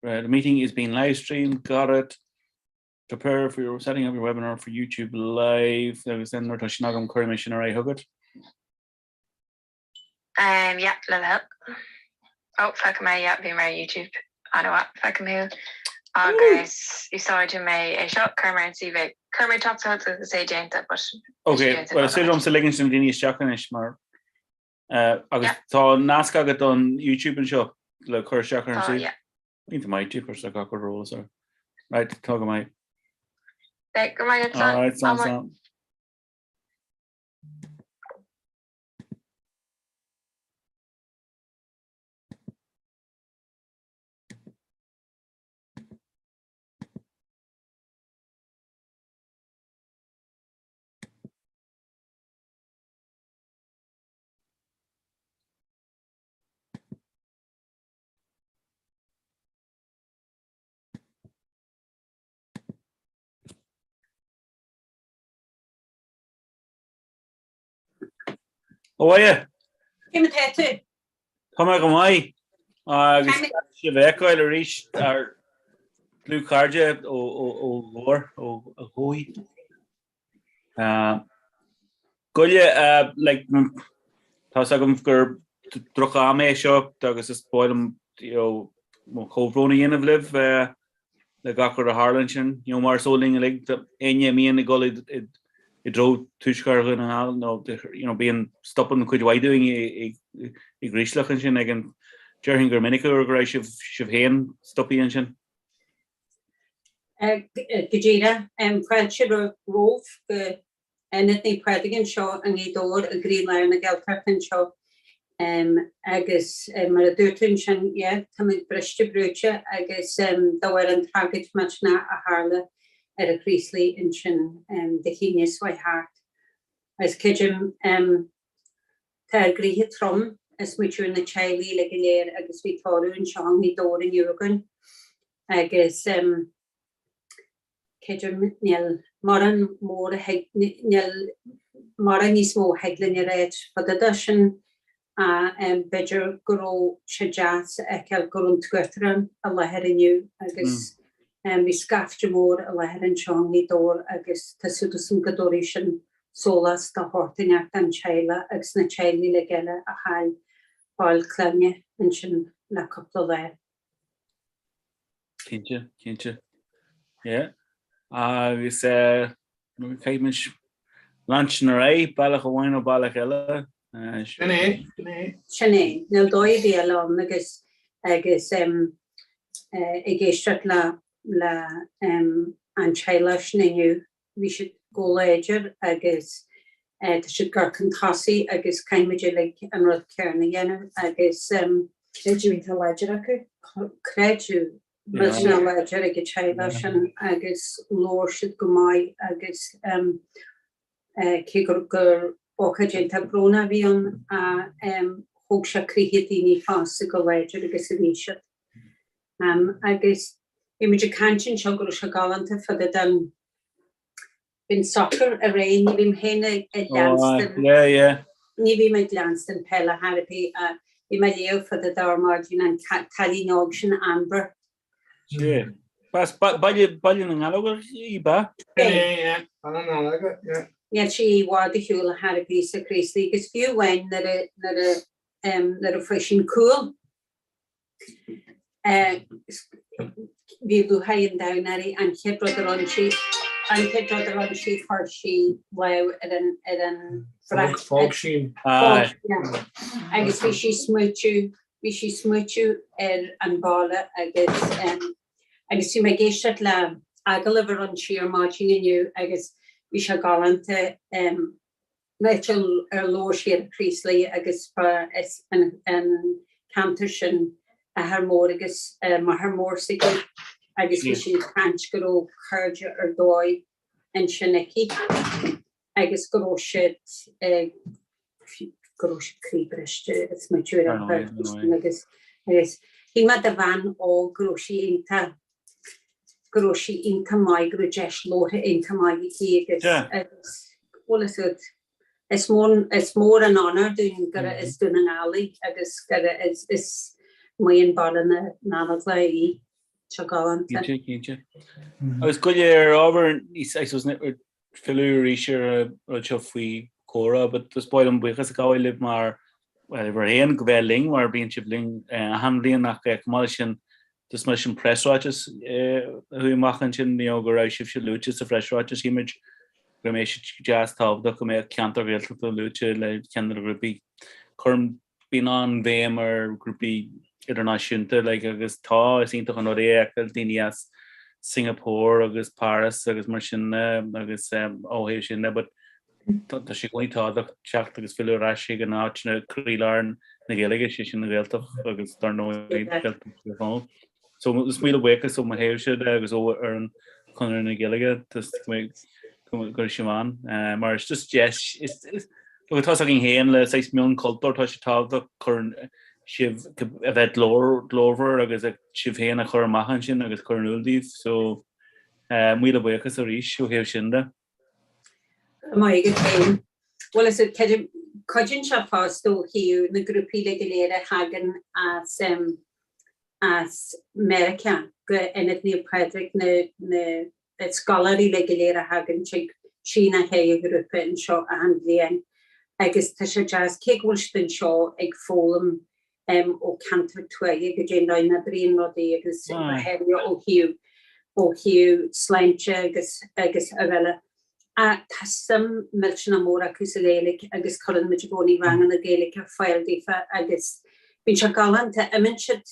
The meeting is being live streamed, got it. Prepare for your setting up your webinar for YouTube live agus then nuair atá sin agam cuirfidh mé sin ar aghaidh chugat. Um, yeah, le do thoil. Oh, feicim é, yeah, bhí mé ar YouTube. An-mhaith, feicim thú. Agus úsáidfidh mé é seo, cuirfidh mé ar an suíomh é. Cuirfidh mé teacht chugat agus é déanta, but Ok, well is féidir liomsa ligint do na daoine isteach anois mar uh, agus yeah. tá nasc agat don YouTube anseo le cur isteach ar an suíomh. Yeah. Iontach maith, tú cur isteach gach rud ar eolas air. Right, tá go maith. Beidh go maith All right, slán, slán. Ó Cé mar atá tú? Tá mé go maith agus sibh a fheiceáil arís ár dlúthchairde ó Dhobhair, ó Dhumhaigh. Goile, like, tá's agam gur droch-am é seo agus is ba mhaith liom, you know, mo chomhbhrón a dhéanamh libh le gach rud a tharla ansin. You know, mar is eol linn uilig, éinne a mbíonn ag dul i dtreo tuaisceart Dhún na nGall, nó, you know, bíonn, stopann cuid mhaith dúinn i gCraoslach ansin ag an, déarfainn gur minic uair go raibh sibh, sibh féin stoptha ansin. Go díreach. Fáilte romhaibh go Ionad Naomh Pádraig anseo i nGaoth Dobhair i gcroílár na Gaeltachta anseo. Agus mar a dúirt tú ansin, yeah, táimid briste brúite agus de bharr an tragóid millteanach a tharla ar an Chraoslaigh ansin Dé hAoine seo chuaigh thart. Agus creidim, tá ár gcroíthe trom ag smaoitiú ar na teaghlaigh uilig go léir agus bhí tórramh anseo i nGaoth Dobhair inniu againn agus creidim níl mórán mór a thig, níl mórán níos mó a thig linn a ráit fá dtaobh de sin ach b'fhéidir go raibh sé deas a fheiceáil go raibh an tUachtarán i láthair inniu agus bhí scaifte mór i láthair anseo i nGaoth Dobhair agus tá súil agam go dtabharfaidh sin sólás de shórt inteacht don teaghlach agus na teaghlaigh uilig eile a chaill baill clainne ansin le cúpla lá. Cinnte, cinnte. Yeah. Agus eh, caithfimid leanstan ar aghaidh, bealach amháin nó bealach eile. Eh, Sin é, sin é. Sin é. Níl dóigh ar bith eile ann agus agus em, eh, ag éisteacht le le em, an teaghlach sin inniu Bhí siad chomh láidir agus tá siad ag gabháil chun tosaigh agus caithfimid uilig an rud céanna a dhéanamh agus. Creideamh iontach láidir acu. Creideamh millteanach láidir ag an teaghlach sin agus labhair siad go maith agus cé gur ócáid iontach brónach a bhí ann thóg sé croíthe daoine fosta chomh láidir agus a bhí siad. Agus bhí muid ag caint anseo go raibh sé galánta fá dtaobh den bhíonn soccer aréir, ní bhím féin ag leanstan, ní bhím ag leanstan peile chor ar bith ach bhí mé ag léamh fá dtaobh de ar maidin an cailín óg sin Amber. B'as Baile Baile na nGallóglach í, b'ea? Baile na nGallóglach, yeah. Níl sí i bhfad ar shiúl chor ar bith sa Chraoslaigh agus fiú amháin nuair a nuair a nuair a fuair sí an cúl Bhí lúcháir an domhain uirthi, an chéad rud a rinne sí, an chéad rud a rinne sí, chuir sí lámh ar an, ar an bhrat. Phóg sí. Agus bhí sí smaoitiú, bhí sí smaoitiú ar an bhaile agus, agus bhí mé ag éisteacht le agallamh a rinne sí ar maidin inniu agus bhí sé galánta. Áit ar labhair sí ar an Chraoslaigh agus ba as an ceantar sin athair mór agus máthair mór s'aici agus bhí sí ag caint go raibh cairde ar dóigh ansin aici agus go raibh siad go raibh siad croíbhriste ag smaoitiú ar an chairde sin agus agus shíl mé do bhean óg go raibh sí iontach go raibh sí iontach maith, go raibh deis labhartha iontach maith aici agus agus bhuel is iad is mór is mór an onóir dúinn gur as Dún na nGall í agus gur as as maith an Baile na nGallóglach í. Seo galánta. Cinnte, cinnte. Agus goil ar ábhar níos, I suppose, filleadh arís ar an rud seo faoi comhrá, but just ba mhaith liom buíochas a ghabháil libh mar, well, libh féin go bheith linn mar bíonn sibh linn achan bhliain ach chomh maith leis sin, just mar sin preasráiteas a chuaigh amach ansin, you know, go raibh sibhse luaite sa phreasráiteas, shíl muid go mbeadh sé deas tábhachtach go mbeadh ceantar Ghaeltachta luaite le ceann de na grúpaí. Cuirim Bíonn an-bhéim ar ghrúpaí idirnáisiúnta like agus tá, is iontach an rud é a fheiceáil daoine as Singapore agus Paris agus mar sin de agus ó thaobh sin de but tá sé i gcónaí tábhachtach teacht agus filleadh ar ais chuig an áit na croílár na Gaeilge, sé sin an Ghaeltacht agus dar ndóigh Gaeltacht Thír Chonaill. So is míle buíochas ó mo thaobhse de agus ó fhoireann Chonradh na Gaeilge just go mbeidh go raibh sibh ann mar it's just deis is look tá a fhios againn féin le saghas mionchultúr tá sé tábhachtach cur sibh a bheith glórmhar agus sibh féin a chur amach ansin agus cur in iúl daoibh so míle buíochas arís ó thaobh sin de. Maith agat féin. Bhuel is cuidíonn sé fosta ó thaobh na grúpaí uilig go léir a thagann as as Meiriceá go Ionad Naomh Pádraig na na scoláirí uilig go léir a thagann tig trí nó ceithre ghrúpa anseo achan bhliain agus tá sé deas cé go bhfuil siad anseo ag foghlaim ó cheantar tuaithe goidé an dóigh a n-oibríonn rudaí agus go háirithe ó thaobh ó thaobh sláinte agus agus araile. Ach tá suim millteanach mór acu sa Ghaeilge agus cuireann muid i gcónaí ranganna Gaeilge ar fáil daofa agus bíonn sé galánta, imíonn siad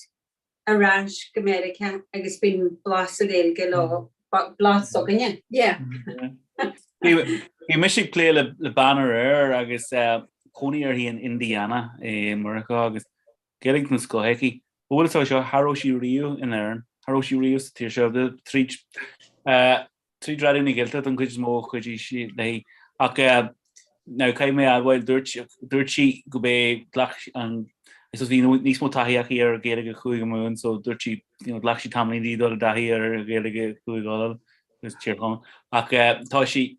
ar ais go Meiriceá agus bíonn blas na Gaeilge leo, blas s'againne. Yeah. Bhí mise ag plé le bean aréir agus cónaí uirthi in Indiana i Meiriceá agus Gaeilge den scoth aici. Bhfuil a fhios agat seo, cha raibh sí riamh in Éirinn, cha raibh sí riamh sa tír seo, tríd Tríd Raidió na Gaeltachta an chuid is mó a chuidigh sí léi. Ach now caithfidh mé a admháil, dúirt, dúirt sí go b'é ghlac an, I suppose bhí níos mó taithí aici ar Ghaeilge Chúige Mumhan so dúirt sí, you know, ghlac sí tamaillín di dul i dtaithí ar Ghaeilge Chúige Uladh agus Tír Chonaill. Ach tá sí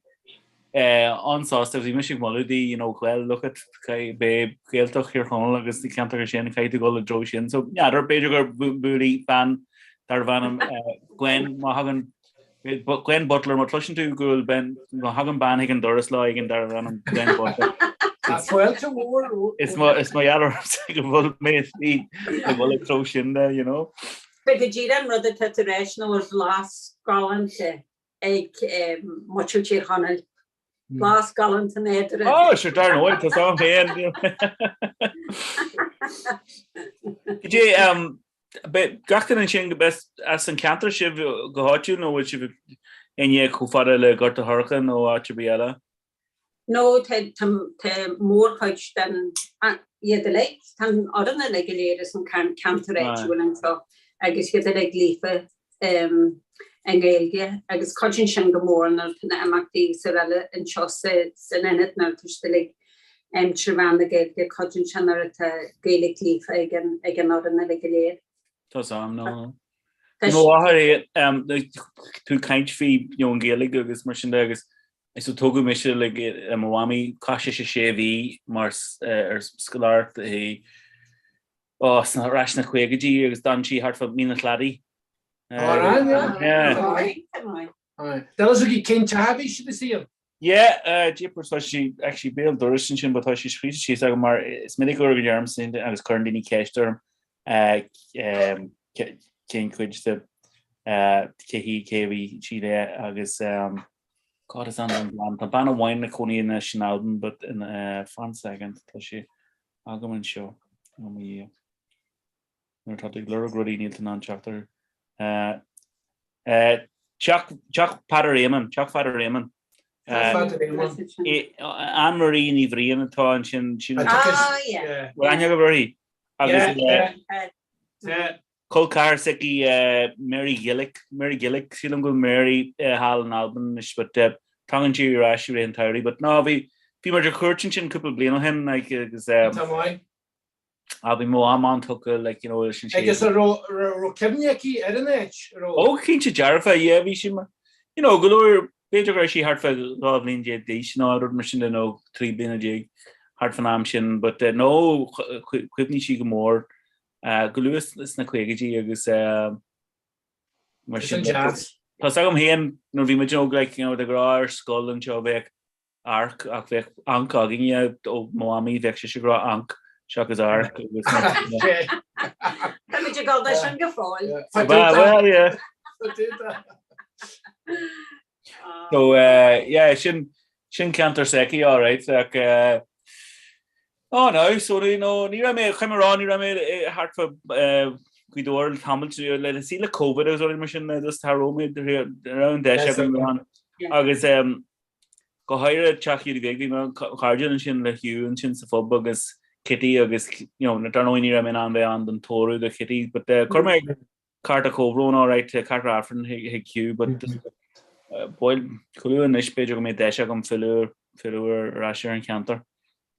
an-sásta agus bhí mise ag moladh di, you know, well look at, b'é Gaeltacht Thír Chonaill agus na ceantair sin, caithfidh tú dul i dtreo sin. So n'fheadar, b'fhéidir gur buailfidh bean darbh ainm Gwen, má thagann Gwen Butler, má chloiseann tú go bhfuil ben, má thagann bean chuig an doras lá éigin darbh ainm Gwen Butler. Fáilte mhór. Is mar gheall ormsa go bhfuil mé i dul i dtreo sin de, you know. B'é go díreach an rud atá tú a rá ná bhfuil blas galánta ag muintir Tír Chonaill. Blas galánta nádúrtha. Oh, sure, dar ndóigh, tá sam féin. Goidé, gach duine ansin go b'as as an ceantar sibh go háitiúil nó bhfuil sibh éinne chomh fada le Gort a' Choirce nó áit ar bith eile? No, tá mórchuid den, iad uilig, tá an fhoireann uilig go léir as an ceantar áitiúil anseo agus iad uilig líofa i nGaeilge agus cuidíonn sin go mór nuair atá na imeachtaí agus araile anseo san ionad nuair atá siad uilig trí mheán na Gaeilge, cuidíonn sé nuair atá Gaeilge líofa ag an fhoireann uilig go léir. Tá sam, no. Mo mháthair, tú ag caint faoi you know, an Ghaeilge agus mar sin de agus So tógadh mise like mo mhamaí, chaith sise sé mhí mar ar scoláireacht i ó sna ar ais sna caogaidí agus d'fhan sí thart fá Mín an Chladaigh. Delas agaibh cén teach a bhí siad ina suí ann? Yeah, jeepers tá sí actually béal dorais ansin but tá sí scríte síos agam mar is minic uair go ndeirim sin agus cuireann daoine ceist orm cén chuid de cé hí cé a bhí sí le agus God is ainm don bhean. Tá bean amháin ina cónaí anois in Albain but in fan second tá sé agam anseo. Ó mo Dhia. Nuair atá tú ag lorg rudaí níl tú in ann teacht orthu. Teach Teach Pheadair Éamonn, Teach Pheadair Éamonn. Anne Marie Ní Bhriain atá ansin. Ah yeah. Bhfuil aithne agaibh uirthi? Agus Col ceathar s'aici Mary Gillick, Mary Gillick, sílim go bhfuil Mary thall in Albain anois but tagann sí ar ais i rith an tsamhraidh but ná bhí bhí muid ar cuairt ansin cúpla bliain ó shin like agus Tá maith. ah bhí mo mham an-tógtha like you know leis an sé. Agus an raibh raibh cuimhne aici ar an áit? Raibh? Ó cinnte dearfa yeah bhí sí mar you know go leor b'fhéidir go raibh sí thart fá 12 bhliain d'aois nó rud mar sin de nó 13 bliana thart fan am sin but no chuimhnigh sí go mór go luath sna caogaidí agus. Mar sin de. Tá's agam féin nuair a bhí muid óg like you know de ghnáth ar scoil anseo bheadh arc ach bheadh anc againne ó mo mhamaí bheadh sise ag rá anc seachas arc agus mar sin de. Tá muid ag dul leis sin go fóill. Well yeah. So uh, yeah, sin sin ceantar s'aici all right ach uh, oh no, so ní no, ní raibh mé chun rá ní raibh mé eh, thart fá eh, Gaoth Dobhair le tamall le le sí le COVID agus rudaí mar sin eh, just cha raibh mé raibh an deis agam ann. Agus um, go háirithe teach Hiúdaí Bhig bhí mé cairdiúil ansin le Hugh ansin sa phub agus Kitty agus you know, dar ndóigh ní raibh mé in ann bheith ann don tórramh do Kitty, but uh, chuir mé Cárta comhbhróin alright, cárta Aifrinn chuig Hugh but bhuel go luath anois b'fhéidir go mbeidh deis agam filleadh filleadh ar ais ar an cheantar.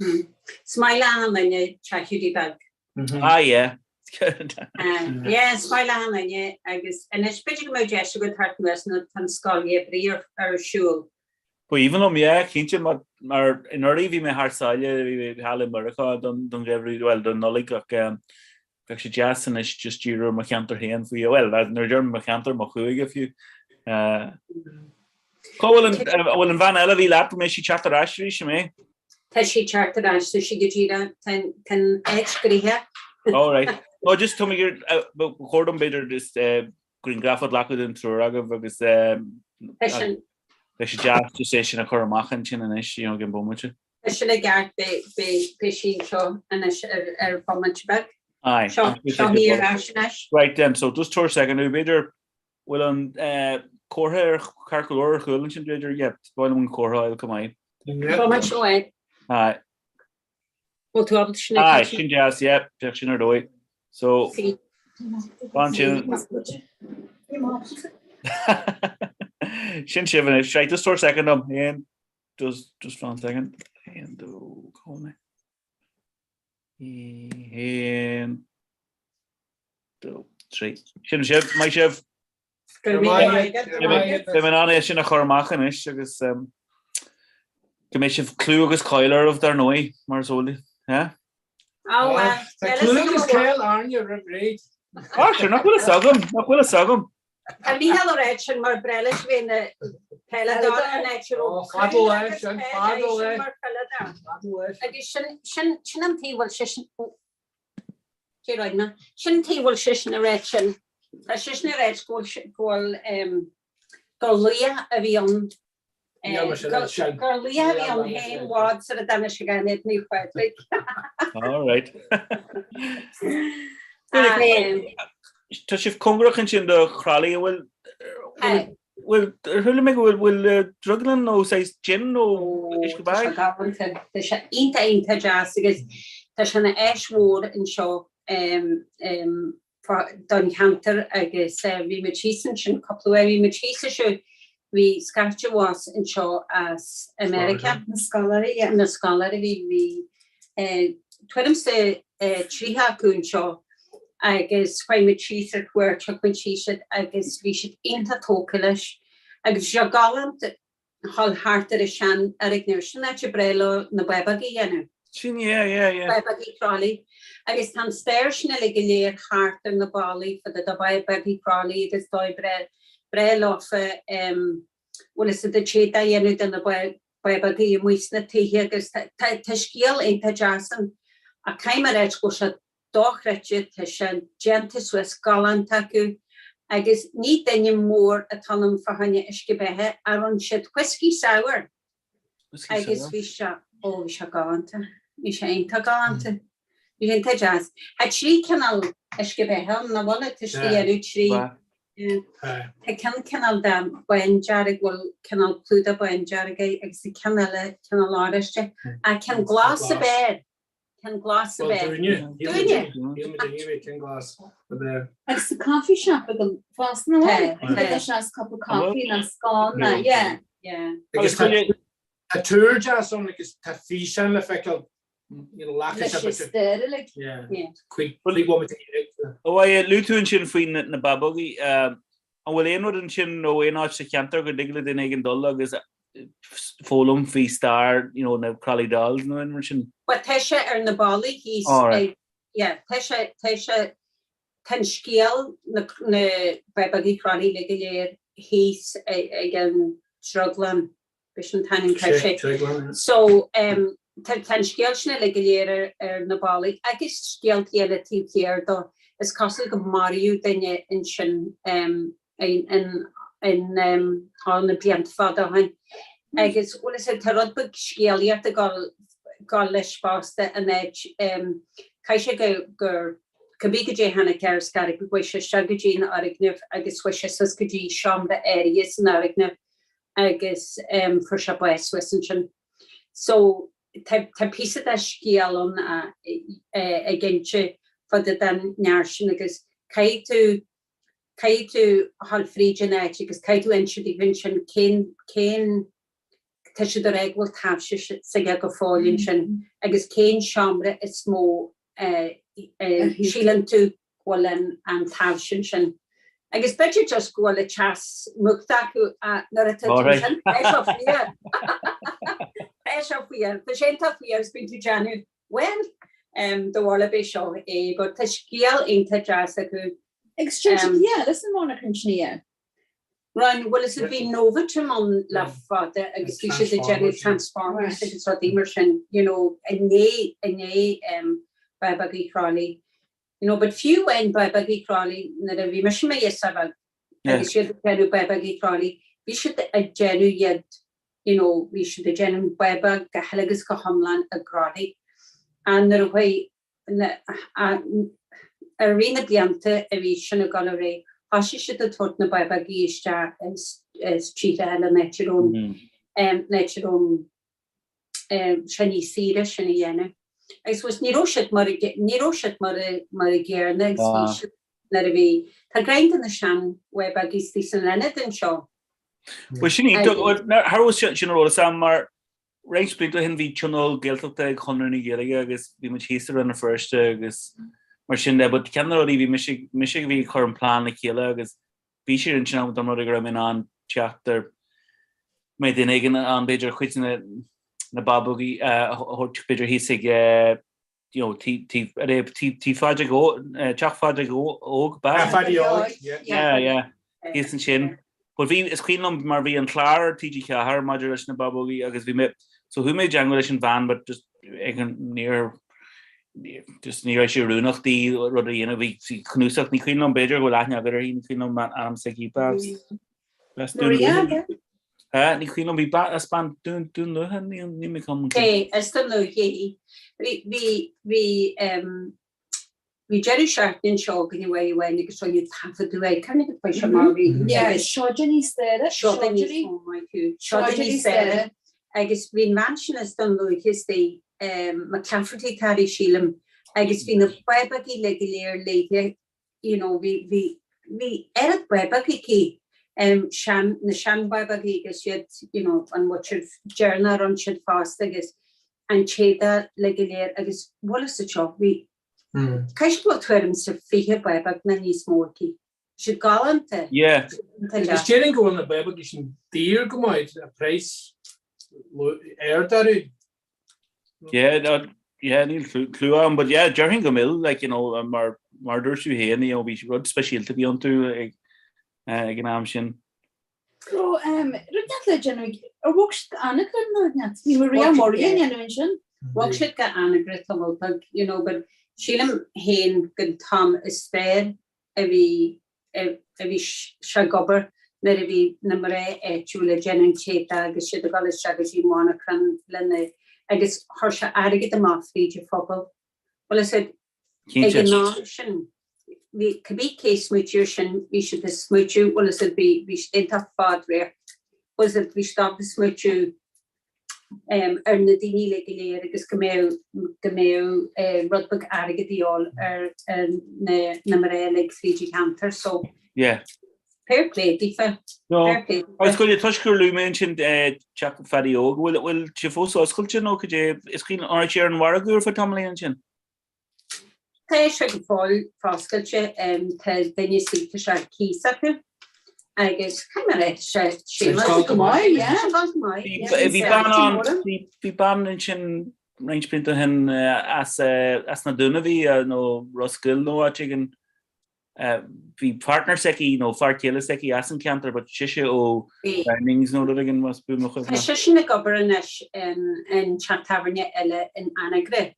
Is maith le achan duine Teach Hiúdaí Beag. Ah yeah. Yeah, is maith le achan duine agus anois b'fhéidir go mbeadh deis agat teacht anuas nuair atá an scoil gheimhridh ar siúl. Ba aoibhinn liom, yeah, cinnte, mar mar anuraidh bhí mé thar sáile, bhí mé thall i Meiriceá don don gheimhreadh, bhuel don Nollaig ach Bheadh sé deas anois just díriú ar mo cheantar féin faoi, bhuel, nuair a deirim mo cheantar, mo chúige fiú. Cá bhfuil an, an bhfuil an bhean eile a bhí leat, an mbeidh sí teacht ar ais arís, an mbeidh? Tá sí teacht ar ais, tá sí go díreach, tá an áit gnoitheach. All right. No, just tá mé ag iarraidh, ba chóir dom b'fhéidir just grianghraf a ghlacadh den triúr agaibh agus Tá sin. Beidh sé deas just é sin a chur amach ansin anois, you know, ag an bhomaite. Tá sin i gceart, beidh sí anseo anois ar bhomaite beag. Aye. Seo í ar ais anois. Right then, so just tabhair second nó b'fhéidir bhfuil an comhartha ar ceart go leor ar chúl ansin b'fhéidir, yeah, ba mhaith liom an comhartha a fháil chomh maith. Bomaite amháin. Aye. Bhfuil tú ábalta sin a Aye, sin deas, yeah, bheadh sin ar dóigh. So, fan sin. Sin sibh anois, right, just tabhair second dom, aon, Just, just one second. Aon, dó, cá bhfuil mé? Aon, dó, trí. Sin sibh, maith sibh. Go raibh maith agat. Beidh mé in ann é sin a chur amach anois agus um, go mbeidh sibh clú agus cáil oraibh dar ndóigh, mar is eol daoibh. Eh? Tá clú agus cáil orainne roimh ré. Ah, sure, nach bhfuil fhios agam, nach bhfuil fhios agam. Tá Mícheál ag ráit sin mar b'bhreá leis bheith ina pheileadóir an áit a raibh Fadó é sin, fadó é. mar pheileadóir. Agus sin, sin, sin an taobh bhfuil seisean, ó, cé ráid mé? Sin an taobh bhfuil seisean ag ráit sin. Tá seisean ag ráit go bhfuil, go bhfuil, em, gur laoch a bhí ann Gur laoch a bhí ann féin i bhfad sar a dtáinig sé go Naomh Pádraig. All right. Tá sibh cóngarach ansin do Chroithlí, an bhfuil bhfuil ar chuala mé go bhfuil bhfuil drioglann nó saghas gin nó uisce beatha? Tá sé iontach iontach deas agus tá sé ina áis mhór anseo don cheantar agus bhí muid thíos ansin cúpla uair, bhí muid thíos anseo, bhí scaifte abhus anseo as America. Na scoláirí, yeah. Na scoláirí, bhí, bhí tuairim is 30 acu anseo agus chuaigh muid síos ar cuairt, thug muid síos iad agus bhí siad iontach tógtha leis agus bhí sé galánta. dhul thart ar an seanfhoirgneamh. Sin áit breá le na bábógaí a dhéanamh. Sin, yeah, yeah, yeah. Bábógaí crawley. Agus tá an stair sin uilig go léir thart ar na ballaí fá dtaobh de bábógaí crawley agus dóigh breá, breá leofa em, bhfuil fhios a'd téad a dhéanamh de na bábógaí amuigh sna tithe agus tá, tá, tá scéal iontach deas ann. Ach caithfidh mé a ráit go bhfuil sé dochreidte, tá sé déanta suas galánta acu agus ní duine mór atá ionam fá choinne uisce beatha ach rinne siad whiskey sour agus bhí sé, ó bhí sé galánta, bhí sé iontach galánta, bhí sé iontach deas. Tá trí cineál uisce beatha ann, nach bhfuil, tá siad a dhéanamh trí, tá ceann cineál de bándearg, bhfuil cineál clúdach bándearg air agus tá ceann eile cineál oráiste, ach ceann glas ab fhearr. Ceann glas ab ea. Dúinne. Dúinne. Dúinne ceann glas ab ea. Agus sa coffee shop agam fosta nó tá sé as cup of coffee nó scone nó yeah. Yeah. Agus tá túr deas ann agus tá físeán le feiceáil you know leaca Leis an stair uilig. Yeah. Cuig bhomaite a Luaigh tú ansin faoi na bábógaí. An bhfuil aon rud ansin nó aon áit sa cheantar go dtig le duine éigin dul agus foghlaim faoi stair you know na Crolly Dolls nó aon rud mar sin? Bhuel tá sé ar na ballaí thíos ag yeah tá sé tá sé. Tá an scéal, na Bábógaí Chroithlí uilig go léir thíos ag an Drioglann, b'shin an t-ainm atá sé. So tá an scéal sin uilig go léir ar na ballaí agus scéaltaí eile taobh thiar dó. Is cosúil go maraíodh duine ansin in á na blianta fada ó shin. Agus bhuel is tá rud beag scéalaíocht ag dul leis fosta an áit caithfidh sé go gur cibé goidé a tháinig air is go chuaigh sé isteach go dtí an fhoirgneamh agus chuaigh sé suas go dtí seomra áirithe san fhoirgneamh agus fuair sé bás suas ansin. So tá píosa de scéal ann ag inse fá dtaobh den fhear sin agus caithfidh tú caithfidh tú a ghabháil fríd an áit agus caithfidh tú inse daofa ansin cén cén tá siad ag rá go bhfuil taibhse s'aige go fóill ansin agus cén seomra is mó a síleann tú go bhfuil an taibhse ansin. Agus b'fhéidir just go bhfuil an teas múchta acu nuair atá tú ansin, tá sé fuar. Tá sé fuar. Tá sé iontach fuar is bíonn tú ag déanamh, well, do bharúil b'é seo é, but tá scéal iontach deas acu. Agus sin, yeah, listen monarcha sin, yeah. Ryan, bhuel is bhí Novatum ann le fada agus bhí siad ag déanamh Transformers agus rudaí mar sin, you know, i ndiaidh, i ndiaidh Bábógaí Thrá Lí. You know, but fiú amháin Bábógaí Thrá Lí, nuair a bhí mise i mo ghirseach bheag agus siad ag déanamh Bábógaí Thrá Lí, bhí siad ag déanamh iad, you know, bhí siad ag déanamh bábóg go huile agus go hiomlán i gCroithlí. And nuair a chuaigh I rith na blianta a bhí sin ag dul ar aghaidh, thosaigh siad ag tabhairt na bábógaí isteach as tíortha eile, an áit a raibh an áit a raibh sé níos saoire sin a dhéanamh. Agus bhuel ní raibh siad mar ní raibh siad mar mar a gcéanna agus bhí siad nuair a bhí tá greim de na sean-bhábógaí istigh san ionad anseo. Bhuel sin iontach, thar a bheith sin ar eolas agam mar Roinnt blianta ó shin bhí tionól Gaeltachta ag Conradh na Gaeilge agus bhí muid thíos i Rann na Feirste agus mar sin de but ceann de na rudaí bhí mise mise a bhí ag cur an plean le chéile agus bhí sé ar intinn agam dá mba rud é go raibh mé in ann teacht ar mbeadh duine éigin ann b'fhéidir cuid de na na bábógaí a thabhairt b'fhéidir thíos ag you know, tí tí Phádraig Óg, teach Phádraig Óg, b'ea? Yeah, Pháidí Óg, yeah. Yeah, yeah. Thíos ansin. But bhí, is cuimhin liom mar bhí an clár ar TG4 maidir leis na bábógaí agus bhí mé, so chuaigh mé i dteangmháil leis an bhean but just ag an, níor, just ní raibh sé oiriúnach di rud a dhéanamh, bhí sí cnuasach, ní cuimhin liom, b'fhéidir go bhfuil aithne agat uirthi, ní cuimhin liom ainm s'aici, b'ea? As Dún Lúiche. Ha, ní cuimhin liom, bhí bean, as bean Dún, Dún Lúiche, ní, ní mé cum. É, as Dún Lúiche í. Bhí, bhí, bhí, em, bhí deireadh seachtaine anseo againn uair amháin agus rinneadh taifeadadh air, cén fhaid faoi seo mar bhí, Yeah, agus Seoide ní Staire, Seoide ní, Seoidirí, oh maith thú, Seoide ní Staire. Agus bhí an bhean sin as Dún Lúiche istigh, em, McClafferty atá uirthi sílim, agus bhí na bábógaí uilig go léir léithe you know bhí bhí bhí oiread bábóg aici em sean na sean bábógaí agus iad you know an mhuintir deireanach a rinne siad fosta agus an t-éadach uilig go léir agus bhuel is seo bhí caithfidh go bhfuil tuairim is a 20 bábóg nó níos mó aici. Siad galánta. Yeah. Agus déarfainn go bhfuil na bábógaí sin daor go maith, a praghas ard orthu. Yeah, no, yeah, níl clue agam, but yeah, déarfainn go mbeadh, like, you know, mar, mar dúirt tú féin, you know, bhí rud speisialta bhí iontu ag, eh, ag an am sin. Go, um, rud inteacht le déanamh, ar bhog siad go Anagaire nó rud inteacht? Bhí Maria Murray ag déanamh ansin. Bhog siad go Anagaire tamall beag, you know, but sílim féin gon t-am is fearr a bhí a bhí sé ag obair nuair a bhí na mná áitiúla ag déanamh an t-éadach agus siad ag dul isteach go dtí monarchan lena agus chuir sé airgead amach fríd an phobal. Bhuel is ag an am sin bhí cibé cé smaoitiú air sin bhí siad ag smaoitiú bhuel is bhí bhí siad iontach fadradharcach bhuel is bhí siad ábalta smaoitiú ar na daoine uilig go léir agus go mbeadh go mbeadh rud beag airgid a dhíobháil ar na na mná uilig fríd an cheantar so yeah fair play daofa. No. Fair play daofa. Agus goidé toisc gur luaigh mé ansin teach Phaddy Óg, bhfuil bhfuil sé fós oscailte nó cad é is cuimhin an raibh sé ar an mhargadh ar feadh tamaillín ansin? Tá sé go fóill foscailte, tá duine istigh, tá sé ar cíos acu agus caithfidh mé a rá, tá sé Tá sé go maith, yeah. Tá sé go maith, yeah. Bhí bean ann, bhí bean ansin roinnt blianta ó shin as as na Dúnaibh í nó Ros Goill nó áit éigin. Bhí partner s'aici nó fear céile s'aici as an ceantar but sise ó Downings nó rud éigin más buan mo chuimhne. Tá seisean ag obair anois in teach tábhairne eile in Anagaire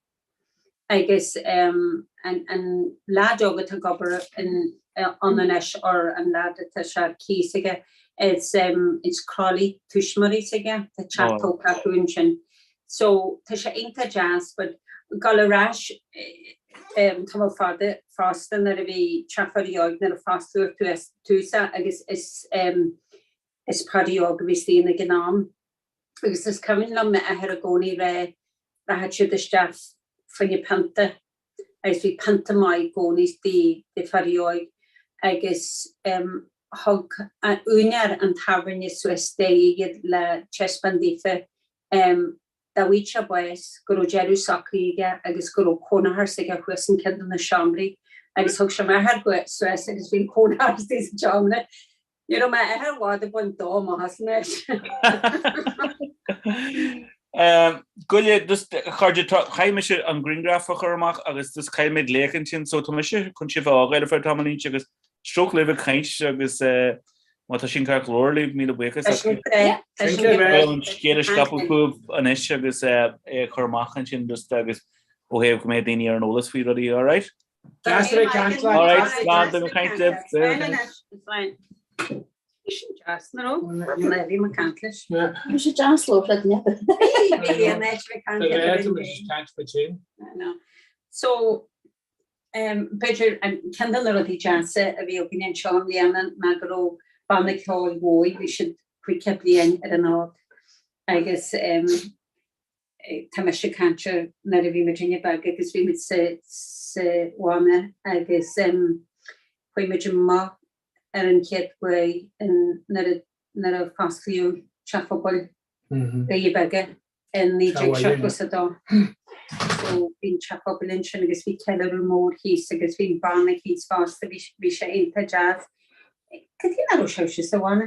agus an leaid óg atá ag obair ann anois or an leaid atá sé ar cíos aige is is Crolly tuismitheoirí s'aige, tá teach tógtha acu ansin. So tá sé iontach deas but gabháil ar ais tamall fada fosta nuair a bhí Teach Pháidí Óig nuair a fosclaíodh ar tús é agus is is Páidí Óg a bhí istigh ann ag an am agus is cuimhin liom m'athair i gcónaí ag rá rachadh siad isteach fá choinne pionta agus bhí pionta maith i gcónaí i Pháidí Óig agus thug úinéir an tábhairne suas staighre iad le taispeáint daofa Dá bhfaigheadh sé bás, go raibh deireadh socraithe aige agus go raibh cónaitheoir s'aige thuas in ceann de na seomraí agus thug sé m'athair suas agus bhí an cónaitheoir istigh sa tseomra. Ní raibh m'athair i bhfad ag baint dó amach as an áit. Goile, just a chairde, chaith mise an grianghraf a chur amach agus just caithfidh mé glaoch ansin so tá mise chun sibh a fhágáil ar feadh tamaillín agus stróc libh ag caint agus má tá sin ceart go leor libh, míle buíochas as an scéal a scaipeadh chugaibh anois agus é a chur amach ansin just agus ó thaobh go mbeidh daoine ar an eolas faoi rudaí, alright? Deas a bheith ag caint leat. Alright, slán, beidh mé ag caint libh. Bhí sin deas, nach raibh? Bhí mé ag caint leis. Bhí sé deas labhairt le duine. Bhí an áit bheith caint le. So, B'fhéidir ceann de na rudaí deasa a bhí againn anseo i mbliana ná go raibh banna ceoil Mhóibh, bhí siad 50 bliain ar an fhód agus tá mise ag caint ar nuair a bhí muidinne beag agus bhí muid sa sa bhanna agus chuaigh muid amach ar an chéad uair nuair a nuair a fosclaíodh Teach Phobail Dhoirí Beaga. in 1972. So bhí an teach pobail ansin agus bhí ceiliúradh mór thíos agus bhí an banna thíos fosta, bhí bhí sé iontach deas. Cad chuige nach raibh sibhse sa bhanna?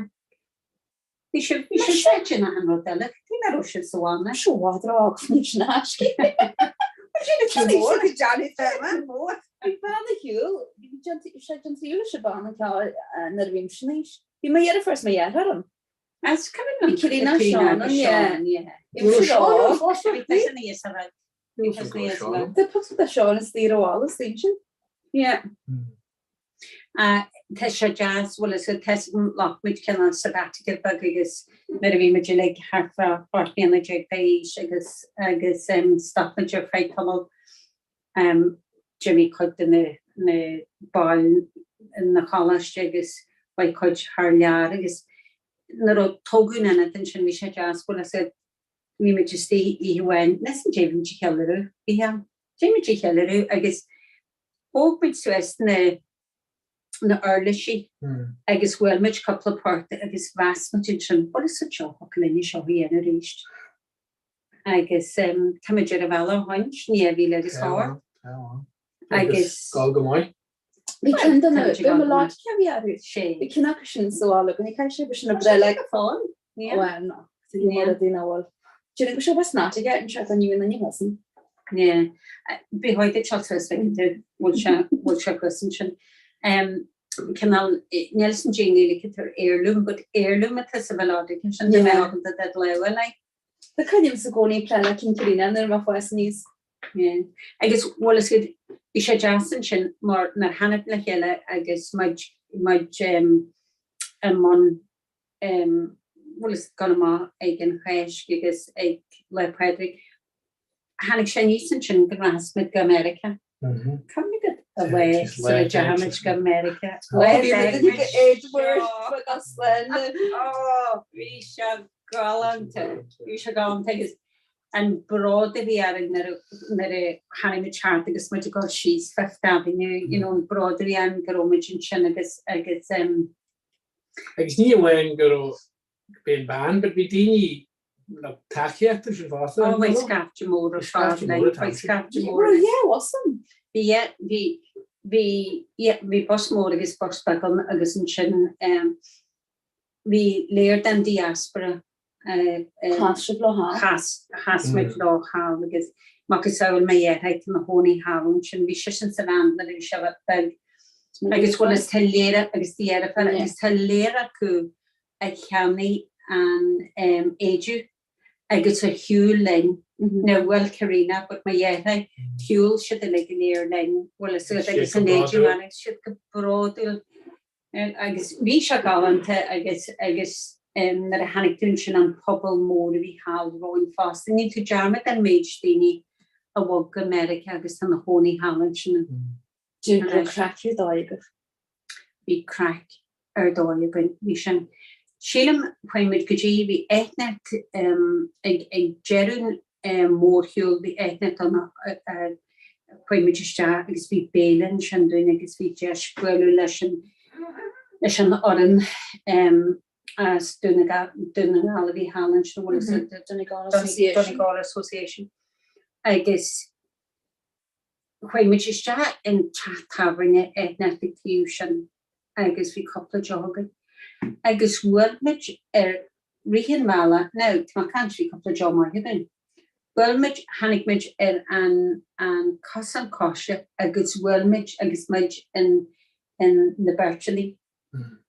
Bhí sibh bhí sibh ag déanamh an rud eile, cad chuige nach raibh sibh sa bhanna? Seo bhfad rá níos naisce. Bhí banna ceoil, bhí sé den tríú leis an banna ceoil nuair a bhí mise in aois. Bhí mo dheirfiúr is mo dheartháir ann. As cuimhin liom Bhí Ciarán agus Seán ann, yeah. Bhí mise óg. Tá pictiúr de Seán is Daoire Wallace ansin. Yeah. Tá sé deas, bhuel is tá ghlac muid cineál sabbatical beag agus nuair a bhí muid uilig thart fá 18 bliana d'aois agus agus stop muid ar feadh tamaill. D'imigh cuid de na na baill na choláiste agus chuaigh cuid thar lear agus nuair a tógadh an ionad ansin bhí sé deas bhuel is bhí muid istigh oíche amháin níl 's agam caidé bhí muid ag ceiliúradh bhí ann caidé muid ag ceiliúradh agus thóg muid suas na na uirlisí agus bhuail muid cúpla port agus mheas muid ansin bhuel is seo thiocfadh linne seo a dhéanamh arís. Agus tá muid ar an bhealach ó shin, sin 2008. Agus. Gabháil go maith. Bhí ceann de na, bhí mo lá cé bhí orthu? Bhí ceann acu sin sa bhaile, go ní caithfidh sé bhí sin a breith le fáil. Well, no. Bhí mar a daoine bhfuil. Déanann go seo bheith snait aige an seo an ní an ní thosain. Yeah. Bí hoid ag teacht suas bhfuil sé bhfuil sé thuas ansin. Cineál níl san daoine like ar heirloom, but heirloom atá sa mhelodica sin de bheith ábalta dad leabhar like. Tá cuimhne agam i gcónaí ag plé le cinn Karina nuair a mbeadh fás aníos. Yeah. Agus bhuel is iad bhí sé deas ansin mar nuair tháinig le chéile agus muid muid um, i mbun um, bhuel is gabháil amach ag an Cháisc agus ag Lá Pádraig. Tháinig sé aníos ansin go rachas muid go America. Cuimhnigh agat an lá sula dteachaigh muid go Meiriceá. Bhí sé galánta, bhí sé galánta agus an bród a bhí orainn nuair a tháinig muid thart agus muid ag dul síos Fifth Avenue, you know, an bród a bhí ann go raibh muid ansin agus agus. Agus ní amháin go raibh bhí an band, but bhí daoine le tacaíocht ansin fosta. Ó bhí scaifte mór ar fad, like, bhí scaifte mór. Bhí yeah, awesome. Bhí yeah, bhí bhí yeah, bhí bus mór agus bus beag ann agus ansin um, bhí léir den diaspora uh, um, Chas sibh leo thall. Chas, chas muid leo thall agus macasamhail mo dheartháir ina chónaí thall ansin, bhí seisean sa bhand nuair a bhí sé beag. Agus bhuel is tá lear agus do dheirfiúr agus tá lear acu a cheannaigh an éide agus a shiúil linn, now bhuel Karina but mo dheartháir, shiúil siad uilig go léir linn, bhfuil fhios agat agus an éide agus siad go bródúil agus bhí sé galánta agus agus nuair a chonaic tú ansin an pobal mór a bhí thall romhainn fosta, níl tú dearmad an méid daoine a bhog go Meiriceá agus tá ina chónaí thall ansin. Dún raibh craic ar dóigh agaibh. Bhí craic ar dóigh againn. Bhí sin. Sílim, chuaigh muid go dtí, bhí eithneacht ag ag deireadh an mhórshiúil, bhí eithneacht ann a chuaigh muid isteach agus bhí béile ansin dúinn agus bhí deis bualadh leis an leis an fhoireann as Dún na nGall a bhí thall ansin, bhfuil fhios agat, Donegal Association. Donegal Association. Agus Chuaigh muid isteach in teach tábhairne eithneacht ag taobh sin agus bhí cúpla deoch againn. Agus bhuail muid ar rith an bhealaigh, now tá mé ag caint, bhí cúpla deoch maith againn. Bhuail muid, tháinig muid ar an an cosán coise agus bhuail muid agus muid in in na beirteanna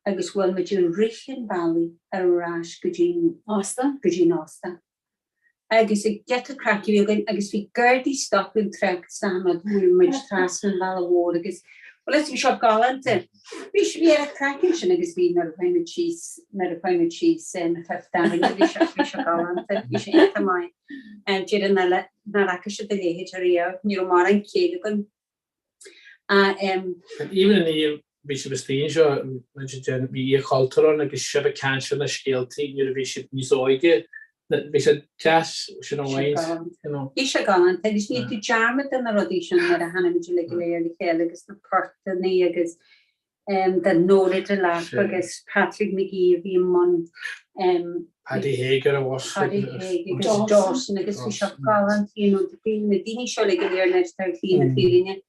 agus bhuail muid i rith an bhealaigh ar ais go dtí an Óstán? go dtí an óstán. Agus an giota craic a bhí againn agus bhí Gardaí ag stopadh an trácht is achan rud, bhí muid trasna an bhealaigh mhór agus bhuel is bhí seo galánta. Bhí bhí an craic ansin agus bhí nuair a chuaigh muid síos nuair a chuaigh muid síos na Fifth Avenue bhí seo bhí seo galánta, bhí sé iontach maith. Déarfainn nach bhfaca siad a leithéid ariamh, ní raibh mórán céille againn. Even in the bhí sibh istigh anseo, bhí Oíche Chultúir ann agus sibh ag caint ar na scéaltaí nuair a bhí sibh níos óige, bhí sé deas sin a roinnt, you know. Bhí sé galánta agus níl tú dearmad de na rudaí sin nuair a tháinig muid uilig go léir le chéile agus na portanna agus de Nóra Delap agus Patrick McGee a bhí i mbun Paddy Hague ar a bhus. Paddy Hague agus Dawson agus bhí sé galánta, you know, na daoine seo uilig go léir anois ar shlí na fírinne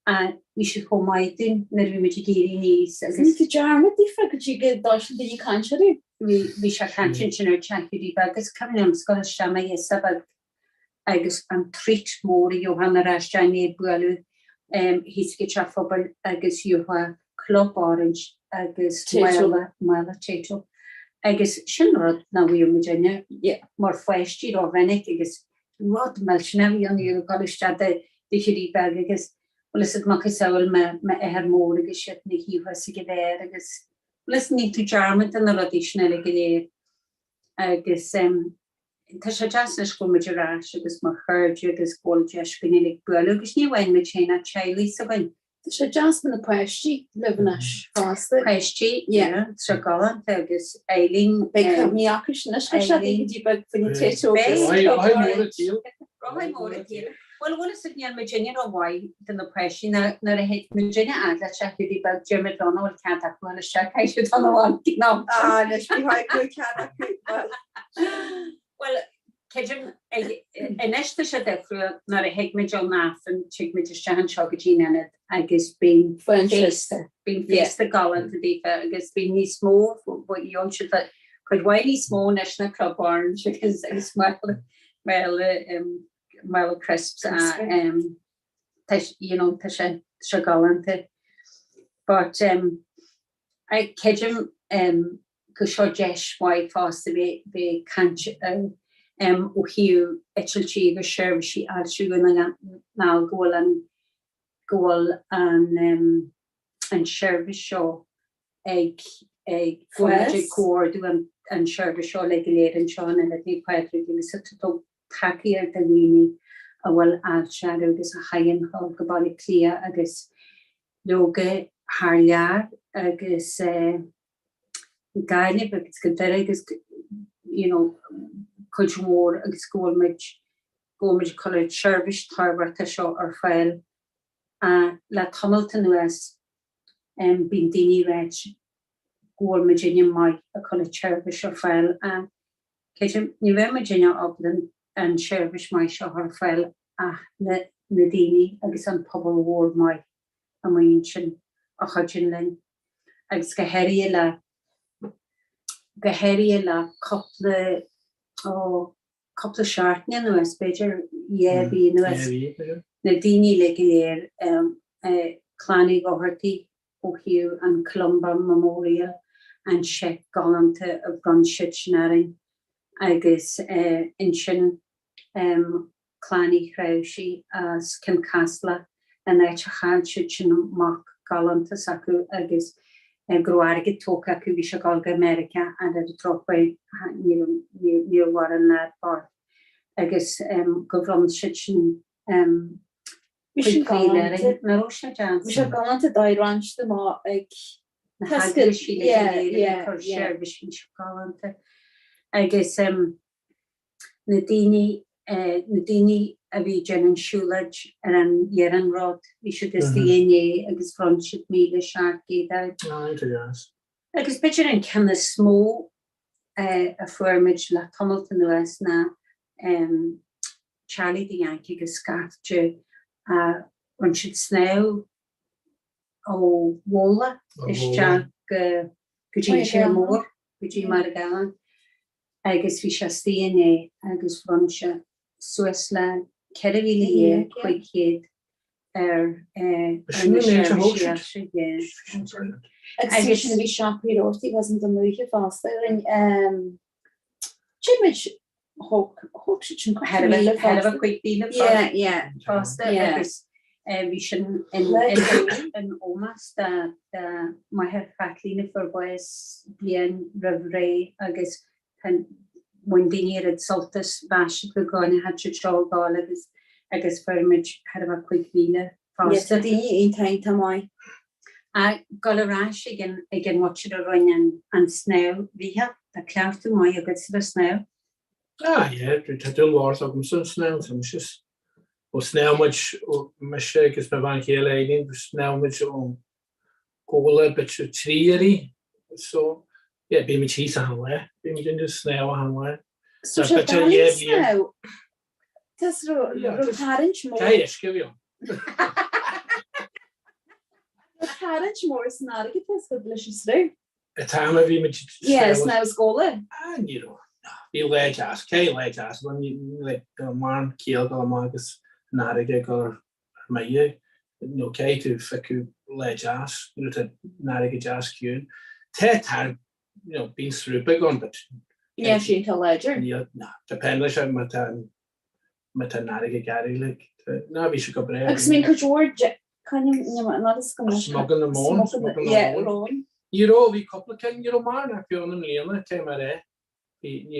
bhí siad chomh maith dúinn nuair a bhí muid ag éirí aníos agus. Níl tú dearmad daofa go dtí go dtoisíonn daoine caint orthu. Bhí sé caint ansin ar Teach Hiúdaí Beag agus cuimhin liom ag dul isteach mo ghirseach beag agus an treat mór a gheofá nuair a isteach i ndiaidh bualadh thíos ag an teach phobail agus gheofá Club Orange agus mála, mála Tayto. Agus sin rud nach bhfuair muidinne mar pháistí rómhinic agus rud millteanach a bhí ann ag dul isteach do Hiúdaí Beag agus bhfuil fhios agat macasamhail m'athair mór agus siad ina shuí thuas ag an bheár agus bhfuil fhios níl tú dearmad de na rudaí sin uilig go léir agus Tá sé deas anois go bhfuil muid ar ais agus mar chairde agus go bhfuil deis againn uilig bualadh agus ní amháin muid féin ach teaghlaigh s'againn. Tá sé deas na páistí libh anois fosta. Páistí, yeah, tá sé galánta agus Eileen. Beidh cuimhní acu sin anois go sé go dtí beag faoin Tayto agus Beidh. Rothaí móra tíre. Bhuel, bhfuil fhios agat níl muidinne rómhaith do na páistí nuair a thig muidinne fhad le teach Hiúdaí Beag deir muid leo nach bhfuil cead acu dul isteach caithfidh siad dul abhaile ag an am sin. Ah, anois bhí go bhfuil cead acu, bhuel. Bhuel, creidim, anois tá sé difriúil nuair a thig muid ón Aifreann, tig muid isteach anseo go dtí an ionad agus bíonn féasta, bíonn féasta galánta daofa agus bíonn níos mó, gheobhann siad cuid mhaith níos mó anois ná Club Orange agus agus mála, mála mála crisps tá you know tá sé tá sé galánta. But um, I creidim um, go seo deis mhaith fosta bheith bheith ag caint um, ó thaobh eitiltí agus seirbhísí Fháilte Dhún na nGall go bhfuil an go bhfuil an um, an seirbhís seo ag ag go bhfuil muid ag comhordú an an seirbhís seo le go léir anseo in Ionad Naomh Pádraig agus a tug tacaíocht do dhaoine a bhfuil ailse orthu agus a chaithfidh a dhul go Baile Átha Cliath agus leoga thar lear agus Gaillimh agus go Doire agus you know cuid mhór agus go bhfuil muid go bhfuil muid ag cur an tseirbhís tábhachtach seo ar fáil le tamalt anuas bíonn daoine ag ráit go bhfuil muidinne maith ag cur an tseirbhís ar fáil. Creidim, ní bheadh muidinne ábalta an tseirbhís maith seo a chur ar fáil ach na na daoine agus an pobal mhór maith amuigh ansin a chuidíonn linn agus go háirithe le go háirithe le cúpla ó cúpla seachtain anuas, b'fhéidir dhá mhí anuas, na daoine uilig go léir, Clann Uí Dhochartaigh. ó thaobh an Columba Memorial, an seic galánta a bhronn siad sin orainn agus ansin Clann Uí Chreabhsaigh as Cionn Caslach, an áit a chaill siad sin mac galánta s'acu agus go raibh airgead tógtha acu, bhí sé ag dul go Meiriceá ar an drochuair níor mhair an leaid bocht agus go bhronn siad sin Bhí sin galánta. Nach raibh sé deas? Bhí sé galánta d'éirint amach ag na heaglaisí le go léir ag cur seirbhísí galánta agus na daoine na daoine a bhí ag déanamh an siúlóid ar an iarnród, bhí siad istigh inné agus bhronn siad 1,700 air. Ah, iontach deas. Agus b'fhéidir an ceann is mó a fuair muid le tamalt anuas ná Charlie the Yankee agus scaifte a rinne siad snámh ó Bhóla isteach go go dtí an Tír Mór, go dtí Margalla agus bhí sé istigh inné agus bhronn sé suas le 14,500 ar ar na seirbhísí yeah. Agus sin bhí siopaí rothaí was an dúiche fosta rinne muid thóg siad sin cúpla míle fosta. 5,000 Yeah, yeah. fosta Yeah. agus bhí sin in ómós do máthair Chaitlín a fuair bás bliain roimh ré agus bhain daoine oiread sult as mheas siad go gcoinneodh siad seo ag dul agus agus fuair muid thar a bheith 5,000 Yes, fosta. tá daoine iontach iontach maith. Ag dul ar ais ag an ag an mhuintir a rinne an an snámh Mhícheál, tá cleachtadh maith agatsa ar snámh. Ah yeah, tá dúil mhór agamsa an snámh, tá mise ó shnámh muid, ó mise agus mo bhean chéile Eileen, shnámh muid ón Ghabhla b'fhéidir 3 uairí so yeah bímid thíos achan lá, bímid ag snámh achan lá. So sé doiligh snámh? Tá raibh tarraingt mór. Caithfidh uisce a bhí ann. Raibh tarraingt mór san fharraige tá is leis an sruth. An t-am a bhí muid Yeah, snámh is Gabhla. Ah, ní raibh. Bhí lá deas, cé lá deas, like mar ciall go amach agus an fharraige ag dul ar mire, nó caithfidh tú phiocadh lá deas, you know, tá an fharraige deas ciúin. Tá tarraingt, you know, bíonn sruth beag ann, but Níl sé iontach láidir. Níl, no, depend leis má tá má tá an fharraige ag éirí, like, ná bhí sé go breá. Agus I mean cuid mhór de, Smuganna móin, smuganna móin. Ní raibh, bhí cúpla ceann, ní raibh mórán acu ann i mbliana, cé mar é. Bhí, ní,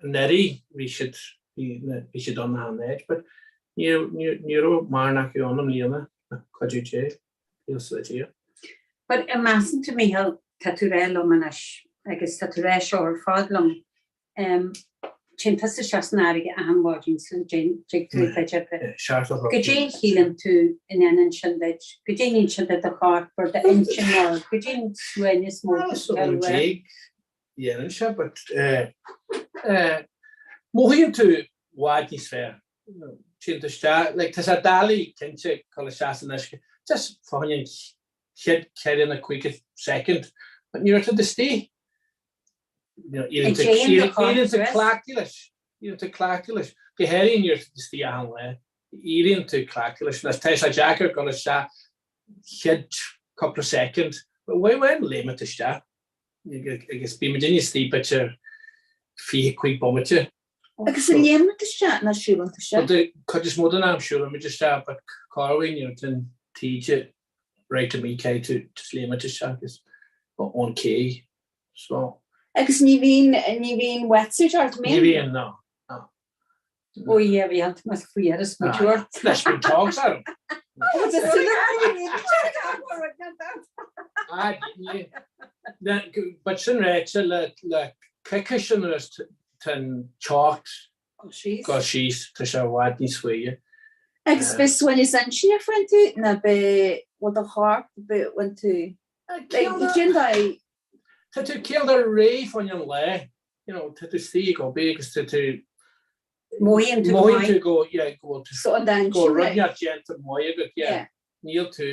anuraidh bhí siad, bhí, bhí siad ann achan áit, but ní, ní, ní raibh mórán acu ann i mbliana, le cuidiú Dé, buíochas le Dia. But an measann tú, Mícheál, tá tú ag rá liom anois, agus tá tú ag rá seo ar fad liom, Téann tusa isteach san fharraige achan mhaidin sula dtig tú do chuid oibre. Goidé a shíleann tú a ndéanann sin duit? Goidé a ndéanann sin do do chorp or d'intinn or goidé an suaimhneas mór atá uait? Dhéanann sé but mothaíonn tú i bhfad níos fearr. Téann tú isteach, like tá sé doiligh cinnte dul isteach san uisce just fá choinne an chéad 4 nó 5 soicind but nuair atá tú istigh Éiríonn tú cleachtaithe leis. Éiríonn tú cleachtaithe leis. Go háirithe nuair atá tú istigh achan lá. Éiríonn tú cleachtaithe leis. Anois tá sé deacair dul isteach chéad cúpla soicind. But uair amháin léimeann tú isteach agus bíonn muidinne istigh b'fhéidir 25 bomaite. Agus an léimeann tú isteach nó siúlann tú isteach? Well, cuid is mó den am siúlann muid isteach but corruair you know tá an taoide right amuigh caithfidh tú just léimeadh isteach agus ón cé. So. Agus ní bhíonn, ní bhíonn wetsuit ort, mbíonn? Ní bhíonn, no, no. Ó yeah, bhí an mas faoi ar is muid ort. Leis bíonn togs orm. But sin ráite le le coicís anuas tá an teocht Gabháil síos, tá sé i bhfad níos faoithe. Agus b'é suaimhneas intinne a fuair tú nó b'é bhfuil do chorp, b'é bhain tú cén dóigh? Tá tú cineál de réidh fá choinne an lae, you know, tá tú istigh ag obair agus tá tú Mothaíonn tú go maith. Mothaíonn tú go, yeah, go bhfuil tú So an dán go rud inteacht déanta maith agat, yeah. Níl tú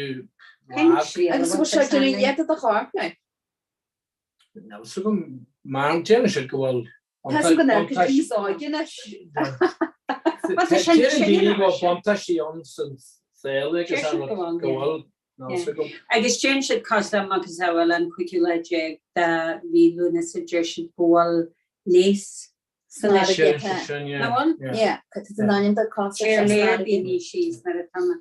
lag. Agus bhfuil sé ag déanamh iad do chorp now? Níl a fhios agam, mar déanann siad go bhfuil Tá sé go n-amharcann níos óige anois. Deireann daoine go bhfuil buntáistí ann san saol agus an rud go bhfuil. Agus deireann siad cosúil le macasamhail an cúigiú lá déag de mhí Lúnasa, deir siad go bhfuil leigheas san uisce. Nach bhfuil? Téir léir daoine síos nuair atá na.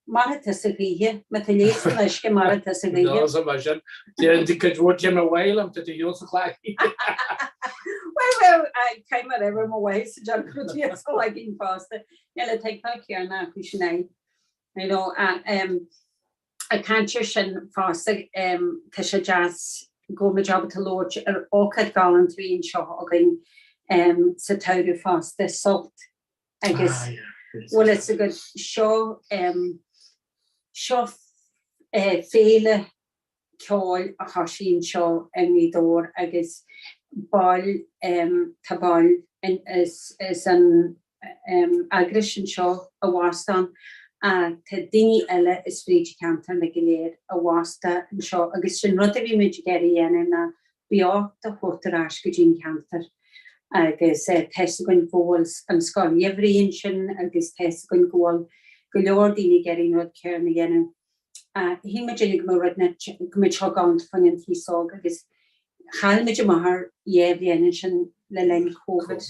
Mairfidh tusa choíche, má tá leigheas san uisce, mairfidh tusa choíche. Nó sa mar sin, déanann tú cuid mhór téir mo mhaith liom, tá tú shiúl sa chlaí. Well, well, caithfidh mé a rá mo mhaith sa dearcadh go dtí sa lagín fosta. Níl a tuigbheáil céarna acu sin é. You know, ag caint ar sin fosta, tá sé deas go bhfuil muid ábalta labhairt ar ócáid ghalánta a bhí anseo againn sa tsamhradh fosta, Sult. Agus bhfuil fhios agat, seo, seo féile ceoil a thosaigh anseo i nGaoth Dobhair agus baill, tá baill as an eagrais anseo i bhfostú ann, tá daoine eile as fríd an cheantar go léir i bhfostú anseo agus sin rud a bhí muid ag iarraidh a dhéanamh ná beocht a thabhairt ar ais go dtí an ceantar agus tá fhios againn go bhfuil an scoil gheimhridh ansin agus tá fhios againn go bhfuil go leor daoine ag iarraidh an rud céanna a dhéanamh. Shíl muid uilig go mbeadh rud go mbeadh seo galánta fá choinne an t-aos óg agus chaill muid amach ar dhá bhliain ansin le linn Covid.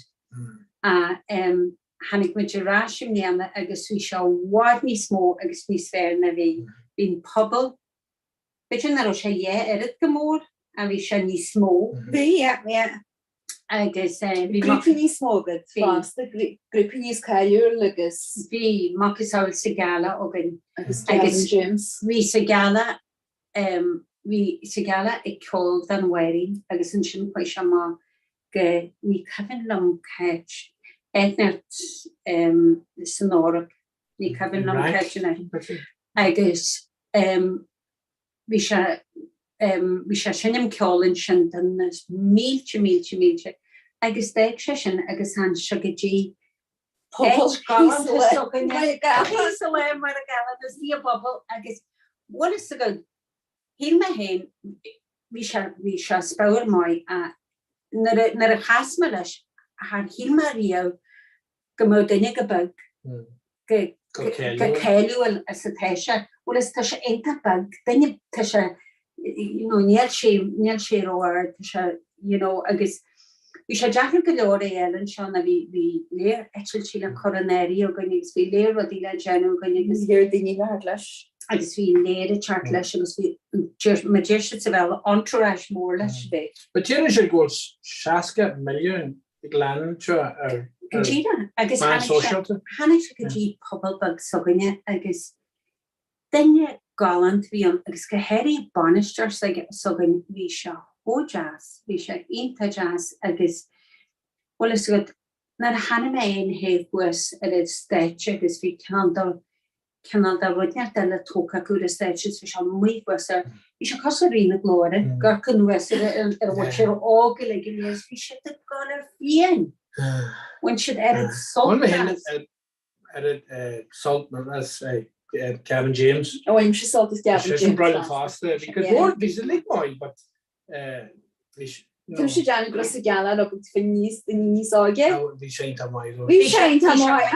Tháinig muid ar ais i mbliana agus bhí sé i bhfad níos mó agus níos fearr ná bhí. Bhí an pobal B'fhéidir nach raibh sé dhá oiread go mór ach bhí sé níos mó. Bhí, yeah, yeah. Agus bhí. Grúpaí níos mó agat fosta, grúpaí níos cáiliúil agus. Bhí, macasamhail Sigala againn. Agus Gavin James. Bhí Sigala, bhí Sigala ag ceol don Mháirín agus ansin chuaigh sé amach go, ní cuimhin liom cá háit, áit inteacht san Eoraip, ní cuimhin liom cá háit anois. Agus Bhí sé bhí sé ag seinm ceoil ansin do na mílte, mílte, mílte agus d'fhág sé sin agus tháinig sé go dtí Pobal thíos le Máire Galán is í a bpobal agus bhfuil fhios agat, shíl mé féin bhí sé bhí sé spiorad maith ach nuair a nuair a chas mé leis char shíl mé riamh go mbeadh duine chomh beag go cáiliúil is atá sé. Bhuel is tá sé iontach beag, duine, tá sé, you know, níl sé, níl sé ró-ard, tá sé, you know, agus bhí sé deacair go leor é a fháil anseo ná bhí, bhí léar eitiltí le cur in áirithe againn agus bhí léar rudaí le déanamh againn agus. Bhí léar daoine le theacht leis. Agus bhí léar ag teacht leis agus bhí, deir, mar deir siad sa Bhéarla, entourage mór leis. Bhí. But deireann siad go bhfuil 60 milliún ag leanúint ar Go díreach. Agus meáin sóisialta. Tháinig sé go dtí pobal beag s'againne agus duine galánta a bhí ann agus go háirithe bainisteoir s'againn, bhí sé chomh deas, bhí sé iontach deas agus bhfuil fhios agat, nuair a chonaic mé é ina thaobh thuas ar an stáitse agus bhí cineál de cineál de rud inteacht eile tógtha acu ar an stáitse is bhí sé amuigh thuas ar, bhí sé cosúil le Rí na Glóire, ag amharc anuas ar an mhuintir óg uilig go léir is bhí siad ag gabháil ar fiáin. Bhain siad oiread sult as. Oiread sult as Gavin James. Ó, bhain sé sult as Gavin James. Sin breá liom fosta. Bhí cuid mhór, bhí siad uilig maith but Tá sé déanamh go raibh Sigala rud faoi níos daoine níos óige. Bhí sé iontach maith though. Bhí sé iontach maith,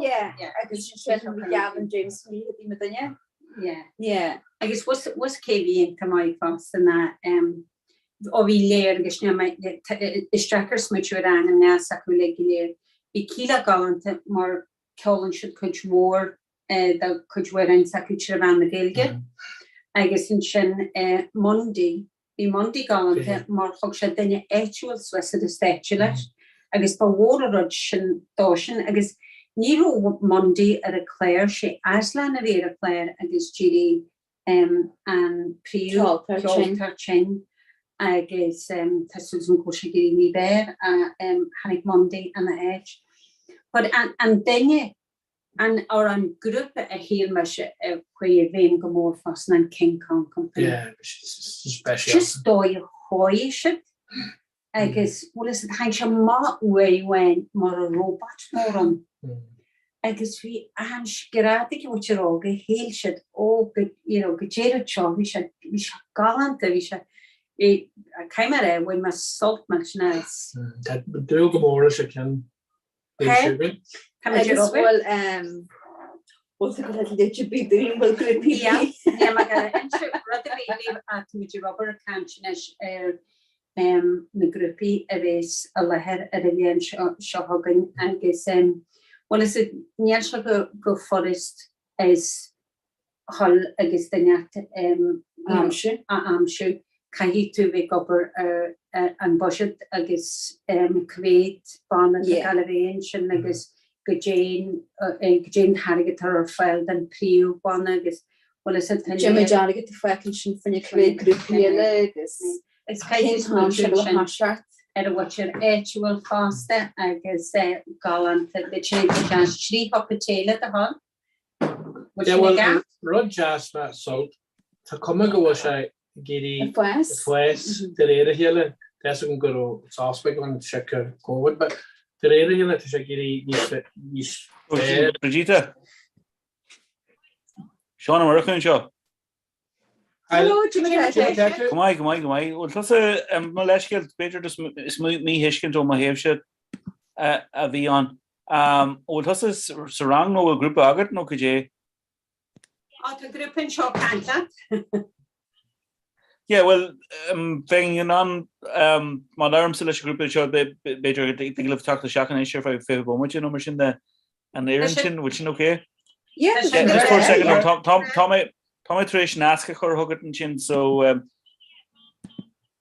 yeah, agus sin bhí Gavin James faoi a bhí mo duine. Yeah. Yeah. Agus was cé bhí iontach maith fosta ná ó bhí léir agus is deacair smaoitiú ar ainm neas acu uilig go léir. Bhí Kíla galánta mar ceolann siad cuid mhór de cuid amhráin s'acu tré mheán na Gaeilge agus ansin Mundy Bhí Mundy galánta mar thug sé duine áitiúil suas ar an stáitse leis agus ba mhór an rud sin dósan agus ní raibh Mundy ar an chlár, sé Aslan a bhí ar an chlár agus d'éirigh an príomh-cheoltóir tinn agus tá súil agam go bhfuil sé ag éirí ní b'fhearr tháinig Mundy ina áit. But an duine An or an grúpa a shíl mise a chuaigh i bhfeidhm go mór fosta ná an King Kong Company. Yeah, speisialta. Just dóigh a chóirigh siad agus bhfuil fhios agat, tháinig sé amach uair amháin mar a robot mór ann agus bhí an scread ag an mhuintir óga, shíl siad ó go, you know, go deireadh seo, bhí sé, bhí sé galánta, bhí sé, bhí, caithfidh mé a rá, bhain mé sult millteanach as. Tá dúil go mór leis an cionn. Tá muid ar Agus obair. bhfuil. Bhfuil tú ag dul leid ar bith dúinn, bhfuil grúpaí Yeah, níl mé ag dul inse rud ar bith libh ach tá muid ag obair ag caint anois ar na grúpaí a bhéas i láthair ar an bhliain seo chugainn agus bhuel is níl sé chomh furast is dhul agus duine a aimsiú. Caithfidh tú bheith ag obair ar an buiséad agus cá mhéad banna atá ag dul a bheith ansin agus goidé an t-airgead atá ar fáil don príomhbhanna agus bhfuil fhios agat Cad é méid airgead atá fágtha ansin fá choinne cá mhéad grúpaí eile agus Is caithfidh tú smaointiú ansin ar an mhuintir áitiúil fosta agus galánta duit sin deas 3 chupa tae le do thoil. Yeah, well, an rud deas fá Sult, tá cuma go bhfuil sé ag éirí Ag fás. ag fás de réir a chéile. Tá fhios agam go raibh sos beag ann siocair Covid, but de réir a chéile tá sé ag éirí níos níos fearr. Brigitte? Seán Ó Murchú anseo. Hello, Jimmy Tá tú? Go maith, go maith, go maith. Bhuel tusa, mo leithscéal, b'fhéidir just is míthuiscint ó mo thaobhse a bhí ann. Bhfuil tusa sa rang nó bhfuil grúpa agat nó cad é? Á, tá grúpa anseo ag caint leat. Yeah, well, bheinn in ann, má labhraímse leis an ghrúpa seo, b'fhéidir go dtig libh teacht isteach anois ar feadh 20 bomaite nó mar sin de. An oireann sin, bhfuil sin okay? Yeah, Yeah, just for a second, no, tá, tá, tá mé, tá mé tar éis nasc a chur chugat ansin, so, um,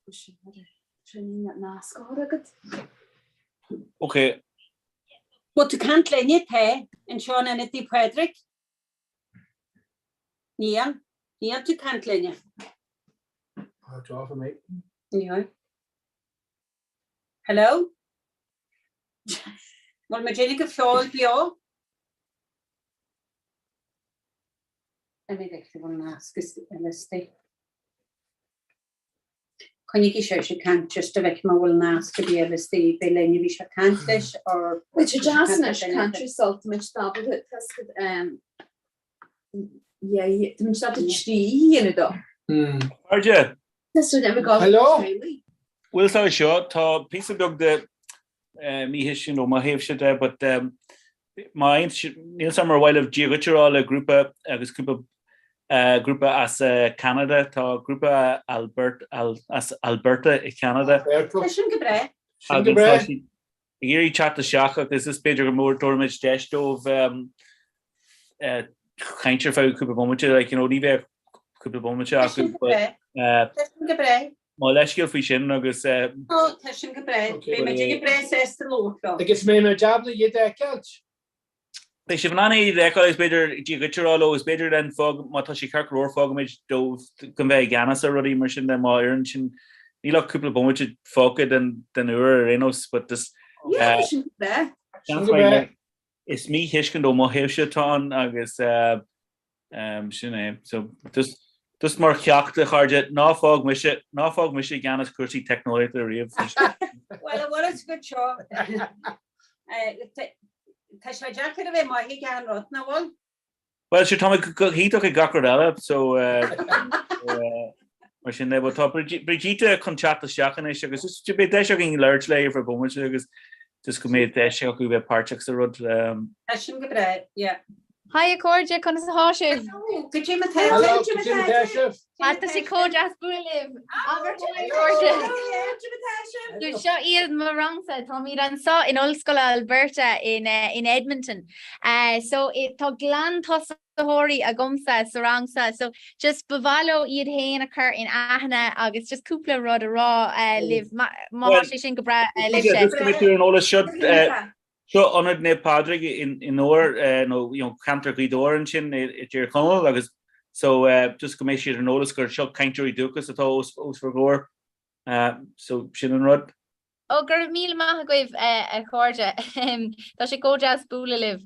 Sin nasc a chur agat. okay. Bhfuil tú ag caint linne, tá, anseo in Ionad Naomh Pádraig? Níl, níl tú ag caint linne. Oh, draw for me. Níl. Hello? Bhfuil muid uilig go fóill beo? Let me get you one nasc is liostaí. Coinnigí sibhse ag caint just go bhfeicfidh mé an bhfuil nasc ar bith eile istigh, beidh linn a bhí sé ag caint leis or Bhí sé deas anois caint ar Sult, tá muid ábalta tá yeah, tá muid ábalta trí dhéanamh dó. Cairde! Tá sé ag gabháil Hello! Bhfuil fhios agat seo, tá píosa beag de míthuiscint ó mo thaobhse de but má níl fhios agam ar mhaith libh Dia dhuit a rá le grúpa agus cúpla grúpa as Ceanada, tá grúpa Albert, as Alberta i Ceanada. Tá sin go breá. Sin go breá. Ag iarraidh teacht isteach agus is b'fhéidir go mór dtabharfaimid deis dóibh caint ar feadh cúpla bomaite, like, you know, ní bheadh cúpla bomaite acu but Tá sin go breá. Mo leithscéal faoi sin agus. Ó, tá sin go breá. Beidh muid ag breá sásta labhairt leo. Agus mbeidh muid ábalta iad a fheiceáilt. Beidh sibh in ann iad a fheiceáil agus b'fhéidir Dia dhuit a rá leo agus b'fhéidir then fág, má tá sé ceart go leor fágfaimid dóibh gan bheith i gceannas ar rudaí mar sin de má oireann sin. Níl ach cúpla bomaite fágtha den den uair ar aon nós but just Yeah, tá sin go breá. Sin go breá. Is míthuiscint ó mo thaobhse atá ann agus sin é. So just just mar cheacht a chairde, ná fág mise, ná fág mise i gceannas cúrsaí teicneolaíochta ariamh. Bhuel, an bhfuil fhios agat seo, tá sé deacair a bheith maith ag achan rud, nach bhfuil? Bhuel, sure, tá mé go hiontach ag gach rud eile, so mar sin de. But tá Brigitte chun teacht isteach anois agus just beidh deis againn labhairt léi ar feadh bomaite agus just go mbeidh deis acu bheith páirteach sa rud. Tá sin go breá, yeah. Hi a chairde, conas atá sibh? Goidé mar atá Hello, goidé mar atá sibh? Ah, tá sé chomh deas bualadh libh. Abair hi a chairde. So seo iad mo rangsa, táimid anseo in Ollscoil Alberta in in Edmonton. So tá glantosaitheoirí agamsa sa rang seo, so just ba mhaith leo iad féin a chur in aithne agus just cúpla rud a rá libh má tá sé sin go breá libhse. Just go mbeidh tú ar an eolas seo, seo Ionad Naomh Pádraig i nDobhar nó you know ceantar Ghaoth Dobhair ansin i dTír Chonaill agus so just go mbeidh siad ar an eolas gur seo cainteoirí dúchais atá os bhur gcomhair. So sin an rud. Ó, go raibh míle maith agaibh, a chairde. Tá sé chomh deas bualadh libh.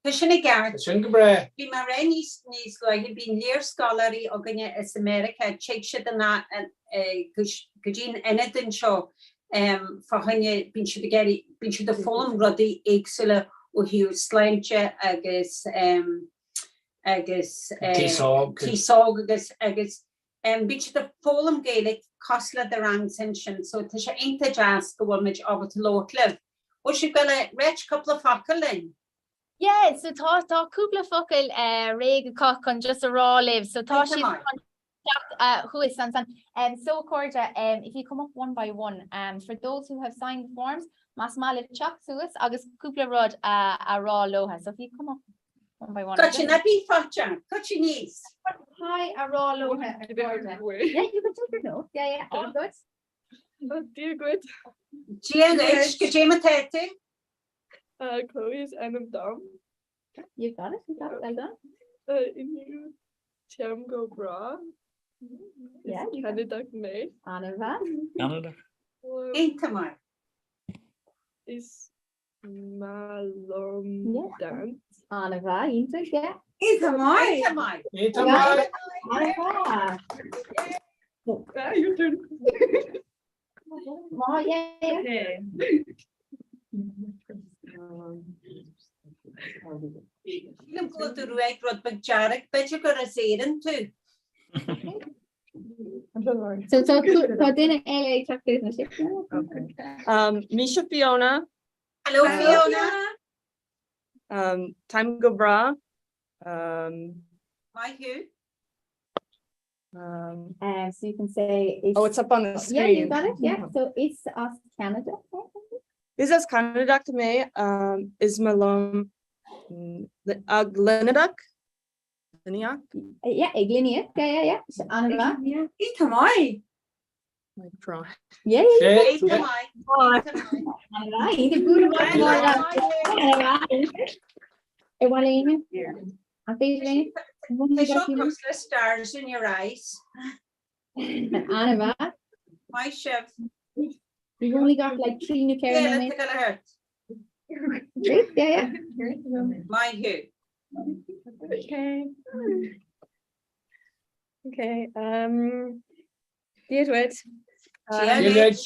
Tá sin i gceart. Tá sin go breá. Bhí mé ag rá níos níos luaithe, bíonn léarscáileoirí againne as America, tig siad go dtí an ionad anseo fá choinne, bíonn siad ag iarraidh, bíonn siad ag foghlaim rudaí éagsúla ó thaobh sláinte agus agus Aos óg. Aos óg agus agus Bíonn siad ag foghlaim Gaeilge cosúil le do rangsa ansin so tá sé iontach deas go bhfuil muid ábalta labhairt libh. Bhfuil sibh ag goil a ráit cúpla focal linn? Yeah, so tá tá cúpla focal réidh acu chun just a rá libh, so tá siad chun teacht thuas ansan. So a chairde, if you come up one by one, for those who have signed the forms, más maith libh teacht suas agus cúpla rud a rá leo. So if you come up one by one. Cad sin a bhí faighte, cad sin níos? Hi a rá leo a chairde. Yeah, you can take your notes. Yeah, yeah, all good. Dia dhuit. Dia dhuit, goidé mar atá tú? Chloe is ainm dom. You got it, you got it, well done. Inniu táim go breá. Yeah, Is Ceanadach mé. An-mhaith. Ceanadach. Iontach maith. Is maith liom dance. An-mhaith, iontach, yeah. Iontach maith. Iontach maith. Iontach maith. An-mhaith. Ah, your turn. Maith, yeah, yeah. Sílim go bhfuil do ghruaig rud beag dearg, b'fhéidir gur as Éirinn tú. So tá tá duine eile ag teacht suas anois. Um, Mise Fiona. Hello Fiona. Um, Táim go breá. Um, Maith thú. Um, Um, so you can say oh, it's up on the Yeah, you screen. got it. Yeah. So is as Ceanada. Is as Ceanadach mé um, is maith liom ag líníocht? Líníocht? Yeah, ag líníocht. Yeah, yeah, yeah. So an-mhaith. Iontach maith. Like draw. Yeah, yeah, yeah. Iontach maith. Iontach maith. An-mhaith. Iontach bualadh bos. Ar mhaith le éinne? An féidir éinne? Tá seo cosúil le stars in your eyes. An-mhaith. Maith sibh. We've only got like 3 nó 4 Yeah, nóiméad. let's go hurt. Great, yeah, yeah. Maith thú. Okay. Okay. Um, Dia duit. Dia duit.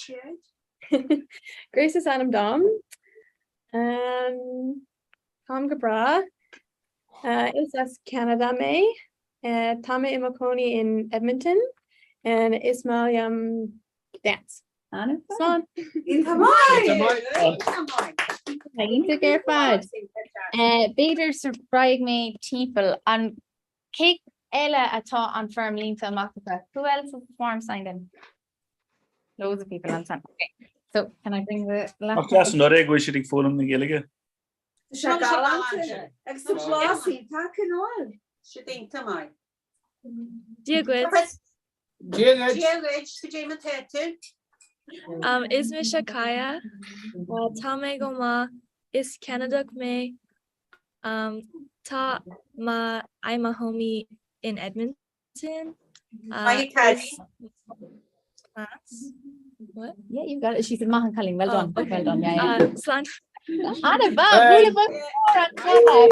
Grace is ainm dom. Um, Táim go breá. Uh, is as Ceanada mé. Uh, tá mé i mo chónaí in Edmonton and is maith liom dance. An-mhaith. Slán. Iontach maith. Iontach maith. Iontach ar fad. Uh, B'fhéidir sar raghaidh mé timpeall an Cé eile atá an foirm líonta amach acu? Who else has the form signed in? Loads of people ansan. Okay. So can I bring the Ach laptop? deas an rud é go bhfuil siad ag foghlaim na Gaeilge. Tá sé galánta. Agus tá blas iontach acu Noel. Siad iontach maith. Dia dhuit. Dia dhuit. Dia dhuit, goidé mar atá tú? Um, is mise Kaya. Uh, tá mé go maith. Is Ceanadach mé. Um, tá mé i mo chónaí in Edmonton. Uh, Maith an cailín. Class. What? Yeah, you've got it. She said maith an cailín. Well done. Oh, okay. Well done. Yeah, yeah. Uh, slán. An-mhaith, bualadh bos mór an Kaya.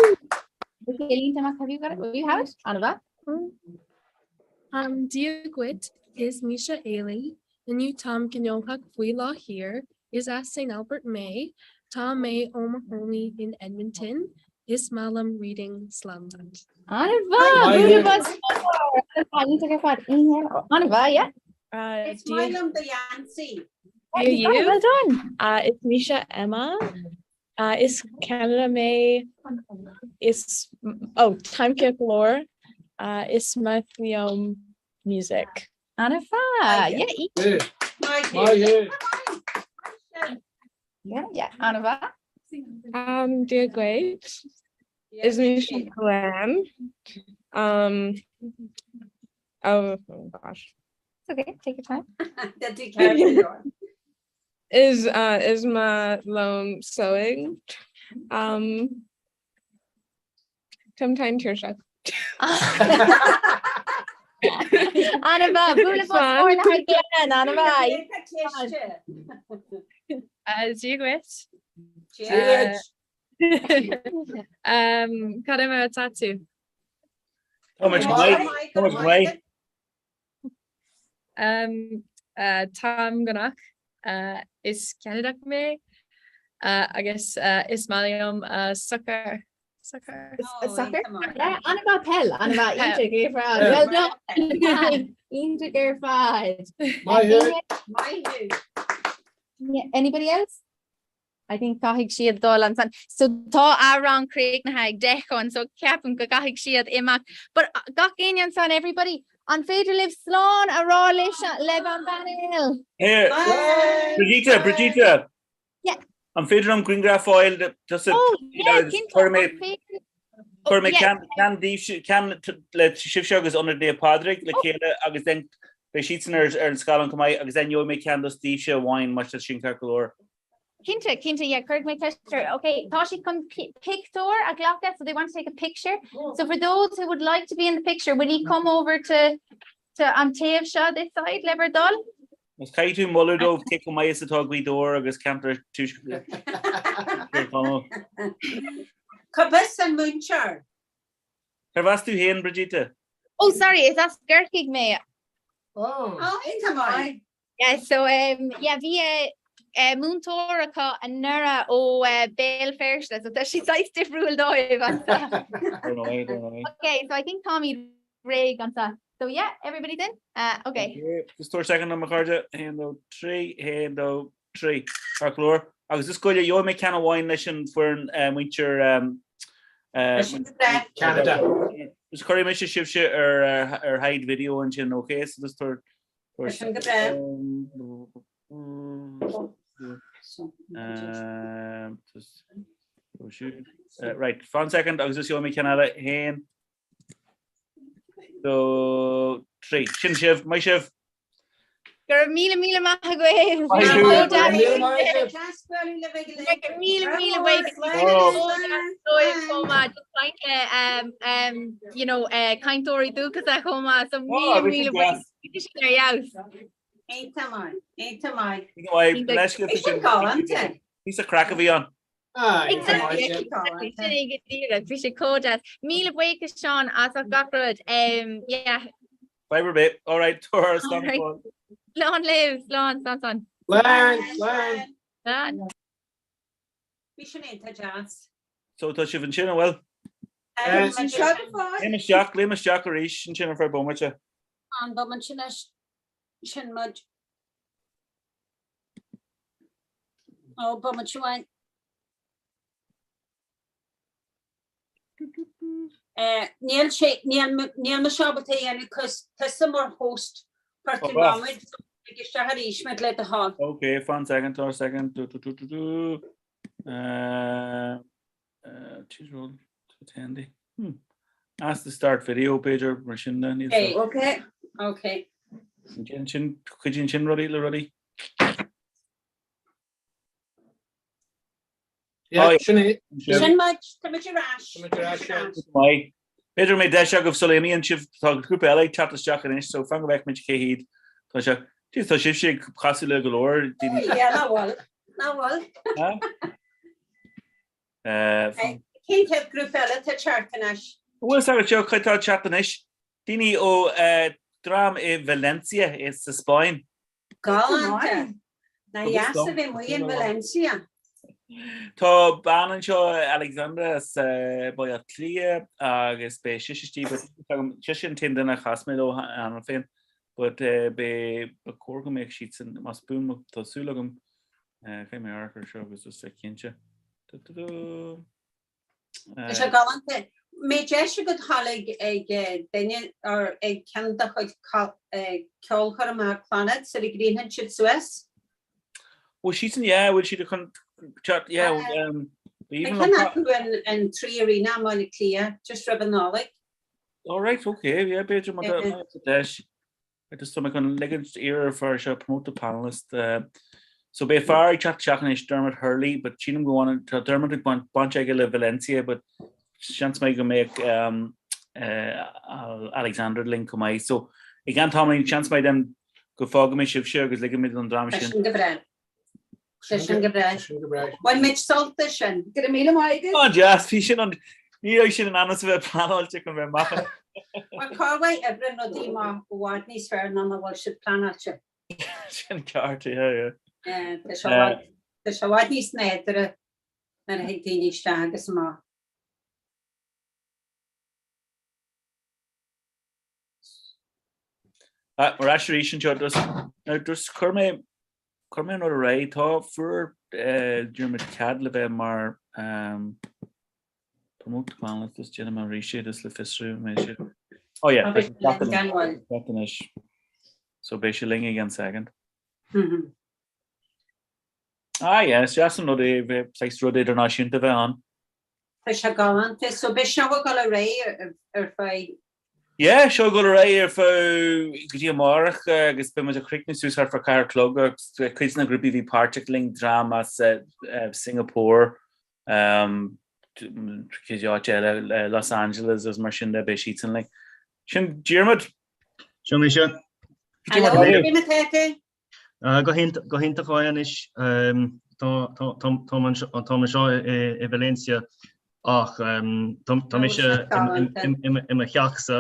Okay, líonta amach, have you got it? Oh, you have it? An-mhaith. Um, Dia dhuit, is mise Ailey. Inniu táim gnóthach faoi láthair. Is as St. Albert mé. Tá mé i mo chónaí in Edmonton. Is maith liom reading slán. An-mhaith, bualadh bos mór. An-mhaith, iontach ar fad. An-mhaith, yeah. Uh, Is maith liom do gheansaí. Dia You got it, well done. Uh, is mise Emma. Uh, is Ceanada mé. Is oh, táim ceart go leor. Uh, is maith liom music. An-mhaith, yeah. Maith Maith thú. Yeah, yeah, an-mhaith. Um, Dia dhuit. Is mise Glenn. Um, oh, oh gosh. It's okay, take your time. Is uh, is maith liom sewing. Um, Táim tuirseach. An-mhaith, bualadh bos mór le haghaidh Glenn, an-mhaith. Dia dhuit. Dia dhuit. Cad é mar atá tú? Tá muid maith, tá muid maith. Táim go maith. Is Ceanadach mé agus is maith liom soccer. Soccer. Soccer? Yeah, an-mhaith peil, an-mhaith iontach ar fad. Well done. Iontach ar fad. Maith thú. Maith thú. Anybody else? I think caithfidh siad dul ansan. So tá a rang críochnaithe ag 10 chun, so ceapaim go gcaithfidh siad imeacht. But gach éinne ansan, everybody, an féidir libh slán a rá leis le an bpainéal? Here, Brigitte, Brigitte! Yeah. An féidir liom grianghraf a fháil tusa? Oh, yeah, cinnte. Chuir mé Chuir mé ceann ceann daoibhse ceann le sibhse agus Ionad Naomh Pádraig le chéile agus then beidh siadsan ar ar an scáileán chomh maith agus then gheobhaidh mé ceann dos daoibhse amháin má tá sin ceart go leor. Cinnte, cinnte, yeah, cuirfidh mé ceist orthu. Ok, tá siad chun pictiúr a ghlacadh, so they want to take a picture. So for those who would like to be in the picture, will you come over to to an taobh seo, this side, le bhur dtoil? Agus caithfidh tú moladh dóibh cé chomh maith is atá Gaoth Dobhair agus ceantar Tuaisceart Thír Chonaill. Cá bhfios an múinteoir? Cérbh as tú féin, Brigitte? Oh, sorry, is as Corcaigh mé. Oh, iontach maith. Yeah, so um, yeah, bhí eh, eh, múinteoir acu anuraidh ó eh, Béal Feirste, so tá sé saghas difriúil dóibh anso. Ar ndóigh, ar ndóigh. Okay, so I think táimid réidh anso. So yeah, everybody's in? Uh, okay. Okay, Just tabhair second dom a chairde, 1, 2, 3, 1, 2, 3. Ceart go leor. Agus is goile, gheobhaidh mé ceann amháin leis an foireann eh, muintir um, eh, Leis an breac. Canada. Just cuirfidh mise sibhse ar, ar, ar hide video ansin, okay? So just tabhair Tá sin go breá. Right, fan second agus is gheobhaidh mé ceann eile, 1, 2, 3. Sin sibh, maith sibh! Go raibh míle míle maith agaibh. Maith thú. Míle míle buíochas chomh maith just caint le you know cainteoirí dúchasacha chomh maith so míle míle buíochas. Bhí sin ar fheabhas. Iontach maith, iontach maith. Leis sin galánta. Píosa craic a bhí ann. Exactly, exactly. Sin é go díreach. Bhí sé chomh deas. Míle buíochas Seán as gach rud. Yeah. Fadhb ar bith. All right, tabhair slán. Slán libh, slán, slán, slán. Slán, slán. Slán. Bhí sin iontach deas. So tá sibh ansin, an bhfuil? Léim isteach, léim isteach arís ansin ar feadh bomaite. An bomaite anois, sin muid. Ó, bomaite amháin. Níl sé, níl mise ábalta é a dhéanamh cos tusa mar host chuir tú amach muid so lig isteach arís muid le do thoil. Ok, fan second, tar second, du du du du du. Uh, uh, choose role to attendee. Hmm. Ask to start video, b'fhéidir, mar sin de, níl Okay, okay, okay. Sin, cuidíonn sin rudaí le rudaí. Yeah, sin é. Sin muid, tá muid ar ais. Tá muid ar ais, yeah. Maith. B'fhéidir go mbeidh deis agaibh sula imíonn sibh, tá grúpa eile ag teacht isteach anois, so fan go bhfeicfidh muid cé hiad. Tá sé, Jeez, tá sibhse ag casadh le go leor daoine. Yeah, ná bhfuil, ná bhfuil. Eh, Cén chéad grúpa eile atá ag teacht anois? Bhfuil a fhios agat seo, cad tá ag teacht anois? Daoine ó dream i Valencia sa Spáinn. Galánta! Nach deas a bheith amuigh in Valencia. Tá bean anseo, Alexandra, as Baile Átha Cliath agus beidh sise istigh, but sise an t-aon duine a chas mé leo cheana féin, but beidh, ba chóir go mbeadh siadsan, más buan, tá súil agam, caithfidh mé amharc ar seo agus just a chinnte. Du-du-du. Tá sé galánta. Mbeidh deis agat dhul ag ag duine or ag ceann de chuid ceolchoirmeacha Clannad sula gcríochnaíonn siad suas? Bhfuil siadsan, yeah, bhfuil siad chun teacht, yeah, um, Beidh ceann acu in in Three Arena i mBaile Átha Cliath just roimh an Nollaig. All right, okay, yeah, b'fhéidir má tá deis. Agus tá mé chun ligint iarraidh ar fear seo promote to panelist. So beidh fear ag teacht isteach anois, Dermot Hurley, but sílim go bhfuil tá Dermot ag baint baint aige le Valencia, but seans maith go mbeadh um, uh, Alexander linn chomh maith. So i gceann tamaillín seans maith then go bhfágfaidh mé sibhse agus ligfidh mé don dream Tá sin. sin go breá. Tá sin go breá. Sin go breá. Bhain muid sult as sin. Go raibh míle maith agat. An-deas, bhí sin an ní raibh sin in ainm is a bheith pleanáilte chun bheith amach. Mar cá bhfuil oibreann rudaí amach i bhfad níos fearr ná mar bhfuil siad pleanáilte. Sin ceart, yeah, yeah. Eh, Tá sé i bhfad- tá sé i bhfad níos nádúrtha nuair a thig daoine isteach agus amach. Ah, Ar ais arís anseo, just, now, just chuir mé Chuir mé an rud ar aghaidh. Tá fuair Diarmuid cead le bheith mar promote to panelist is déanfaidh mé arís é just le fiosrú an mbeidh sé. Oh yeah, beidh sé ceart anois. So beidh sé linn i gceann second. Ah yeah, is deas an rud é bheith saghas rud idirnáisiúnta a bheith ann. Tá sé galánta. So beidh seo ag dul ar aghaidh ar feadh. Yeah, seo ag dul ar aghaidh ar feadh go dtí amárach agus beidh muid ag críochnú suas thart fá 4 a chlog agus cuid de na grúpaí a bhí páirteach linn, dream as Singapore, cuid áit eile, Los Angeles agus mar sin de, beidh siadsan linn. Sin Diarmuid! Seo mise. Hello, cén chaoi atá tú? Go hiontach anois. Táim anseo i Valencia ach tá mise i mo theachsa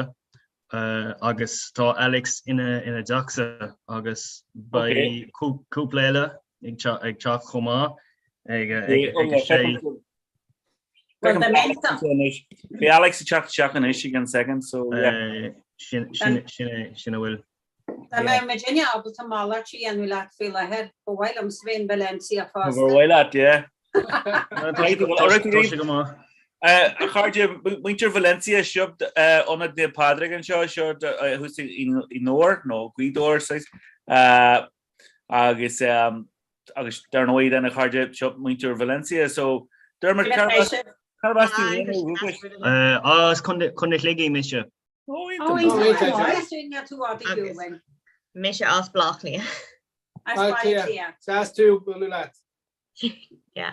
agus tá Alex ina dteachsa agus beidh cúpla eile ag teacht chomh maith ag a sé. Beidh Alex ag teacht isteach anois i gceann second so yeah. Sin a bhfuil. Dá mbeadh muidinne ábalta malairt a dhéanamh leat faoi láthair, ba mhaith liomsa bheith in Valencia fosta. Ba mhaith leat, yeah. Tá sé go maith. A chairde, muintir Valencia, seo Ionad Naomh Pádraig anseo, seo thuas i nDobhar, nó Gaoth Dobhair, saghas. Agus agus dar ndóigh then a chairde, seo muintir Valencia, so Dermot, cárb as tú féin ó dhúchas? As Contae Shligigh mise. Mise as Baile Átha Cliath. Deas tú bualadh leat.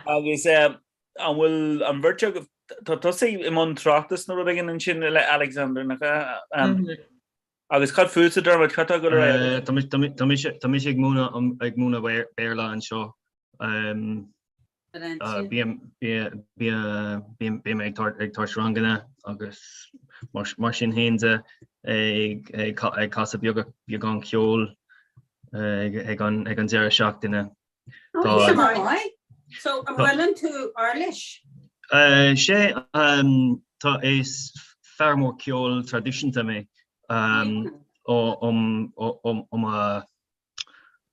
Agus an bhfuil an bheirt agaibh, tá tusa i mbun tráchtas nó rud éigin ansin le Alexander, nach ea? Agus cad fútsa, Dermot, cad tá ag dul ar aghaidh agat? Tá mise ag múineadh Béarla anseo. Bím ag tabhairt ranganna agus mar sin féin de ag casadh beagán ceoil ag an deireadh seachtaine. So an bhfuileann tú uirlis? Sea, tá is fear mór ceoil traidisiúnta mé ó ó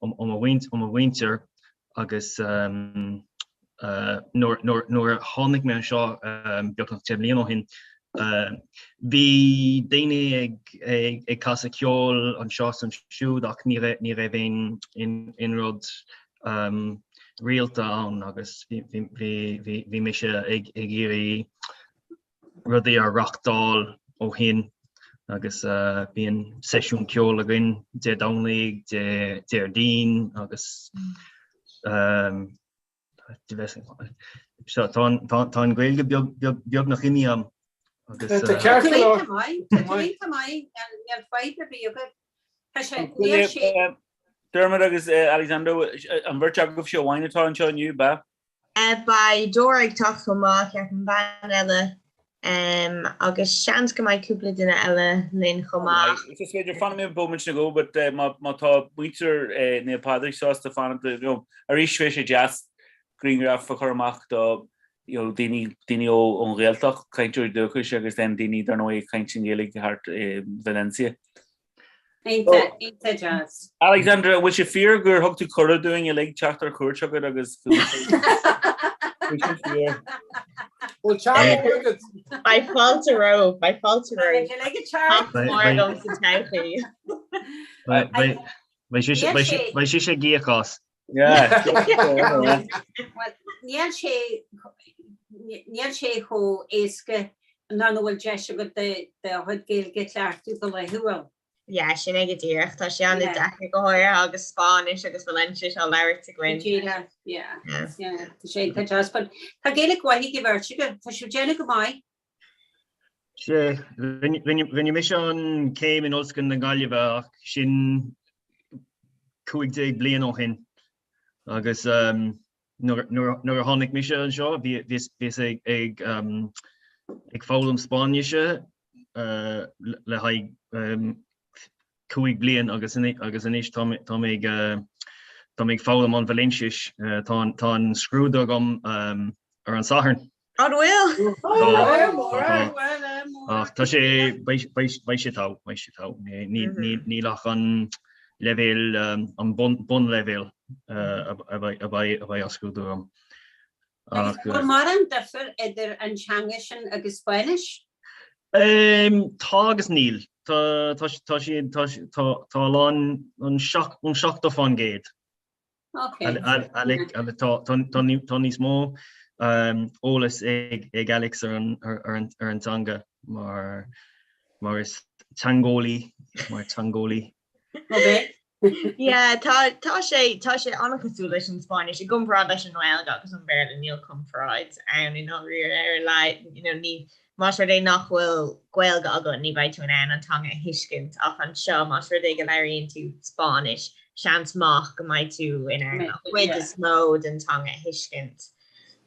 mo mhuintir agus nuair a tháinig mé anseo beagnach 10 mbliana ó shin, bhí daoine ag casadh ceoil anseo is ansiúd ach ní raibh aon rud rialta ann agus bhí mise ag iarraidh rudaí a reáchtáil ó shin agus bíonn seisiún ceoil againn Dé Domhnaigh, Déardaoin agus tá an Ghaeilge beagnach imithe agam agus. Tá ceart go leor. Tá tú iontach maith, níl fadhb ar bith agat. Tá sé, níl sé. Dermot agus Alexander, an bheirt agaibhse amháin atá anseo inniu, ab ea? Beidh Dora ag teacht chomh maith, ceapaim, bean eile, agus seans go mbeidh cúpla duine eile linn chomh maith. Is féidir, fanfaidh mé bomaite nó dhó, but má tá muintir Naomh Pádraig sásta fanacht, you know, arís bheadh sé deas grianghraf a chur amach do you know, daoine, daoine ón Ghaeltacht, cainteoirí dúchais agus then daoine dar ndóigh ag caint i nGaeilge thart i Valencia. Iontach, iontach deas. Alexandra, an bhfuil sé fíor gur thug tú cuireadh dúinn uilig teacht ar chuairt chugat agus go bhfuil sé fíor? Bhfuil teanga agat? Beidh fáilte romhaibh, beidh fáilte romhaibh. Teacht mór agam sa todhchaí. Beidh sise ag íoc as. Níl sé níl sé chomh éasca nuair nach bhfuil deis agat do chuid Gaeilge a chleachtadh go laethúil. Yeah, sin é go díreach. Tá sé an-deacair go háirithe agus Spáinnis agus Valenciais á labhairt againn. Díreach, yeah. Yeah, tá sé tá deas, but tá Gaeilge mhaith ag an bheirt agaibh, tá sibh déanamh go maith. Sea, rinne mise an céim in Ollscoil na Gaillimhe ach sin 15 bliain ó shin agus nuair a tháinig mise anseo bhíos ag foghlaim Spáinnise le haghaidh 5 bliain agus anois tá mé ag foghlaim an Vailinsis. Tá an scrúdú agam ar an Satharn. An bhfuil? Ach tá sé, beidh sé togha, beidh sé togha. Níl ach an leibhéal, an bunleibhéal. a bheidh á scrúdú agam. Agus bhfuil mórán difir idir an teanga sin agus Spáinnis? Tá agus níl. Tá tá siad tá tá a lán an 70%. Tá níos mó eolas ag Alex ar an teanga mar mar is teangeolaí mar teangeolaí. Yeah, tá tá sé tá sé an-chosúil leis an Spáinnis i gcomparáid leis an nGaeilge agus an Béarla níl comparáid ann i ndáiríre ar a laghad you know, ní más rud é nach bhfuil Gaeilge agat ní bheidh tú in ann an teanga a thuiscint ach anseo más rud é go labhraíonn tú Spáinnis seans maith go mbeidh tú in ann an chuid is mó den teanga a thuiscint.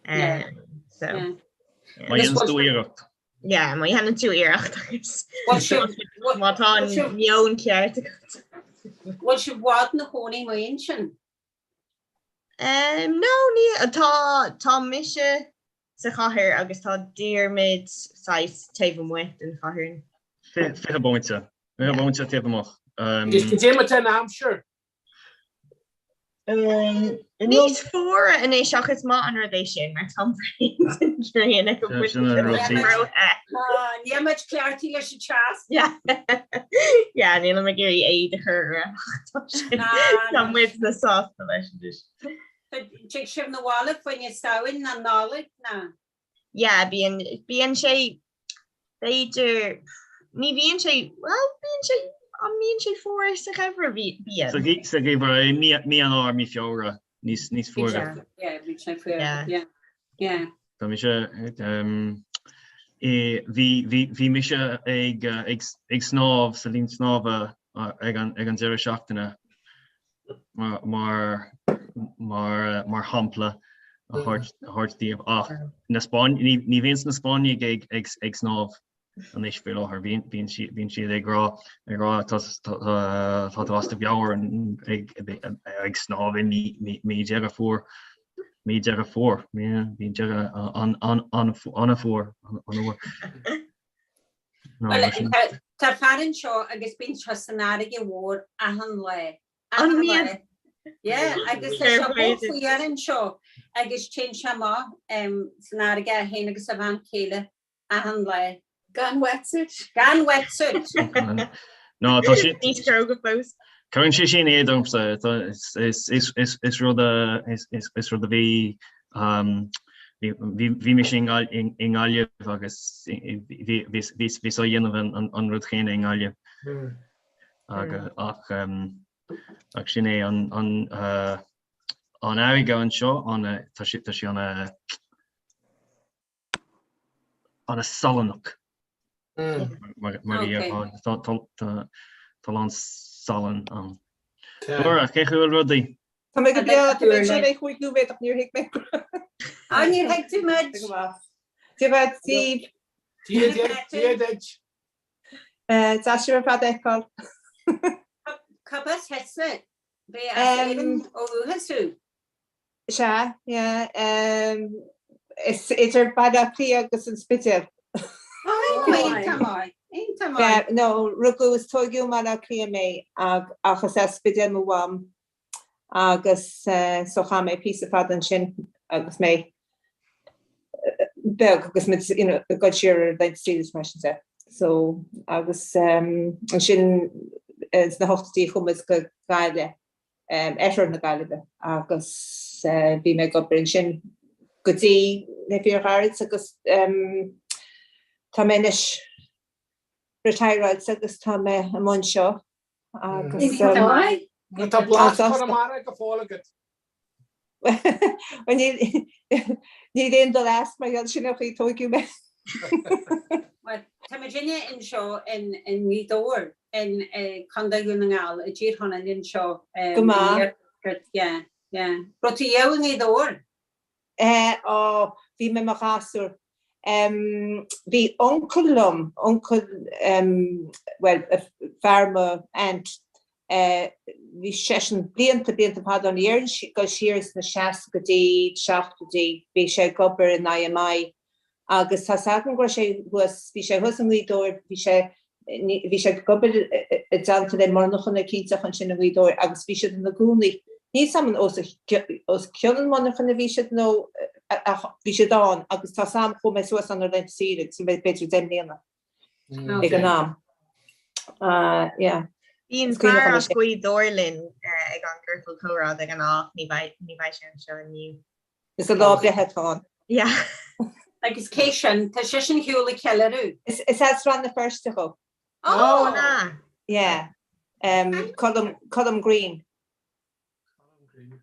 Um, so, yeah. Má dhéanann tú iarracht. Yeah, má dhéanann tú iarracht agus má tá an meon ceart agat. Bhfuil sibh i bhfad ina chónaí amuigh ansin? Um, no, ní tá tá mise sa chathair agus tá Diarmuid saghas taobh amuigh den chathair. 20 bomaite. 20 bomaite taobh amuigh. Agus cad é mar atá an aimsir? Níos fuaire anois ach is maith an rud é sin mar táim bréan den ghrian ag an bpointe. Níl muid cleachtaithe leis an teas. Yeah, nílim ag iarraidh éad a chur orm ach tá muid sásta leis anois. Tig sibh na bhaile fá choinne Samhain ná Nollaig ná? Yeah, bíonn, bíonn sé, b'fhéidir, ní bhíonn sé, bhuel, bíonn sé, an mbíonn sé fuar sa gheimhreadh? Bíonn. Sa gheimhreadh, mí Eanáir, mí Feabhra, níos, níos fuaire. Yeah, bíonn sé fuar, yeah, yeah. Tá mise, bhí, bhí, bhí mise ag, ag, ag snámh sa linn snámha ag an, ag an deireadh seachtaine. Mar mar shampla a thabhairt daoibh ach na Spáinnigh, ní bhíonn na Spáinnigh ag ag ag snámh anois faoi láthair, bíonn bíonn siad bíonn siad ag rá ag rá tá tá tú as do mheabhair ag ag snámh i mí mí mí Deireadh Fómhair, mí Deireadh Fómhair, bíonn deireadh an an an an-fhuar an-fhuar. Bhuel, tá fear anseo agus bíonn sé san fharraige mhór achan lá. Achan lá. Yeah, agus tá sé chomh fuar anseo agus téann sé amach san fharraige é féin agus a bhean chéile achan lá. Gan wetsuit? Gan wetsuit! No, tá sé... Níos cróga fós. Cuireann sé sin éad ormsa. Is rud a is rud a bhí Bhí mise i nGaillimh agus bhíos á dhéanamh an rud chéanna i nGaillimh. Ach sin é an fharraige anseo, tá sí an-salannach. Mar a déarfá, tá a lán salann ann. Laura, cén chaoi a bhfuil rudaí? Tá mé go breá, tá mé anseo le chúig nóiméad ach níor thuig mé. Á, níor thuig tú muid. Dia daoibh. Dia duit. Deas sibh ar fad a fheiceáil. Cad as thusa? B'é as Éirinn ó dhúchas thú? Sea, yeah. Is idir Baile Átha Cliath agus an Spidéal. Iontach maith, iontach maith. No, rugadh is tóigeadh i mBaile Átha Cliath mé ach is as Spidéal mo mham agus so chaith mé píosa fada ansin agus mé beag agus muid you know ag dul siar ar laethanta saoire is mar sin de. So agus ansin sna hochtóidí chuaigh muid go Gaillimh oirthear na Gaillimhe agus bhí mé ag obair ansin go dtí le fíorghairid agus tá mé anois retireáilte agus tá mé amuigh anseo agus Tá blas Chonamara go fóill agat. Bhuel níl aon dul as mar gheall sin an chaoi a tóigeadh mé. Bhuel, tá muidinne anseo i nGaoth Dobhair in Contae Dhún na nGall, i dTír Chonaill anseo. Go maith. Yeah, yeah. Raibh tú riamh i nGaoth Dobhair? Eh, ó, bhí mé i mo ghasúr. Bhí uncail liom, uncail, bhuel, fear mo aunt, bhí seisean blianta, blianta fada ó shin, ag dul siar sna seascaidí, seachtóidí, bhí sé ag obair in IMI agus tá's agam go raibh sé thuas, bhí sé thuas i nGaoth Dobhair, bhí sé, bhí sé ag obair i dteannta le monarchan eicínteach ansin i nGaoth Dobhair agus bhí siad ina gcónaí. Níl 's a'm an os os cionn an mhonarchan a bhí siad nó ach bhí siad ann agus tá 's a'm chuaigh mé suas ann ar laethanta saoire agus bhí mé b'fhéidir 10 mbliana ag an am. Yeah. Bíonn fear as Gaoth Dobhair linn ag an gciorcal comhrá de ghnáth, ní bheidh ní bheidh sé anseo inniu. Is a lá breithe atá ann. Yeah. Agus cé sin? Tá seisean ar shiúl ag ceiliúradh. Is as Rann na Feirste dhó. Oh, an ea? Yeah. Um, Colm, Colm Green.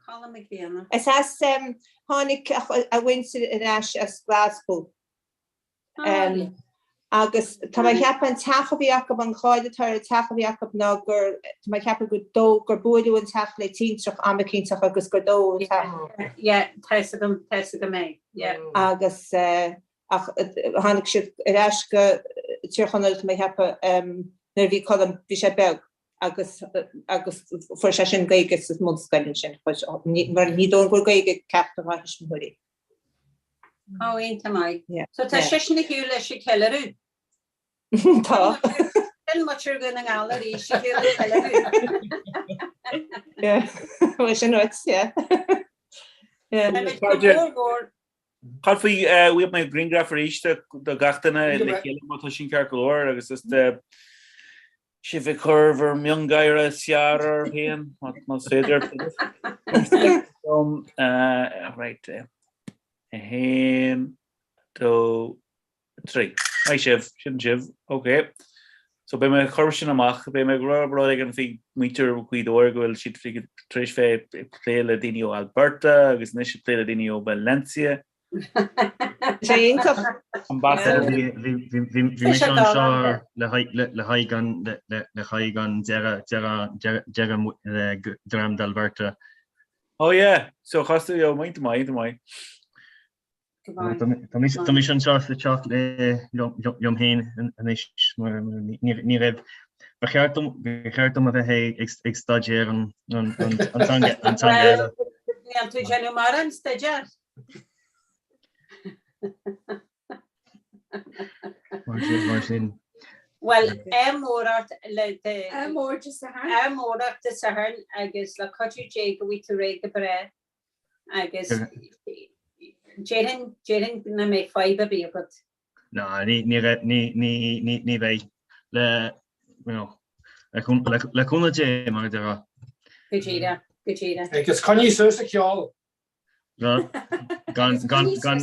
Colm Mac Grianna. Is as, um, tháinig a mhuintir ar ais as Glasgow. Um, agus tá mé ag ceapadh an teach a bhí acu, an cháil atá ar an teach a bhí acu ná gur, tá mé ag ceapadh gur dó, gur buaileadh an teach le tintreach am eicínteach agus gur dódh an teach. Yeah, tá 'fhios agam, tá 'fhios agam é. Yeah. Agus, eh, ach tháinig siad ar ais go Tír Chonaill, tá mé ag ceapadh, nuair a bhí Colm, bhí sé beag agus agus fuair sé sin Gaeilge sa mbunscoil ansin, mar ní dóigh liom go raibh Gaeilge ag ceachtar dá thuismitheoirí. Ó, iontach maith. So tá seisean ar shiúl leis ag ceiliúradh? Tá. Sin muintir Dhún na nGall arís ar shiúl ag ceiliúradh. Yeah, bhuel sin rud, yeah. Yeah. Táimid go mór mhór Cad faoi bhfuil mé grianghraf arís do gach duine le chéile má tá sin ceart go leor agus is de sibh ag cur bhur miongháire is fearr oraibh féin más féidir. Right. 1, 2, 3. Maith sibh, sin sibh. Ok. So beidh mé ag cur sin amach, beidh mé ag rá rud éigin faoi muintir Ghaoth Dobhair go bhfuil siad tar éis bheith ag plé le daoine ó Alberta agus anois ag plé le daoine ó Valencia. Sé iontach. Bhí mise anseo le haghaidh an le haghaidh an deireadh deireadh le dream d'Alberta. Oh yeah, so chas tú leo, iontach maith, iontach maith. Tá mise anseo sa teach liom féin anois mar ní raibh ba cheart dom ba cheart dom a bheith ag staidéar an teanga eile. Níl tú ag déanamh mórán staidéir. Mar sin. Bhuel, ádh mór ort le Ádh mór Dé Sathairn. Ádh mór ort Dé Sathairn agus le cuidiú Dé go bhfaighidh tú réidh go breá. Agus déarfainn, déarfainn nach mbeidh fadhb ar bith agat. Ná, ní, ní, ní, ní, ní, ní bheidh. Le, you know, le, le, le cúnamh Dé, mar a déarfá. Go díreach, go díreach. Agus coinnigh suas an ceol. Gan, gan, gan, gan,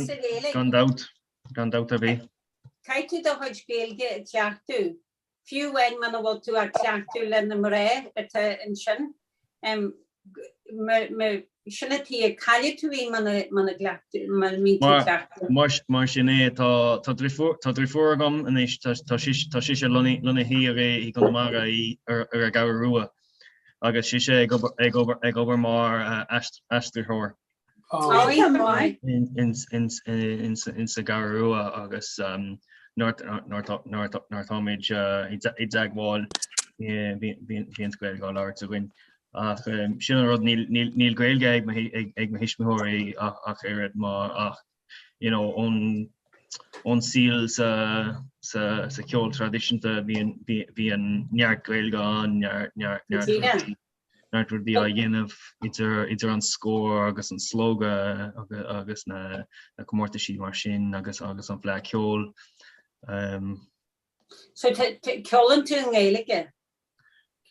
gan dabht, gan dabht ar bith. Caithfidh tú do chuid Gaeilge a chleachtadh. Fiú amháin muna bhfuil tú á cleachtadh le na mná atá ansin, sin an tuige, caillfidh tú í muna mbíonn tú ag cleachtadh. Mar sin é, tá driofúr agam anois, tá sise lonnaithe thiar i gConamara ar an gCeathrú Rua agus sise ag obair mar aistritheoir. Ins sa gCeathrú Rua agus nuair atáimid i dteagmháil bíonn Gaeilge á labhairt againn. Ach sin an rud, níl Gaeilge ag mo thuismitheoirí ach oiread mar ach you know ón saol sa cheol traidisiúnta bíonn neart Gaeilge ann, neart rudaí. neart rudaí á dhéanamh idir idir an scór agus an slógadh agus na na comórtaisí mar sin agus agus an fleadh ceoil. Um, So ceolann tú i nGaeilge?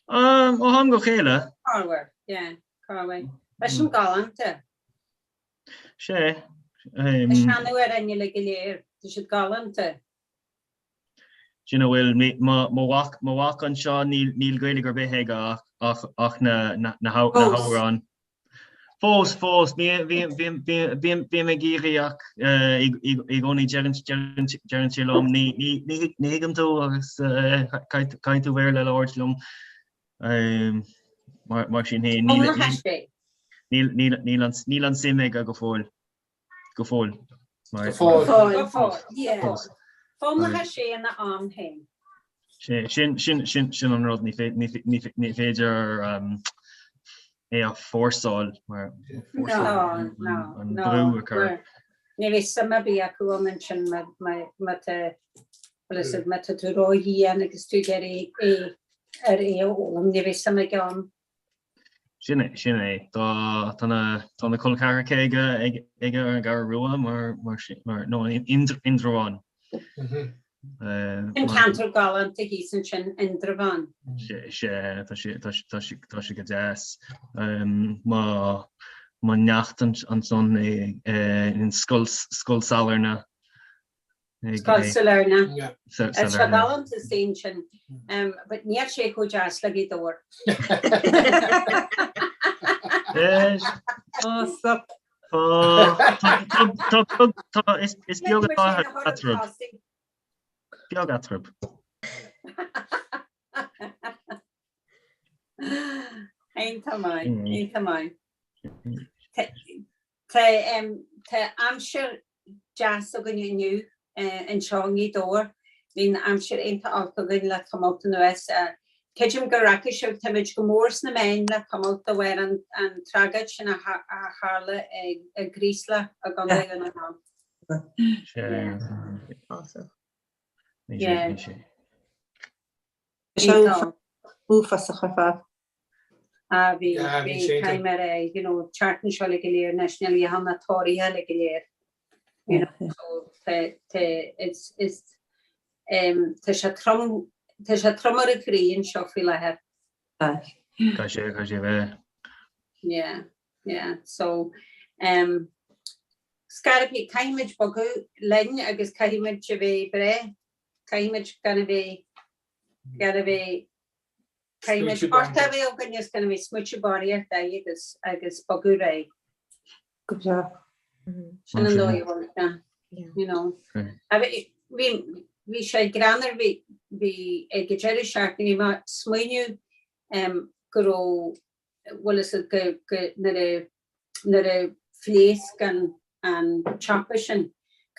Um, ó am go chéile. Corruair, yeah, corruair. Tá sin galánta. Sé. Um, Tá seanamhráin uilig go léir, tá siad galánta. Do you know bhuel mo mhac mo mhac anseo níl níl Gaeilge ar bith aige ach ach ach na na na hamhráin. Fós fós ní bhím bhím bhím bím ag iarraidh ach i i gcónaí deireann deireann deireann sé liom ní ní ní ní thuigim tú agus caithfidh tú Béarla a labhairt liom mar mar sin féin níl níl níl níl an níl an suim aige go fóill. Go fóill. Go fóill. Go fóill, yeah. Foghlaimeoidh sé ina am féin. Sin, sin, sin, sin an rud, ní féidir é a fhórsáil mar an brú a chur. Ní bheidh suim ar bith acu ann ansin má tá, má tá tú ródhian agus tú ag iarraidh é ar é a fhoghlaim, ní bheidh suim aige ann. Sin é, sin é. Tá, tá na, tá na col ceathracha aige, aige ar an gCeathrú Rua mar, mar sin, mar, nó in Indreabhán. Sin ceantar galánta thíos ansin, Indreabhán. Sea, sea, tá sé, tá sé, tá sé, tá sé go deas. Mo, mo neacht ansan in Scoil, Scoil Sailearna. Scoil Sailearna. Tá sé galánta istigh ansin, but níl sé chomh deas le Gaoth Dobhair. Oh, stop. Tá, tá, tá, is, is beag atá eatarthu. Beag eatarthu. Iontach maith, iontach maith. Tá tá aimsir deas againn inniu anseo i nGaoth Dobhair. Bhí an aimsir iontach olc againn le tamalt anuas. Creidim gur fhaca sibh, táimid go mór sna meáin le tamalt de bharr an an tragóid sin a tharla i gCraoslach i gContae Dhún na nGall. Yeah. Uafásach ar fad. Ah bhí, bhí, caithfidh mé a rá, you know, teacht anseo uilig go léir anois, níl a dhath na tóraithe uilig go léir. You know, so tá, tá, it's, it's, um, tá sé trom, tá sé trom ar an chroí anseo faoi láthair. Caithfidh sé, caithfidh sé bheith. Yeah, yeah, so, um, scairpí, caithfimid bogadh linn agus caithfimid a bheith breá, caithfimid gan a bheith, gan a bheith Caithfimid port a bheith againn is gan a bheith smaoitiú barraíocht air agus agus bogadh ar aghaidh. Go breá. Sin an dóigh a bhfuil sé, you know. Bhí bhí sé greannmhar bhí bhí ag an deireadh seachtaine bhí mé ag smaoineamh go raibh bhfuil fhios agat go go nuair a nuair a phléasc an an tsiopa sin.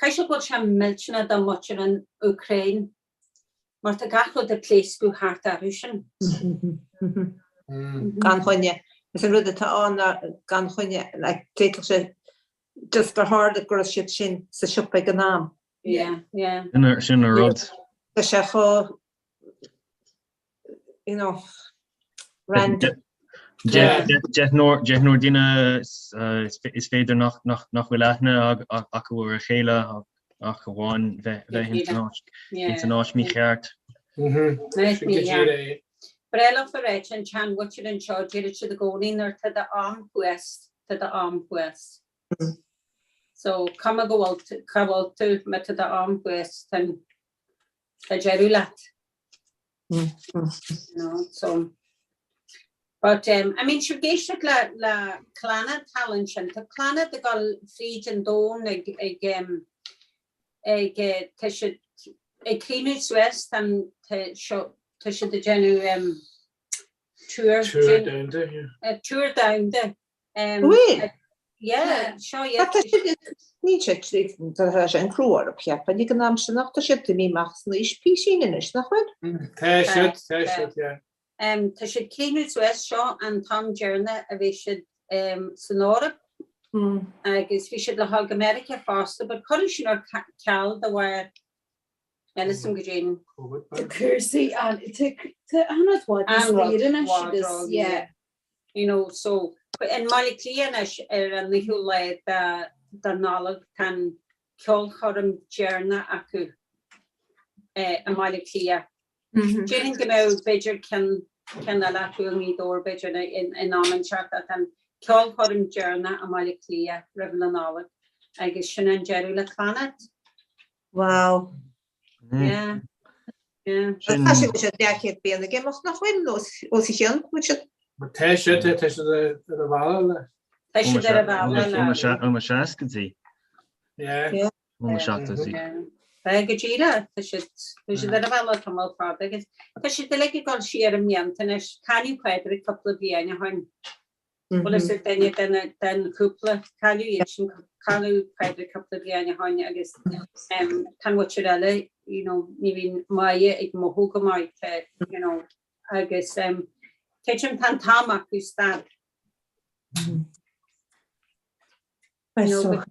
Caithfidh sé go bhfuil sé millteanach do mhuintir an Úcráin Mar tá gach rud ag pléascadh thart orthu sin. Gan choinne. Is an rud atá ann ná gan choinne, like, d'fhéadfadh sé just gur tharla go raibh siad sin sa siopa ag an am. Yeah, yeah. Sin an rud. Tá sé chomh, you know, random. Deichniúr duine is féidir nach bhfuil aithne acu ar a chéile ach amháin bheith ins an áit mícheart. Breá liom a ráite an tseanmhuintir anseo, deirid siad i gcónaí nuair tá d'am thuas, tá d'am thuas. So cuma go bhfuil, cá bhfuil tú, má tá d'am thuas, tá deireadh leat. You know, so but um, I mean sibh ag éisteacht le le Clannad thall ansin, tá Clannad ag dul fríd an domhan ag ag um, ag eh, tá siad ag críochnú suas tá tá seo tá siad ag déanamh um, tour Tour domhanda, yeah. eh, tour domhanda Bhfuil? Yeah, seo iad. Tá siad, níl sé tá sé an crua orthu, cheapfainn, ag an am sin ach tá siad imithe amach san aois písín anois, nach bhfuil? Tá siad, tá siad, yeah. Tá siad ag críochnú suas seo an t-am deireanach a bhí siad san Eoraip agus bhí siad le dhul go Meiriceá fosta but cuireadh sin ar ceal de bharr níl fhios a'm goidé an. Tá cúrsaí an, tá an-rud níos daoire anois agus yeah. you know, so i mBaile Átha Cliath anois ar an 9ú lá de de Nollaig tá an ceolchoirm deireanach acu i mBaile Átha Cliath. Déarfainn go mbeadh b'fhéidir ceann ceann eile acu i nGaoth Dobhair b'fhéidir in in am inteacht ach tá an ceolchoirm deireanach i mBaile Átha Cliath roimh na Nollag agus sin an deireadh le Clannad. Wow. Yeah. Yeah. Tá sé bhfuil siad leathchéad bliain ag imeacht nach bhfuil nó os a chionn bhfuil siad. Tá siad tá siad ar a bhealach le. Tá siad ar a bhealach le. Ó na seascaidí. Yeah. Ó na seachtóidí. Tá go díreach tá siad tá siad ar a bhealach tamall fada agus tá siad uilig ag dul siar i mblianta anois. Cailleadh Pádraig cúpla bliain ó shin. Bhuel is duine den den chúpla cailleadh iad sin cailleadh Pádraig cúpla bliain ó shin agus tá an mhuintir eile you know ní bhíonn Máire ag mothú go maith tá you know agus creidim tá an t-am acu stad. You know, but,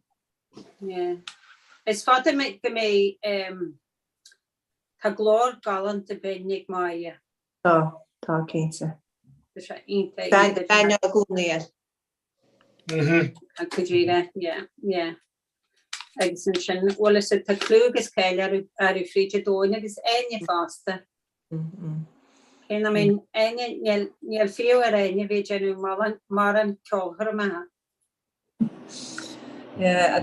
yeah. Is fada go mbeidh tá glór galánta binn ag Máire. Tá, tá cinnte. Tá sé iontach, iontach. Bheinn i gcónaí air. Go díreach, yeah, yeah. Agus ansin, bhuel is tá clú agus cáil orthu fríd an domhain agus Áine fosta. Cé nach mbíonn Áine, níl, níl fiú ar Áine bheith ag déanamh mórán ceolchoirmeacha. Yeah,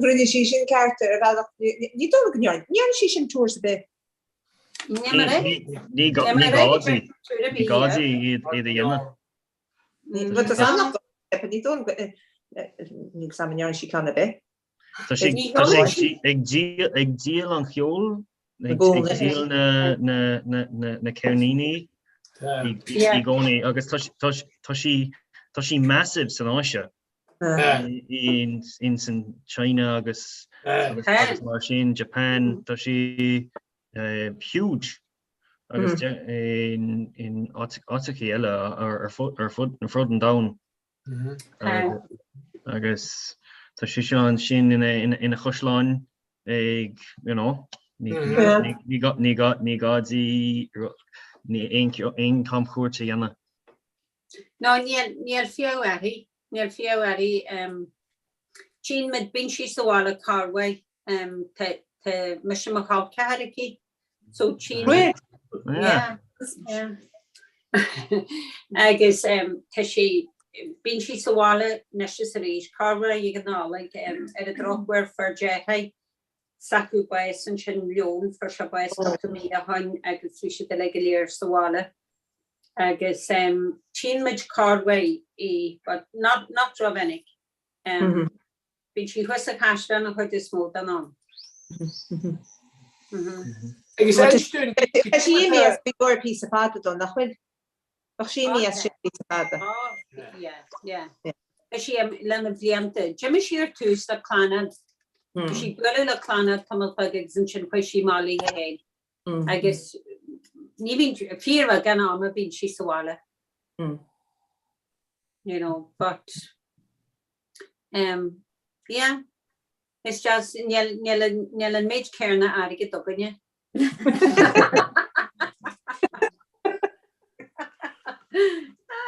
rinne sí sin ceart ar bhealach, ní dóigh liom go ndearna, ní dhearna sí sin tours ar bith. Ní gá di, ní gá di iad a dhéanamh. Ní dóigh níl 's a'm an ndearna sí ceann ar bith. Tá sí ag díol an cheoil, ag díol na ceirníní i gcónaí agus tá sí massive san Áise, in san China agus mar sin, Japan, tá sí huge agus in áiteachaí eile ar fud an domhain. Agus tá sise ansin ina chaisleán ag, you know, ní gá di aon camchuairt a dhéanamh. No, níl fiú uirthi, níl fiú uirthi. Tchíonn muid, bíonn sí sa bhaile corruair, tá mise mo chol ceathar aici, so tchíonn muid, yeah, yeah. Agus tá sí, bíonn sí sa bhaile anois is arís, corruair ag an Nollaig, ar an drochuair fuair deartháir s'acu bás ansin, Leon, fuair sé bás cúpla mí ó shin agus bhí siad uilig go léir sa bhaile. Agus tchíonn muid corruair í, but not, not rómhinic. Bíonn sí thuas sa chaisleán an chuid is mó den am. Agus inis dúinn, Tá sí imithe as go leor píosa fada dó, nach bhfuil? Bheadh sí imithe as sin píosa fada. Yeah, yeah. Tá sí lena bhlianta. D'imigh sí ar tús le Clannad. Bhí sí ag bualadh le Clannad tamall beag agus ansin chuaigh sí amach léi féin. Agus ní bhíonn, fíorbheagán ama bíonn sí sa bhaile. You know, but um, yeah, it's just níl, níl, níl an méid céanna airgid againne.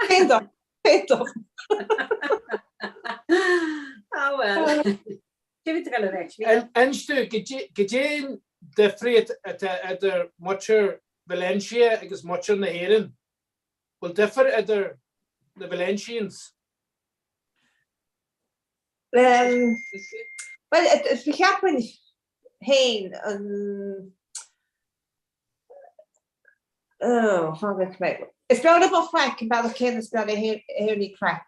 Cén dóigh? Cén dóigh? Ah well. Inis dúinn, goidé an difríocht atá idir muintir Valencia agus muintir na hÉireann? Bhfuil difear idir na Valencians? Bhuel, cheapfainn féin an Oh, is breá liom an chraic, an bealach céanna is breá le hÉireannaigh craic.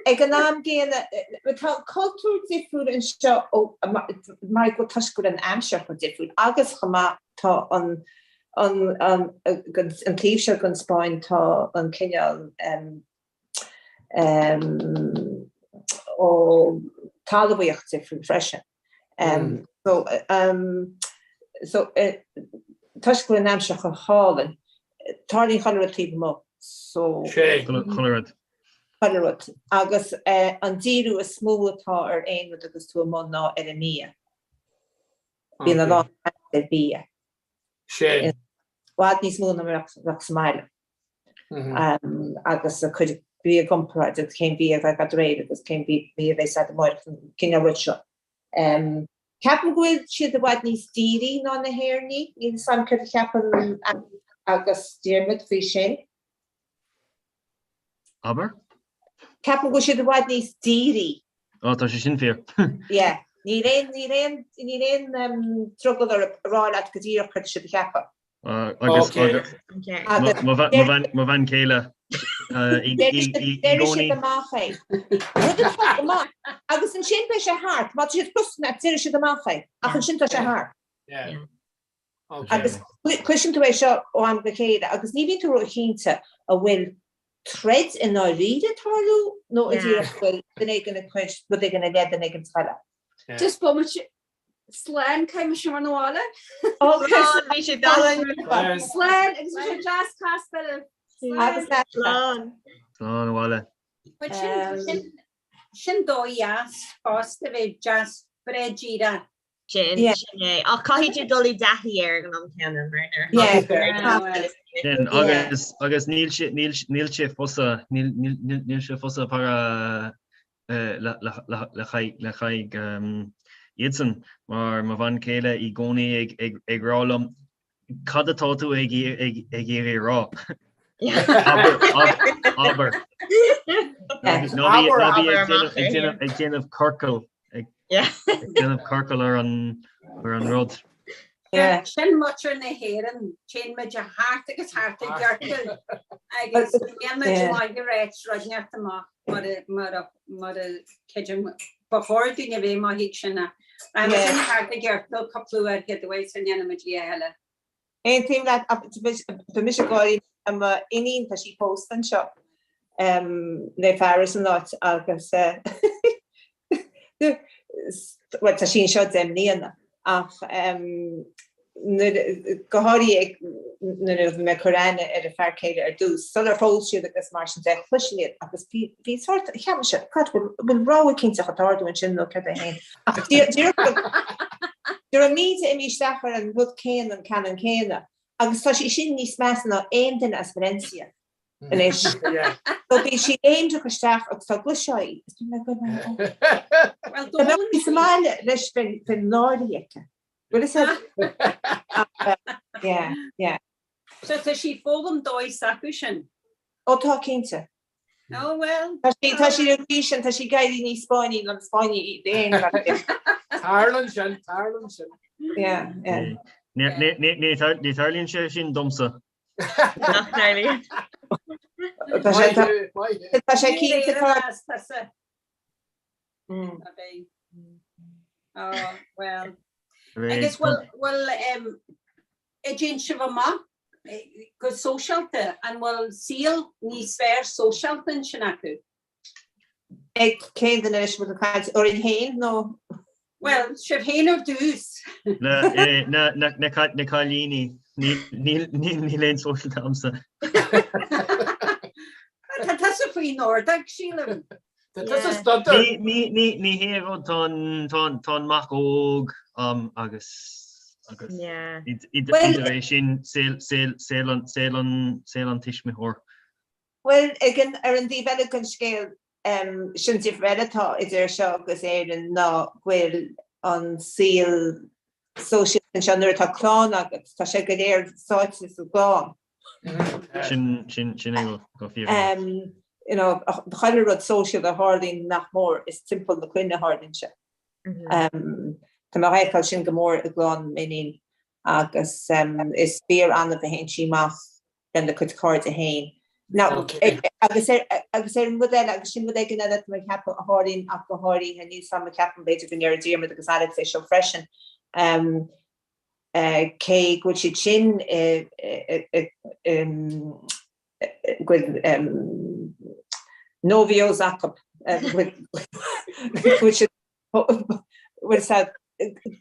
Ag an am gcéanna, tá cultúr difriúil anseo ó mar go toisc go bhfuil an aimsir chomh difriúil agus chomh maith tá an an an an taobh seo den Spáinn tá an cineál ó talmhaíocht difriúil freisin. So so toisc go bhfuil an aimsir chomh hálainn, tarlaíonn chuile rud taobh amuigh. So. Chuile rud. Chuile rud. Agus an díriú is mó atá ar aon rud agus tú amuigh ná ar an mbia. Bíonn a lán cainte ar bhia. Sé. I bhfad níos mó ná mar a bheadh sa mbaile. Agus a cuid bia i gcomparáid agus cén bia a bheidh agat aréir agus cén bia a bheas agat amárach, an cineál rud seo. Ceapaim go bhfuil siad i bhfad níos dírí ná na hÉireannaigh, níl 'fhios a'm céard a cheapann Annie agus Diarmuid faoi sin. Abair? Ceapaim go bhfuil siad i bhfad níos dírí. Ó, tá sé sin fíor. Yeah. Níl aon, níl aon, níl aon drogall orthu a rá leat go díreach céard tá siad a cheapadh. Agus mo bhean chéile i Déarfaidh siad amach é. Rud atá go maith. Agus ansin beidh sé thart. Má tá siad crosta leat, déarfaidh siad amach é. Ach ansin tá sé thart. Agus cloiseann tú é seo ó am go chéile agus ní bhíonn tú róchinnte an bhfuil troid i ndáiríre ag tarlú nó an díreach go bhfuil duine éigin ag cur rud éigin i leith duine éigin eile. Just bomaite Slán, caithfidh mise dul 'na bhaile. Slán, bhí sé deas. Slán, agus bhí sé deas castáil libh. Agus Slán. Slán abhaile. But sin, sin, sin dóigh dheas fosta bheith deas breá díreach. Sin sin é. Ach caithfidh tú dul i dtaithí air ag an am céanna mar nuair Sin agus agus níl sé níl níl sé fusa níl níl níl níl sé fusa para le le le le haghaidh le haghaidh iadsan mar mo bhean chéile i gcónaí ag ag ag rá liom Cad atá tú ag ag iarraidh a rá? Abair, abair. Ná bí ná bí ag déanamh ag déanamh ag déanamh ciorcal ag déanamh ciorcal ar an ar an rud. Sin muintir na hÉireann, téann muid thart agus thart i gciorcal agus níl muid maith ag ráit rud inteacht amach mar a mar a mar a creidim ba chóir dúinn a bheith maith ag sin ach rachaidh muid thart i gciorcal cúpla uair chéad uair sula ndéanfaidh muid a dhath eile. Aontaím leat ach tá mise ag gáirí le mo iníon, tá sí pósta anseo le fear as an áit agus bhuel tá sí anseo 10 mbliana ach nuair, go háirithe nuair a bhí mé ag cur aithne ar a fear céile ar dtús, sular phós siad agus mar sin de, chloisinn iad agus bhí, bhí sórt, cheap mise, God, bhfuil, bhfuil rogha eicínteach ag tarlú ansin nó céard é féin. Ach díreach go, go raibh muid imithe isteach ar an rud céanna, an ceannann céanna, agus tá sí sin níos measa ná aon duine as Valencia anois. So bíonn sí léimdeach isteach agus tá gluiseá í. Is bíonn mé ag goil, Well, Tá mé sa mbaile leis bheinn, bheinn náirithe aici. Bhfuil fhios a'd? Yeah, yeah. So tá sí ag foghlaim dóigh s'acu sin? Ó tá, cinnte. Oh well. Tá sí, tá sí ar an gcaoi sin, tá sí ag éirí níos Spáinní ná na Spáinnigh iad féin. Tarlaíonn sin, tarlaíonn sin. Yeah, yeah. Ní tarlaíonn sé sin domsa. Nach dtarlaíonn. Tá sé, tá sé cinnte tá. Mm. Oh, well. Agus bhfuil bhfuil an dtéann sibh amach go sóisialta, an bhfuil saol níos fearr sóisialta ansin acu? Ag cén duine leis bhfuil caint orainn féin nó? Well, sibh féin ar dtús. Na cailíní, níl aon sóisialta a'msa. Tá tusa faoin ordóg, sílim. Ní hé rud tá an mac óg agus agus idir é sin saol an tuismitheoir. Bhuel, ag an ar an dtaobh eile den scéal, sin difear eile atá idir seo agus Éirinn ná go bhfuil an saol sóisialta anseo nuair atá clann agat, tá sé go léir sáite sa gclann. Sin sin é go fíor. You know, chuile rud sóisialta a tharlaíonn nach mór is timpeall na clainne a tharlaíonn sé. Tá mé á fheiceáil sin go mór i gclann m'iníon agus is fíor annamh a théann sí amach lena cuid cairde féin. Now, agus ar agus ar an rud eile, agus sin rud éigin eile atá mé ag ceapadh a tharlaíonn ach go háirithe, níl 's a'm, ceapaim b'fhéidir go ndéarfadh Diarmuid agus Alex é seo freisin, cé go bhfuil siad sin go bhfuil novios acu, go bhfuil siad, bhfuil siad,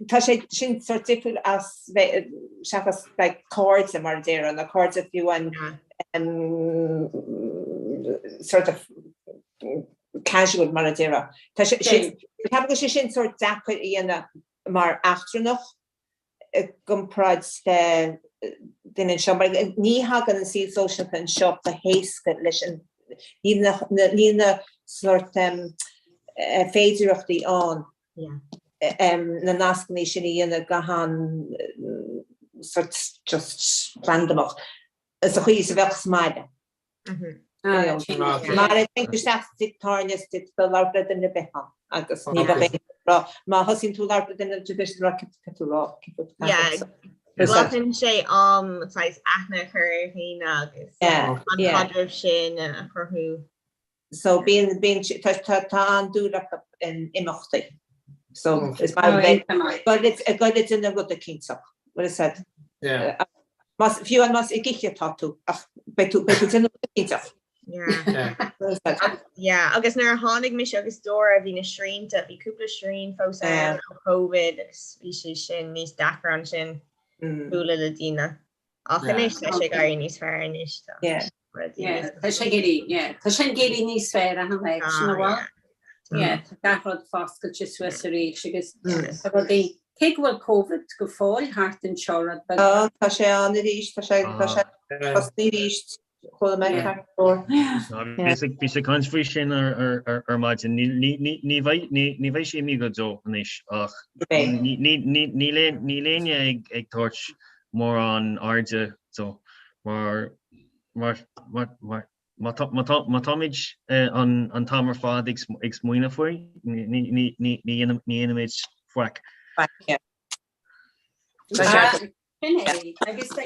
tá sé sin sort difriúil as bheith, seachas like cairde mar a déarfá, nó cairde fiú an sort of casual mar a déarfá. Tá sé sin, ceapaim go bhfuil sé sin sort deacair a dhéanamh mar eachtrannach i gcomparáid le duine anseo, mar ní thagann an saol sóisialta anseo go héasca leis an, níl na, níl na sort féidireachtaí ann na nascanna sin a dhéanamh go han sort just randamach sa chaoi is a bheadh sa mbaile. Mar a théann tú isteach sa tigh tábhairne is tig tú labhairt le duine ar bith ann agus ní bheadh aon rá. Má thosaíonn tú labhairt le duine ar bith rá cé tú rá Glacann sé am saghas aithne a chur ar dhaoine agus an caidreamh sin a chruthú. So bíonn bíonn tá tá an-dúil acu in imeachtaí. So is mar ag dul le duine rud eicínt. Bhfuil fhios a'd? Más fiú an más ag ithe atá tú ach beidh tú beidh tú déanamh rud eicínt. Yeah, agus nuair a tháinig mise agus Dóra bhí na srianta, bhí cúpla srian fós ann ó Covid agus bhí sé sin níos deacra ansin bualadh le daoine. Ach anois tá sé ag éirí níos fearr anois tá rudaí níos Tá sé ag éirí, yeah, tá sé ag éirí níos fearr achan lá, sin a bhfuil. Yeah, tá gach rud foscailte suas arís agus tá rudaí. Cé go bhfuil Covid go fóill thart anseo rud beag. Á, tá sé ann arís, tá sé, tá sé tosnaithe arís, chuala mé ceart go leor. Bhíos ag caint faoi sin ar maidin. Ní bheidh sé imithe go deo anois ach níl éinne ag tabhairt mórán airde dó mar Má táimid an t-am ar fad ag smaoineamh faoi, ní dhéanfaimid faic. Sin é. Agus tá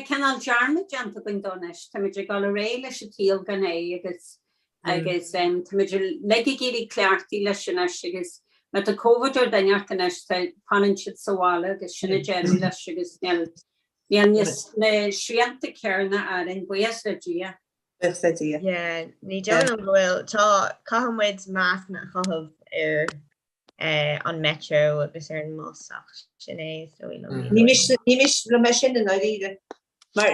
cineál dearmad déanta againn dó anois. Táimid ag dul ar aghaidh leis an tsaol gan é agus agus táimid uilig ag éirí cleachtaithe leis anois agus má tá Covid ar duine ort anois fanann siad sa bhaile agus sin an deireadh leis agus níl Níl na srianta céanna orainn, buíochas le Dia. Buíochas le Dia. Yeah, ní dóigh liom go bhfuil, tá, caithfidh muid mascanna a chaitheamh ar an metro agus ar an mbus ach sin é is dóigh liom. Ní miste, ní miste liom é sin i ndáiríre. Mar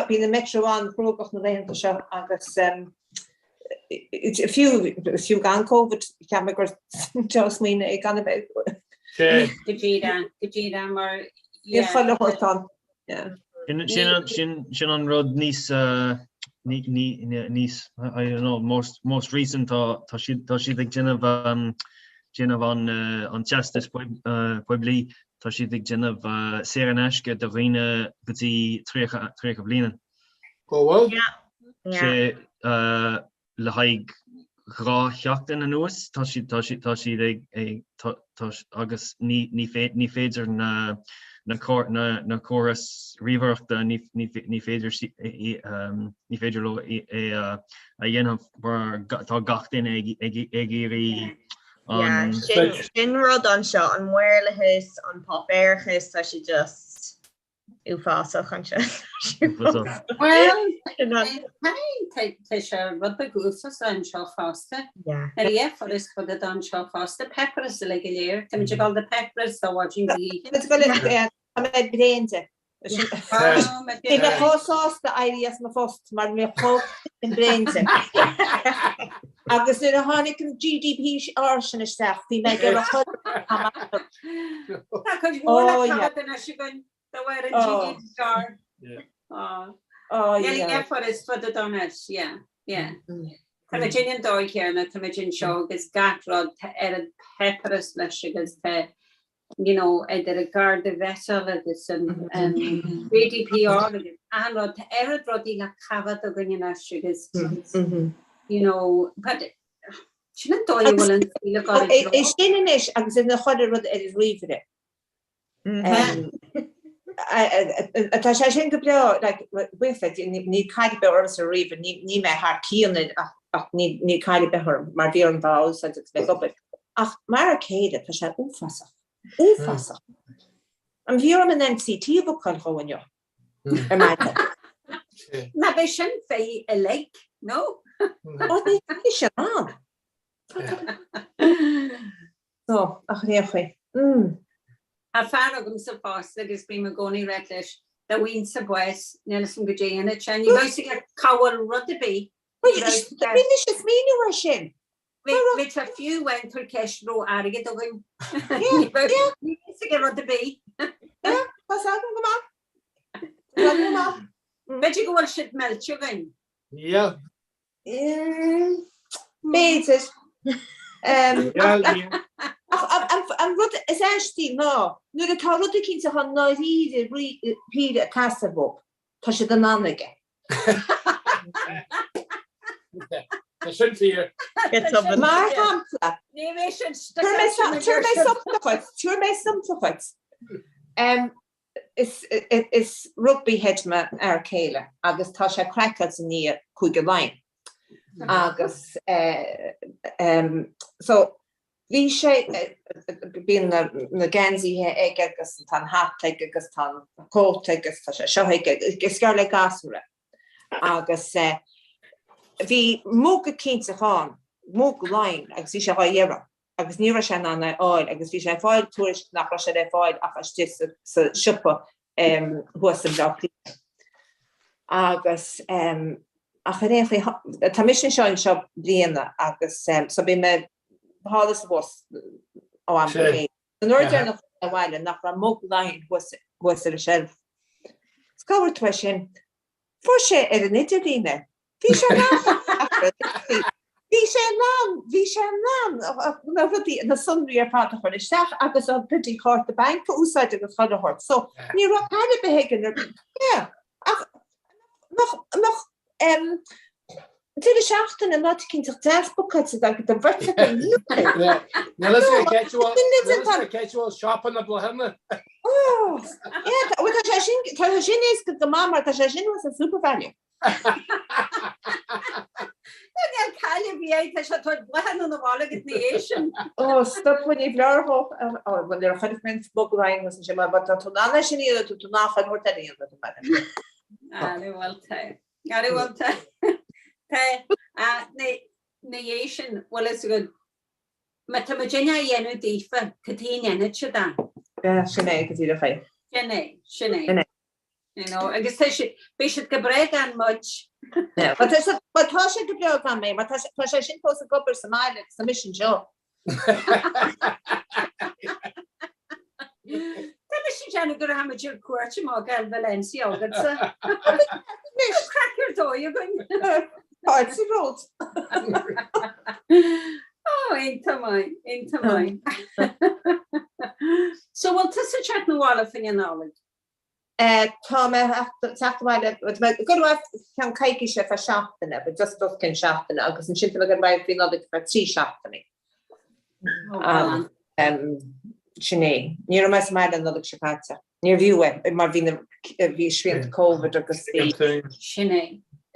bíonn an metro an-chruógach na laethanta seo agus fiú, fiú gan Covid, cheap mé gur deá-smaoineamh é gan a bheith. Go díreach, go díreach mar Níl chuile shórt ann. Yeah. Sin an rud níos, níos, I don't know, most, most recent tá, tá siad, tá siad ag déanamh, déanamh an, an teastas poiblí, tá siad ag déanamh saor in aisce do dhaoine go dtí 30, 30 bliana. Go bhfuil? Yeah. Yeah. Sé, le haghaidh 2 sheachtain anuas tá siad tá siad tá siad ag ag tá tá agus ní ní fé ní féidir na na cór na na córais ríomhaireachta ní ní ní féidir sí ní féidir leo é a a dhéanamh mar tá gach duine ag ag ag iarraidh an Yeah, sin sin rud anseo, an maorlathas, an páipéarachas, tá sé just uafásach anseo. Bhuel, tá sé rud beag uafásach anseo fosta. Ar a furas fada anseo fosta, Peppers uilig go léir. Táimid ag dul do Peppers sa mhaidin go hoíche. Tá mé bréan de. Bhí mé chomh sásta éirí as mo phost mar mé chomh bréan de. Agus nuair a tháinig an GDPR sin isteach, bhí mé ag iarraidh Tá cuid mhór le caitheamh anois againn de bharr an GDPR. Níl a fhios fada anois, yeah, yeah. Tá muid in an dóigh chéanna, tá muid anseo agus gach rud, tá oiread páipéarachas leis agus tá, you know, idir an Garda Vettel agus an GDPR agus achan rud, tá oiread rudaí le caitheamh againn anois agus, you know, but Sin an dóigh a bhfuil an saol ag dul i dtreo. É sin anois agus ina chuile rud ar an ríomhaire. Tá sé sin go breá, like, buíochas le Dia, níl caill ar bith orm sa ríomhaire, níl mé thar cionn ach níl caill ar bith orm mar bhí orm dá úsáid agus mé ag obair. Ach mar a chéile, tá sé uafásach. Uafásach. An bhí orm an MCT a bhookáil dhó inniu. Ar maidin. Ná beidh sin fé uilig, nó? Ó, ní bhí sin ann. No, ach ar aon chaoi. Mm. Tá fear agamsa fosta agus bím i gcónaí ag ráit leis, dá bhfaighinnse bás, níl fhios agam goidé a dhéanfadh sé, ní bheadh fhios aige cá bhfuil rud ar bith. Bhí mise ag smaoineamh air sin. Bheadh sé fiú amháin tabhair ceist an raibh airgead againn. Ní bheadh fhios aige rud ar bith. Tá sé agam go maith. Tá go maith. B'fhéidir go bhfuil siad millte againn. Yeah. B'fhéidir. Ach an rud is aistí ná nuair atá rud eicínt atá ndáiríre píre ag teastáil uathu, tá siad in ann aige. Tá sin fíor. Mar shampla, tabharfaidh mé sampla dhuit, tabharfaidh mé sampla dhuit. Is rugby head m'fhear céile agus tá sé craiceáilte i ndiaidh Cúige Laighean. Agus so bhí sé, bíonn na geansaithe aige agus tá an hata aige agus tá an cóta aige agus tá sé seo aige, is gearr le gasúr é. Agus bhí mug eicínt ann, mug Laighean agus bhí sé dhá iarraidh agus ní raibh sé in ann é a fháil agus bhí sé ag fáil tuairisc nach raibh sé le fáil ach istigh sa siopa thuas i mBleá Cliath. Agus ach ar aon chaoi, tá mise anseo anseo bliana agus so bíonn mé thall is abhus ó am go chéile. An uair deireanach Abhaile nach raibh mug laighean thuas thuas ar an tseilf. Is cá bhfuair tú é sin? Fuair sé ar an idirlíon é. Bhí sé in ann Bhí sé in ann bhí sé in ann na rudaí na sonraí ar fad a chur isteach agus an bloody cárta bainc a úsáid agus chuile shórt. So ní raibh aire ar bith aige ar yeah ach nach nach em deireadh seachtaine in áit eicínt deas bookáilte agat don bheirt againn. Níl fhios aige cén áit a bhfuil siopa na bláthanna. Oh, yeah, tá sé sin tá sé sin éasca go maith mar tá sé sin thuas i SuperValu. Níl caill ar bith air, tá sé tabhairt bláthanna na bhaile agat ina dhiaidh sin. Ó, stop ní bhleár dhó. Ó, bhuel, nuair a chuirfidh mé an mug laighean thuas ansin, mar tá tú in ann é sin a dhéanamh, tá tú in ann chuile shórt eile a dhéanamh, tá mé. Ara bhuel tá. Ara bhuel tá. Tá, ina dhiaidh sin, bhfuil fhios agat, má tá muidinne á dhéanamh daofa, cad chuige a ndéanfadh siad é? Sin é go díreach é. Sin é, sin é. Sin é. You know, agus tá sé, beidh siad go breá gan muid. Tá sé go breá gan mé, mar tá sé sin fós ag obair sa mbaile agus tá mise anseo. Tá mise ag déanamh go rachaidh muid ar cuairt amach go Valencia agatsa. Craic ar dóigh againn. Fáilte sa ród. Oh, iontach maith, iontach maith. So bhfuil tusa ag teacht na bhaile fá choinne Nollaig? Tá mé ag teacht abhaile, tá mé ag dul abhaile ceann coicíse ar feadh seachtaine, but just os cionn seachtaine, agus ansin tá mé ag dul abhaile faoi Nollaig ar feadh 3 seachtainí. Sin é. Ní raibh mé sa mbaile an Nollaig seo caite. Níorbh fhiú é, mar bhí na, bhí srianta Covid agus bhí. Sin é.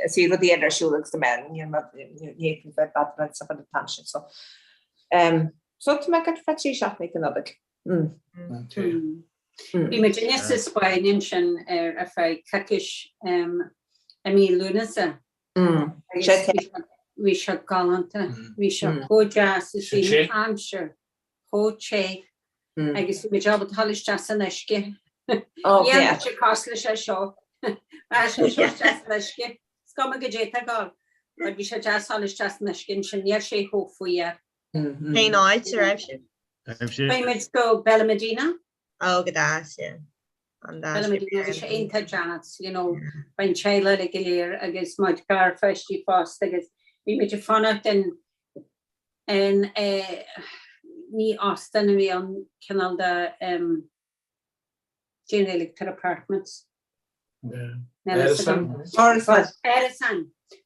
Bhí rudaí eile ar siúl agus tá mé, ní raibh mé, ní fhéadfainn bheith bad sa chuid an t-am sin, so. So tá mé ag dul ar feadh 3 seachtainí don Nollaig. Bhí muidinne sa Spáinn ansin ar ar feadh coicís i mí Lúnasa. Bhí sé galánta, bhí sé chomh deas is bhí an aimsir chomh te agus bhí muid ábalta dul isteach san uisce. Níl muid cosúil leis seo. Isteach san uisce. Is cuma goidé atá ag dul. But bhí sé deas dul isteach san uisce ansin, níl sé chomh fuar. Cén áit a raibh sibh? Chuaigh muid go Benamadina. Ó, go deas, yeah. Benamadina, bhí sé iontach deas, you know, bhí an teaghlach uilig go léir agus mo gharpháistí fosta agus bhí muid ag fanacht in, in eh, ní óstán a bhí ann, cineál de, em, Déan apartments. Árasán.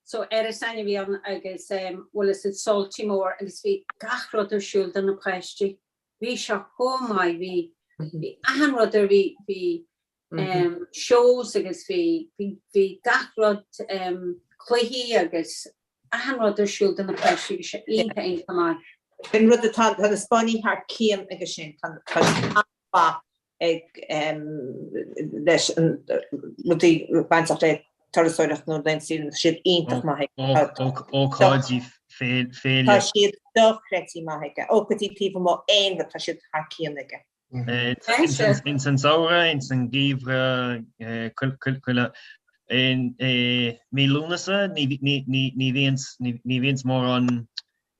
So árasán a bhí ann agus bhfuil fhios agat Salty mór agus bhí gach rud ar siúl do na páistí. Bhí sé chomh maith, bhí bhí achan rud ar bhí bhí shows agus bhí bhí gach rud cluichí agus achan rud ar siúl do na páistí, bhí sé iontach iontach maith. Sin rud atá tá na Spáinnigh thar cionn aige sin, tá tá maith ag leis an rudaí bainteach le turasóireacht nó le saoire, tá siad iontach maith aige. Ócáidí féile. Tá siad dochreidte maith aige. Ócáidí taobh amuigh aon rud, tá siad thar cionn aige. Ins an samhradh, ins an gheimhreadh, chuile i mí Lúnasa ní bhíonns mórán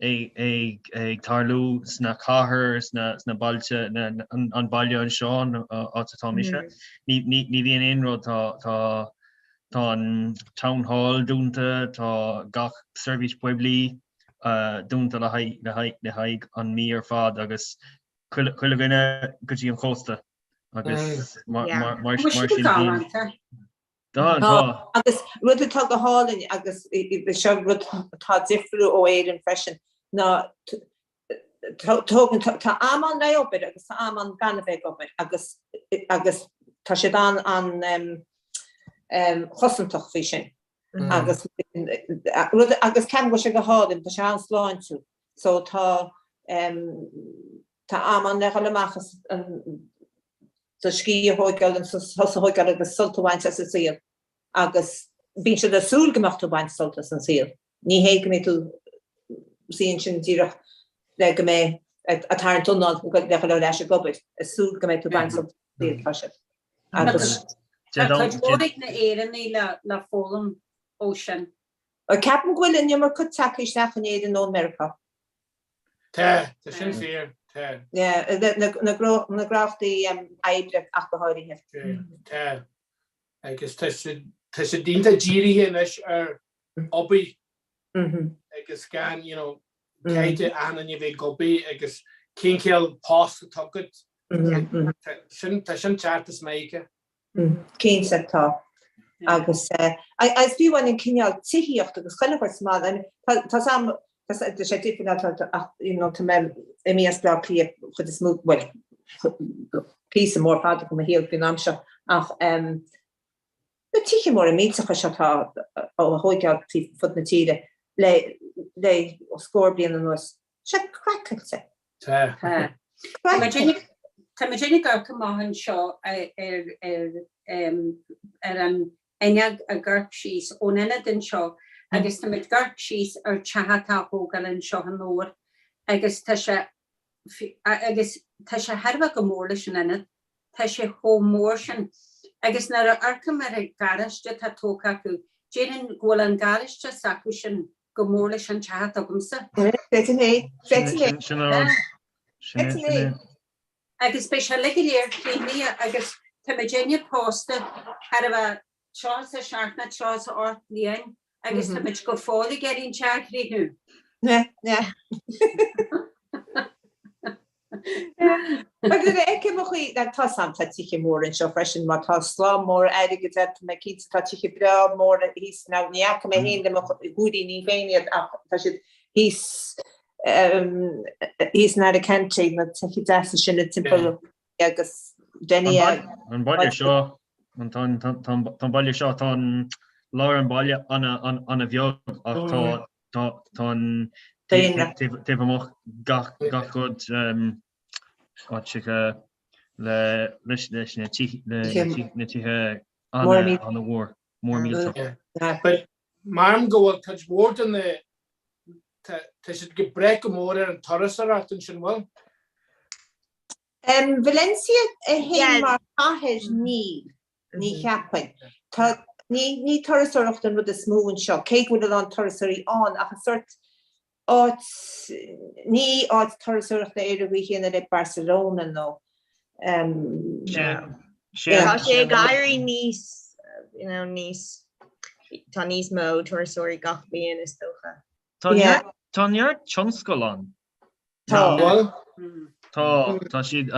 ag tarlú sna cathair, sna bailte, an baile anseo, an áit atá mise. Ní bhíonn aon rud, tá an Town Hall dúnta, tá gach seirbhís poiblí dúnta le haghaidh an mí ar fad agus chuile dhuine go dtí an chósta agus mar sin féin. Tá, tá. Agus rud atá go hálainn agus seo rud atá difriúil ó Éirinn freisin ná tógann, tá am ann le obair agus tá am ann gan a bheith ag obair agus agus tá siad an an chosantach faoi sin. Agus rud agus ceapaim go bhfuil sé go hálainn, tá sé an-sláintiúil. So tá tá am ann le dhul amach as an do scíth a thóigeáil an sos a thóigeáil agus sult a bhaint as an saol agus bíonn siad ag súil go mbeadh tú ag baint sult as an saol. Ní hé go mbeidh tú suí ansin díreach le go mbeidh ag tarraingt anáil le dhul ar ais ag obair, ag súil go mbeidh tú ag baint sult as an saol, tá siad. Agus. Tá cuid mhór ag na Éireannaigh le foghlaim ó sin. Ceapaim go bhfuil an iomarca tagtha isteach in Éirinn ó Meiriceá. Tá, tá sin fíor. Tá. Yeah, na gnólachtaí oibre ach go háirithe. Tá. Agus tá siad iontach dírithe anois ar obair agus gan, you know, caithfidh achan duine a bheith ag obair agus cén cineál post atá agat. Tá sin ceart as Meiriceá. Cinnte tá. Agus agus fiú amháin an cineál tithíocht agus chuile shórt sa mbaile, tá sam tá sé difriúil ach you know tá mé imithe as Baile Átha Cliath chuid is mó, bhuel píosa mór fada de mo shaol faoin am seo ach na tithe móra millteacha seo atá á thóigeáil fud na tíre le le scór bliain anuas, sé craiceáilte. Tá. Tá muid ag amharc amach anseo ar ar an fhuinneog ag amharc síos ón ionad anseo agus tá muid ag amharc síos ar teach atá á thógáil anseo in Dobhar agus tá sé agus tá sé thar a bheith go mór leis an ionad. Tá sé chomh mór sin. Agus nuair a amharcaim ar an garáiste atá tógtha acu, déarfainn go bhfuil an garáiste s'acu sin go mór leis an teach atá agamsa. Sin é. Sin é. Sin é. Sin é. Agus beidh sé uilig go léir críochnaithe agus tá muidinne pósta thar a bheith 37 nó 38 bliain agus tá muid go fóill ag iarraidh an teach a chríochnú. Agus nuair a fheicim an chaoi, tá 's a'm, tá tithe móra anseo freisin, má tá slám mór airgid agat, tá mé cinnte, tá tithe breá móra thíos, now ní fhaca mé féin le mo shúilíní féin iad ach tá siad thíos, thíos in Alicante, na tithe deasa sin i timpeall agus Denia. An baile seo, tá an baile seo, tá an lár an baile ana-bheag ach tá Tá an taobh amuigh gach rud áiteacha leis na tithe an-mhór, mór millteach. But measaim go bhfuil cuid mhór de na, tá siad ag brath go mór ar an turasóireacht ansin, bhfuil? Valencia é féin mar chathair níl. Ní cheapfainn. Tá, ní, ní turasóireacht an rud is mó anseo, cé go bhfuil a lán turasóirí ann, ach is sórt áit, ní áit turasóireachta é ar an gcaoi chéanna le Barcelona nó, em, Tá sé ag éirí níos, you know, níos, tá níos mó turasóirí gach bliain is dócha. Tá neart, tá neart tionscal ann. Tá. Tá, tá siad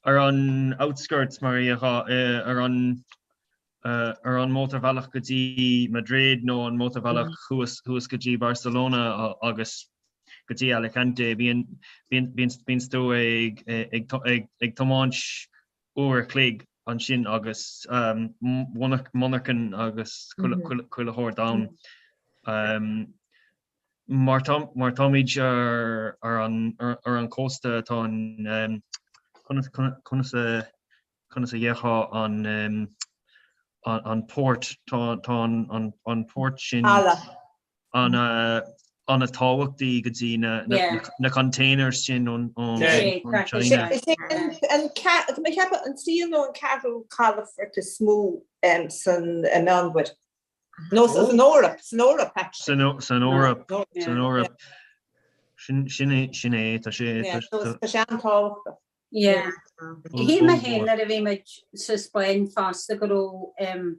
ar an outskirts mar a déarfá, ar an ar an mótarbhealach go dtí Madrid nó an mótarbhealach thuas thuas go dtí Barcelona agus go dtí Alicante. Bíonn bíonn bíonn bíonn tú ag ag ag tiomáint uair a chloig ansin agus monarchan agus chuile shórt ann. Mar mar táimid ar ar an ar an cósta tá an conas conas a conas a dhéarfá an an port tá tá an an port sin an an-tábhachtaí go dtí na na containers sin ón ón China. Is é an tá mé ag ceapadh an tríú nó an ceathrú calafort is mó san Meánmhuir. Nó san Eoraip, san Eoraip actually. San Eoraip, san Eoraip. Sin sin é sin é tá sé Tá sé an-tábhachtach. Yeah. Shíl mé féin nuair a bhí muid sa Spáinn fosta go raibh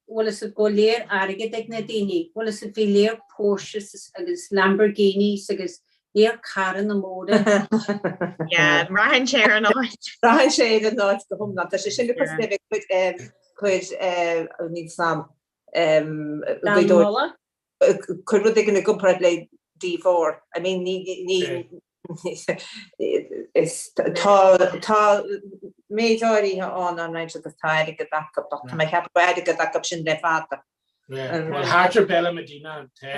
bhfuil fhios agat go léir airgead ag na daoine, bhfuil fhios agat bhí léir Porsches agus Lamborghinis agus léir carranna móra. Yeah, braitheann sé ar an áit. Braitheann sé ar an áit go hiomlán. Tá sé sin le cosúil le bheith ag cuir níl 's a'm cuir rud éigin i gcomparáid le D4. I mean ní ní is tá tá méid áirithe ann an roinnt agus tá airgead acu ach tá mé ag ceapadh go raibh airgead acu sin le fada. Well thart ar Benalmádena tá.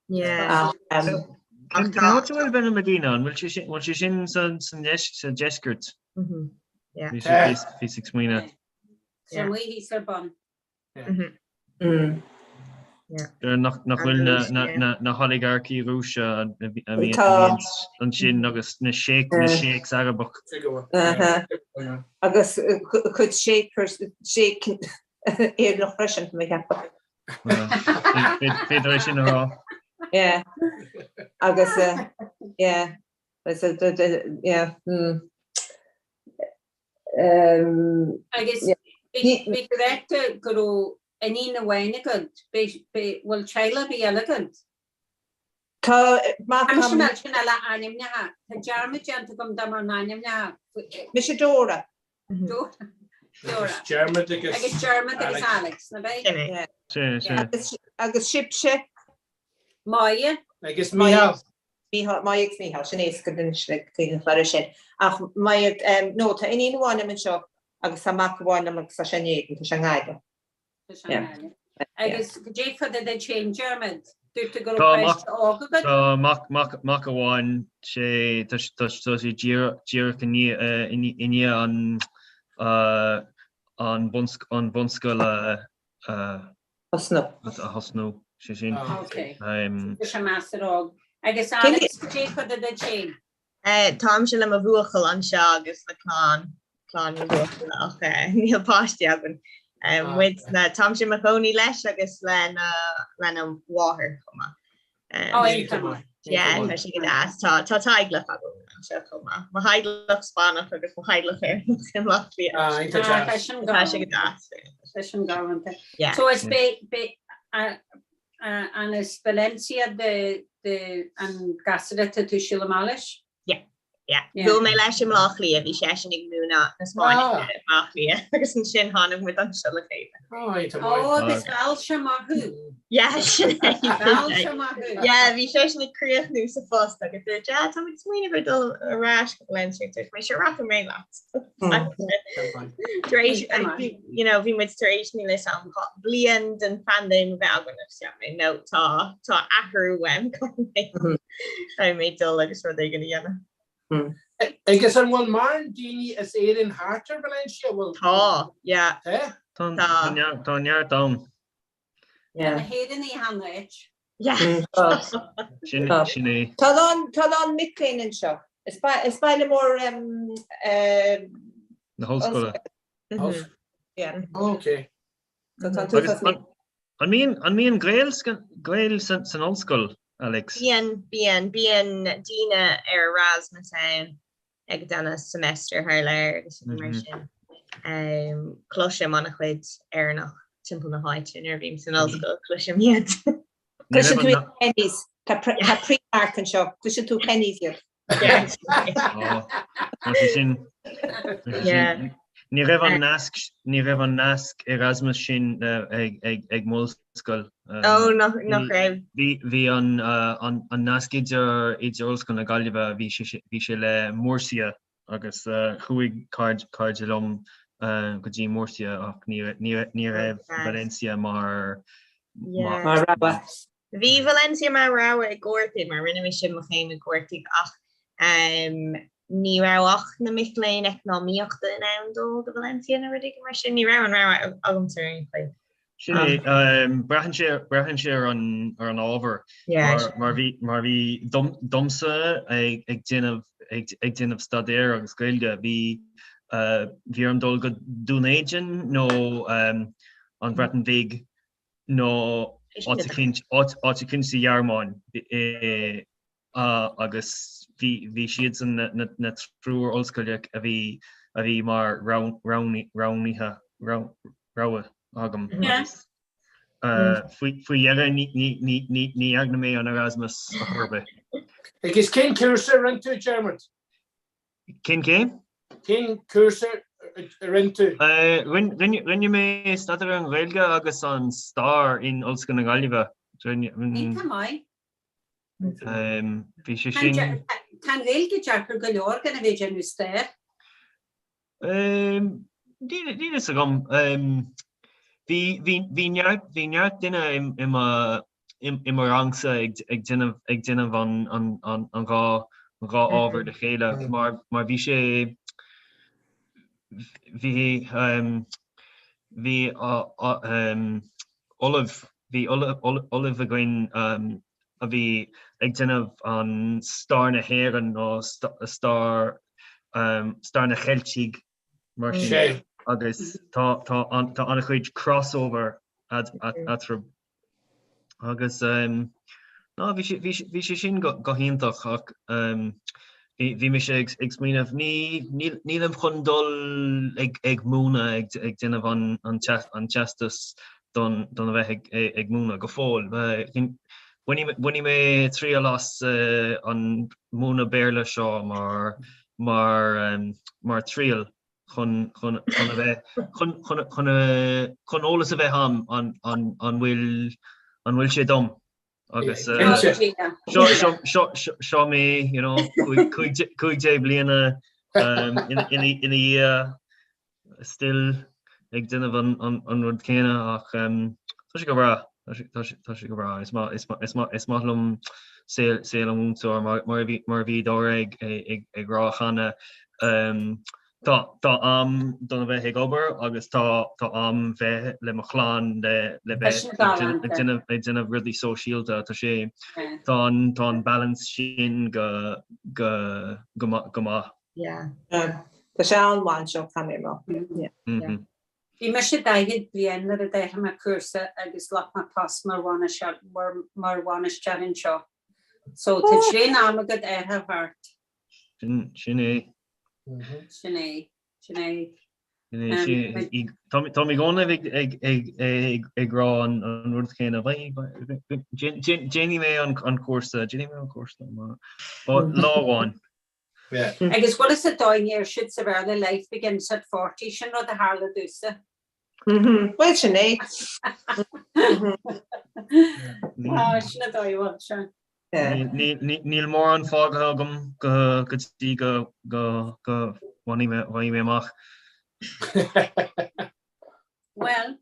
Yeah. Cén áit a bhfuil Benalmádena? An bhfuil sé sin bhfuil sé sin sa deisceart? Bhíos ag smaoineamh. Tá amuigh thíos ar bun. Nach bhfuil na holigarchy Rúise a bhí ansin agus na sheikhs Arabach. Agus cuid sheikhs Éireannach freisin, tá mé ag ceapadh. Féidir é sin a rá. Yeah. Agus yeah. Yeah. Agus bhí tú ráite go raibh iníon amháin agat, bhfuil teaghlach ar bith eile agat? Tá, mac Tá mise millteanach le ainmneacha. Tá dearmad déanta agam de mo n-ainmneacha. Mise Dóra. Dóra. Agus Dermot agus Agus Dermot agus Alex, ná beidh? Sin é. Agus sibhse? Máire. Agus Mícheál. Mícheál, Máire agus Mícheál, sin éasca anois le cuimhneamh air sin. Ach Máire, no, tá iníon amháin agam anseo agus tá mac amháin agam agus tá sé in Éirinn, tá sé i nGaillimh. Tá sé i nGaillimh. Agus goidé fá dtaobh duit féin, Dermot? Dúirt tú go raibh páiste óg agat? Tá mac, mac, mac amháin, sé, tá tá sé díreach i ndiaidh an, an an bhunscoil a, Thosnú. A thosnú, sé sin. Ok. Tá sé measartha óg. Agus Alex, goidé fá dtaobh duit féin? Táimse le mo bhuachaill anseo agus le clann, clann mo bhuachalla ach níl páistí againn. Muid na, táimse i mo chónaí leis agus lena, lena mháthair chomh maith. Ó, iontach maith. Yeah, tá sé go deas. Tá, tá teaghlach agam anseo chomh maith. Mo theaghlach Spáinneach agus mo theaghlach Éireannach i mBleá Cliath. Ah, iontach Ah, tá deas. sin Tá sé go deas. Tá sin galánta. Yeah. So is bé, bé, a, a, an as Valencia de, de an gasúr atá tú ag siúl amach leis? Yeah, yeah. Yeah. Bhuail mé leis i mBleá Cliath, bhí seisean ag múineadh na Spáinnise Ah. i mBleá Cliath agus ansin tháinig muid anseo le chéile. Oh, iontach maith. Ó, agus mheall sé amach thú. Yeah, sin é. Mheall sé amach thú. Yeah, bhí seisean ag críochnú sa phost agus dúirt, yeah, tá mé ag smaoineamh ar dul ar ais go Valencia. Dúirt mé, sure, rachaidh mé leat. Tar éis, Iontach maith. you know, bhí muid tar éis níl fhios a'm bliain den phaindéim a bheith againn agus cheap mé, no, tá tá athrú uaim, caithfidh mé caithfidh mé dul agus rud éigin a dhéanamh. Agus an bhfuil mórán daoine as Éirinn thart ar Valencia? Bhfuil? Tá, yeah. Tá? Tá neart, tá neart ann. Tá na hÉireannaigh achan áit. Yeah. Sin, sin é. Tá a lán, tá a lán mic léinn anseo. Is is baile mór Na hollscoile. Yeah. Ok. So tá tú Agus an, an mbíonn, an mbíonn Gaeil, Gaeil san, san ollscoil, Alex? Bíonn, bíonn, bíonn daoine ar Erasmus ann ag déanamh semester thar lear agus rudaí mar sin. Cloisim an-chuid Éireannach timpeall na háite nuair a bhím san ollscoil, cloisim iad. Ní Cloiseann raibh tú an, iad Penneys. Tá tá Primark anseo. Cloiseann tú Penneys iad. Tá sé sin, tá sé sin. Ní raibh an nasc, ní raibh an nasc Erasmus sin ag, ag, ag m'ollscoil. Ó, nach, nach raibh. Bhí, bhí an, an, an nasc idir, idir Ollscoil na Gaillimhe, bhí sé, bhí sé le Murcia agus chuaigh cairde, cairde liom go dtí Murcia ach ní, ní, ní raibh Valencia mar, Yeah. Mar rogha. Bhí Valencia mar rogha i gCorcaigh, mar rinne mise mo chéim i gCorcaigh ach ní raibh ach na mic léinn eacnamaíochta in ann dul go Valencia nó rud éigin mar sin. Ní raibh an rogha agamsa ar aon chaoi. Sin é, braitheann sé, braitheann sé ar an, ar an ábhar. Yeah. Mar bhí, mar bhí dom, domsa ag, ag déanamh, ag, ag déanamh staidéir agus Gaeilge, bhí, bhí orm dul go Dún Éideann nó an Bhreatain Bhig nó áit eicínt, áit eicínt sa Ghearmáin agus bhí, bhí siadsan na, na triúr ollscoile a bhí, a bhí mar roghnaithe, rogha agam agus faoi, faoi dheireadh ní, ní, ní, ní, ní dhearna mé an Erasmus ar chor ar bith. Agus cén cúrsa a rinne tú, Dermot? Cén céim? Cén cúrsa a rinne tú? Rinne mé staidéar ar an Ghaeilge agus an stair in Ollscoil na Gaillimhe. Iontach maith. Bhí sé sin. Tá an Ghaeilge deacair go leor gan a bheith ag déanamh stair. Níl a fhios agam. Bhí neart duine i mo rangsa ag déanamh an dhá ábhar le chéile mar bhí sé, bhí, bhí ollamh, bhí ollamh againn a bhí ag déanamh an stair na hÉireann nó stair stair na Cheiltigh mar sin agus tá tá tá an-chuid crossover eatarthu agus ná bhí sé bhí sé sin go hiontach ach. Bhí mise ag smaoineamh, nílim chun dul ag múineadh, ag déanamh an teastas don a bheith ag múineadh go fóill. Bainfidh mé triail as an múineadh Béarla seo mar mar triail chun chun chun a bheith chun chun chun chun eolas a bheith a'm an an an bhfuil an bhfuil sé dom. Agus seo mé, you know, 15 bliana ina dhiaidh, still ag déanamh an rud céanna ach tá sé go breá, tá sé go breá. Is maith liom saol an mhúinteoir mar a bhí Dóra ag rá cheana. Tá tá am don a bheith ag obair agus tá tá am bheith le mo chlann le le bheith ag déanamh ag déanamh rudaí sóisialta. Tá sé tá an tá an balance sin go go go maith go maith. Yeah. Tá sé an-mhaith anseo tá mé rá. Yeah. Bhí mise 40 bliain nuair a d'athraigh mé cúrsa agus ghlac mé post mar mar bhainisteoir anseo. So tá tréan am agat athrú thart. Sin sin é. Sin é. Sin é. Tá mé i gcónaí ag rá an rud céanna. Déanfaidh mé an cúrsa, déanfaidh mé an cúrsa lá amháin. Agus bhfuil fhios a'd an dóigh a ndeir siad sa Bhéarla life begins at 40, sin rud a tharla domhsa. Bhuel sin é. Sin an dóigh a bhfuil sé. Níl mórán fágtha agam go dtí go bhfaighidh mé amach. Bhuel,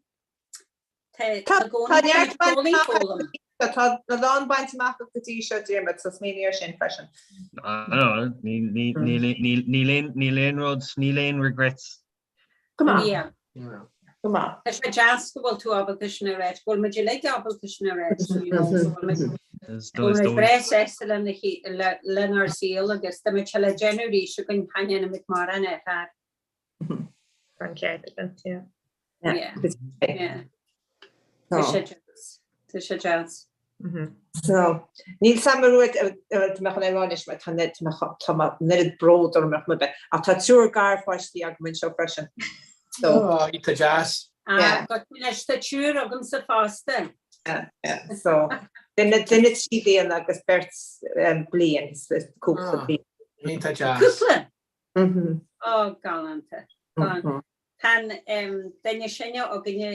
tá neart foghlaim. Tá a lán bainte amach go dtí seo Diarmuid, so smaoinigh ar sin freisin. Níl aon rud, níl aon regrets. Go maith. Go maith. Tá sé deas go bhfuil tú ábalta sin a ráit, go bhfuil muid uilig ábalta sin a ráit, you know, go bhfuil muid go bhfuil muid breá sásta lenár saol agus dá mbeadh sé le déanamh arís againn, cha ndéanfaimid mórán athrú air. An ceart agat, yeah. Yeah, yeah. Tá sé deas. Tá sé deas. So, níl 's a'm an raibh mé chun é a rá anois mar tá tá an oiread bród orm ar chuma ar bith, ach tá triúr garpháistí agam anseo freisin. So. Ó, tá deas. Ah, anois tá triúr agamsa fosta. Yeah, yeah. So, duine duine trí bliana agus beirt bliain, cúpla bliain. Iontach deas. Cúpla? Ó, galánta. Galánta. Tá an duine is sine againne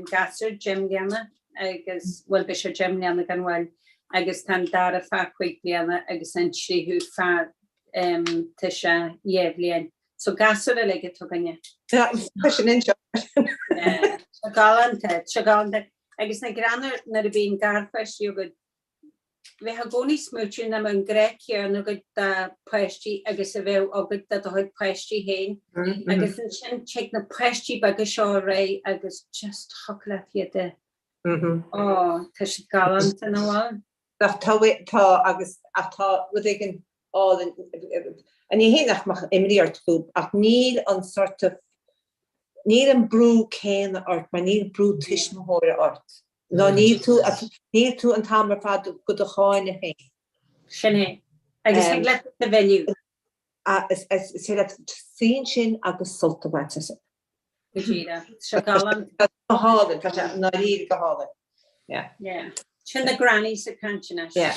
gasúr deich mbliana agus, bhuel beidh sé deich mbliana gan mhoill agus tá an dara fear cúig bliana agus an tríú fear tá sé dhá bhliain. So gasúir uilig atá againne. Tá sin anseo. Tá galánta, tá galánta. Agus na greannmhar nuair a bhíonn garpháistí agat Bheith i gcónaí ag smaoitiú nach mbeadh an grá céanna agat do pháistí agus a bheadh agat do do chuid páistí féin. Agus ansin tig na páistí beaga seo ar aghaidh agus just thiocfadh leat iad a, ó, tá siad galánta nach bhfuil? Ach tá, tá agus ach tá rud éigin álainn, ní hé nach mbeadh imní ort fúthu ach níl an sort of, níl an brú céanna ort mar níl brú tuismitheora ort. Ná níl tú, níl tú an t-am ar fad do do cháineadh féin. Sin é. Agus thig leat a mhilleadh. Is thig leat suí ansin agus sult a bhaint as. Go díreach. Tá sé galánta. Go hálainn, tá sé ndáiríre go hálainn. Yeah. Yeah. Sin na grannies ag caint anois. Yeah.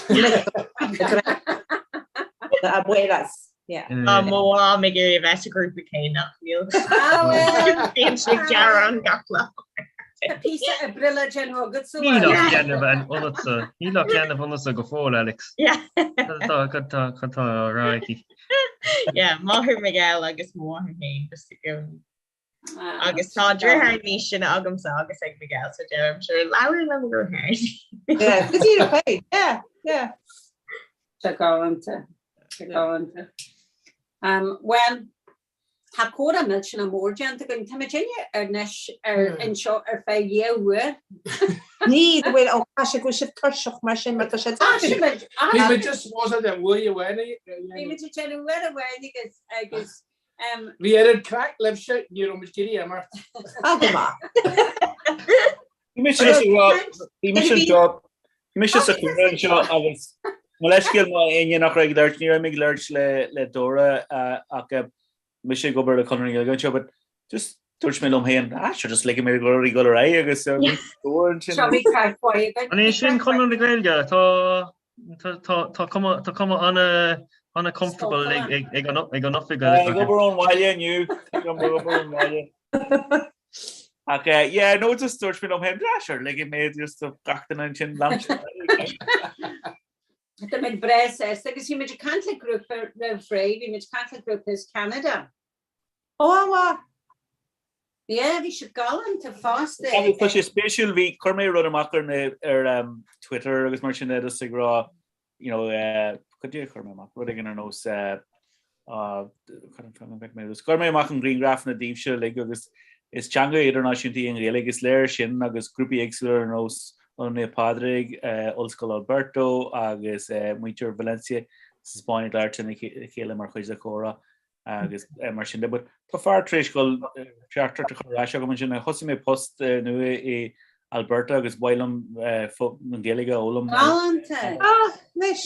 Na abuelas. Yeah. Tá mo mham ag iarraidh a bheith sa ghrúpa céanna ach níl. Bíonn sí ag gearán gach lá. Tá píosa oibre le déanamh agatsa. Níl ach leanbh ionatsa. Níl ach leanbh ionatsa go fóill, Alex. Cad tá cad tá á rá aici? Yeah, máthair Miguel agus mo mháthair féin just i gcónaí. Agus tá deartháir níos sine agamsa agus ag Miguel so deirim sure labhair le mo dheartháir. Yeah, go díreach é. Yeah, yeah. Tá galánta. Tá galánta. Um, well, tá comhrá millteanach mór déanta againn. Tá muid inne anois ar anseo ar feadh dhá uair. Ní bhfuil ó tá sé go bhfuil sibh tuirseach mar sin mar tá sé Tá sé muid. Bhí muid just was it uair amháin Bhí muid ag déanamh uair amháin agus agus Bhí oiread craic libhse, ní raibh muid ag iarraidh imeacht. Ah, go maith. Bhí mise sa bhí mise anseo, bhí mise sa chúlra anseo agus Mo leithscéal má éinne nach raibh ag labhairt, ní raibh mé ag labhairt le le Dóra ach mise ag obair le Conradh na Gaeilge anseo, but just dúirt mé liom féin, ah sure just ligfidh mé go dul ar aghaidh agus Dóra ansin. Seo bhí craic mhaith againn. An é sin Conradh na Gaeilge? Tá tá tá cuma tá cuma ana ana comfortable ag ag ag an ag an oifig. Ag obair ón bhaile inniu, ag obair ón bhaile. Ach yeah, no just dúirt mé liom féin, ah sure ligfidh mé just gach duine ansin lean. Tá muid breá sásta agus bhí muid ag caint le grúpa roimh ré, bhí muid ag caint le grúpa as Ceanada. Ó an mhaith. Yeah, bhí siad galánta fosta. Agus tá sé spéisiúil, bhí, chuir mé rud amach ar na, ar um, Twitter agus mar sin de just ag rá, you know, uh, cad é a chuir mé amach, rud éigin ar nós, uh, uh, chuir mé amach an grianghraf na daoibhse uilig agus is teanga idirnáisiúnta í an Ghaeilge, is léir sin agus grúpaí éagsúla ar nós Ionad Naomh Pádraig, uh, Ollscoil Alberta agus uh, muintir Valencia sa Spáinn ag labhairt lena chéile mar chuid de chomhrá. agus mar sin de. But tá fear tar éis dul teachtaireacht a chur ar ais agam ansin. Thosaigh mé post nua i Alberta agus ba mhaith liom an Ghaeilge a fhoghlaim. Galánta! Ah, anois!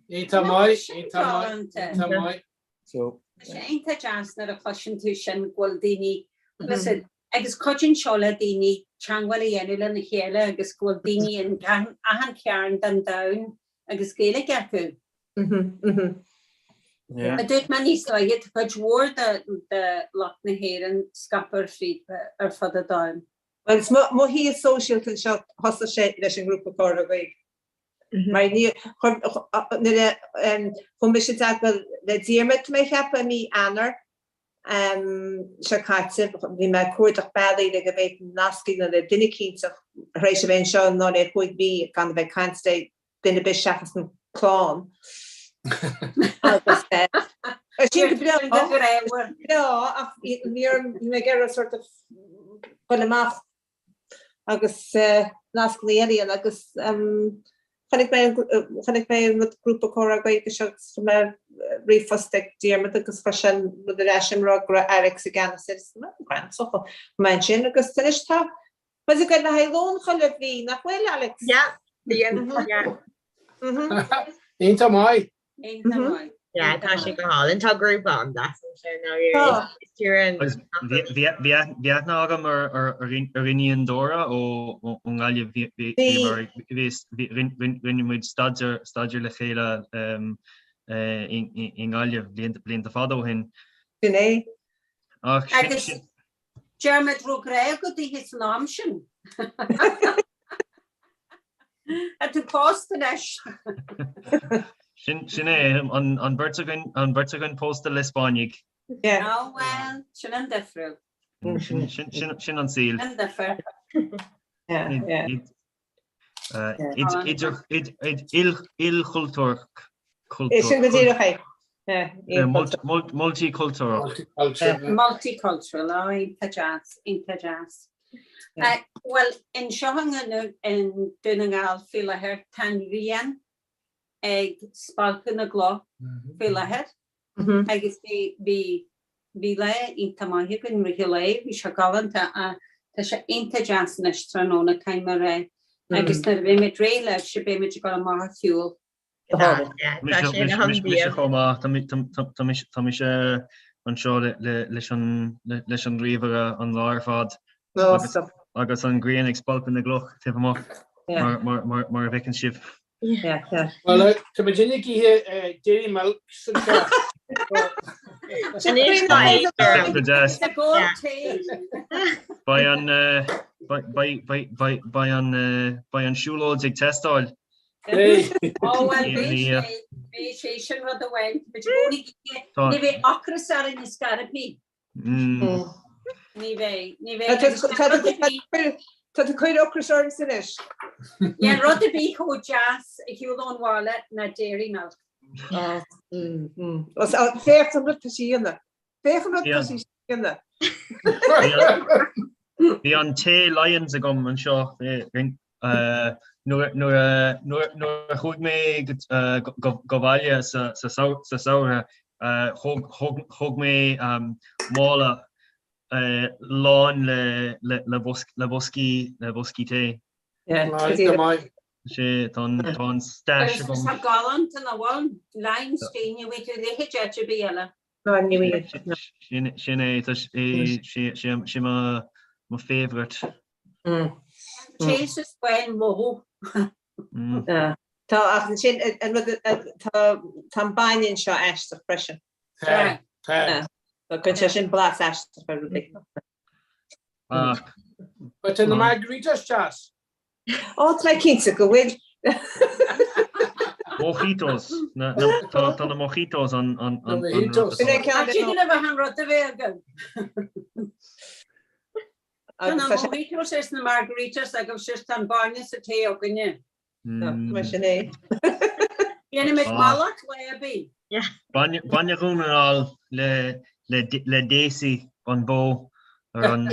Iontach maith, iontach maith, iontach maith. So. Tá sé iontach deas nuair a chloiseann tú sin go bhfuil daoine, listen, agus cuidíonn seo le daoine teagmháil a dhéanamh lena chéile agus go bhfuil daoine in achan chearn den domhan agus Gaeilge acu. A dúirt mé níos luaithe, tá cuid mhór de lucht na hÉireann scaipthe ar fríd ar fud an domhain. Bhuel, is mo shaol sóisialta anseo, thosaigh sé leis an ngrúpa Comhrá Gaeilge. Mar ní, nuair a chuaigh mise i dteagmháil le Diarmuid, tá mé a cheapadh, i mí Eanáir seo caite, bhí mé ag cuardach bealaí le go bhféadfainn nasc a dhéanamh le duine eicínteach tar éis a bheith anseo i ndáiríre chúig mhí gan a bheith ag caint le duine ar bith seachas an clann. Agus sin go breá, breá ach bhí mé ag iarraidh sort of dul amach agus nascanna eile a dhéanamh agus chonaic mé chonaic mé an rud grúpa comhrá Gaeilge seo agus chuir mé ríomhphost ag Diarmuid agus chuir sé an rud ar ais ag rá go raibh Alex i gceannas air. Grand so chuaigh mé ansin agus anois tá Muid ag goil le haghaidh lón chuile mhí, nach bhfuil, Alex? Yeah, bíonn, yeah. Iontach maith. Iontach maith. Yeah, tá sé go hálainn. Tá grúpa an-deas anseo now. Tá. Is tír an Agus bhí bhí aithne agam ar ar ar iníon Dóra ó ón nGaillimh bhí bhí bhí bhí rinne muid staidéar staidéar le chéile i i nGaillimh blianta fada ó shin. Sin é. Ach Agus Diarmuid raibh grá agat daoithe san am sin. Tá tú pósta anois. Sin sin é an an bheirt againn an bheirt againn pósta le Spáinnigh. Yeah. Oh well, sin an difriúil. Sin sin sin sin an saol. An difear. Yeah, yeah. Ilchultúrach. Sin go díreach é. Multiculturach. Multicultural, á, iontach deas, iontach deas. Bhuel, anseo i nDún na nGall faoi láthair, tá an ghrian ag spalpadh na gcloch faoi láthair. Agus bhí, bhí, bhí lá iontach maith againn i rith an lae, bhí sé galánta ach tá sé iontach deas anois tráthnóna, caithfidh mé a rá. Agus nuair a bheidh muid réidh libhse, beidh muid ag dul amach a shiúl. Mise chomh maith, tá mise anseo leis an ríomhaire an lá ar fad agus an ghrian ag spalpadh na gcloch taobh amuigh mar a bhfeiceann sibh. Well, tá muid ag ithe Dairy Milk anseo. Anois tá Beidh an beidh an beidh an siúlóid ag teastáil. Ó well beidh sé beidh sé sin rud amháin ní bheidh ocras orainn ar scor ar bith. Ní bheidh, ní bheidh. Tá tú ag cur ocrais ormsa anois. Níl rud ar bith chomh deas ar shiúl ón bhaile ná Dairy Milk. Féach an rud tá sí a dhéanamh. Féach an rud tá sí a dhéanamh. Bhí an tae Lyons agam anseo Nuair a chuaigh mé go baile sa samhradh, thóg mé mála lán le boscaí le boscaí tae. Sé tá an stash agam. Tá galánta nach bhfuil? Lime Stein, ní bhfaighidh tú a leithéid áit ar bith eile. Sin é, sé mo favourite. Taste is bain mothú. Tá ach ansin an rud tá an bainne anseo aisteach freisin. Tá, tá. Cuireann sé sin blas aisteach ar rudaí. But tá na margaritas deas. Ó tá cinnte go bhfuil. Mojitos. Tá na mojitos an an an an rud a bheith agam. Tá na mojitos is na margaritas agus just an bainne sa tae againne. Mar sin é. Déanaimid mallacht lá ar bith. Bainne Dhún na nGall le Daisy an bó ar an.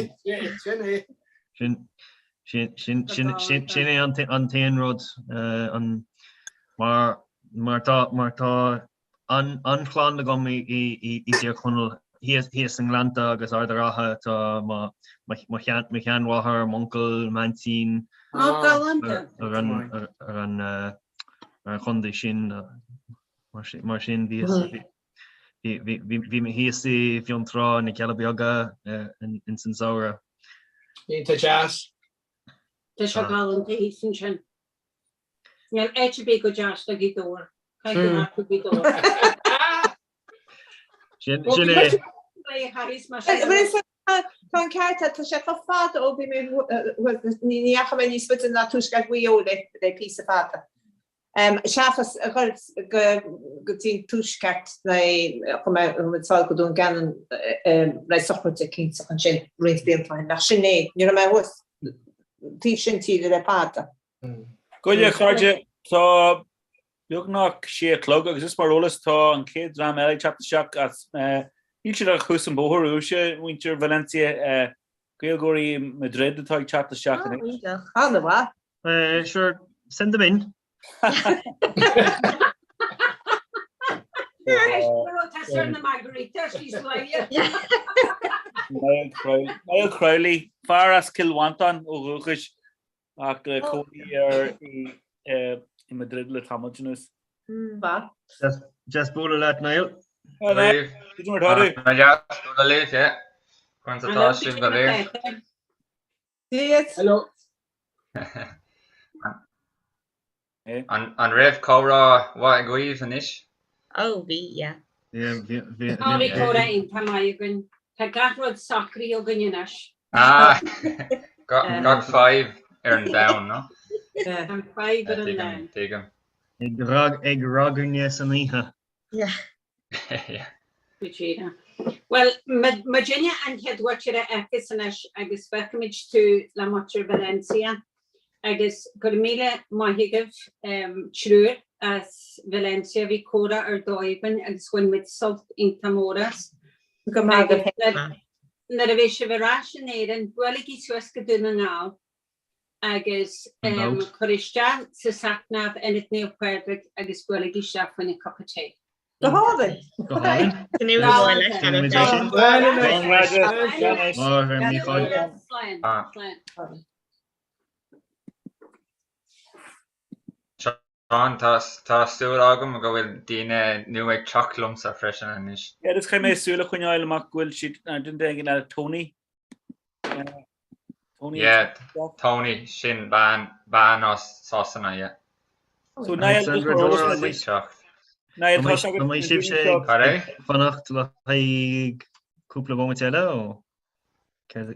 Sin é. Sin é an t-aon rud mar tá an-chlann agam i dTír Chonaill, thíos sna Gleannta agus Ard an Rátha tá mo sheanmháthair, m'uncail, m'aintín ar an chontae sin. Mar sin bhí mé thíos i bhFionntrá, na Cealla Beaga ins an samhradh. Iontach deas. Tá sé galánta thíos ansin. Níl áit ar bith chomh deas le Gaoth Dobhair. Caithfidh go raibh tú Gaoth Dobhair. Sin é. Tá an ceart agat, tá sé chomh fada ó bhí mé, ní dheachaigh mé níos faide ná Tuaisceart Mhaigh Eo le píosa fada. Seachas a dhul go dtí an Tuaisceart chuaigh mé sall go Dún Geanainn le sochraid eicínt ansin roinnt blianta ó shin. Ach sin é, ní raibh mé thuas taobh sin tíre le fada. Gabh i leith, a chairde, tá beagnach sé a chlog agus just mar eolas tá an chéad dream eile ag teacht isteach as, níl siad ach thuas an bóthar uaibhse, muintir Valencia, Gaeilgeoirí Madrid atá ag teacht isteach anois. An-mhaith. Sure, send them in. Niall Crowley, fear as Cill Mhantáin ó dhúchas, Ach le cónaí air i Madrid le tamall anuas. Deas bualadh leat, Niall. Cad é mar atá tú? Deas bualadh libh, yeah. Conas atá sibh go léir? Hello. An raibh comhrá mhaith agaibh anois? Oh, bhí, yeah. Yeah, bhí, bhí, Tá bhí comhrá iontach maith againn. Tá gach rud socraithe againn anois. Ah, gach fadhb ar an domhan, no? An fadhb ar an domhan. Tuigim. Ag ragairne san oíche. Yeah. Bhuel, muidinne an chéad mhuintir a fheiceas anois agus feicfimid tú le muintir Valencia agus go raibh míle maith agaibh triúr as Valencia, bhí comhrá ar dóigh againn agus bhain muid sult iontach mór as. Go maith agaibh. Nuair a bheidh sibh ar ais in Éirinn, buailigí suas go Dún na nGall agus cuir isteach sa SatNav Ionad Naomh Pádraig agus buailigí isteach fá choinne cupa tae. Go hálainn. Go hálainn. Seán, tá súil agam go bhfuil daoine nua ag teacht liomsa freisin anois. Yeah, just caithfidh mé súil a choinneáil amach go bhfuil siad, duine éigin eile, Tony. Tony. Yeah, Tony, sin bean, bean as Sasana, yeah. So Niall, just mar eolas duit. Niall, tá An mbeidh sibhse ag fanacht le haghaidh cúpla bomaite eile ó? Well,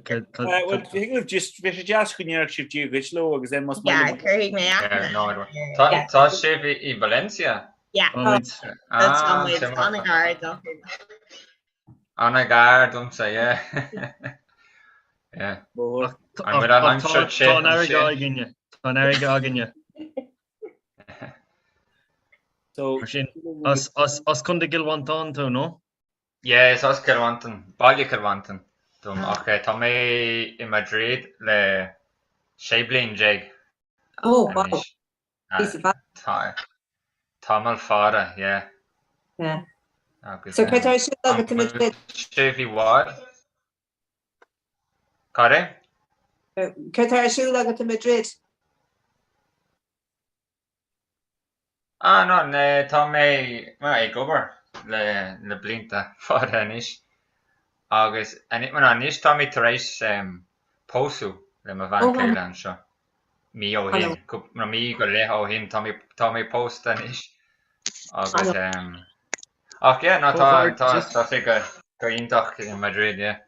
thig libh just, bheadh sé deas go ndéarfadh sibh Dia dhuit leo agus then más Yeah, cuirfidh mé aithne. Tá tá sibh i Valencia? Yeah. Tá muid an-ghar dó. An-ghar domsa, yeah. Yeah. An bhfuil an aimsir te Tá an fharraige againne. Tá an fharraige againne. So, Mar sin, as, as, as Contae Chill Mhantáin tú, nó? Yeah, is as Cill Mhantáin, baile Chill Mhantáin dom ach tá mé i Madrid le 16 bliain Oh, wow. anois. Píosa fada. Tá tamall fada, yeah. Yeah. Agus So cad tá ar siúl agat i Madrid? sibh i bhfad? Cad é? Cad tá ar siúl agat i Madrid? Ah, no, tá mé ag obair le le blianta fada anois agus anois tá mé tar éis pósadh le mo bhean chéile anseo mí ó shin, nó mí go leith ó shin, tá mé tá mé pósta anois agus ach yeah, no, tá tá tá sé go go iontach i Madrid, yeah.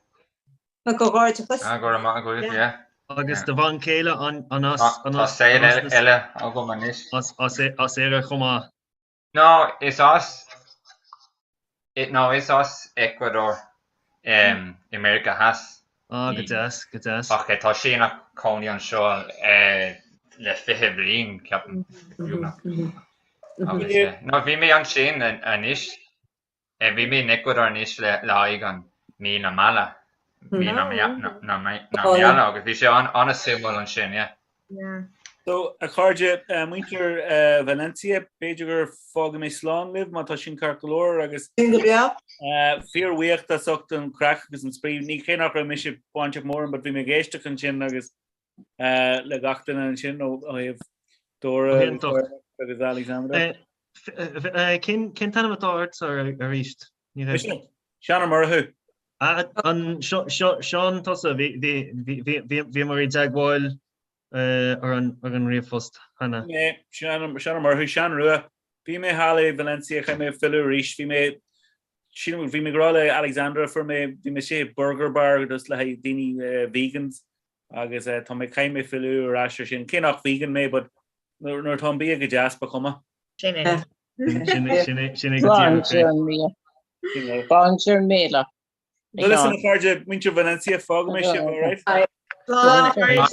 Comhghairdeachas. Ah, go raibh maith agat, yeah. Agus do bhean chéile an as an Tá as saol eile agam anois. As as Éire chomh maith. No, is as no, is as Ecuador i Meiriceá Theas Ah, go deas, go deas. Ach tá sí ina cónaí anseo le 20 bliain, ceapaim, beagnach. Agus no, bhí mé ansin anois. Bhí mé in Ecuador anois le haghaidh an mí na meala, mí na meala agus bhí sé an-suimiúil ansin, yeah. So, a chairde, muintir Valencia, b'fhéidir gur fágfaidh mé slán libh má tá sin ceart go leor agus Sin go breá. fíorbhuíoch as ucht an craic agus an spraoi. Ní cé nach raibh mise bainteach mórán but bhí mé ag éisteacht ansin agus le gach duine ansin ó thaobh Dora agus Alexandra. Cén t-ainm atá ortsa arís? Seán Ó Murchú. An Seán tusa, bhíomar i dteagmháil ar an ríomhphost cheana. Seán Ó Murchú, Seán Rua. Bhí mé thall i Valencia, chaithfidh mé filleadh arís. Bhí mé bhí mé ag rá le Alexandra, fuair mé, bhí mé istigh i burger bar just le haghaidh daoine vegans agus tá mé, caithfidh mé filleadh ar ais ar sin. Cé nach vegan mé but nuair atá an bia go deas ba chuma. Sin é. Sin é, sin é go díreach é. Braitheann sé ar an mbéile. Well listen a chairde, muintir Valencia, fágfaidh mé sibh, alright? Slán a chairde.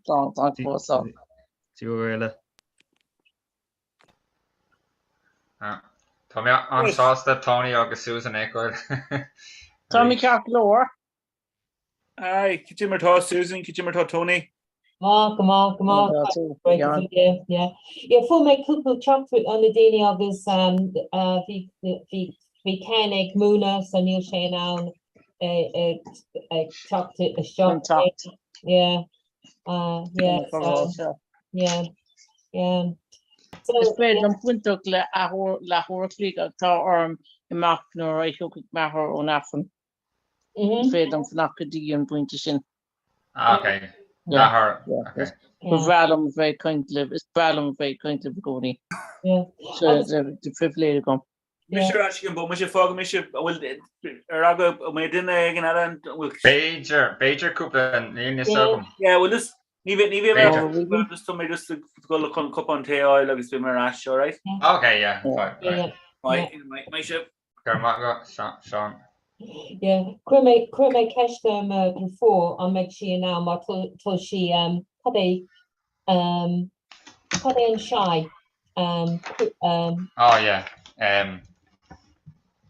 Slán. Tú eile. Tá mé an-sásta Tony agus Susan a fheiceáil. Tá mé ceart go leor. Aye, cad é mar tá Susan, cad é mar tá Tony. Maith, go maith, go maith. Yeah, yeah. Yeah, fuair mé cúpla teachtaireacht ó na daoine agus um, uh, bhí bhí bhí Ken ag múineadh so níl sé in ann ag teacht isteach. Yeah. Uh, yeah, so, yeah, yeah. So, Is féidir liom bainteach le leathuair a chloig ach tá orm imeacht nuair a thiocfaidh m'athair ón Aifreann. Is féidir liom fanacht go dtí an pointe sin. Ah, ok. Leathuair, ok. Ba bhreá liom a bheith ag caint libh, is breá liom a bheith ag caint libh i gcónaí. So, de phribhléid agam. Mise ar ais ag an bhomaite, fágfaidh mise, an bhfuil, ar aga, an mbeidh duine éigin eile, an bhfuil. B'fhéidir, b'fhéidir cúpla, níl fhios agam. Yeah, well just, ní bheidh, ní bheidh mé, just tá mé just ag dul chun cupán tae a fháil agus beidh mé ar ais, alright? Ok, yeah, fine, right. Right, maith sibh. Go raibh maith agat, Seán. Yeah, chuir mé, chuir mé ceist ar mo dheirfiúr an mbeidh sí in ann mar tá, tá sí, cad é, Um, cad é an shy? Um, um, Oh yeah. Um,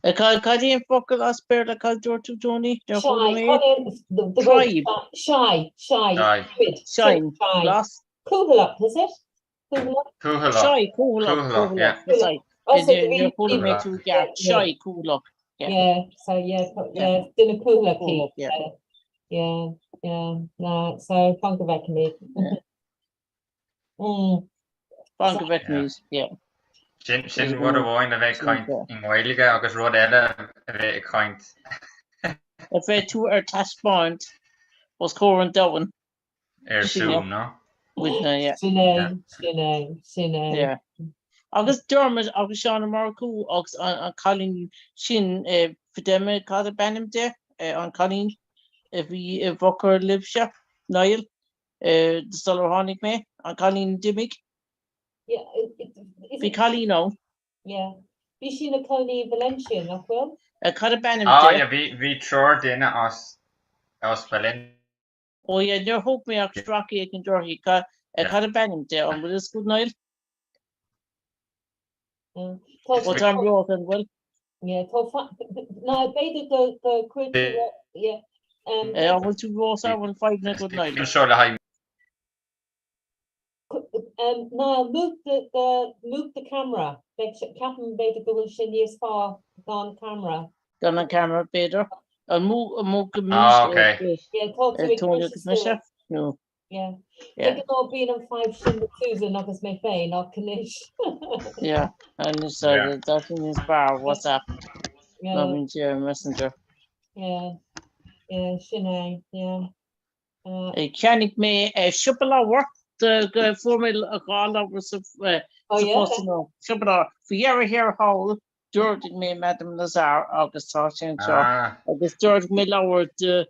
Cad cad é an focal as Béarla cad dúirt tú Tony? Níor shy, chuala mé cad é. é an, the, the word Tribe. shy, shy, Shy. timid, Shy. timid, shy. Las. Cúthaileach, is it? Cúthaileach? Cúthaileach. Shy, cúthaileach, Cúthaileach, yeah. cúthaileach. Sorry. Oh, so Níor bhí, níor chuala mé Cúthaileach. tú i gceart. yeah, Shy, cúthaileach. Yeah. yeah, so yeah, Yeah. yeah, duine cúthaileach í. Cúthaileach, yeah. Yeah, yeah, no, so fan go bhfeicfimid. Yeah. Mm. Fan go bhfeicfimid, yeah. Sin sin rud amháin a bheith ag caint i nGaeilge agus rud eile a bheith ag caint. A bheith tú ar taispeáint os comhair an domhain. Ar Zoom, no? Sin é, sin é, sin é. Yeah. Agus Dermot agus Seán Ó Murchú agus an cailín sin, Fidema, cad ab ainm di, an cailín a bhí i bhfochair libhse, Niall, sular tháinig mé, an cailín a d'imigh. Bhí cailín ann. Yeah. Bhí sí ina cónaí i Valencia, nach bhfuil? Cad ab ainm Ah, di? yeah, bhí, bhí triúr duine as, as Valencia. Ó yeah, níor thóg mé ach sracadh éicint uirthi. Cad ab ainm di? An bhfuil fhios agat, Niall? Ó tá an ró an bhfuil? Yeah, tá fa- ná b'fhéidir go go cuir tú yeah. Um, An bhfuil tú rós an bhfuil fadhbanna agat, Niall? Seo le haghaidh Um, ná move the, the, move the camera. Beidh sé, ceapaim b'fhéidir go bhfuil sé níos fearr gan camera. Gan an camera, b'fhéidir. An mó, an mó go Ah, ok. Yeah, tá tú ag Tony breis agus mise? suas. No. Yeah. De ghnáth bíonn an fadhb sin le Susan agus mé féin ach anois. Yeah, and so yeah. that's níos fearr WhatsApp ná bíonn sé ar Messenger. Yeah, yeah, sin é, yeah. Uh, Cheannaigh mé siopa leabhar go fuair mé dhá leabhar sa oh, yeah. siopa leabhar. Faoi dheireadh thiar thall D'ordaigh mé Madame Lazare agus tá sé anseo. Agus d'ordaigh mé leabhar do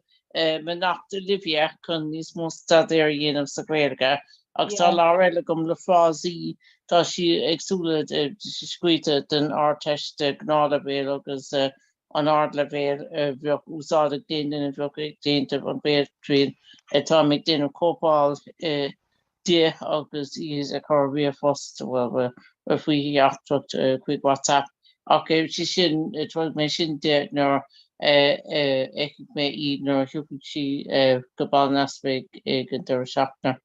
mo neacht Olivia chun níos mó staidéir a dhéanamh sa Ghaeilge. Agus tá leabhar eile agam le frásaí, tá sí éagsúla, scríte don Ardteist gnáthleibhéal agus an ardleibhéal a bheadh úsáid ag aon duine a bheadh ag déanamh an Bhéaltriail. Táim ag déanamh cóipeáil di agus iad a chur ar ríomhphost, bhuel, faoi theachtaireacht chuig WhatsApp. Ach sé sin, tabharfaidh mé sin di nuair a fheicfidh mé í, nuair a thiocfaidh sí go Baile an Easpaig ag an deireadh seachtaine.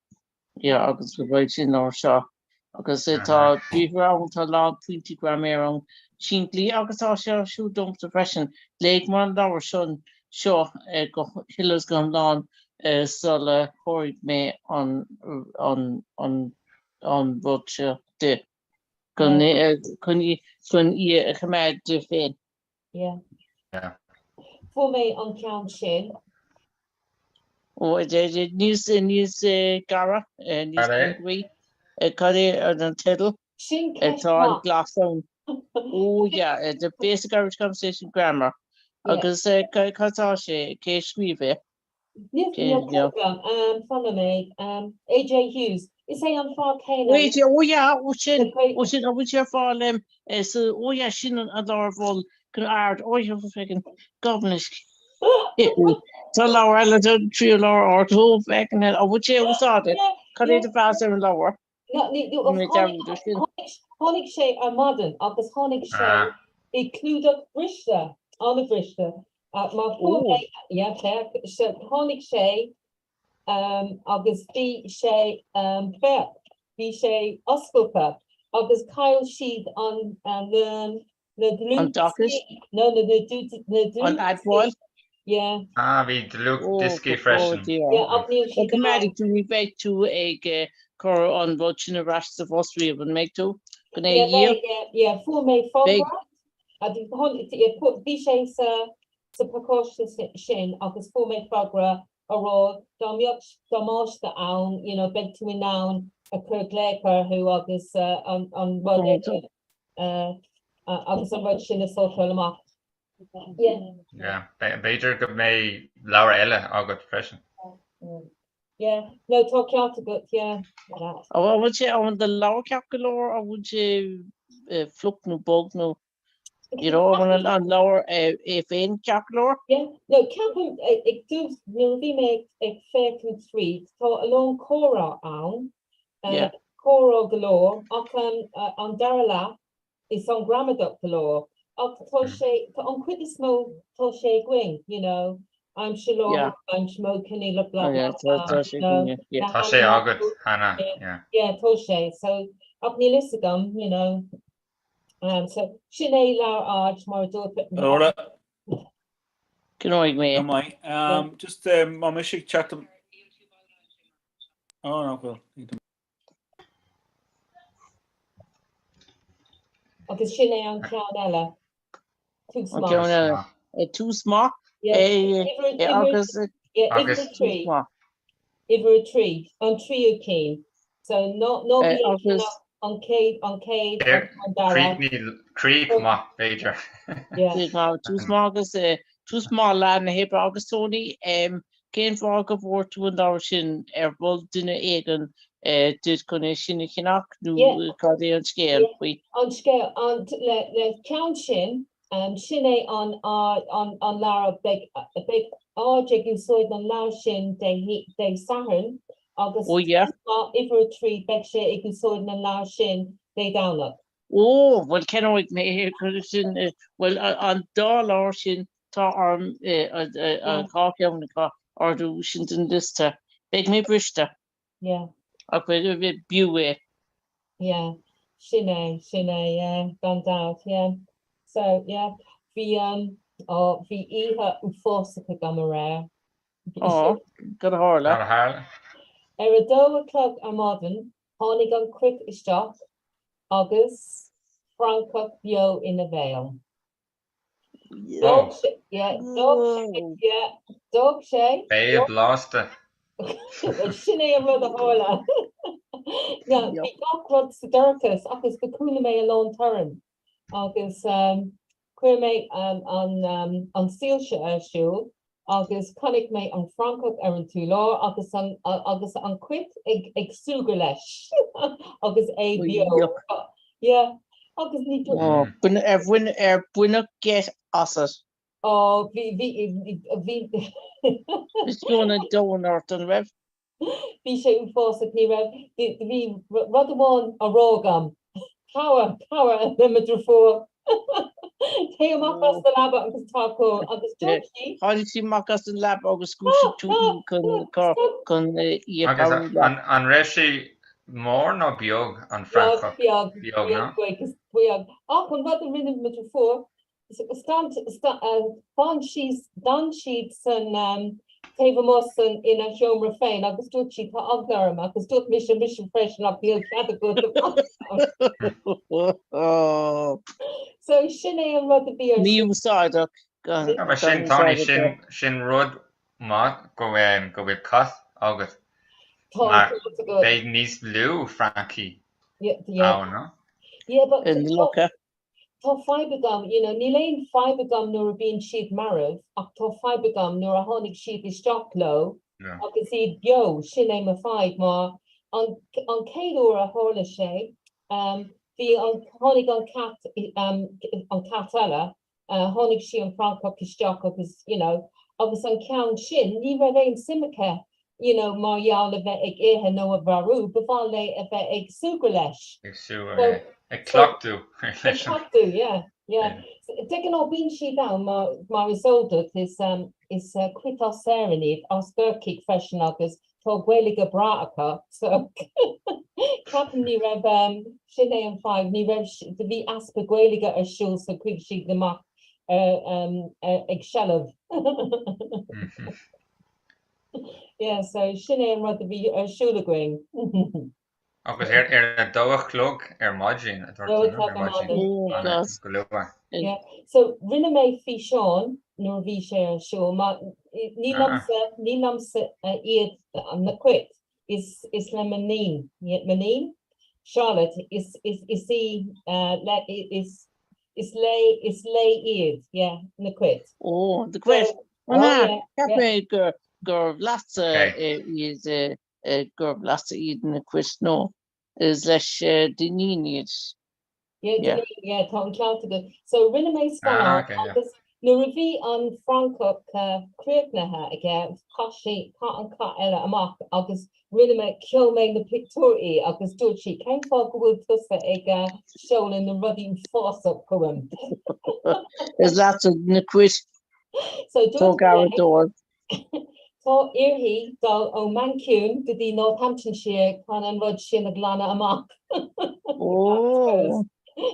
Yeah, agus go bhfaighidh sí an leabhar seo. Agus tá briathra ann, tá a lán pointí graiméir ann, simplí, agus tá sé siúd domsa freisin. Léigh mé an leabhar seo seo go huile is go hiomlán sula thabharfaidh mé an an rud seo di, chun chun í a choimeád di féin. Yeah. Fuair mé an ceann sin. Ó, níos níos gaire, níos cóngaraí. Cad é an teideal? Sin ceist Tá an glas ann. Ó yeah, the basic Irish conversation grammar. Agus cad tá sé, cé a scríobh é? Níl agam, fan nóiméad. AJ Hughes. Is é an fear céanna. AJ, ó yeah, ó sin, ó sin, an bhfuil sé ar fáil sa, ó yeah, sin an leabhar mhol go ard, ó yeah, fucking gobnais. Tá leabhar eile, tá tríú leabhar ard, ó fucking hell, an bhfuil sé úsáideach? Cad é do mheas ar an leabhar? Tháinig sé ar maidin agus tháinig sé i clúdach briste, an-bhriste. Mar fuair mé, yeah, féach, tháinig sé agus bhí sé, féach, bhí sé oscailte agus chaill siad an, na, Na An docket? No, na na An admháil? Yeah. Ah, bhí dlúthdhioscaí freisin. Yeah, ach níl siad ann. Coimeádfaidh tú, ní bheidh tú ag cur an rud sin ar ais sa bpost riamh, an mbeidh tú? Go Yeah, beidh, yeah, yeah. Fuair mé fógra. Bhí sé sa sa phacáiste sin agus fuair mé fógra a rá dá mbeadh damáiste ann, you know, beidh tú in ann a chur glaoch orthu agus an an rud agus an rud sin a sórtáil amach. Yeah. Yeah, b'fhéidir go mbeidh leabhar eile agat freisin. Yeah, no tá ceart agat, yeah. An bhfuil sé an bhfuil do leabhar ceart go leor, an bhfuil sé fliuch nó bog nó you know, an bhfuil an leabhar é féin ceart go leor? Yeah, no ceapaim ag dtús nuair a bhí mé ag féachaint tríd, tá a lán comhrá ann, Comhrá go leor, ach an dara leath, is an gramadach go leor. Ach tá sé, tá an chuid is mó, tá sé againn, you know, aimsir láithreach, aimsir modh coinníollach, blah blah blah, you know. Tá sé agat cheana, yeah. Yeah, tá sé, so, ach níl fhios agam, you know. So, sin é leabhar Ard, mar a dúirt. Laura. Gnóigh mé. Go maith. Just, má mise ag teacht Ó, nach bhfuil. Agus sin é an ceann eile. Tús maith. An ceann eile. Tús maith. Agus Uimhir 3. Uimhir 3. An tríú cinn. So ná bí ag ceannach an chéad, an chéad, an dara. Críoch maith, b'fhéidir. Críoch maith. Tús maith agus tús maith leath na hoibre agus Tony. Cén fáth go bhfuair tú an leabhar sin? Ar mhol duine éigin duit chun é sin a cheannach nó cad é an scéal faoi? An scéal, an le ceann sin, sin é an an leabhar, beidh beidh Áid ag úsáid an leabhar sin Dé Dé Sathairn agus uimhir a 3 beidh sé ag úsáid an leabhar sin Dé Domhnach. Ó, bhuel ceannóidh mé é sin, bhuel an dá leabhar sin Tá orm an dhá cheann acu a ordú sin den liosta. Beidh mé briste. Yeah. Ach b'fhiú é. Yeah. Sin é, sin é, yeah, gan dabht, yeah. So, yeah, bhí, um, oh, bhí oíche uafásach agam aréir. Ó, cad a tharla? Cad a tharla? Ar a dó a chlog ar maidin tháinig an cruit isteach agus francach beo ina bhéal. D'fhág sé, yeah, d'fhág sé, yeah, d'fhág sé. Béal blasta. Sin é an rud a tharla. Now, bhí gach rud sa dorchas agus do chuala mé a lán torann agus chuir mé an soilse ar siúl agus chonaic mé an francach ar an t-urlár agus an agus an cruit ag ag súgradh leis agus é beo. Yeah. Agus ní Ar bhain ar baineadh geit asat? Ó bhí bhí bhí Bhí srón an domhain ort, an raibh? Bhí sé uafásach, ní raibh, bhí rud amháin á rá agam, cabhair, cabhair le mo dheirfiúr, téigh amach as an leaba agus tar chugam agus dúirt sí. Tháinig sí amach as an leaba agus dhúisigh tú í chun í a chabhrú leat. An raibh sí mór nó beag, an francach? Beag, beag, beag, beag. Ach an rud a rinne mo dheirfiúr, D'fhan d'fhan siad san taobh amuigh san ina sheomra féin agus dúirt sí tá eagla orm agus dúirt mise mise freisin ach níl cead agat a So sin é an rud a bhí ar Mí-úsáideach gan Mar sin Tony sin sin rud maith go go bhfuil cat agat mar beidh níos lú francaigh ann no? Yeah but In loca. Tá fadhb agam, you know, níl aon fadhb agam nuair a bhíonn siad marbh ach tá fadhb agam nuair a tháinig siad isteach leo agus iad beo, sin é mo fadhb mar an, an chéad uair a tharla sé, um, bhí an, tháinig an cat, um, an cat eile, uh, tháinig sí an francach isteach agus, you know, agus an ceann sin, ní raibh aon suim aici you know, mar gheall a bheith ag ithe nó a mharú, ba mhaith léi a bheith ag súgradh leis. Ag súgradh, yeah. Ag cleachtadh leis an. Ag cleachtadh, yeah, yeah. De ghnáth bíonn siad ann mar, mar is eol duit, is, um, is uh, cait as Éirinn iad, as gCorcaigh freisin agus tá Gaeilge breá acu, so ceapaim ní raibh, um, sin é an fadhb, ní raibh, do bhí easpa Gaeilge ar siúl so chuaigh siad amach uh, um, uh, ag seilbh. Yeah, so sin é an rud a bhí ar siúl againn. Agus ar ar a dó a chlog ar maidin, a dúirt tú, ar maidin, go luath. Yeah, so rinne mé físeán nuair a bhí sé ar siúl, mar ní liomsa, ní liomsa iad na cait, is is le m'iníon, m'iníon, Charlotte, is is is í le is is léi is léi iad, yeah, na cait. Ó, na cait. An ea? Cheap mé gur gurbh leatsa iad gurbh leatsa iad na cait nó is leis d'iníon iad. Yeah, yeah, tá an ceart agat. So rinne mé scannán agus nuair a bhí an francach críochnaithe aige, chaith sé, chaith an cat eile amach agus Rinne mé, sheol mé na pictiúirí agus dúirt sí, cén fáth go bhfuil tusa ag seoladh na rudaí uafásach chugam? Is leatsa na cait. So dúirt Tóg aire mé, dóibh. tá uirthi dul ó Mancean go dtí Northamptonshire chun an rud sin a ghlanadh amach. Ó!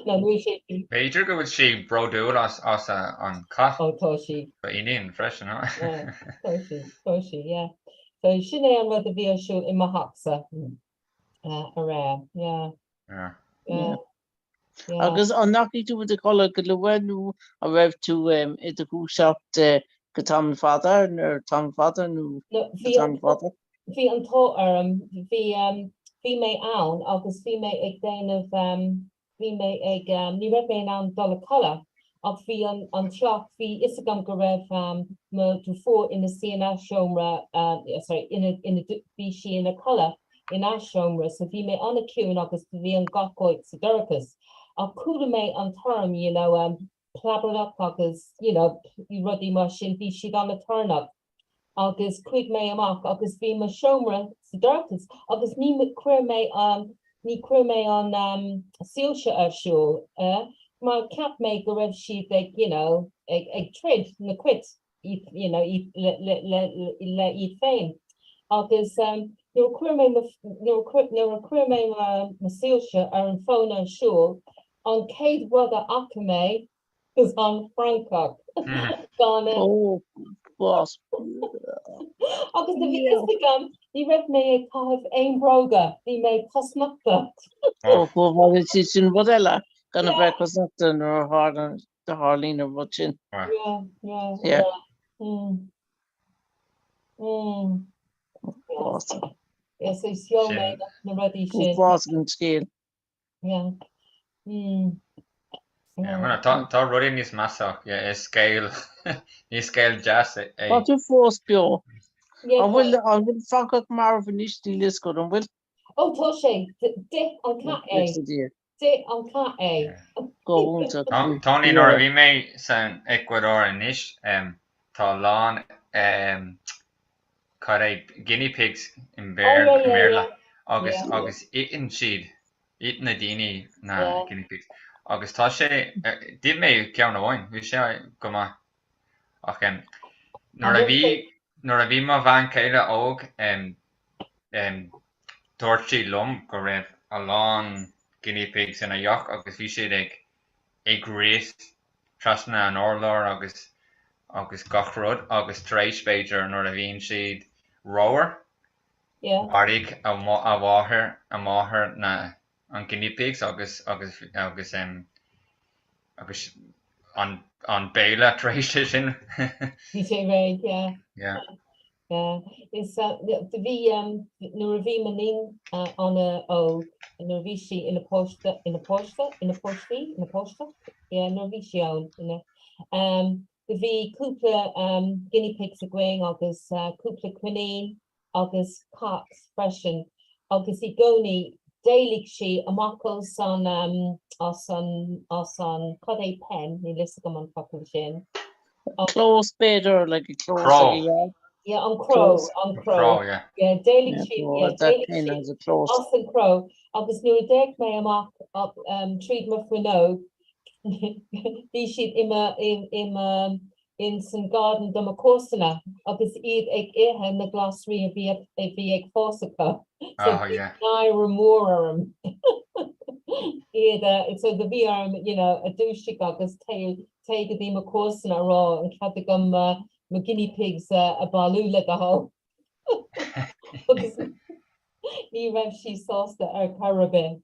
No, níl sé. B'fhéidir go bhfuil sí bródúil as as an cat. Ó, tá sí. Ba iníon freisin, no? Yeah, tá sí, tá sí, yeah. So sin é an rud a bhí ar siúl i mo theachsa aréir. Yeah. Yeah. Yeah. Yeah. Agus an ndeachaigh tú i do chodladh go luath nó an raibh tú i do dhúiseacht go tamall fada nó tamall fada nó No, go bhí tamall fada? bhí an t-ádh orm, bhí bhí mé ann agus bhí mé ag déanamh bhí mé ag, ní raibh mé in ann dul a chodladh ach bhí an an teach, bhí fhios agam go raibh mo dheirfiúr ina suí ina seomra, sorry, ina, ina, bhí sí ina codladh ina seomra so bhí mé an-chiúin agus bhí an gach áit sa dorchas ach chuala mé an torann, you know, clabarnach agus you know rudaí mar sin, bhí siad an-torannach agus chuaigh mé amach agus bhí mo seomra sa dorchas agus ní chuir mé an ní chuir mé an um, soilse ar siúl eh, mar cheap mé go raibh siad ag you know ag, ag troid na cait you know le, le, le, le iad féin. Agus um, nuair a chuir mé nuair a chuir mé mo soilse ar an fón ar siúl, An chéad rud a fhaca mé was an francach gan. Bás. Agus do bhí fhios agam, ní raibh mé ag caitheamh aon bróga, bhí mé cosnochta. Ó, go bhfuil sé sin rud eile gan a bheith cosnochta nuair a tharlaíonn an rud sin. Yeah, yeah, Yeah. yeah. Mm. Mm. Bás. Yeah, so sheol mé na rudaí sin. Bás an scéal. Yeah. Mm. Yeah, well, tá tá rudaí níos measa ach yeah, is scéal ní scéal deas é. Tá tú fós beo. Yeah, An bhfuil an bhfuil Francach marbh anois níl fhios agat an bhfuil? Ó tá sé, d'ith an cat é. D'ith an cat é. Go hiontach. Tony, nuair a bhí mé san Ecuador anois, tá a lán cad é guinea pigs i mBéarla agus agus itheann siad, itheann na daoine na guinea pigs agus tá sé, d'ith mé ceann amháin, bhí sé go maith ach nuair a bhí, nuair a bhí mo bhean chéile óg dúirt sí liom go raibh a lán guinea pigs ina theach agus bhí siad ag ag rith trasna an urlár agus agus gach rud agus tar éis b'fhéidir nuair a bhíonn siad ramhar mharaigh a mháthair a máthair na an guinea pigs agus agus agus em agus an an béile tar éis sin. Bhí sé réidh, yeah. Yeah. Yeah. Is do bhí nuair a bhí m'iníon an-óg, nuair a bhí sí ina páiste, ina páiste, ina páistí, ina páiste, yeah, nuair a bhí sí ann, ina, do bhí cúpla guinea pigs againn agus cúpla coinín agus cat freisin agus i gcónaí d'éalaigh sí amach as an, as an, as an, cad é pen, níl fhios agam an focal sin. Clós b'fhéidir, like a clós Cró. like a yard. Yeah, an cró, Clós. an Cró, cró. yeah. Yeah, d'éalaigh Yeah, sí, cró, yeah, that d'éalaigh pen sí has a clós. as an cró agus nuair a d'fhéach mé amach up, um, tríd mo fuinneog, bhí siad i mo, i, i mo, in san garden do mo comharsana agus iad ag ithe na glasraí a bhí, a bhí ag fás acu. So Oh, bhí yeah. náire mór orm. Iad a, so do bhí orm, you know, a dúiseacht agus téigh, Téigh go dtí mo comharsana a rá an cead agam mo guinea pigs a bailiú le do thoil. Agus ní raibh sí sásta ar chor ar bith.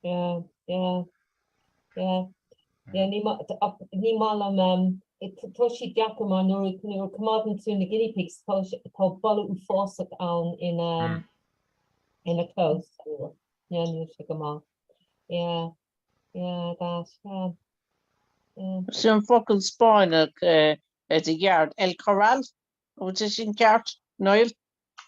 Yeah, yeah, yeah. Yeah, ní maith ní maith liom tá sí deacair mar nuair nuair a coimeádann tú na guinea pigs tá tá boladh uafásach ann ina ina clós. Yeah, níl sé go maith. Yeah. Yeah, that, yeah. Yeah. Sin an focal Spáinneach ar the yard, el corral, an bhfuil sé sin ceart, Niall?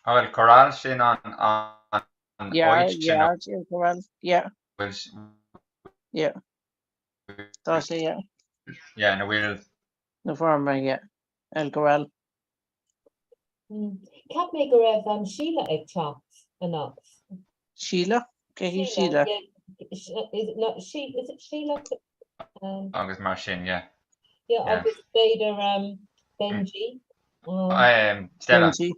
Oh, el corral sin an an Yeah, áit sin yard, el corral, yeah. bhfuil Yeah. Tá sé, yeah. Yeah, ina bhfuil. Na feirme, yeah. El corral. Cheap mé go raibh um, Síle ag teacht anocht. Síle? Cé hí Síle? Is, no, she, is it Síle? Um, agus mar sin, yeah. Yeah, Yeah. agus b'fhéidir um, Benji. Um, um, Stella. Benji.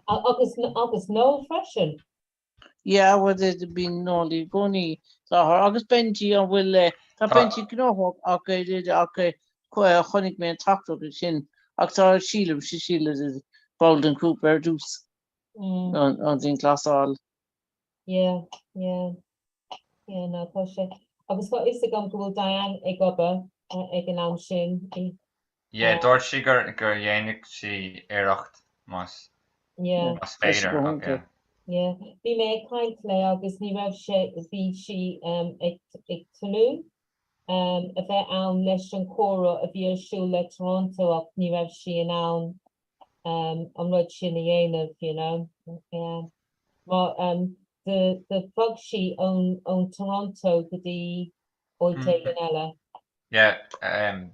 Agus, agus Noel freisin. Yeah, well, bíonn Noel i gcónaí i láthair. Agus Benji, an bhfuil, tá Benji gnóthach ach ach chonaic mé an teachtaireacht ansin ach tá sílim, sí Síle ball den ghrúpa ar dtús, an dianghlasáil. Yeah, yeah, yeah, no, tá sé. Agus tá fhios agam go bhfuil Diane ag obair ag an am sin. Yeah, dúirt sí gur gur dhéanfadh sí iarracht más Yeah. más féidir ach yeah. Yeah, bhí mé ag caint léi agus ní raibh sé, bhí sí um, ag, ag tnúth um, a bheith ann leis an comhrá a bhí ar siúl le Toronto ach ní raibh sí in ann um, an rud sin a dhéanamh, you know. Yeah. Mar um, do, do bhog sí ón, ón Toronto go dtí áit éigin eile. Yeah, um,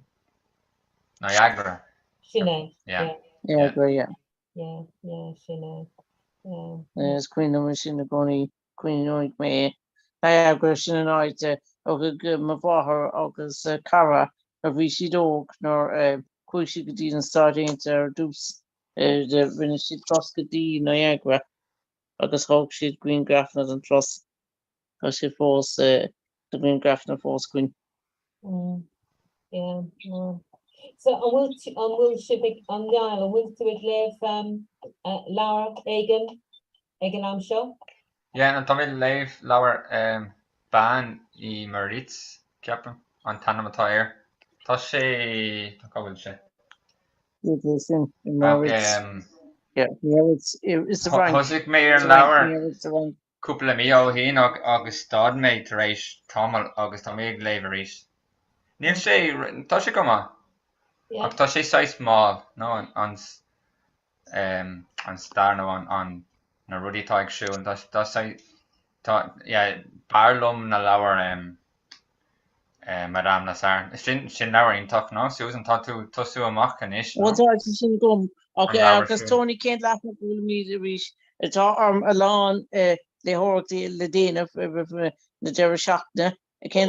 Niagara. Sin é. Yeah. Niagara, yeah. Yeah, yeah, sin é. Yeah. Is cuimhin liom sin i gcónaí, cuimhneoidh mé é. Niagara, sin an áit a thug mo mháthair agus cara nuair a bhí siad óg, nuair a chuaigh siad go dtí na Stáit Aontaithe ar dtús, rinne siad turas go dtí Niagara agus thóg siad grianghrafanna den turas. Tá sé fós, na grianghrafanna fós againn. Mm. Yeah, no. So an bhfuil an bhfuil sibh ag an Niall, an bhfuil tú ag léamh leabhar éigin ag an am seo? Yeah, tá mé ag léamh leabhar Bean i Mauritius, ceapaim, an t-ainm atá air. Tá sé, cá bhfuil sé? Sin i Mauritius. Yeah, Mauritius is sa Fhrainc. Thosaigh mé ar an leabhar cúpla mí ó shin agus stad mé tar éis tamaill agus tá mé ag léamh arís. Níl sé, tá sé go maith. Ach tá sé saghas mall, nó an an stair nó an na rudaí atá ag siúl, tá tá saghas tá yeah b'fhearr liom na leabhair Madame Lazare. Sin sin leabhar iontach, nó Susan tá tú ag tosú amach anois, nó? Bhuel tá sé sin agam. Ach An leabhar agus sin. Tony cén leathanach a bhfuilimid arís? Tá orm a lán léitheoireachtaí le déanamh roimh na deireadh seachtaine. Cén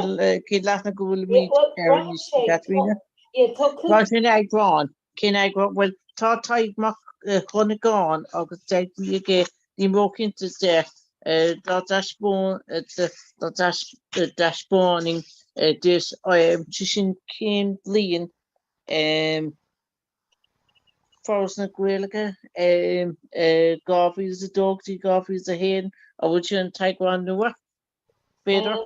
cén leathanach a bhfuilimid Bhuel, ar braitheann arís, sé, tá, Caitríona? yeah, tá Tá cúpla, sin eagrán. Cén eagrán? Bhuel, tá Tadhg Mac Dhonnagáin agus deimhní aige, nílim róchinnte de, dá dtaispeánfainn duit, sé sin cén bhliain, Foras na Gaeilge, 2002 go dtí 2001, an bhfuil sin an t-eagrán nua? B'fhéidir.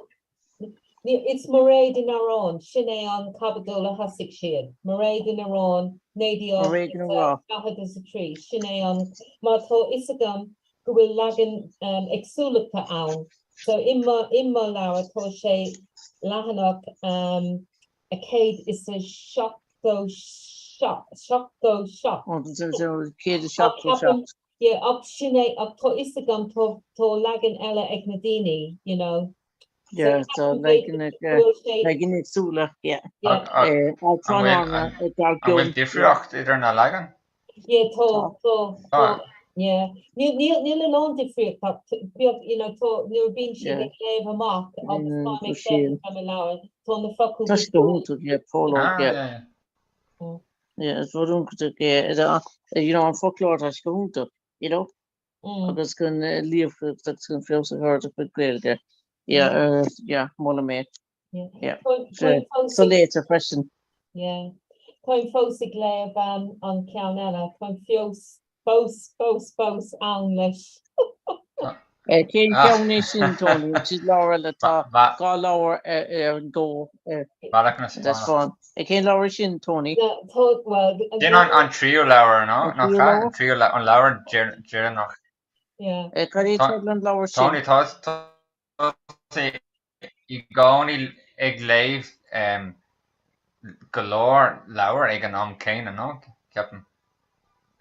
It's Mairéad in Arán, sin é an caibidil a thosaigh siad. Mairéad in Arán, 1943, sin é an, mar tá fhios agam go bhfuil leagan éagsúlachta ann. So i mo, i mo leabhar tá sé leathanach 177, 77. 177. Yeah, ach sin é, ach tá fhios agam tá, tá leagan eile ag na daoine, you know. So Yeah, tá ceapaim leagan b'fhéidir ag, go bhfuil sé, leagan éagsúla, yeah. yeah, An Tá bhfuil tráthnóna an ag dár an bhfuil gcionn, yeah. difríocht idir na leagain? yeah, tá, Tá. tá, tá, Tá. yeah. Níl, níl, níl a lán difríocht ach t- beag, you know, tá, nuair a bíonn siad Yeah. ag léamh amach agus Mm, táim go ag síl. féachaint ar mo leabhar, tá na focail Tá sé go difriúil. hiontach, yeah, prólóg, Ah, yeah. yeah, yeah. Mm. Yeah, is rud iontach é, you know, an foclóir tá sé go hiontach, you know, Mm. agus chun líofacht agus chun feabhas a chur ar do chuid Gaeilge. Yeah, uh, yeah, molaim é. Yeah. Yeah. Táim táim fós So ag léite freisin. yeah. Táim fós ag léamh um, an ceann eile. Táim fós fós fós fós ann leis. Cén ceann é sin, Tony? Sin leabhar eile tá dhá leabhar ar an go. Bealach na Spáinne. Cén leabhar é sin, Tony? Sin an tríú leabhar, nó? Nach ea? An tríú an leabhar deireanach. Cad é teideal an leabhair sin? Tony, tá i gcónaí ag léamh go leor leabhar ag an am céanna, nó? Ceapaim.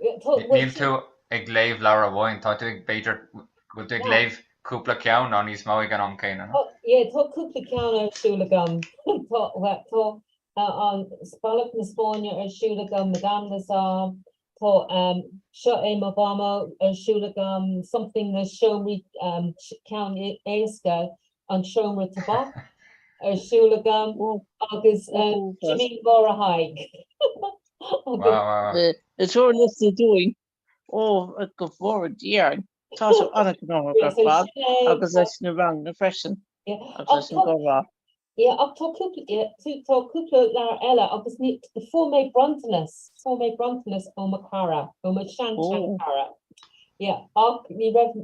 Níl tú ag léamh leabhar amháin, tá tú ag, b'fhéidir, go bhfuil tú ag léamh cúpla ceann nó níos mó ag an am céanna, nó? Yeah, tá cúpla ceann ar siúl agam. Tá, tá an Bealach na Spáinne ar siúl agam, Madame Lazare, Tá Seo é mo Mhamó ar siúl agam, something na seomraí, ceann éasca, an seomra tobac ar siúl agam agus Jimín Mháire Thaidhg. Agus. Tabhair liosta dúinn. Ó, go bhfóire Dia orainn. Tá tú an-ghnóthach ar fad agus leis na ranganna freisin agus leis an gcomhrá. Yeah, ach tá cúpla, yeah, tá cúpla leabhar eile agus ní, fuair mé bronntanas, fuair mé bronntanas ó mo cara, ó mo sean sean cara. Yeah, ach ní raibh,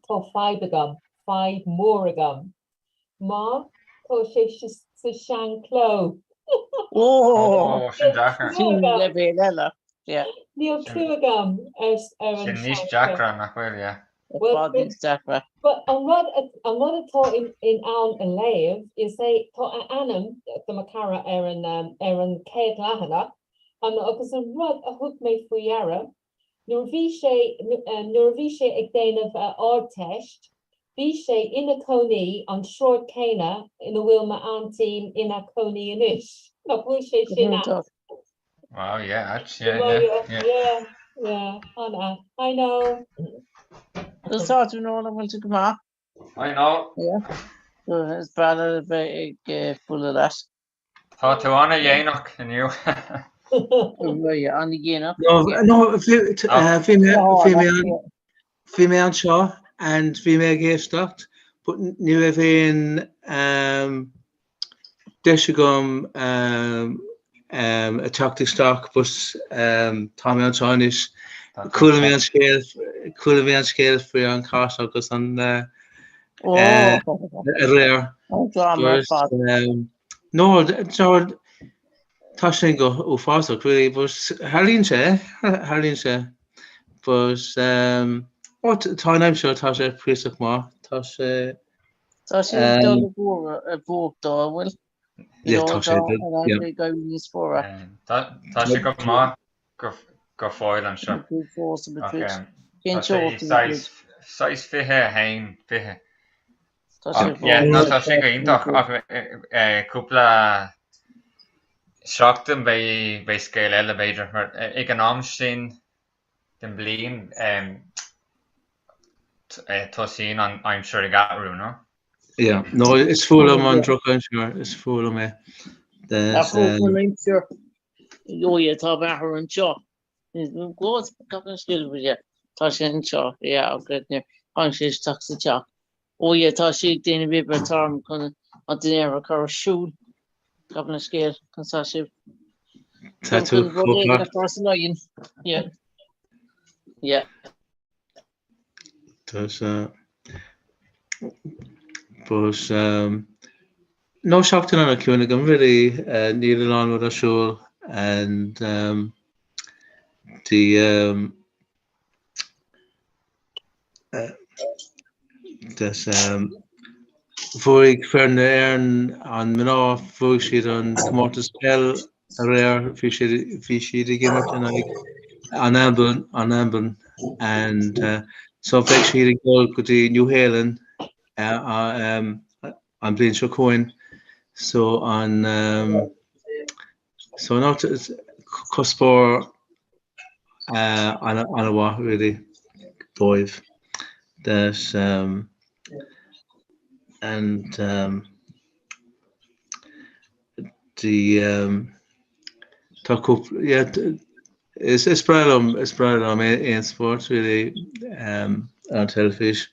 tá fadhb agam, fadhb mór agam. Mar tá sé sa seanchló. Ó, sin deacair. Sin leibhéal eile, yeah. Níl clue agam ar ar an Sin níos seanchló. deacra, nach bhfuil, yeah. I bhfad níos deacra. But an rud an rud atá in in ann a léamh is é tá a ainm do mo cara ar an ar an chéad leathanach an agus an rud a thug mé faoi deara nuair a bhí sé nuair a bhí sé ag déanamh a Ardteist bhí sé ina cónaí an sráid céanna ina bhfuil m'aintín ina cónaí anois. Nach bhfuil sé sin ait? Wow, yeah, ait, yeah, yeah, yeah. Yeah, yeah, an-ait. I know. Is tá tú Noel an bhfuil tú go maith? I know. Yeah. Is breá le bheith ag bualadh leat. Tá tú an-dhéanach inniu. Yeah, an-dhéanach. No, no, bhí mé, bhí mé, bhí mé anseo and bhí mé ag éisteacht, but ní raibh aon um, deis agam um, ag teacht isteach but tá mé anseo anois. Chuala mé an scéal, chuala mé an scéal faoi an cat agus an aréir. No, tá sin go uafásach really but tharlaíonn sé, tharlaíonn sé. But oh tá an aimsir, tá sé cuíosach maith, tá sé. Tá sé ag dul i bhfuacht dó, an bhfuil? Yeah, tá sé ag éirí níos fuaire. Tá sé go maith go fóill anseo. Tá sé saghas 21, 20. Yeah, no, tá sé go hiontach ach cúpla seachtain beidh scéal eile b'fhéidir mar ag an am sin den bhliain tosaíonn an aimsir ag athrú, no? Yeah, no, is fuath liom an drochaimsir, is fuath liom é. Ach an aimsir, oh yeah, tá athrú anseo. Go an scéal tá sé anseo, yeah, agus tháinig sé isteach sa teach. Oh yeah, tá sé ag déanamh oibre tá orm chun an dinnéar a chur ar siúl. Gabh mo leithscéal, chun tá sé Tá tú chun rud éigin a chur san oigheann. Yeah. Yeah. Tá sé But um, no seachtain an-chiúin agam really uh, níl a lán rud ar siúl and um, the um, Bhuaigh foireann na hÉireann an mná, bhuaigh siad an comórtas peil aréir, bhí siad bhí siad ag imirt in aghaidh an Albain an Albain and so beidh siad ag dul go dtí New Zealand an bhliain seo chugainn so an So no, cuspóir an-mhaith really dóibh that um, and um, the um, tá cúpla yeah, is is breá liom is breá liom aon spórt really um, ar an teilifís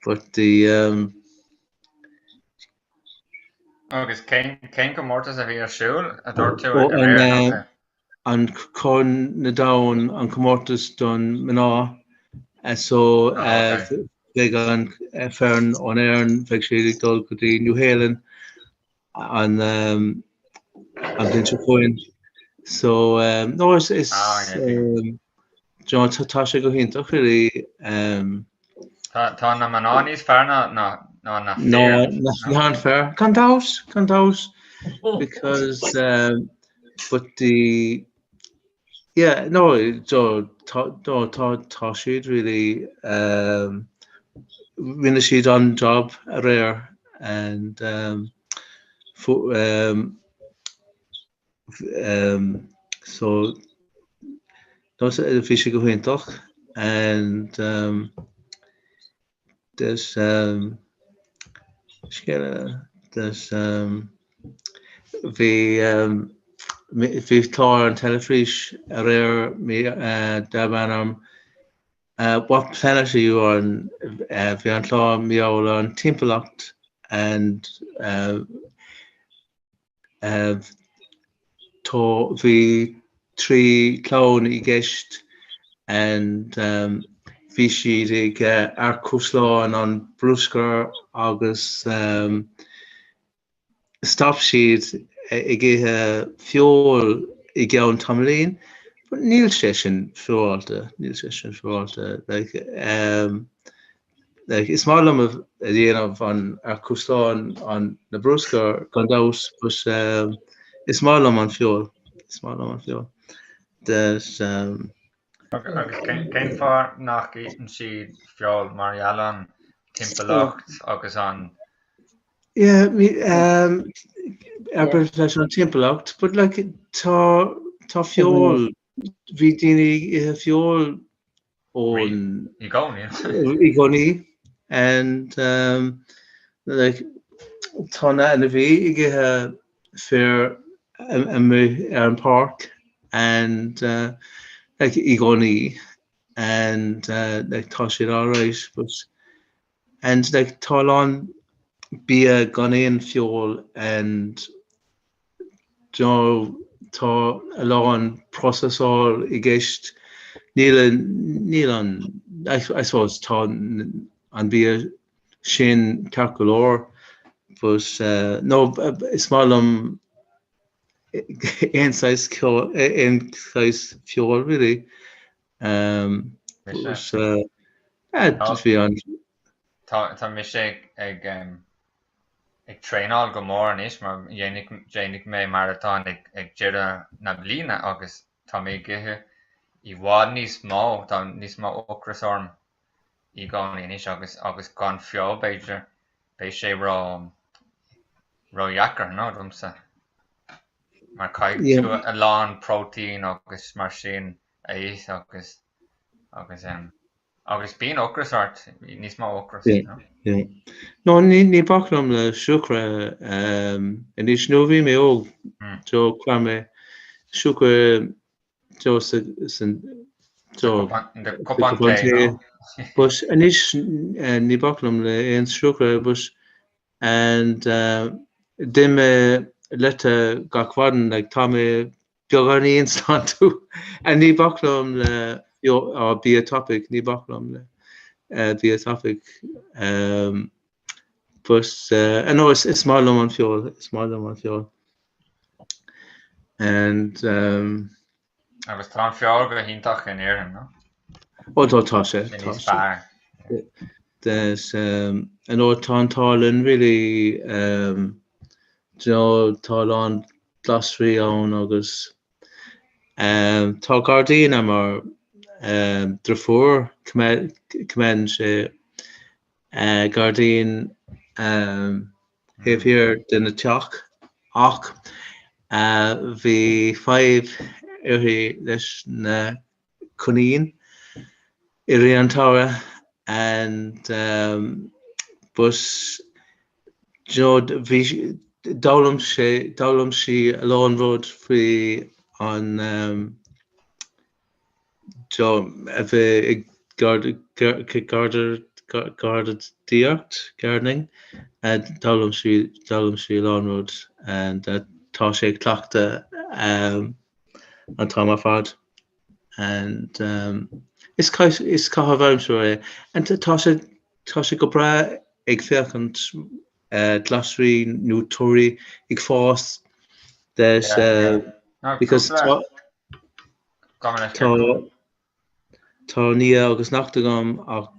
but the um, Agus cén comórtas a bhí ar siúl, a dúirt tú aréir? An Corn na Domhan, an comórtas don mná. So beidh an foireann ón Éirinn, beidh siad ag dul go dtí New Zealand an bhliain seo chugainn. So no is is tá sé go hiontach really. Tá na mná níos fearr ná na fir. Ná an fir. Gan dabht, gan dabht. Because um, but the yeah, no, so tá no, tá tá siad really um, rinne siad an job aréir and um, fu, um, um, so no, bhí sé go hiontach and um, there's um, scéal eile, there's um, bhí um, bhí clár an teilifís aréir mí uh, darb ainm uh, What Planet Are You On? Uh, bhí an clár mar gheall ar an timpeallacht and uh, Tá, bhí 3 clann i gceist and bhí siad ag earcaslán an bruscar agus stop siad ag ithe feoil i gceann tamaillín but níl sé sin féaráilte, níl sé sin féaráilte like. Like, is maith liom a dhéanamh an earcaslán an na bruscar gan dabht but um, is maith liom an feoil. Is maith liom an feoil. That, um, Agus cén fáth nach itheann siad feoil mar gheall an timpeallacht agus an Yeah, me, um, abair leis an timpeallacht, but like, tá, tá feoil, bhí daoine ag ithe feoil ón I gcónaí. I gcónaí and um, like, tá na ainmhithe ag ithe féar amuigh ar an páirc and uh, like, i gcónaí and uh, like, tá siad alright but and like, tá a lán bia gan aon feoil and you know, Tá a lán processáil i gceist. Níl níl an, I suppose tá an bia sin ceart go leor but no is maith liom aon saghas ceol, aon saghas feoil really. But bhí an. Tá mise ag ag traenáil go mór anois mar déanfaidh mé maratón ag deireadh na bliana agus tá mé ag ithe i bhfad níos mó, tá níos mó ocras orm i gcónaí anois agus agus gan feoil b'fhéidir beidh sé ró ródheacair no domsa mar caithfidh tú a lán próitéin agus mar sin a ithe agus agus Agus bíonn ocras ort, níos mó ocras, no? Yeah. No, ní, ní bac liom le siúcra anois. Nuair a bhí mé óg, do chaith mé siúcra do sa, san, do, sa cupán tae, no? But anois ní bac liom le aon siúcra, but and d'ith mé leite gach maidin, like tá mé beagáinín sláintiúil. And ní bac liom le bia tapaidh, ní bac liom le bia tapaidh. But no, is is maith liom an feoil, is maith liom an feoil. And um, Agus tá an feoil go hiontach in Éirinn, no? Ó tá tá sé, tá sé. There's um, and no, tá an t-ádh linn really um, do you know, tá a lán glasraí ann agus tá gairdín ag mo dheirfiúr, coimeádann sé gairdín taobh thiar den teach ach bhí fadhb uirthi leis na coinín i rith an tsamhraidh and but do you know bhí d'fhoghlaim sé d'fhoghlaim sí a lán rud faoi an do you know a bheith ag garraíodóireacht gardening d'fhoghlaim sí d'fhoghlaim sí a lán rud and tá sé ag cleachtadh an t-am ar fad. And um, is is caitheamh aimsire é. And tá sé tá sé go breá ag féachaint uh, glasraí nó torthaí ag fás that uh, because tá tá Tá nia agus neacht agam ach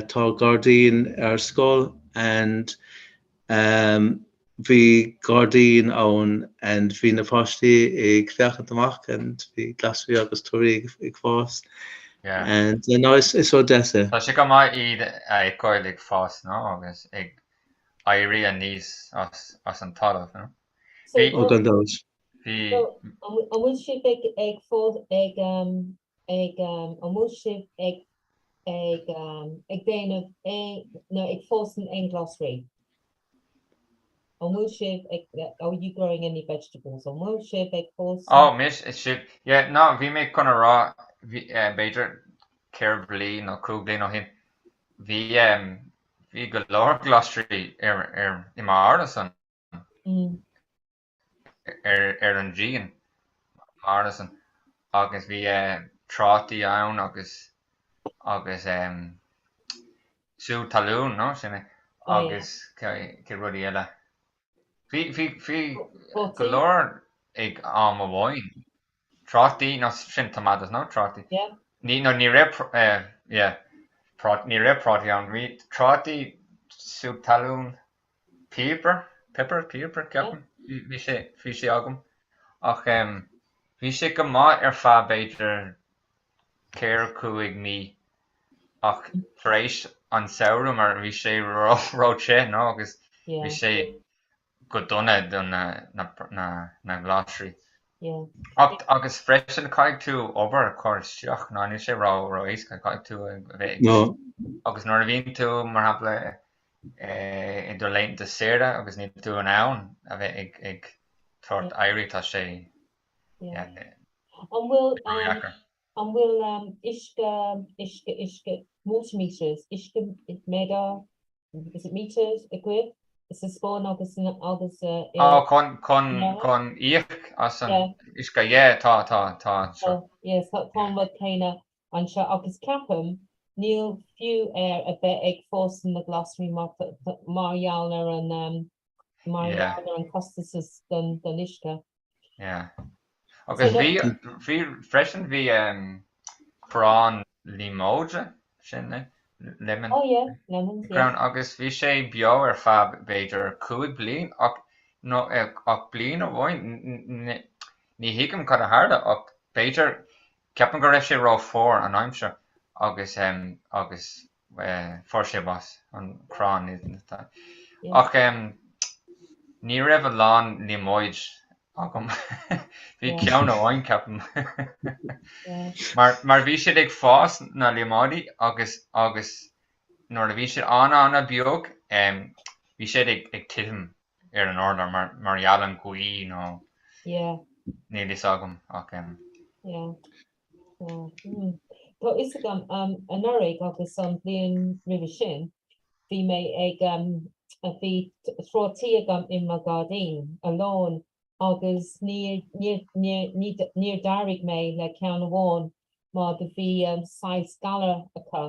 tá gairdín ar scoil and bhí gairdín ann and bhí na páistí ag féachaint amach and bhí glasraí agus torthaí ag fás and no is is rud deas é. Tá sé go maith iad a fheiceáil ag fás no agus ag éirí aníos as as an talamh no. Bhí Ó gan dabht. Bhí. An bhfuil sibh ag ag fás ag ag an bhfuil sibh ag ag ag déanamh aon nó ag fásann aon glasraí? An bhfuil sibh ag are you growing any vegetables? An bhfuil sibh ag fás? Oh, mise, sibh, yeah, no, bhí mé chun a rá, bhí, b'fhéidir 4 bliain nó 5 bliain ó shin, bhí, bhí go leor glasraí ar, ar, i m'árasán. ar an díon m'árasán agus bhí trátaí ann agus agus sú talún no sin é agus cé rudaí eile. Bhí bhí bhí go leor ag am amháin. Trátaí no sin tomatoes no trátaí. Ní no ní raibh yeah ní raibh prátaí ann. Bhí trátaí sú talún Píobar, pepper, píobar, ceapaim, bhí sé, bhí sé agam. Ach bhí sé go maith ar feadh b'fhéidir 4, 5 mí ach tar éis an samhradh mar bhí sé ró-the no agus bhí sé go dona do na, na, na, na glasraí. Ach agus freisin caithfidh tú obair a chur isteach no níl sé ró, ró-éasca, caithfidh tú a bheith ag, agus nuair a bhíonn tú mar shampla i do laethanta saoire agus níl tú in ann a bheith ag ag tabhairt aire tá sé An bhfuil an bhfuil uisce uisce uisce water meters uisce méadar is it meters agaibh? Sa Spáinn agus agus i. Oh, chun, chun, chun íoc as an uisce, yeah, tá, tá, tá anseo. Yeah, tá an rud céanna anseo agus ceapaim níl fiú air a bheith ag fás na glasraí mar mar gheall ar an mar gheall ar an costas don don uisce. Yeah. Agus bhí, bhí, freisin bhí crann líomóide, sin é, lemon. Oh yeah, lemons, yeah. Crann agus bhí sé beo ar feadh b'fhéidir 5 bliain ach nó ach bliain amháin ní thuigim cad a tharla ach b'fhéidir, ceapaim go raibh sé ró-fhuar an aimsir agus agus fuair sé bás, an crann. Ach ní raibh a lán líomóid agam. Bhí ceann amháin, ceapaim. Mar, mar bhí siad ag fás na líomóidí agus, agus nuair a bhí siad an-an-bheag, bhí siad ag, ag titim ar an urlár mar, mar gheall an ghaoth nó níl fhios agam ach. Tá fhios agam anuraidh agus an bhliain roimhe sin bhí mé ag bhí trátaí agam i mo ghairdín a lán agus níor níor níor níor d'éirigh mé le ceann amháin mar do bhí saghas galar acu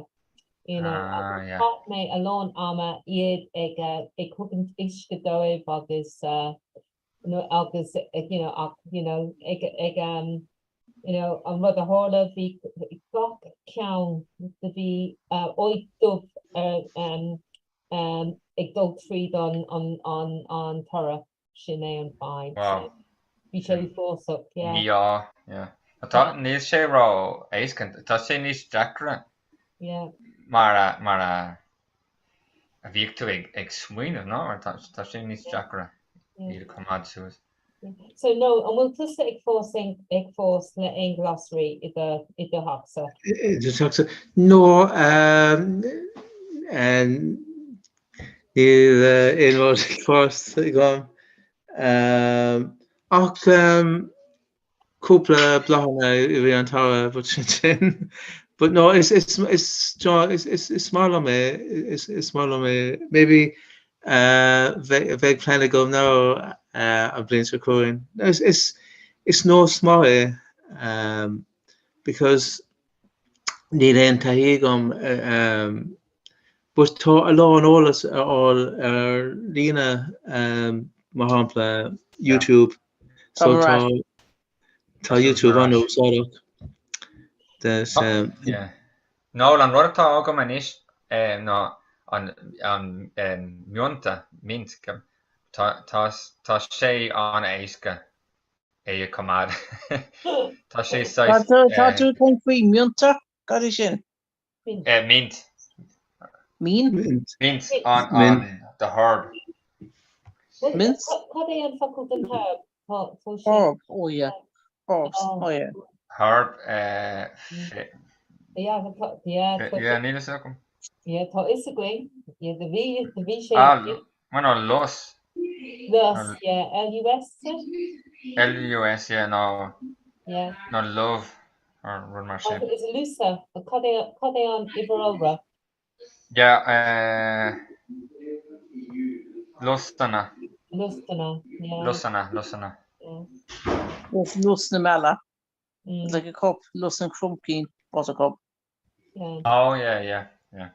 you know agus chaith mé a lán ama iad ag ag thugaint uisce dóibh agus agus you know ach you know ag ag you know an rud a tharla bhí gach ceann do bhí oighead dubh ar um, ag dul tríd an an an an toradh sin é an fadhb. Wow. Bhí sé uafásach, yeah. Mí-ádh, yeah. Tá, níl sé ró éasca, tá sé níos deacra Yeah. mar a, mar a a bhíodh tú ag, ag smaoineamh, ná? Mar tá, tá sé níos deacra iad a choimeád suas. So no, an bhfuil tusa ag fás aon, ag fás le aon ghlasraí i do, i do theachsa? I do theachsa? No, níl aon rud ag fás agam. Ach cúpla bláthanna i rith an tsamhraidh, but sin sin. But no, is, is, is, is, is, is maith liom é, is, is maith liom é. Maybe uh, bheidh, bheidh plean agam now uh, an bhliain seo chugainn. Is, is, is nós maith é, um, because níl aon taithí agam um, but tá a lán eolas ar fháil ar líne, um, mar shampla YouTube. So tá tá YouTube an-úsáideach. There's um, Yeah. Nó an rud atá agam anois eh, ná an, an eh, mionta, mint, tá, tá, tá sé an-éasca é a choimeád. Tá sé saghas, Tá tá tú ag caint faoi mionta? Cad é sin? Mint. Mín? Mint. Mint an an the herb. Mint? Cad é an focal don herb? Herb, oh yeah. Herbs, oh yeah. Herb, eh, Yeah, yeah, níl fhios agam. Yeah, tá fhios againn. Yeah, do bhí, do bhí sé. Ah, bueno, lus. Lus, yeah, L-U-S? L-U-S, yeah, nó, Yeah. nó luibh. or rud mar sin. Is lusa, cad é cad é an uimhir iolra? Yeah, eh, lusanna. Lusanna, yeah. Lusanna, lusanna. Yeah. Lus, lus na meala. Mm. Like a cup, lus an chrumcín, buttercup. Yeah. Oh, yeah, yeah, yeah.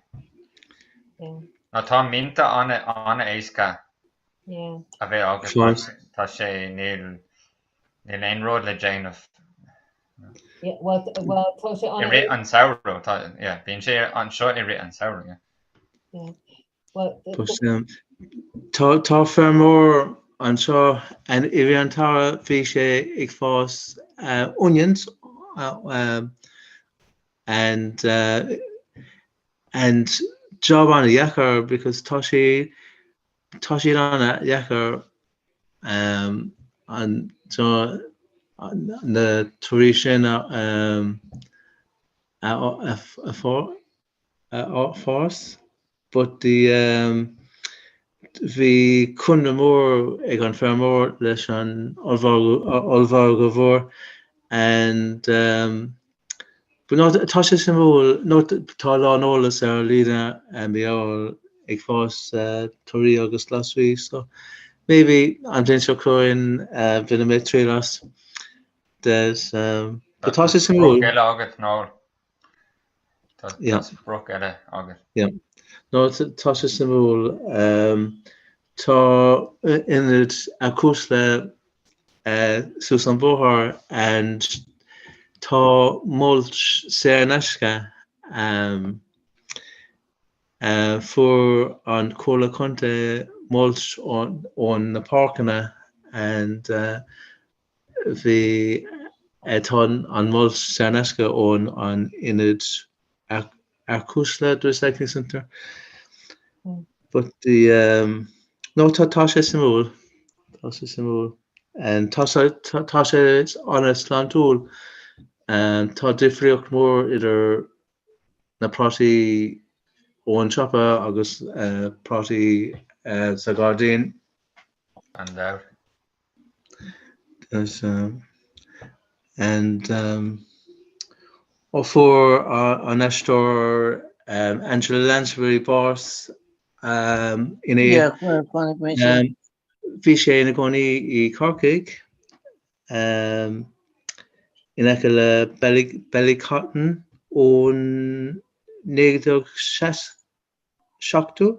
Yeah. Nó tá mionta an-éasca Yeah. a bheith agat, Fáis. tá sé, níl, níl aon rud le déanamh. Yeah, well, well, tá sé I rith an samhradh, tá, yeah, bíonn sé anseo i rith an samhradh, yeah. Yeah. Well, the, But, um, tá, tá feirmeoir anseo and i rith an tsamhraidh bhí sé ag fás uh, onions uh, um, and uh, and job an-dheacair because tá sé tá siad an-dheacair um, an so, na torthaí sin a, um, a, a, a, a, a fás but the um, bhí conradh mór ag an feirmeoir leis an ollmhargadh mhór and um, but no, tá sé suimiúil nó tá a lán eolas ar líne mar gheall ag fás torthaí agus glasraí so maybe an bhliain seo chugainn bainfidh mé triail as. There's but tá sé suimiúil. Sprioc eile agat Noel. Tá sprioc eile agat. Yeah. No tá sé suimiúil. Tá ionad Khosla suas an bóthar and tá mulch saor in aisce. Fuair an Comhairle Contae mulch ón na páirceanna and bhí tá an mulch saor in aisce ón an ionad Khosla the recycling centre. But the um, no tá tá sé suimiúil tá sé suimiúil and tá sé tá sé an-sláintiúil and tá difríocht mór idir na prátaí ón siopa agus prátaí sa ghairdín. Gan dabht. There's um, and um, ó fuair an aisteoir um, Angela Lansbury bás um, inné. Yeah, chonaic mé sin. Um, bhí sé ina gcónaí i Corcaigh um, in aice le Ballycotton ón 1960 70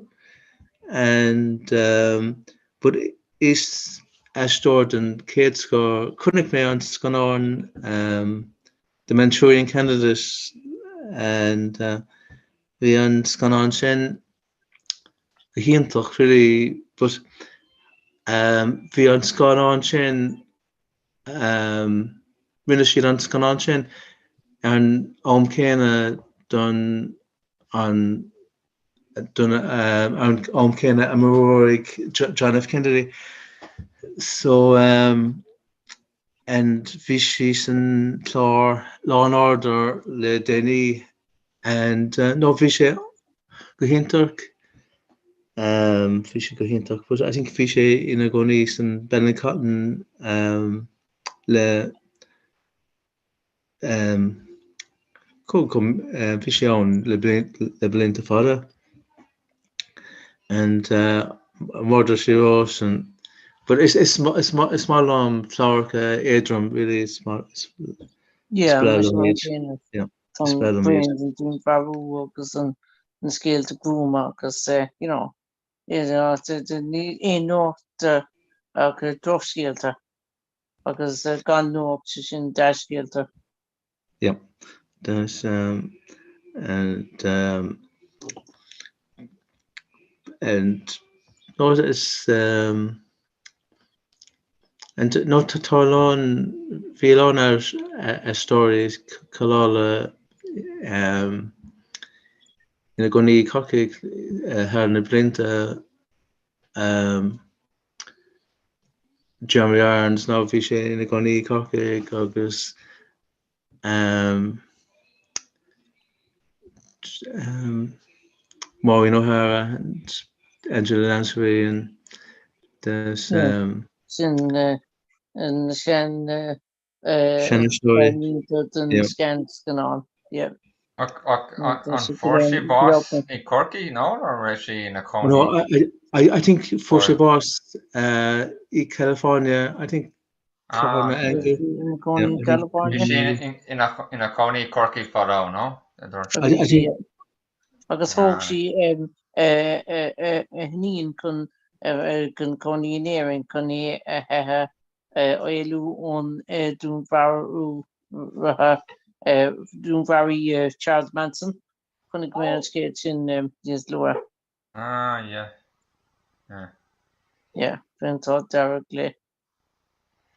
and um, but is aisteoir den chéad scoth chonaic mé an scannán um, The Manchurian Candidate and uh, bhí an scannán sin go hiontach really but um, bhí an scannán sin um, rinne siad an scannán sin ar an am céanna don an don an am céanna a maraíodh John F Kennedy. So um, and bhí sí san chlár Law and Order le déanaí and uh, no bhí sé go hiontach um, bhí sé go hiontach but I think bhí sé ina gcónaí san Ballycotton um, le Bhí sé ann le blianta fada and Murder She Wrote and but is is is is maith liom cláracha éadrom really is is Yeah, breá liom iad. Yeah, is breá liom iad. An dúnmharú agus an na scéalta gruama agus you know, ní aon nuacht ach drochscéalta. Agus gan nuacht, sé sin dea-scéalta. Yeah. There's um, and um, and no is um, and no tá tá a lán bhí a lán aisteoirí cáiliúla um, ina gcónaí i Corcaigh thar na blianta um, Jeremy Irons nó bhí sé ina gcónaí i Corcaigh agus um, um, Maureen O'Hara and Angela Lansbury and there's um, Sin uh, an sean uh, Seanaisteoirí. Den seanscannán. Ach an fuair sí bás i Corcaigh nó an raibh sí ina cónaí? No, I, I think fuair sí bás i California, I think. Ah. Bhí sí ina cónaí i Corcaigh fadó, nó? Agus thóg sí a hiníon chun cónaí in Éirinn chun é a theitheadh éalú ón dúnmharú dúnmharaí Charles Manson. Chonaic mé an scéal sin níos luaithe. Ah, yeah. Yeah. Yeah, bhí an t-ádh dearg léi.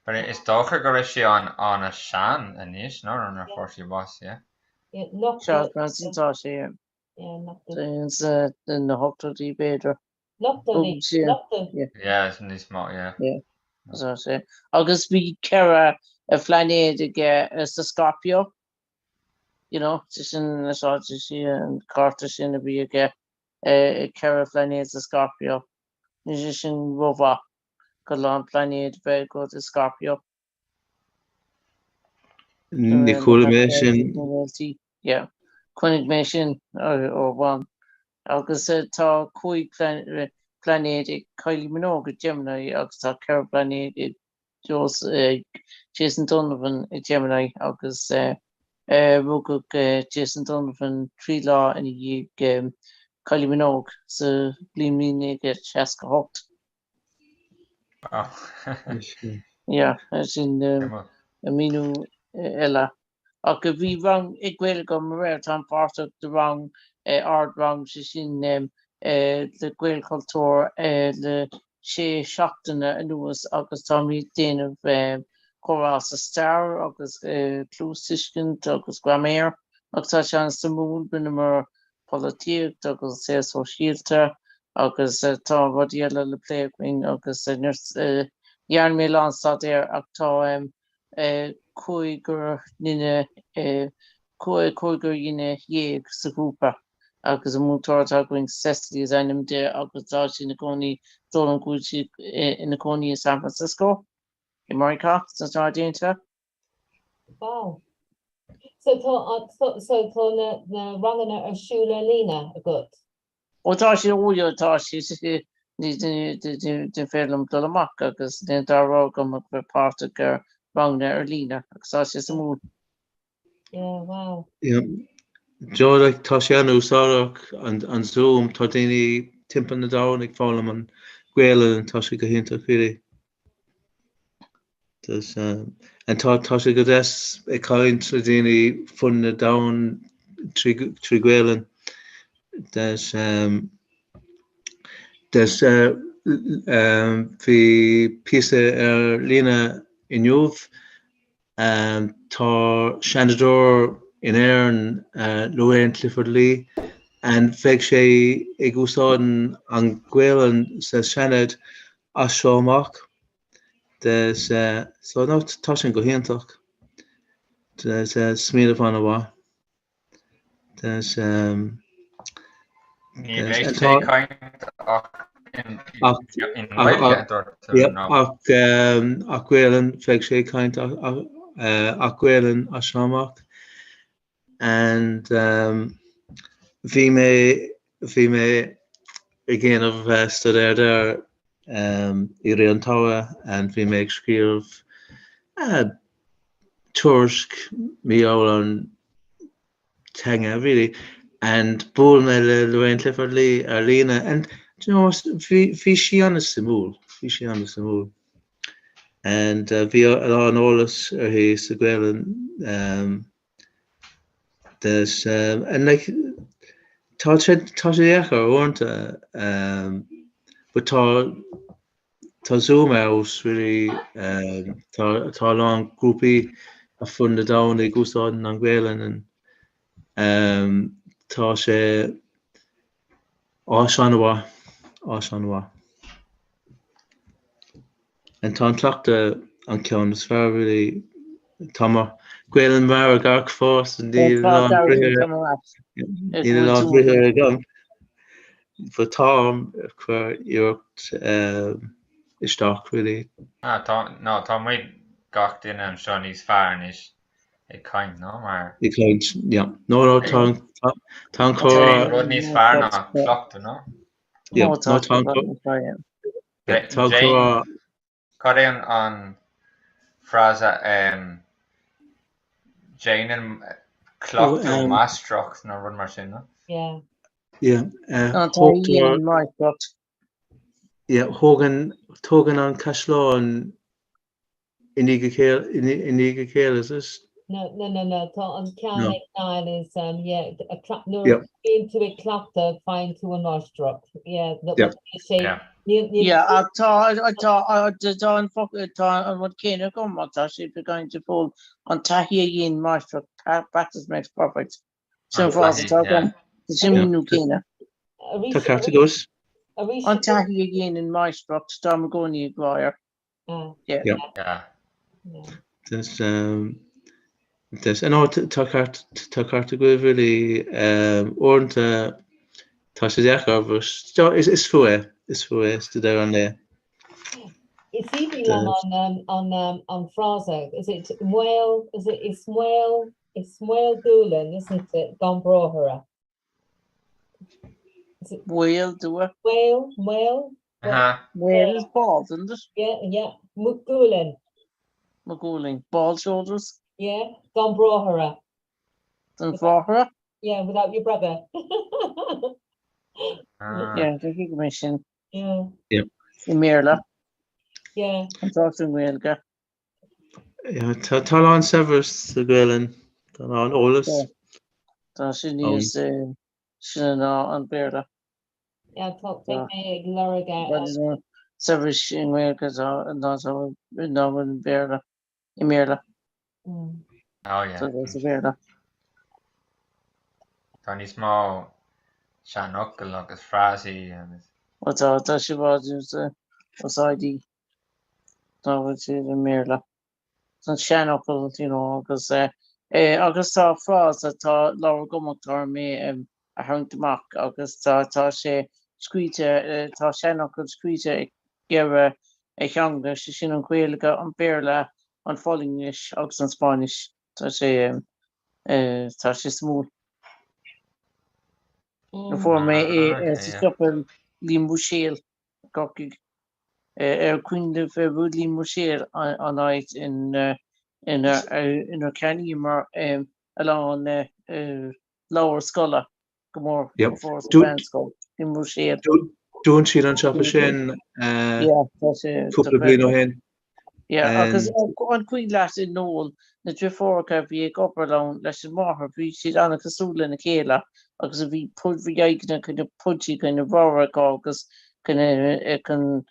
But is dócha go raibh sí an an-sean anois, nó nuair a fuair sí bás, yeah? Yeah, Charles Manson tá sé, yeah. Yeah, ins na hochtóidí b'fhéidir. Yeah, is níos mó, yeah. Yeah. So sé. Agus bhí ceithre phlainéad aige sa Scorpio. You know, sé sin úsáideann sí an cárta sin a bhí aige ceithre phlainéad sa Scorpio. Níl sé sin rómhaith go lán plainéad bheith agat i Scorpio. Ní chuala mé sin. Yeah. Chonaic mé sin ó mham. Agus tá 5 pláinéad ag Kylie Minogue i Gemini agus tá 4 pláinéad ag Jason Donovan i Gemini agus rugadh Jason Donovan 3 lá ina dhiaidh Kylie Minogue sa bhliain 1968. Yeah, sin míniú eile. Ach bhí rang ag Gaeilge agam aréir, táim páirteach de rang, ard-rang, sé sin le Gaelchultúr le sé seachtaine anuas agus táimid déanamh comhrá sa stair agus cluastuiscint agus graiméar agus tá sé an-suimiúil, rinneamar polaitíocht agus saol sóisialta agus tá rudaí eile le plé againn agus dhearna mé a lán staidéir ach tá cúigear duine, cúigear dhuine dhéag sa ghrúpa agus an múinteoir atá againn, Cecily is ainm di agus tá sí ina cónaí, is dóigh liom go bhfuil sí ina cónaí i San Francisco i Meiriceá, sna Stáit Aontaithe. Wow. So tá, so tá na, na ranganna ar siúl ar líne agat? Ó tá sé, ó yeah tá sé, ní féidir liom dul amach agus níl an dara rogha agam ach bheith páirteach ar ranganna ar líne agus tá sé suimiúil. Yeah, wow. Yeah. Joe, like, tá sé an-úsáideach an Zoom, tá daoine timpeall na domhan ag foghlaim an Ghaelainn, tá sé go hiontach really. And tá tá sé go deas ag caint le daoine fud na domhan trí trí Ghaelainn. There's um, there's uh, um, bhí píosa ar líne inniu um, tá Seanadóir in Éirinn uh, Lorraine Clifford-Lee and bheidh sé ag úsáid an Ghaelainn sa Seanad as seo amach. There's so no tá sin go hiontach. There's smaoineamh an-mhaith. There's um Ní bheidh sé ag caint ach i nGaeilge, a dúirt tú, nó? Ach ach Gaelainn, bheidh sé ag caint ach Gaelainn as seo amach. And um bhí mé bhí mé ag déanamh staidéar there um i rith an tsamhraidh and bhí mé ag scríobh tuairisc mar gheall ar an teanga really and bhuail mé le Lorraine Clifford-Lee ar líne and do you know what bhí bhí sí an-suimiúil bhí sí an-suimiúil and bhí a lán eolas uirthi sa Ghaelainn um there's um and like tá sé tá sé deacair uaireanta um but tá tá Zoom out really um tá tá a lán grúpaí ar fud na domhan ag úsáid an Ghaelainn and um tá sé áis an-mhaith áis an-mhaith. And tá an cleachtadh an ceann is fearr really. Tá mo Ghaelainn meargach fós níl a lán níl a lán briathar agam. But táim ag cur iarracht isteach really. Ah tá no tá muid gach duine anseo níos fearr anois ag caint no mar. Ag caint yeah. No no tá tá an comhrá. Rud níos fearr ná cleachtadh no? Yeah no tá an Tá comhrá. Cad é an frása déanann cleachtadh máistreacht nó rud mar sin, no? Yeah. Yeah. Thógtar máistreacht. Yeah, thógann tógann an caisleán I ndiaidh a chéile, i ndiaidh a chéile, is it? No, no, no, no, tá an ceann ag Niall is, um, yeah, a cla- nuair a bhíonn tú ag cleachtadh, faigheann tú an mháistreacht. Yeah, no, Yeah. níl sé, níl, níl, Yeah, ach tá, tá, tá an focal, tá an rud céanna agam, ach tá sé beagán difriúil. An taithí a dhéanann máistreacht, practice makes perfect. Sin an frása atá agam. Sin an míniú céanna. Tá ceart agat. An taithí a dhéanann máistreacht, táim i gcónaí ag rá air. Yeah. There's um there's no tá ceart tá ceart agaibh really um uaireanta tá sé deacair but is is fiú é is fiú é sa deireadh an lae. Is aoibhinn liom an um, an um, an frása is it maol is it is maol is maol gualainn isn't it gan bráithre. Maol, dua. Maol, maol. Maol is bald, isn't it? Yeah, yeah. Mo ghualainn. Mo ghualainn. Bald shoulders? Yeah, gan bráthair. Gan bhráthair? Yeah, without your brother. Yeah, thuig mé sin. Yeah. Yeah. I mBéarla. Yeah. An trácht i nGaeilge. Yeah, tá tá a lán saibhreas sa Ghaelainn, tá a lán eolas. Tá sé níos sine ná an Béarla. Yeah, tá beidh mé ag lorg é. Saibhreas i nGaeilge ná ná i mBéarla. I mBéarla. Oh yeah. Sa Bhéarla. Tá níos mó seanfhocal agus frásaí agus. Ó tá, tá sé i bhfad níos úsáidí ná bhfuil siad i mBéarla. An seanfhocal, you know, agus eh, agus tá frása, tá leabhar agam atá mé a tharraingt amach agus tá, tá sé scríte, tá seanfhocal scríte i gceithre theanga, sé sin an Ghaeilge, an Béarla, an Pholainnis agus an Spáinnis. Tá sé, tá sé suimiúil. Fuair mé é sa siopa Liam Búiséal i gCorcaigh. Ar cuimhin libh Liam Búiséal an áit inar cheannaíomar a lán leabhar scoile go mór mhór sa mheánscoil Liam Búiséal. Dún siad an siopa sin cúpla bliain ó shin. Yeah, agus an cuimhin leat a Noel, na deirfiúracha a bhí ag obair ann leis an máthair, bhí siad an-chosúil lena chéile agus a bhí pud, bhí aghaidheanna kind of pudgy kind of ramhar acu agus kind of kind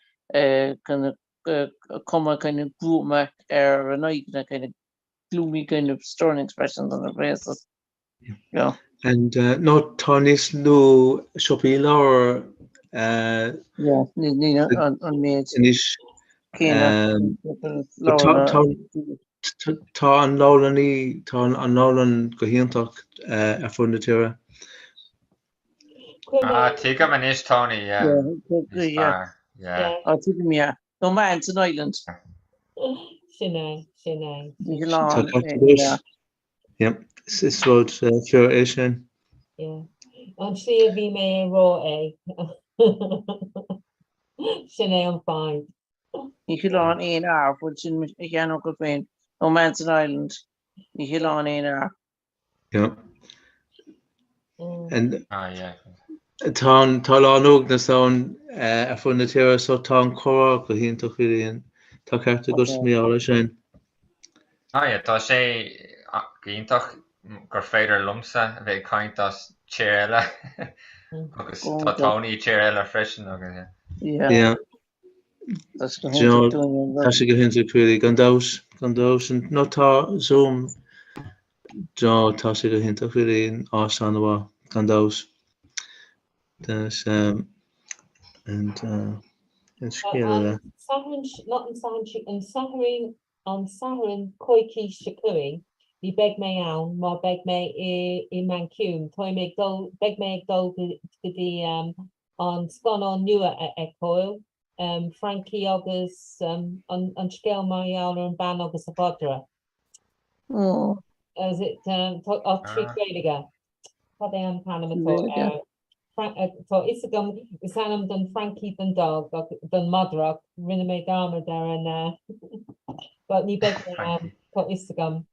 kind of cuma kind of gruama ar a n-aghaidheanna kind of gloomy kind of stern expressions on their faces. Yeah. And uh, no tá níos lú siopaí leabhar uh, yeah, ní an an méid anois. céanna. Um, tá tá tá an leabharlannaí tá an leabharlann go hiontach uh, ar fud na tíre. Ah, tuigim anois Tony, yeah. Yeah, yeah. Yeah. Ah, tuigim, yeah. No man's an island. Sin é, sin é. Ní Tá oileán, yeah. Yep, is rud fíor é sin. Yeah. An tslí a bhí mé ag rá é. Sin é an fadhb. Ní hoileán aon fhear, bhuel sin mo sheanfhocal féin, no man's an island, ní hoileán aon fhear. Yeah. And Ah, yeah. tá an tá a lán uaigneas ann ar fud na tíre so tá an comhrá go hiontach really and tá ceart agat mar gheall air sin. Ah yeah, tá sé go hiontach gur féidir liomsa a bheith ag caint as tír eile agus tá Tony i tír eile freisin agus yeah. Yeah. Yeah. Tá sé go hiontach dúinn an Tá sé go hiontach really, gan dabht, gan dabht. And no tá Zoom, do tá sé go hiontach really, áis an-mhaith, gan dabht. There's um, and uh, an scéal eile. An Satharn, not an Satharn, an Satharn An Satharn coicís seo chugainn, ní beidh mé ann mar beidh mé i i Manchúin. Táim ag dul, beidh mé ag dul go dtí an scannán nua a fheiceáil, Frankie agus an an scéal mar gheall ar an bean agus a mhadra. Is it tá ach trí Ghaeilge. Cad é an t-ainm atá air? Tá a fhios agam, is ainm don Frankie don dog, don madra, ach rinne mé dearmad ar an but ní beidh mé ann, tá a fhios agam.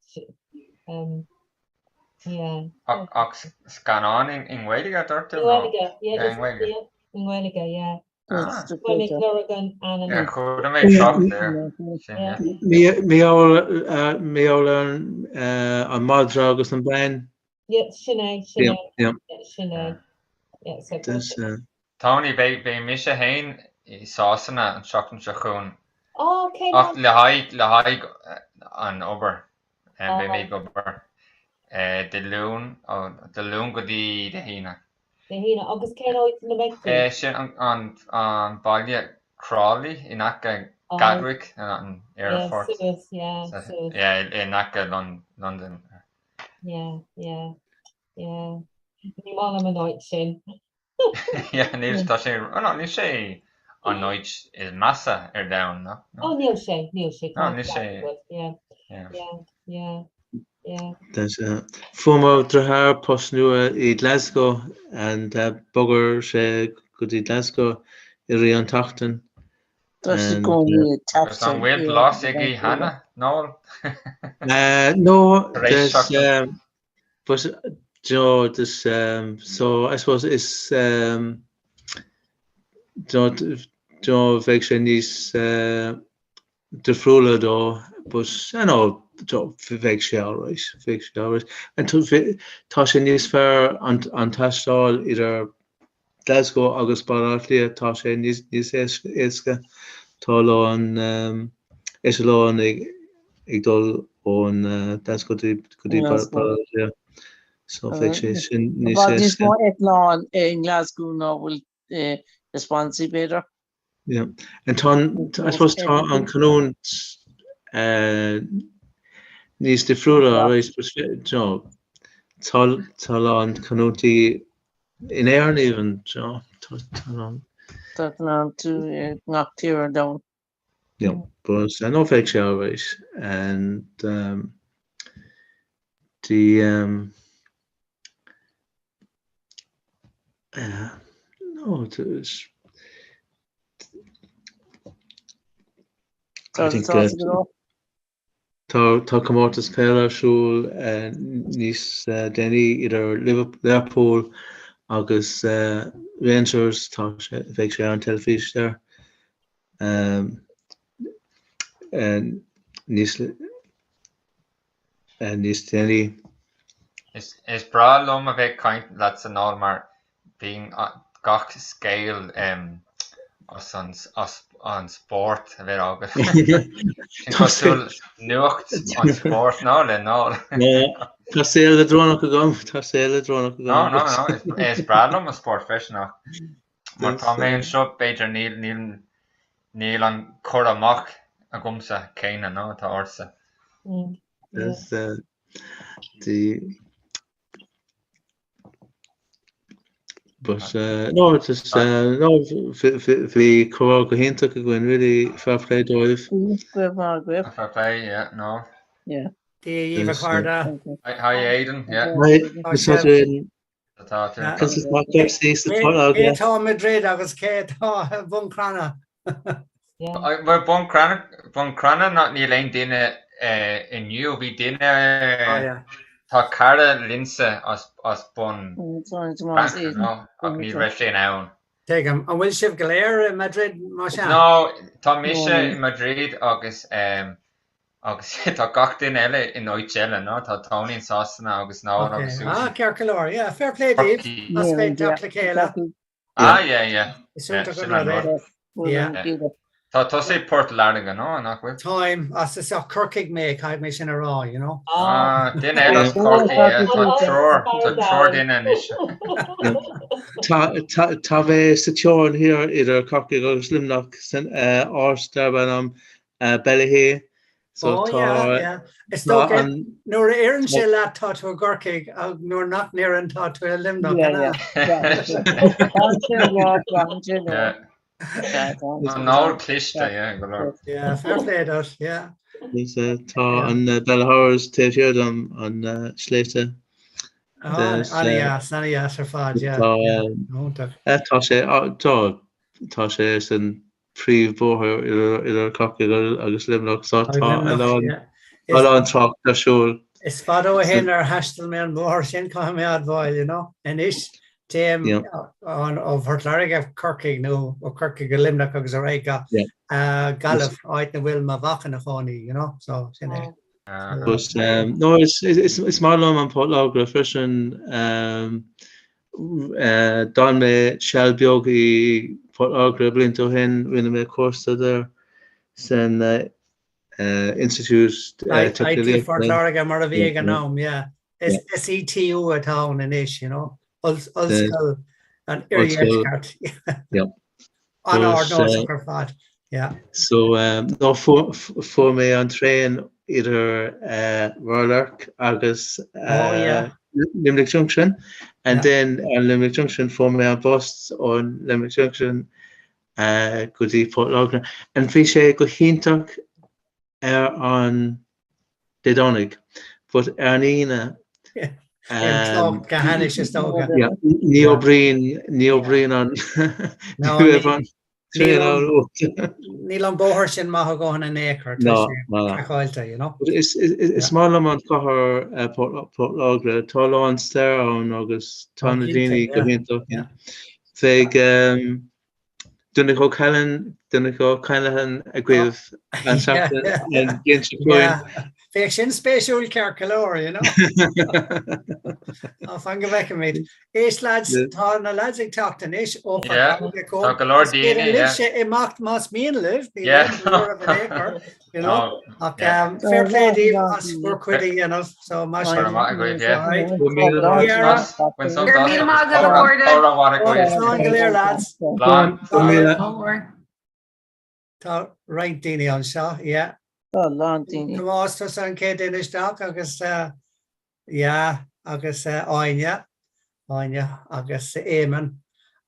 Yeah. Ach scannán i nGaeilge a dúirt tú? I nGaeilge, yeah, i nGaeilge, i nGaeilge, yeah. Tá mé ag lorg an ainm. Yeah, chuala mé trácht air sin, yeah. Mar gheall ar an madra agus an bean. Yeah, sin é, sin é, yeah, sin é. Yeah, so That's, uh, Tony, beidh, beidh mise féin i Sasana an tseachtain seo chugainn. Oh, cén Ach áit? le haghaidh, le haghaidh an obair. Beidh mé Oh. ag obair Dé Luain, ó, Dé Luain go dtí Dé hAoine. Dé hAoine. Agus cén áit ina mbeidh tú? Sin an, an, an baile Crawley in aice Oh. Gatwick, an Yeah, aerfort. suas, yeah, suas. Yeah, in aice London. Yeah, yeah, yeah. Ní maith liom an áit sin. Yeah, níl, tá sé, oh no, níl sé an áit is measa ar domhan, no? Oh, níl sé, níl sé. No, níl sé. Yeah, Yeah. yeah, yeah. Yeah. That's uh, fuair mo dheartháir post nua i Glasgow and uh, bhog sé go dtí Glasgow i rith an tseachtain. Tá sé And, uh, Agus an bhfuil blas aige cheana, Noel? Uh, no, Tar éis there's, seachtain. um, but you know, there's, um, so I suppose it's um, you know, you know, bheadh sé níos uh, difriúla dó, but I know bheadh sé alright, bheadh sé alright. And tá sé níos fearr an taisteal idir Glasgow agus Baile Átha Cliath, tá sé níos éasca. Tá a lán eitleán ag dul ón Glasgow go dtí Baile Átha Cliath, so bheadh sé sin níos éasca. Níos mó eitleán i nGlasgow ná bhfuil i Swansea, b'fhéidir. Yeah. And tá, I suppose tá an canúint níos difriúla, right, but you know, tá tá a lán canúintí in Éirinn even, you know, tá tá a lán. Tá canúint i ngach tír ar domhan. Yeah, but I know bheadh sé alright and um, the um, No, it's I think tá tá comórtas peile ar siúl níos déanaí idir Learpholl agus Rangers, tá sé bheidh sé ar an teilifís there níos níos déanaí. Is breá liom a bheith ag caint leatsa Noel mar bíonn gach scéal as an as an spórt a bheith agat. Sin cosúil nuacht an spóirt ná le Noel. Tá saol leadránach agam, tá saol leadránach agam. No, no, no, is breá liom an spórt freisin ach mar tá mé anseo b'fhéidir níl níl níl an cur amach agamsa céanna ná atá ortsa. Is the But uh, no, it's just, uh, no, bhí comhrá go hiontach againn, really fair play dóibh. Go raibh maith agaibh. Fair play, yeah, no. Yeah. Dia dhaoibh a chairde. Hi, hi Aidan, yeah. Hi, is Aidan. Tá tú. Cé atá i Madrid agus cé atá i mBun Cranncha? Bhuel, Bun Bun Cranncha ná níl aon duine inniu, bhí duine, tá cara liomsa as as Bun Cranncha, no, ach ní raibh sé in ann. Tuigim. An bhfuil sibh go léir i Madrid más ea? No, tá mise i Madrid agus Agus tá gach duine eile in áit eile, no? Tá Tony in Sasana agus Noel agus Susan. Ah, ceart go leor, yeah, fair play daoibh, as bheith ag teacht le chéile. Ah, yeah, yeah. Is iontach an rud é. Yeah. Tá tusa i Port Láirge, no? Nach bhfuil? Táim, as is as Corcaigh mé, caithfidh mé sin a rá, you know. Ah, duine eile as Corcaigh, yeah. Tá triúr, tá triúr duine anois. Tá mé sa teorainn thiar idir Corcaigh agus Luimneach san áit darb ainm Ballyhea. So Oh tá yeah, yeah. Is tá dócha an nuair a oireann sé leat tá tú i gCorcaigh ach nuair nach n-oireann tá tú i Luimneach, Yeah, an ea? yeah. Yeah. Yeah. Tá Noel cliste, yeah, go leor. Yeah, fair play duit, yeah. is, uh, tá an uh, Belltowers taobh thiar dom an uh, sléibhte. Ah, There's, uh, An-dheas, an-dheas ar fad, yeah. Tá yeah. um, Iontach. eh, tá sé ah, tá tá sé san príomhbhóthar idir Corcaigh agus Luimneach so tá a lán a lán trácht ar siúl. Is fada ó shin ar thaistil mé an bóthar sin, caithfidh mé a admháil, you know. Anois téim ó Phort Láirge Corcaigh nó ó Chorcaigh go Luimneach agus ar aghaidh go Gaillimh, áit 'na bhfuil mo mhac ina chónaí, you know, so sin é. But no, is is maith liom an Port Láirge freisin. D'fhan mé seal beag i Port Láirge blianta ó shin, rinne mé cúrsa there san Institiúid IT Phort Láirge mar a bhí ag an am, yeah. Is SETU atá ann anois, you know, Ollscoil an Oirdheiscirt. Yeah. An-ardnósach ar fad, yeah. So, no, fuair mé an traein idir Royal agus Oh, yeah. Limerick Junction, and then ar Limerick Junction fuair mé an bus ón Limerick Junction go dtí Port Láirge. And bhí sé go hiontach ar an Dé Domhnaigh. But ar an Aoine, Ar an chlog go hainnis is dócha. Ní oibríonn, ní oibríonn an, ní raibh an traein ann. Níl an bóthar sin maith a dhóthain in aon chor, tá sé craiceáilte, you know. Is maith liom an chathair Port Láirge, tá a lán stair ann agus tá na daoine go hiontach. Bheadh Donncha O'Callaghan, Donncha O'Callaghan agaibh an tseachtain an bhliain seo chugainn. Bheadh sin spéisiúil ceart go leor, you know. Á, fan go bhfeicfimid. Éist lads, tá na lads ag teacht anois ó Phort Láirge chugam. Tá go leor Is féidir daoine, yeah. libhse imeacht más mian libh, níl aon bhrú oraibh in aon chor, you know. Ach fair play daoibh as bhur cuid a dhéanamh, so maith sibh. Go raibh maith agaibh, yeah. All right. Go raibh míle maith. Bain sult Go raibh míle maith agat, a chairde. Comhrá mhaith agaibh. Slán go léir, lads. Slán. Go míle. Tá roinnt daoine anseo, yeah. Tá a lán daoine. Tomás, tusa an chéad duine isteach agus yeah, agus Áine, Áine agus Éamonn.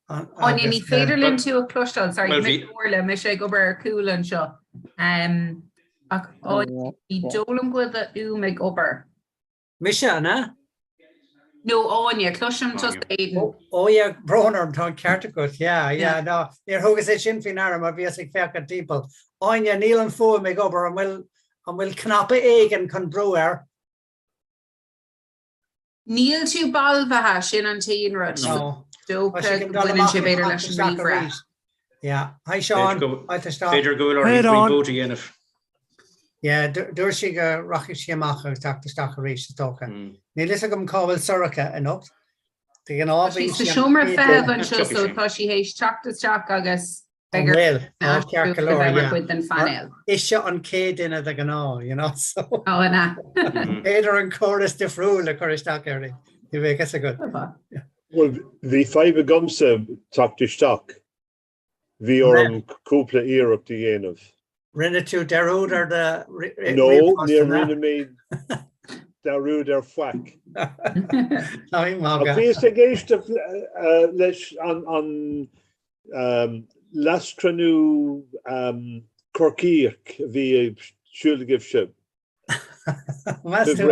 Áine, ní féidir linn tú a chloisteáil, sorry, mise Orla, mise ag obair ar cúl anseo. Ach Áine, ní dóigh liom go bhfuil do fhuaim ag obair. Mise, an ea? No, Áine, cloisim tusa Aidan. Ó yeah, brón orm, tá an ceart agat, yeah, yeah, no, níor thugas é sin faoi ndeara mar bhíos ag féachaint timpeall. Áine, níl an fuaim ag obair, an bhfuil, an bhfuil cnaipe éigin chun brú air? Níl tú balbhaithe, sin an t-aon rud. No. Dócha go mbaineann sé b'fhéidir leis an ríomhaire. Yeah. Hi Seán, fáilte isteach. B'fhéidir go bhfuil uirthi reboot a dhéanamh. Yeah, dúirt sí go rachaidh sí amach agus teacht isteach arís is dócha. Níl fhios agam cá bhfuil Sorcha anocht. De ghnáth Tá sí bíonn sa sí an seomra chéad feithimh duine. anseo so tá sí théis teacht isteach agus An beidh bhfuil? ar Á, ceart go leor, bheith mar yeah. chuid den phainéal. Ise an chéad duine de ghnáth, you know, so. Ó, an ea? B'fhéidir an córas difriúil a chur isteach uirthi. Ní bheadh fhios agat. Bhuel, bhí fadhb agamsa teacht isteach. Bhí orm cúpla iarracht a dhéanamh. Rinne tú dearúd ar do No, ríomhphost, níor an ea? rinne mé dearúd ar faic. Tá mé ag Ach magadh. bhíos ag éisteacht leis an leaschruinniú Corcaíoch a bhí ar siúl agaibhse. Meas tú?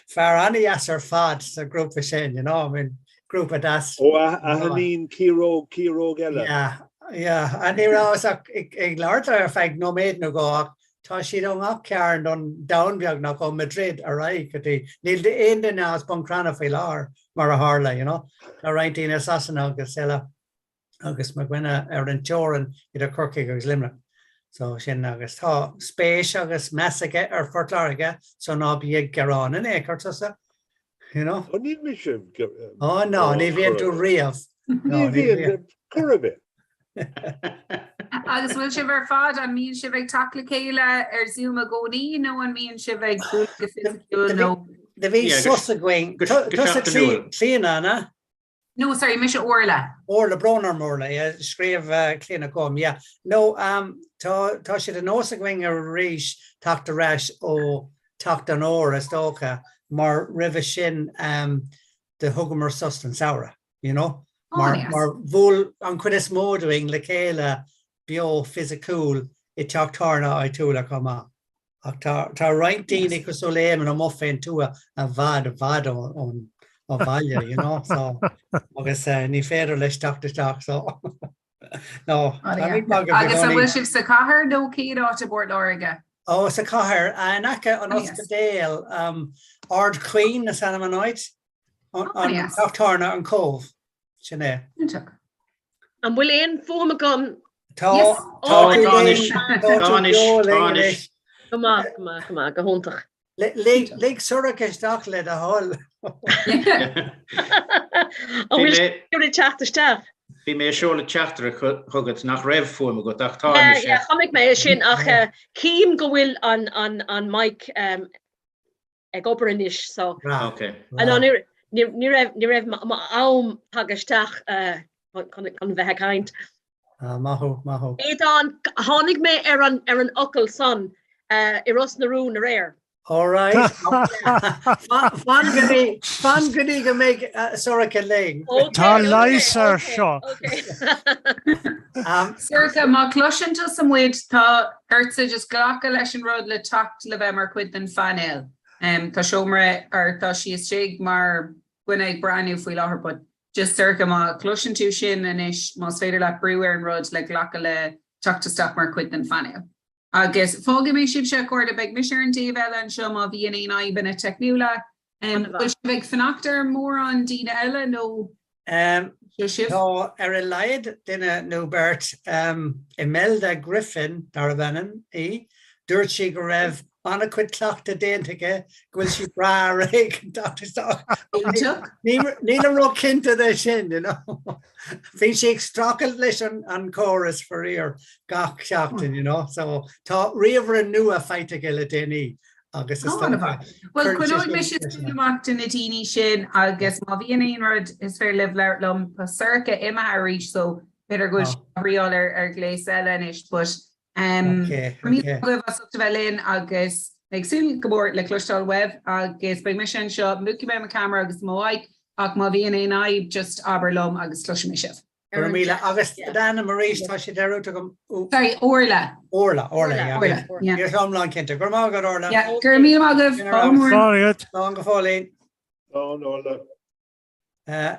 Fear an-deas ar fad sa grúpa sin, you know, I mean, grúpa deas. Ó, aithníonn ciaróg ciaróg eile. Yeah, yeah. Ní rabhas ach ag labhairt leo ar feadh nóiméad nó dhó ach tá siad ó ngach cearn don domhan beagnach, ó Madrid ar aghaidh go dtí, níl aon duine as Bun Cranncha faoi láthair mar a tharla, you know. Tá roinnt daoine i Sasana agus eile agus mo dhuine ar an teorainn idir Corcaigh agus Luimneach. So sin agus tá spéis agus meas aige ar Phort Láirge so ná bí ag gearán in aon chor tusa, you know. Ó níl mise Ó no, ní bhíonn tú riamh. Ní bhíonn chor ar bith. Agus bhfuil sibh ar fad, an mbíonn sibh ag teacht le chéile ar Zoom i gcónaí nó an mbíonn sibh ag bualadh go fisiciúil nó? Do bhí sos againn. Tusa Clíona, an ea? No, sorry, mise Orla. Orla, brón orm Orla, yeah, scríobh Clíona chugam, yeah. No, tá, tá sé de nós againn arís teacht ar ais ó teacht an fhómhair is dócha, mar roimhe sin do thugamar sos don samhradh. you know, mar, mar bhuail an chuid is mó dúinn le chéile beo fisiciúil i teach tábhairne áitiúla chomh maith. Ach tá, tá roinnt daoine cosúil le Éamonn amuigh fén tuath i bhfad, i bhfad ón, ó bhaile, you know, so, agus ní féidir leis teacht isteach, so, no, táimid maith go Agus an bhfuil sibh sa chathair nó cén áit i bPort Láirge? Ó, sa chathair, in aice an ospidéil, Ard Chaoin is ainm an áit. An teach tábhairne An Cóbh, sin é. An bhfuil aon fuaim agam? Tá, tá tú anois, tá tú beo linn anois. Go maith, go maith, go maith, go hiontach. Lig Sorcha isteach le do thoil. An bhfuil sí ag teacht isteach? Bhí mé ag seoladh teachtaireacht chugat nach raibh fuaim agat ach tá anois. Yeah, chonaic mé é sin ach cím go bhfuil an mic ag obair anois so Ok. no ní ní raibh ní raibh m'am tagtha isteach chun chun bheith ag caint. Ah, maith thú, maith thú. Aodán, tháinig mé ar an ar an fhocal san i Ros na Rún aréir. All right. Fan go dtí fan go dtí go mbeidh Sorcha linn. Tá leigheas air seo. Sorcha, má chloiseann tusa muid, tá ortsa just glacadh leis an rud le teacht le bheith mar chuid den phainéal. Tá seomra or tá sí istigh mar dhuine ag breathnú faoi láthair but just Sorcha má chloiseann tú sin anois más féidir leat brú ar an rud le glacadh le teacht isteach mar chuid den phainéal. Agus fágfaidh mé sibhse, a chairde, beidh mise ar an dtaobh eile anseo má bhíonn aon fhadhbanna teicniúla. Bhfuil sibh ag fanacht ar mórán daoine eile nó seo sibh? Tá ar a laghad duine nó beirt, Imelda Griffin darb ainm í, dúirt sí go raibh an-chuid cleachtaidh déanta aici, go bhfuil sí breá réidh teacht isteach. Nílim ró-chinnte de sin, you know. Bhí sí ag streachailt leis an chóras faraor gach seachtain, you know, so tá ríomhaire nua faighte aici le déanaí agus is dócha. Bhuel, coinneoidh mise súil amach do na daoine sin agus má bhíonn aon rud is féidir libh labhairt liom, tá Sorcha imithe arís so b'fhéidir go bhfuil sí á thriáil ar ghléas eile anois but Míle agaibh as ucht a bheith linn agus mé ag súil go mór le cloisteáil uaibh agus beidh mise anseo, múchfaidh mé mo camera agus mo mhic ach má bhíonn aon fhadhb just abair liom agus cloisfidh mé sibh. Go raibh míle agus d'ainm arís tá sé dearúdta agam. Sorry, Orla. Orla, Orla, yeah. Orla, yeah. Níl iomlán cinnte. Go raibh maith agat Orla. Yeah, go raibh míle maith agaibh. Slán Slán go fóillín. Slán Orla.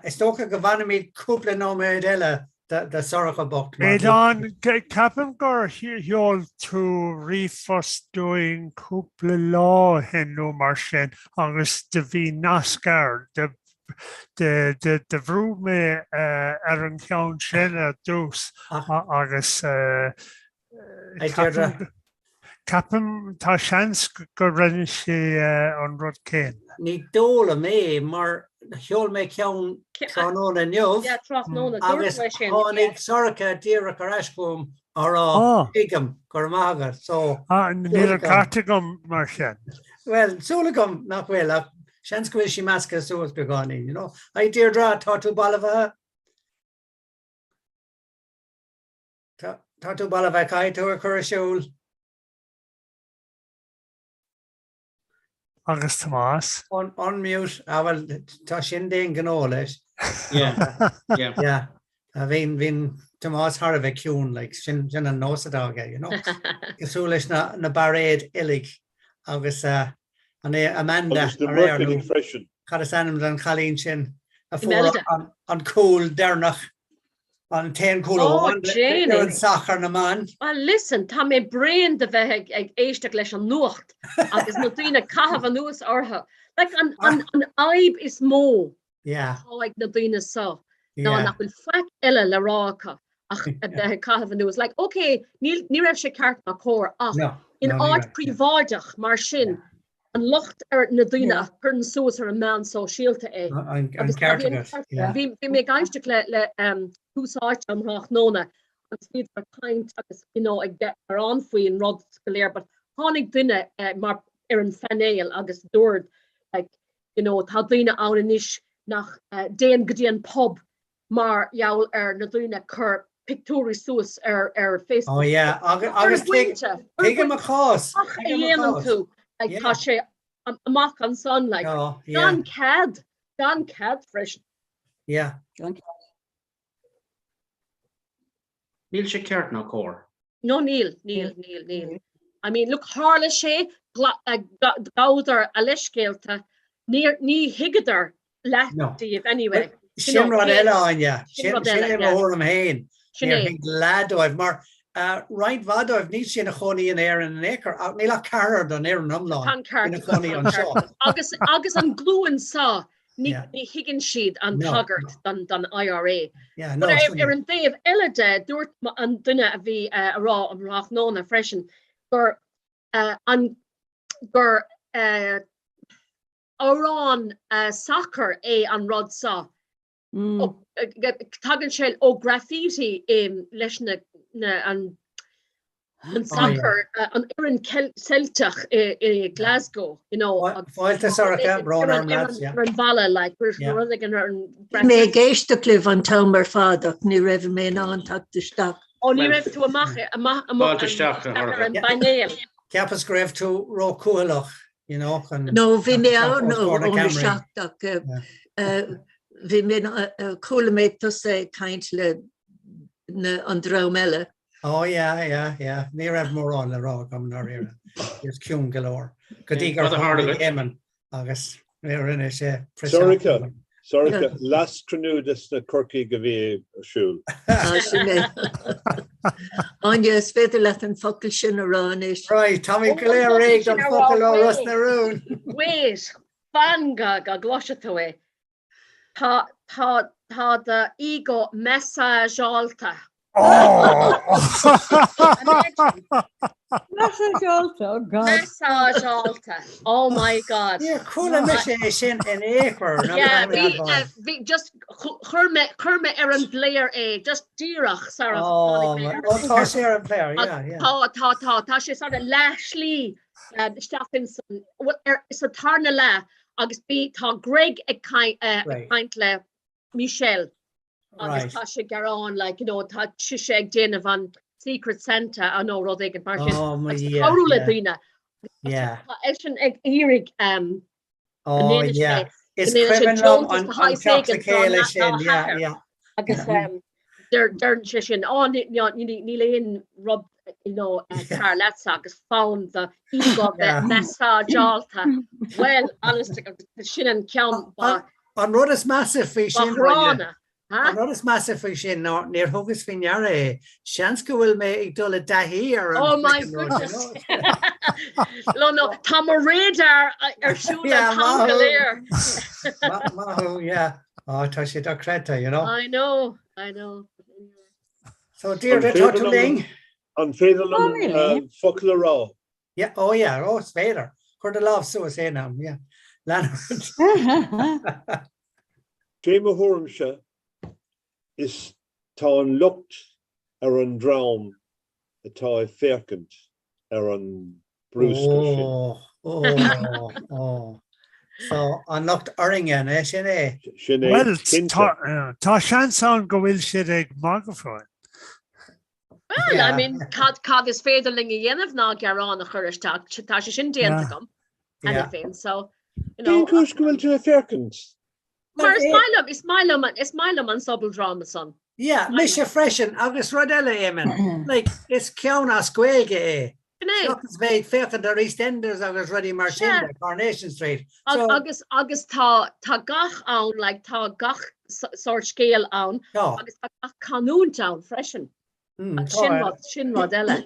Is dócha go bhfanfaimid cúpla nóiméad eile do Sorcha bocht. Aodán, ceapaim gur sheol tú ríomhphost dúinn cúpla lá ó shin nó mar sin agus do bhí nasc air. Do bhrúigh mé ar an cheann sin ar dtús agus ceapaim Ceapaim, tá seans go rinne sé an rud céanna. Ní dóigh liom é mar sheol mé ceann tráthnóna inniu agus tháinig Sorcha díreach ar ais chugam á rá tuigim, go raibh maith agat. So, Níl an ceart agam mar sin. Bhuel, súil agam nach bhfuil ach seans go bhfuil sí measctha suas beagáinín, you know. Hi Deirdre, tá tú balbhaithe? Tá tú balbh, caithfidh tú a chur ar siúl. Agus Tomás? Unmute, ah bhuel, tá sin d'aon ghnó leis. Yeah, yeah. Yeah. Bhíonn, bhíonn Tomás thar a bheith ciúin, like, sin, sin an nós atá aige, you know. Cosúil leis na, na Bairéid uilig agus uh, an é Amanda Agus na Murcaigh freisin. Cad is ainm don chailín sin a fuair an, an cúl deireanach An t-aon chúl amháin ar an sacar na mban. Well listen, tá mé bréan de bheith ag, ag éisteacht leis an nuacht agus na daoine ag caitheamh anuas orthu. Like an, an, an fhadhb is mó yeah. atá ag na daoine seo ná yeah. nach bhfuil faic eile le rá acu ach a bheith ag caitheamh anuas. Like, okay, ní, ní raibh sé ceart ná cóir ach no, in no, áit príobháideach mar sin, yeah. an locht ar na daoine a chuireann suas ar an meán sóisialta é. An ceart agat. Bhí mé ag éisteacht le le Tús Áite um thráthnóna agus bhíodar ag caint agus you know ag gearán faoin rud go léir but tháinig duine mar ar an phainéal agus dúirt like you know tá daoine ann anois nach dtéann go dtí an pub mar gheall ar na daoine ag cur pictiúirí suas ar ar Facebook. Oh yeah, agus agus tuigim a chás. Ach a dhéanann tú, like tá sé amach ansan like gan cead, gan cead freisin. Yeah. Gan cead. Níl sé ceart ná cóir. No níl, níl, níl, níl. I mean, look, tharla sé, ghabhadar a leithscéalta, ní thuigeadar leath díobh anyway. Sin rud eile, Áine. Sin é mo thuairim féin. Níor thuig leath dóibh, mar roinnt mhaith dóibh, níl siad ina chónaí in Éirinn in aon chor, ach níl ach ceathrar den fhoireann iomlán ina chónaí anseo. Agus agus an glúin seo, ní thuigeann siad an tagairt don IRA. But ar an dtaobh eile de, dúirt an duine a bhí a rá um thráthnóna freisin gur an gur amhrán sacair é an rud seo. Tagann sé ó graffiti leis na an an sacar an fhoireann Ceilteach i Glasgow, you know. Fáilte Sorcha, brón orm lads, yeah. Ar an bhalla, like, rud éigin ar an Bhí mé ag éisteacht libh an t-am ar fad ach ní raibh mé in ann teacht isteach. Ó ní raibh tú amach amach Fáilte isteach, a ar an bpainéal. Cheapas go raibh tú ró-chúthaileach. you know, chun No, bhí mé ann óna 7 ach bhí mé, chuala mé tusa ag caint le an dream eile. Oh yeah, yeah, yeah. Ní raibh mórán le rá agam ndáiríre. Bhíos ciúin go leor. Go dtí gur tháinig Éamonn agus rinne sé Sorcha, Sorcha, leaschruinniú de sna Corcaígh a bhí ar siúl. Ah, sin é. Áine, is féidir leat an focal sin a rá anois. Right, táimid go léir réidh don focal ó Ros na Rún. Wait, fan go go gcloisfidh tú é. Tá, tá, tá do ego massage-álta. Massage-álta, oh God. Massage-álta, oh my God. Níor chuala mise é sin in aon chor. Yeah, bhí, bhí, just chuir mé, chuir mé ar an bplayer é, just díreach sara tháinig mé ar an. Oh, tá sé ar an player, yeah, yeah. Tá, tá, tá, tá sé sort of leath slí isteach in san, well, ar, sa tarna leath agus bí, tá Greg ag caint le Michelle agus tá sé ag gearán like, you know, tá sise ag déanamh an Secret Santa nó rud éigin mar sin oh, agus cabhrú le daoine. Tá eisean ag iarraidh um, oh, yeah. Is cuimhin liom an teacht le chéile sin, yeah, yeah. Agus um, deireann sé sin á níl aon rud you know, cearr leatsa agus fonn do ego bheith massage-álta. Well, honest, sin an ceann ba An rud is measa faoi ba sin, ghránna, ha? An rud is measa faoi sin ná níor thugas faoi ndeara é. Seans go bhfuil mé ag dul i dtaithí ar an Oh my flippin' rud, goodness. you know? No, no, tá mo radar ar siúl Yeah, an t-am go maith léir. thú. Maith thú, yeah. Oh, tá sé dochreidte, you know. I know, I know. So, Deirdre, tá tú linn? An féidir liom focal a rá? Yeah, oh yeah, oh, is féidir. Cuir do lámh suas aon am, yeah. Lean ort. Sé mo thuairimse is tá an locht ar an dream atá ag féachaint ar an brúscar sin. Oh, oh, oh. So, an locht orainne, an é sin é? Sin é, Well, cinnte. tá, tá seans ann go bhfuil siad ag magadh fúinn. Well, I mean, cad, cad is féidir linn a dhéanamh ná gearán a chur isteach, tá sé sin déanta agam cheana féin, so, you know. Cén chúis go bhfuil tú ag féachaint? Mar is maith liom, is maith liom, is maith liom an sobaldráma san. Yeah, mise freisin, agus rud eile, Éamonn, like, is ceann as Gaeilge é. Sin é. Seachas bheith ag féachaint ar EastEnders agus rudaí mar sin Sea. de, Coronation Street. So, Agus, agus tá, tá gach ann, like, tá gach sórt scéal ann Tá. agus tá gach canúint ann freisin. Mm, Agus tá, sin eh, rud, sin rud eile.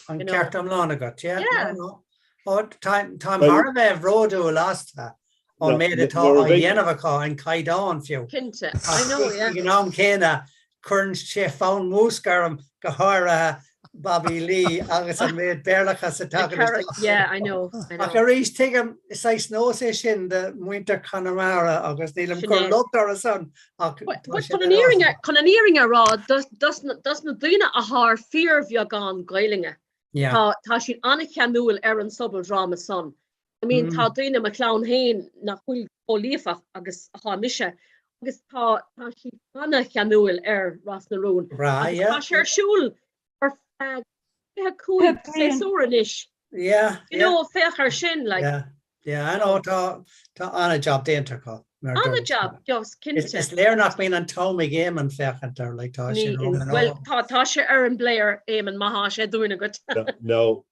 An you know. ceart iomlán agat, yeah. Yeah. No, no. Ó, táim táim Well- thar a bheith bhródúil astu an No, méid atá nuair a á bheidh- dhéanamh acu, an caighdeán fiú. Cinnte. I know, yeah. Ag an am céanna, cuireann sé fonn múisc orm, go háirithe Bobby Lee agus an méid Béarlachas atá The character, yeah, I know, I know. Ach arís, tuigim, is saghas nós é sin do mhuintir Chonamara agus nílim Sin cur é. locht orthu san ach But tá sé chun an de fhírinne, nós. chun an fhírinne a rá, dos, dos na, dos na daoine athá fíorbheagán Gaelainne, Yeah. tá, tá siad an-cheanúil ar an sobaldráma san. I mean, tá daoine mo chlann féin nach bhfuil chomh líofa agus atá mise, agus tá, tá siad an-cheanúil ar Ros na Rún. Breá, Agus yeah. tá sé ar siúl ar feadh 25 séasúr anois. Yeah, You yeah. know, féach ar sin, like. Yeah, yeah, I know, tá, tá an-job déanta acu. mar a dúirt. An-job, yes, cinnte. Is léir nach mbíonn an t-am ag Éamonn féachaint air, like, tá Ní, sin ró- well, tá, tá sé ar an bplayer, Éamonn, má thá sé dúinn agat. No,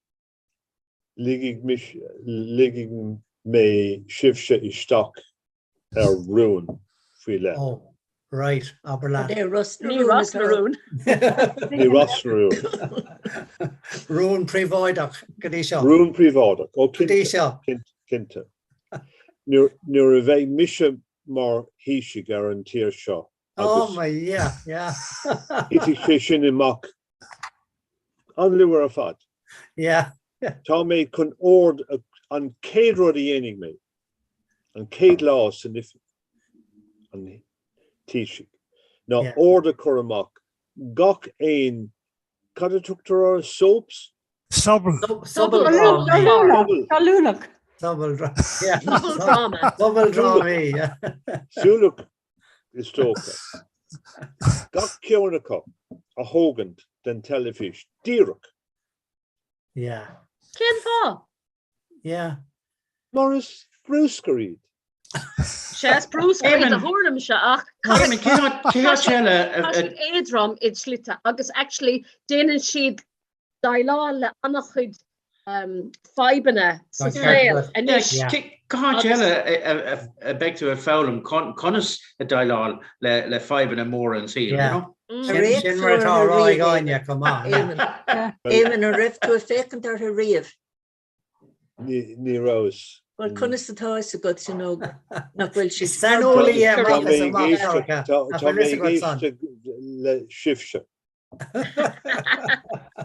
Ligfidh mise, ligfidh mé sibhse isteach ar rún faoi leith. Oh, right, abair leat. Ní Ros na Ní Rún Ros na atá. Rún. Ní Ros na Rún. Rún príobháideach go dtí seo. Rún príobháideach, ó Go dtí cinnte, seo. cinnte, cinnte. Nuair, nuair a bheidh mise mar Thaoiseach ar an tír seo Oh agus my, yeah, yeah. thitfidh sé sin amach an-luath ar fad. Yeah. Tá mé chun ord an chéad rud a dhéanfaidh mé, an chéad lá san oifig an Taoisigh, ná Yeah. ord a chur amach gach aon, cad a tugtar orthu, soaps? Sobal. Sobaldrámaí. Solúnach. Sobaldrámaí. Yeah. Sobaldráma. Sobaldrámaí, yeah. Súlach is dócha. Gach ceann acu a thógaint den teilifís díreach. Yeah. Cén fáth? Yeah. Mar is bruscar iad. Sea, is bruscar iad a thuairimse ach tá siad éadrom i slite agus actually déanann siad déileáil le an-chuid fadhbanna sa saol anois. Cá háit eile a mbeidh tú ag foghlaim conas a déileáil le fadhbanna móra an tsaoil, you know? Sin mar atá á rá ag Áine chomh maith. Éamonn, an raibh tú ag féachaint orthu riamh? Ní rabhas. Bhuel, conas atá fhios agat, you know, nach bhfuil siad... Saineolaí é amach is amach, Sorcha. Tá mé ag éisteacht le sibhse.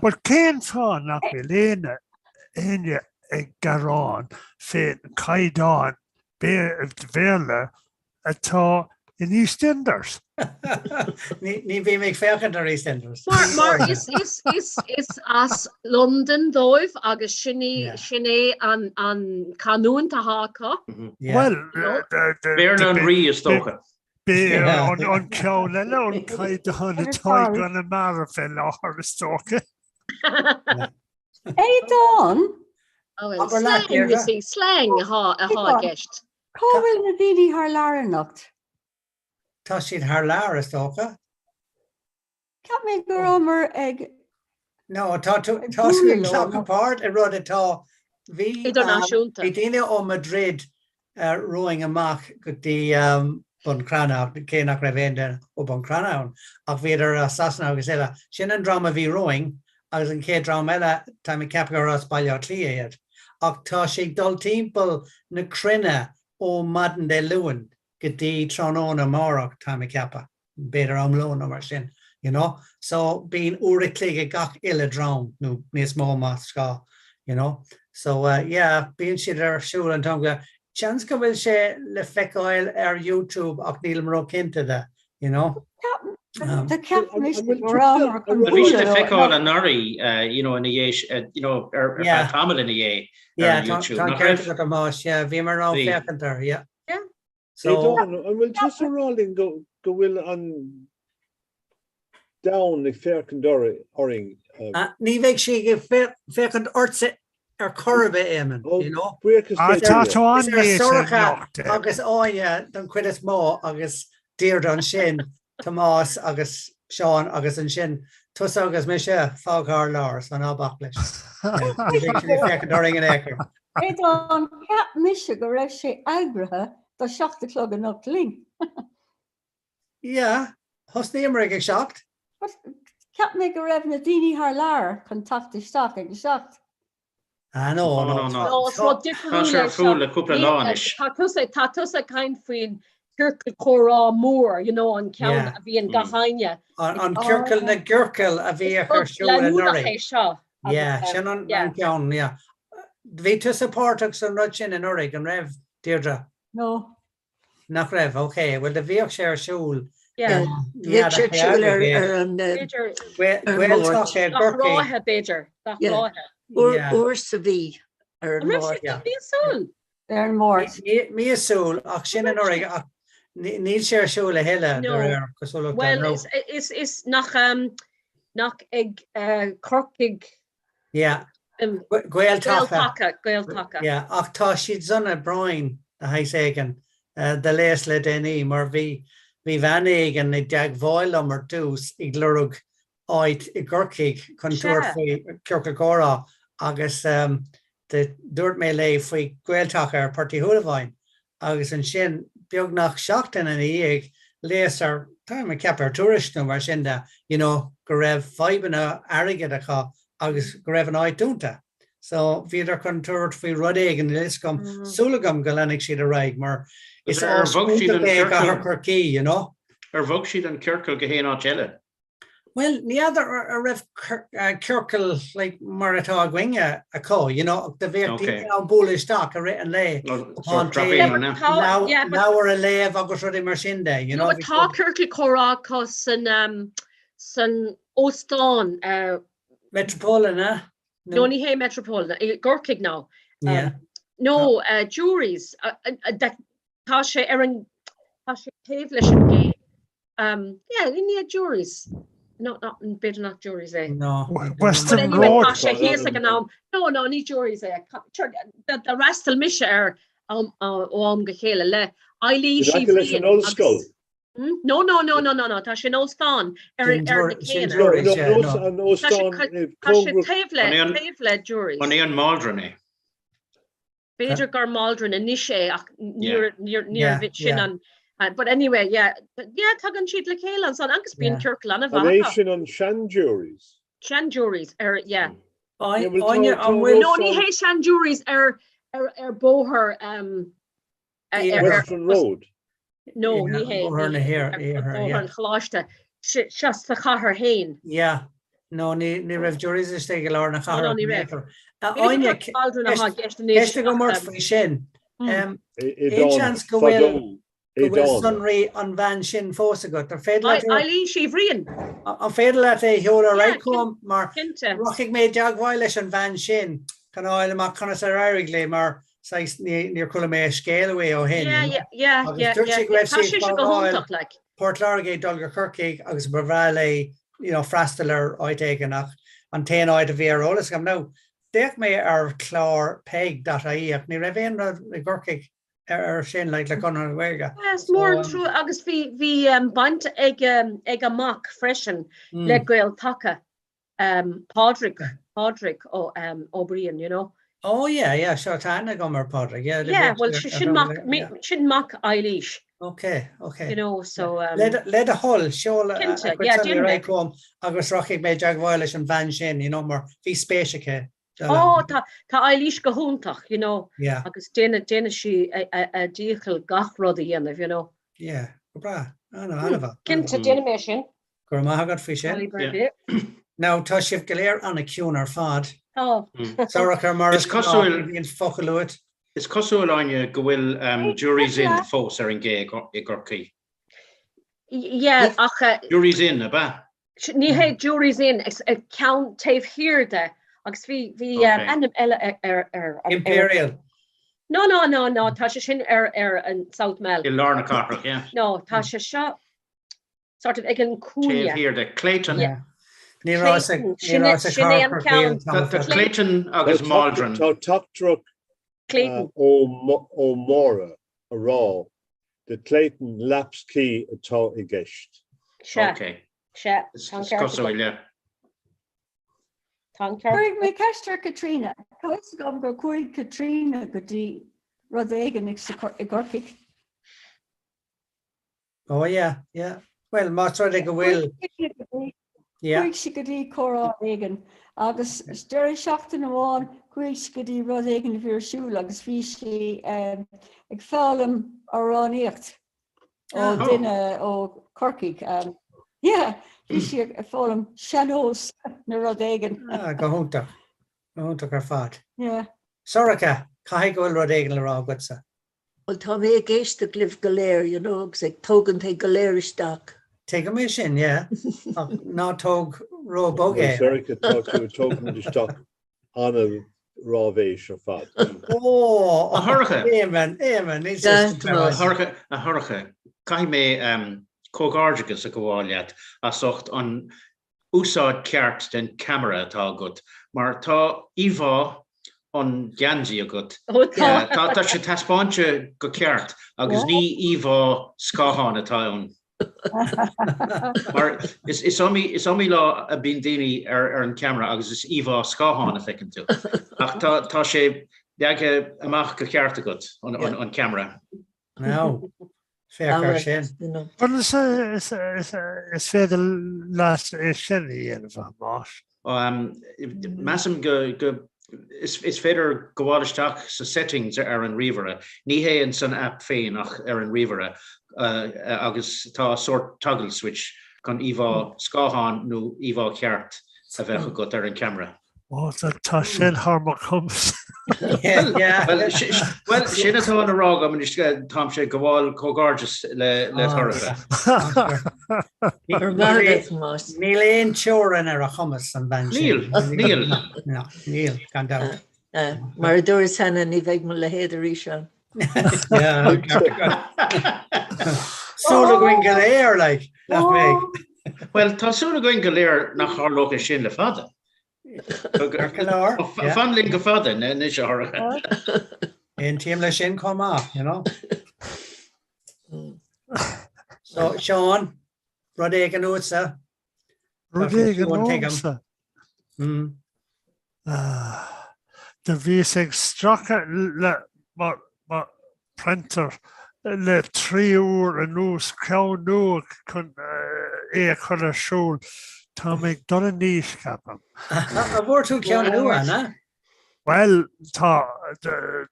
But cén fáth nach bhfuil éinne éinne ag gearán fén caighdeán Béarla atá in EastEnders? Ní bhím ag féachaint ar EastEnders. Mar mar is is is is as Londain dóibh agus sin í sin é an an canúint atá acu. Bhuel, Béarla an Rí is dócha. B'é an ceann eile an caighdeán atá i gConamara fé láthair is dócha. Aodán! Abair leat, Slang, you see, slang atá atá i gceist. Cá bhfuil na daoine thar lear anocht? Tá siad thar lear, is dócha. Cheap mé go rabhamar ag. No, tá tú tá tú ag glacadh páirt i rud atá bhí Idirnáisiúnta. bhí daoine ó Madrid romhainn amach go dtí Bun Cranncha, cé nach raibh aon duine ó Bun Cranncha ann, ach bhíodar as Sasana agus eile. Sin an dream a bhí romhainn agus an chéad dream eile, táim ag ceapadh gur as Baile Átha Cliath iad. Ach tá sé ag dul timpeall na cruinne ó maidin Dé Luain go dtí tráthnóna amárach, táim ag ceapadh. b'fhéidir am lóin nó mar sin, you know. So bíonn uair a chloig ag gach uile dream, nó níos mó más gá, you know. So yeah, bíonn siad ar siúl an t-am go Seans go bhfuil sé le feiceáil ar YouTube ach nílim ró-chinnte de, you know. Do cheap mise go rabhamar chun Bhí sé le feiceáil anuraidh, you know, ina dhiaidh, you know, ar feadh tamaill ina dhiaidh ar YouTube. Tá an ceart agat, a Thomáis, yeah, bhíomar in ann féachaint air, yeah. So, Aodán, an bhfuil tusa ag rá linn go bhfuil an domhan ag féachaint orainn? Ní bheidh sé ag féachaint ortsa ar chor ar bith, Éamonn, you know. Buíochas Ah, le tá Dia. tú Is ar an-néata Sorcha anocht, eh. agus Áine don chuid is mó agus Deirdre ansin, Tomás agus Seán agus ansin tusa agus mise fágtha ar lár, so ná bac leis. Ní bheidh siad ag féachaint orainn in aon chor. Aodán, cheap mise go raibh sé eagraithe do 7 a chlog anocht linn. Yeah, thosnaíomar ag a 7. But cheap mé go raibh na daoine thar lear chun teacht isteach ag a 7. Ah no, no, no. No, is rud Tá difriúil sé é ar seo. siúl le cúpla lá anois. Tá tusa, tá tusa ag caint faoin ciorcal comhrá mór, you know, an ceann Yeah. a bhíonn gach éinne. An ciorcal na gciorcal a bhíodh ar Rud siúl leanúnach anuraidh. é seo. Yeah, Agus, sin an yeah. ceann, yeah. Bhí tusa páirteach san rud sin anuraidh, an raibh, Deirdre? No. Nach raibh, ok. Bhuel, do bhíodh sé ar siúl. Yeah. Bhíodh sé ar siúl ar ar an B'fhéidir. Gaeltacht i Gach gCorcaigh. ráithe, b'fhéidir. Gach Yeah. ráithe. Uair uair sa mhí ar an An raibh sé Máirt. míosúil? Ar an Máirt. Míosúil, ach sin anuraidh, ach níl sé ar siúl a thuilleadh, de No. réir cosúlachta. Well, No. is, is, is nach, um, nach ag uh, Corcaigh Yeah. um, Gael-Taca. Gael-Taca, Gael-Taca. Yeah, ach tá siad sona bróin de shaghas éigin de léas le déanaí mar bhí bhí bean éigin i dteagmháil liom ar dtús ag lorg áit i gCorcaigh chun tabhairt faoi ciorcal comhrá agus dúirt mé léi faoi Gael-Taca ar Port Uí Shúilleabháin agus ansin beagnach seachtain ina dhiaidh léas ar, táim ag ceapadh ar Tuairisc nó mar sin de, you know go raibh fadhbanna airgid acu agus go raibh an áit dúnta. So bhíodar chun tabhairt faoi rud éigin, níl fhios agam, súil agam go leanfaidh siad ar aghaidh mar is áis iontach é i gcathair Chorcaí, you know. Ar bhog siad an ciorcal go haon áit eile? Bhuel, ní fheadar an raibh ciorcal like mar atá againne acu, you know, do bheadh daoine ann bualadh isteach i rith an lae, cupán tae, leabhar a léamh agus rudaí mar sin de, you No, know. but tá ciorcal comhrá acu san san óstán. Metropole, na? No, ní hé Metropole, i gCorcaigh now. Yeah. No, Jury's, tá sé ar an, tá sé taobh leis an gcé. Um, yeah, i ndiaidh Jury's. No, no, b'fhéidir nach Jury's é. No. Western But anyway, Road. tá sé thíos ag an am. No, no, ní Jury's é. D'fhreastail mise air ó am go chéile le Eilís In Uí aice leis an Bhriain agus ollscoil. Hmm? No, no, no, no, no, no, tá sé in óstán ar Sin ar na Jury- sin céanna. Jury's, No, yeah, no, no. an Tá sé óstán tá sé cóngarach. taobh le An é an- taobh le Jury's. An é an Maldron é? B'fhéidir gur Maldron anois é ach Yeah. níor Yeah, níor sin yeah. an but anyway, yeah, yeah, tagann siad le chéile ansan agus bíonn Yeah. ciorcal An an-mhaith é acu. sin an sean-Jury's? Sean-Jury's ar yeah. Yeah, well, Áine, tá an tá an bhfuil No, ní óstán hé sean-Jury's ar ar ar bóthar um, ar Yeah. ar Western Road. No, Yeah, ní hé Bóthar ní na hé hÉir- ar Iarthair, bóthar yeah. an Choláiste seo sa chathair féin. Yeah. No, ní ní raibh Jury's istigh i lár na No, no, cathrach ní in raibh. aon chor. A B'fhéidir Áine, gur Maldron atá i gceist anois ceist agam ach ort um, faoi sin. mm. Um, I aon dán seans go bhfuil fadó go bhfuil Aodán. sonraí an bhean sin fós agat? Ar féidir leat Eilís Uí Bhriain. An féidir leat é a sheoladh ar Yeah, aghaidh chugam mar cinnte. rachaidh mé i dteagmháil leis an bhean sin chun a fháil amach conas ar éirigh léi mar saghas níor chuala mé a scéal uaithi ó shin, Yeah, you know. yeah, yeah, Agus yeah, dúirt yeah, sí go yeah. raibh Tá sí ag sise go fágáil hiontach, like. Port Láirge ag dul go Corcaigh agus ba bhreá léi you know, freastal ar áit éigin ach an t-aon áit a bhí ar eolas agam. Now, d'fhéach mé ar chlár peig.ie ach ní raibh aon rud i gCorcaigh ar ar sin like, le Conradh na Gaeilge. Yeah, is mór an So, um, trua agus bhí bhí um, baint ag um, ag a mac freisin le mm. Gael Taca. Um, Pádraig, Pádraig Ó um, Ó Briain, you know. Oh yeah, yeah, sure, tá aithne agam ar Pádraig, yeah. Yeah, well, sin mac, sin mac Eilís. Okay, okay. You know, so... Um, Le do thoil, seol a Cinnte, chuid yeah, sonraí ar déanfaidh mé. aghaidh chugam agus rachaidh mé i dteagmháil leis an bhean sin, you know, mar bhí spéis aici. Oh, tá, tá Eilís go hiontach, you know, Yeah. agus déanann déanann sí a, a, a dícheall gach rud a dhéanamh, you know. Yeah, go breá. Ana, ana-mhaith. Cinnte, déanfaidh mé sin. Go raibh maith agat faoi sin. Now, tá sibh go léir an-chiúin ar fad. Tá. Sorcha mar Is cosúil bhíonn focal uait. Is cosúil, Áine, go bhfuil Jury's Inn fós ar an gcé i gCorcaigh. Yeah, ach. Jury's Inn, ab ea? Ní hé Jury's Inn, is ceann taobh thiar de agus bhí bhí ainm eile ar ar. Imperial. No, no, no, no, tá sé sin ar ar an South Mall. I lár na cathrach, yeah. No, tá sé seo sort of ag an cúinne. Taobh thiar de Clayton. Yeah. Ní raibh sa ní raibh sa Sin é an ceann. Tá Clayton agus Maldron. Tá teachtaireacht Clayton. ó Máire a rá The Clayton Lapps Quay atá i gceist. Sea. Ok. Sea. Is Tá an ceart cosúil, agat. yeah. Tá an ceart. Cuirfidh mé ceist ar Caitríona. Tá fhios agam gur chuaigh Caitríona go dtí rud éigin i gCorcaigh. Oh yeah, yeah. Well, más rud é go bhfuil. Yeah. Chuaigh sí go dtí comhrá éigin agus deireadh seachtain amháin chuaigh sí go dtí rud éigin a bhí ar siúl agus bhí sí ag foghlaim amhránaíocht ó duine ó Corcaigh. Yeah, bhí sí ag foghlaim sean-nós nó rud éigin. Ah, go hiontach. Go hiontach ar fad. Yeah. Sorcha, caithfidh go bhfuil rud éigin le rá agatsa. Bhuel, tá mé ag éisteacht libh go léir, you know, agus ag tógaint é go léir isteach. Tuigim é sin, yeah. Ach ná tóg ró-bhog é. Sorcha, tá tú ag tógaint isteach an-ráibhéis ar fad. Ó, A Shorcha! Éamonn, Éamonn, níl sé sin A Shorcha, a Shorcha, caithfidh mé comhghairdeachas a ghabháil leat as ucht an úsáid ceart den ceamara atá agat, mar tá íomhá an gheansaí agat, tá sé taispeáinte go ceart agus ní íomhá scátháin atá ann. Mar is iomaí lá a bíonn daoine ar an ceamara agus is íomhá scátháin a feiceann tú. Ach tá sé leagtha amach go ceart agat, an ceamara. Now, féach air sin. Conas is féidir leat é sin a dhéanamh, a Thomáis? Measaim go is féidir gabháil isteach sa settings ar an ríomhaire, ní hé in san app féin ach ar an ríomhaire, agus tá sórt toggle switch chun íomhá scátháin nó íomhá cheart a bheith agat ar an ceamara. Ó, tá sin thar mo chumas. Bhuel, sin atá le rá agam anois, táimse ag gabháil comhghairdeas le Shorcha. Níl aon teorainn ar a chumas an bhean sin. Níl, níl. Níl, gan dabht. Mar a dúras cheana, ní bheidh mo leithéid arís ann. Súil againn go léir, like, nach mbeidh. Bhuel, tá súil againn go léir nach tharlóidh sé sin le fada. Fan linn go fada anois a Shorcha. Aontaím leis sin chomh maith, you know. So, Seán, rud éigin uatsa? Rud éigin uaimse? Do bhíos ag stracadh le mo printer le 3 uair anuas, ceann nua chun é a chur ar siúl. Tá mé ag dul in aois, ceapaim. An bhfuair tú ceann nua, an ea? Bhuel, tá,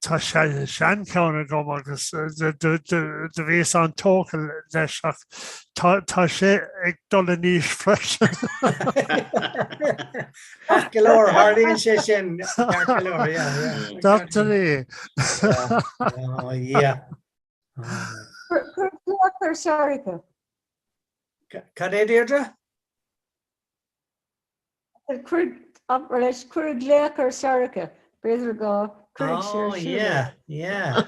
tá seancheann agam agus do bhíos an-tógtha leis ach tá sé ag dul in aois freisin. Ceart go leor, tharlaíonn sé sin, ceart go leor, yeah, yeah. Dochtúirí. Oh, yeah. Cuir glaoch ar Sorcha. Cad é, Deirdre? Cuir, leis, cuir glaoch ar Sorcha, b'fhéidir go cuirfidh sé ar Oh, siúl é. yeah, yeah.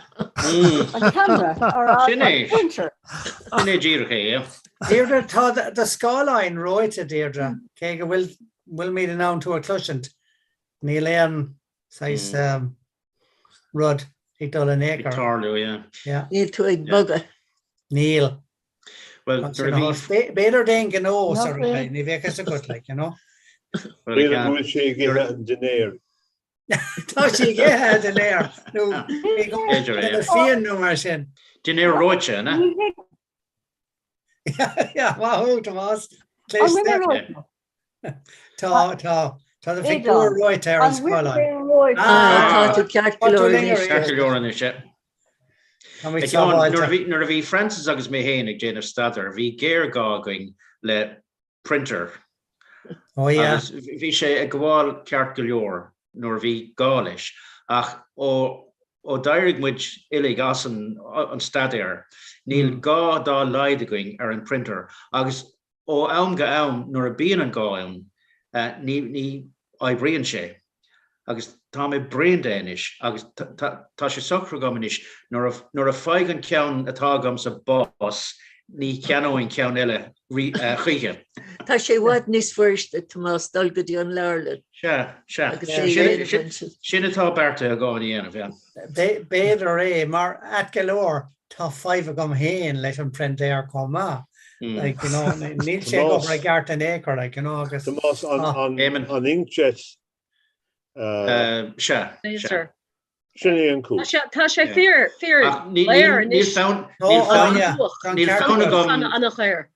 An camera ar Sin an é. printer. Sin é díreach é, yeah. Deirdre, tá do scáileán reoite, Deirdre, cé go bhfuil bhfuilimid in ann tú a chloisint. Níl aon saghas rud ag dul in aon Ag chor. tarlú, yeah. Yeah. Níl tú ag bogadh. Níl. Well, nuair a bhí. B'fhéidir d'aon ghnó, Nach sorry, bhfuil? ní bheadh fhios agat, like, you know. Well, B'fhéidir go bhfuil sé ag ithe an dinnéir. Tá sí ag ithe an dinnéir nó ag ól B'fhéidir é. na fíon nó mar sin. Dinnéar reoite, an ea? Ní bheidh Yeah, maith thú, Tomás. An bhfuil mé Cliste. reoite? Tá, tá, tá do phictiúr reoite ar an scáileán. Ah, tá tú ceart go Tá tú leor linn anois. arís. Ceart go leor anois, yeah. Tá muid Ag Seán, nuair a sábháilte. bhí, nuair a bhí Francis agus mé féin ag déanamh staidéir, bhí géarghá againn le printer. Oh yeah. Agus bhí sé ag gabháil ceart go leor nuair a bhí gá leis, ach ó, ó d'éirigh muid uilig as an, an staidéar, níl gá dá laghad againn ar an printer agus Ó am go am nuair a bíonn an gá ann, ní ní oibríonn sé. Agus tá mé bréan de anois agus tá sé socraithe agam anois nuair a nuair a faigh an ceann atá agamsa bás ní cheannóinn ceann eile choíche. Tá sé i bhfad níos fuiriste, Tomás, dul go dtí an leabharlann. Sea, sea. Agus é a dhéanamh ansin. Sin atá beartaithe agam a dhéanamh, yeah. B'fhéidir é, mar ait go leor, tá fadhb agam féin leis an printéir chomh maith. Like, you know, níl sé ag obair i gceart in aon chor, like, you know, agus. Tomás, an, an, an inkjet. Sea, sea. Laser. Sin é an cúis. Tá sé fíor, fíor léir anois. Níl fonn, níl fonn, níl fonn agam. An-dhaor.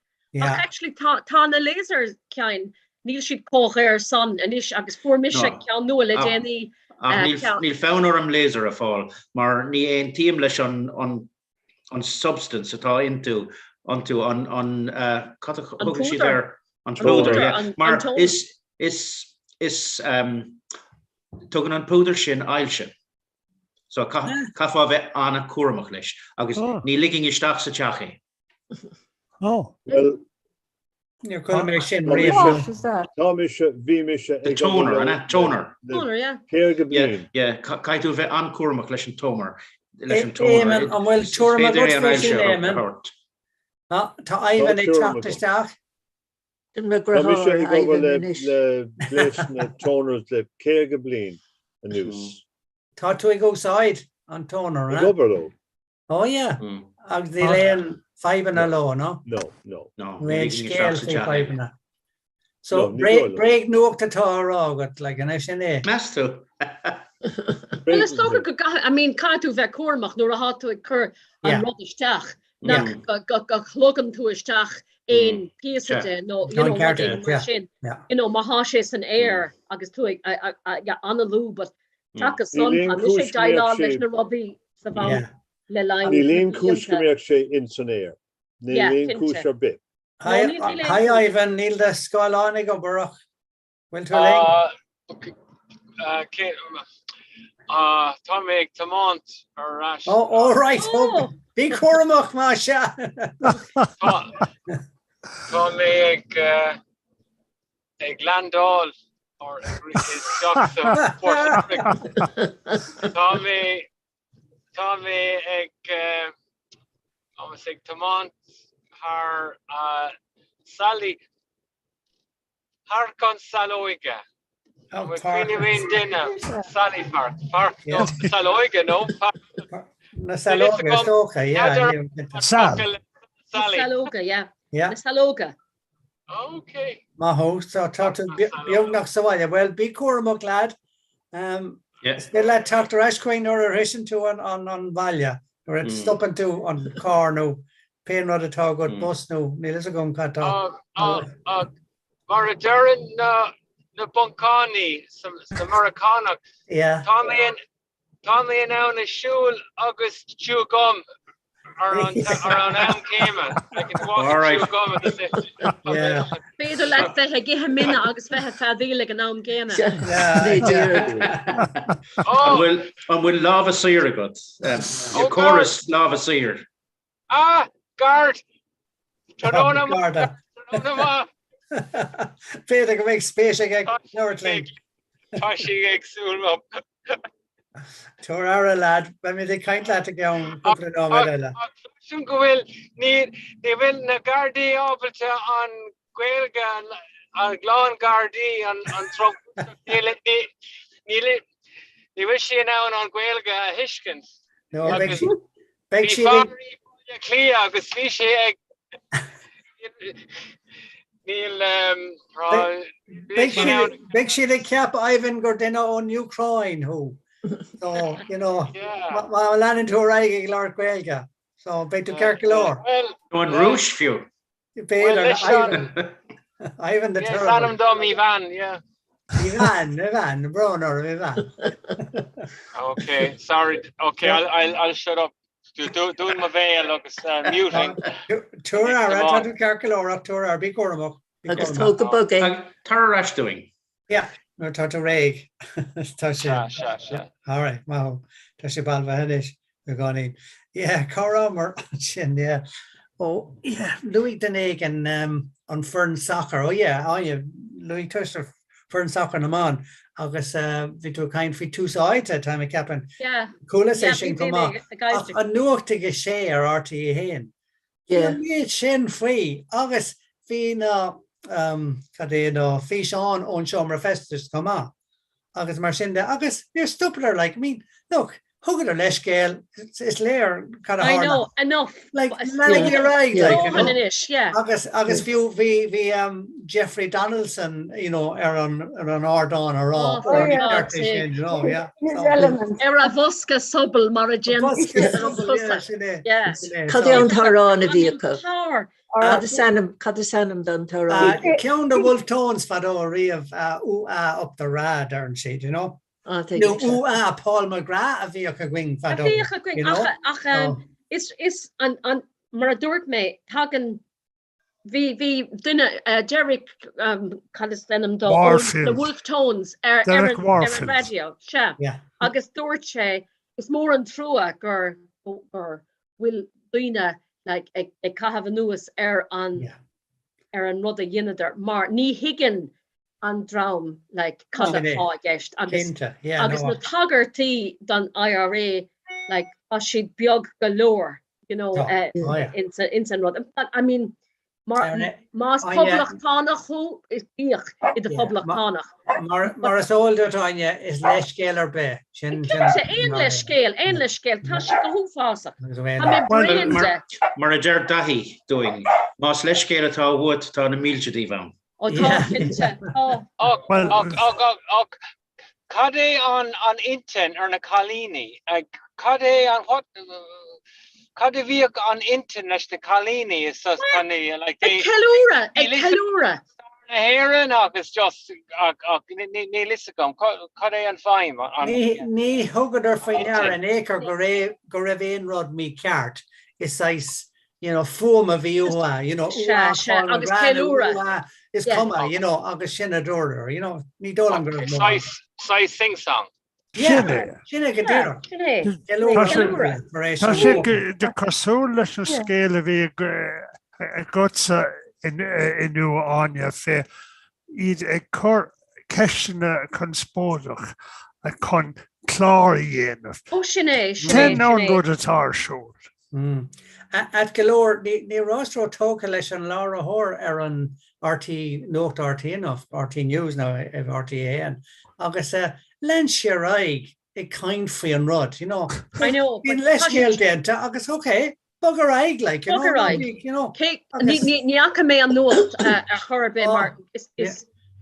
Ach actually tá, tá na laser ceann, níl siad chomh daor san anois agus fuair mise ceann nua le déanaí. Ach níl fonn orm laser a fáil mar ní aontaím leis an, an, an substance atá iontu, iontu, an, an, cad a thugann siad air? An púdar, yeah. Mar is, is, is, tugann an púdar sin ailse. So caithfeá a bheith an-chúramach leis agus ní ligfinn isteach sa teach é. Oh. Well, Níor chuala mé sin riamh. Tá mise, bhí mise ag toner, an ea? Toner. Toner, yeah. Caoga bliain. Yeah, caithfidh tú a bheith an-chúramach leis an toner, leis an toner. Éamonn, an bhfuil tuairim agat faoi sin, Éamonn? Tá Ivan ag teacht isteach. Tá mise ag obair le gléasanna toners le 50 bliain anuas. Tá tú ag úsáid an toner, Ag obair leo. Oh yeah. Agus níl aon fadhbanna leo, no? No, no. No, níl aon scéal faoi fadhbanna. So, bréagnuacht atá á rá agat, like, an é sin é? Meas tú? Well, is dócha go gcaithfidh, I mean, caithfidh tú bheith cúramach nuair atá tú ag cur an rud isteach, nach go shlogann tú isteach aon píosa de nó, you know, rud éigin mar sin. You know, má thá sé san aer agus tú ag análú, but Seachas san, Níl tá aon mise chúis ag go mbeadh déileáil sé leis na rudaí sa bhanc le linn Níl na aon chúis go blianta. mbeadh sé ins an aer. Níl Yeah, aon chúis cinnte. ar bith. No, Hi, níl aon hi chúis. Ivan, níl do scáileán ag obair ach bhfuil tú linn? Tá mé ag tiomáint ar ais. Oh, all right. Oh, bí cúramach más ea. Tá mé ag ag landáil or ag rith isteach sa Port Láirge. Tá mé tá mé ag tá mé ag tiomáint thar Sally. Páirc an Saileoige. Bhfuil cuimhne ag aon duine Sally Park, Páirc na Saileoige nó Na Saileoga, is dócha, yeah. Sal. Na Saileoga, yeah. Na Saileoga. Ok. Maith thú, so tá tú beagnach sa bhaile. Bhuel, bí cúramach, lad. Is féidir leat teacht ar ais chugainn nuair a shroiseann tú an baile, nuair a stopann tú an carr nó pé rud atá agat, bus nó níl fhios agam cad tá. Mar a deireann na na Poncánaigh, na Meiriceánach, tá mé tá mé in ann a siúl agus chew gum ar an ar an am céanna. I can walk and chew gum at the same time. B'fhéidir leat bheith ag ithe mine agus bheith ag feadaíl ag an am gcéanna. An bhfuil an bhfuil lámha saor agat? Córas lámha saor. Ah! Guard! Tráthnóna maith! Tráthnóna maith! B'fhéidir go mbeidh spéis aige labhairt linn. Tá sí ag súil liom. Tabhair aire lad, beimid ag caint leat i gceann cúpla nóiméad eile. Ach cloisim go bhfuil, ní bhfuil na Gardaí ábalta an Gaeilge, an glan Gardaí, an tromchúiseach, níl, níl, ní bhfuil sí in ann an Ghaeilge a thuiscint. No, beidh sí, beidh Bhí siad ag. fear i Baile Átha Cliath agus bhí sé ag, níl, Beidh siad, beidh siad ag ceapadh, Ivan, gur duine ón Úcráin thú. So, you know, má leanann tú ar aghaidh ag labhairt Gaeilge. So, beidh tú ceart go leor. Nó an Rúis fiú. B'fhéidir, Ivan. Ivan the Terrible. Is ainm dom Ivan, yeah. Ivan, Ivan, brón orm, Ivan. Okay, sorry. Okay, I'll, I'll, I'll shut up. Dún mo bhéal agus uh, muting. Tabhair aire, tá tú ceart go leor ach tabhair aire, bí cúramach. Agus tóg go bog é. Tar ar ais dúinn. Yeah, nuair tá tú réidh. Tá sé. Sea, sea, sea. All right, maith thú. Tá sé balbhaithe anois, beagáinín. Yeah, cá rabhamar ansin, yeah. Ó, yeah, luaigh duine éigin um, an foireann sacair. Ó, yeah, Áine, luaigh tusa foireann sacair na mban agus uh, bhí tú ag caint faoi Tús Áite, tá mé ag ceapadh. Yeah. Chualas Yeah, é sin bhí chomh daoine maith. ag éisteacht. Ach an nuacht ag a sé ar RTÉ 1. Bhí an méid sin faoi agus bhí na, cad é, na físeáin ón seomra feistis chomh maith agus mar sin de agus níor stopadar like, I mean, look, thugadar leithscéal, is léir cad a I tharla. know, enough. Like, leanaigí ar aghaidh, like, you know. Anois, yeah. Agus, agus fiú bhí, bhí um, Jeffrey Donaldson, you know, ar an, ar an ardán a rá, Oh, for ní God's ceart é sake. sin, you know, yeah. His element. Ar a bhosca sobal mar a Bosca déantar sobal, yeah, sin é. Yeah. Sin é, Cad so- é an t-amhrán a bhí acu? Power. Cad is ainm, cad is ainm don t-amhrán? Uh, Ceann de Wolfe Tones fadó riamh uh, Ooh-ah up the Ra deireann siad, you know. Ah, tuigim Nó sé. Ooh-ah Paul McGrath a bhíodh againn A fadó. bhíodh againn, you know. ach, ach um, is, is an, an, mar a dúirt mé, tagann Bhí, bhí duine, Derek, cad is ainm dó? Warfield. The Wolfe Tones ar, ar Derek an, ar an Warfield. raidió, sea. Yeah. Agus dúirt sé, is mór an trua gur, gur bhfuil daoine like, ag, ag caitheamh anuas ar an, Yeah. ar an rud a dheineadar, mar ní thuigeann an dream like, cad Sin é. atá i gceist. Agus, Cinnte, yeah, agus no. na tagairtí don IRA, like, tá siad beag go leor. you know, Tá. Oh, yeah. ins ins an rud. But, I mean, mar, Ar ne- más Áine- poblachtánach thú, is bíodh i do Yeah, phoblachtánach. Mar, mar is eol duit, Áine, is leithscéal ar bith. Sin, sin. Cinnte, aon leithscéal, aon leithscéal, tá sé go huafásach. Agus aon- Tá mé Well, bréan mar, de. mar a deir Daithí dúinn, más leithscéal atá uait, tá na mílte díobh ann. Ó tá, Yeah. cinnte, tá. Ach, Well, ach, ach, ach, ach, Cad é an an intinn ar na cailíní? Cad é an what cad a bhíodh an intinn leis na cailíní is just kind of like Ag they ceiliúradh, ag Níl fhios ceiliúradh. na hÉireann agus just ach ach níl fhios agam cad é an feidhm an Ní, ní thugadar faoi ndeara intinn. in aon chor go raibh, go raibh aon rud mícheart. Is saghas, you know, fuaim a bhí uathu, you know, Sea, ooh-ah, sea, Paul agus McGrath, ceiliúradh. ooh-ah, is Yeah. cuma, you know, agus sin a dúradar, you know, ní dóigh liom go raibh mórán. Saghas saghas sing song. Yeah, Sin é. sin é go Yeah, díreach. sin é. Ceiliúradh Tá sé- Ceiliúradh. tar éis Tá an sé bhua. go- de cosúil leis an scéal a bhí ag- agatsa in- inniu Áine fé iad ag cur ceisteanna conspóideach chun clár a dhéanamh. Ó sin é, sin é, Sin sin an é. rud atá ar siúl. Ait go leor, ní rabhas ró-tógtha leis an láithreoir ar an RTÉ, Nuacht RTÉ nó RTÉ News nó RTÉ 1 agus lean sí ar aghaidh ag caint faoi an rud, you know. I know. Bhí an leithscéal déanta agus ok, bog ar aghaidh like, you know. Bog ar aghaidh. You know. Ní fhaca mé an nuacht ar chor ar bith mar is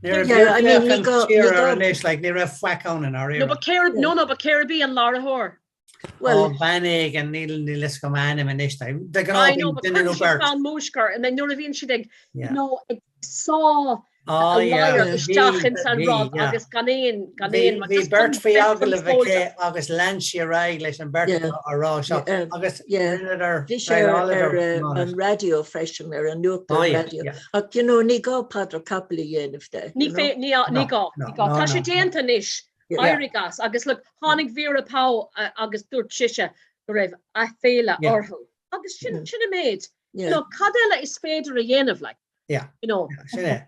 Ní raibh féachaint siar air anois, like, ní raibh faic ann i ndáiríre. No, but cérbh, no, no, but cérb í an láithreoir? Well, bean éigin, níl níl fhios agam a ainm anois, de ghnáth I know, bíonn but duine nó cuireann siad beirt. fonn múisc ort, I mean, nuair a bhíonn siad ag, Yeah. you know, ag sá Ah, a yeah, ladhar bhí, isteach ins an bhí, rud yeah. agus gan aon, gan Bhí, aon, mar bhí just beirt chun faoi bheith agallamh aici conspóideach. agus lean sí ar aghaidh leis an beirt Yeah. atá á rá seo Yeah, agus yeah. rinneadar Bhí sé ar, déileáladar ar eh, go maith an leis. raidió freisin, ar an nuacht Oh ar an yeah, raidió. yeah. Ach you know, ní gá paidrear capaill a dhéanamh de, Ní you know. fé, ní, ní No, gá, no, ní gá. no, Tá sé no, no. déanta anois. Éirigh as agus look, tháinig Vera Pauw agus dúirt sise go raibh aiféala orthu. Agus sin sin an méid. You know, cad eile is féidir a dhéanamh like? Yeah. You know. Sin é.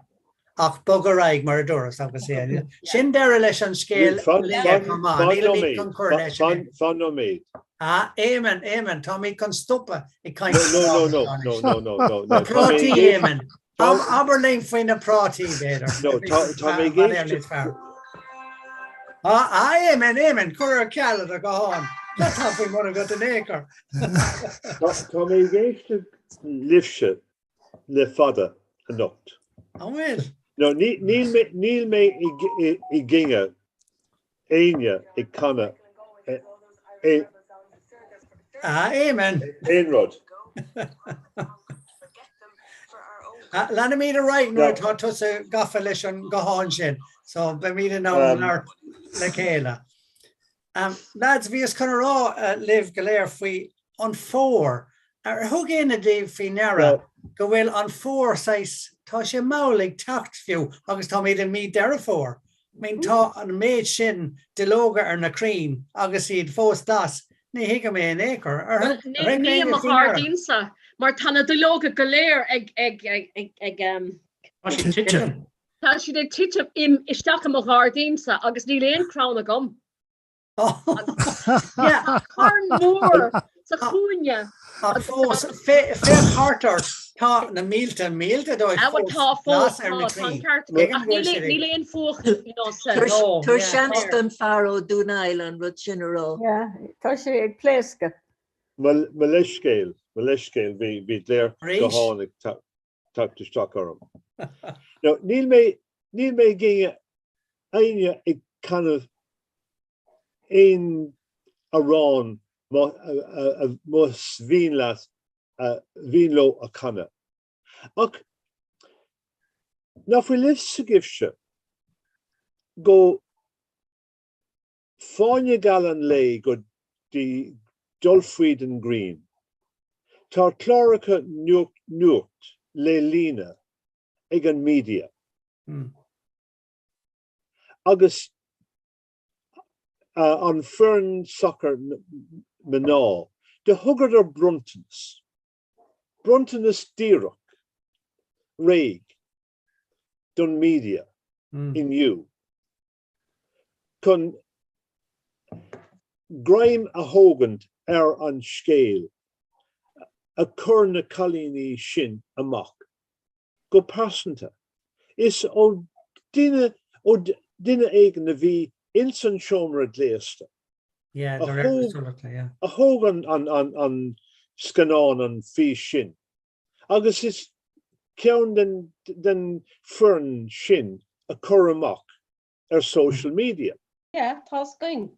Ach bog ar aghaidh mar a dúras agus é. Sin deireadh leis an scéal liath chomh maith. Nílimid chun cur leis. Fan nóiméad. Ah, Éamonn, Éamonn, táimid chun stopadh ag caint. No, no, no, no, no, no, no, no. Prátaí, Éamonn. Abair linn faoi na prátaí, b'fhéidir. No, tá mé ag éisteacht. Ah, Éamonn, Éamonn, cuir ar ceal do ghuthán. Cad tá faoi bhun agat in aon chor? Tá mé ag éisteacht libhse le fada anocht. An bhfuil? No, níl mé i gcoinne éinne ag canadh Ah, Éamonn! aon rud. Leanfaimid ar aghaidh nuair atá tusa gafa leis an guthán sin, so beimid in ann labhairt le chéile. Lads, bhíos chun a rá libh go léir faoi an fómhar. Ar thug éinne daoibh faoi ndeara go bhfuil an fómhar saghas, tá sé mall ag teacht fiú agus táimid i mí Deireadh Fómhair. I mean tá an méid sin duilleoga ar na crainn agus iad fós glas, ní thuigim é in aon chor. Ar thug Ní i éinne mo faoi ndeara? ghairdínsa mar tá na duilleoga go léir ag, ag, ag, ag, Tá siad titim. Tá siad ag titim isteach i mo ghairdínsa agus níl aon crann agam. Tá carn mór sa chúinne. Ach fós, féach thart ort, tá na mílte mílte dóibh fós glas ar na crainn. Ach níl aon fuacht sa. Tabhair seans don fear ó Dún Aill an rud sin a rá. Tá sé ag pléascadh. Mo leithscéal, mo leithscéal, bhí glaoch gutháin ag teacht isteach orm. Now, níl mé, níl mé i gcoinne éinne ag canadh aon amhrán más mian leat, mian leo a chanadh. Ach nach bhfuil fhios agaibhse go Fáinne geal an lae go dtí dul fríd an ghrian. Tá cláracha nuacht le líonadh ag an media agus an foireann sacair mná do thugadar bronntanas, bronntanas díreach réidh don media inniu. chun greim a thógaint ar an scéal a chuir na cailíní sin amach. Go pearsanta, is ó duine ó duine éigin a bhí ins an seomra gléasta a thóg an scannán an fís sin agus is ceann den foireann sin a chuir amach ar social media. Yeah, tá's againn.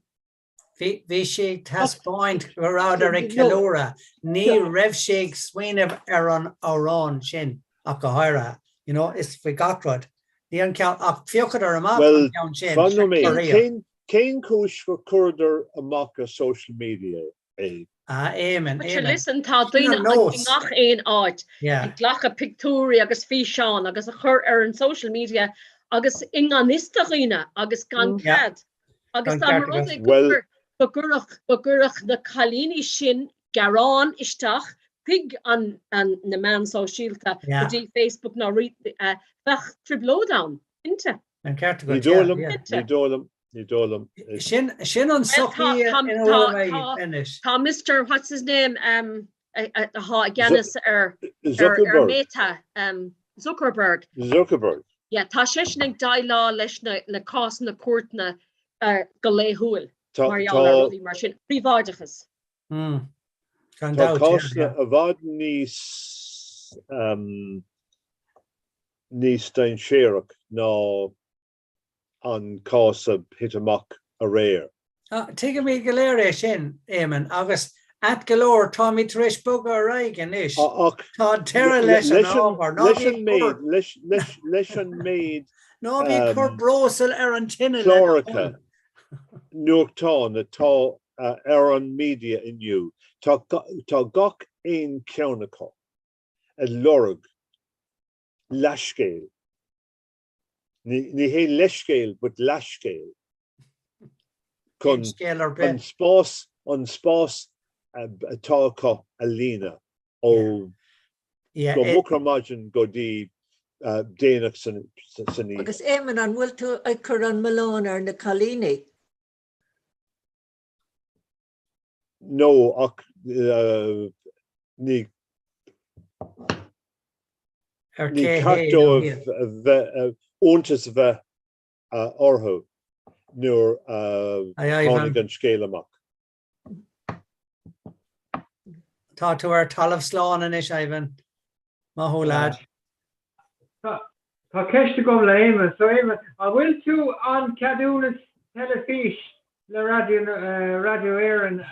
Bhí bhí sé ag taispeáint go rabhadar ag ceiliúradh. Ní raibh sé ag smaoineamh ar an amhrán sin ach go háirithe. You know, is faoi gach rud. Ní an ceann ach phiocadar amach Well, an ceann sin. fan nóiméad. Corraíodh. Cén cén chúis gur chuireadar amach ar social media é? Ah, Éamonn, But sure Éamonn. listen, tá Sin daoine an i nós. ngach aon áit Yeah. ag glacadh pictiúirí agus físeán agus a chur ar an social media agus i ngan fhios do dhaoine agus gan Yeah. cead. Agus Gan dá mba ceart rud agat. é go Well, gcuir- go gcuirfeadh go gcuirfeadh na cailíní sin gearán isteach chuig an, an, na meáin sóisialta go Yeah. dtí Facebook ná rí, eh, bheadh trioblóid ann, cinnte. An ceart ní agat, dóigh yeah, liom, yeah. ní dóigh liom. Ní dóigh liom. Sin sin an sochaí ina bhfuil mé anois. Tá Mr what's his name um, atá i gceannas ar ar Meta um, Zuckerberg. Zuckerberg. Yeah, tá seisean ag déileáil leis na le cásanna cúirteanna uh, go laethúil mar gheall ar rudaí mar sin príobháideachas. Mm. Tá cásanna i bhfad níos um, níos dainséarach ná an cás a thit amach aréir. Tuigimid go léir é sin, Éamonn, agus ait go leor, táimid tar éis bogadh ar aghaidh anois. Tá deireadh leis an ábhar. Ná bí ag cur. Leis an méid. Ná bí ag cur breosal ar an tine le do thoil. Cláracha nuachtáin atá ar an media inniu, tá gach aon cheann acu ag lorg leathscéil. Ní hé leithscéal but leathscéal. Chun an spás, an spás atá acu a líonadh ó go moch ar maidin go dtí déanach san oíche. Agus Éamonn, an bhfuil tú ag cur an milleán ar na cailíní? No, ach ní ní ceart dóibh bheith iontas a bheith orthu nuair a tháinig an scéal amach. Tá tú ar talamh slán anois, Ivan. Maith thú, lad. Tá ceist agam le Éamonn. So Éamonn, an bhfuil tú an ceadúnas teilifís le Radio Radio Éireann a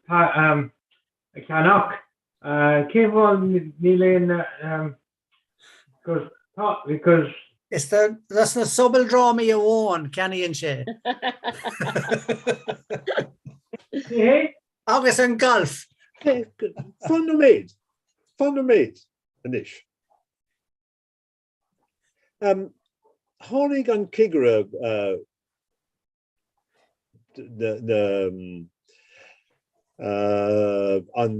a cheannach? Cén fáth níl aon because tá because Is dos na sobaldrámaí amháin ceannaíonn sé. Agus an galf. Fan nóiméad, fan nóiméad anois. Tháinig an cigire na an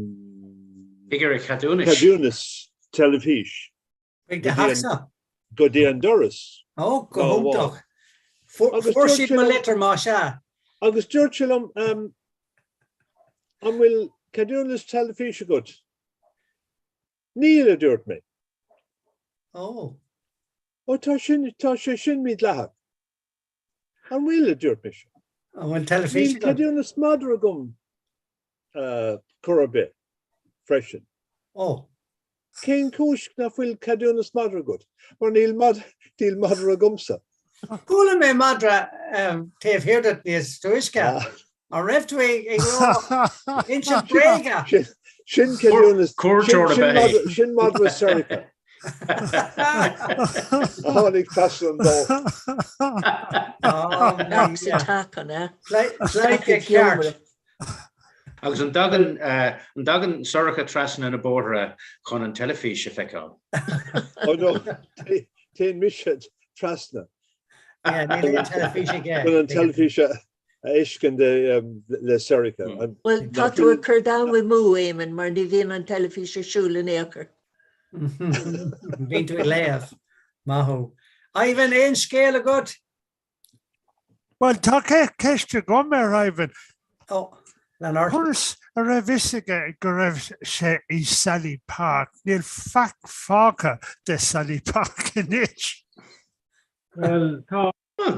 Cigire ceadúnais. Ceadúnas teilifís. Chuig do theachsa? Go dtí an doras. Ó, go hiontach. Fuair siad mo litir más ea. Agus dúirt sé liom, an bhfuil ceadúnas teilifíse agat? Níl, a dúirt mé. Ó. Ó, tá sin, tá sé sin mídhleathach. An bhfuil, a dúirt mise. An bhfuil teilifís agat? Níl ceadúnas madra agam chor ar bith freisin. Ó. Cén chúis nach bhfuil ceadúnas madra agat? Mar níl níl madra agamsa. Chuala mé madra taobh thiar díot níos túisce. An raibh tú ag rá insint bréige? Sin ceadúnas sin madra Sorcha. A tháinig trasna an bóthar. Pleidhce ceart. Agus an dtagann an dtagann Sorcha trasna na bóithre chun an teilifís a feiceáil? Oh no, téann mise trasna. Níl aon teilifís aige. Chun an teilifís a fheiscint le Sorcha. Bhuel, tá tú ag cur d'am amú, Éamonn, mar ní bhíonn an teilifís ar siúl in aon chor. Bíonn tú ag léamh. Maith thú. Ivan, aon scéal agat? Bhuel, tá ceist agam ar Ivan. Ó, lean ort. Conas a raibh fhios aige go raibh sé i Sally Park? Níl faic fágtha de Sally Park anois. Bhuel, tá.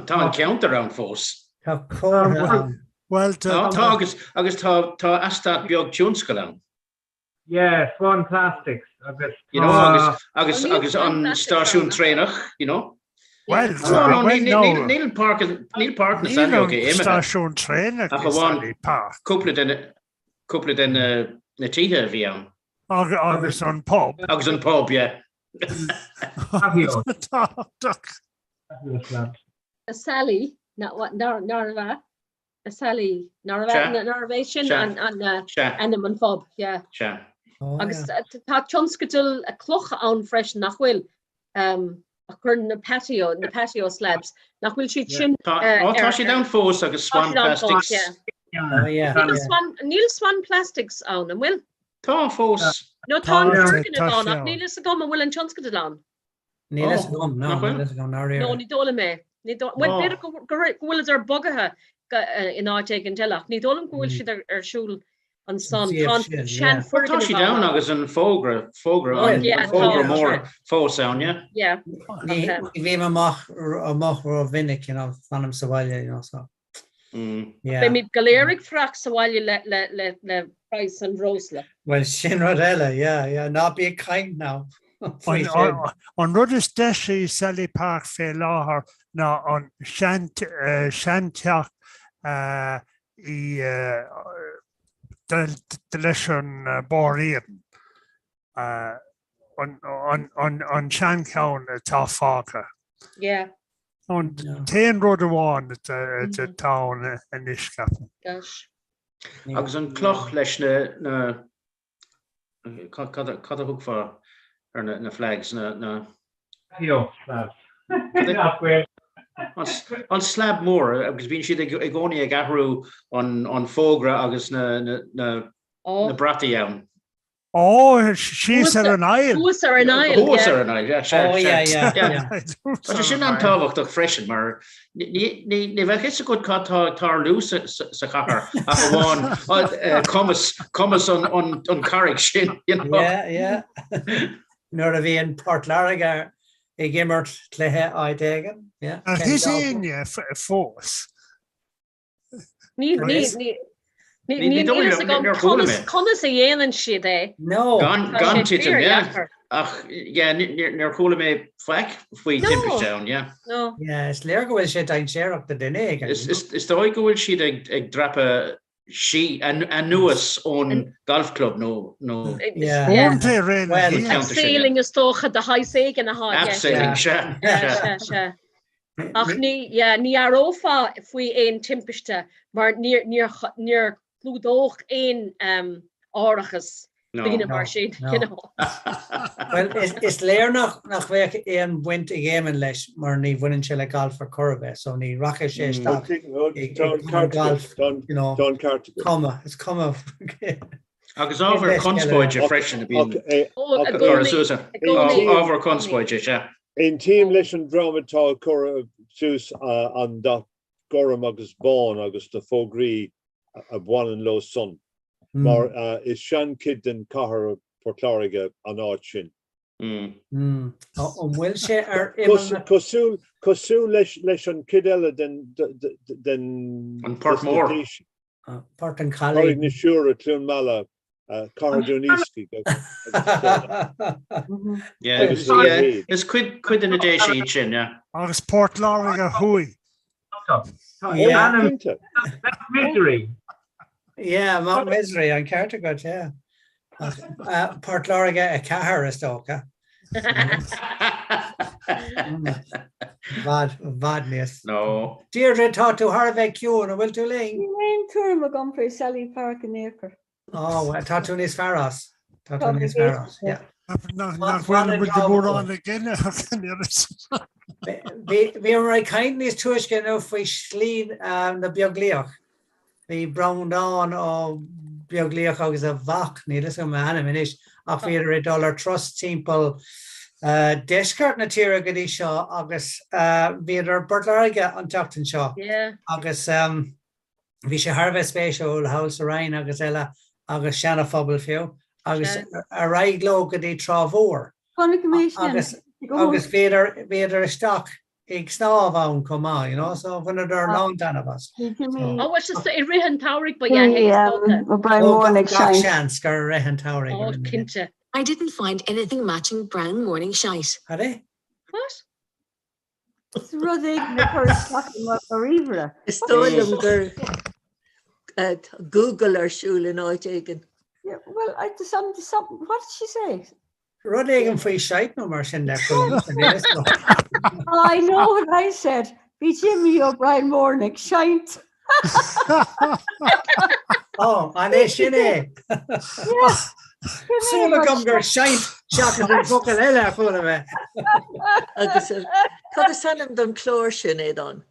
Tá an ceantar ann fós. Tá comhartha ann. Bhuel, tá. Tá agus agus tá tá eastát beag tionscail ann. Yeah, Swan Plastics agus You know, agus agus agus an stáisiún traenach, you know. Well, no, no, níl níl páirc níl páirc na Saileoige imithe. Stáisiún traenach Ach amháin cúpla de cúpla de na na tithe a bhí ann. Agus an pub. Agus an pub, yeah. Sally, nárbh ea? Sally, nárbh é sin an ainm an phub, yeah. Sea. Agus tá tionscadal cloch ann freisin nach bhfuil a chuir na patio, na patio slabs, nach bhfuil siad sin Tá tá siad ann fós agus Swan Plastics. Níl Swan Plastics ann, an bhfuil? Tá fós. No tá an foirgneamh ann ach níl fhios agam an bhfuil an tionscadal ann. Níl fhios agam, no, níl fhios agam, ndáiríre. No, ní dóigh liom é. Ní dóigh, bhuel b'fhéidir go go bhfuileadar bogaithe in áit éigin eile ach ní dóigh liom go bhfuil siad ar siúl ansan. Tá an seanfhoirgneamh Tá siad ann agus an fógra, fógra, an fógra mór fós ann, yeah. Yeah. Ní bhím amach amach ró-mhinic, you know, fanaim sa bhaile, you know, so. Yeah. Beimid go léir ag fanacht sa bhaile le le le le praghas an bhreosla. Well sin rud eile, yeah, yeah, ná bí ag caint now faoi sin. An rud is deise i Sally Park fé láthair ná an seanteach i leis an Bóthar Iarainn, an seancheann atá fágtha. Yeah. An t-aon rud amháin atá ann anois, ceapaim. Gosh. Agus an cloch leis na, cad a thugfá ar na flags, na. Slabs. An slab mór agus bíonn siad i gcónaí ag athrú an fógra agus na brataí ann. Ó, síos ar an aill. Thuas ar an aill, Thuas ar an aill, yeah, sea, sea. yeah, yeah, yeah. Tá sé sin an-tábhachtach freisin mar ní bheadh a fhios agat cad tá ag tarlú sa chathair ach amháin cumas, cumas an carraig sin, you know. Yeah, yeah. Nuair a bhíonn Port Láirge ag imirt cluiche áit éigin, yeah. Ar thit éinne fós? Ní conas a dhéanann siad é. No. Gan titim, yeah. Ach, yeah, níor chuala mé faic faoi thimpiste ann, yeah. No. Yeah, is léir go bhfuil sé dainséarach do duine éigin. Is dóigh go bhfuil siad ag dreapadh sí anuas ón golf club nó nó. Abseiling is dócha de shaghas éigin atá i gceist. Abseiling, sea. Sea, sea. Ach ní, yeah, ní aireofá faoi aon timpiste mar níor, níor, níor chlúdódh aon um, árachas No. daoine mar sin, No. you know. Well, is, is léir nach, nach bheadh aon bhaint ag Éamonn leis mar ní bhaineann sé le galf ar chor ar bith, so ní rachaidh sé isteach ag, ag cumann galf, you know, Tá an ceart agat. cuma, is cuma. Agus ábhar conspóide freisin a bhíonn ag cur suas air. Ábhar conspóide, sea. Aontaím leis an dream atá ag cur suas an dath gorm agus bán agus na fógraí a bhaineann leo san, mar is seanchuid den chathair Port Láirge an áit sin. An bhfuil sé ar imeall na. Cosúil cosúil leis an chuid eile den den. An Port Mór. Port an Chalaidh. Carraig na Siúire, Cluain Meala, Cathair Dún Iascaigh agus a leithéid. Is cuid de na Déise iad sin, yeah. Agus Port Láirge Thuaidh. Yeah. Cinnte. Misery. Yeah, Mount Misery, an ceart agat, yeah. Ach Port Láirge 4 is dócha. Bhfad, bhfad níos. No. Deirdre, tá tú thar a bheith ciúin, an bhfuil tú linn? Níl aon tuairim agam faoi Sally Park in aon chor. Ó, bhuel, tá tú níos fearr as. Tá tú níos fearr as, yeah. Nach bhfuil muid de mhórán ag déanamh. Bhíomar ag caint níos túisce inniu faoi Shlí na Beaglaoich. Bhí Breandán Ó Beaglaoich agus a mhac, níl fhios agam a ainm anois, ach bhíodar ag dul ar turas timpeall deisceart na tíre go dtí seo agus bhíodar i bPort Láirge an tseachtain seo agus bhí sé thar a bheith spéisiúil thall sa Rinn agus eile agus Seana-Phobal fiú agus ar aghaidh leo go dtí Trá Mhór Chonaic mé sin. agus bhíodar isteach ag snámh ann chomh maith, you know, so bhaineadar lán-taitneamh as. Oh, well, just i rith an tsamhraidh ba ea é, is dócha. Brian Ó, Moran ag gach seinnt. seans gur i rith an tsamhraidh a Oh, rinne mé. cinnte. I didn't find anything matching brown morning shite. Cad é? What? Is rud éigin ag cur isteach i mo ríomhaire. Is dóigh liom gur Google ar siúl in áit éigin. Yeah, well, I, some, some, what did she say? Rud éigin faoi shite nó mar sin le I know what I said. Bhí Jimmy O'Brien Moran ag seinnt. Ó, an é sin é? Súil agam gur seinnt seachas an focal eile a chuala mé. Agus cad is ainm don chlár sin, Aodán?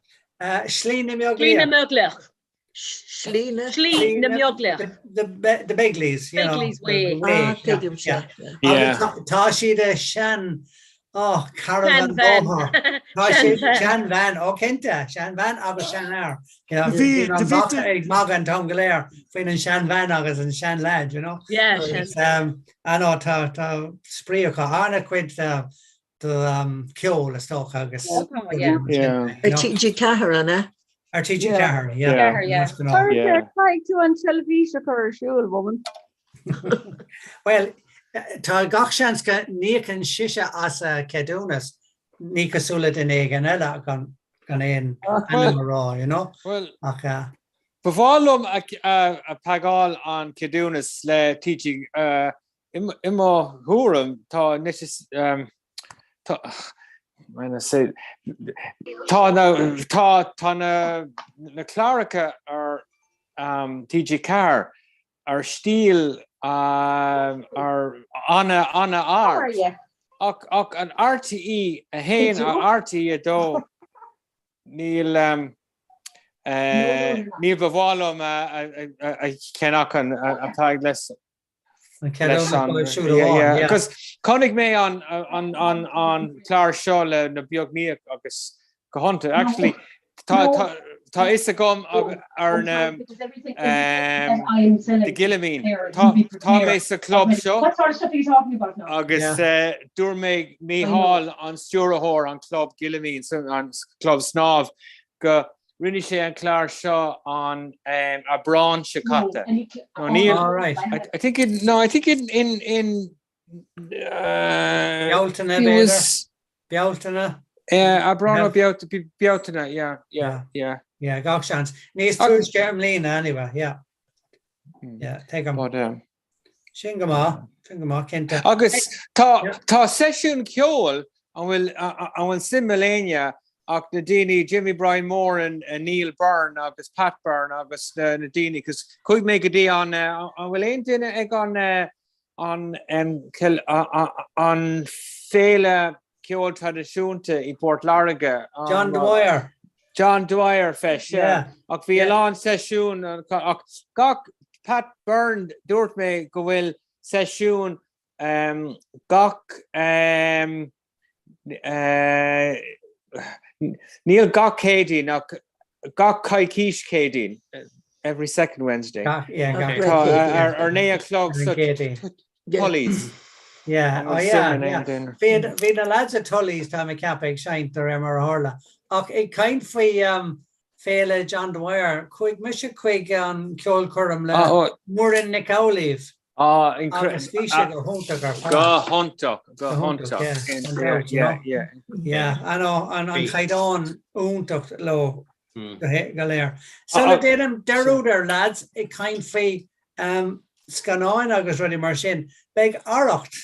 Slí na Slí na mBeaglaíoch. mBeaglaíoch. Slí na? Slí na mBeaglaíoch. The Begleys. Begleys Way. Ah, tuigim, sea. Agus tá siad i sean Oh, caravan bóthar. Tá sé seanbhean, ó cinnte, seanbhean agus seanfhear. Bhí an mac ag magadh an t-am go léir faoin an seanbhean agus an seanleaid, you know. Yeah, I know tá tá spraoi acu an-chuid de ceol is dócha agus. Ar TG4 an ea? Ar TG4, yeah. Caithfidh tú an teilifís a chur ar siúl, woman. Bhuel, tá gach seans go n-íocann sise as a ceadúnas, ní cosúil le duine éigin eile gan aon ainm a rá, you know? Bhuel, Ach. ba mhaith liom a pagáil an ceadúnas le TG, i mo thuairim, tá tá tá na tá tá na na cláracha ar TG4 ar stíl ar ana ana ard ach ach an RTÉ 1 RTÉ 2 níl níl ba mhaith liom a cheannach an atá leis leis an Because chonaic mé an an an an clár seo le na beagníoch agus go hiontach. Actually, tá tá tá fhios agam ar na the Gillimín. Tá tá mé sa club seo agus dúirt mé Mícheál an stiúrthóir an club Gillimín an club snámh go rinne sé an clár seo an Aibreán seo caite. No, níl I think in no I think in in in Bealtaine b'fhéidir? Bealtaine? Aibreán nó Bealtaine, yeah, yeah, yeah. Yeah, gach seans. Níos túisce i mbliana anyway, yeah. Yeah, tuigim. Sin go maith, sin go maith, cinnte. Agus tá tá seisiún ceoil an bhfuil an bhfuil suim ag éinne ach na daoine Jimmy Brian Moran, Neil Byrne agus Pat Byrne agus na daoine cos chuaigh mé go dtí an an bhfuil aon duine ag an an an féile ceoil traidisiúnta i bPort Láirge. John Dwyer. John Dwyer feis, yeah. Ach bhí a lán seisiún ach gach Pat Byrne dúirt mé go bhfuil seisiún gach Níl gach Céadaoin ach gach coicís Céadaoin, every second Wednesday. Tá ar 9 a chlog sa Tully's. Yeah, oh yeah, yeah. Bhí na lads at Tully's tá mé ag ceapadh ag seinnt de réir mar a tharla. Ach ag caint faoi Féile John Dwyer, chuaigh mise chuig an ceolchoirm le Muireann Nic Amhlaoibh. Ah, Agus bhí sé go hiontach ar fad. Go hiontach, go hiontach. Yeah, yeah. Yeah, I know, an caighdeán iontach leo go léir. Sula déanaim dearúd air lads, ag caint faoi scannáin agus rudaí mar sin, beidh Arracht,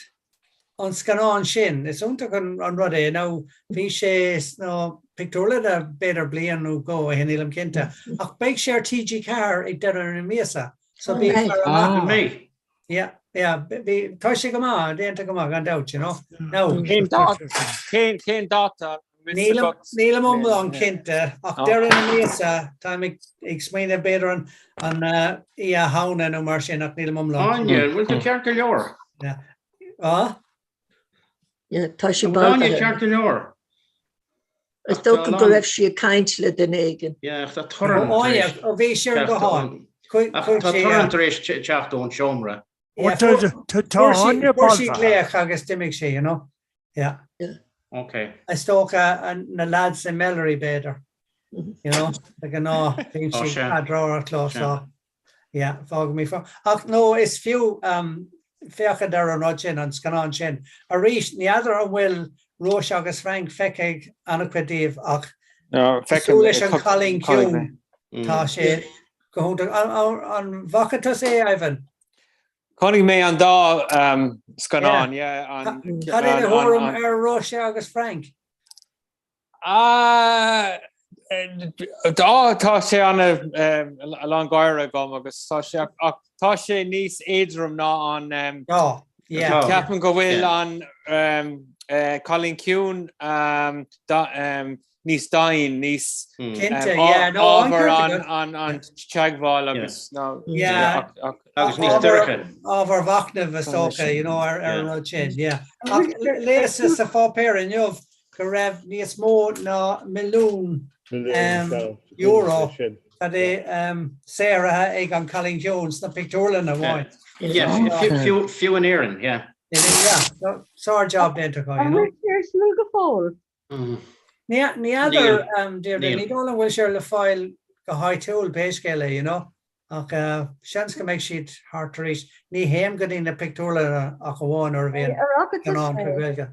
an scannán sin, is iontach an rud é, nó bhí sé sna pictiúrlanna b'fhéidir bliain nó dhó ó shin, nílim cinnte, ach beidh sé ar TG4 ag deireadh na míosa. So bí ag faire amach. Mé. Yeah, yeah, bí, tá sé go maith, déanta go maith, gan dabht, you know. Now, Cén dáta? Cén cén dáta? Nílim nílim iomlán cinnte, ach deireadh na míosa, táim ag ag smaoineamh b'fhéidir an an Oíche Shamhna nó mar sin, ach nílim iomlán Áine, an bhfuil tú ceart go leor? Yeah. Ah? Yeah, tá sí An bhfuil Áine ceart go leor? Is dócha go raibh sí ag caint le duine éigin. Yeah, ach tá torann tar éis Ó, bhí sí ar an guthán. Ach tá torann tar éis teacht ón seomra. Tá Áine Fuair sí glaoch agus d'imigh sí, you know. Yeah. Ok. Is dócha na lads i Mellery b'fhéidir. You know, de ghnáth bíonn sí ag caidreamh leo so. Yeah, fágfaidh mé fá. Ach no, is fiú féachaint ar an rud sin, an scannán sin. Arís, ní fheadar an bhfuil Róise agus Frank feicthe ag an-chuid díobh ach cosúil leis an Cailín Ciúin, tá sé go hiontach. An bhfaca tusa é, Ivan? Chonaic mé an dá scannán, yeah. Cad é do thuairim ar Róise agus Frank? Tá tá sé ana a lán gáire agam agus tá sé ach tá sé níos éadrom ná an ceapaim go bhfuil an Cailín Ciúin. níos doimhin, níos ábhar an teagmháil agus agus níos dorcha. Ábhar mhachnaimh is dócha, you know, ar an rud sin, yeah. Ach léas sa pháipéar inniu go raibh níos mó ná milliún euro cad é saothraithe ag An Cailín Ciúin sna pictiúrlanna amháin. Yeah, fiú in Éirinn, yeah. Yeah, sár-job déanta acu, you know. An bhfuil sé ar siúl go fóill? Ní fheadar, Deirdre, ní dóigh liom go bhfuil sé le fáil go háitiúil pé scéal é, you know, ach seans go mbeidh siad thart arís. Ní théim go dtí na pictiúrlanna ach amháin nuair a bhíonn scannán trí Ghaeilge.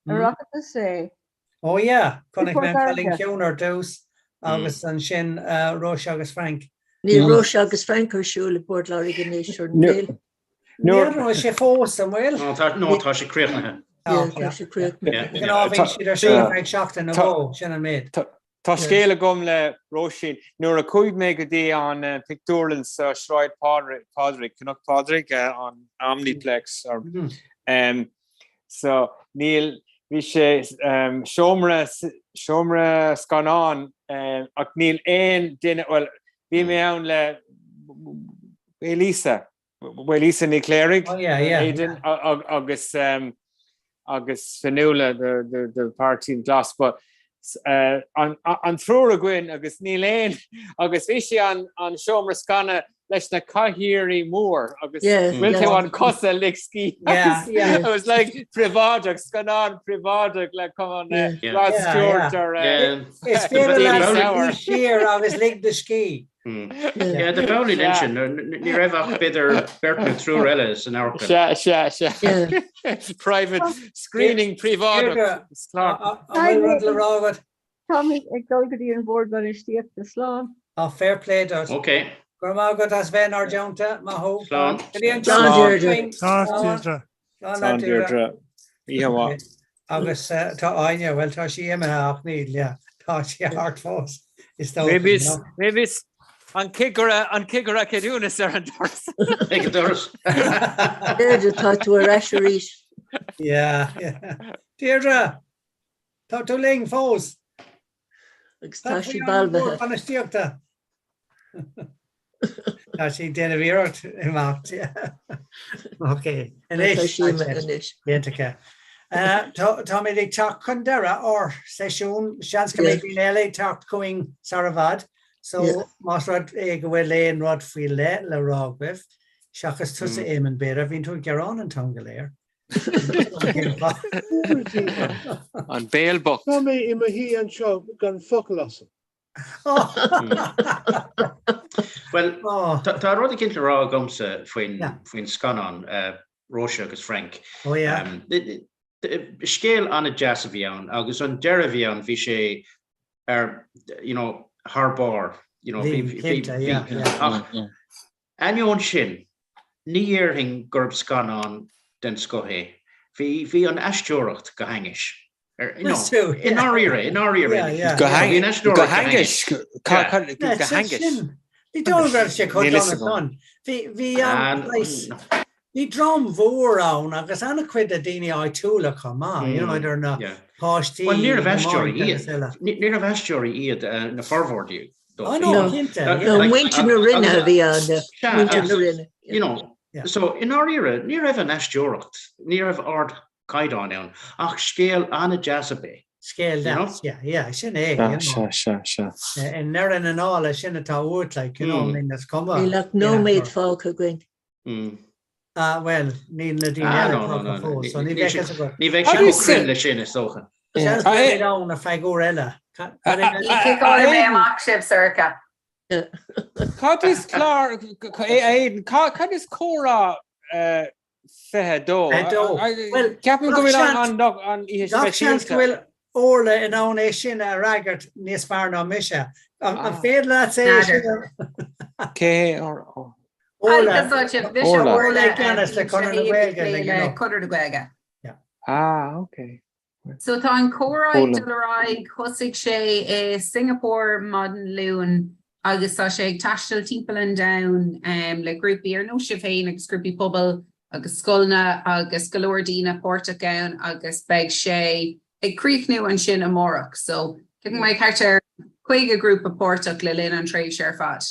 Ar fhaca tusa é? Oh yeah, chonaic mé An Cailín Ciúin ar dtús agus ansin Róise agus Frank. Níl Róise agus Frank ar siúl i bPort Láirge anois, ar níl? Ní fheadar an bhfuil sé fós, an bhfuil? No, tá sé críochnaithe. Tá sé críochnaithe. De ghnáth bhíonn siad ar siúl ar feadh seachtain nó dhó, sin an méid. Tá scéal agam le Róisín. Nuair a chuaigh mé go dtí an pictiúrlann sa Sráid Phádraig, Cnoc Phádraig, an Omniplex, so níl, bhí sé seomra, seomra scannán ach níl aon duine, bhuel, bhí mé ann le Lisa, Lisa Ní Chléirigh, Aidan agus agus Fionnuala de Páirtí Glas but an triúr againn agus níl aon agus bhí sé an an seomra scannáin leis na cathaoirí mór agus bhfuil tú an cosa lig scíth it was like príobháideach scannán príobháideach le come on Rod Stewart or Is féidir leat siar agus lig do scíth. Yeah, the b'amhlaidh linn sin, ní raibh ach b'fhéidir beirt nó triúr eile san amharclann. Sea, sea, sea. Private screening príobháideach. An bhfuil rud le rá agat? Táimid ag dul go dtí an Bord Bainistíochta. Slán. Tá fair play duit. Ok. Go raibh maith agat as bheith inár dteannta, maith thú. Slán. Go dtí an Slán, Deirdre. Slán, Deirdre. Slán, Deirdre. Oíche mhaith. Agus tá Áine, bhuel tá sí imithe ach níl, yeah, tá sí thart fós. Is dócha, Maybe it's, maybe it's an cigire, an cigire ceadúnas ar an doras. Ag an doras. Deirdre, tá tú ar ais arís. Yeah, yeah. Deirdre, tá tú linn fós. Agus tá sí balbhaithe. Bainistíochta. Tá sí ag déanamh iarracht imeacht. Ok, anois. Déanta. Táimid ag teacht chun deireadh ár seisiún, seans go mbeidh daoine eile ag teacht chugainn sar i bhfad, so más rud é go bhfuil aon rud faoi leith le rá agaibh, seachas tusa Éamonn b'fhéidir, bhíonn tú ag gearán an t-am go léir. An béal bocht. Tá mé i mo shuí anseo gan focal asam. Bhuel, tá rud eicínt le rá agamsa faoin faoin scannán Róise agus Frank. Oh yeah. Scéal an-deas a bhí ann agus an deireadh a bhí ann bhí sé ar you know thar barr you know bhí bhí ach Ainneoin sin, ní dhéarfainn gurb scannán den scoth é. Bhí, bhí an aisteoireacht go hainnis. Ar, you know, i ndáiríre, i ndáiríre. Go go hainnis? Go hainnis? Ní dóigh go raibh sé chomh dona san. Bhí, bhí an, bhí dream mhór ann agus an-chuid de daoine áitiúla chomh maith, you know, idir na páistí, Bhuel, níorbh aisteoirí iad. Níorbh aisteoirí iad na formhór díobh. Oh no, cinnte. No, muintir na Rinne a bhí ann, muintir na Rinne. You know, so i ndáiríre, ní raibh an aisteoireacht, ní raibh ardchaighdeán ann, ach scéal an-deas ab é. Scéal deas, yeah, yeah, sin é. Sea, sea, sea, sea. I ndeireadh na dála, sin atá uait, like, you know, I mean, is cuma. Níl ach nóiméad fágtha againn. Ah, bhuel, níl na daoine eile tagtha fós, so ní bheidh fhios agat. Ní bheidh sé chomh cruinn leis sin, is dócha. Seans go mbeidh ann ar feadh uair eile. Ní ciceálfaidh mé amach sibh, Sorcha. Cad is clár, Aidan, cad is comhrá 22? Bhuel, Ceapaim go bhfuil an oíche gach seans go bhfuil Orla in ann é sin a fhreagairt níos fearr ná mise. An féidir leat é sin a... Cé Orla? Orla. Orla i gceannas le Conradh na Gaeilge. Le Conradh na Gaeilge. Ah, ok. So tá an comhrá ag dul ar aghaidh, thosaigh sé i Singapore maidin Luain agus tá sé ag taisteal timpeall an domhain le grúpaí ar nós sibh féin agus grúpaí pobail agus scoileanna agus go leor daoine páirteach ann agus beidh sé ag críochnú ansin amárach. So. Ceapaim go mbeidh thart ar 50 grúpa páirteach le linn an tréimhse ar fad.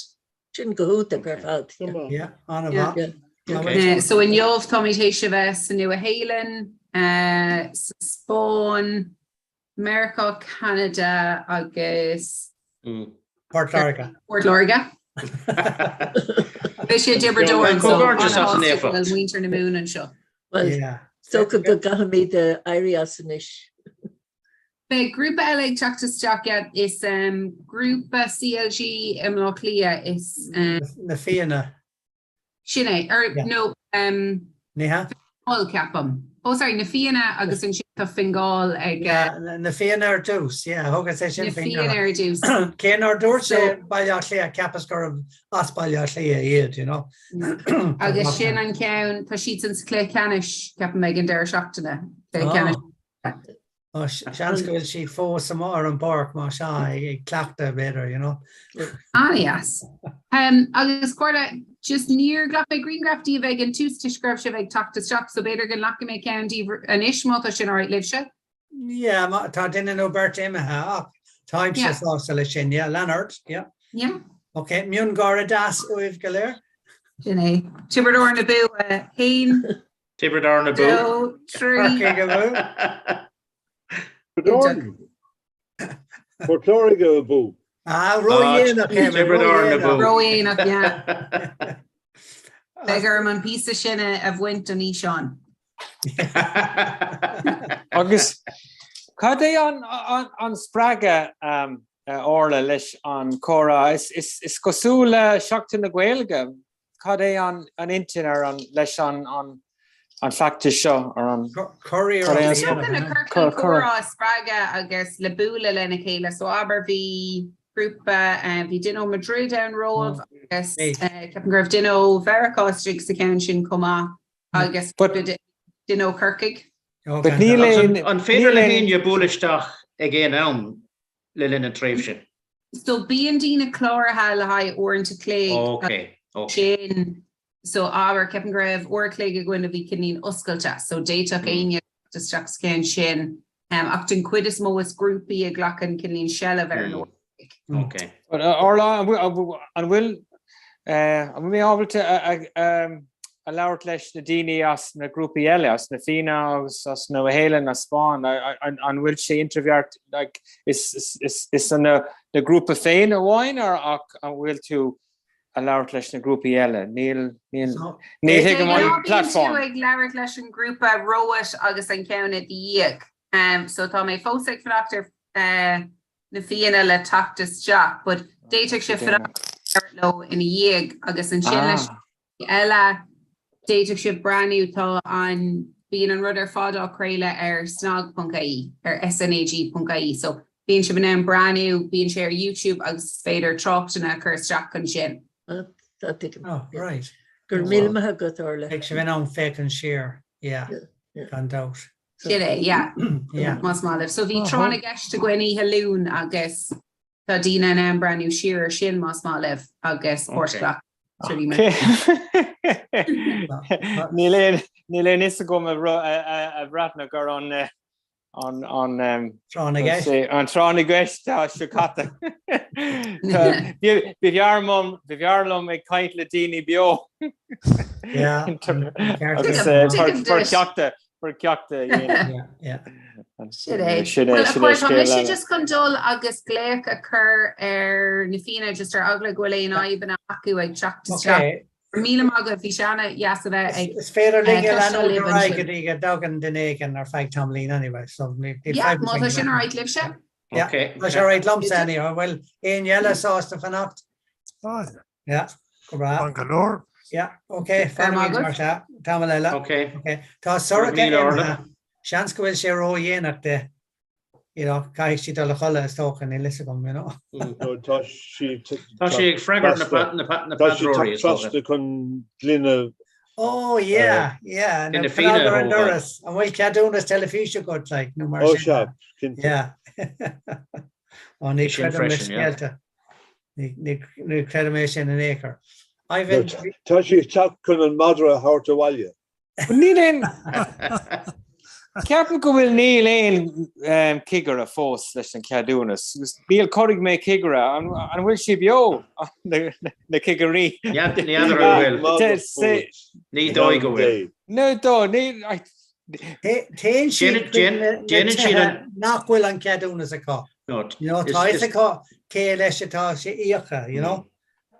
Sin go hiontach ar fad. Yeah, an-mhaith. So inniu táimid théis a bheith sa Nua-Shéalainn, sa Spáinn, Meiriceá, Ceanada agus. Port Láirge. Port Láirge. Beidh sé i dTiobraid Árann so an-sásta go bhfuil muintir na Mumhan anseo. Well, is dócha go gcaithfimid éirí as anois. Beidh grúpa eile ag teacht isteach, yeah, is grúpa CLG i mBleá Cliath, is. Na Fianna. Sin é, or no, Ní hea? Fingal, ceapaim. Oh sorry, na Fianna agus ansin tá Fingal ag. Yeah, na Fianna ar dtús, yeah, thugas é sin Na Fianna ar dtús. Cé nár dúirt sé Baile Átha Cliath, cheapas gurbh as Baile Átha Cliath iad, you know. Agus sin an ceann, tá siadsan sa chluiche ceannais, ceapaim, ag an deireadh seachtaine, cluiche ceannais. Seans go bhfuil siad fós amuigh ar an bpáirc más ea, ag cleachtadh b'fhéidir, you know. An-dheas. Agus Orla, just níor ghlac mé grianghraf díobh ag an tús toisc go raibh sibh ag teacht isteach, so b'fhéidir go nglacfaidh mé ceann díobh anois má tá sin alright libhse? Yeah, tá duine nó beirt imithe ach táimse sásta leis sin, yeah, lean ort, yeah. Yeah. Ok, miongháire deas uaibh go léir. Sin é. Tiobraid Árann abú, 1. Tiobraid Árann abú. 2, 3. Corcaigh abú. Tiobraid Árann. Port Láirge abú. Ah, ródhéanach, Éamonn, Tiobraid Árann abú. Ródhéanach, yeah. Beidh orm an píosa sin a bhaint den fhíseán. Agus cad é an spreagadh, a Orla, leis an comhrá? Is cosúil le Seachtain na Gaeilge Cad é an intinn ar an leis an an feachtas seo ar an Seo chun na ciorcail comhrá a spreagadh agus le bualadh lena chéile. So abair bhí grúpa, bhí duine ó Madrid ann romhaibh agus ceapaim go raibh duine ó Mheiriceá istigh sa cheann sin chomh maith agus duine ó Chorcaigh. But níl aon An féidir le héinne bualadh isteach ag aon am le linn an tréimhse? So bíonn daoine cláraithe le haghaidh uaireanta chloig Ok, ok. sin so abair ceapaim go raibh uair a chloig againn a bhí cineál oscailte so d'fhéadfadh éinne teacht isteach sa cheann sin um, ach den chuid is mó is grúpaí a ghlacann cineál seilbh ar an uair a chloig. Ok. Orla, an bhfuil an bhfuil an bhfuil mé ábalta a labhairt leis na daoine as na grúpaí eile, as na Fianna agus as Nua-Shéalainn, as Spáinn, an bhfuil sé idirbheart, like, is, is, is an na, na grúpa féin amháin or ach an bhfuil tú a labhairt leis na grúpaí eile? Níl, níl, ní thuigim an platform. Bíonn tú ag labhairt leis an grúpa romhat agus an ceann i do dhiaidh. Um, so tá mé fós ag fanacht ar uh, na Fianna le teacht isteach, but d'fhéadfadh sibh fanacht leo ina dhiaidh agus ansin leis eile, d'fhéadfadh sibh breathnú, tá an, bíonn an rud ar fad á chraoladh ar snag.ie, ar snag.ie, so bíonn sibh in ann breathnú, bíonn sé ar YouTube agus is féidir tráchtanna a chur isteach ansin. Tá tuigim. Oh, right. Go raibh míle maith agat, Orla. Beidh sibh in ann féachaint siar, yeah, gan dabht. Sin é, yeah, más maith libh. So bhí Tráth na gCeist againn oíche Luain agus tá daoine in ann breathnú siar ar sin más maith libh agus páirt a ghlacadh. Níl aon níl aon fhios agam a bhreathnaigh ar an an an Tráth na gCeist. an tráth na gceist seo caite. B'fhearr b'fhearr liom ag caint le daoine beo. Yeah. Agus ceachta ceachta Sin é. Sin é Well, tá mise just chun dul agus glaoch a chur ar na Fianna just ar eagla go bhfuil aon fhadhbanna acu ag teacht isteach. Míle maith agaibh, bhí sé an-dheas a bheith ag Is féidir linn leanúint ar aghaidh go dtí go dtagann duine éigin ar feadh tamaillín anyway, so ní Yeah, má tá sin alright libhse. Yeah, tá sé alright liomsa anyway. An bhfuil éinne eile sásta fanacht? Yeah, go breá. Maith go leor. Yeah, ok, fanfaimid mar seo, tamall eile. Ok. Ok, tá Sorcha imithe, seans go bhfuil sé ródhéanach di, you know, caithfidh sí dul a chodladh is dócha, níl fhios agam, you know. No, tá sí Tá sí ag freagairt na na Tá sí paidreoirí is dócha. trasna chun gloine Oh yeah, yeah, na Fianna ar an doras, an bhfuil ceadúnas teilifíse agat, like, nó mar Oh sin. sea, cinnte. Yeah. Ó ní Sin chreidim na freisin, yeah. scéalta. Ní chreidim é sin in aon chor. Ivan. Tá sí ag teacht chun an madra a thabhairt abhaile. Níl aon Ceapaim go bhfuil níl aon cigire fós leis an ceadúnas. Níl chonaic mé cigire. An bhfuil sí beo na cigirí? Ní fheadar an bhfuil. Ní dóigh go bhfuil. No dó ní Téann siad chuig na tithe nach bhfuil an ceadúnas acu. Tá fhios acu cé leis atá sé íoctha, you know.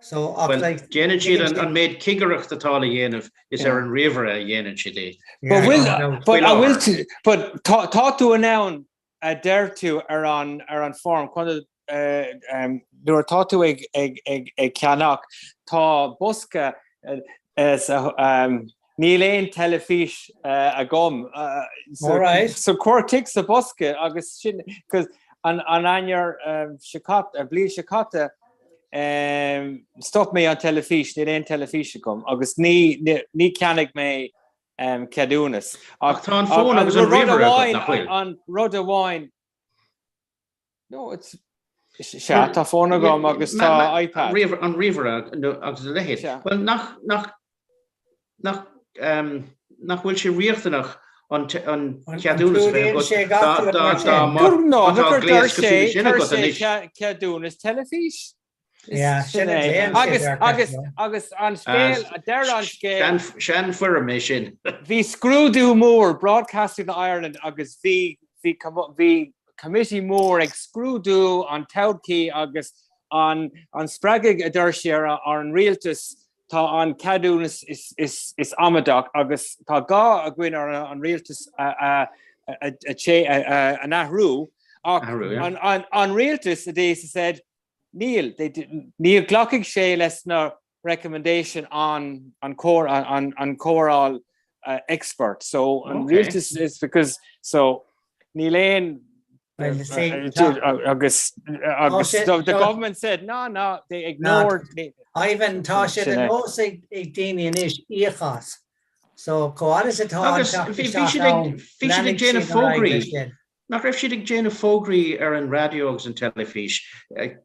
So, ach Well, like, déanann siad an méid cigireacht atá le dhéanamh is ar an ríomhaire a dhéanann siad é. But bhfuil, but a bhfuil tú, but tá, tá tú in ann a deir tú ar an, ar an form, chun, eh, um, nuair atá tú ag, ag, ag, ag ceannach, tá bosca eh, eh, sa, um, níl aon teilifís eh, agam. Uh, so, Alright. so cuir tic sa bosca agus sin, cos an, an Eanáir um, seo caite, an bliain seo caite, Stop mé an teilifís, níl aon teilifís agam agus ní ní cheannaigh mé ceadúnas. Ach tá an fón agus an ríomhaire agat, nach bhfuil? An rud amháin, no, it's, sea, tá fón agam agus tá iPad. An ríomhaire agus a leithéid. Bhuel, nach, nach, nach, nach bhfuil sé riachtanach an ceadúnas a bheith agat dá dá má tá gléas cosúil leis sin agat anois. Ceadúnas teilifís. Sin é. Agus agus agus an scéal deir an scéal. Seanfhoirm é sin. Bhí scrúdú mór Broadcasting Ireland agus bhí bhí bhí committee mór ag scrúdú an todhchaí agus an an spreagadh a deir sé ar an rialtas Tá an ceadúnas is amaideach agus tá gá againn ar an rialtas a an athrú ach an rialtas a they said níl, níl glacfaidh sé leis na recommendation an an comhairle expert so an rialtas is because so níl aon agus agus the government said no no they ignored Ivan tá sé de nós ag daoine anois íoc as. So chomh fhad is atá an Agus teacht bhí isteach siad ag ann, bhí siad ag leanfaidh déanamh siad ar aghaidh fógraí leis sin. Nach raibh siad ag déanamh fógraí ar an raidió agus an teilifís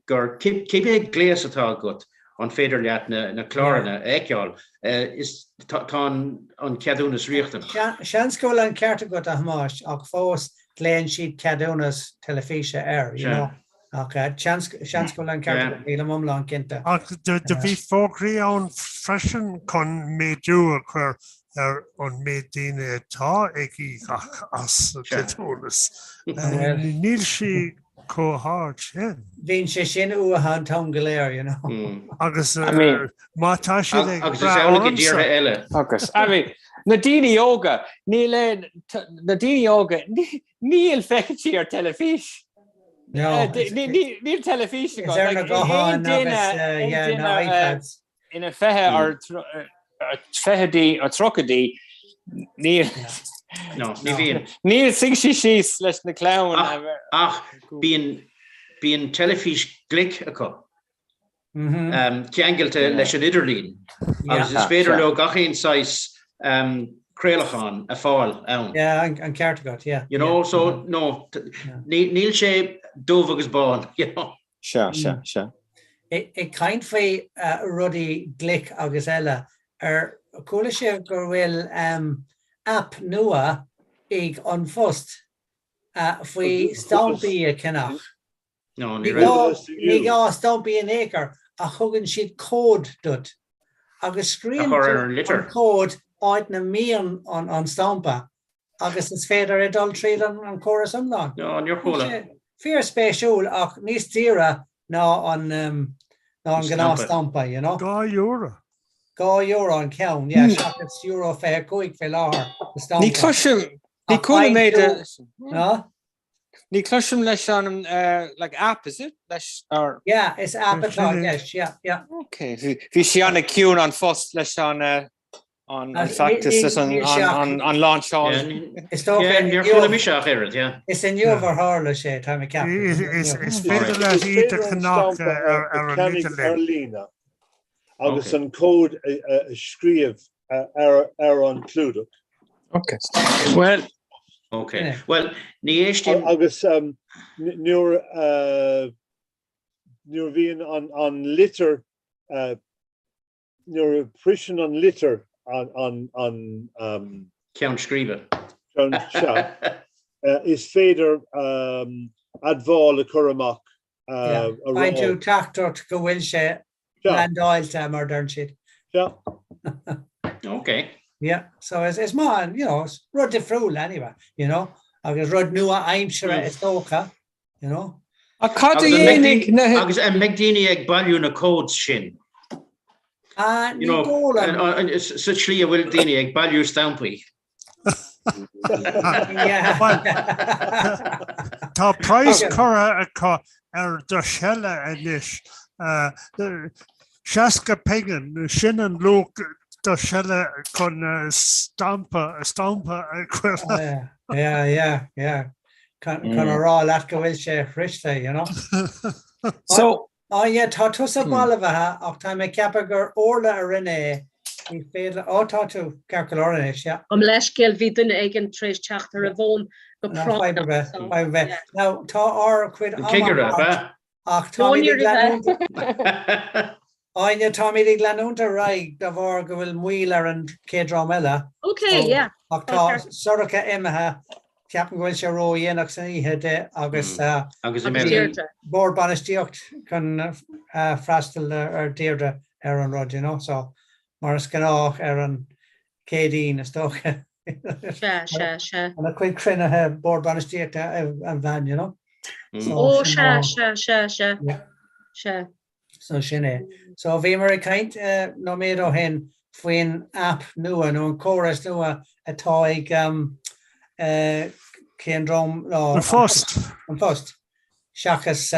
gur cibé gléas atá agat an féidir leat na cláranna a fheiceáil, is tá an ceadúnas riachtanach. Seans go bhfuil an ceart agat a Thomáis ach fós glaonn siad ceadúnas teilifíse air, you know. Ach seans go bhfuil an ceart agat, nílim iomlán cinnte. Ach do bhí fógraí ann freisin chun méadú a chur ar an méid daoine atá ag íoc as an gceadúnas. Níl sí chomh hard sin. Bíonn sé sin uathu an t-am go léir, you know. Agus má tá siad ag Agus is amhlaidh i dtíortha eile. Agus, I mean, na daoine óga, níl aon, na daoine óga, níl feicthe ar teilifís. No. Níl teilifís acu. Is ar na gutháin agus, yeah, na iPads. Ina 20 or 20idí or 30idí níl No, ní bhíonn. Níl suigh sí síos leis na clann. Ach, ach bíonn, bíonn teilifís glic acu. Ceangailte leis an idirlíon agus is féidir leo gach aon saghas craolacháin a fáil ann. Yeah, an ceart agat, yeah. You know, so no, níl sé dubh agus bán, you know. Sea, sea, sea. Ag caint faoi rudaí glic agus eile, ar chuala sibh go bhfuil aip nua ag An Phost faoi stampaí a cheannach? No, ní raibh. Ní gá stampaí in aon chor ach thugann siad cód duit agus scríobhann tú an cód áit na mbíonn an stampa agus is féidir é dul tríd an córas iomlán. No, níor chuala. Fíor spéisiúil ach níos daoire ná an ná an gnáth stampa, you know. €2. €2 an ceann, yeah, seachas euro 25 fé láthair do stampa. Ní cloisim, ní chuala mé de. No? Ní cloisim leis an like app, is it? Leis or Yeah, is app atá i gceist, yeah, yeah. Okay, bhí sí an-chiúin An Post leis an an feachtas leis an an lainseáil. Is dócha Níor chuala mise ach oiread, yeah. Is inniu a tharla sé, tá mé ag ceapadh. Is féidir leat iad a cheannach ar an idirlíon. Agus an cód a scríobh ar an clúdach. Ok. Well. Ok. Well, ní éistim. Agus nuair a nuair a bhíonn an litir nuair a shroiseann an litir an Ceann scríbe. Sea, is féidir admháil a chur amach a rá. Faigheann tú teachtaireacht go bhfuil sé landáilte mar deireann siad. Sea. Ok. Yeah, so is is maith, you know, is rud difriúil anyway, you know, agus rud nua-aimseartha is dócha, you know. Ach cad a dhéanfaidh na. Agus an mbeidh daoine ag bailiú na codes sin? Ah, ní dóigh liom. Sa tslí a bhfuil daoine ag bailiú stampaí. Tá praghas curtha acu ar do sheile anois, 60 pingin, sin an luach do sheile chun stampa stampa a chur. Yeah, yeah, yeah. Chun a rá leat go bhfuil sé sroichte, you know. So, Á yeah, tá tusa balbhaithe ach tá mé ag ceapadh gur Orla a rinne é. Ní féidir, á tá tú ceart go leor anois, yeah. Gabh mo leithscéal, bhí duine éigin tar éis teacht ar an bhfón go No, fadhb ar bith, fadhb ar bith. Now, tá ár gcuid ama Cigire, ab ea? ach táimid ag leanúint Áine, táimid ag leanúint ar aghaidh de bharr go bhfuil moill ar an chéad dream eile. Ok, yeah. Ach tá Sorcha imithe, ceapaim go bhfuil sé ródhéanach san oíche di agus Agus imithe. Bord Bainistíocht chun freastal ar Deirdre ar an rud, you know, so mar is gnách ar an Céadaoin is dócha. Sea, sea, sea. Ana chuid cruinnithe Bord Bainistíochta an bhean, you know. Ó, sea, sea, sea, sea. Sea. So sin é. So bhíomar ag caint nóiméad ó shin faoin app nua nó an córas nua atá ag cén dream nó An Phost. An Phost seachas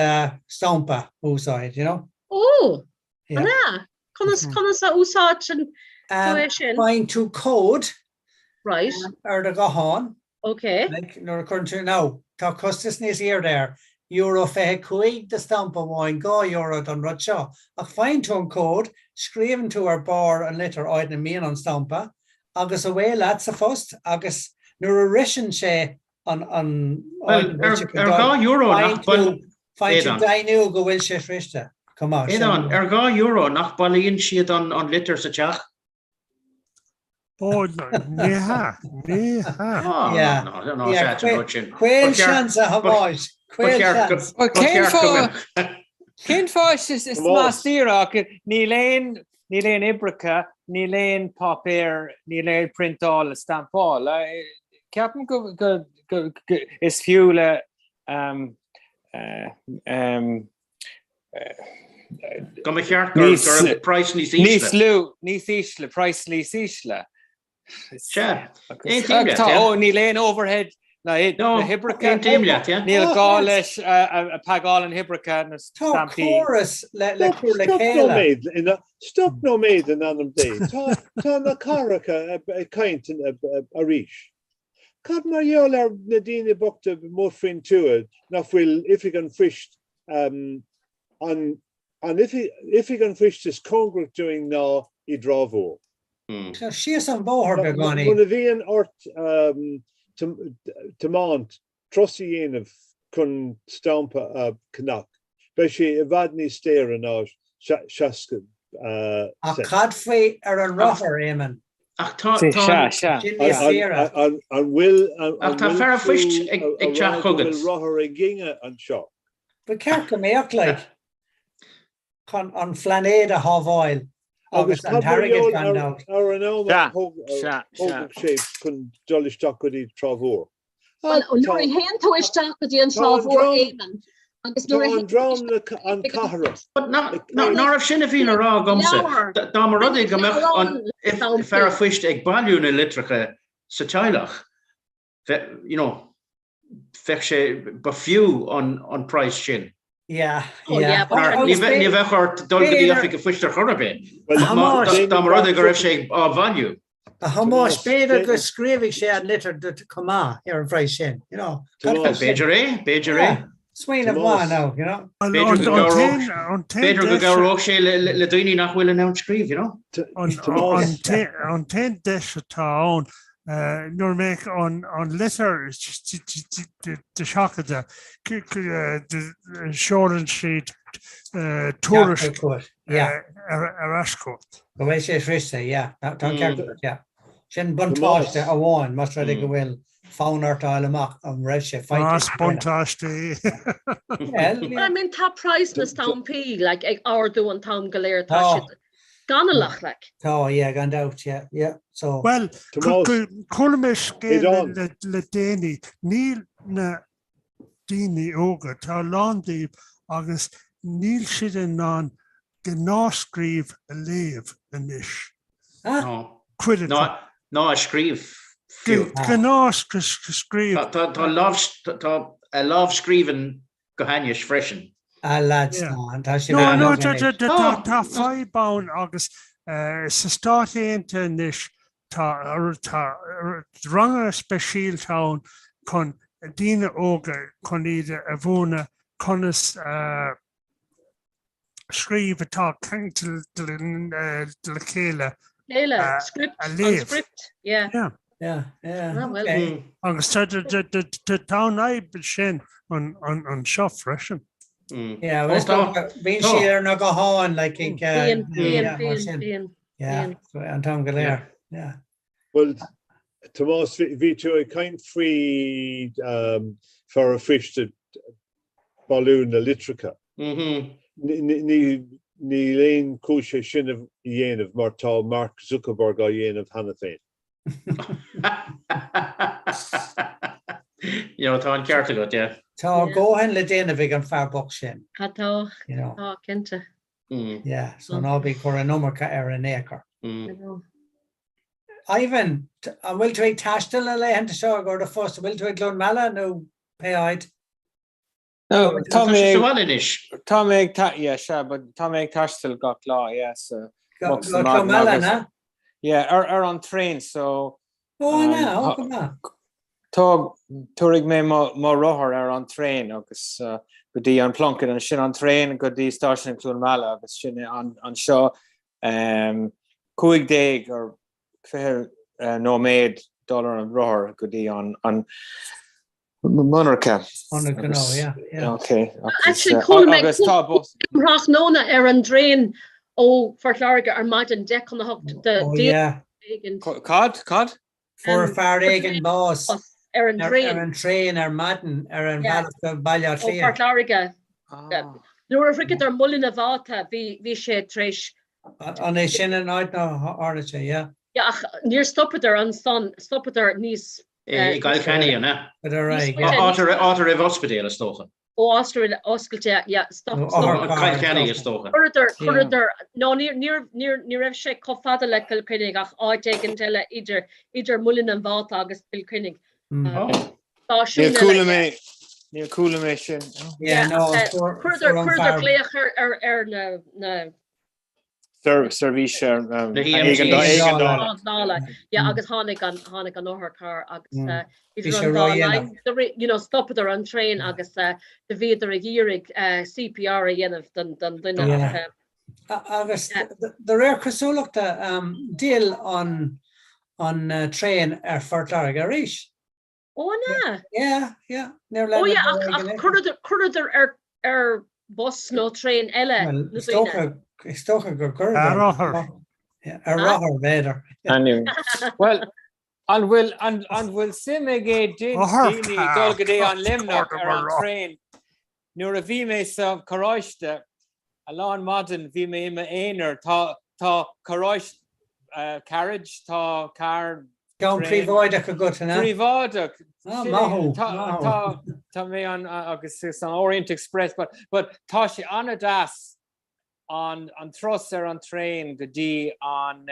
stampa a úsáid, you know. Ó! An ea? Conas conas a úsáideann tú é sin? Faigheann tú cód Right. ar do ghuthán. Ok. Like, nuair a chuireann tú, now, tá costas níos airde air, euro 25 do stampa amháin, 2 euro don rud seo. Ach faigheann tú an cód, scríobhann tú ar barr an litir áit ina mbíonn an stampa, agus away leat sa phost agus nuair a shroiseann sé an an Well, ar ar 2 euro nach bail faigheann tú deimhniú go bhfuil sé sroichte. Come on. Aodán, ar 2 euro nach bailíonn siad an an litir sa teach? Ó, ní hea, ní hea. Caol seans a Thomáis, caol seans. Cén fáth, cén fáth is más daoire ach níl aon, níl aon oibreacha, níl aon páipéar, níl aon priontáil stampáil. Ceapaim go, go, go, go, is fiú le um, um, Go mba cheart go raibh praghas níos ísle. Níos lú, níos ísle, praghas níos ísle. Sea, aontaím leat, yeah. Ó, níl aon overhead na hoibreacha. Aontaím leat, yeah. Níl gá leis a pagáil na hoibreacha na stampaí. Tá córas le cur le chéile. Stop nóiméad in ainm Dé. Tá na cathracha ag caint arís. Cad mar gheall ar na daoine bochta amuigh faoin tuath nach bhfuil oifig an phoist an oifig an phoist is cóngarach dúinn ná i dTrá Mhór. Tá síos an bóthar beagáinín. Muna bhíonn ort tiomáint turas a dhéanamh chun stampa a cheannach, beidh sé i bhfad níos daoire ná 60 Ach cent. cad faoi ar an rothar, Éamonn? Ach tá, tá, Sea, sea. Sin níos saoire. An bhfuil, an Ach tá fear an phoist ag ag teacht chugat. An bhfuil rothar ag éinne anseo? Ba cheart go mbeadh, like. Chun an phláinéad a shábháil Agus agus an cad mar t-airgead gheall gan ar dabht. ar an am a Sea, thóg sea, sea. thógfadh sé chun dul isteach go dtí Trá Mhór? Bhuel, nuair a théann tú isteach go dtí an Trá Mhór, Éamonn, agus nuair a théann tú isteach an cathrach. Ná raibh sin a bhí le rá agamsa. Dá mba rud é go mbeadh an fear an phoist ag bailiú na litreacha sa teaghlach, you know, bheadh sé, ba fiú an praghas sin. Yeah, yeah. Ní bheadh ort dul go dtí oifig an phoist ar chor ar bith. Dá mba rud é go raibh sé á bhailiú. A Thomáis, b'fhéidir go scríobhfaidh sé an litir duit chomh maith ar an bhpraghas sin, you know. B'fhéidir é, b'fhéidir é. Smaoineamh maith now, you know. B'fhéidir go gcabhródh sé le daoine nach bhfuil in ann scríobh, you know. An t-aon deis atá ann nuair a mbeadh an litir de seachadadh, seolann siad tuairisc ar ais chugat. Go bhfuil sé sroichte, yeah. Tá an ceart agat, yeah. Sin buntáiste amháin, más rud é go bhfuil. fonn ort a fháil amach an raibh sé faighte. Más buntáiste é. I mean tá praghas na stampaí like ag ardú an t-am go léir tá siad scannalach like. Tá, yeah, gan dabht, yeah, yeah, so. Bhuel, chuala mé scéal le déanaí, níl na daoine óga, tá a lán díobh agus níl siad in ann gnáthscríobh a léamh anois. Cuid acu. Ná a scríobh fiú. Gnáthscríobh. Tá a lámhscríbhinn go hainnis freisin. Ah lads, tá, tá sé No, no, tá fadhb ann agus sa Stát Aontaithe anois tá ranganna speisialta ann chun daoine óga chun iad a mhúineadh conas scríobh atá ceangailte le chéile a léamh. Script, yeah. Yeah. Yeah, yeah. Ah, well. Okay. Agus tá an fhadhb sin anseo freisin. Yeah, well, bíonn siad ar na gutháin like ag Bíonn, bíonn, bíonn, bíonn. Yeah, an t-am go léir. Yeah. Well, Tomás, bhí tú ag caint faoi fear an phoist ag bailiú na litreacha. Níl aon chúis é sin a dhéanamh mar tá Mark Zuckerberg á dhéanamh cheana féin. You know, tá an ceart agat, yeah. Tá a dhóthain le déanamh ag an fear bocht sin. Tá, tá, cinnte. Yeah, so ná bí ag cur an iomarca air in aon chor. Ivan, an bhfuil tú ag taisteal na laethanta seo ag do phost? An bhfuil tú i gCluain Meala nó pé áit? No, tá mé ag, tá mé ag, yeah, sea, but tá mé ag taisteal gach lá, yeah, so. Go Cluain Meala, na? Yeah, ar, ar an traein, so. Oh, na, oh, go maith. Tá, tabharfaidh mé mo, mo rothar ar an traein agus uh, go dtí an Plunkett, ansin an traein go dtí stáisiún Cluain Meala agus sin an, anseo um, 15 or 20 nóiméad dul ar an rothar go dtí an, an monarcha. Ionad gnó, yeah, yeah. Okay. Actually, chuala mé agus tá bus. tráthnóna ar an dtraein ó Phort Láirge ar maidin 10 chun 8 de Oh, yeah. éigin. Cad? Cad? Fuair fear éigin bás ar an traein. Ar an traein ar maidin ar an bhealach go Baile Átha Ó Cliath. Phort Láirge. Nuair a shroicheadar Muileann an Mháta bhí bhí sé tar éis. An é sin an áit ná tharla sé, yeah. Yeah, ach níor stopadar ansan, stopadar níos. I gCill Chainnigh, an ea? Áit a raibh ospidéal, is dócha. Ó ospidéal oscailte, yeah, stop, stop. Cill Chainnigh, is dócha. Chuireadar, chuireadar, no, ní, ní, ní, ní raibh sé chomh fada le Cill Chainnigh ach áit éigin eile idir, idir Muileann an Mháta agus Cill Chainnigh. Níor chuala mé, níor chuala mé sin. Yeah, no, Chuireadar, chuireadar glaoch ar, ar, ar na, na, Seirbhís éigeandála. Yeah, agus tháinig an tháinig an otharcharr agus idir an dá linn, you know, stopadar an traein agus do bhíodar ag iarraidh CPR a dhéanamh don don duine. Agus de réir cosúlachta d'fhill an an traein ar Phort Láirge arís. Ó an ea? Yeah, yeah. Níor Ó yeah, ach ach chuireadar chuireadar ar ar bus nó traein eile na daoine. Is dócha gur chuireadar. Ar rothar. Ar rothar, b'fhéidir. Anyway. Well, an bhfuil an an bhfuil suim ag daoine dul go dtí an Luimneach ar an traein? Nuair a bhí mé sa carráiste a lán maidin bhí mé i m'aonar. Tá tá carráiste carriage tá carr Ceann príobháideach agat, an ea? Príobháideach. Ah, maith thú, maith thú. Tá mé an agus is an Orient Express but but tá sé an-deas an an turas ar an traein go dtí an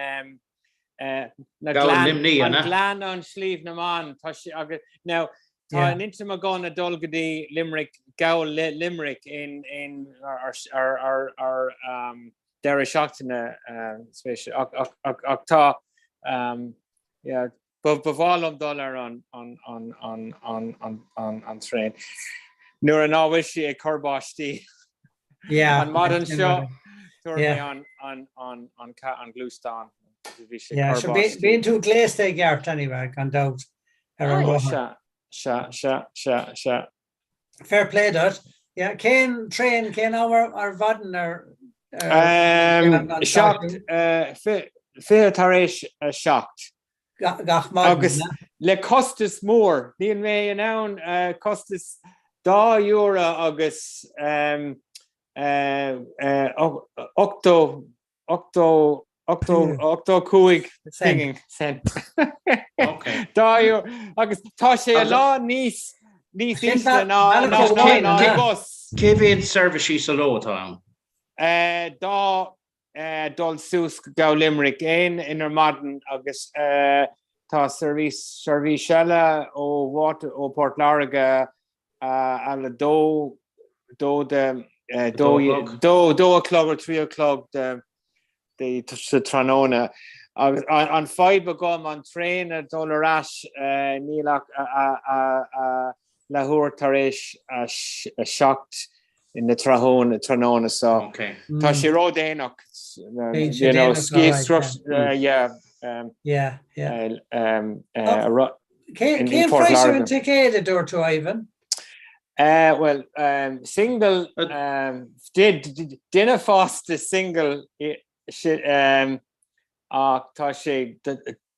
na Gleann an Gleann an Sliabh na mBan tá sé agus now tá an intinn agam a dul go dtí Limerick gabháil le Limerick in in ar ar ar ar um, deireadh seachtaine spéis ach ach ach ach tá um, yeah, Ba mhaith liom dul ar an an traein nuair a ná bhfuil sí ag cur báistí. An maidin seo tabharfaidh mé an an an an gluaisteán bhí sé ag cur báistí. Bíonn tú gléasta i gceart anyway gan dabht ar an rothar. Sea, sea, sea, sea. Fair play duit. Yeah, cén traein, cén am ar mhaidin ar 7, 7:40. Gach maidin, Agus le costas mór, níl mé in ann costas dá euro agus 80 80 85 pingin cent. Dá euro agus tá sé a lán níos níos ísle ná ná ná an bus. Cé mhéad seirbhísí sa ló atá ann? Dá dul suas go Limerick, aon in ar maidin agus tá seirbhís seirbhís eile ó ó Port Láirge a le dó dó de dó dó dó a chlog or trí a chlog de de sa tráthnóna. Agus an fadhb agam an traein a dul ar ais níl ach a leathuair tar éis a 7 na tráthnóna so tá sé ródhéanach you know yeah yeah yeah Cén praghas ar an ticéad a dúirt tú Ivan? Uh, well, um, single um, duine fásta single um, ach tá sé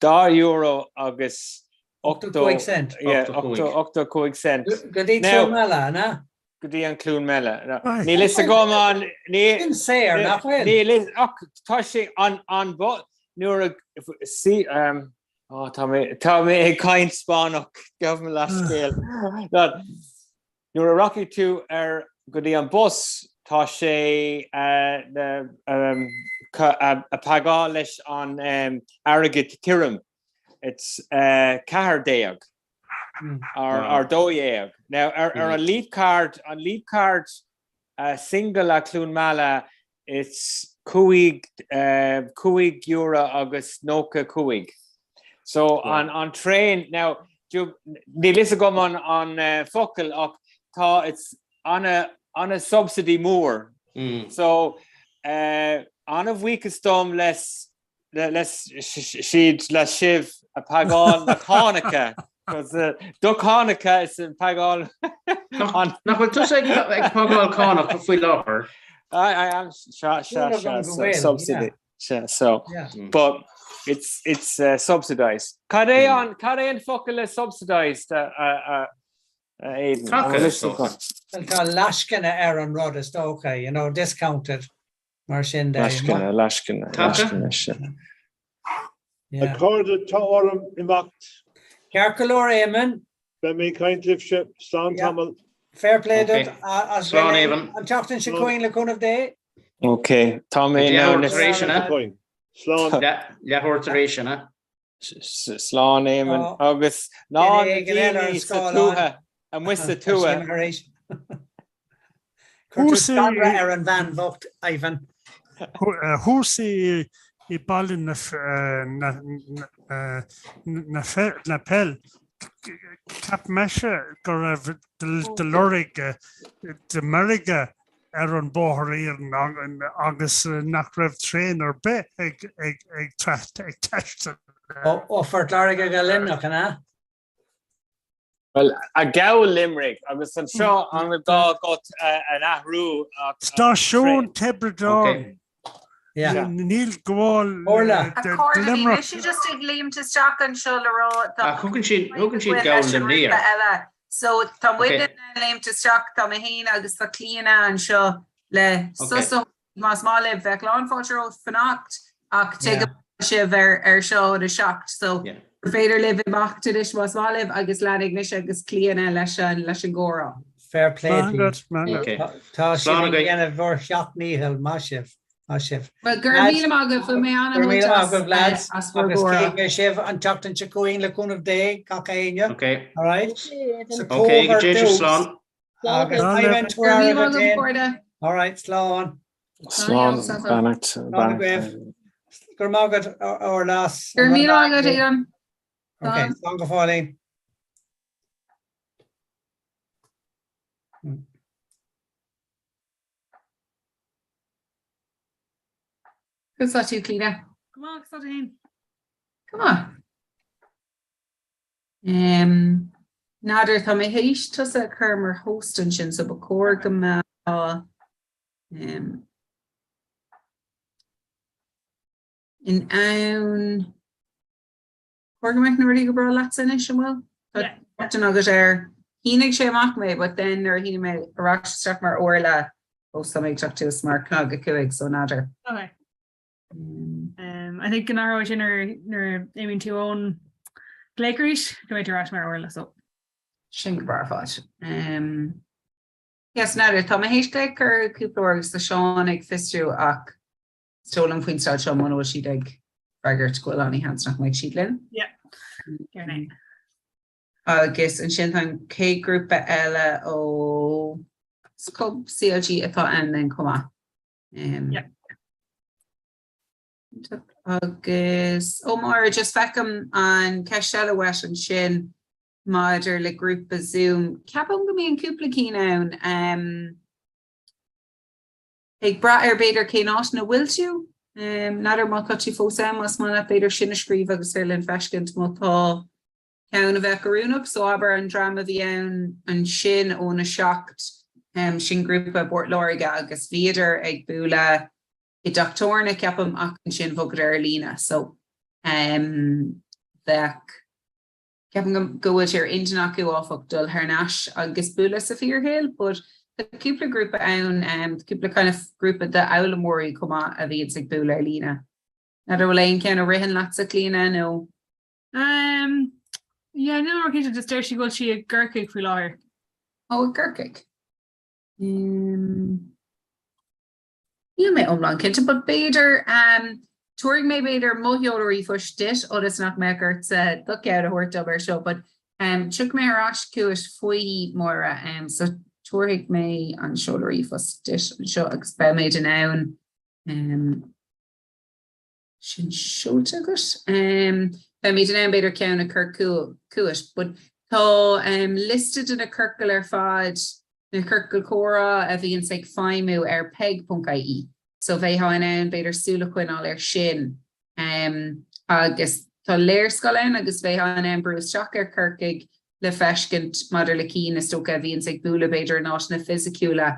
dá euro agus 85 cent. 85 cent. Go dtí Cluain Meala, an ea? Go dtí an Cluain Meala. Níl fhios agam an... Sin saor, nach bhfuil? Níl fhios, ach tá sé an an nuair a sí um, oh, tá mé tá mé ag caint Spáinneach gabh mo leithscéal. Nuair a rachaidh tú ar go dtí an bus tá sé a pagáil leis an airgead tirim. It's 14 or 12. Now ar an Leap Card, an Leap Card single a Cluain Meala it's 5 euro agus 95. So an an traein now níl fhios agam an an focal ach tá it's ana ana subsidy mór. So ana bhuíochas dom les le siad le sibh a pagáil na cánacha do cánacha is an pagáil an. Nach bhfuil tusa ag pagáil cánach faoi láthair? I I am sea sea sea subsidy sea so but it's it's uh, subsidized. Cad é an cad é an focal le subsidized a a a Aidan? Taca is dócha. Tá lascaine ar an rud is dócha, you know, discounted. Mar sin de. Lascaine, lascaine, lascaine, sin. A chairde, tá orm imeacht. Ceart go leor, Éamonn. Beidh mé ag caint libhse. Slán tamall. Fair play duit. Slán, Éamonn. An tseachtain seo chugainn le cúnamh Dé. Ok, tá mé in ann. Leathuair tar éis, an ea? Slán. Leathuair tar éis, an ea? Slán, Éamonn. Agus ná na daoine sa tuath, amuigh sa tuath. Chuir tú scanradh ar an bhean bhocht, Ivan. Thuas i Baile na Peil, cheap mise go raibh do lorg do mheirge ar an bóthar iarainn agus nach raibh traein ar bith ag taisteal. Ó Phort Láirge go Luimneach, an ea? Bhuel, a gabh Limerick agus anseo an gá agat an athrú ach. Stáisiún Tiobraid Árann. Níl gabháil do Limerick. Mise just ag léimt isteach anseo le rá tá Thugann siad thugann siad gabhann Luimnigh air. So tá muid in ann léimt isteach, tá mé féin agus tá Clíona anseo le sos a más maith libh, bheadh lán fáilte romhaibh fanacht ach tuigim sibh ar ar seo ón 7 so gur féidir libh imeacht anois más maith libh agus leanfaidh mise agus Clíona leis an leis an gcomhrá. Fair play daoibh. Tá sibh ag déanamh bhur seacht ndícheall, maith sibh, maith sibh. Well, go raibh míle maith agaibh, bhí mé Go raibh míle maith agaibh lads, agus cífidh mé sibh an tseachtain seo chugainn le cúnamh Dé, gach éinne. All right? So Ok, go dté sibh slán. Agus Ivan, Go raibh míle maith agaibh, cairde. All right, slán. Slán, beannacht, Slán agaibh. Go raibh maith agat, Orla. Go raibh míle maith agat, Aidan. Ok, slán go fóillín. Conas tá tú, Clíona? Go maith, conas tá tú féin? Go maith. Um, N'fheadar, tá mé théis tusa a chur mar host ansin, so ba chóir go mbeadh um, in ann. Chóir go mbeadh na rudaí go breá leatsa anois, an bhfuil? Tá botún agat ar shínigh sé amach mé, but then nuair a shínigh mé ar ais isteach mar Orla, ó tá mé ag teacht suas mar cnag 5, so n'fheadar. Okay. Um, I think go n-athróidh sin nuair a imíonn tú ón glaoch arís, go mbeidh tú ar ais mar Orla, so. Sin go breá ar fad. Um, yes, n'fheadar, tá mé théis glaoch ar cúpla uair agus tá Seán ag fiosrú ach Is dóigh liom faoin staid seo muna bhfuil siad ag freagairt go bhfuil an-sheans nach mbeidh siad linn. Yeah. Ceart. Agus ansin tá an chéad grúpa eile ó Club CLG atá ann then chomh maith. Um, yeah. Agus ó Máire, just feicim an ceist eile uait ansin maidir le grúpa Zoom. Ceapaim go mbíonn cúpla cinn ann. Um, Ag brath ar b'fhéidir cén áit ina bhfuil tú. N'fheadar má tá tú fós ann, más maith leat b'fhéidir sin a scríobh agus féidir linn feiscint má tá ceann a bheadh oiriúnach. So abair an dream a bhí ann ansin óna 7, sin grúpa i bPort Láirge agus bhíodar ag bualadh i dteach tábhairne ceapaim ach ansin bhogadar ar líne. So bheadh. Ceapaim go bhfuil sé ar intinn acu, áfach, dul thar n-ais agus bualadh sa fíorshaol, but tá cúpla grúpa ann, tá cúpla kind of grúpa d'fhoghlaimeoirí chomh maith a bhíonns ag bualadh ar líne. N'fheadar bhfuil aon cheann a ritheann leatsa, Clíona, nó? Um, yeah, níl mé cinnte, just deir sí go bhfuil sí i gCorcaigh faoi láthair. Ó, i gCorcaigh. Um. Níl mé iomlán cinnte, but b'fhéidir, tabharfaidh mé b'fhéidir mo sheoladh ríomhphoist duit ionas nach mbeadh ortsa do cheann a thabhairt dom ar seo, but tiocfaidh mé ar ais chugat faoi, Máire, so tabharfaidh mé an seoladh ríomhphost duit anseo agus beimid in ann sin seolta agat. Beimid in ann b'fhéidir ceann a chur chugat, but tá liosta de na ciorcail ar fad, na ciorcail comhrá a bhíonns ag feidhmiú ar peig.ie, so bheifeá in ann b'fhéidir súil a choinneáil air sin. Agus tá léarscáil ann agus bheifeá in ann brú isteach ar Chorcaigh le feiscint maidir le cinn is dócha a bhíonns ag bualadh b'fhéidir in áiteanna fisiciúla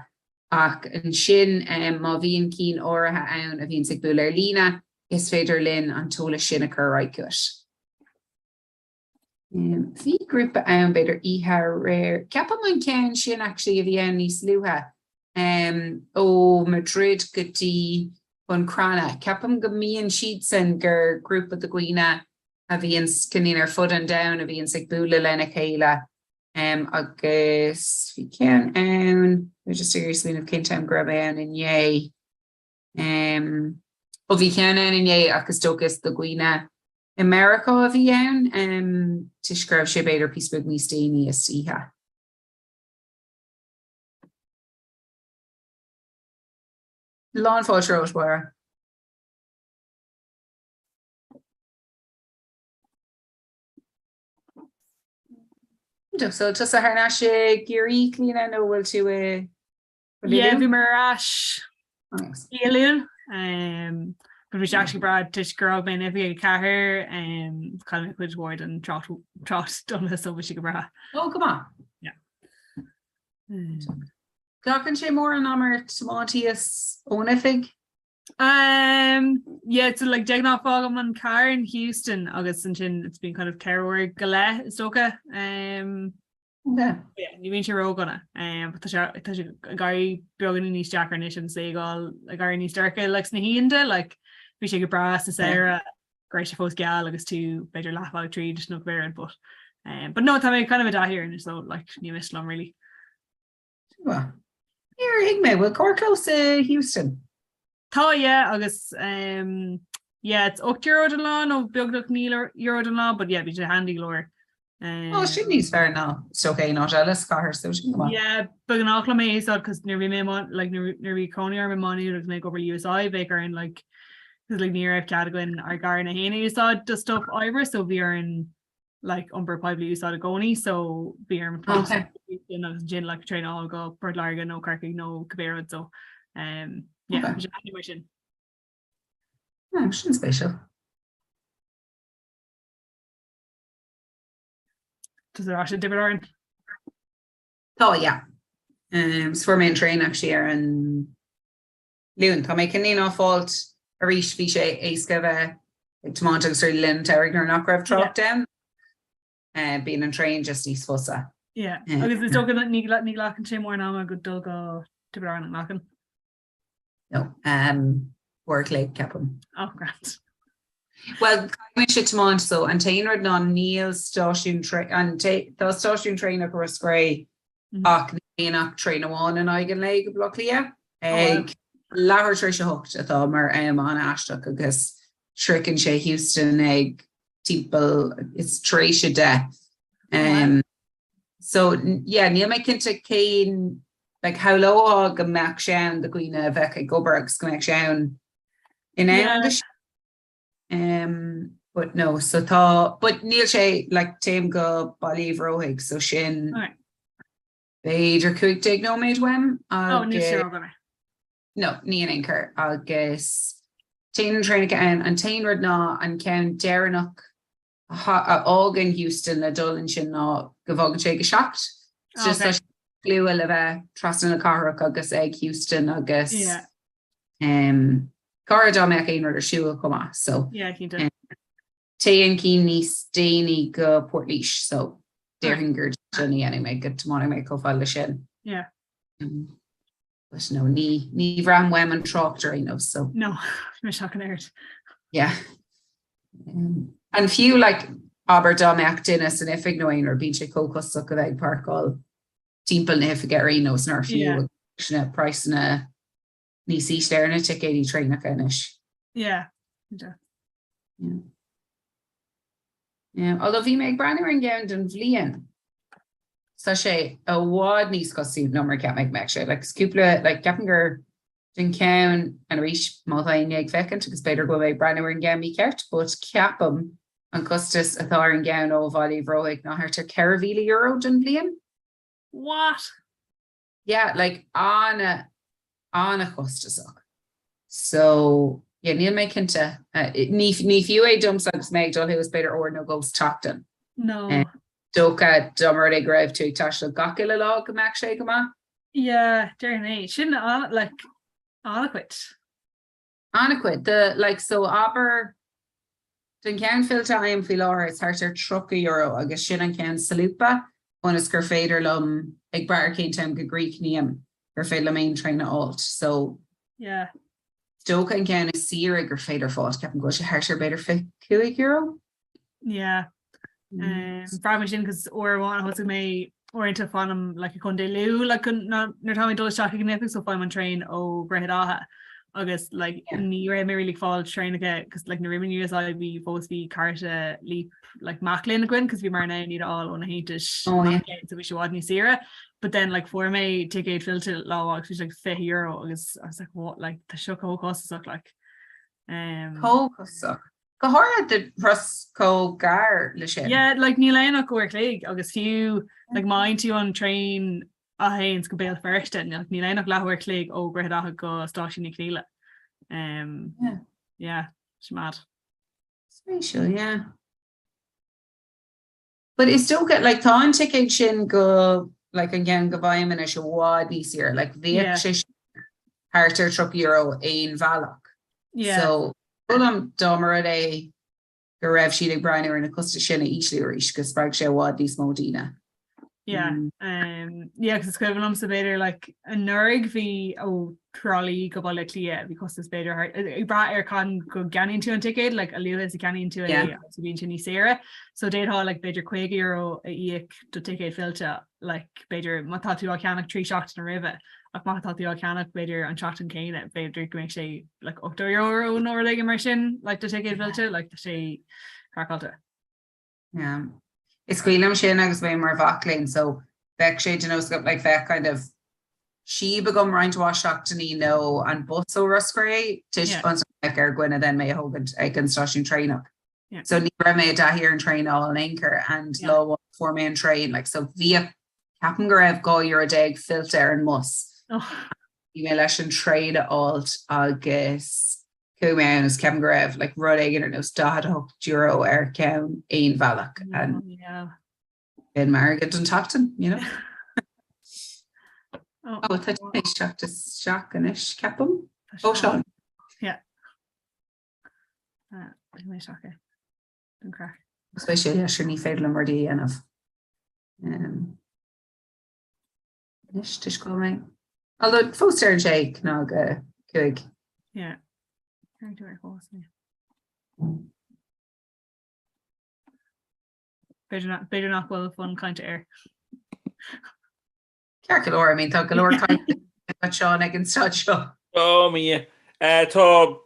Ach ansin, má bhíonn cinn áirithe ann a bhíonns ag bualadh ar líne, is féidir linn an t-eolas sin a chur ar aghaidh chugat. Bhí grúpa ann, b'fhéidir oíche aréir, ceapaim an ceann sin actually a bhí ann níos luaithe, ó Madrid go dtí Bun Cranncha. Ceapaim go mbíonn siadsan gur grúpa de dhaoine a bhíonns cineál ar fud an domhain a bhíonns ag bualadh lena chéile. Agus bhí ceann ann, mé just ag iarraidh smaoineamh cén t-am go raibh mé ann inné. Ó bhí ceann ann inné ach is dócha is do dhaoine i Meiriceá a bhí ann toisc go raibh sé b'fhéidir píosa beag níos déanaí istoíche. Lán fáilte romhat, Máire. So tusa thar n-ais i gCiarraí, Clíona, nó bhfuil tú i Yeah, bhí mé ar ais Dé Luain. Um, but bhí sé actually breá toisc gur fhág mé an oifig ag 4, um, chaill mé cuid mhór den trácht dona so bhí sé go breá. Ó, go maith. Yeah. Glacann sé mórán ama ort tiomáint síos ón oifig? Um, yeah, so like de ghnáth fágaim an car in Heuston agus ansin it's been kind of 4 uair go leith is dócha. Um, yeah. yeah, ní bhíonn sé ródhona. Um, but tá sé tá sé ag éirí beagáinín níos deacra anois an saol ag éirí níos dorcha like sna hoícheanta, like bhí sé go breá sa samhradh go raibh sé fós geal agus tú b'fhéidir leathbhealach tríd nó go b'fhéidir but um, but no tá mé kind of i dtaithí air anois so like ní miste liom really. Níor thuig mé, bhfuil carrchlós i Heuston? Tá, yeah, agus um, yeah, it's €8 don lá nó beagnach €9 don lá, but yeah, bhí sé handy go leor. Um, oh, sin níos fearr ná so aon áit eile sa chathair so sin go maith. Yeah, ba ghnách liom é a úsáid cos nuair bhí mé like nuair bhí cónaí orm i Má Nuad agus mé ag obair le USI bheadh orainn like cos like ní raibh cead againn ár gcarranna féin a úsáid do stuff oibre so bhí orainn like iompar poiblí a úsáid i gcónaí so bhí orm okay. sin agus ansin like traein a fháil go Port Láirge nó Corcaigh nó cibé rud so um, yeah, okay. bhí mar sin. Ah, sin spéisiúil. Tá ar ais i dTiobraid Árann? Tá, yeah. Um, so fuair mé an traein actually ar an Luan. Tá mé cineál á fáilt arís bhí sé éasca bheith. Ag tiomáint agus le linn an tsamhraidh nuair nach raibh trácht ann, bíonn an traein just níos fusa. Yeah, agus is dócha ní ghlacann sé mórán ama go dul go Tiobraid Árann, an nglacann? No, um, uair a chloig, ceapaim. Oh, grand. Well, caithfidh mise tiomáint so an t-aon rud ná níl stáisiún an tá stáisiún traenach i Ros Cré mhm. ach ní théann ach traein amháin in aghaidh an lae go Baile Átha Cliath ag leathuair tar éis a hocht atá mar am an-aisteach agus sroicheann sé Heuston ag timpeall is tar éis a 10. Um, so yeah, níl mé cinnte cén like, shamhlófá go mbeadh sé ann do dhaoine a bheadh ag obair agus go mbeadh sé ann in am yeah. Um, but no, so tá, but níl sé like, téim go Baile Uí Bhróthaigh, so sin right. b'fhéidir 15 nóiméad uaim. Oh, níl sé ró No, ní in aon chor agus téann na traenacha ann an t-aon rud ná an ceann deireanach a fhágann Heuston le dul ansin ná go bhfágann sé ag a 7. It's just okay. luath le bheith trasna na cathrach agus ag Heuston agus yeah. um, gar dá mbeadh aon rud ar siúl chomh maith so yeah, um, téann cinn níos déanaí go Port Laoise so déarfainn gur sin a dhéanfaidh mé go dtiomáinfidh mé chomh fada leis sin. Yeah. Um, But no, ní, ní bhraithim uaim an trácht ar aon nós, so. No, mise ach an oiread. Yeah. Um, and fiú, like, abair dá mbeadh duine san oifig nó aon rud, bíonn sé chomh costasach a bheith ag páirceáil timpeall na hoifige ar aon nós nár fiú Yeah. leis na praghsanna níos ísle ar na ticéidí traenacha anois. Yeah. Yeah. Yeah. Yeah, although bhí mé ag breathnú ar an gceann don bhliain, tá sé i bhfad níos costasaí ná mar a cheap mé go mbeadh sé. Like, is cúpla, like, ceapaim gur don cheann, and arís, má tá éinne ag féachaint agus b'fhéidir go bhfuil mé ag breathnú ar an gceann mícheart, but ceapaim an costas atá ar an gceann ó Bhaile Uí Bhróthaigh ná thart ar €4,000 don bhliain. What? Yeah, like ana, ana-chostasach. So, yeah, níl mé cinnte. Ní, ní fiú é domsa agus mé ag dul thuas b'fhéidir uair nó dhó sa tseachtain. No. Dócha dá mba rud é go raibh tú ag taisteal gach uile lá go mbeadh sé go maith. Yeah, déarfainn é. Sin an, like, an-chuid. An-chuid. The, like, so abair, don cheann fillte a fhaighim faoi láthair, is thart ar €30 agus sin an ceann solúbtha ionas gur féidir liom, ag brath ar cén t-am go gcríochnaím, gur féidir liom aon traein a fháilt. So, Yeah. is dócha an ceann is saoire gur féidir fáilt, ceapaim go bhfuil sé thart ar b'fhéidir €25. Yeah. Um, Braithim sin cos uair amháin thosaigh mé uaireanta fanaim like i Contae Lú like nuair atá mé ag dul isteach ag an oifig so faighim an traein ó Dhroichead Átha agus like ní raibh mé really ag fáil traenacha cos like nuair a bhí mé in USI bhí fós bhí cárta Leap like mac léinn againn cos bhí mar in ann iad a fháil ó na haontais Oh, yeah. mac léinn so bhí sé i bhfad níos saoire but then like fuair mé ticéad fillte lá amháin agus bhí sé like €20 agus I was like what like tá seo chomh costasach like um, Chomh costasach. Go háirithe do thuras chomh gar le sin. Yeah, like níl ann ach uair a chloig agus fiú like má fhaigheann tú an traein a théanns go Béal Feirste, like níl ann ach leathuair a chloig ó Dhroichead Átha go Stáisiún Uí Chonghaile. Um, Yeah. yeah, it's mad. Spéisiúil, yeah. But is dócha, like tá an ticéad sin go, like an ceann go bhfaighim anois i bhfad níos saoire, like bhíodh Yeah. sé sin thart ar €30 aon bhealach. Yeah. So sílim dá mba rud é go raibh siad ag breathnú ar na costais sin a ísliú arís go spreag sé i bhfad níos mó daoine. Yeah. Um, yeah, 'cause is cuimhin liomsa b'fhéidir like anuraidh bhí ó Trá Lí go Baile Átha Cliath bhí costas b'fhéidir thart ag brath ar cathain go gceannaíonn tú an ticéad like a luaithe is a cheannaíonn tú é Yeah. so bíonn sé níos saoire. So d'fhéadfá like b'fhéidir €50 a íoc do ticéad fillte like b'fhéidir má tá tú á cheannach 3 seachtaine roimhe ach má tá tú á cheannach b'fhéidir an tseachtain céanna b'fhéidir go mbeidh sé like €80 nó rud éigin mar sin like do ticéad fillte like tá sé craiceáilte. Yeah. Is cuimhin liom sin agus mé mar mhac léinn so bheadh sé de nós agam like bheadh kind of síob agam roinnt mhaith seachtainí nó an bus ó Ros Cré toisc Yeah. ionas go mbeadh ar dhuine then mé a thógaint ag an stáisiún traenach. Yeah. So ní raibh mé i dtaithí ar an traein a fháil in aon chor and Yeah. lá amháin fuair mé an traein like so bhíodh ceapaim go raibh €12 fillte ar an mbus. Oh. Bhí mé leis an traein a fháilt agus Chuaigh mé ann is ceapaim go raibh like rud éigin ar nós €48 ar cheann aon bhealach and Oh, yeah. b'in m'airgead don tseachtain, you know. Oh, Oh, tá tú ag teacht isteach anois, ceapaim. Tá Ó sé. Seán. Yeah. Ligfidh mé isteach é. Don craic. Agus beidh sé leis ní féidir liom rudaí a dhéanamh. Anois toisc go bhfuil mé. Although fós deireann sé cnag 5. Yeah. Carry to ar chás mé. B'fhéidir nach bhfuil fonn cainte air. Ceart go leor, I mean tá go leor cainte ag Seán ag an staid seo. Oh my yeah. Eh, tá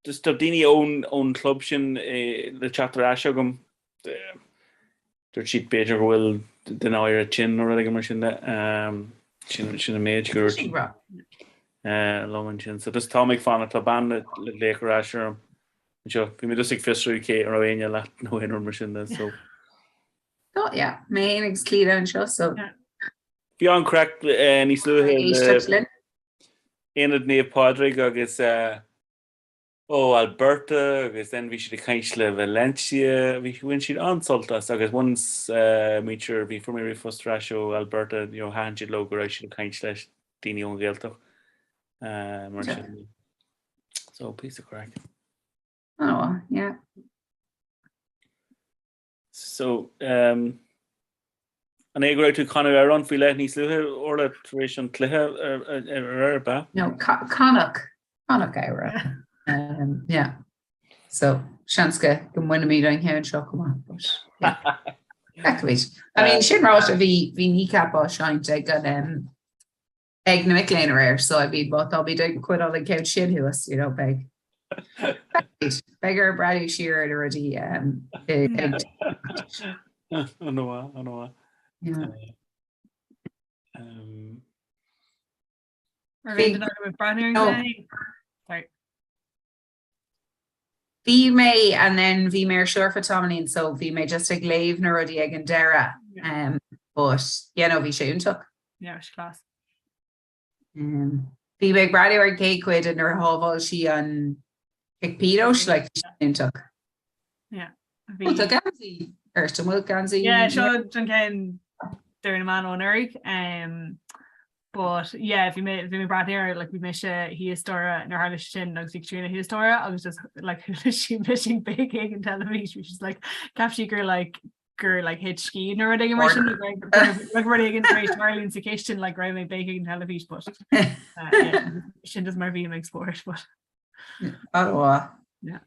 just tá daoine ón ón club sin eh, le teacht ar ais agam. Eh, dúirt siad b'fhéidir go bhfuil duine áirithe tinn nó rud éigin mar sin de. Um, sin sin an méid gur Sin ra. eh, liom ansin. So just táim ag fanacht tá bean le le glaoch ar ais orm. Anseo, bhí mé just ag fiosrú cé an raibh éinne leat nó aon rud mar sin de. So Oh yeah, mé féin agus Clíona anseo so. Bhí an-chraic níos luaithe Éisteacht linn. Aonad Naomh Pádraig agus ó Alberta agus then bhí siad ag caint le Valencia, bhí bhain siad an-sult as agus bhain muintir, bhí fuair mé ríomhphost ar ais ó Alberta, you know, thaitin siad leo go raibh siad ag caint leis daoine ón Ghaeltacht mar sin. So piece of craic. Oh, yeah. So, um, an é go raibh tú ag canadh amhrán faoi leith níos luaithe, Orla, tar éis an chluiche ar ar ba? No, canadh, canadh amhrán. Um, yeah. So, seans go go mbainfimid an ceann seo chomh maith, but yeah. Feicfimid. I mean, sin ráite bhí bhí Kneecap á seinnt ag an um, ag na mic léinn aréir, so I mean, má táimid ag coinneáil an ceann sin thuas, you know, beidh beidh orainn breathnú siar ar na rudaí um, ag An-mhaith, an-mhaith. Yeah. Um, Ar aon duine agaibh ag breathnú ar an No. gcluiche? Sorry. Bhí mé and then bhí mé ar shiúl ar feadh tamaillín so bhí mé just ag léamh na rudaí ag an deireadh um, but yeah no bhí sé iontach. Yeah, bhí sé class. Um, bhí mé ag breathnú ar an gcéad chuid and nuair a shábháil sí an cic pionóis like bhí sé iontach. Yeah. Bhí tá geansaí ort, an bhfuil geansaí? Yeah, seo an ceann d'fhoireann na mban ó anuraidh. Um, but yeah, bhí mé bhí mé breathnú air like bhí mise thíos staighre nuair a tharla sé sin agus bhí Caitríona thuas staighre agus just like chuala sí mise ag béicigh ag an teilifís bhí she's like cheap sí gur like gur like thit scian nó rud éigin mar sin like rud éigin tar éis tarlú sa chistin like raibh mé ag béicigh ag an teilifís but uh, yeah, sin just mar bhím ag spórt but An-mhaith.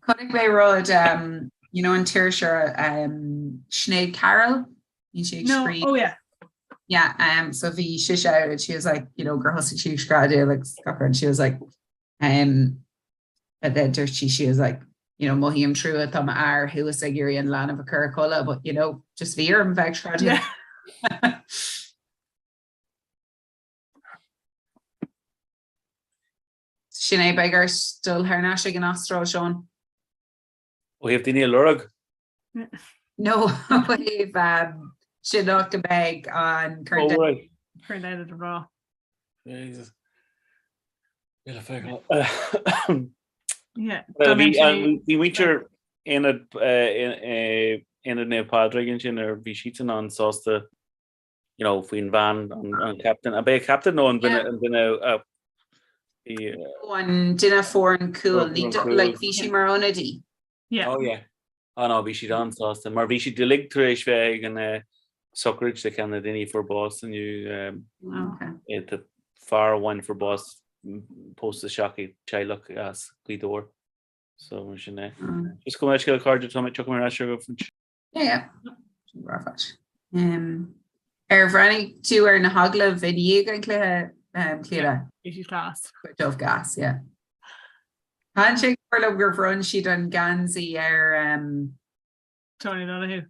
Chonaic mé rud um, you know an t-iriseoir um, Sinéad Carroll? Bhí sí ag No, scríobh. oh yeah. Yeah, um, so bhí sise out and she was like, you know, gur thosaigh sí ag screadaíl agus gach rud and she was like, um, and then dúirt sí, she was like, you know, mothaím trua tá m'fhear thuas ag iarraidh an leanbh a chur a chodladh, but you know, just bhí orm bheith ag screadaíl. Yeah. Sin é, beidh ort dul thar n-ais ag an Astráil, Seán. Ó thaobh daoine a lorg? No, ó thaobh sin áit go mbeidh an Corn Domhanda. Oh right. Corn Domhanda do mhná. Jesus. Níl le feiceáil. Yeah. Bhí muintir Aonad Aonad Naomh Pádraig ansin ar bhí siadsan an-sásta you know, faoin bhean, an captain. Ab é an captain nó an duine an duine a bhí An duine a fuair an cúl, Fuair an cúl. like bhí sí mar ionadaí. Yeah. Oh yeah. Oh no, bhí siad an-sásta, mar bhí siad uilig tar éis bheith ag an eh, sochraid de cheann de na daoine a fuair bás inniu. Um, Okay. eh, tá fear amháin a fuair bás pósta isteach i teaghlach as Gaoth Dobhair. So mar sin é. Just gabh mo leithscéal a chairde, tá mé tiocfaidh mé ar ais agaibh. Yeah, yeah. Sin breá. Um, ar bhreathnaigh tú ar na hagallaimh i ndiaidh an chluiche um, Clíona? Bhí siad class. Cuid dóibh gas, yeah. Thaitin sé go mór liom gur bhronn siad an geansaí ar um, Tony Donoghue.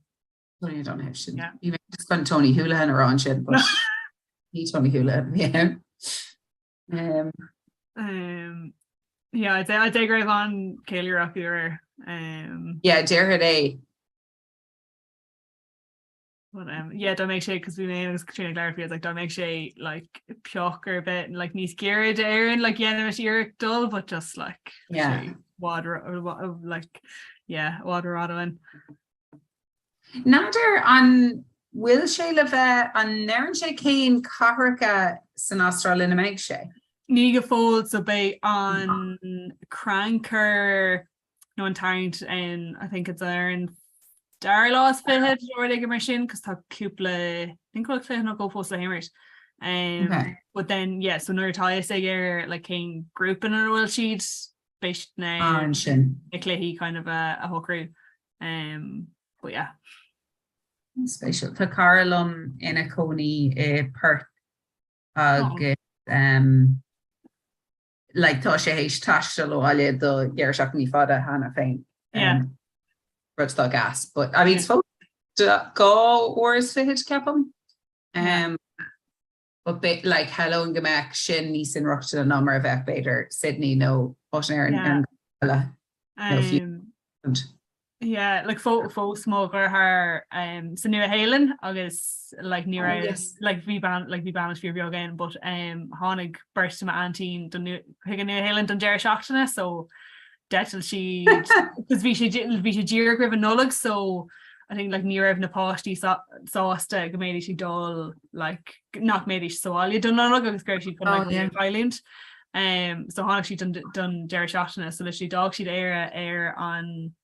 Tony Donoghue sin. Yeah. Bhí mé just chun Tony Holohan a rá ansin, but ní Tony Holohan bhí ann. Um, Um, yeah, I'd say, I'd say go raibh an-cheiliúradh acu aréir. Um, yeah, déarfainn é. But um, yeah, dá mbeadh sé cos bhí mé agus Caitríona ag labhairt faoi like dá mbeadh sé like pioc ar bith like níos giorra d'Éirinn like dhéanfaimis iarracht dul but just like Yeah. sé i bhfad ro- like yeah i bhfad rófhada uainn. N'fheadar an bhfuil sé le bheith, an ndeireann sé cén cathracha san Astráil ina mbeidh sé? Ní go fóill so beidh an crannchur. nó an tarraingt in I think it's ar an dara lá is fichead nó rud éigin mar sin cos tá cúpla I think go bhfuil cluiche nó dhó fós le himirt. Um, okay. But then yeah, so nuair atá fhios ag Éire like cén grúpa ina bhfuil siad beidh siad in ann sin na cluichí kind of a, a shocrú. Um, but yeah. Spéisiúil. Tá cara liom ina cónaí i Perth agus um, like tá sé théis taisteal abhaile do dheireadh seachtainí fada cheana féin. Yeah. Um, rud atá gas, but I mean yeah. fós 2 uair is fichead ceapaim. Um, but be, like shamhlóinn go mbeadh sin níos inrochtana ná mar a bheadh b'fhéidir Sydney nó áit ar an eile. Um, fiú. Yeah, like phós mo dheartháir um, sa Nua Shéalainn agus like ní oh, raibh yes. like bhí ban like bhí bainis fíorbheag ann but um, tháinig beirt de m'aintín chuig an Nua Shéalainn don deireadh seachtaine so d'eitil siad because bhí sé bhí sé díreach roimh an Nollaig so I think like ní raibh na páistí sásta go mbeidís ag dul like nach mbeidís sa bhaile don Nollaig agus go raibh siad chun oh, like, yeah. cailliúint. Um, so tháinig siad don, don deireadh seachtaine, so literally d'fhág siad Éire ar an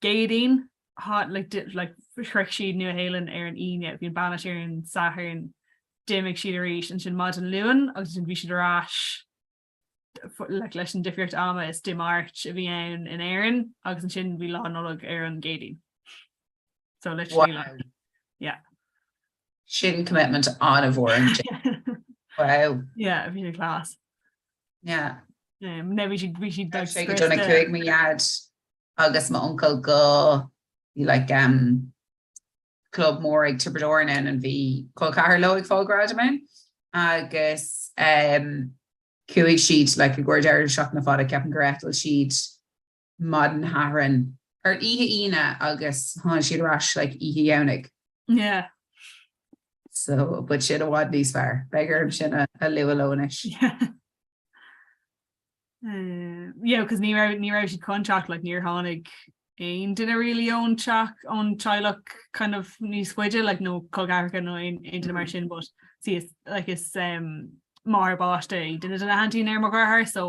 gCéadaoin, like, like, shroich siad Nua Shéalainn ar an Aoine, bhí an bainis ar an Satharn, d'imigh siad arís ansin maidin Luain agus ansin bhí siad ar ais like, leis an difríocht ama is Dé Máirt a bhí ann in Éirinn agus ansin bhí Lá Nollag ar an gCéadaoin. So literally wow. like, yeah. Sin commitment an-mhór. Wow. Yeah, bhí sé class. Yeah. Um, ne bhí siad bhí siad like scriosta. Chuaigh mo dhaid agus m'uncail go bhí like um, club mór ag Tiobraid Árann ann and bhí col ceathar leo ag fáil gradam ann agus um, chuaigh siad like i gcomhair deireadh seachtaine fada ceapaim gur eitil siad maidin Shathairn ar oíche Aoine agus tháinig siad ar ais like oíche Dhomhnaigh. Yeah. So but sin i bhfad níos fearr. Beidh orm sin a, a lua leo anois. Yeah. Uh, yeah, because ní raibh ní raibh siad chun teacht like níor tháinig aon duine really ón teach ón teaghlach kind of níos faide like nó col ceathracha nó aon aon duine mar sin but see is like is um, máthair baiste í duine de na haintíní ar mo dheartháir so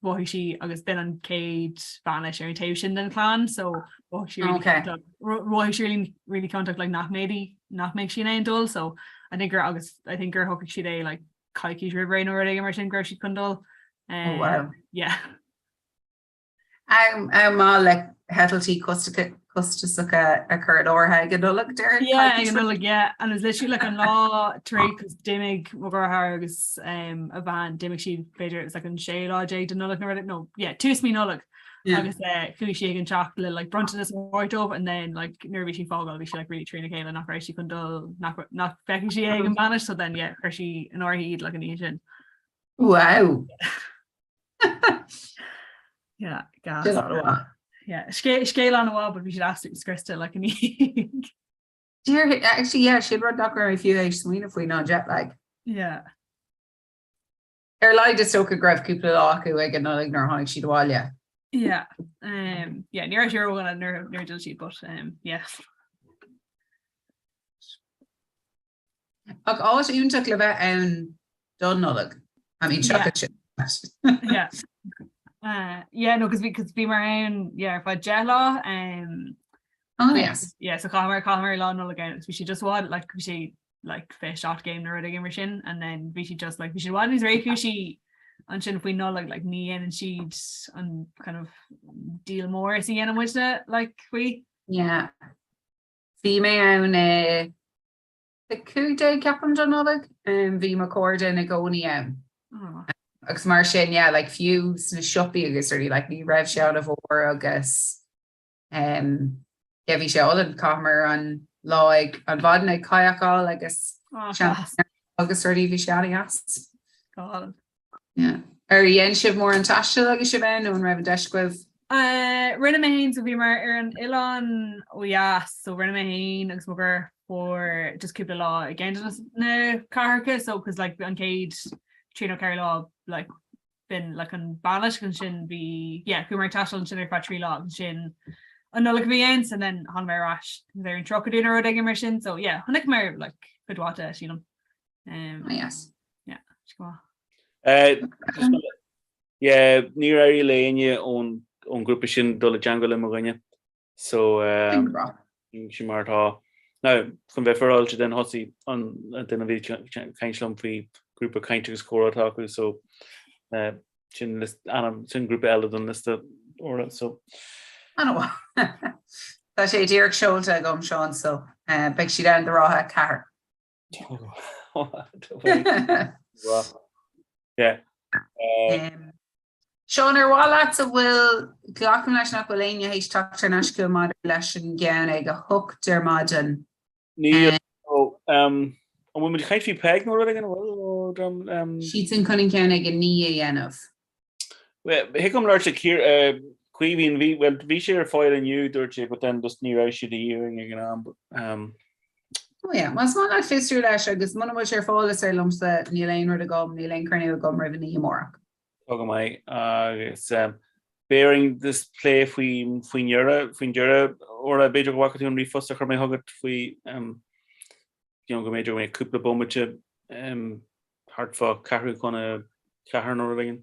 mhothaigh sí agus b'in an chéad bhainis ar an taobh sin den chlann so mhothaigh sí really Okay. ciontach mhothaigh sí really really ciontach like nach mbeidh nach mbeidh sí in ann dul so I think gur agus I think gur shocraigh siad é like coicís roimh ré nó rud éigin mar sin go raibh siad chun dul. Oh wow. Um, yeah. Am am maith le heitiltí costasacha a chur in áirithe ag an Nollaig deir Yeah, ag an Nollaig, yeah. And it was literally like an lá tar éis cos d'imigh mo dheartháir agus um, a bhean, d'imigh siad b'fhéidir it was like an 16 lá de Nollaig nó rud no, yeah, tús mí Nollag. Yeah. Agus uh, chuaigh sí ag an teach le like bronntanas a thabhairt dóibh and then like nuair a bhí sí ag fágáil bhí sí like really trína chéile nach raibh sí chun dul nach nach bhfeicfeadh sí é ag an bainis so then yeah chuir sí in áirithe iad like an oíche sin. Wow. Yeah, gas. Sin an-mhaith. Yeah, scéal an-mhaith but bhí siad absolutely scriosta like an oíche. Dear, actually yeah, sin rud nach raibh mé fiú ag smaoineamh faoi ná jet lag. Yeah. Ar a laghad is dócha go raibh cúpla lá acu ag an Nollaig nuair a tháinig siad abhaile. Yeah, um, yeah, ní raibh sé ródhona nuair nuair a d'fhill siad but um, yeah. Ach áit iontach le bheith ann don Nollaig. I mean, Yeah. seachas sin. Yeah. Uh, yeah, no, cos bhí cos bhíomar ann yeah, ar feadh 10 lá um, Oh yes. yeah, so chaitheamar chaitheamar lá Nollag ann agus bhí sé just i bhfad like bhí sé like 27 gcéim nó rud éigin mar sin and then bhí sé just like bhí sé i bhfad níos réchúisí ansin faoi Nollaig like ní dhéanann siad an kind of deal mór is a dhéanann muidne like faoi. Yeah. Bhí mé ann i 15 ceapaim don Nollaig. Bhí mo chairde ina gcónaí ann. Agus mar sin yeah like fiú sna siopaí agus rudaí like ní raibh sé an-mhór agus um, yeah bhí sé álainn chaitheamar an lá ag an mhaidin ag kayakáil agus Oh, agus rudaí bhí sé an-deas. Go hálainn. Yeah. Ar dhein sibh mórán taistil agus sibh ann nó an raibh an deis agaibh? Uh, rinne mé féin so bhíomar ar an oileán ó dheas so rinne mé féin agus mo dheirfiúr just cúpla lá i gceann de na cathracha so cos like an chéad trí nó ceithre lá like b'in like an bainis agus ansin bhí yeah chuamar ag taisteal ansin ar feadh trí lá agus ansin an Nollaig a bhí ann so then tháinig mé ar ais ar an 30ú nó rud éigin mar sin so yeah chonaic mé like cuid mhaith de sílim. Um, oh, yes. Yeah, go maith. Uh, yeah, níor éirigh le éinne ón ón ghrúpa sin dul i dteangmháil le mo dhuine. So sin mar atá. Now, chun bheith féaráilte then thosaigh an duine a bhí ag caint liom faoi grúpa cainte agus comhrá atá acu so sin list ainm sin grúpa eile don liosta Orla so. An-mhaith. Tá sé díreach seolta agam Seán so beidh siad ann do ráithe 4. Yeah. Seán, ar mhaith leat a bhfuil, glacaim leis nach bhfuil éinne théis teacht thar n-ais chugat maidir leis an gceann ag 8 ar maidin. Níl, an bhfuil muid ag caint faoi Peig nó rud éigin, an bhfuil? Siadsan chun an ceann ag 9 a dhéanamh. Thig liom labhairt le Caoimhín, bhí, bhuel, bhí sé ar fáil inniu, dúirt sé, but then just ní raibh sé de dhíth orainn ag an am, but, um. Oh yeah, más maith leat fiosrú leis agus muna bhfuil sé ar fáil is féidir liomsa, níl aon rud agam, níl aon cruinniú agam roimh a naoi amárach. Tá go maith agus um, beidh orainn just plé faoi, faoin deireadh, faoin deireadh, Orla, b'fhéidir go bhfaca tú an ríomhphost a chuir mé chugat faoi, um, you know, go mb'fhéidir go mbeidh cúpla bomaite, um, thart fá ceathrú chun a ceathair nó rud éigin.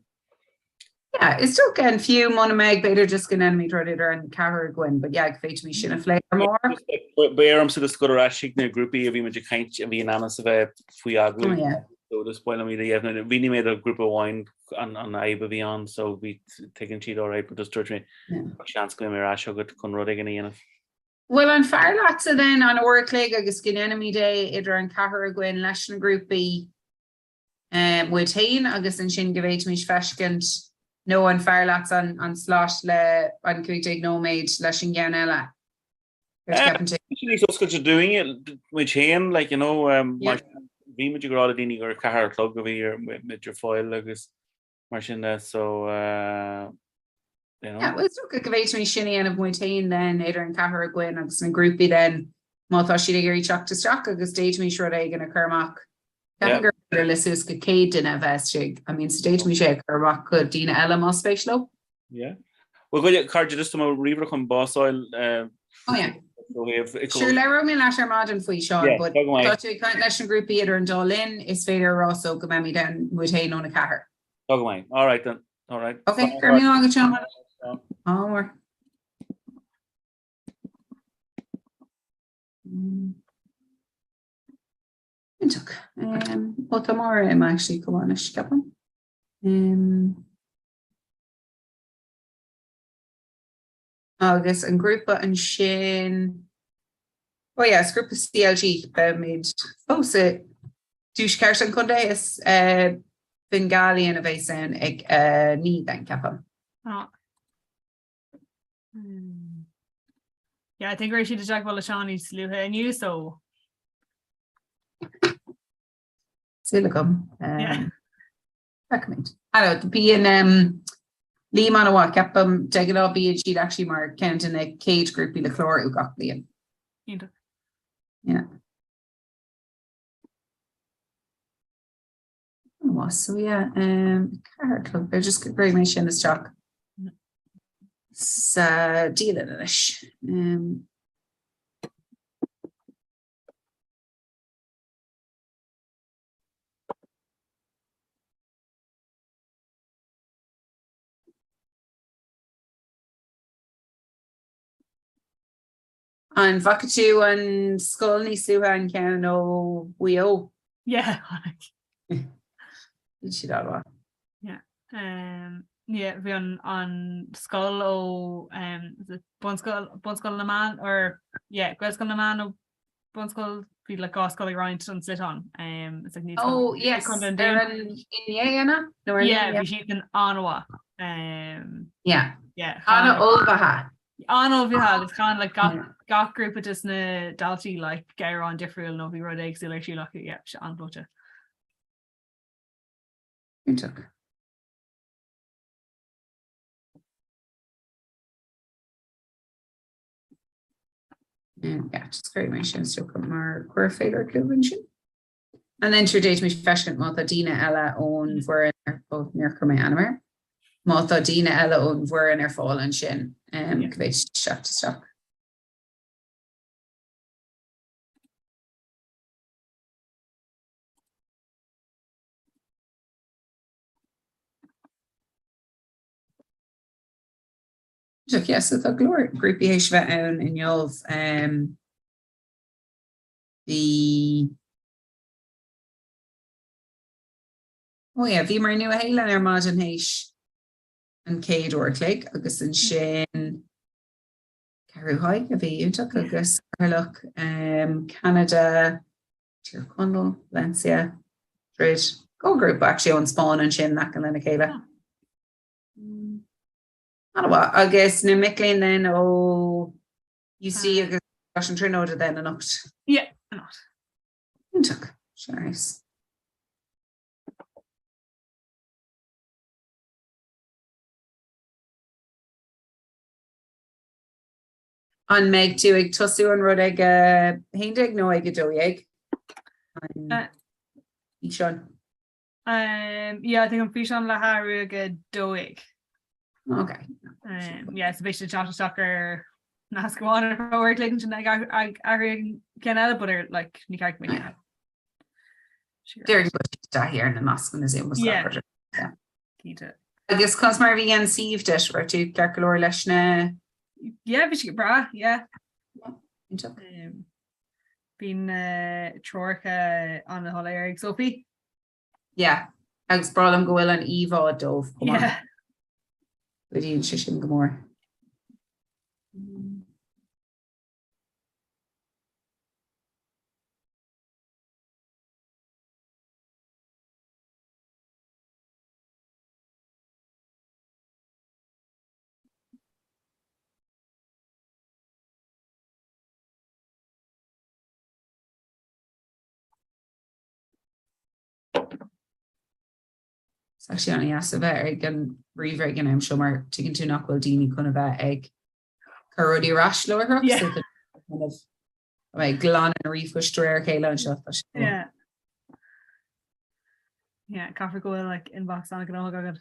Yeah, is dócha an fiú muna mbeidh b'fhéidir just go ndéanfaimid rud idir an ceathrar againn, but yeah, go bhféadfaimis sin a phlé amárach. Beidh ormsa just dul ar ais chuig na grúpaí a bhí muid ag caint a bhí in ainm is a bheith faoi agallamh. Oh yeah. So just ba mhaith liom iad a dheimhniú. Mhínigh mé do ghrúpa amháin an an fhadhb a bhí ann so bhí tuigeann siad alright but just dúirt mé seans go mbeidh mé ar ais chugat chun rud éigin a dhéanamh. Bhuel, an fearr leatsa then an uair a chloig agus go ndéanfaimid é idir an ceathrar againn leis na grúpaí muid féin agus ansin go bhféadfaimis feiscint nó an fearr leat an an slot le an 15 nóiméad leis an gceann eile? Tá sé níos oscailte dúinne muid féin, like, you know, mar bhí muid ag rá le daoine gur 4 a chlog a bhí muid ar fáil agus mar sin de so you know. Yeah, well is dócha go bhféadfaimis sin a dhéanamh muid féin then idir an ceathrar againn agus na grúpaí then má tá siad ag iarraidh teacht isteach agus d'fhéadfaimis rud éigin a chur amach. Ceapaim gur féidir le suas go 100 duine a bheith istigh. I mean so d'fhéadfaimis é a chur amach go daoine eile más spéis leo. Yeah. Well go cairde just mo ríomhaire chun bás a fháil. Oh yeah. Sure labhróidh mé leat ar maidin faoi Seán, yeah, but tá tú ag caint leis na grúpaí idir an dá linn, is féidir a rá so go mbeimid ann muid féin óna ceathair. Tá go maith. All right then. All right. Okay, go raibh míle maith agat Seán. Ádh mór. Iontach. Ó tá Máire im actually chomh maith anois, ceapaim. Agus an grúpa ansin, oh yeah, is grúpa CLG, beimid fós i dtuaisceart an chontae, is Fingallian a bheas ann ag 9 then, ceapaim. Ah. Yeah, I think go raibh siad i dteagmháil le Seán níos luaithe inniu, so. Súil agam. Yeah. Feicfimid. I know, bíonn um, Liam an-mhaith, ceapaim, de ghnáth bíonn siad actually mar ceann de na chéad grúpaí le clárú gach bliain. Iontach. Yeah. An-mhaith, so yeah, um, 4 a chlog, b'fhéidir just go gcuirfidh mé sin isteach sa dialann anois. Um, An bhfaca tú an scoil níos luaithe an ceann ó Mhaigh Eo? Yeah, chonaic. Bhí siad an-mhaith. Yeah. Um, yeah, bhí an, an scoil ó um, bunscoil, bunscoil na mBan or yeah, Gaelscoil na mBan ó bunscoil bhí like dhá scoil ag roinnt an sliotán um, it's like níos Oh yes, ar an inné Anna? Nó ar Yeah, bhí siad an an-mhaith. Um, Yeah. yeah, An-ullmhaithe. An-ullmhaithe agus chan like gach gach grúpa des na daltaí like amhrán difriúil nó bhí rud éagsúil ar siúl acu, yeah, sé an-ghleoite. Iontach. Yeah, just cuirfidh mé sin isteach mar cuireadh féilire chugaibh ansin. And then sure d'fhéadfaimis feiscint má tá daoine eile ón bhfoireann ar ó níor chuir mé ainm air. Má tá daoine eile ón bhfoireann ar fáil ansin um, go bhféadfaidís teacht isteach. Yeah, so tá go leor grúpaí théis bheith ann inniu. Bhí Oh yeah, bhíomar i Nua-Shéalainn ar maidin théis an chéad uair a chloig agus ansin Ceathrú Thaidhg a bhí iontach agus Ceatharlach, Ceanada, Tír Chonaill, Valencia, Madrid, dhá ghrúpa actually ón Spáinn ansin in aice lena chéile. An-mhaith. Agus na mic léinn then ó UCD agus Coláiste na Tríonóide then anocht? Yeah, anocht. Iontach. Sin nice. An mbeidh tú ag tosú an rud ag a 11 nó ag a 12? An físeán? Um, yeah, I think an físeán le hathrú ag a 12. Ok. Um, yeah, so beidh sé teacht isteach ar nasc amháin ar feadh uair a chloig ansin ag athrú ag an ceann eile, but ar like ní ceart go mbeidh Deir go bhfuil ar na nascanna Zoom is Yeah. Cinnte. Agus conas mar a bhí an suíomh duit, raibh tú ceart go leor leis na Yeah, bhí sé go breá, yeah. Iontach. Um, Bhí na treoracha an-shoiléir ag Sophie. Yeah, agus breá liom go bhfuil an íomhá dóibh chomh maith. Yeah. Cuidíonn sé sin go mór. It's actually an-deas a bheith ag an ríomhaire ag an am seo mar tuigeann tú nach bhfuil daoine chun a bheith ag cur rudaí ar ais láithreach Yeah. so tá kind of ag glanadh an ríomhphoist de réir a chéile anseo. Tá sé Yeah. Yeah, caithfidh go bhfuil like inbox an-ghnóthach agat.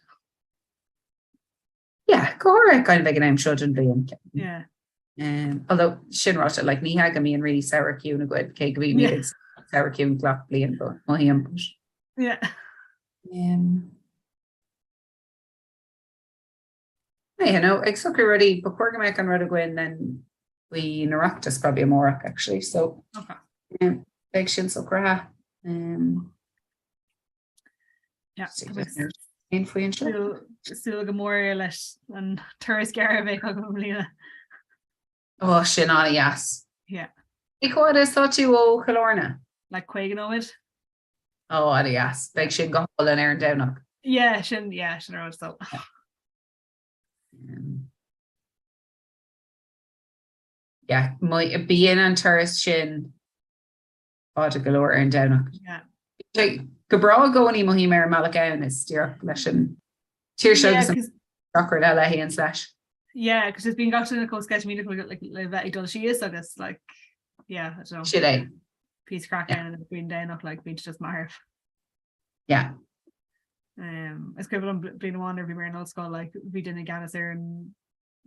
Yeah, go háirithe kind of ag an am seo den bhliain. Yeah. Um, although sin ráite, like, ní hea go mbíonn really samhradh ciúin againn, cé go mbíonn Yeah. samhradh ciúin gach bliain, but mothaím. Yeah. Um, you know, ag socrú rudaí, ba chóir go mbeadh an rud againn then faoin Oireachtas probably amárach actually, so Okay. um, beidh sin socraithe. Um, Yeah, Aon faoi anseo? Súil go mór leis an turas gearr a bheidh agam i mbliana. Ó, sin an-dheas. Yeah. Cé chomh fada is atá tú ó Chill Airne? Like 50 nóiméad. Ó, an-dheas. Beidh sin go hálainn ar an Domhnach. Yeah, sin, yeah, sin an rud so. Um, yeah, bíonn an turas sin fada go leor ar an Domhnach. Yeah. Sé go breá i gcónaí mothaím ar an mbealach ann is díreach leis an tuirse Yeah, agus an 'cause- gach rud eile a théanns leis. Yeah, cos just bíonn gach duine chomh sceitimíneach le like, le bheith ag dul síos agus like, yeah, I don't know. Sin é. Píosa craic ann and faoin Domhnach like bíonn just marbh. Yeah. Um, is cuimhin liom bliain amháin nuair a bhí mé ar an ollscoil like, bhí duine i gceannas ar an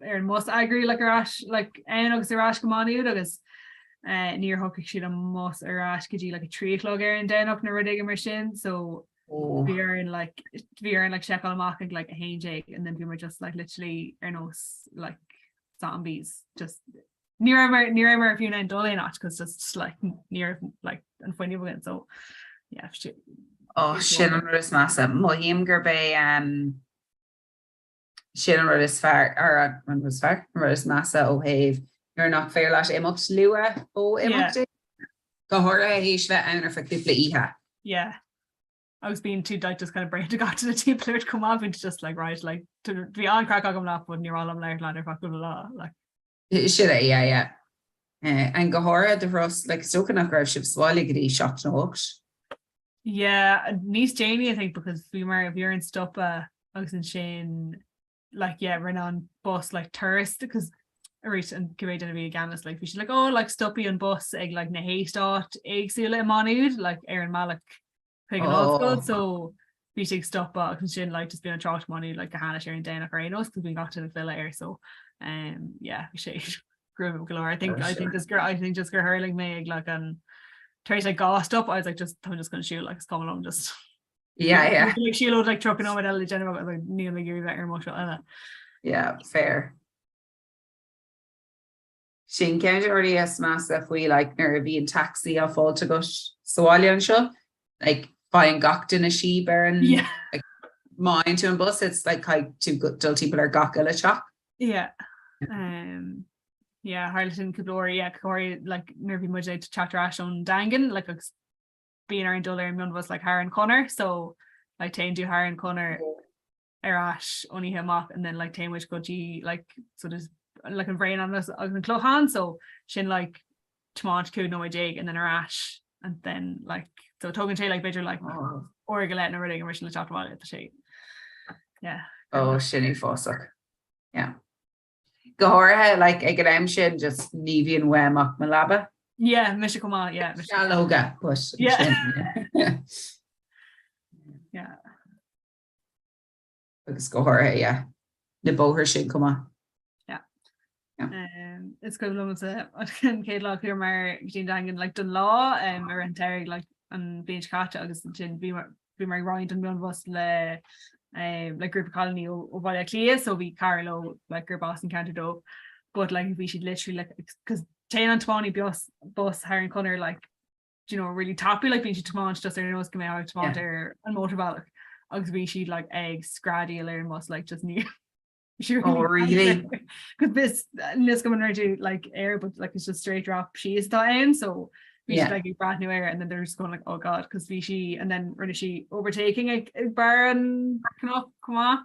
ar an mbus a eagrú like ar ais like ann agus ar ais go Maigh Nuad agus eh, níor shocraigh siad an mbus ar ais go dtí like a 3 a chlog ar an Domhnach nó rud éigin mar sin so Oh. bhí orainn like bhí orainn like seiceáil amach ag like 11 and then bhí muid just like literally ar nós like zombies just ní raibh mar ní raibh mar fiú in ann dul aon áit cos just like ní raibh like an fuinneamh againn so yeah sin Oh, sin an rud is measa. Mothaím gurb é um, Sin an rud is fearr, or an rud is fearr, an rud is measa ó thaobh nuair nach féidir leat imeacht luath ó imeacht Yeah. go háirithe théis bheith ann ar feadh cúpla oíche. Yeah. Agus bíonn tú like just kind of bréan de gach duine timpeall ort chomh maith, bíonn tú just like right like bhí an-craic agam leat but níor mhaith liom labhairt leat ar feadh cúpla lá like. Sin é, yeah, yeah. Eh, and go háirithe do thuras, like is dócha nach raibh sibh sa bhaile go dtí 7 nó 8. Yeah, níos déanaí I think because bhí mar bhí orainn stopadh agus ansin like yeah rinne an bus like turas because arís an cibé duine a bhí i gceannas like bhí siad like oh like stopfaidh an bus ag like na heastáit éagsúla i Maigh Nuad like ar an mbealach chuig an ollscoil so bhí sé ag stopadh agus ansin like just bhí an trácht Maigh Nuad like go hainnis ar an Domhnach ar aon nós cos bhí gach duine ag filleadh air so um yeah bhí sé gruama go leor. I think I think just gur I think just gur thuirling mé ag like an tar éis like dhá stop I was like just táim just gonna siúl like is cuma liom just Yeah, yeah. Like siúlóid like 30 nóiméad eile le déanamh like níl mé ag iarraidh bheith ar an mbus seo eile. Yeah, fair. Sin ceann de na rudaí is measa faoi like nuair a bhíonn taxi á fáilt agat sa bhaile anseo, like faigheann gach duine síob ar an Yeah. like má fhaigheann tú an bus it's like caithfidh tú dul timpeall ar gach uile teach. Yeah. Um, yeah, tharla sin cúpla uair, yeah, go háirithe like nuair a bhí muid ag teacht ar ais ón Daingean, like agus bíonn orainn dul ar an mionbhus like thar an chonair, so like téann tú thar an chonair ar ais ón oíche amach and then like téann muid go dtí like sort of like an Bhraon agus an Clochán so sin like tiomáint 15 nóiméad and then ar ais and then like so tógann sé like b'fhéidir like oh. uair go leith nó rud éigin mar sin le teacht abhaile tá sé yeah. Oh sin uafásach. Yeah. Go háirithe like ag an am sin just ní bhíonn uaim ach mo leaba. Yeah, mise chomh maith, yeah. mise. Sceallóga, but Yeah. sin, Yeah. Agus go háirithe, yeah, na bóithre sin chomh maith. Yeah. Yeah. Um, is cuimhin liomsa an chéad lá a chuamar go dtí an Daingean like, don lá um, ar an tsamhradh like, an bhliain seo caite agus ansin bhí mar bhí mar ag roinnt an mionbhus le um, le grúpa cailíní ó, ó Bhaile Átha Cliath so bhí cara leo like, gurb as an ceantar dóibh but like, bhí siad literally like, cos téann an tiománaí bus, bus thar an chonair like, do you know, really tapaidh like bíonn siad tiomáint just ar nós go mbeadh ag tiomáint ar an mótarbhealach agus bhí siad like ag screadaíl ar an mbus like just ní Oh, really? Cos bis níos go an tú like air but like it's just straight drop síos atá ann so bhí siad like ag breathnú air and then they're just going like oh god cos bhí sí and then rinne sí overtaking ag ag barr an cnoc chomh maith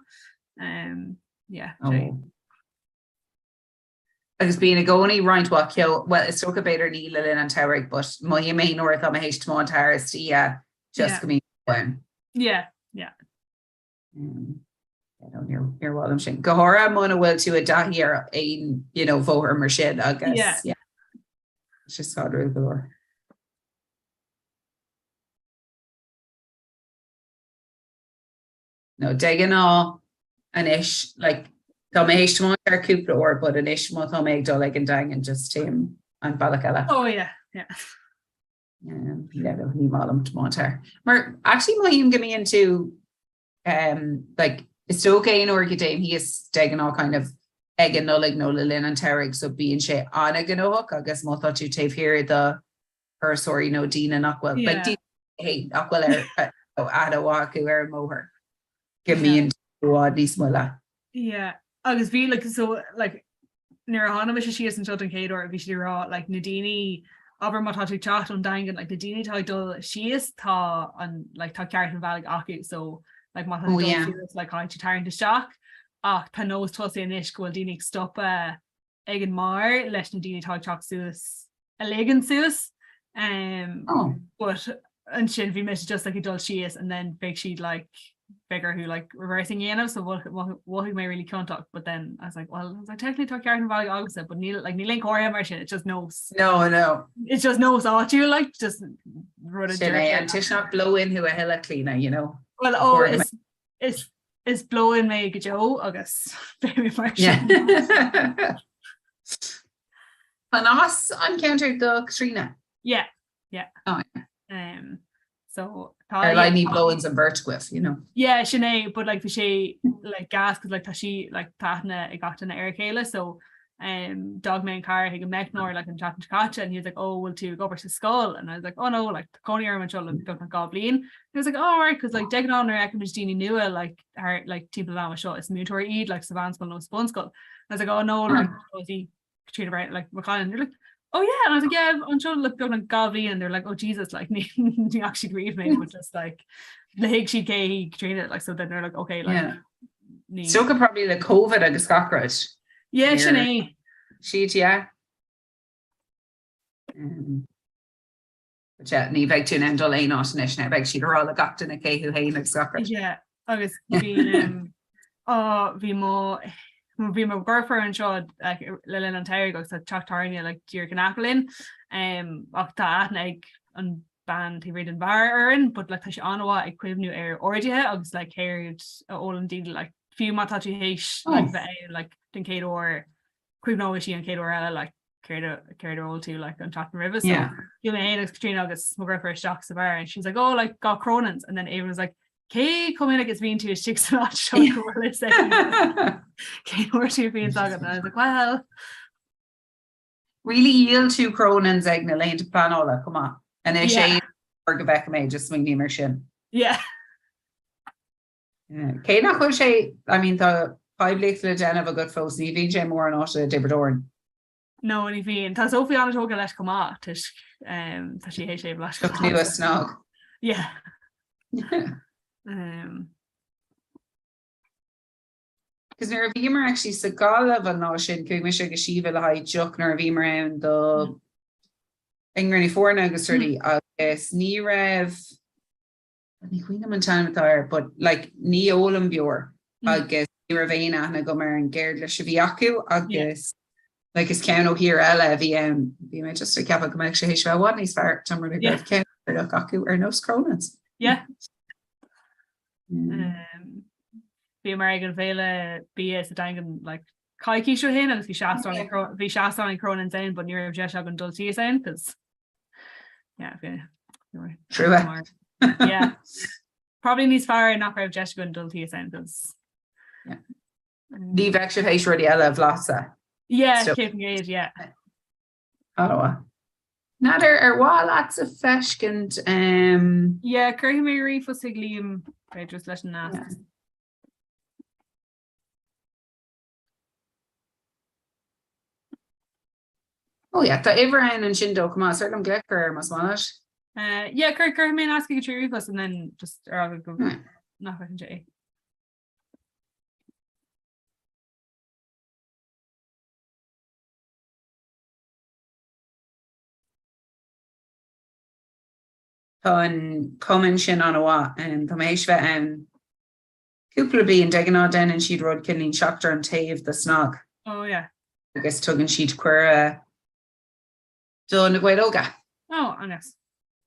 um yeah oh. Agus bíonn i gcónaí roinnt mhaith ceo, bhuel is dócha b'fhéidir ní le linn an tsamhraidh but mothaím é nuair atá mé théis tiomáint thar istoíche just go mbíonn ceo ann. Yeah, yeah. Um, yeah, no, níor níor mhaith liom sin. Go háirithe muna bhfuil tú i dtaithí ar aon you know, bhóthar mar sin agus Yeah. yeah, it's just scanrúil go leor. No, de ghnáth anois, like, tá mé théis tiomáint thar cúpla uair, but anois má tá mé ag dul ag an Daingean just téim an bealach eile. Oh yeah, yeah. Um, yeah, no, ní maith liom tiomáint thar. Mar actually mothaím go mbíonn tú um, like, is dócha aon uair go dtéim thíos de ghnáth kind of ag an Nollaig nó le linn an tsamhraidh, so bíonn sé an-ghnóthach agus má tá tú taobh thiar de thurasóirí nó daoine nach bhfuil, like, Yeah. daoine nach bhfuil ar aithne mhaith acu ar an mbóthar, go mbíonn i bhfad níos moille. Yeah, agus bhí like so like nuair a tháinig mise síos anseo don chéad uair bhí siad ag rá like na daoine abair má tá tú ag teacht ón Daingean like na daoine atá ag dul síos tá an like tá ceart an bhealaigh acu so like má tá tú Oh ag dul yeah. síos like caithfidh tú tarraingt isteach ach tá nós tosaithe anois go bhfuil daoine ag stopadh ag an mbarr leis na daoine atá ag teacht suas a ligean suas um, oh. but ansin bhí mise just like ag dul síos and then beidh siad like beidh orthu like reversing a dhéanamh so mhothaigh mé really ciontach but then I was like well I was like technically tá ceart an bhealaigh agamsa but níl like níl aon chomhartha mar sin it's just nós no no it's just nós áitiúil like just rud a Sin é an tuisneach blow-in thú a thuilleadh Clíona you know well oh is is Is blow-in mé go deo agus beidh mé mar sin. An as an ceantar do Caitríona? Yeah, yeah. Oh, yeah. Um, so tá Ar like ní blow-ins an bheirt agaibh, you know. Yeah, sin é, but like bhí sé like gas cos like tá sí like tá aithne ag gach duine ar a chéile so um, d'fhág mé an carr chuig an meicneoir like an tseachtain seo caite and he was like oh bhfuil tú ag obair sa scoil and I was like oh no like tá cónaí orm anseo le beagnach 2 bliain. He was like oh right cos like de ghnáth nuair a fheicimid daoine nua like thar like timpeall an ama seo is múinteoirí iad like sa mheánscoil nó sa bhunscoil. I was like oh no like is í Caitríona Brown like mo chailín. They're like oh yeah and I was like yeah anseo le beagnach 2 bliain they're like oh Jesus like ní ní fhaca siad riamh mé but just like thuig siad cé hí Caitríona like so then they're like okay like Yeah. ní So go probably le COVID agus gach rud. Yeah, sin é. Siad, yeah. Um, but yeah, ní bheidh tú in ann dul aon áit anois now, beidh siad ag rá le gach duine cé thú féin agus gach rud. Yeah, agus bhí um, oh, bhí mo bhí mo dheirfiúr anseo like, le linn an tsamhraidh agus tá teach tábhairne like, díreach in aice linn um, ach tá aithne ag an bean taobh thiar den bheár orainn, but like, tá sé an-mhaith ag cuimhniú ar orduithe agus like, céard a ólann daoine like, fiú má tá tú théis like, Oh. bheith ann like, den chéad uair cuimhneoidh sí an chéad uair eile like, céard a céard a ól tú like, an tseachtain roimhe so Yeah. bhí mé féin agus Caitríona agus mo dheirfiúr isteach sa bheár and she was like oh like got Cronins and then Ava was like cé chomh minic is bhíonn tú istigh san áit seo go bhfuil fhios aici cén uair tú bhíonn agat and I was like well. Really dhíol tú Cronin's ag na laethanta pleanála chomh maith. Anois é go bhfeicfidh mé just smaoiním ar sin. Yeah. Cé nach bhfuil sé, I mean tá poiblíocht le déanamh agat fós, ní bhíonn sé mórán áite i dTiobraid Árann. No, ní bhíonn. Tá Sophie an-tógtha leis chomh maith toisc tá sí théis é a bhlaiseadh. Deoch nua SnaG. Yeah. Um. Cos nuair a bhíomar actually sa Ghaillimh an lá sin, chuaigh mise agus Síomha le haghaidh deoch nuair a bhíomar ann do an gcruinniú foirne agus rudaí agus ní raibh, ní cuimhin liom an t-ainm atá air but like ní ólaim beoir agus ní raibh aon aithne agam ar an gceardlais a bhí acu agus like is ceann ó thír eile a bhí ann. Bhí mé just ag ceapadh go mbeadh sé théis bheith i bhfad níos fearr dá mba rud é go raibh ceann Éireannach acu ar nós Cronin's. Yeah. Um, Bhíomar ag an bhféile bia sa Daingean like, coicís ó shin agus bhí seastán ag Cro- bhí seastán ag Cronin's ann, but ní raibh deis againn dul síos ann cos yeah, bhí bhí- Trua. mar- yeah. Probably níos fearr nach raibh deis againn dul síos ann cos Ní bheadh sibh théis rudaí eile a bhlaiseadh. yeah, So- 100%, yeah. An-mhaith. N'fheadar ar mhaith leatsa feiscint. Yeah, cuirfidh mé ríomhphost chuig Liam b'fhéidir leis an nasc. Oh yeah, tá uimhir ann ansin dó chomh maith, is féidir liom glaoch air más maith leat. Yeah, cuirfidh mé nasc chuige trí ríomhphost and then just ar aghaidh go nach bhfeiceann sé é. Tá an cumann sin an-mhaith. Tá mé théis bheith ann cúpla bliain. De ghnáth déanann siad rud cineáilín seachtar an taobh de SnaG. Oh yeah. Agus tugann siad cuireadh do na Gaeil Óga. Oh, an-deas.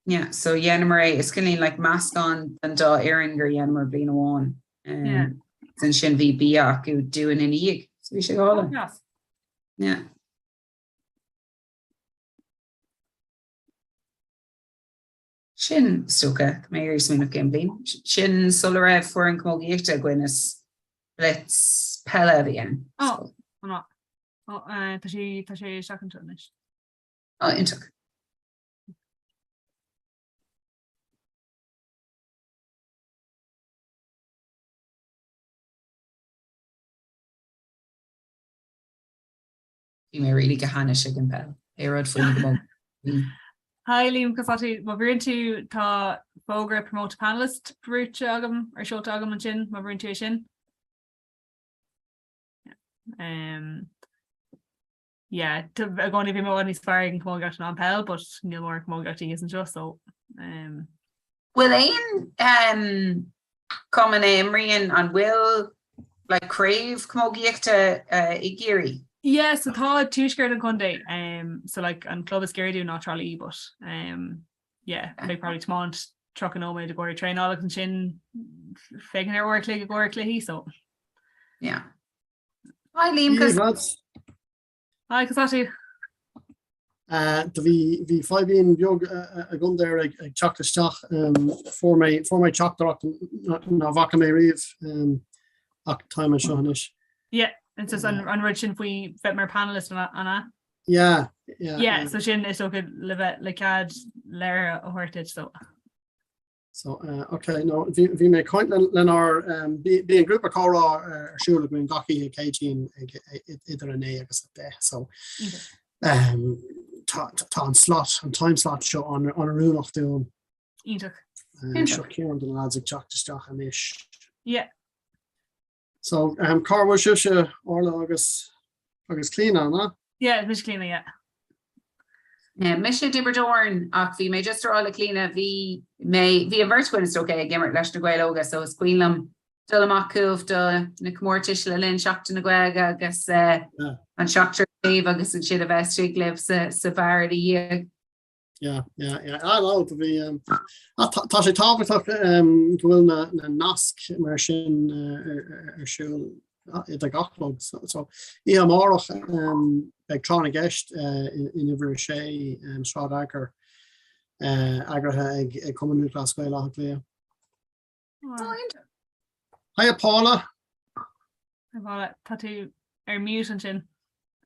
Yeah, so dhéanamar é, is cineáilín like meascán den dá fhoireann gur dhéanamar bliain amháin. Yeah. Ansin bhí bia acu dúinn ina dhiaidh. So bhí sé go hálainn. Oh, deas. Yeah. Sin, is dócha, tá mé ag iarraidh smaoineamh cén bhliain. Sin sula raibh foireann camógaíochta againn is blitz peile a bhí ann. Oh, an-mhaith. Oh, tá sé, tá sé isteach anseo anois. Oh, iontach. Bhí mé really go hainnis ag an bpeil. Pé rud faoin gcamógaíocht. Hi Liam, conas tá tú, má bhrúnn tú tá fógra promote panelist brúite agam ar seolta agam ansin má bhrúnn tú é sin. Um, yeah, i gcónaí bhí mé i bhfad níos fearr ag an chamógaíocht ná an peil, but níl mórán camógaíochta thíos anseo so um, Bhfuil aon um, cumann a imríonn an bhfuil like craobh camógaíochta uh, i gCiarraí? Yeah, so tá tuaisceart an chontae um, so like an club is gaire dúinn ná Trá Lí but um, yeah, beidh probably tiomáint 30 nóiméad i gcomhair traenáil agus ansin féachaint ar uair a chloig i gcomhair cluichí so yeah. Hi Liam, cos Hi, conas tá tú? Do bhí bhí fadhbín beag agam there ag ag teacht isteach. Fuair mé fuair mé teachtaireacht nach bhfaca mé riamh ach táim anseo anois. Yeah, and so an an rud sin faoi bheith mar panelist an an ea? Yeah, yeah. Yeah, so sin is dócha le bheith le cead léirithe a thabhairt duit so. So, uh, ok, no, bhí, bhí mé ag caint lenár, um, bíonn grúpa comhrá ar siúl againn gach oíche Céadaoin ag, idir a 9 agus a 10, so um, tá, tá an slot, an time slot seo an, an-oiriúnach dúinn. Iontach. Um, seo ceann de na lads ag teacht isteach anois. Yeah. So, um, cá bhfuil sibhse Orla agus agus Clíona, an ea? Yeah, mise Clíona, yeah. Yeah, mise i dTiobraid Árann ach bhí mé just ag rá le Clíona bhí mé bhí an bheirt againn is dócha ag imirt leis na Gaeil Óga so is cuimhin liom dul amach chugaibh do na comórtais le linn Seachtain na Gaeilge agus uh, yeah. an seachtar taobh agus ansin a bheith istigh libh sa, sa bheár ina dhiaidh. Yeah, yeah, yeah. Ah, no, do bhí, um, ah, tá tá sé tábhachtach um, go bhfuil na, na naisc mar sin uh, ar, ar, ar siúl ah, idir gach club. So, so oíche amárach um, beidh Tráth na gCeist uh, in, in uimhir a sé um, Sráid Fhearchair uh, eagraithe ag, ag Cumann Lúthchleas Gael Átha Cliath. Hiya Paula. Hi Paula, tá tú ar mute ansin.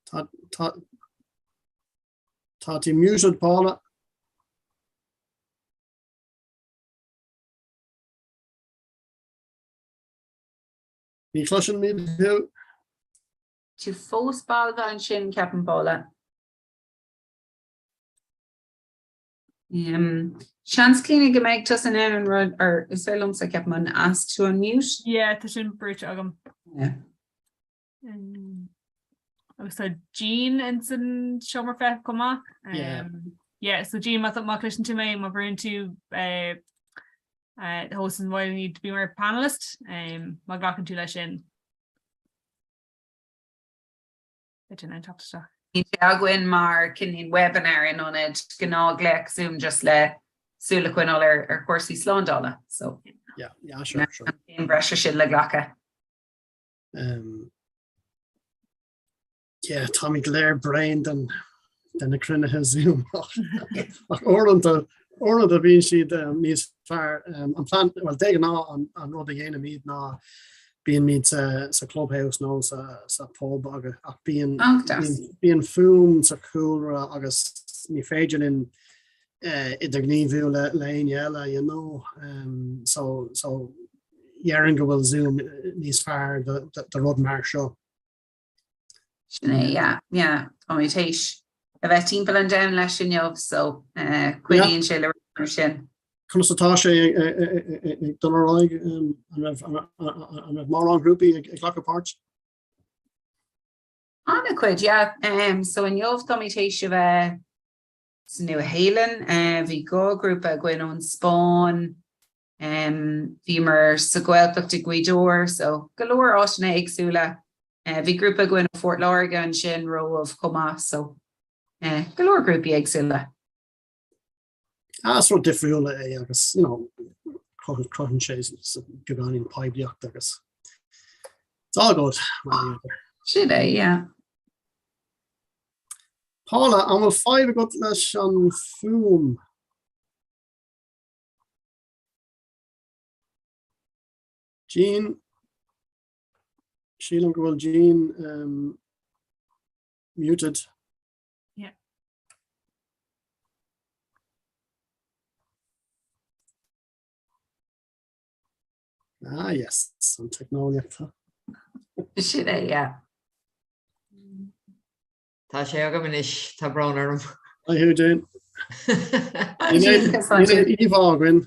Tá, tá. Tá tú muted, Paula. Ní chloisimid thú. Tú fós balbh ansin, ceapaim, Paula. Seans Clíona go mbeidh tusa in ann an rud, or is féidir liomsa, ceapaim, an ask to unmute. Yeah, tá sin brúite agam. Yeah. Agus tá Jean in san seomra feithimh chomh maith. Yeah. Yeah, so Jean, má má chloiseann tú mé, má bhrúnn tú uh, uh, the host is inviting you to be my panelist, um, má ghlacann tú leis sin. Beidh tú in ann teacht isteach. Bíonn sé againn mar cineál webinar in ionad gnáthghlaoch Zoom just le súil a choinneáil ar ar chúrsaí slándála. So Yeah, yeah, sure, sure. an chéim bhreise sin le glacadh. Um, yeah, táimid go léir bréan den de na cruinnithe Zoom ach ach uaireanta uaireanta bíonn siad um, níos fearr. Um, an plan, well, de ghnáth an, an rud a dhéanaimid ná bíonn sa, sa clubhouse nó sa, sa pub agus ach bíonn Ach, deas. bíonn, bíonn fuaim sa chúlra agus ní féidir linn uh, idirghníomhú le, le éinne eile, you know. Um, so, so déarfainn go bhfuil Zoom níos fearr do, do, do rud mar seo. Sin é, yeah, yeah. Táimid théis a bheith timpeall an domhain leis inniu, so uh, cuidíonn sé le rud mar sin. Conas atá sé ag, ag, ag, ag, ag dul ar aghaidh um, an raibh an, an, an raibh mórán grúpaí ag, ag glacadh páirt? An-chuid, yeah. Um, so inniu táimid théis a bheith sa Nua-Shéalainn. Uh, bhí dhá grúpa againn ón Spáinn, um, bhíomar sa Ghaeltacht i Gaoth Dobhair, so go leor áiteanna éagsúla. Uh, bhí grúpa againn ó Phort Láirge ansin romhaibh chomh maith, so uh, go leor grúpaí éagsúla. Ah, is rud difriúil é agus you know, cruthaíonn cruthaíonn sé s- beagáinín poiblíocht agus it's all good. mar a dhéantar. Sin é, yeah. Paula, an bhfuil fadhb agat leis an fuaim? Jean? Sílim go bhfuil Jean um, muted. Yeah. Ah, yes, an teicneolaíocht. Sin é, yeah. Tá sé agam anois, tá brón orm. Hi, thú, Jane. Níl íomhá againn.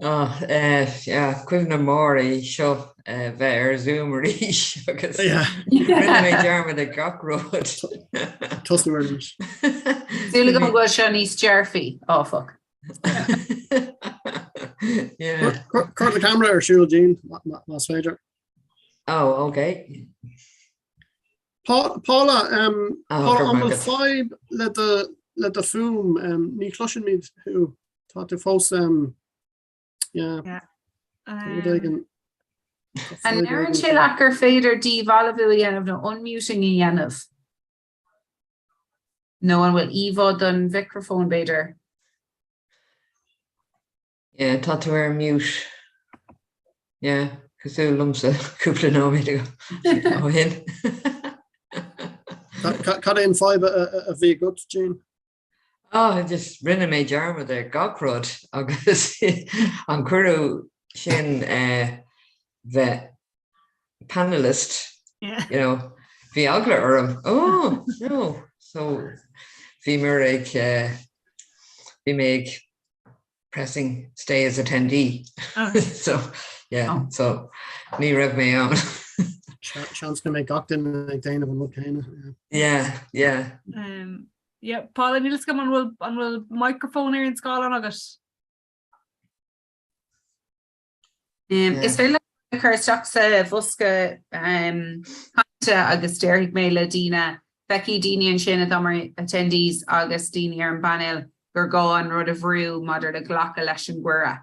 Oh, eh, yeah, cuimhne mór é seo eh, bheith ar Zoom arís agus rinne mé dearmad ar gach rud. Tosnú arís. Súil agam go bhfuil seo níos dearfaí, áfach. Yeah. Cuir do camera ar siúl, Jean, más féidir. Oh, okay. Paula, um, Paula, an bhfuil fadhb le do le do fuaim um, ní chloisimid thú tá tú fós um, yeah. Yeah. Rud éigin. Tá An fadhb ndeireann éigin. sé leat gur féidir díbhalbhú a dhéanamh nó unmuting a dhéanamh? Nó an bhfuil íomhá don mhicreafón b'fhéidir? Yeah, tá tú ar mute. Yeah, cosúil liomsa cúpla nóiméad ó shin. Cad é an fadhb a bhí agat, Jean? Oh, just rinne mé dearmad ar gach rud agus an cuireadh sin eh, bheith panelist, Yeah. you know, bhí eagla orm. Oh, no. So bhí mé ag eh, bhí mé ag pressing stay as attendee. Okay. So yeah, Oh. so ní raibh mé ann. Seans go mbeidh gach duine ag déanamh an rud céanna. Yeah, yeah. Um, yeah, Paula, níl a fhios agam an bhfuil an bhfuil microphone ar an scáileán agat? Um, is féidir le cur isteach sa bhosca um, cainte agus déarfaidh mé le daoine, feicfidh daoine ansin atá mar attendees agus daoine ar an bpainéal gur gá an rud a bhrú maidir le glacadh leis an gcuireadh.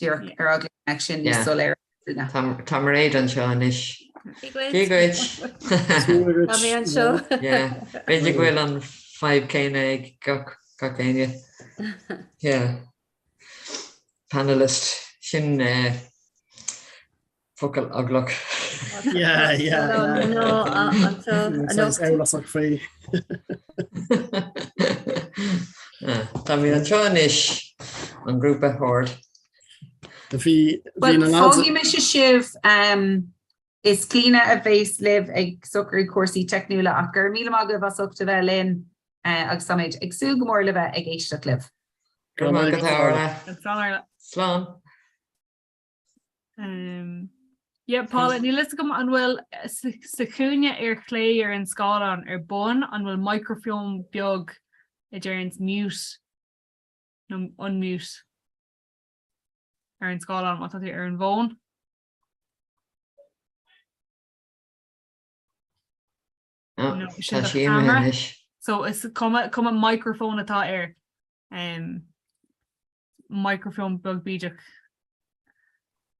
Díreach ar eagla go mbeadh sin níos Yeah. soiléire. daoine. Tá tá Mairéad anseo anois. Dia dhuit. Tá mé anseo. Yeah, b'fhéidir go bhfuil an fadhb céanna ag gach gach éinne. Yeah. Panelist, sin focal eaglach. Yeah, yeah, yeah. No, anseo Saghas eolasach faoi. Táimid anseo anois, an grúpa Horde. Bhí Bhuel, na lads. fágfaidh mise sibh. Is Clíona a bhéas libh ag socrú cúrsaí teicniúla ach go raibh míle maith agaibh as ucht a bheith linn agus táimid ag súil go mór le bheith ag éisteacht libh. Go raibh maith agat, Orla. Slán. Yeah, Paula, níl fhios agam an bhfuil sa chúinne ar chlé ar an scáileán ar bun an bhfuil microphone beag a deireanns mute nó unmute ar an scáileán má tá tú ar an bhfón. No, tá sí imithe anois. So is cuma cuma microphone atá air. Um, microphone beag bídeach.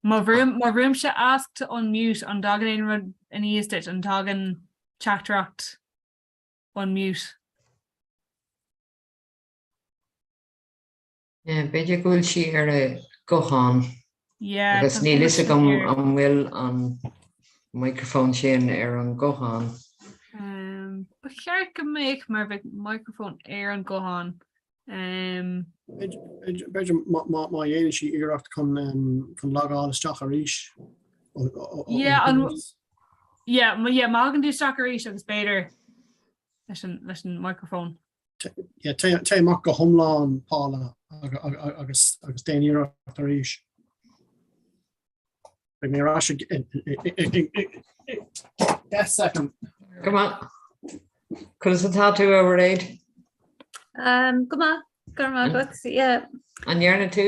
Má bhrúim má bhrúimse ask to unmute an dtagann aon rud aníos duit an dtagann teachtaireacht unmute. B'fhéidir go bhfuil sí ar a guthán agus níl fhios agam an bhfuil an microphone sin ar an guthán. Ba cheart go mbeadh mar bheadh microphone ar an guthán. B'fhéidir má dhéanann sí iarracht chun logáil isteach arís. Yeah, yeah, má thagann tú isteach arís agus b'fhéidir leis an microphone. Téigh amach go hiomlán, Paula, agus agus déan iarracht arís. Beidh mé ar ais i 10 second. Go maith. Conas atá tú, a Mhairéad? Go maith, go raibh maith agat, yeah. An ndearna tú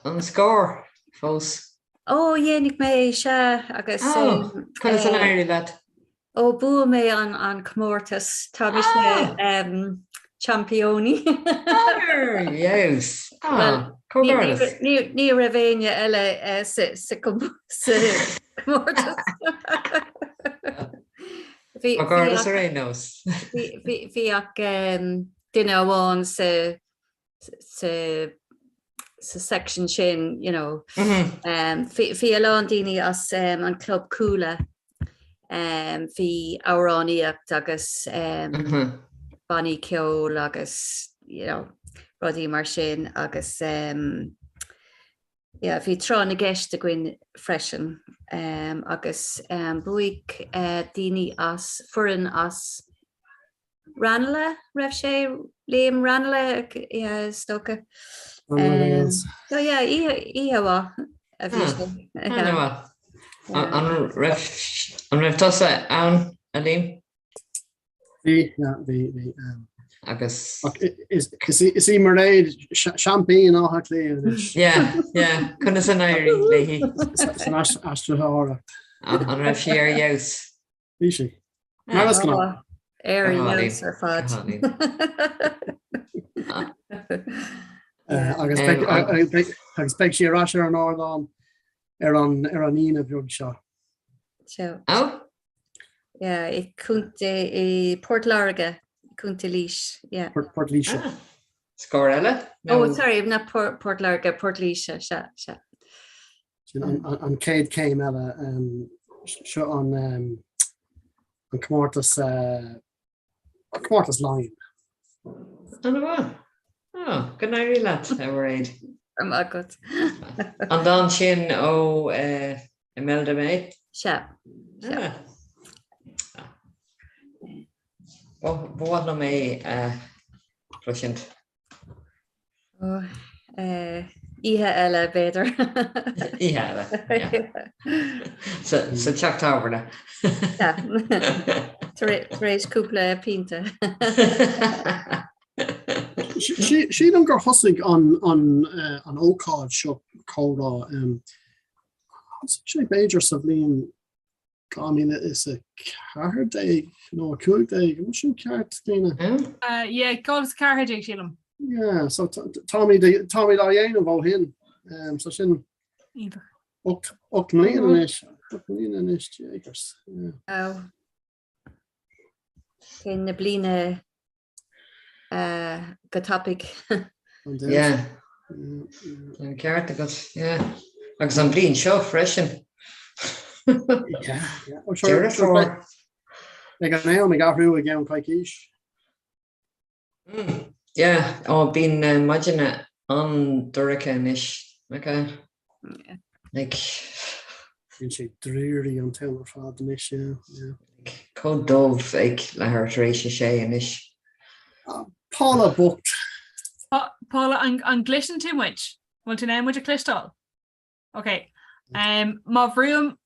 an scór fós? Ó, dhéanfaidh mé, sea, agus. Ó, conas an éirigh leat? Ó bhuaigh mé an comórtas, tá mise seaimpíní. Yes. Ah, comhghairdeas. Ní raibh éinne eile sa comórtas. Comhghairdeas ar aon nós. Bhí ach duine amháin sa sa sa section sin, you know. Bhí a lán daoine as an club Cuala, bhí amhránaíocht agus bannaí ceoil agus, you know, rudaí mar sin agus yeah, bhí tráth na gceist againn freisin agus bhuaigh daoine as, foireann as Ranelagh, raibh sé, Liam, Ranelagh, yeah, is dócha. So yeah, oíche mhaith a bhí sé. An-mhaith. An raibh an raibh tusa ann, a Liam? Bhí, yeah, bhí, bhí. Agus. Is í Mairéad seaimpín Átha Cliath anois. Yeah, yeah, conas an éirigh léi? San aistritheoireacht. An raibh sí ar fheabhas? Bhí sí. Mar is gnáth. Ar fheabhas ar fad. Agus agus beidh sí ar ais ar an ardán ar an ar an Aoine bheag seo. Seo. Yeah, i Contae i Port Láirge, Contae Laois, yeah. Port Laoise. Scór eile? Oh, sorry, not Port Port Láirge, Port Laoise, sea, sea. Sin an chéad chéim eile. Seo an comórtas comórtas Laighean. An-mhaith. Oh, go n-éirí leat, a Mhairéad. Go raibh maith agat. An dán sin ó Imelda May? Sea. Sea. Ba mhaith liom é a chloisint. Oíche eile, b'fhéidir. Oíche eile, sa teach tábhairne. Tar éis cúpla pionta. Sílim gur thosaigh an ócáid seo comhrá, thosaigh sé b'fhéidir sa bhliain 2014 nó 15, an bhfuil sin ceart, Clíona? Yeah, 2014 sílim. Yeah, so táimid táimid á dhéanamh ó shin. So sin Iontach. 8 mbliana anois, 8 mbliana anois, jeepers. Yeah. Wow. Téann na bliana go tapaidh. Yeah. Tá an ceart agat, yeah. Agus an bhliain seo freisin. Yeah, yeah. Oh, sure, Deireadh Fómhair. Beidh an am ag athrú i gceann coicís. Mm, yeah. Yeah, ó bíonn na maidine an-dorcha anois, nach ea? Like. Bíonn sé dreary an t-am ar fad anois, yeah, yeah. Like, chomh dubh ag leathuair tar éis a sé anois. Paula bocht. Paula, an gcloiseann tú muid? Bhfuil tú in ann muid a chloisteáil? Ok. Um, má bhrúim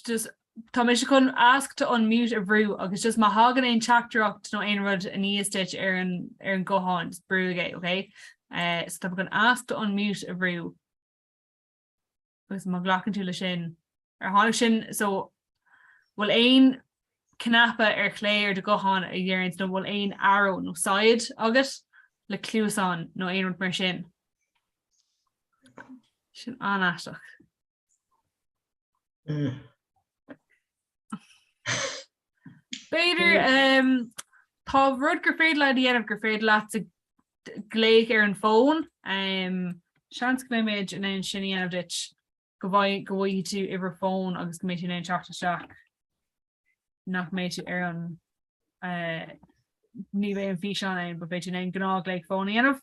just tá mise chun ask to unmute a bhrú agus just má thagann aon teachtaireacht nó aon rud aníos duit ar an ar an guthán just brúigh é, ok? Uh, so tá mé chun ask to unmute a bhrú agus má ghlacann tú le sin ar tháinig sin so bhfuil aon cnaipe ar chlé ar do ghuthán a dhéanann nó bhfuil aon arrow nó saighead agat le cluasán nó aon rud mar sin. Sin an-aisteach. B'fhéidir tá rud gur féidir leat a dhéanamh gur féidir leat glaoch ar an bhfón. Seans go mbeimid in ann sin a dhéanamh duit go bhfaighidh tú uimhir fóin agus go mbeidh tú in ann teacht isteach nach mbeidh tú ar an ní bheidh an físeán ann, but beidh tú in ann gnáthghlaoch fóin a dhéanamh.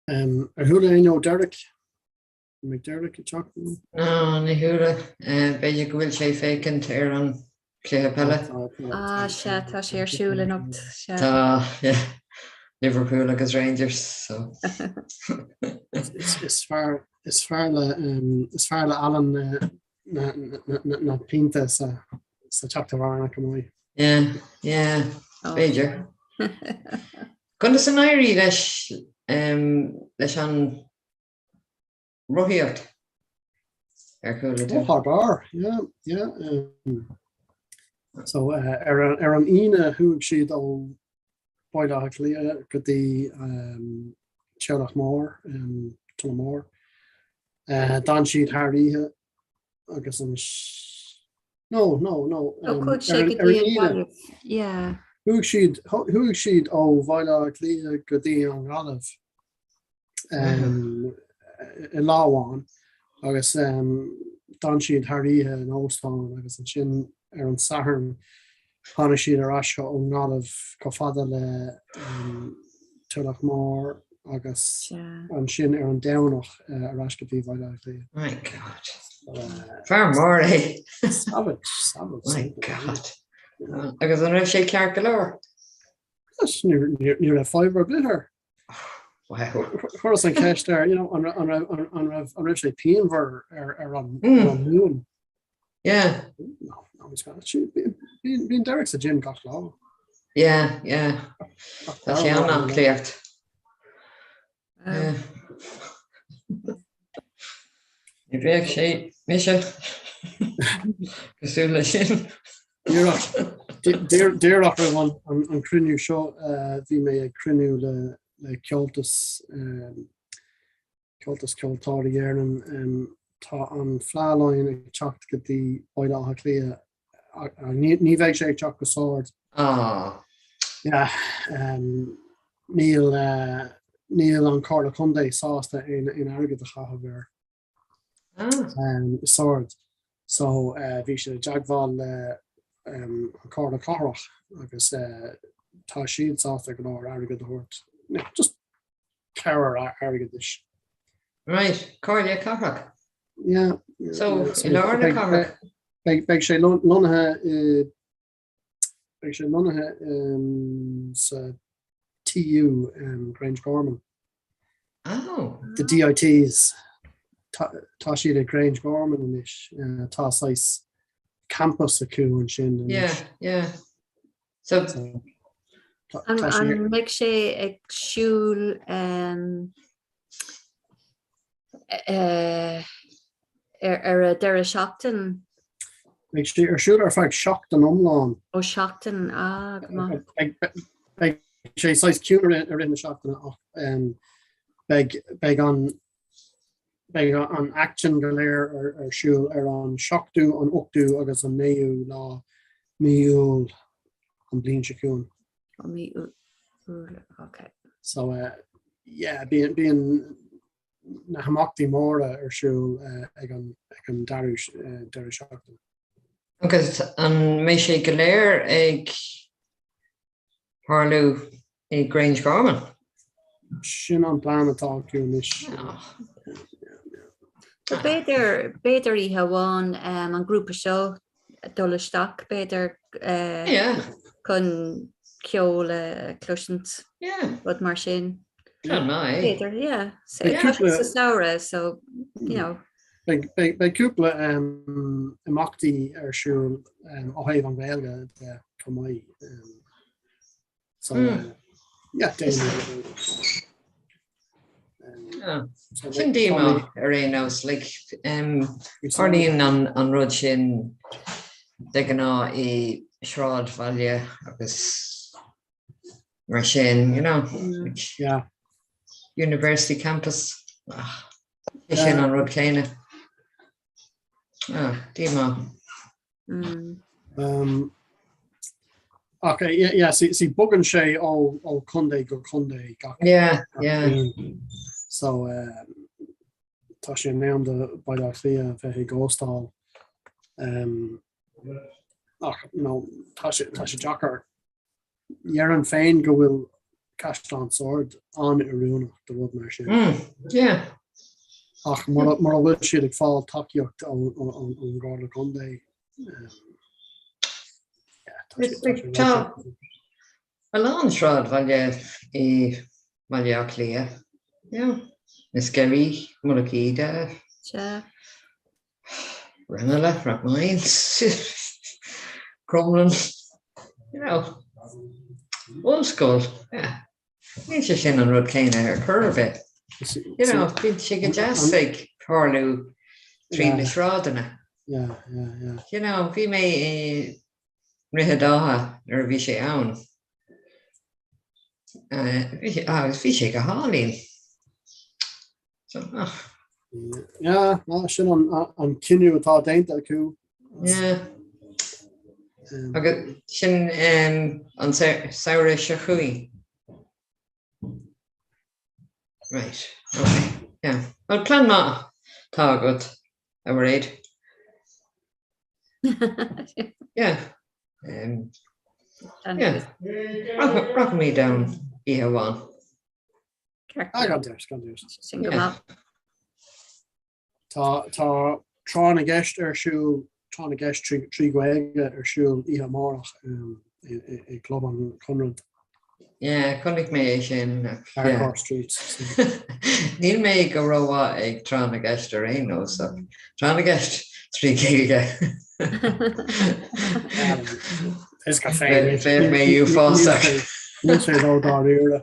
Ar chuala éinne ó Derek? An mbeidh Derek ag teacht? No, ní chuala. B'fhéidir go bhfuil sé ag féachaint ar an chluiche peile. Ah, sea, tá sé ar siúl anocht, sea. Tá, yeah. Liverpool agus Rangers, so. Is fearr, is fearr le, is fearr le Alan na, na, na pionta sa, sa teach tábhairne go maith. Yeah, yeah, b'fhéidir. Conas an éirigh leis, leis an rothaíocht ar chuala tú? Oh, thar barr, yeah, yeah. So ar ar an Aoine chuaigh siad ó Baile Átha Cliath go dtí Tulach Mhór, Tullamore. D'fhan siad thar oíche agus an No, no, no. Ó chuaigh sé go dtí an Ghaillimh, yeah. Chuaigh siad, chuaigh siad ó Bhaile Átha Cliath go dtí an Ghaillimh i lá amháin agus d'fhan siad thar oíche in óstán agus ansin ar an Satharn tháinig siad ar ais ón nGaillimh chomh fada le Tulach Mhór agus ansin ar an Domhnach ar ais go dtí Bhaile Átha Cliath. My God. Fear mór é. Savage, savage. My God. Agus an raibh sé ceart go leor? Yes, ní raibh fadhb ar bith air. Wow. Chuireas an cheist air, you know, an raibh an raibh an raibh sé pianmhar ar ar an ar an Luan. Yeah. No, no, he's got Bíonn bíonn Derek sa gym gach lá. Yeah, yeah. Tá sé an-aclaí. Yeah. Ní bheadh sé mise cosúil leis sin. Díreach roimh an cruinniú seo bhí mé ag cruinniú le le Comhaltas Comhaltas Ceoltóirí Éireann. Tá an Fleadh Laighean ag teacht go dtí Baile Átha Cliath. Ní bheidh sé ag teacht go Sord. Ah. Yeah. Níl níl an Comhairle Contae sásta aon airgead a chaitheamh air. Ah. Sord. So bhí siad i dteagmháil le an Comhairle Cathrach agus tá siad sásta go leor airgead a thabhairt. Just cabhair airgeadais. Right, Comhairle Cathrach. Yeah. So, i lár na cathrach. Beidh sé lonnaithe i beidh sé lonnaithe sa TU Grangegorman. Oh. The DITs. Tá siad ag Grangegorman anois. Tá saghas campus acu ansin anois. Yeah, yeah. So, An mbeidh sé ag siúl ar an deireadh seachtain? Beidh sé ar siúl ar feadh seachtain iomlán. Ó seachtain, ah, go maith. Beidh sé saghas ciúin i rith na seachtaine ach beidh beidh an beidh an aicsean go léir ar siúl ar an seachtú, an ochtú agus an naoú lá mí Iúil. an bliain seo chugainn. Ó mí Iúil, ok. So yeah, bíonn bíonn na himeachtaí móra ar siúl ag an ag an deireadh deireadh seachtaine. Agus an mbeidh sé go léir ag tarlú i Grangegorman? Sin an plean atá acu anois. B'fhéidir b'fhéidir oíche amháin an grúpa seo dul isteach b'fhéidir chun ceol a chloisint, rud mar sin. B'fhéidir, yeah. Sa samhradh, so, you know. Beidh cúpla imeachtaí ar siúl ó thaobh an Ghaeilge de chomh maith. So, yeah, Sin díomá ar aon nós, like, tarlaíonn an rud sin de ghnáth i sráidbhaile agus mar sin, you know, yeah. University campus, ach, é sin an rud céanna. Ah, díomá. Um, ach yeah, yeah, see, see bogann sé ó ó contae go contae gach yeah, yeah. So um, tá sé in am do Baile Átha Cliath bheith ag óstáil um, ach you know, tá sé tá sé deacair Déarfainn féin go bhfuil Caisleán Sord an-oiriúnach do rud mar sin. Ach mura bhfuil siad ag fáil tacaíocht ón gComhairle Contae, Tá a lán sráidbhaile i mBaile Átha Cliath. Na Sceirí, Mullach Íde. Ranelagh, Rathmines, Crumlin, you know, ollscoil, yeah. Níl sé sin an rud céanna ar chor ar bith. You know, bíonn sé go deas ag tarlú trí na sráideanna. Yeah, yeah, yeah. You know, bhí mé i nDroichead Átha nuair a bhí sé ann. Agus bhí sé go hálainn. So, ach. Yeah, no, sin an, an cinneadh atá déanta acu. Yeah. Agus sin um, an samhradh seo chugainn. Right, okay, yeah. Well, plean maith atá agat, a Mhairéad. Yeah. Um, yeah. Rachaimid ann oíche amháin. Ah, gan dabht, gan dabht. Sin go maith. Tá tá tráth na gceist ar siúl, tráth na gceist trí Ghaeilge ar siúl oíche amárach i gClub an Chonradh. Yeah, chonaic mé é sin. Harcourt Street. Níl mé go rómhaith ag tráth na gceist ar aon nós, ach tráth na gceist trí Ghaeilge. Is go féin. Bheadh mé uafásach. Níl sé ró-dáiríre.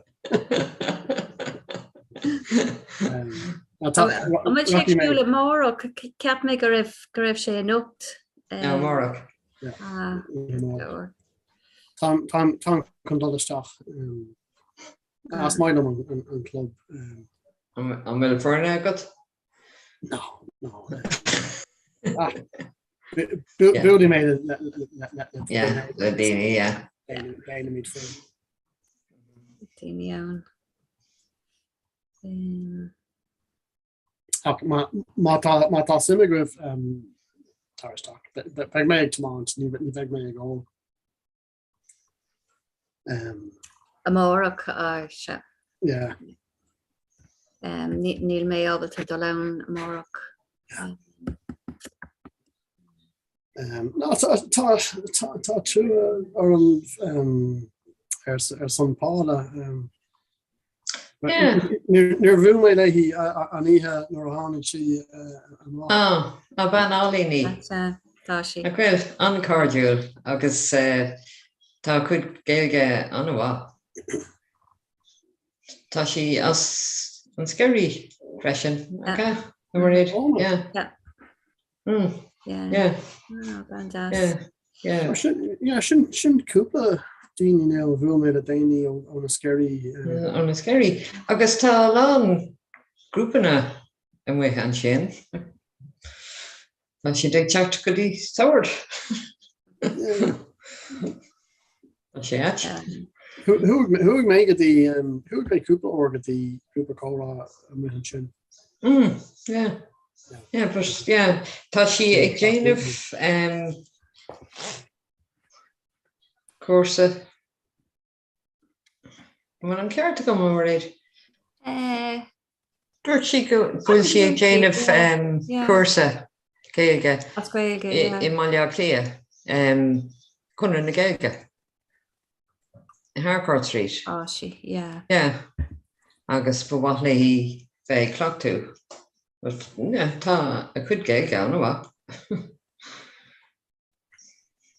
An bhfuil sé ag siúl amárach? Cheap mé go raibh go raibh sé anocht. Amárach. Táim chun dul isteach. Is maith liom an club. An bhfuil foirne agat? No, no. Buailfidh mé le daoine, yeah. Déanaimid faoi. Daoine ann. Ach má tá suim agaibh tar isteach. Beidh mé ag tiomáint, ní bheidh mé ag ól. Amárach, sea. Yeah. Níl mé ábalta dul ann amárach. No, tá trua orm ar son Paula. Níor bhuail mé léi an oíche nuair a tháinig sí amach. Á, bean álainn í. Tá sí. Nach bhfuil? An-chairdiúil agus tá a cuid Gaeilge an-mhaith. Tá sí as an Sceirí freisin, nach ea? A Mhairéad? Yeah. Yeah. Bean deas. Yeah. Yeah, sin sin cúpla daoine now a bhuail mé le daoine ó na Sceirí. Ó na Sceirí. Agus tá a lán grúpanna amuigh ansin. Tá siad ag teacht go dtí Sord. Tá Tá sé ait. Chuaigh mé go dtí, chuaigh mé cúpla uair go dtí grúpa comhrá amuigh ansin. Mm, yeah. Yeah, but yeah, tá sí ag déanamh cúrsa An bhfuil an ceart agam, a Mhairéad? Dúirt sí go bhfuil sí ag déanamh cúrsa Gaeilge i mBaile Átha Cliath, Conradh na Gaeilge, i Harcourt Street. Á sí, yeah. Yeah, agus ba mhaith léi bheith ag cleachtadh. But yeah, tá a cuid Gaeilge an-mhaith.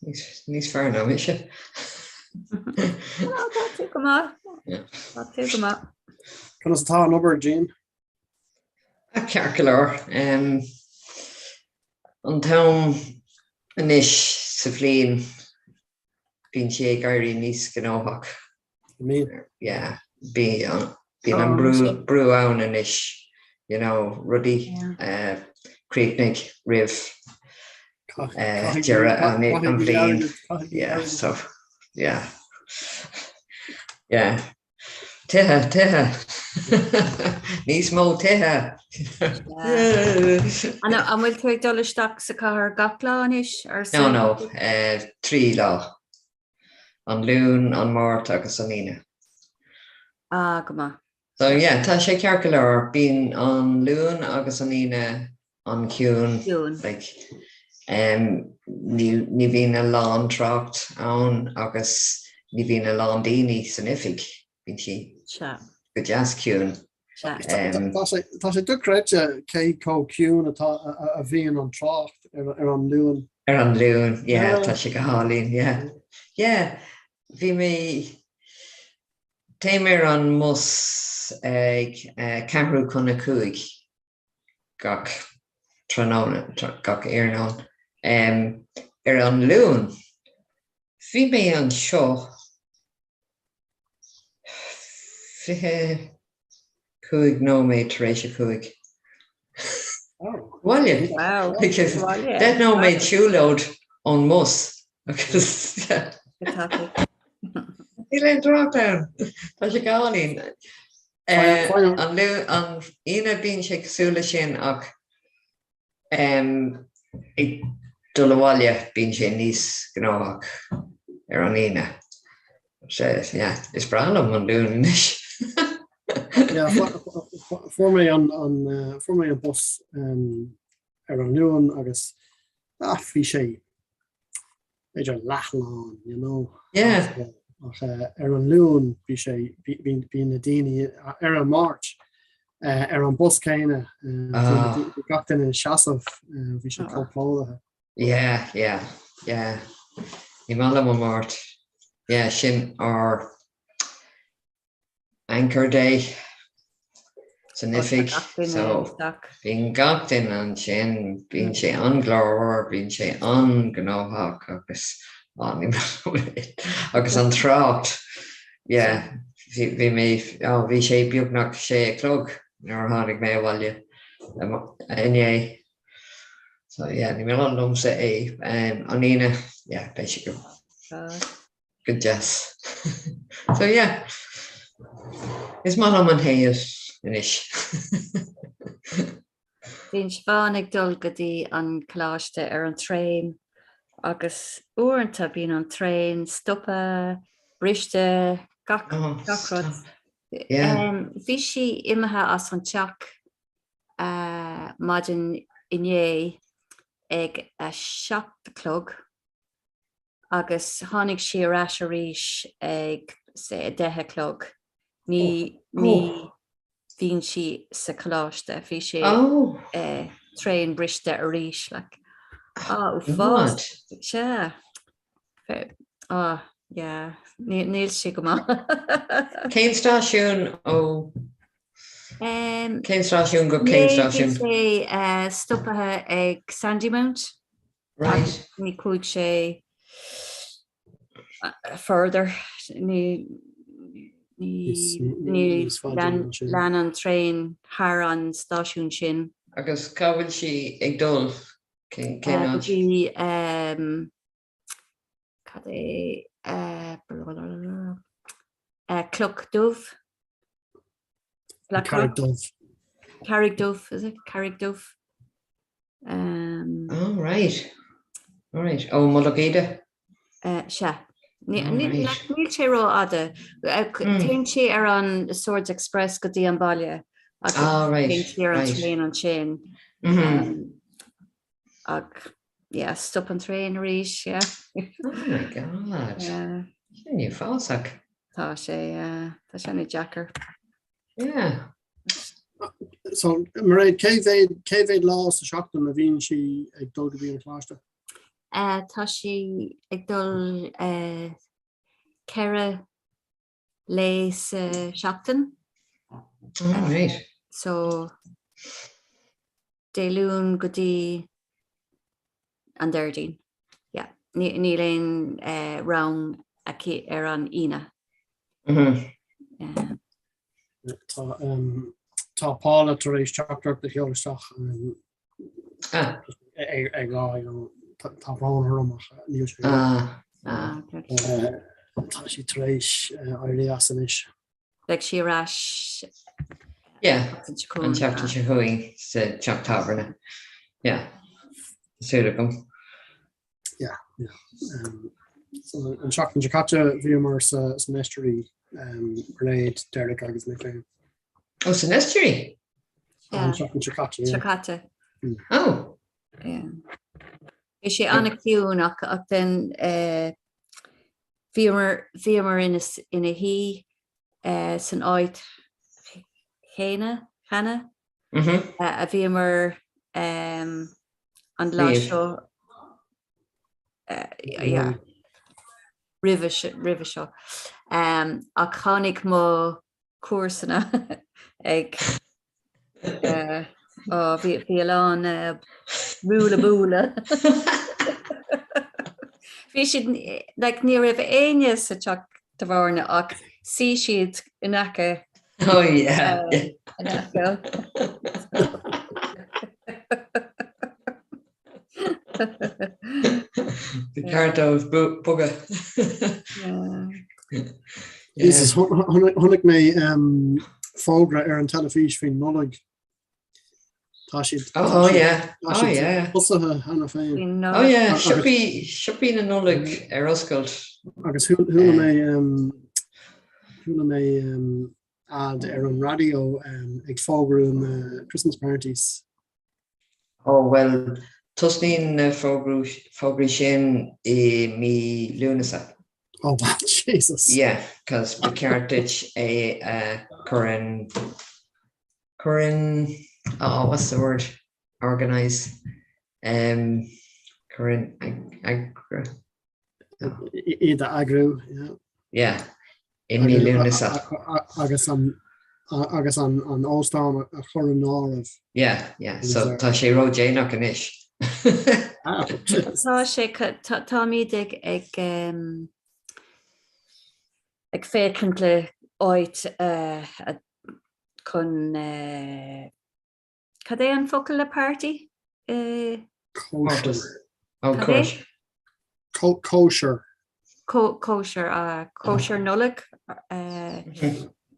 Níos fearr ná mise. Tá tú go maith. Tá tú go maith. Conas atá an obair, Jean? Ceart go leor. An t-am anois sa bhliain bíonn sé ag éirí níos gnóthach. Yeah, bíonn bíonn an brú brú ann anois, you know, rudaí críochnaigh roimh deireadh an bhliain. Yeah, so, yeah. Yeah. Tithe, tithe. Níos mó tithe. An bhfuil tú ag dul isteach sa chathair gach lá anois? No, no, 3 lá. An Luan, an Máirt agus an Aoine. Ah, go maith. So yeah, tá sé ceart go leor. Bíonn an Luan agus an Aoine an-chiúin. Ciúin. Like, um, ní, ní bhíonn a lán trácht ann agus ní bhíonn a lán daoine san oifig. Bíonn sí Sea. go deas ciúin. Sea. Um, Tá sé tá sé dochreidte cé chomh ciúin atá a bhíonn an trácht ar ar an Luan. Ar an Luan, yeah, tá sé go hálainn, yeah. Yeah, bhí mé, téim ar an mbus ag ceathrú chun a cúig gach tráthnóna, gach iarnóin. Ar an Luan, bhí mé anseo 25 nóiméad tar éis a 5. Bhaile. 10 nóiméad siúlóid ón mbus agus níl aon trácht ann. Tá sé go hálainn. An Aoine bíonn sé cosúil leis sin ach Ag dul abhaile bíonn sé níos gnóthach ar an Aoine. Yeah, is breá liom an Luan anois. Yeah, fuair mé an fuair mé an bus ar an Luan agus ah, bhí sé b'fhéidir leathlán, you know. Yeah. Ach ar an Luan bhí sé, bhí na daoine ar an Máirt ar an bus céanna, bhí gach duine ina seasamh, bhí sé chomh plódaithe. Yeah, yeah, yeah. Ní maith liom an Máirt. Yeah, sin ár Anchor Day san oifig so bíonn gach duine ansin, bíonn sé an-ghlórmhar, bíonn sé an-ghnóthach agus agus an trácht, yeah, bhí mé, oh bhí sé beagnach sé a chlog nuair a tháinig mé abhaile inné. So yeah, ní maith liomsa é. An Aoine, yeah, beidh sé go. Go deas. So yeah, is maith liom an shaol anois. Bíonn Siobhán ag dul go dtí an coláiste ar an traein agus uaireanta bíonn an traein stoptha, briste, gach gach rud. Bhí sí imithe as an teach maidin inné ag a 7 a chlog agus tháinig sí ar ais arís ag say 10 a chlog. Ní ní bhíonn sí sa choláiste, bhí sé traein briste arís like. Ah, uafás. Sea. Ah, yeah. Níl sé go maith. Cén stáisiún ó Cén stáisiún go cén stáisiún? Bhí sé stoptha ag Sandymount. Right. Ní chuaigh sé further, ní ní lean an traein thar an stáisiún sin. Agus cá bhfuil sí ag dul? Cén áit? Go dtí. Cad é eh, Cloch Dubh? Black Carraig Dubh. Carraig Dubh, is it? Carraig Dubh. Um, oh, right. All right. Ó Mullach Íde? Uh, sea. Níl sé rófhada. Téann sé ar an Swords Express go dtí an baile agus ah, téann sí ar an traein ansin. Mm-hmm. Ach yeah, stop an traein arís, yeah. Oh my God. Yeah. Sin uafásach. Tá sé tá sé an-deacair. Yeah. So Mairéad, cé mhéad cé mhéad lá sa seachtain a bhíonn sí ag dul go dtí an coláiste? Uh, tá sí ag dul uh, 4 lae sa seachtain. Oh, right. So Dé Luain go dtí an Déardaoin. Yeah. Níl aon uh, rang aici ar an Aoine. Mm -hmm. Yeah. Tá, um, tá Paula tar éis teachtaireacht a sheoladh isteach um, ah. ag, ag rá you know, tá, tá brón orm ach níl sé. Ah. Ah, okay. Uh, tá sí tar éis uh, éirí as anois. Beidh sí ar ais Yeah, an tseachtain seo chugainn sa teach tábhairne. Yeah, súil agam. Yeah, yeah. Um, so an seachtain seo caite bhíomar sa san Estuary um, Mairéad, Derek agus mé féin. Oh, san Estuary? An seachtain seo caite, yeah. Seo caite. Oh. Yeah. Bhí sé an-chiúin ach ach then eh, Bhíomar bhíomar ina ina shuí san áit chéanna cheana a bhíomar an lá seo yeah roimhe roimhe seo. Ach tháinig mo comharsana ag Ó bhí bhí a lán ruaille buaille. Bhí siad like ní raibh éinne sa teach tábhairne ach shuigh siad in aice Oh yeah. in aice. Ba cheart dóibh bogadh. Jesus, chonaic mé fógra ar an teilifís faoin Nollaig. Tá siad Oh yeah, oh yeah. tosaithe cheana féin. Oh yeah, siopaí siopaí na Nollag ar oscailt. Agus chuala mé chuala mé ad ar an raidió ag fógrú na Christmas parties. Ó bhuel, tosnaíonn na fógraí sin i mí Lúnasa. Oh wow, Jesus. Yeah, cos ba cheart duit é a chur in, chur in, oh what's the word, organise, um, chur in eagra. Iad a eagrú, yeah. Yeah, i mí Lúnasa. Agus an agus an an óstán a chur in áireamh. Yeah, yeah, so tá sé ródhéanach anois. Tá sé táimid ag ag ag féachaint le áit chun Cad é an focal le party? Cóisir. Oh, cóisir. Cóisir. Cóisir, cóisir Nollag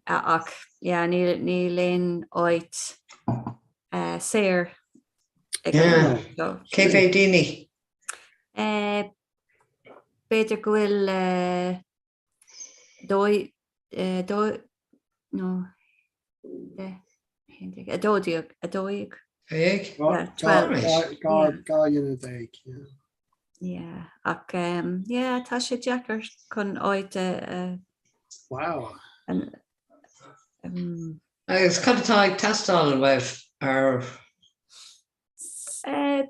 ach yeah níl níl aon áit saor ag an seo. Cé mhéad daoine? B'fhéidir go bhfuil 2, 2, nó 10, 11, 12, 12. Déag? Yeah, 12. 12 dhuine, yeah. Yeah, ach um, yeah, tá sé deacair chun áit a... Wow. An, um, Agus cad atá ag teastáil uaibh ar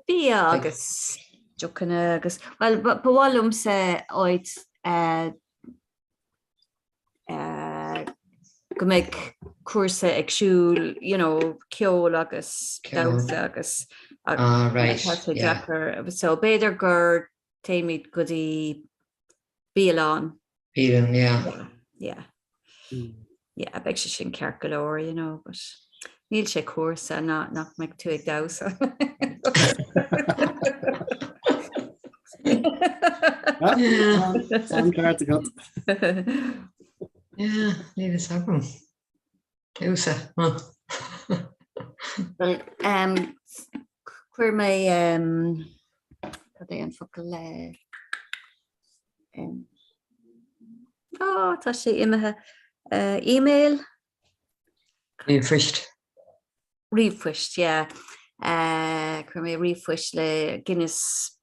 Bia agus deochanna agus, bhuel, ba mhaith liomsa áit go mbeidh cúrsa ag siúl, you know, ceol agus damhsa agus Ah, right, tá sé yeah. deacair. So b'fhéidir gur téimid go dtí bialann. Bialann, yeah. Yeah. Yeah, beidh sé sin ceart go leor, you know, but níl sé cúrsa ná nach mbeidh tú ag damhsa. Tá an ceart agat. Yeah, níl fhios agam. Cluasa, huh. Well, um, chuir mé um, cad é an focal le um, oh, tá sé imithe uh, email Ríomhphoist. Ríomhphoist, yeah. Uh, chuir mé ríomhphoist le Guinness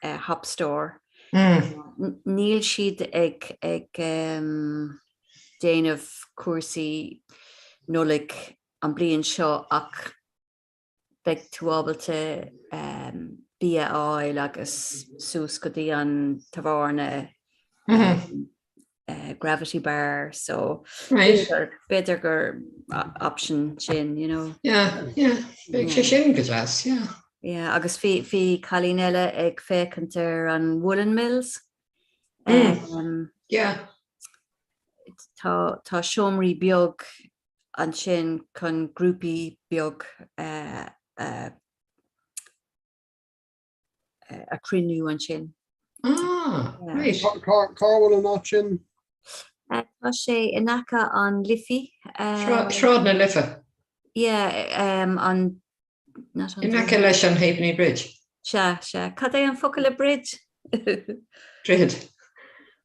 uh, Hop Store. Mm. Níl siad ag ag um, déanamh cúrsaí Nollaig an bliain seo ach beidh tú ábalta um, bia a fháil agus suas go dtí an tábhairne mm -hmm. uh, Gravity Bar so right. b'fhéidir gur option sin you know. Yeah, yeah. Beidh sé sin go deas, yeah. Yeah, agus bhí bhí cailín eile ag féachaint ar an Woolen Mills. Mm. Um, yeah. Tá tá seomraí beag ansin chun grúpaí beag uh, uh, a chruinniú ansin. Ah, right. Cá bhfuil an áit sin? Tá sé in aice an Liffey. Sráid na Life. Yeah, um, an In aice leis an Halfpenny Bridge. Sea, sea. Cad é an focal le bridge? Droichead.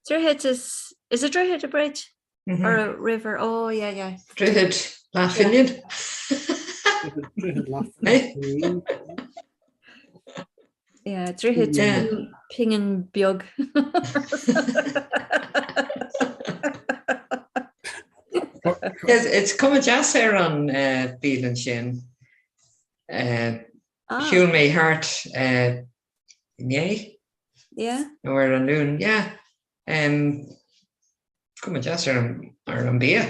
Droichead is is a droichead a bridge? Mm -hmm. Or a river? Oh, yeah, yeah. Droichead Leathphingin. Droichead Leathphingin. Yeah, droichead yeah. pingin beag. Yes, it's cuma deas ar an uh, bialann sin. Uh, ah. Shiúil mé thart uh, inné? Yeah. Nó ar an Luan, yeah. Um, cuma deas ar an, ar an bia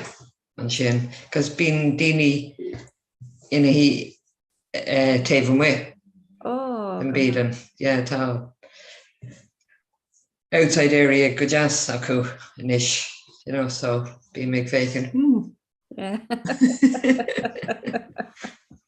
ansin, cos bíonn daoine ina shuí uh, taobh amuigh oh, den bialann. Yeah, tá outside area go deas acu anois, you know, so bím ag féachaint, hmm. Yeah.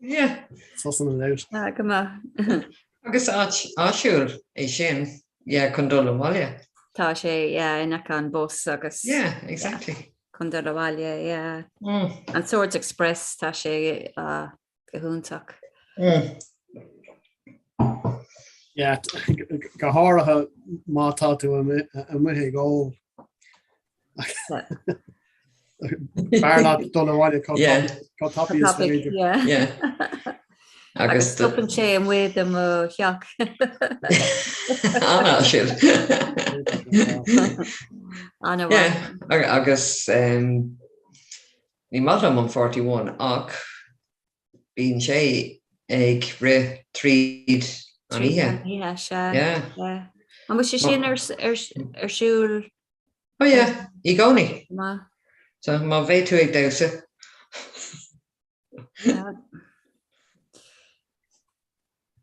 Yeah. Sussing it out. Ah, go maith. Agus áit áisiúil é sin, yeah, chun dul abhaile. Tá sé, yeah, in aice an bus agus. Yeah, exactly. Yeah, chun dul abhaile, yeah. Mm. An Swords Express, tá sé uh, go hiontach. Mm. Yeah, go háirithe má tá tú amuigh ag ól. B'fhearr leat dul abhaile chomh tapaidh is féidir. Agus stopann sé amuigh de mo theach. An-áisiúil. An-mhaith. Agus ní maith liom an 41 ach bíonn sé ag rith tríd an oíche. Tríd an oíche, sea. An bhfuil sé sin ar siúl Oh yeah, i gcónaí. Maith. So má bheidh tú ag damhsa.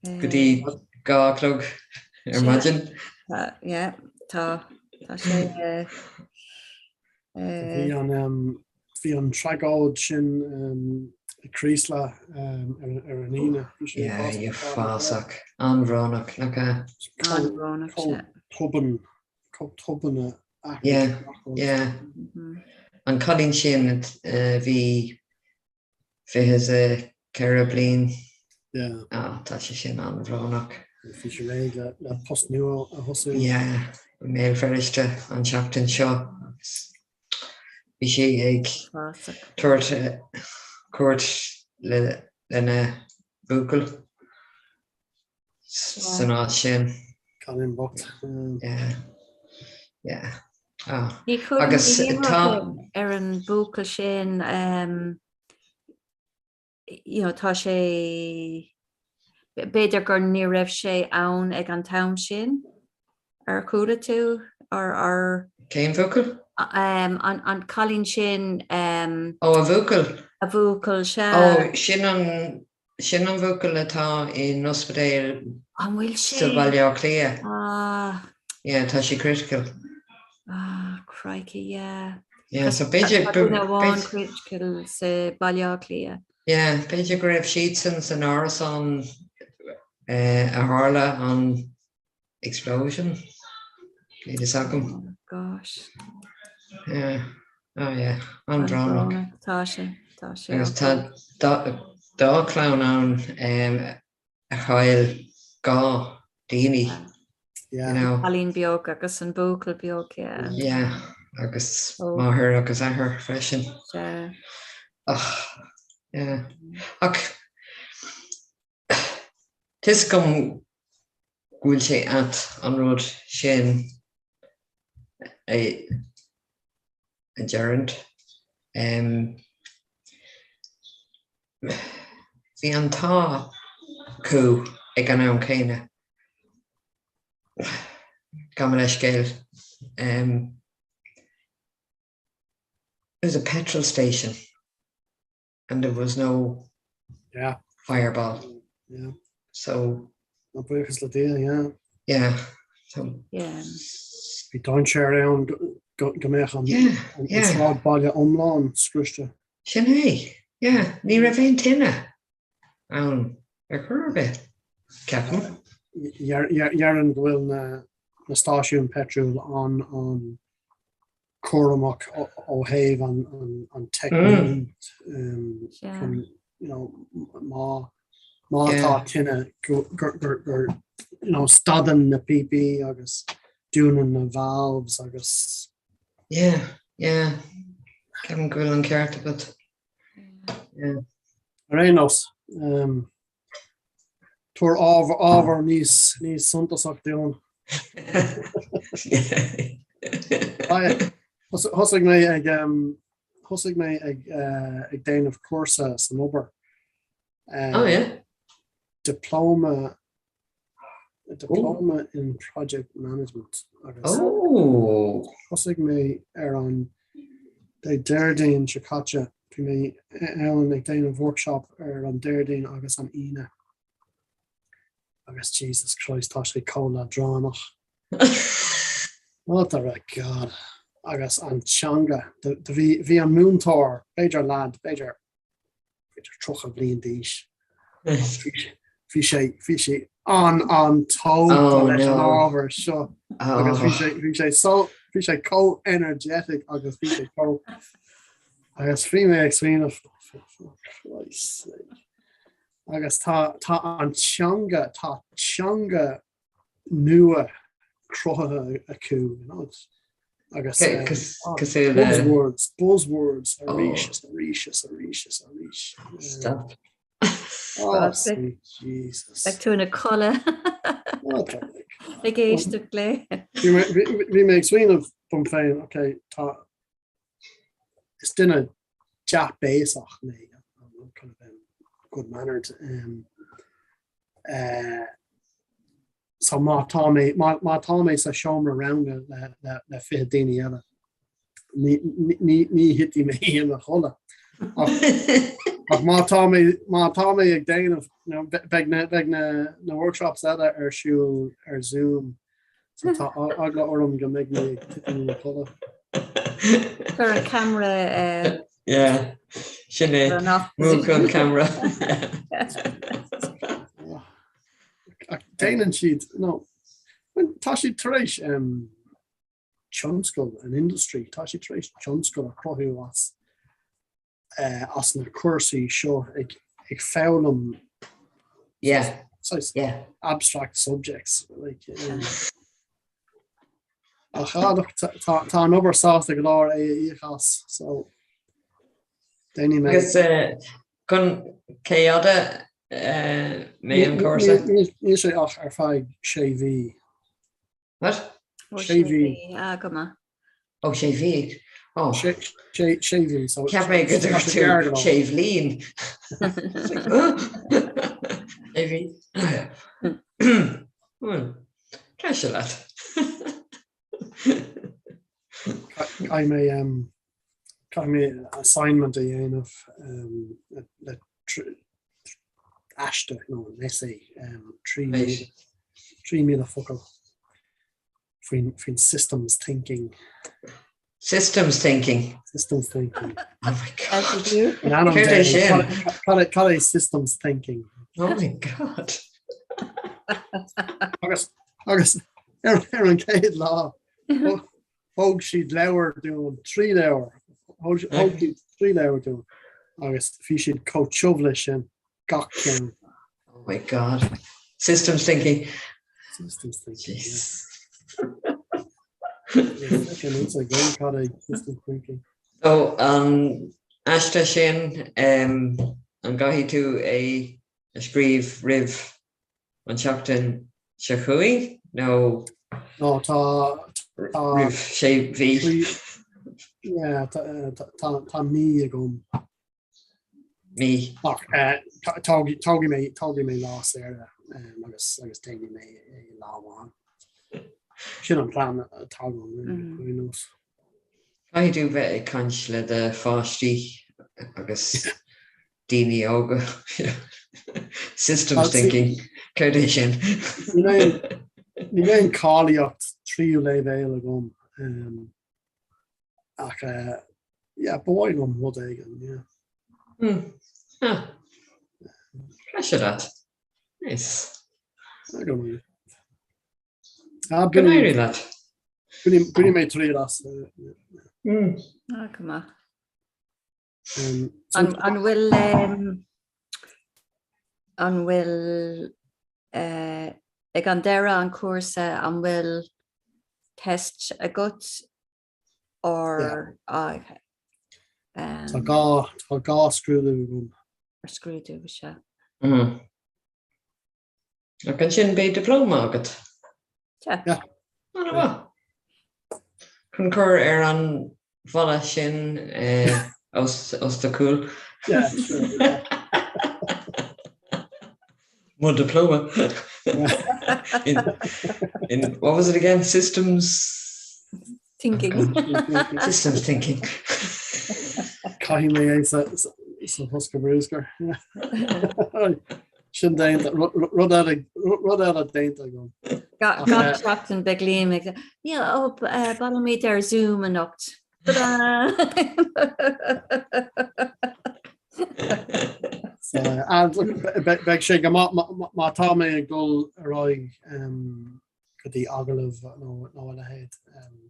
Go dtí 2 a chlog ar maidin. Yeah, tá tá sé Bhí an bhí an tragóid sin i Creeslough ar an Aoine. Yeah, uafásach, an-bhrónach, nach ea? An-bhrónach, sea. Tobann chomh tobann a athraigh Yeah, gach rud. yeah. An cailín sin a bhí 24 bliain. Yeah. Ah, tá sé sin an-bhrónach. Bhí sé réidh le le post nua a thosú. Yeah, i mBéal Feirste an tseachtain seo agus bhí sí ag tabhairt cuairt le lena buachaill. san áit sin. Cailín bocht. Yeah. Yeah. Ah. Ní chuala Agus mé tá. ar an bhuachaill sin um, you know, tá sé b'fhéidir gur ní raibh sé ann ag an t-am sin ar chuala tú ar ar Cén bhuachaill? um, an, an cailín sin um, Ó a bhuachaill. A bhuachaill sea. Ó sin an Sin an bhuachaill atá in ospidéal An bhfuil sé? sa Bhaile Átha Cliath. Ah. Yeah, tá sé critical. Ah, crikey, yeah. Yeah, so b'fhéidir. Tá duine amháin critical sa Baile Átha Cliath. Yeah, b'fhéidir go raibh siadsan san árasán a tharla an explosion. Níl fhios agam. Gosh. Yeah. Oh yeah, an-bhrónach. Tá sé, tá sé. Agus tá dá chlann ann a chaill dhá daoine. You know. Cailín beag agus an buachaill beag, yeah. Yeah, agus máthair agus athair freisin. Yeah. Ach, yeah. Ach, tá fhios agam go bhfuil sé ait an rud sin a deireadh. Bhí an t-ádh acu ag an am céanna. Gabh mo leithscéal. It was a petrol station. and there was no yeah. fireball. Yeah. So Ná buíochas le Dia, yeah. Yeah. So yeah. Bhí dainséar ann go mbeadh an sráidbhaile iomlán scriosta. Sin é, yeah. Ní raibh aon tine ann ar chor ar bith, ceapaim. Déarfainn go bhfuil na stáisiúin peitril an cúramach ó thaobh an teicneolaíocht chun you know má má tá tine gur you know stadann na píopaí agus dúnann na valves agus Yeah, yeah. Ceapaim go bhfuil an ceart agat. Yeah. Ar aon nós, Tabhair ábhar níos níos suntasach dúinn. Thosaigh mé ag thosaigh mé ag ag déanamh cúrsa san obair. Oh yeah. Diploma Diploma in Project Management agus oh. thosaigh mé ar an Dé Déardaoin seo caite. Bhí mé ann ag déanamh workshop ar an Déardaoin agus an Aoine. Agus Jesus Christ tá sé chomh leadránach. Mother of God. Agus an teanga. Bhí an múinteoir, b'fhéidir lad, b'fhéidir b'fhéidir 30 bliain d'aois. Bhí sé bhí sé an an-tógtha oh, leis an ábhar seo agus bhí sé bhí sé so bhí sé chomh energetic agus bhí sé chomh agus bhí mé ag smaoineamh agus tá tá an teanga tá teanga nua cruthaithe acu you know, agus cosúil le buzzwords buzzwords arís is arís is arís is arís. Stop. Oh, sweet Jesus. Beidh tú ina codladh ag éisteacht léi. Bhí mé ag smaoineamh dom féin, ok, tá is duine dea-bhéasach mé, I'm kind of um, good mannered. Um, uh, so má tá mé má, má tá mé sa seomra ranga le, le, le 20 daoine eile, ní, ní, ní thitfidh mé i mo chodladh. Ach, ach má tá mé má tá mé ag déanamh you know, beidh na, beidh na, na workshops eile ar siúl ar Zoom So tá eagla orm go mbeidh mé ag titim i mo chodladh. Cuir an camera. Yeah, sin é. Múch an camera. Ach déanann siad, no, tá siad tar éis tionscal, an industry, tá siad tar éis tionscal a chruthú as as na cúrsaí seo ag ag foghlaim yeah yeah abstract subjects like um, ach ah, look, tá tá- tá an obair sásta go leor é a íoc as so déanfaidh mé Agus eh, chun cé fhada eh, mé an cúrsa? Níl níl sé ach ar feadh sé mhí. What? Ó, sé mhí. Ah, go maith. Ó, sé mhí. Ó. Sé sé mhí. So Cheap mé go dúirt tú sé bhliain. Sé mhí. Treise leat. Caithfidh mé caithfidh mé assignment a dhéanamh le aiste nó an essay 3,000 focal faoin faoin systems thinking. Systems thinking. Systems thinking. Oh my God. Céard é sin? Cad é systems thinking? Oh my God. Agus agus ar ar an chéad lá. Thóg siad leabhar dúinn, 3 leabhar, thóg siad 3 leabhar dúinn agus bhí siad chomh tiubh leis sin, gach ceann. Oh my God. Systems thinking. Systems thinking, yeah. Systems thinking. So an aiste sin, an gcaithfidh tú é a scríobh roimh an tseachtain seo chugainn nó No, tá roimh sé mhí? Yeah, tá mí agam. Mí. Ach tógfaidh mé tógfaidh mé lá saoire agus agus déanfaidh mé é lá amháin. Sin an plean atá agam ar aon nós. Caithfidh tú bheith ag caint le do pháistí agus daoine óga. Systems thinking, céard é sin? Níl aon cáilíocht tríú leibhéal agam ach yeah, ba mhaith liom rud éigin, yeah. Hmm. Ah. Pleasure that. Nice. I don't know. Go n-éirí leat. Bainfidh mé triail as. Ah, go maith. An bhfuil an bhfuil ag an deireadh an cúrsa an bhfuil test agat or ah, okay. Tá dhá tá dhá scrúdú agam. Ar scrúdú is ea. Ach ansin beidh dioplóma agat. Yeah. An-mhaith. Chun cur ar an bhalla sin os do chúl. Yeah, sure. Yeah. Mo diploma. in, in, what was it again? Systems Thinking. Systems thinking. Caithfidh mé é sa sa bhosca bruscair. Sin déanta, rud eile rud eile déanta agam. Gach seachtain beidh Liam ag Yeah, oh, buailfimid ar Zoom anocht. Ta-da! Beidh sé go maith má tá mé ag dul ar aghaidh go dtí agallamh nó nó a leithéid,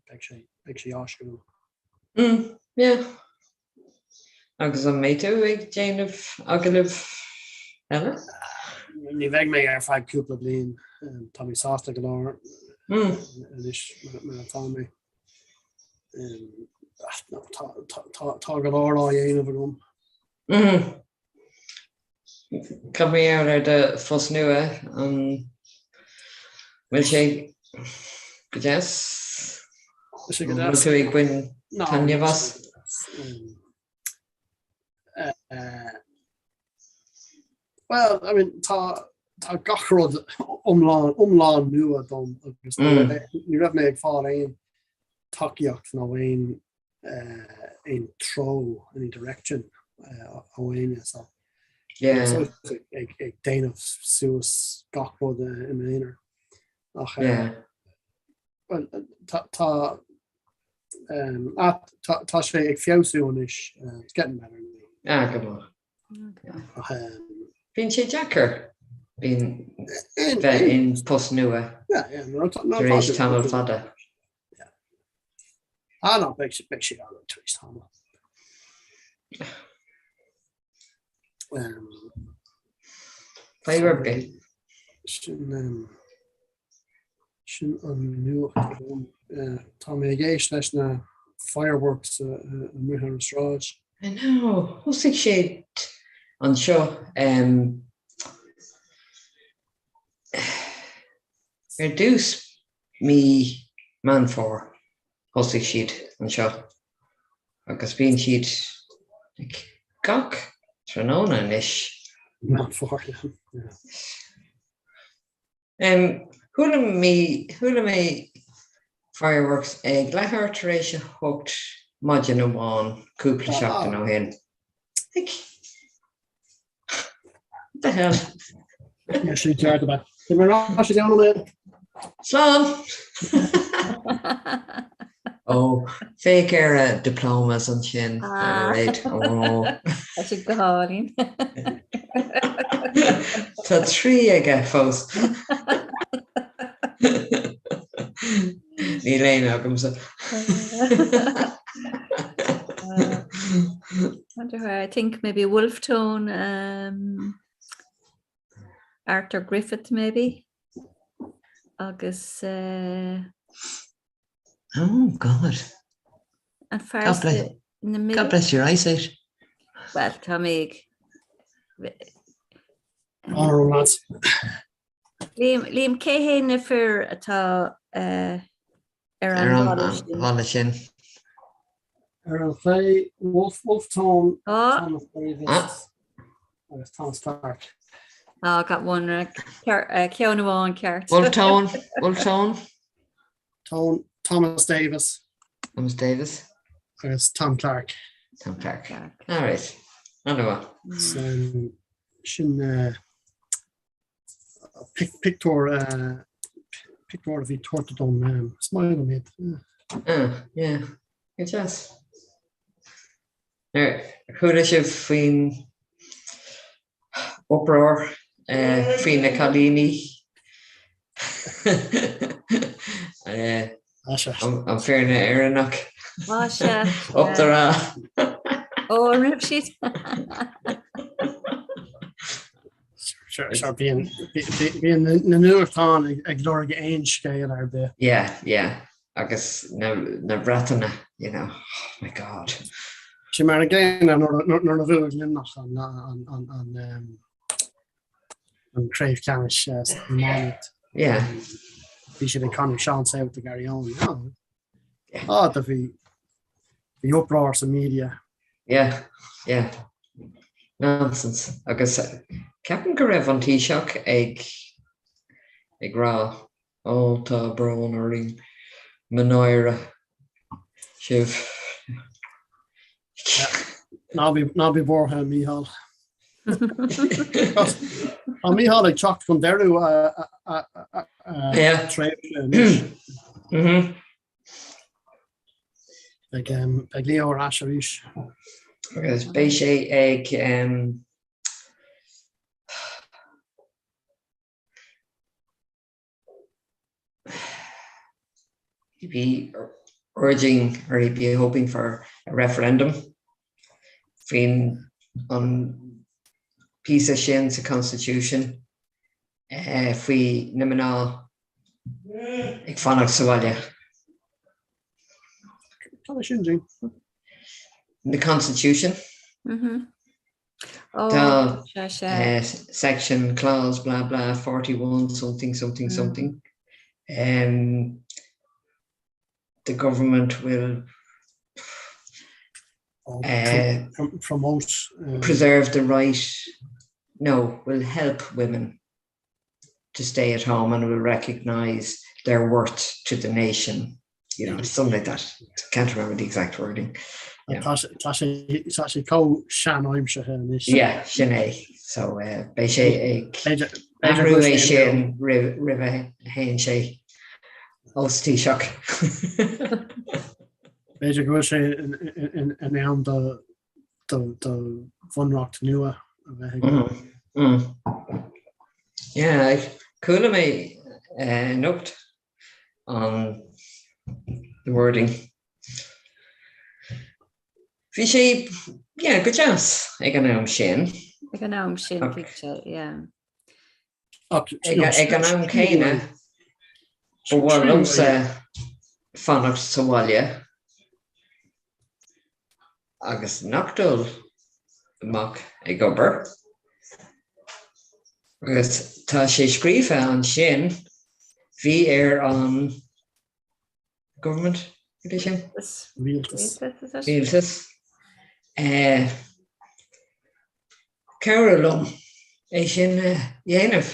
beidh sé beidh sé áisiúil. Mm, yeah. Agus an mbeidh tú ag déanamh agallamh eile? Ní bheidh mé ar feadh cúpla bliain. Tá mé sásta go leor mm. anois mar atá mé. Tá go leor á dhéanamh agam. Mm. Cad mar gheall ar do phost nua, an bhfuil sé go deas? Tá sé go deas. An bhfuil tú ag baint taitneamh as? Well, I mean, tá tá gach rud iomlán iomlán nua dom agus ní raibh mé ag fáil aon tacaíocht nó aon aon treo, any direction ó éinne so ag déanamh suas gach rud i m'aonar. Ach tá tá sé ag feabhsú anois, it's getting better now. Ah, go maith. Bíonn sé deacair bíonn bheith in post nua tar éis tamall fada. Ah no, beidh sé beidh sé ann tar éis tamall. Fadhb ar bith. Sin sin an nuacht agam. Tá mé ag éist leis na fireworks amuigh ar an sráid. I know, thosaigh siad anseo ar dtús mí Meán Fómhair thosaigh siad anseo agus bíonn siad like gach tráthnóna anois. Meán Fómhair, yeah. Chuala mé chuala mé fireworks ag leathuair tar éis a hocht maidin amháin cúpla seachtain ó shin. Like What the hell? Yeah, sin ceart a bheith. Bhí mé rá sé déanamh mé. Slán! Ó, féach ar a diplomas ansin, a Mhairéad. Ó. Tá siad go hálainn. Tá 3 aige fós. Ní Níl aon agamsa. Wonder where I think maybe Wolfe Tone, um, Arthur Griffith maybe agus uh, Oh God. An fear God bless, na mid God bless your eyesight. Well, tá mé ag Honourable lads. Liam, Liam cé hé na fir atá uh, ar Ar an an bhalla sin? bhalla sin. Ar an chlé, Wolfe, Wolfe Tone, Oh. Thomas Davis Ah. agus Thomas Clarke. Oh, got one uh, cear- uh, ceann amháin ceart. Wolfe Tone, Wolfe Tone. Tone, Thomas Davis. Thomas Davis. Agus Tom Clarke. Tom Clarke. All right. An-mhaith. Sin sin uh, pictiúr pictiúr a bhí tabhartha dom is maith liom iad. Ah, yeah. Go deas. Ar chuala sibh faoin uproar faoi na cailíní? An foirne Éireannach. Á sea. Up the ra. Ó, an raibh siad? Sure, bíonn bíonn na nuachtáin ag lorg aon scéal ar bith. Yeah, yeah. Agus na na Breataine, you know, oh my God. Sé mar an gcéanna nuair a bhuaigh Luimneach an an an an an craobh ceannais san iománaíocht. Yeah. Bhí siad ag canadh Seán South to Garryowen. Ah, do bhí bhí uproar sa media. Yeah, yeah. Nonsense. Agus ceapaim go raibh an Taoiseach ag ag rá ó tá brón orainn, mo náire sibh. Ná bí ná bí buartha Mícheál. Tá Mícheál ag teacht chun deireadh a tréimhse anois. Beidh Leo ar ais arís. Agus beidh sé ag He'd be urging or he'd be hoping for a referendum faoin an píosa sin sa Constitution faoi na mná ag fanacht sa bhaile. Cad é sin, Jean? The Constitution. Tá section, clause, blah blah, 41 something something something. Um, the government will uh, promote um, preserve the right no will help women to stay at home and will recognise their worth to the nation you know something like that can't remember the exact wording yeah. Tá sé chomh sean-aimseartha anois. Yeah, sin é so uh, beidh sé ag athrú é sin roimh a théann sé as Taoiseach. B'fhéidir go bhfuil sé in am do do bhunreacht nua a bheith ag. Yeah, chuala mé anocht an the wording. Bhí sé yeah, go deas ag an am sin. Ag an am sin bhí sé, yeah. Ag an am céanna, ba mhaith liomsa fanacht sa bhaile agus nach dul amach ag obair. Agus tá sé scríofa ansin, bhí ar an Government, cad é sin? Rialtas. Rialtas. Cabhrú liom é sin a dhéanamh.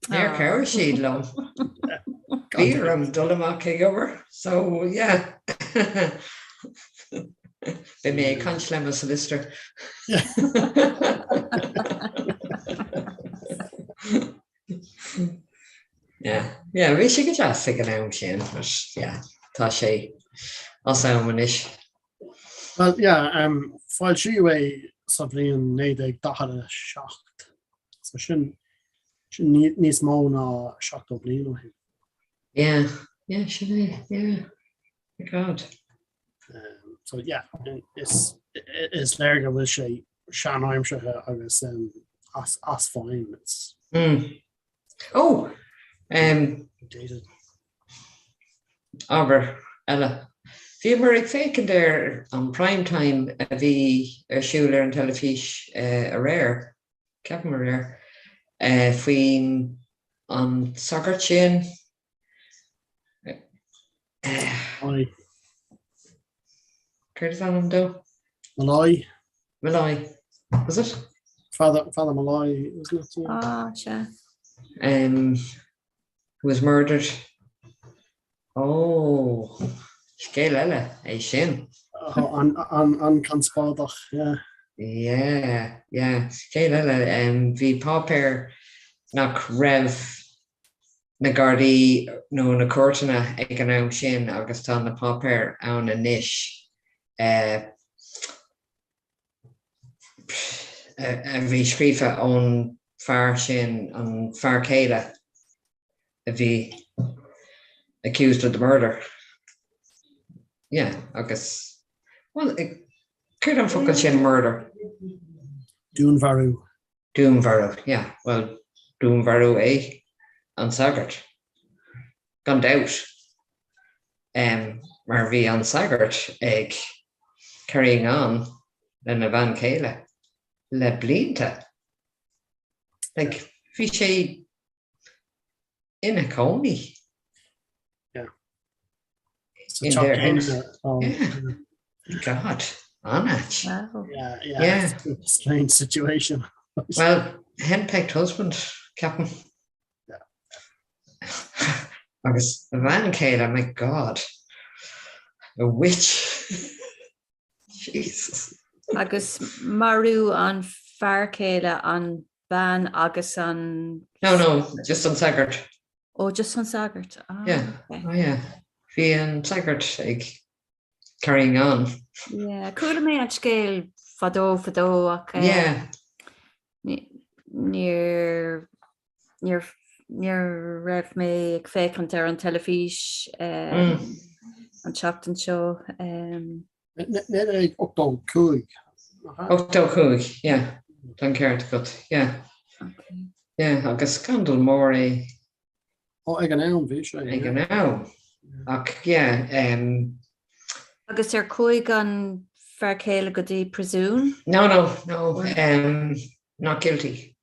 Níor chabhraigh siad liom. Bhí orm dul amach ag obair, so yeah. Beidh mé ag caint le mo solicitor. Yeah, yeah, bhí sé go deas ag an am sin, but yeah, tá sé as am anois. Well, yeah, um, foilsíodh é sa bhliain 1947, so sin, sin níos mó ná 70 bliain ó shin. Yeah. Yeah, sin é, yeah. My God. Um, so yeah, is, is léir go bhfuil sé seanaimseartha agus um, as, as feidhm. It's mm. Oh! Um, dated. Ábhar eile. Bhíomar ag féachaint ar an Prime Time a bhí ar siúl ar an teilifís uh, aréir, ceapaim aréir, uh, faoin an sagart sin. Molloy. Céard is ainm dó? Molloy. Molloy. Was it? Father, Father Molloy, wasn't it? Ah, sea. Um, who was murdered. Oh, scéal eile é sin. Oh, an, an, an-chonspóideach, yeah. Yeah, yeah, scéal eile. Um, bhí páipéir nach raibh na Gardaí nó na cúirteanna ag an am sin agus tá na páipéir ann anois a bhí scríofa ón fear sin, an fear céile a bhí accused of the murder. Yeah, agus, well, céard an focal sin murder? Dúnmharú. Dúnmharú, yeah, bhuel, dúnmharú é an sagart, gan dabht, mar bhí an sagart ag carrying on lena bhean chéile le blianta. Like, bhí sé ina chónaí. Yeah. In their house. Yeah. God, an-ait. Wow. Yeah, yeah. yeah. It's a strange situation. well, henpecked husband, ceapaim. Yeah. Agus a bhean chéile, my God, a witch. Jesus. Agus marú an fear céile an bean agus an. No, no, just an sagart. Oh, just an sagart. Ah, yeah. Okay. Oh, yeah. Bhí an sagart ag carrying on. Yeah, chuala mé an scéal fadó fadó ach eh, yeah. níor níor níor raibh mé ag féachaint ar an teilifís um, mm. an tseachtain seo. Um, 1985. 85, yeah. Tá an ceart agat, yeah. Okay. Yeah, agus scandal mór é. Ó, ag an am bhí sé. Ag an am. Ach, yeah. Um, Agus ar chuaigh an fear céile go dtí príosún? No, no, no, um, not guilty.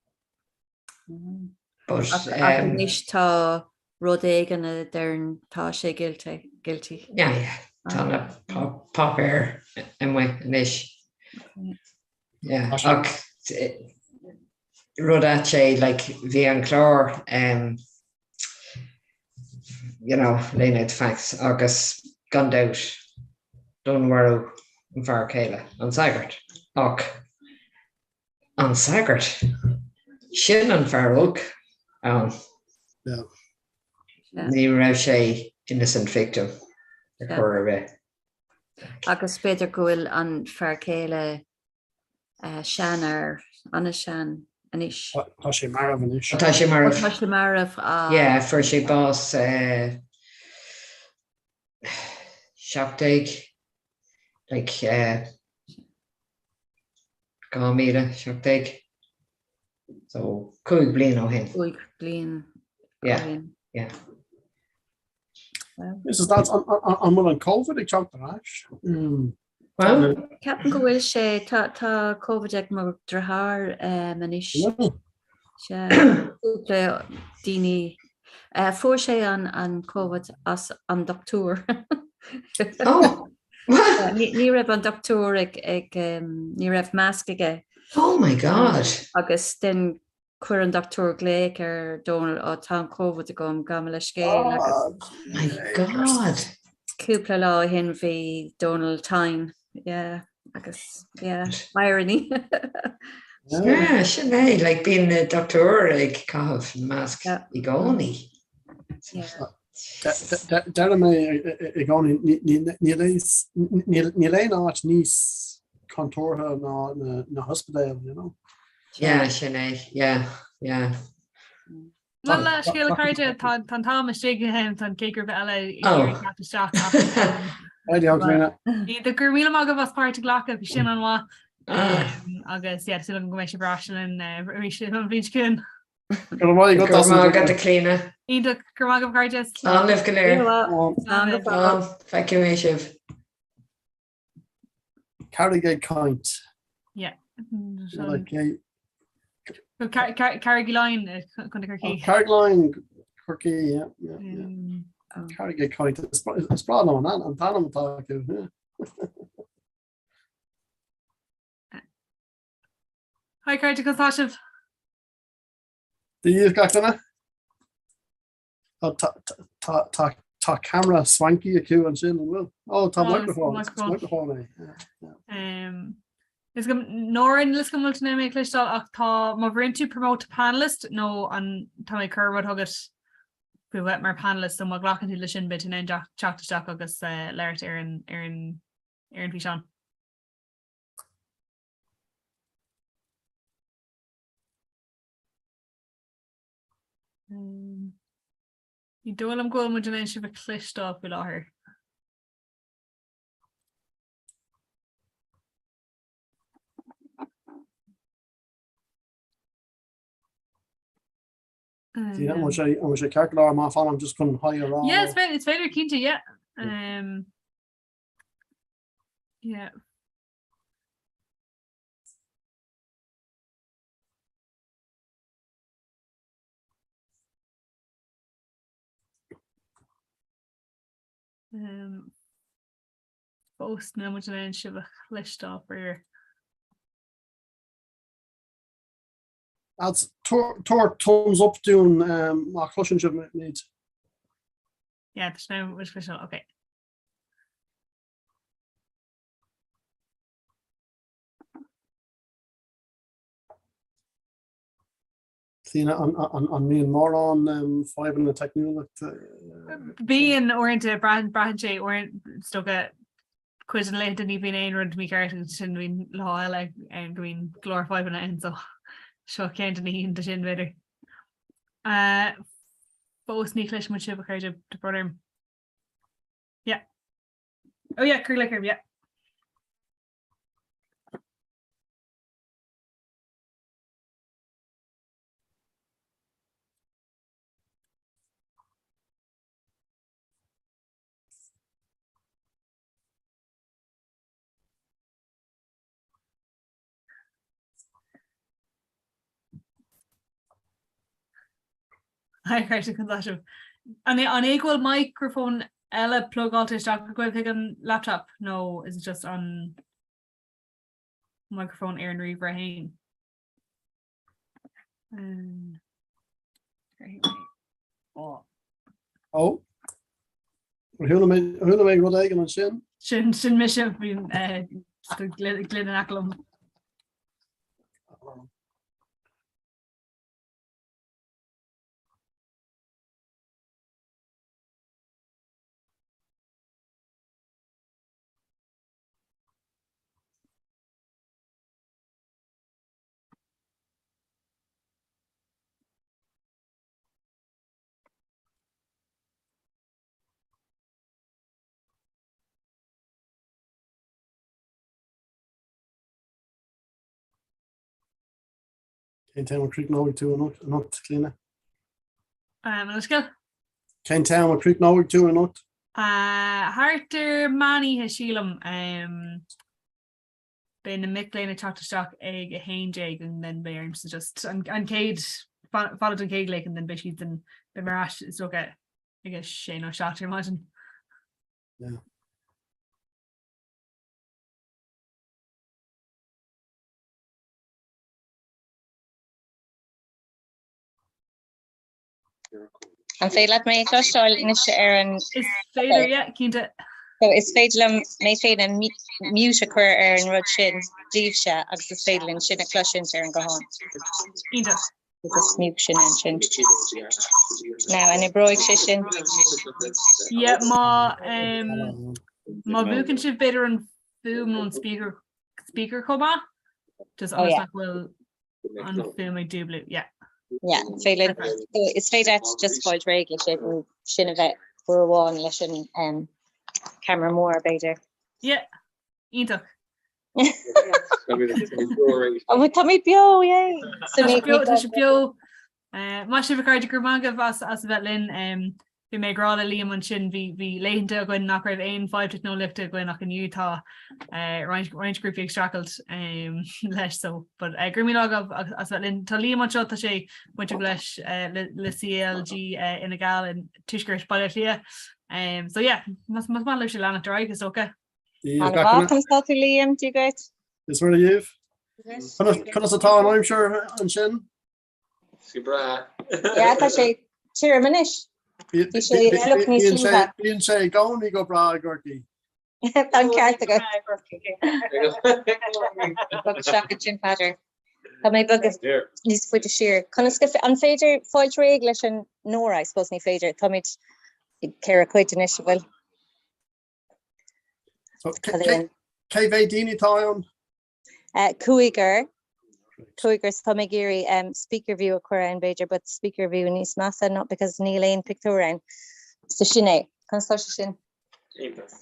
But, Ach um, anois tá rud éigin a deireann tá sé guilty. guilty. Yeah, yeah. Tá na páipéir amuigh anois. Yeah, ach rud ait é, like, bhí an clár, um, you know, laying out the facts agus gan dabht dúnmharú an fear céile, an sagart. Ach an sagart, sin an fear olc ann. Yeah. Ní raibh sé innocent victim ar chor ar bith. Agus b'fhéidir go bhfuil an fear céile seanfhear, an-sean anois. Tá sé marbh anois. Tá sé marbh. Tá sé marbh. Ah. Yeah, fuair sé bás 17, like, 2017. So, 5 bliain ó shin. 5 bliain ó shin. Yeah, yeah. This is that an bhfuil an Covid ag teacht ar ais? Well, Ceapaim go bhfuil sé tá tá Covid ag mo dheartháir anois. Sea, cúpla daoine fuair sé an an Covid as an dochtúir. Oh! Ní raibh an dochtúir ag ag ní raibh masc aige. Oh my God! Agus then Chuir an dochtúir glaoch ar Dónal, Ó tá an Covid agam, gabh mo leithscéal agus. My God! Cúpla lá ó shin bhí Dónal tinn, yeah, agus yeah, irony. Yeah, sin é, like bíonn na dochtúir ag caitheamh na masc i gcónaí. Deir mé i gcónaí níl aon áit níos contúirtí ná na hospidéil, you know. Yeah, sin é, yeah, yeah. Bhuel, a scéal a chairde, tá an t-am istigh, tá an chéad ghrúpa eile ag iarraidh teacht isteach ach Go raibh míle maith agaibh as páirt a ghlacadh, bhí sin an-mhaith. Agus yeah, súil agam go mbeidh sibh ar ais linn arís an bhliain seo chugainn. Go raibh maith agat Go raibh maith agat a Clíona. Iontach, go raibh maith agaibh a chairde. Slán libh go léir. Slán, feicfidh mé sibh. Carraig ag caint. Yeah. Carraig Uí Leighin, Contae Chorcaí. Carraig Laighin, Corcaí, yeah, yeah, yeah. Carraig ag caint. Is breá liom an t-ainm atá acu. yeah. Hi cairde, conas tá sibh? Dia dhaoibh gach duine. Tá ceamara swanky acu ansin, an bhfuil? Ó, tá microphone, is microphone é. Is go Nóra níl a fhios agam an bhfuil tú in ann mé a chloisteáil ach tá má bhrúnn tú promote to panelist nó an tá mé ag cur rud chugat faoi bheith mar panelist so má ghlacann tú leis sin beidh tú in ann teacht isteach agus labhairt ar an ar an ar an bhfíseán. Ní dóigh liom go bhfuil muid in ann sibh a chloisteáil faoi láthair. An bhfuil sé ceart go leor má fanaim just chun hi a rá? Yeah, is féidir cinnte, yeah. Um, yeah. Um, fós níl muid in ann sibh a chloisteáil faraor. Lads, tabhair thumbs up dúinn um, má chloiseann sibh muid. Yeah, tá sé muid cloisteáil, okay. Clíona, an mbíonn mórán fadhbanna teicniúlachta? Bíonn uaireanta, braitheann sé uaireanta, is dócha, cuid de na laethanta ní bhíonn aon rud mícheart agus ansin bíonn lá eile go mbíonn go leor fadhbanna ann so seo ceann de na hoícheanta sin b'fhéidir. Fós ní chloiseann muid sibh a chairde, tá brón orm. Yeah. Oh yeah, cuir glaoch orm, yeah. Hi Chris, conas tá sibh. An é an é go bhfuil microphone eile plugáilte isteach agaibh chuig an laptop nó is it just an microphone ar an ríomhaire féin? Ó Chuala mé chuala mé rud éigin ansin. Sin sin mise bhí gloine in aice liom. Cén t-am a chríochnóidh tú anocht, Clíona? An scéal? Cén t-am a chríochnóidh tú anocht? Thart ar meán oíche sílim. Beidh na mic léinn ag teacht isteach ag 11 and then beidh ormsa just an chéad fanacht don chéad ghlaoch and then beidh siad den beidh mé ar ais is dócha ag a sé nó 7 ar maidin. Yeah. An féidir leat mé a chloisteáil anois ar an... Is féidir, yeah, cinnte. So is féidir liom mé féin a mute a chur ar an rud sin daoibhse agus is féidir linn sinn a chloisint ar an guthán. Iontach. Just mute sin ansin. Now, an oibreoidh sé sin? Yeah, má um, má mhúchann sibh b'fhéidir an fuaim nó an speaker speaker chomh maith, just oh, yeah. nach bhfuil an fuaim ag dúblú, yeah. Yeah, féidir is féidir leat just fáilt réidh leis sin sin a bheith uair amháin leis an um, camera mór b'fhéidir. Yeah, iontach. Oh, tá mé beo, yay! So Tá ní- sibh beo, tá sibh beo. Eh, Maith sibh a chairde go raibh maith agaibh as as a bheith linn. Em, Bhí mé ag rá le Liam ansin bhí bhí laethanta againn nach raibh aon fadhb teicneolaíochta againn ach inniu tá eh, roinnt roinnt grúpaí ag streachailt em, leis so but eh, go raibh míle agaibh as as a bheith linn. Tá Liam anseo tá sé bainteach leis eh, le le CLG eh, Fhine Gall in tuaisceart Baile Átha Cliath. Em, so yeah, más más maith libh sé leanacht ar aghaidh is dócha. An-mhaith, conas tá tú Liam, Dia dhuit? Is mar a dhíobh. Conas atá an aimsir ansin? Sí breá. Yeah, tá sé tirim anois. Bhí sé fliuch níos luaithe. Bíonn sé i gcónaí go breá i gCorcaigh. Tá an ceart agat. Bog isteach ansin Peadar. Tá mé beag níos faide siar. Conas go an féidir fáilt réidh leis an Nóra, I suppose ní féidir. Táimid ag 4 cuid anois, an bhfuil? Cé mhéad daoine atá ann? Cúigear. Cúigear so tá mé ag iarraidh speaker view a chur ann b'fhéidir but speaker view níos measa not because níl aon pictiúr ann. So sin é. Conas tá sé sin? Iontach.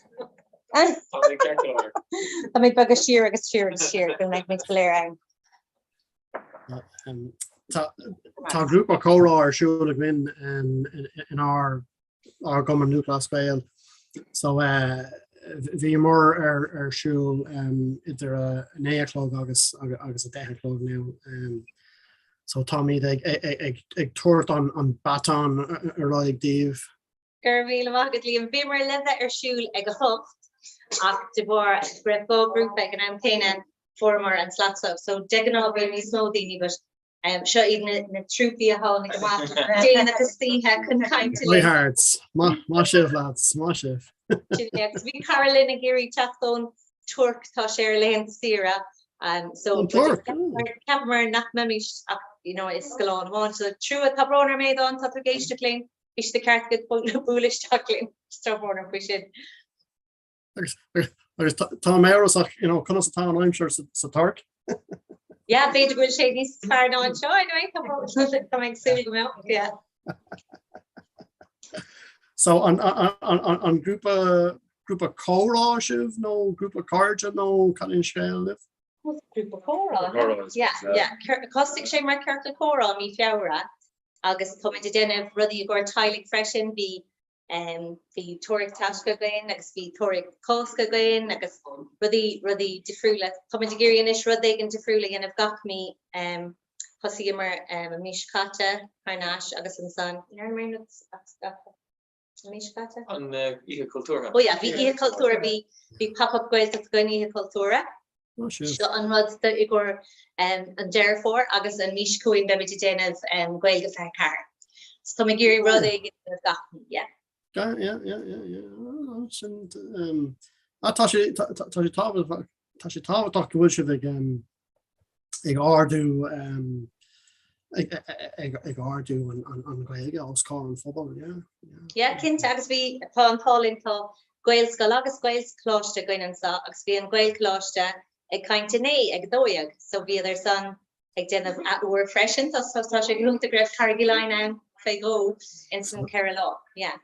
Tá mé ag bogadh siar agus siar agus siar go mbeidh muid go léir ann. Tá grúpa comhrá ar siúl againn inár ár gCumann Lúthchleas Gael. So bhíomar ar ar siúl idir a 9 a chlog agus agus a 10 a chlog now. So táimid ag ag ag tabhairt an an baton ar aghaidh daoibh. Go raibh míle maith agat Liam. Bhíomar le bheith ar siúl ag a hocht ach de bharr go raibh 2 grúpa ag an am céanna fuaireamar an slat so. So de ghnáth bíonn níos mó daoine but Seo iad na trúpaí a tháinig amach déanach istoíche chun cainte linn. Diehards. Maith sibh lads, maith sibh. Agus bhí cara linn ag iarraidh teacht ón Tuirc, tá sé ar laethanta saoire. So cheapamar nach mbeimis ach you know, i scáileán amháin. So trua, tá brón orm Aodán, tá tú ag éisteacht linn, bhí sé de cheart agat bualadh isteach linn, tá brón orm faoi sin. Agus agus tá mé amhrasach you know, conas atá an aimsir sa Tuirc. Yeah, b'fhéidir go bhfuil sé níos fearr ná anseo anyway, tá mé ag súil go mbeadh, yeah. So an, an, an, an grúpa grúpa comhrá sibh nó grúpa cairde nó cad é an scéal libh? Grúpa comhrá. Yeah, yeah. Thosaigh sé mar ciorcal comhrá mí Feabhra agus táimid ag déanamh rudaí i gcomhair teaghlaigh freisin, bhí Bhí tóraíocht taisce againn agus bhí tóraíocht Cásca againn agus rudaí, rudaí difriúla. Táimid ag iarraidh anois rud éigin difriúil a dhéanamh gach mí. Thosaíomar an mhí seo caite thar n-ais agus ansan, an raibh aon rud an mhí seo caite? An Oíche Chultúrtha. Oh yeah, bhí Oíche Chultúrtha, bhí, bhí Pop-Up Gaeltacht againn Oíche Chultúrtha. Seo an rud i gcomhair an Deireadh Fómhair agus an mhí seo chugainn beimid ag déanamh Gaeilge 24. So tá mé ag iarraidh rud éigin a dhéanamh gach mí, yeah. Yeah, yeah, yeah, yeah, yeah. Sin, um, ah, tá sé, tá, tá sé tábhachtach, tá sé tábhachtach go bhfuil sibh ag, um, ag ardú, um, ag, ag, ag ardú an, an, an Ghaeilge os comhair an phobail, yeah, yeah. Yeah, cinnte, agus bhí, tá an t-ádh linn, tá Gaelscoil agus Gaelcholáiste againn anseo agus bhí an Gaelcholáiste ag caint inné ag 12 so bhíodar san ag déanamh athuair freisin tá tá sé go hiontach go raibh Carraig Uí Leighin ann fé dhó ins an 4 lá. Yeah.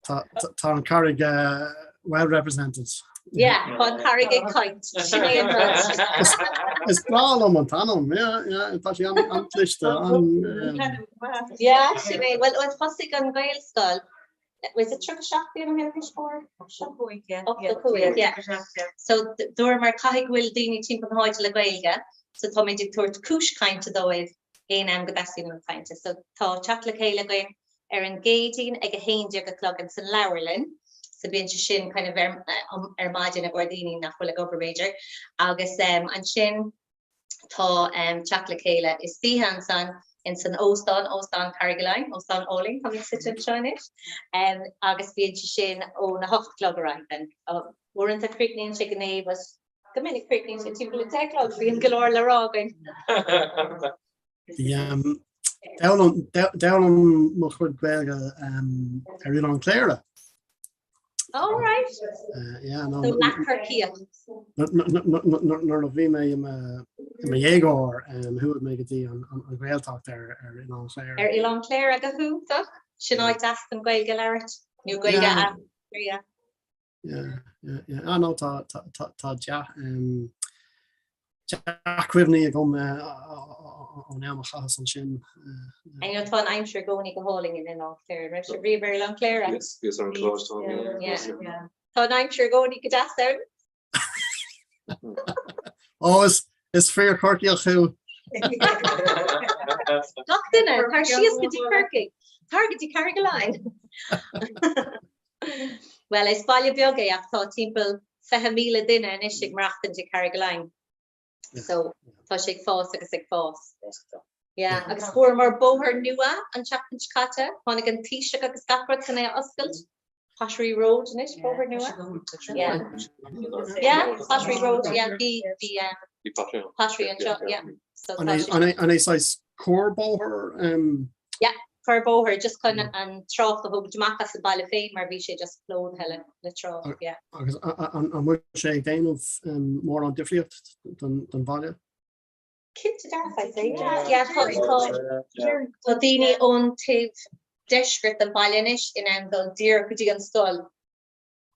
Tá tá an Carraig uh, well represented. Yeah, tá an Carraig ag caint. Sin é an rud. Is breá liom an t-ainm, yeah, yeah, tá sé an-chliste an um, Yeah, sin é. Well, thosaigh an Ghaelscoil Was it 37 bliain ó shin anois, 85, yeah. 85, yeah. So dúramar caithfidh go bhfuil daoine timpeall na háite le Gaeilge, so táimid ag tabhairt cúis cainte dóibh aon am go dteastaíonn uathu caint. So tá teacht le chéile againn ar an gCéadaoin ag 11 a chlog ins an leabharlann, so bíonn sé sin kind of ar, ar maidin i gcomhair daoine nach bhfuil ag obair b'fhéidir, agus ansin Tá teacht le chéile istoíche ansan ins an óstán, Óstán Carraig Uí Leighin, Óstán álainn, táimid suite anseo anois, agus bíonn sé sin ón 8 a chlog ar aghaidh then. Uaireanta críochnaíonn sé go 9 but go minic críochnaíonn sé timpeall 10 a chlog, bíonn go leor le rá againn. D'fhoghlaim mo chuid Gaeilge ar Oileán Chléire. All right. Yeah, no. So leath-Chorcaíoch. Nuair a bhí mé i mo I mo dhéagóir, chuaigh mé go dtí an Ghaeltacht ar Oileán Chléire. Ar Oileán Chléire go hiontach. Sin áit deas chun Gaeilge a labhairt, nó Gaeilge a yeah. Yeah, yeah, yeah. Ah, no, tá, tá, tá, tá dea, um, dea-chuimhní agam ón am a chaitheas ansin. And you know, tá an aimsir i gcónaí go hálainn in Oileán Chléire. Raibh sibh riamh ar Oileán Chléire? Yes, bhíos ar an choláiste ann, yeah. Yeah, yeah. Tá an aimsir i gcónaí go deas ann. Ó, is, is fíor Chorcaíoch thú. Gach duine, tar síos go dtí Corcaigh. Tar go dtí Carrigaline. Well, is baile beag é ach tá timpeall 20,000 duine anois ag maireachtaint i Carrigaline. So tá sé ag fás agus ag fás. Yeah, agus fuaireamar bóthar nua an tseachtain seo caite, tháinig an Taoiseach agus gach rud chun é a oscailt. Pottery Road anois, bóthar nua. Yeah. Yeah, Pottery Road, yeah, bhí bhí um, Pottery anseo, yeah. So An é an é saghas cuarbhóthar? Um... Yeah, cuarbhóthar, just chun an trácht a thógaint amach as an baile féin mar bhí sé just plódaithe le le trácht, yeah. Agus an bhfuil sé ag déanamh mórán difríocht don bhaile? Cinnte dearfa, I'd say, yeah. Yeah, tá tá daoine ón taobh deiscirt den baile anois in ann dul díreach go dtí an scoil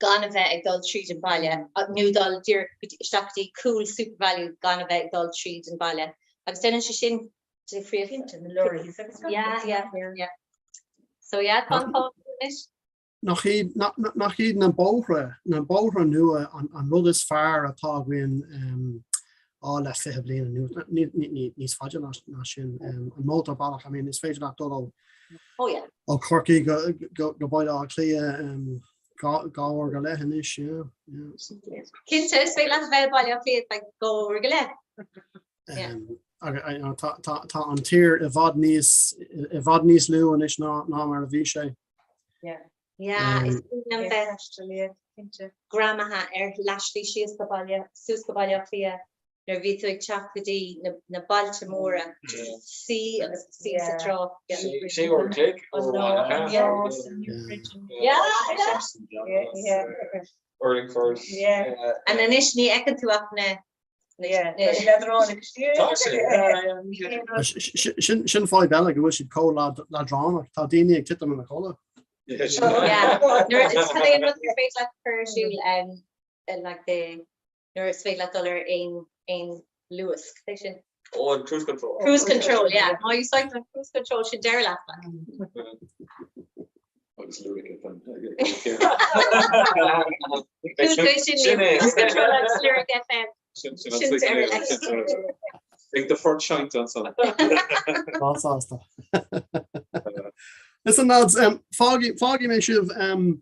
gan a bheith ag dul tríd an baile, nó dul díreach go dtí isteach go dtí cúl Supervalu gan a bheith ag dul tríd an baile. Agus déanann sé sin difríocht. Cinnte, na lorries agus gach Yeah, yeah, yeah. So yeah, tá an t-ádh anois. Nach iad, nach iad na bóithre, na bóithre nua an rud is fearr atá againn á le 20 bliain anuas, níos faide ná sin, an mótarbhealach, I mean, is féidir leat dul ó Oh yeah. ó Chorcaigh go go Baile Átha Cliath dhá uair go leith anois, yeah, yeah. Cinnte, is féidir leat a bheith i Baile Átha Cliath like dhá uair go leith. Yeah. Tá an tír i bhfad níos i bhfad níos lú anois ná ná mar a bhí sé. Yeah. Yeah, is cuimhin liom bheith greamaithe ar leathshlí síos go baile, suas go Baile Átha Cliath nuair a bhí tú ag teacht go dtí na bailte móra, just suí agus suí sa trácht. Sé uair an chloig ó Yeah. Yeah. Urlingford. Yeah. And anois ní fheiceann tú ach na Sin fadhb eile go bhfuil siad chomh leadránach, tá daoine ag titim ina chodladh. Nuair is cad é an rud gur féidir leat cur ar siúl like the nuair is féidir leat dul ar aon aon luas, cad é sin? Oh, an cruise control. Cruise control, yeah. Má úsáideann an cruise control sin deireadh leat like. Agus Lyric FM. Sin é. Agus Lyric FM. Sin sin Ag do phort seinnte ansan. Tá sásta. Listen lads, um, fágfaidh fágfaidh mé sibh um,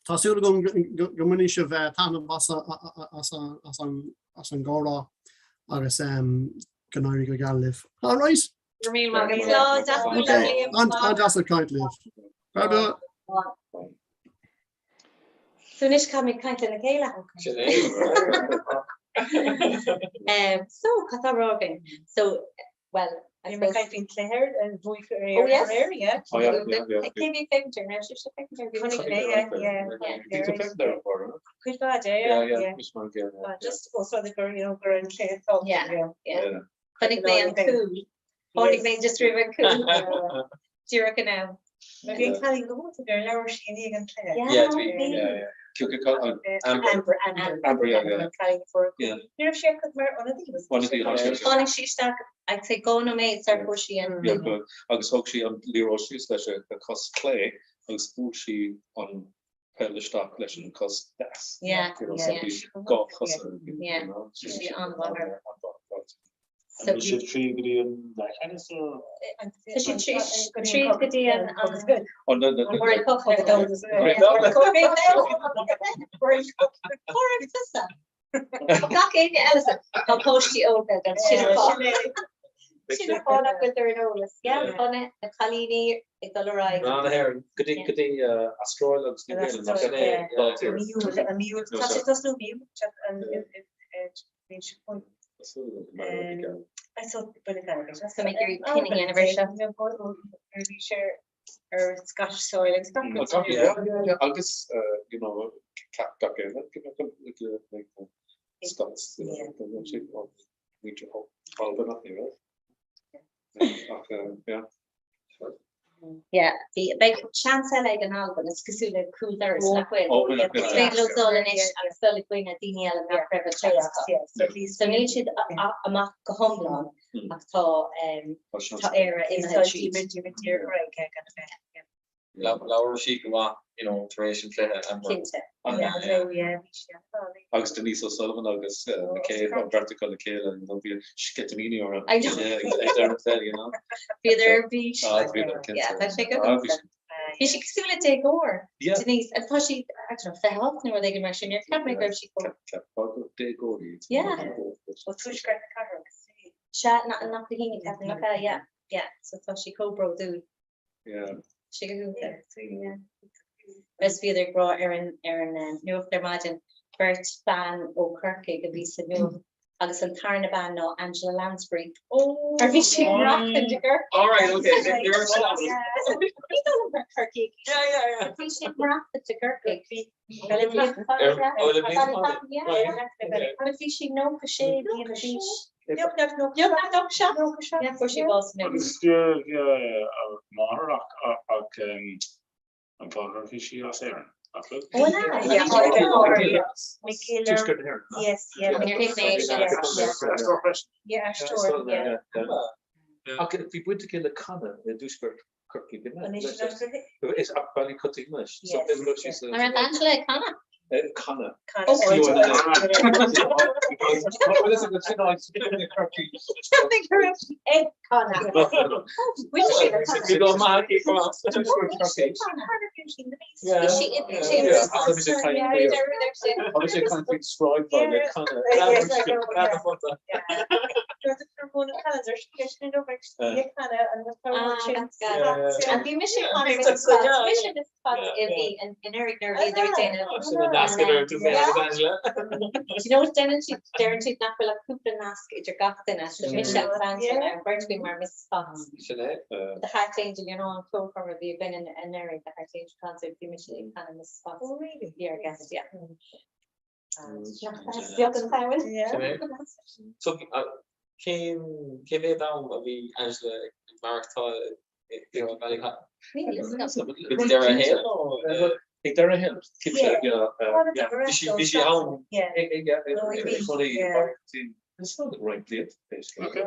tá súil agam go go mbainfidh sibh eh, taitneamh as as as an as an gcomhrá agus um, go n-éirí go geal libh. All right. An-deas ag caint libh. Bye bye. So anois caithfimid caint lena chéile. Sin é. So cad tá á rá againn? So well I suppose. Caint faoin cluiche a bhuaigh Oh yes. aréir, yeah. Oh yeah, yeah, yeah. Cé bhí ag féachaint air? An raibh sibhse ag féachaint air? Chonaic mé, yeah, yeah. Bhí tú ag féachaint air, Máire? Cuid mhaith de, Yeah, yeah, yeah, yeah. mise mar an gcéanna, yeah. Just os rud é gur, you know, gur an cluiche tábhachtach, Yeah, yeah. yeah. Chonaic mé an cúl. Tháinig mé just roimh an cúl. Díreach in am. Bhí an cailín go hiontach ar labhair sí i ndiaidh an chluiche. Yeah, bhí, yeah, yeah. Amber. Amber, Amber. Amber, yeah, yeah. An cailín fuair. Yeah. Ní raibh sí acu mar ionadaí. Ionadaí, tháinig sí. Tháinig sí isteach, I'd say dhá nóiméad sar fuair sí an. Yeah, good. Agus thug sí an liathróid síos leis a cos clé agus bhuail sí an peil isteach leis an cos deas. Yeah, You know, so yeah. bhí dhá chos uirthi, Yeah, you know. bhí sí an-mhaith. An-mhaith. So An bhfuil sibh tríd go dtí an leathcheannas nó? Tá siad tríd go dtí an Oh, no, no, no. World Cup. World Cup. Cá raibh tusa? Gach éinne eile sa tá páistí óga gan sin an fáth. Sin an fáth nach bhfuil ar an eolas. Yeah, tá na na cailíní ag dul ar aghaidh. Ná na hÉireann go dtí go dtí Astráil agus New Zealand nach sin é dá tír. Tá sé tosnú mí ar Scottish soil agus gach rud. Yeah, yeah, yeah, agus you know gach éinne like Scots, you know, Muintir Albanach ní raibh. Ach yeah. Yeah, bhí beidh seans eile ag an Albain, is cosúil le cúl doras nach bhfuil. Oh, bhfuil, Is féidir leo dul anois agus dul i gcoinne daoine eile nach raibh an seans acu. So níl siad amach go hiomlán ach tá tá Éire imithe tríd. Labhair sí go maith, you know, tar éis an chluiche. Cinnte. Agus Denise O'Sullivan agus McCabe an bheirt acu le chéile, you know, bhí sceitimíní orthu ag deireadh an chluiche, you know. Bhíodar ar bís. Ah, bhíodar, cinnte. Yeah, tá sé go ah, Bhí sí cosúil le déagóir, Denise, and tá sí, I don't know, 28 nó rud éigin mar sin, níor cheap mé go raibh sí chomh. Cheapfá gur déagóir í. Yeah. Ó tuaisceart na cathrach. Sea, nach go híní, Catherine, nach ea, yeah, yeah, so tá sí chomh bródúil. Sé go hiontach. Agus bhíodar ag rá ar an ar an nuacht ar maidin, beirt bean ó Chorcaigh a bhí sa nuacht agus an tarna bean ná Angela Lansbury. Mar bhí sí ag maireachtaint i gCorcaigh. All right, okay. Ní dóigh liom gur Corcaigh. Bhí sí ag maireachtaint i gCorcaigh. Agus bhí sí 96 bliana d'aois. Agus a máthair ach an mháthair bhí sí as Éirinn, nach bhfuil? Ach bhí baint aici le Canna i dtuaisceart Chorcaí. Is ach Ballycotton anois. An raibh Angela ag canadh? Canna. Ag canadh. Bhí mise Déanann siad deireann siad nach bhfuil ach cúpla nasc idir gach duine so mise agus Angela an bheirt againn mar Mrs Potts. Sin é. The Heart Angel, you know an ceolchoirm a bhí againn anuraidh, The Heart Angel concert, bhí mise ag canadh Mrs Potts. Oh really? Bhí our guest, yeah. Nach beag an domhan. Sin é. So cén cé mhéad am a bhí Angela ag maireachtáil i mBallycotton? Ag deireadh a shaoil nó? Ag deireadh a shaoil, cinnte. Bhí sí bhí sí ann ag cónaí i Ballycotton roinnt blianta, basically.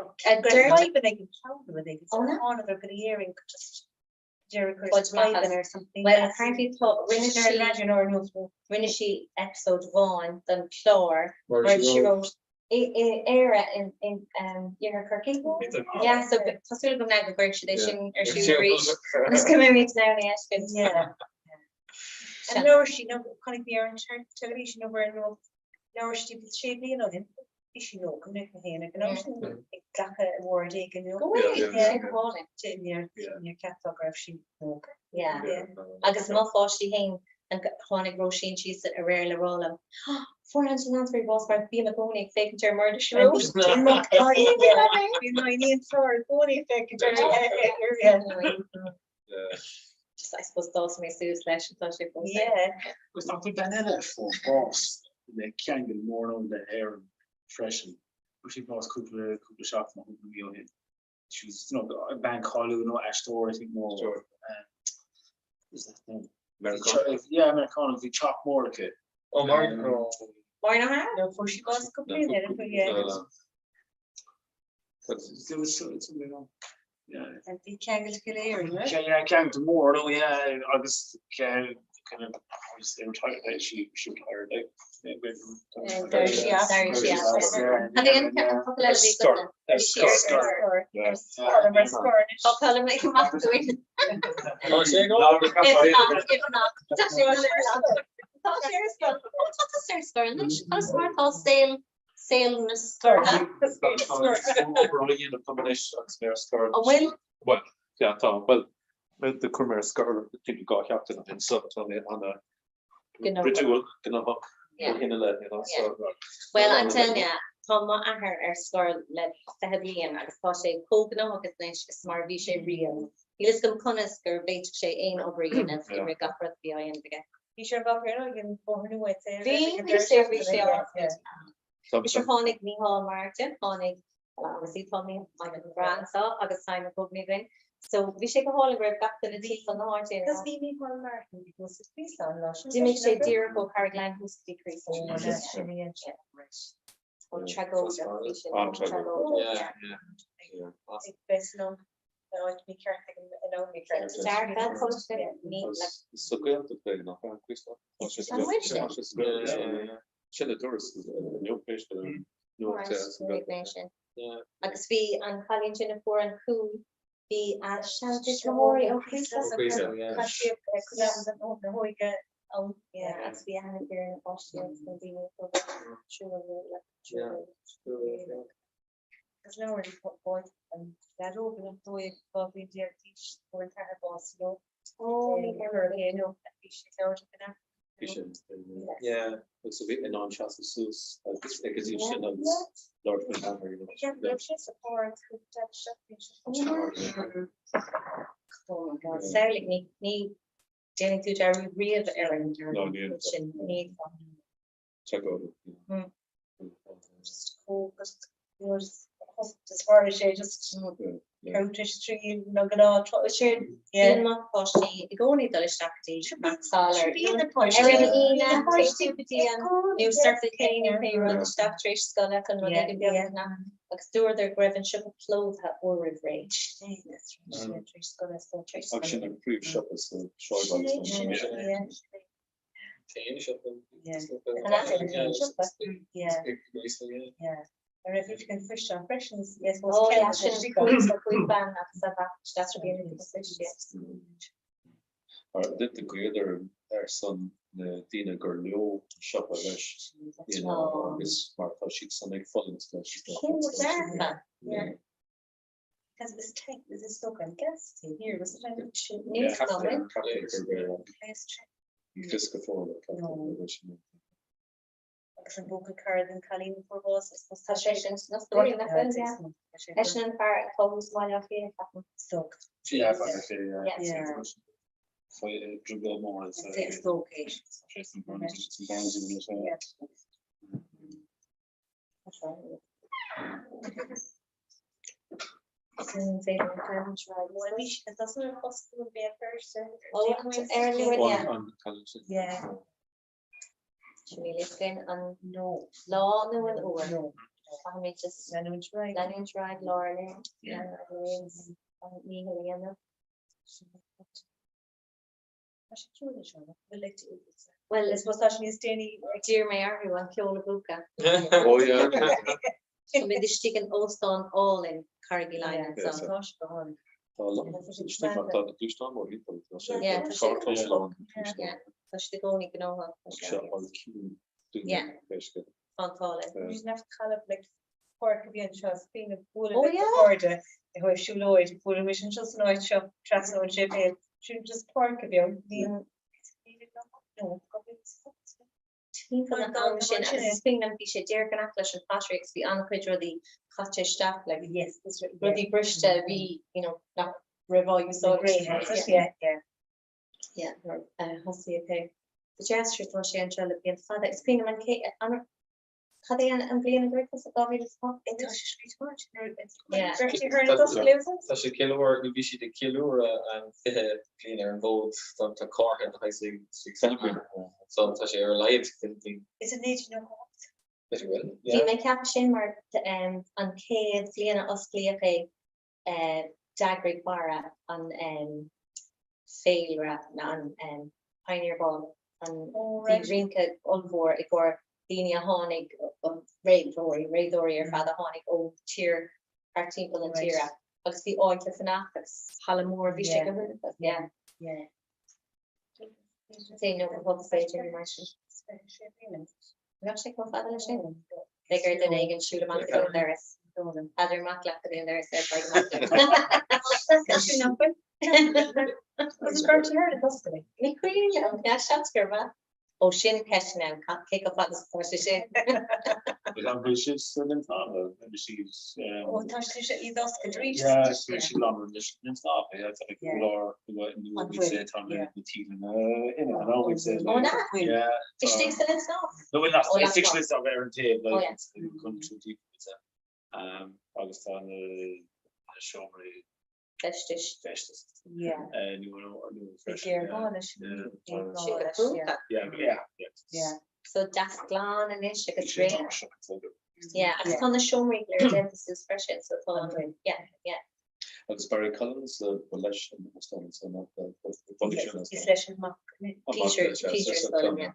Well apparently tá rinne sí rinne sí episode amháin den chlár Murder She Wrote i Éire in in Iarthar Chorcaí. Yeah so tá súil agam now go gcuirfidh siad é sin ar siúl arís agus go mbeimid in ann é a fheiscint. Yeah. And labhair sí nó chonaic mé ar an teilifís nó ar nó labhair sí sé bliana ó shin. Bhí sí 90 mbliana féin ag an am sin ag glacadh award éigin nó Go bhfuil sé go hálainn. Níor cheapfá go raibh sí 90. Yeah. Agus mo pháistí féin tháinig Róisín síos aréir le rá liom, Fuair Angela Lansbury bás mar bím i gcónaí ag féachaint ar Murder She Wrote. Bhí mo iníon Flora i gcónaí ag féachaint ar Just I suppose d'fhás mé suas leis atá sé fós. Yeah. Agus tá bean eile a fuair bás le ceangal mór ann le hÉirinn freisin. Fuair sí bás cúpla cúpla seachtain nó cúpla mí ó shin. She was you know, bean cáiliúil nó aisteoir I think nó um, is that name? Meiriceánach. Yeah, Meiriceánach, bhí teach mór aici. Oh, Maureen. Maureen O'Hara? No, fuair sí bás cúpla bliain ó shin, yeah. There was somebody on. Yeah. And bhí ceangal go léir, right? Yeah, yeah, ceangal mór, no, yeah, agus kind of they retired, like, she, she retired, like, Sorry, she asked. Sorry, she asked. And then couple eile bhí agat. Scor. Tá peil mé amach dúinn. If not, if not, tá sé ar Tá sé ar scoil. Tá sé ar scoil anois, agus mar tá saol saol na scortha. An bhfuil? Bhuel, yeah, tá, bhuel, do chuir mé ar scor timpeall 2 sheachtain ó shin, so tá mé ana bhruidiúil, gnóthach ó shin i leith, you know, so. Bhuel, I'm telling you, tá m'athair ar scor le 20 bliain agus tá sé chomh gnóthach anois is mar a bhí sé riamh. Níl fhios agam conas go bhféadfadh sé aon obair a dhéanamh i rith gach rud a bhí á dhéanamh aige. Bhí sé ar bhóthar ag an bhóthar nua Bhí, bhí sé, bhí sé á. Sure tháinig Micheál Martin, tháinig well obviously tá Michael McGrath anseo agus Simon Coveney againn. So bhí sé go hálainn go raibh gach duine timpeall na háite. Agus bhí Micheál Martin i gcúrsa Chraoslaigh an lá sin. D'imigh sé díreach ó Carraig Laing thuas go dtí Craoslach. Sin í an sin. Ó tragóideach bhí sin. Tragóideach. Ag bheith san am in áit mícheart ag an am mícheart. Dearfa tá sé ní le. Sa Ghaeltacht é nach ea Craoslach? Tá sé An bhfuil sé? sa Ghaeltacht. Sin a dúras inniu pé scéal é. Sa Ghaeltacht. Agus bhí an cailín sin a fuair an cúl bhí a seantuismitheoirí ó Chraoslach. Tá siad ag coinneáil na hóige ann. Yeah, agus bhí aithne aici ar na páistí agus na daoine a thug trua le trua. Agus labhair an leaid óg in 12 bliain d'aois fuair an t-athair bás leo. Ó, ní bhí sé ag labhairt ag an am. Bhí sé yeah agus a bhí in ann seasamh suas agus ag an aois sin agus labhairt faoin athair you know. Yeah, bhí sé sa pháirc Oh my God, samhlaigh ní ní déanfaidh tú dearúd riamh ar an ar an rud sin ní Tragóideach. Just just just tharla sé just cúntais trí na gnáth sé Bíonn na páistí i gcónaí dul isteach go dtí Maxal ar ar an Aoine páistí go dtí an nó Circle K nó pé rud isteach tar éis scoile chun rud éigin beag a cheannach agus dúradar go raibh an siopa plódaithe uair roimh ré. Agus sin an príomhshiopa sa sráidbhaile. Téann siopa. De gaolmhar ar son na daoine gur leo an siopa leis you know agus mar tá siad san ag fulaingt leis. Because it was tech, is it still going gas to here? Was it Ní fios go fóill Agus an buachaill cara den cailín a fuair bás is Tá sé sin sna stoirí nach bhfuil, yeah. Eisean an fear atá thuas i mBaile Átha Cliath, ceapaim. Drioblóid mór is An lá nó an uair Caithfimid just leanúint ar aghaidh lá ar leith ní dhéanamh. Tá sé ciúin anseo, nach bhfuil le Bhuel, is tá sé níos déanaí. D'iarr mé orthu an ceol a mhúchadh. Oh yeah. Tá muid istigh in óstán álainn Carraig Uí Leighin anso. Tá sé go hálainn. Tá gluaisteán mór thimpeall. Tá sé Yeah, tá sé carrchlós lán. Yeah, tá siad i gcónaí gnóthach. Tá sé an ciúin Yeah. Tá an t-ádh linn. Bhí neart talamh like páirc a bhí anseo is cuimhin liom bualadh le cairde ag dul siúlóid, buaileann muid anseo san áit seo trasna ón séipéal, sin just páirc a bhí ann, níl no, Timpeall an am sin agus is cuimhin liom bhí sé díreach in aice leis an Pottery agus bhí an-chuid rudaí caite isteach like Yes, that's right, rudaí briste a bhí you know nach raibh á úsáid. Yeah, yeah. Yeah, nuair a thosaigh é. Ba deas sure tá sé anseo le blianta fada. Is cuimhin liom an cé an Cad é an bhliain a gcuir tusa 2008? Tá sé scríte Tá sé ceiliúradh, nó bhí siad ag ceiliúradh an 20 bliain ar an bhfód, tá comhartha de shaghas ag celebrate so tá sé ar a laghad 20 bliain. Is it 1998? B'fhéidir go bhfuil, Bhí mé ag ceapadh sin mar an chéad bhliain a osclaíodh é d'eagraigh Barra an féilire, an Pioneer Ball, an bhí rince ollmhór i gcomhair daoine a tháinig, réadóirí, réadóirí ar fad a tháinig ó tír thart timpeall na tíre agus bhí áit le fanacht agus halla mór, bhí sé go hiontach, yeah. Yeah. Sé nó go thug b'fhéidir mar sin. Nach sé chomh fada leis sin? Beidh ar duine éigin siúl amach go dtí an doras. Peadar amach leat go dtí an doras ar faigh amach leat. Ní cuimhin liom, yeah, seans gurb ea. Ó sin ceist now, cé chomh fada is atá sé sin? An bhfuil siad sa Linn Snámha? Bhí siad. Ó tá sé iad oscailte arís. Yeah, bhí siad lán leis an Linn Snámha, yeah, tá like go leor nua bhí sé tá na tíleanna ina nó bhí sé. Ó na? Istigh sa Linn Snámha? No, bhfuil nach istigh sa Linn Snámha ar an taobh like chun tú tí agus tá na seomraí feistis. Feistis. Yeah. Nua nua Bhí géarghá leis. Géarghá leis, yeah. Yeah, yeah, yeah. Yeah. So deas glan anois agus réidh. Yeah, agus tá na seomraí go léir déanta suas freisin, so tá an, yeah, yeah. Agus Barry Collins ba leis an óstán ansan nach bhunaigh sé an óstán. Is leis an mac Peter, Peter is dóigh liom, yeah.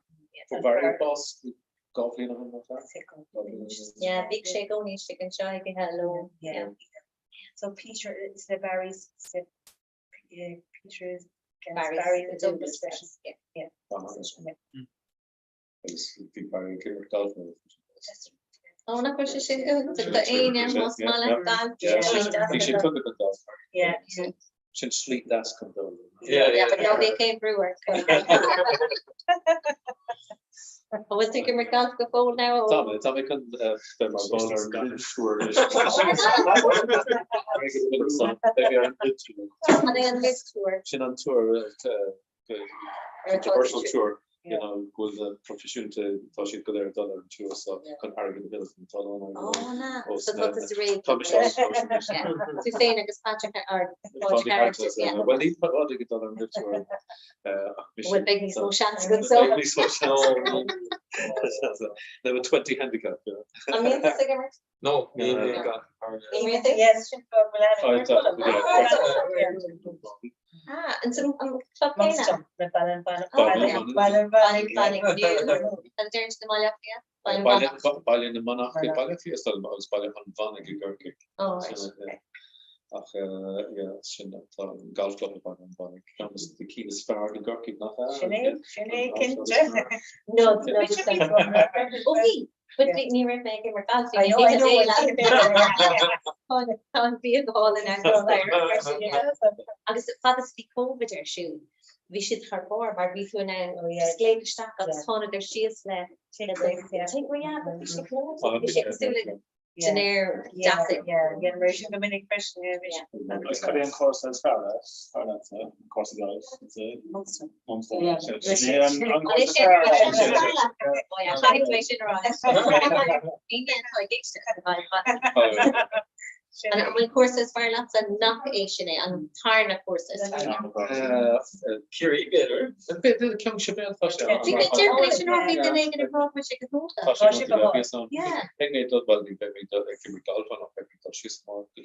Fuair Barry bás dhá bhliain ó shin, nach ea? Yeah, bhíodh sé i gcónaí istigh anseo ag ithe a lón. Yeah. So Peter is le Barry's is le Peter is Barry's Barry the Douglas freisin. Yeah. Yeah. Agus bhí Barry ag imirt galf nuair a bhí sé. Ó nach bhfuil sé sin go do éinne más maith leat galf. Bhí sé tugtha don golf. Yeah. Sin slí deas chun dul. Yeah, yeah, but ná bíodh aon bhrú ort. An bhfuil tú ag imirt galf go fóill now? Tá mé, tá mé chun bheith mar bhall ar an LIV Tour anois. Beidh mé ar an LIV Tour. An é an LIV Tour? Sin an tour, controversial tour, you know, go bhfuil na proifisiúnta, tá siad go léir ag dul ar an tour so chun airgead a thuilleamh tá a lán airgead Ó na, so tá tú sa réidh. Tá mise ann. Tú féin agus Patrick ar Patrick Harrington, yeah. Bhuel níl Padraig ag dul ar an LIV Tour ach mise. Bhuel beidh níos mó seans agat so. Beidh níos mó seans. Now a 20 handicap, yeah. An mbíonn tusa ag imirt? No, ní bhíonn gach Ní bhíonn? Yes, sin fáth go bhfuil Ah, an an club céanna? Baile an Baile Baile An deireann na Baile Átha Cliath? Baile na Manach i Baile Átha Cliath agus Baile an Mhanaigh i gCorcaigh. Oh, right. Ach yeah, sin tá an golf club i Baile an Mhanaigh. Ceann de na cinn is fearr i gCorcaigh nach ea? Sin é, sin é cinnte. No, no, ó bhí, but bhí ní raibh mé ag imirt golf, bhí mé ag Tá an bia go hálainn Agus fad is bhí Covid ar siúl, bhí siad thar barr mar bhí tú in ann just glaoch isteach agus thánadar síos le take yeah, but bhí sé bhí sé cosúil le dinnéar deas. Yeah, mar sin go minic freisin. Agus cad é an cúrsa is fearr leat? Fearr leat an cúrsa golf? Munster. Munster. Sin é an cúrsa is fearr. Caithfidh mé sin a rá. Aon atá ag éisteacht An bhfuil cúrsa is fearr leatsa nach é sin é an tarna cúrsa is fearr leat? Ciarraí, b'fhéidir. B'fhéidir ceann Sibéal tá sé. Bhí mé deirfidh leis sin bhí duine éigin ag rá go bhfuil sé go hiontach. Tá sé go hiontach. Beidh mé dul bhuel ní bheidh mé ag imirt galf ann ach beidh mé ag dul síos amárach go dtí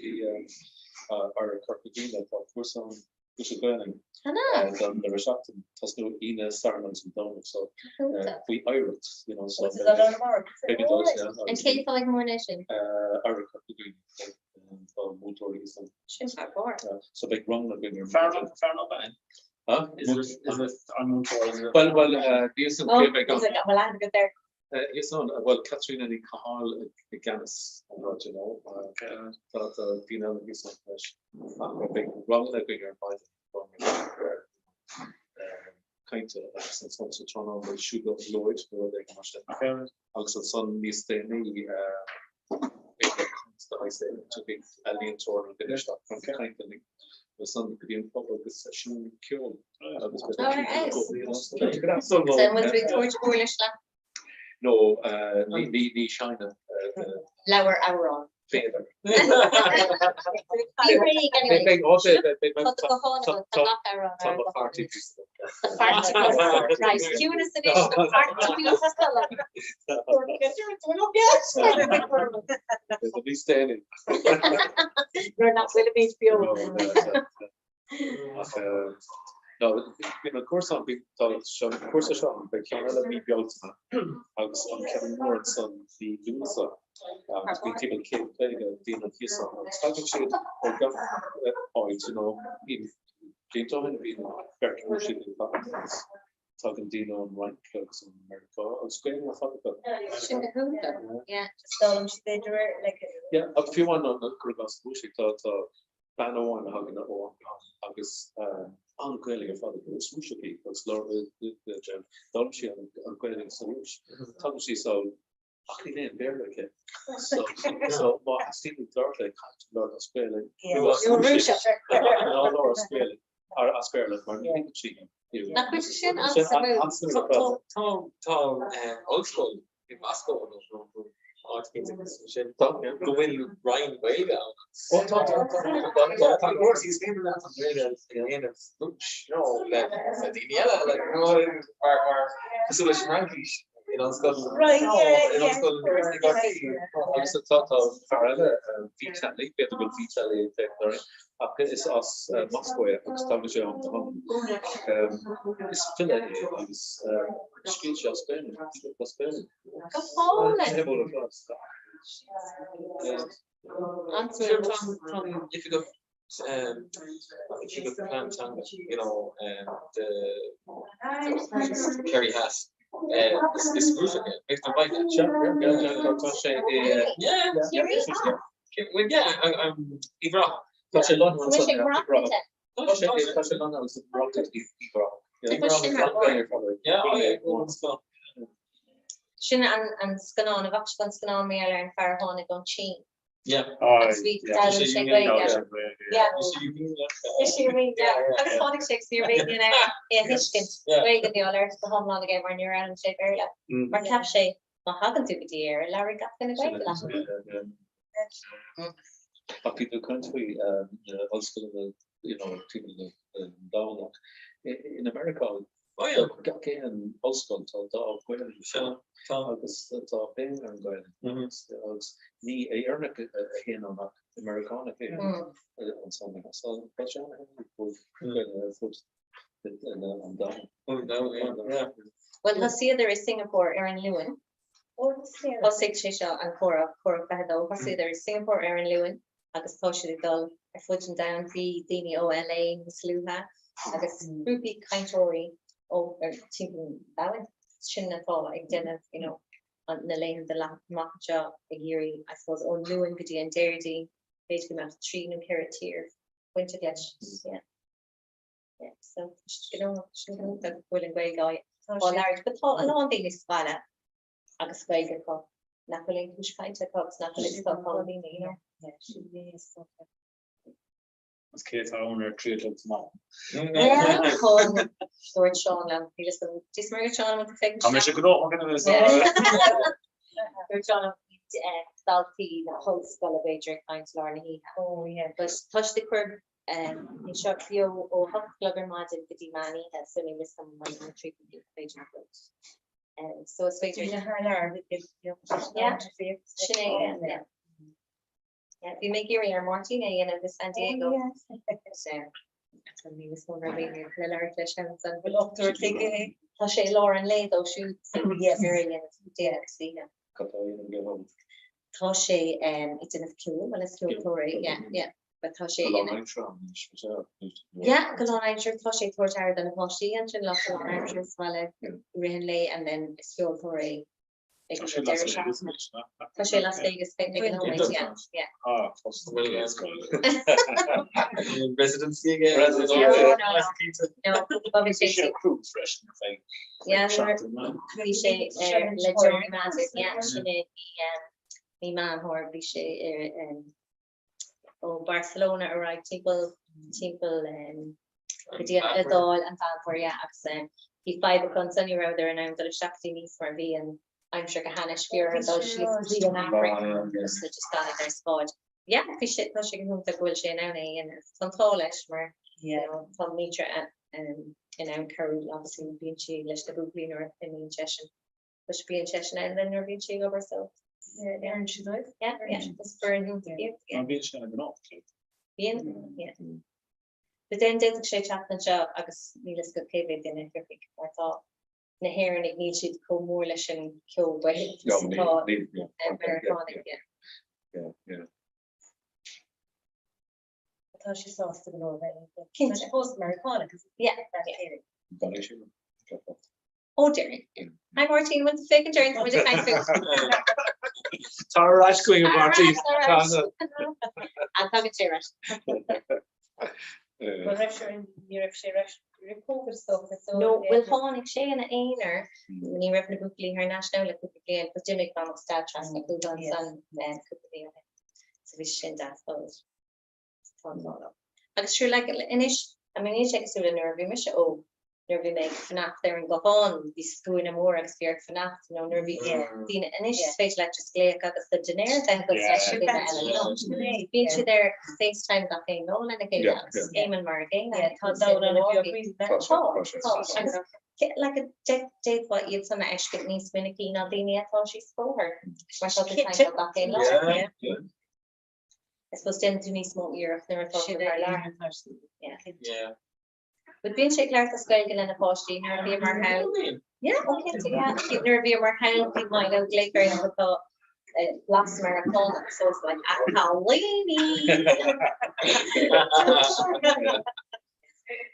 Oidhreacht Chorca Dhuibhne tá cúrsa ann cúrsa Gaelainn don deireadh seachtaine tosnú Aoine Satharn agus an Domhnach so faoi oidhreacht you know so beidh mé dul An cé atá ag múineadh sin? Oidhreacht Chorca Dhuibhne tá múinteoirí thíos ann. Sin thar barr. So beidh rang againn ar Fear fear nó bean? Huh? Is it is it an múinteoir is it? Well well níl san cé beidh ann. Bhfuil aithne agat air? Thíos ann bhuel Caitríona Ní Chathail i gceannas an rud you know. Tá tá daoine eile thíos ann leis. Ach beidh ranganna againn ar maidin ranganna cainte agus ansan sa tráthnóna beidh Siúlóid Lloyd nó rud éigin mar sin. Agus ansan níos déanaí beidh caint de shaghas éigin tiocfaidh ealaíontóir nó duine isteach chun caint linn agus ansan go dtí an pub agus seisiún ceoil agus beidh So an bhfuil tú ag tabhairt uirlis leat? No, ní sheinnim. Leabhar amhrán. B'fhéidir. Bí réidh anyway. Tá do ghuthán agat, tá gach amhrán Tá ar mo do pharty ghuthán. The party bus. Right, ciúnas anois, the party bus. Níos déanaí. Nuair nach bhfuilimid beo. Ach no, bíonn an cúrsa ann, tá seo, an cúrsa seo ann, beidh ceann eile mí Bealtaine agus an ceann mór ansan mí Lúnasa agus bíonn timpeall 150 daoine thíos ann agus tagann siad ó gach áit, you know, bíonn blianta ó shin bíonn beirt Rúisigh ag teacht agus tagann daoine ón Fhrainc agus ón Meiriceá agus Gaeilge ar fad acu. Sin go hiontach, yeah. Just d'fhoghlaim siad b'fhéidir like. Yeah, agus fiú amháin ná cuir i gcás Rúisigh, tá tá bean amháin a thagann ó agus an-Ghaeilge ar fad aici, is Rúiseach í agus d'fhoghlaim sí an Ghaeilge sa Rúis. Tagann sí so Ach níl aon Bhéarla aici. So so má theastaíonn uait labhairt léi caithfidh tú labhairt as Gaeilge. Nó as Rúisis. Ná labhair as Gaeilge or as Béarla mar ní thuigeann sí. Nach bhfuil sé sin an-suimiúil? Tá tá ollscoil i Moscó nó áit éigin sin go bhfuil roinn Gaeilge ann. Ó tá tá tá tá tá cúrsaí is féidir leat an Ghaeilge a dhéanamh you know le le daoine eile like you know mar mar cosúil leis an Fhraincis in ollscoil Right, yeah, in yeah. ollscoil i gCorcaigh. Agus tá tá fear eile Vitaly, b'fhéidir go bhfuil Vitaly ag féachaint orainn, ach is as Moscó é agus tagann sé am go ham. Is file é agus scríobh sé as Gaeilge, as Gaeilge. Go hálainn! Sure, tá an oifigeach oifigeach plean teanga, you know, de Ciarraí Theas. Is Rúiseach é, Victor White. Tá sé i. Yeah, well, yeah, Uíbh Ráthach. Tá sé lonnaithe ansan i Uíbh Ráthach. Tá sé tá sé lonnaithe ansan i Uíbh Ráthach. Yeah, Sin an scannán, an bhfaca sibh an scannán mar gheall ar an fear a tháinig ón tSín. Yeah. Agus bhí d'fhoghlaim sé Gaeilge. Yeah. Agus tháinig sé agus ní raibh éinne in ann é a thuiscint. Gaeilge a bhí á labhairt go hiomlán aige mar níor fhoghlaim sé Béarla. Mar cheap sé má thagann tú go dtí Éire, labhróidh gach duine Gaeilge leat. Ach bhí tú ag caint faoi na ollscoileanna you know timpeall an domhain ach in America gach aon ollscoil tá dámh Gaeilge agus tá béim ar an Ghaeilge agus ní Éireannach a théann ann ach Meiriceánach é ansan so tá sé an-shuimiúil go bhfuil Gaeilge ar fud an domhain. Bhuel thosaíodar i Singapore ar an Luan. Thosaigh sé seo an comhrá, comhrá 22, thosaíodar i Singapore ar an Luan agus tá siad ag dul ar fud an domhain. Bhí daoine ó LA níos luaithe agus grúpaí cainteoirí ó ar timpeall an domhain. Sin atá ag déanamh you know na laethanta amach anseo ag iarraidh I suppose ón Luan go dtí an Déardaoin b'fhéidir go mbeadh 3 nó 4 tír bainteach leis. Yeah. Yeah, so you know, sin go bhfuil an Ghaeilge á labhairt, but tá a lán daoine sa bhaile agus Gaeilge acu nach bhfuil aon chúis cainte acu agus nach bhfuil fhios acu cá bhfuil daoine, you know. Yeah, sin é is dócha. Is cé atá ann ar 3 a chlog sa maidin? Chun dúirt Seán liom, níl fhios agam, Dia is Muire Seán, an bhfuil tú féin Tá mise gnóthach ina bhfios. Dúirt Seán liom, daltaí na hollscoile b'fhéidir ag caint lár na hoíche. Oh yeah. But tá siad ag cur É seo beo ó 8 a chlog ar maidin go dtí meán oíche so níl fhios agam an an 3 go b'fhéidir nach bhfuil. So is féidir. Thar lear Yeah, sin é, yeah, yeah. Yeah, bhí mé ag iarraidh ar Máirtín é a dhéanamh i San Diego. Ní is mó ar bith le labhairt leis ansan. Bhfuil 8 chuige é? Tá sé i lár an lae dó siúd so yes ar a dhéanamh déanamh agus oíche. Cad tá á dhéanamh aige thall? Tá sé ag déanamh ceoil, bhuel is ceoltóir é, yeah, yeah. But tá sé Go lánaimseartha anois, is ea? Yeah, go lánaimseartha. Tá sé ag tabhairt aire do na páistí ansin lá go lánaimseartha sa bhaile i rith an lae and then is ceoltóir é ag Tá an sé Las deireadh Vegas seachtaine. anois, nach? Tá sé Las Vegas ag an nóiméad, yeah, yeah. Ah, tá Residency aige? Residency No, aige. no, no. No, bhí sé Bhí sé ar cruise freisin ar feadh Yeah, seachtain, no? bhí sé ar le Johnny Magic, yeah, sin é, bhí mí Meán Fómhair, bhí sé ar ó Barcelona ar aghaidh timpeall timpeall go dtí an Iodáil an Mheán Fómhair yeah agus bhí fadhb acu ansan ní rabhadar in ann dul isteach go dtí Nice mar bhí an aimsir go hainnis bhí orthu dul síos go dtí an Afraic so just d'fhanadar sa bhád. Yeah bhí sé tá sé go hiontach go bhfuil sé in ann é a dhéanamh. Tá an t-ádh leis mar you know tá Mitra in ann cabhrú obviously bíonn sí leis na buachaillí nuair a imíonn seisean. But bíonn seisean ann then nuair a bhíonn sí ag obair so. Oireann sé dóibh. Yeah, yeah, is foireann iontach iad. Má bhíonn sé ina gnóthach, like. Bíonn, yeah. But then d'fhéadfadh sé teacht anseo agus níl fhios agat cé mhéad duine a thiocfaidh mar tá na hÉireannaigh níl siad chomh mór leis an ceol Gaeilge No, is níl, atá níl, yeah. na Meiriceánaigh, yeah. Yeah, yeah. Tá sé sásta go leor bheith. Cinnte. Tá sé fós Meiriceánach is Yeah, yeah. Bhuel, sin. Ó Déarfainn. Hi Máirtín, bhfuil tú féachaint ar an muid ag caint fút? Tá ar ais chugainn, a Mháirtín. Tá An tagann sé ar ais. Bhuel, raibh sé, ní raibh sé ar ais go Roimh Covid is dócha. So No, bhuel tháinig sé ina aonar, ní raibh na buachaillí thar n-ais now le cúpla bliain, but d'imigh Mam agus Dad trasna chucu ansan cúpla bliain ó shin. So bhí sé sin deas fós. Tá an t-ádh leo. Agus sure like anois, I mean níl sé cosúil le nuair a bhí mise óg, nuair a bhí mé ag fanacht ar an guthán, bhí scuaine mór agus bhí ort fanacht, nó nuair a bhí daoine, anois is féidir leat just glaoch agus do dinnéar a bheith agat leis an duine eile, you know. Bíonn siad ar FaceTime gach aon lá lena chéile agus Éamonn mar an gcéanna. Tá Tá, tá, agus like d'fhéadfá iad san a fheiscint níos minicí ná daoine atá síos an bóthar, mar tá tú ag caint gach aon lá. I suppose déanann tú níos mó iarracht nuair atá tú thar lear. Yeah. But bíonn sé ag labhairt as Gaeilge lena pháistí nuair a bhíomar thall. Yeah, ó cinnte, yeah. Nuair a bhíomar thall bhí Milo ag glaoch air nó tá blas Meiriceánach so it's like a chailíní.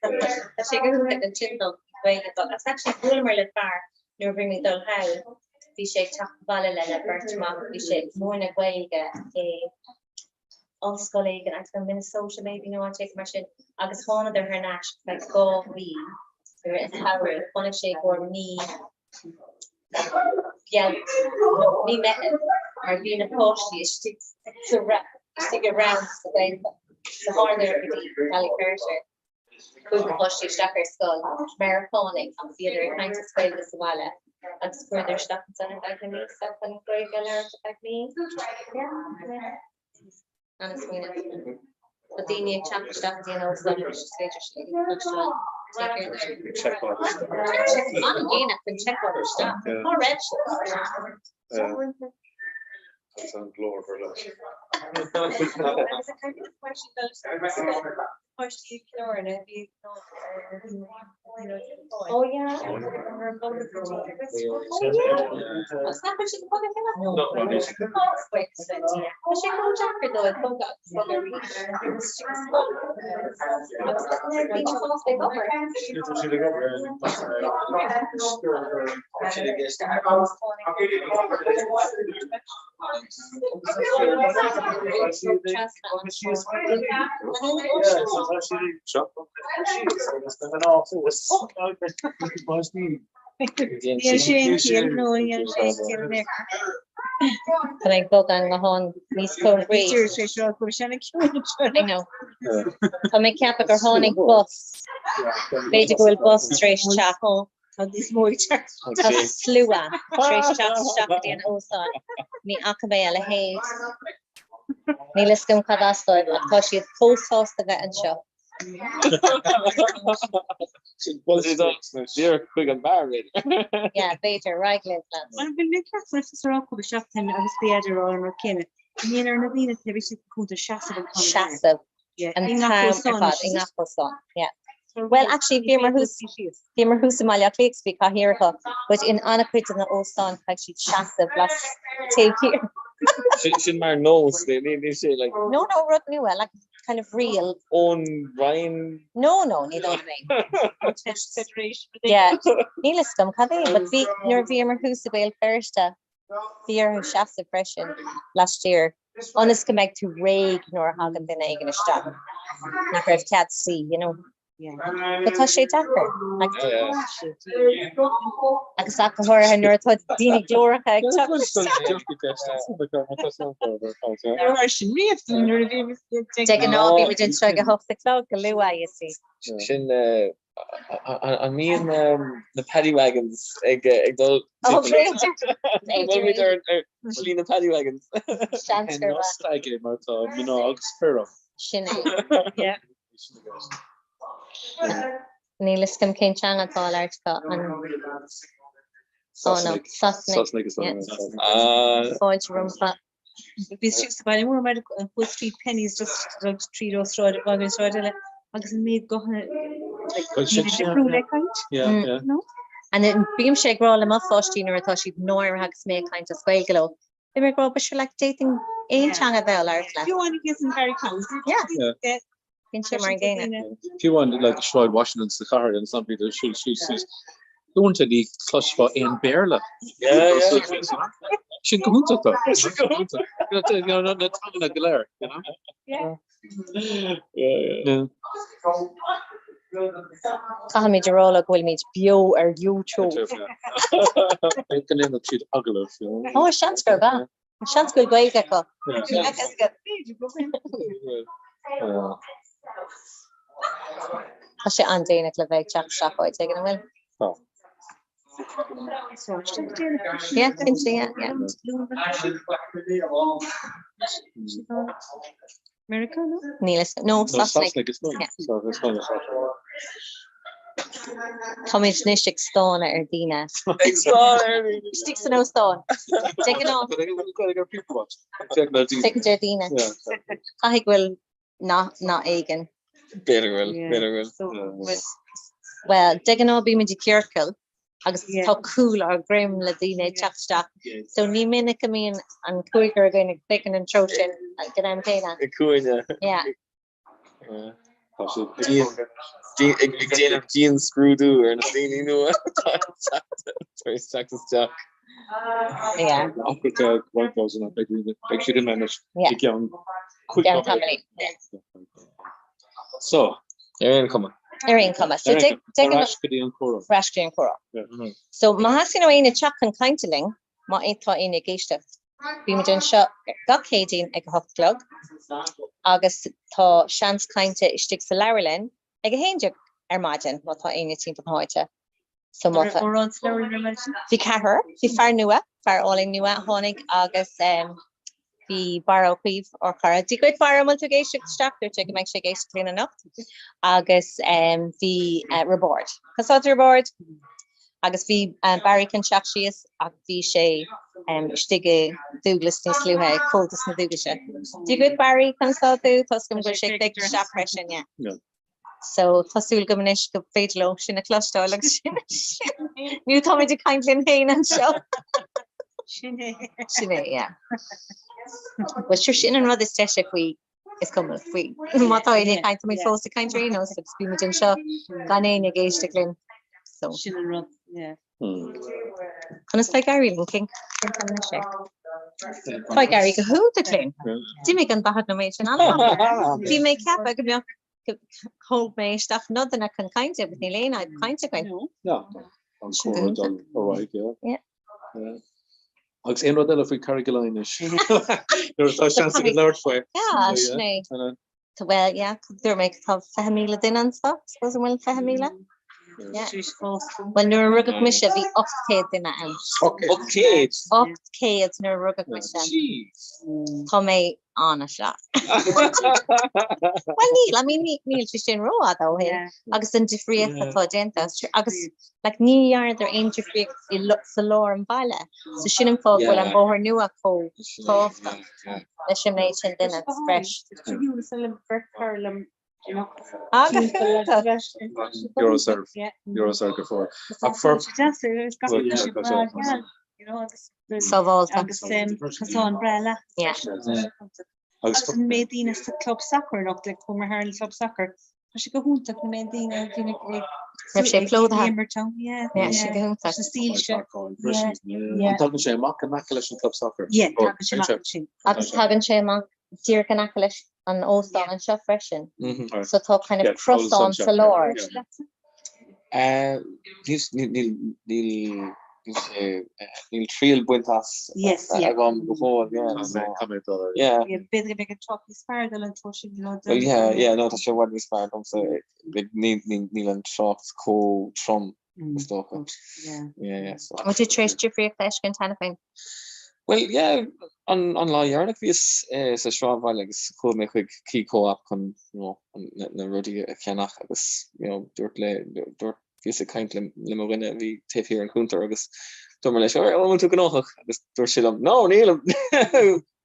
Tá sé go hiontach ansin dul Gaeilge dul. Agus actually bhuaileamar le fear nuair a bhí muid ag dul thall, bhí sé ag teacht abhaile lena beirt mac, bhí sé ag múineadh Gaeilge i ollscoil éigin, I don't know, Minnesota maybe nó áit éigin mar sin, agus thánadar thar n-ais ar feadh 2 mhí i rith an tsamhraidh, tháinig sé i gcomhair mí Bealtaine, nó mí Meitheamh, mar bhí na páistí istigh sa istigh i rang sa Ghaeltacht, so thánadar go dtí Ballyferriter. Chuaigh na páistí isteach ar scoil, Meiriceánaigh, agus bhíodar ag caint as Gaeilge sa bhaile agus chuireadar isteach ansan ar feadh na míosa chun Gaeilge a labhairt ar feadh mí. An-smaoineamh. Tá daoine ag teacht isteach go dtí an óstán anois, is féidir sin a chloisteáil. An-dhéanach chun seiceáil isteach. Cá raibh sibh? Tá an glór leis. Páistí Cill Airne bhí Oh yeah. Oh yeah. Agus nach bhfuil siad ag bogadh a thuilleadh? Tá sé chomh deacair dóibh bogadh agus bogadh arís. Agus daoine fásta ag obair. Tá mé ag bogadh an guthán níos cóngaraí. I know. Tá mé ag ceapadh gur tháinig bus. B'fhéidir go bhfuil bus tar éis teacht. Tá níos mó ag teacht. Tá slua tar éis teacht isteach go dtí an óstán. Ní fhaca mé a leithéid. Níl fhios agam cad as dóibh ach tá siad chomh sásta bheith anseo. Díreach chuig an mbeár, b'fhéidir. Yeah, b'fhéidir. Raghaidh libh, lads. Bhuel, bhí mé ag ceapadh sa rá cúpla seachtain agus bhí Ed ag rá an rud céanna. Níl ar na daoine taobh istigh den chuntar seasamh an t-am ar Seasamh. an t-am ar fad i ngach óstán. Yeah. Well, actually, bhíomar thuas, bhíomar thuas i mBaile Átha Cliath agus bhí cathaoireacha, but in an-chuid de na óstáin caithfidh siad seasamh las taobh thiar. Sin sin mar nós, ní ní sé like. No, no, rud nua, like kind of real. Ón Roinn? No, no, ní ón Roinn. Yeah, níl fhios agam cad é, but bhí, nuair a bhíomar thuas i Béal Feirste, Bhí orthu seasamh freisin laistiar ionas go mbeidh tú réidh nuair a thagann duine éigin isteach. Nach raibh cead suí, you know. But tá sé deacair. Like, agus ach go háirithe nuair atá daoine glóracha ag teacht isteach. De ghnáth bímid anseo ag a hocht a chlog go luath, you see. Sin An mbíonn na paddy wagons ag dul Ó, b'fhéidir. Bhfuil ar shlí na paddy wagons? Seans gur mhaith. Aige mar tá mná agus fir ann. Sin é. Níl fhios agam cén teanga atá á labhairt acu. An Ó no, Sasanaigh. Fáilte rompu. Bhí sí sa bhaile mór mar an chuas tríd Penneys just dul tríd ó sráid amháin go sráid eile agus an méid guthanna difriúil le caint. No? And bímse ag rá le mo pháistí nuair atá siad náirithe agus mé ag caint as Gaeilge leo. Bím ag rá but sure like d'fhéadfainn aon teanga a bheith á labhairt leat. Fiú amháin i an Barry Counts. Yeah. Bíonn sé mar an gcéanna. Fiú amháin like Sráid Washington sa chathair and some people siúl síos síos. Uaireanta ní chloisfeá aon Béarla. Sin go hiontach though. Sin go hiontach. Na teangacha go léir, you know? Yeah. Yeah. Caithfimid a rá leo go bhfuilimid beo ar YouTube. Go ndéanfaidh siad agallamh. Ó, seans gurb ea. Seans go bhfuil Gaeilge acu. Tá sé an-déanach le bheith ag teacht isteach áit éigin, an bhfuil? Tá. Yeah, cinnte, yeah, yeah. Meiriceá, no? Níl a fhios, no, Sasanaigh. Táimid anois ag stánadh ar daoine. Ag stánadh ar daoine. Istigh san óstán. De ghnáth. Féachaint ar daoine. Caithfidh go bhfuil nath nath éigin. B'fhéidir go bhfuil, b'fhéidir go bhfuil. Bhuel, de ghnáth bímid i gciorcal agus tá cúl ár ndroim le daoine ag teacht isteach. So ní minic a mbíonn an cúigear againn ag féachaint an treo sin ag an am céanna. I gcúinne. Yeah. Tá siad ag déanamh dianscrúdú ar na daoine nua atá tar éis teacht isteach. Yeah. Africa roinnt beidh siad in anois i gceann Ceann tamaillín. So. Ar aon chuma. Ar aon chuma. So Ar ais go dtí an comhrá. Ar ais go dtí an comhrá. So má theastaíonn ó éinne teacht chun cainte linn, má tá éinne ag éisteacht, bímid anseo gach Céadaoin ag a hocht a chlog agus tá seans cainte istigh sa leabharlann ag a 11 ar maidin má tá éinne timpeall na háite. So má tá. Bhí ceathrar, bhí fear nua, fear álainn nua a tháinig agus bhí Barra Ó Caoimh, ár chara. Dia dhuit Barra, an bhfuil tú ag éisteacht isteach? Dúirt sé go mbeidh sé ag éisteacht linn anocht. Agus bhí Roibeárd. Conas tá tú Roibeárd? Agus bhí Barry chun teacht síos ach bhí sé istigh i Dúglas níos luaithe ag Comhaltas na Dúglaise. Dia dhuit Barry, conas tá tú? Tá a fhios agam go bhfuil sé ag féachaint isteach freisin, yeah. So tá súil agam anois go féidir leo sinn a chloisteáil agus sin nó táimid ag caint linn féin anseo. Sin é. Sin é, yeah. Well sure sin an rud is deise faoi is cuma faoi má tá éinne ag caint táimid fós ag caint ar aon nós agus bímid anseo gan éinne ag éisteacht linn. So. Sin an rud, yeah. Conas tá ag éirí linn, cén cén t-am anois é? Tá ag éirí go hiontach linn. D'imigh an 40 nóiméad sin an-tapa. Bhí mé ag ceapadh go mbeadh thóg mé isteach nodanna chun cainte agus níl aon fhadhb cainte againn. No, an comhrá ag dul ar aghaidh, yeah. Yeah. Agus aon rud eile faoi Carrigaline anois? Nuair atá seans agat labhairt faoi. Yeah, sin é. Bhuel, yeah, dúirt mé tá 20,000 duine anseo, suppose an bhfuil 20,000? Yeah. Bhuel, nuair a rugadh mise bhí 800 duine ann. 800? 800 nuair a rugadh mise. Tá mé an-sean. Bhuel níl, I mean níl sé sin rófhada ó shin agus an difríocht atá déanta agus like ní dhearnadar aon difríocht sa lár an bhaile. So sin an fáth go bhfuil an bóthar nua chomh tábhachtach leis an méid sin duine sa bhreis. Agus Euroserve, Euroserve go fóill. Ach for Sábháilte. Agus cosán breá leat. Agus an méid daoine sa club sacair anocht, like chuamar thar an club sacair, tá sé go hiontach na méid daoine a bhíonn ag Raibh sé plódaithe. imirt ann, yeah, Yeah, sin go hiontach. Sa stíl seo. Yeah, yeah. An tagann sé amach in aice leis an club sacair? Yeah, tagann sé amach ansin. Agus tagann sé amach díreach in aice leis an óstán anseo freisin. So tá kind of crosán sa lár. Níl triail bainte as agam go fóill. B'fhéidir go mbeidh an trácht níos fearr dul an treo sin. Well yeah, yeah, no tá sé i bhfad níos fearr domsa. Níl an trácht chomh trom. is dócha. Yeah, yeah, so. Bhfuil tú tar éis difríocht a fheiscint cheana féin? Well, yeah, an, an lá dheireanach bhíos eh, sa sráidbhaile agus chuaigh mé chuig Key Co-op chun you know, an, na, na rudaí a cheannach agus you know, dúirt le, dúirt, bhíos ag caint le, le mo dhuine a bhí taobh thiar an chuntair agus dúirt mé leis, "An bhfuil tú gnóthach? Agus dúirt sé liom, No, nílim!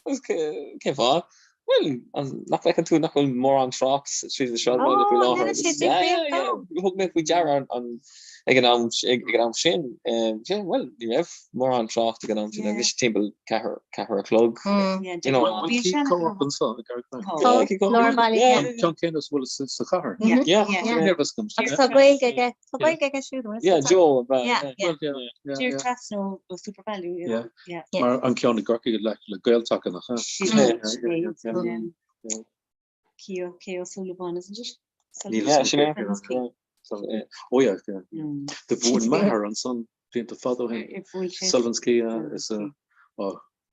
Agus cén fáth? Bhuel, nach bhfeiceann tú nach bhfuil mórán trácht tríd an sráidbhaile faoi láthair agus yeah, yeah, yeah, thug mé faoi deara an ag an am ag an am sin bhuel, ní raibh mórán trácht ag an am sin, bhí sé timpeall ceathair ceathair a chlog. You know. Bhfuil Key Co-op anseo i gCarraig Lár bhaile, yeah. Ceann céanna is bhfuil sa chathair. Yeah. Yeah. Agus tá Gaeilge aige, tá Gaeilge aige siúd. Yeah, Joe, yeah. Yeah, yeah. Díreach trasna ó SuperValu. Yeah. Mar an ceann i gCorcaigh le Gael-Taca nach ea? Cé Ó Súilleabháin, isn't it? Níl sin é. Ó yeah, yeah. Do mhúin m'athair ansan blianta fada ó shin. Sullivan's Quay is a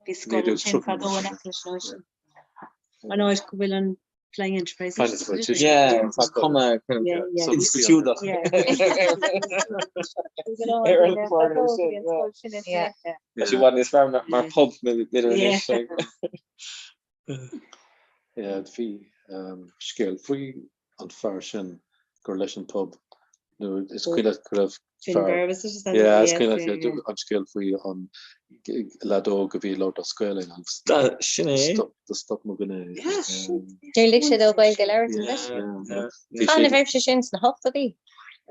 Bhí scoil ansin fadó in aice leis an áit sin. An áit go bhfuil an Flying Enterprise. Yeah, tá cuma institiúideach. Ar an bhfoirgneamh sin, yeah. Tá sé i bhfad níos fearr mar pub b'fhéidir anois. Yeah, bhí scéal faoi an fear sin gur leis an pub nó is cuimhin leat go raibh fear Yeah, is cuimhin leat an scéal faoi an leaid óg a bhí ag labhairt as Gaelainn agus Sin é. stop do stop mo dhuine. Níor lig sé dó Gaeilge a labhairt an leis. Cathain a bhí sé sin sna hochtóidí?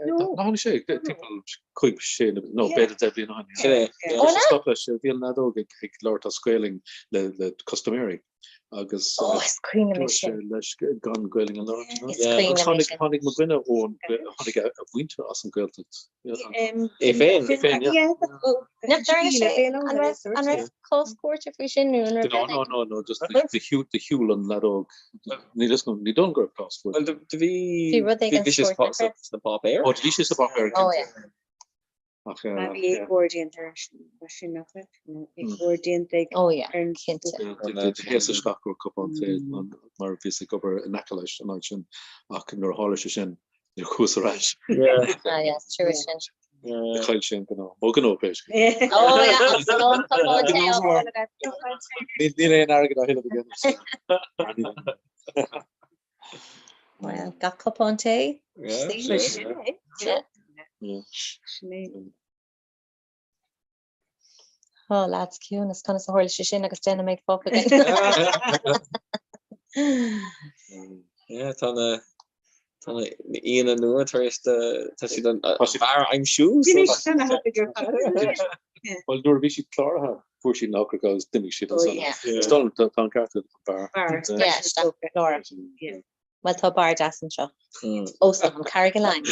Tháinig sé timpeall 5 sé nó b'fhéidir 10 bliain ó shin. Sin é. Ó stop leis bhí an leaid óg ag labhairt as Gaelainn le custaiméirí. agus Ó, is cuimhin liom é dúirt sé sin. leis gan Gaelainn a labhairt. Is cuimhin Agus liom é tháinig sin. tháinig mo dhuine ón tháinig a a mhuintir as an Ghaeltacht. É féin. É féin, yeah. Nach ndearna sé an raibh an raibh cás cúirte faoi sin nó an raibh No, rud no, éigin? no, no, just do shiúil do shiúil an leaid óg. Níl fhios agam, ní dóigh liom go raibh cás Well, do do bhí Bhí rud éigin bhí sé sa chúirt, nach raibh? sna páipéir. Ó, do bhí sé sa bpáipéar, Ó, cinnte. yeah. Ach Bhí éagóir déanta air mar sin nach raibh? Éagóir déanta ag Ó yeah, cinnte. Théas isteach go cupán tae mar bhíos ag obair in aice leis an áit sin ach nuair a tharla sé sin níor chuas ar ais. Ah yeah, true sin. Chaill sé an gnó. Mo ghnó pé scéal. Oh yeah, agus an an cupán tae á fháil agat. Níl aon airgead á thuilleamh again. Well, gach cupán tae. Sin é. Sin é. Oh, lads, ciúnas, conas a tharla sé sin agus déanfaidh mé fág againn. Yeah, tá na tá na aíonna nua tar éis tá siad an beár a aimsiú. Well, nuair a bhí siad cláraithe, fuair siad na heochracha agus d'imigh siad ansan. Is dóigh liom tá an ceart agat, an beár. Yeah, isteach Laura. Bhuel tá beár deas anseo. Óstán an Carrigaline.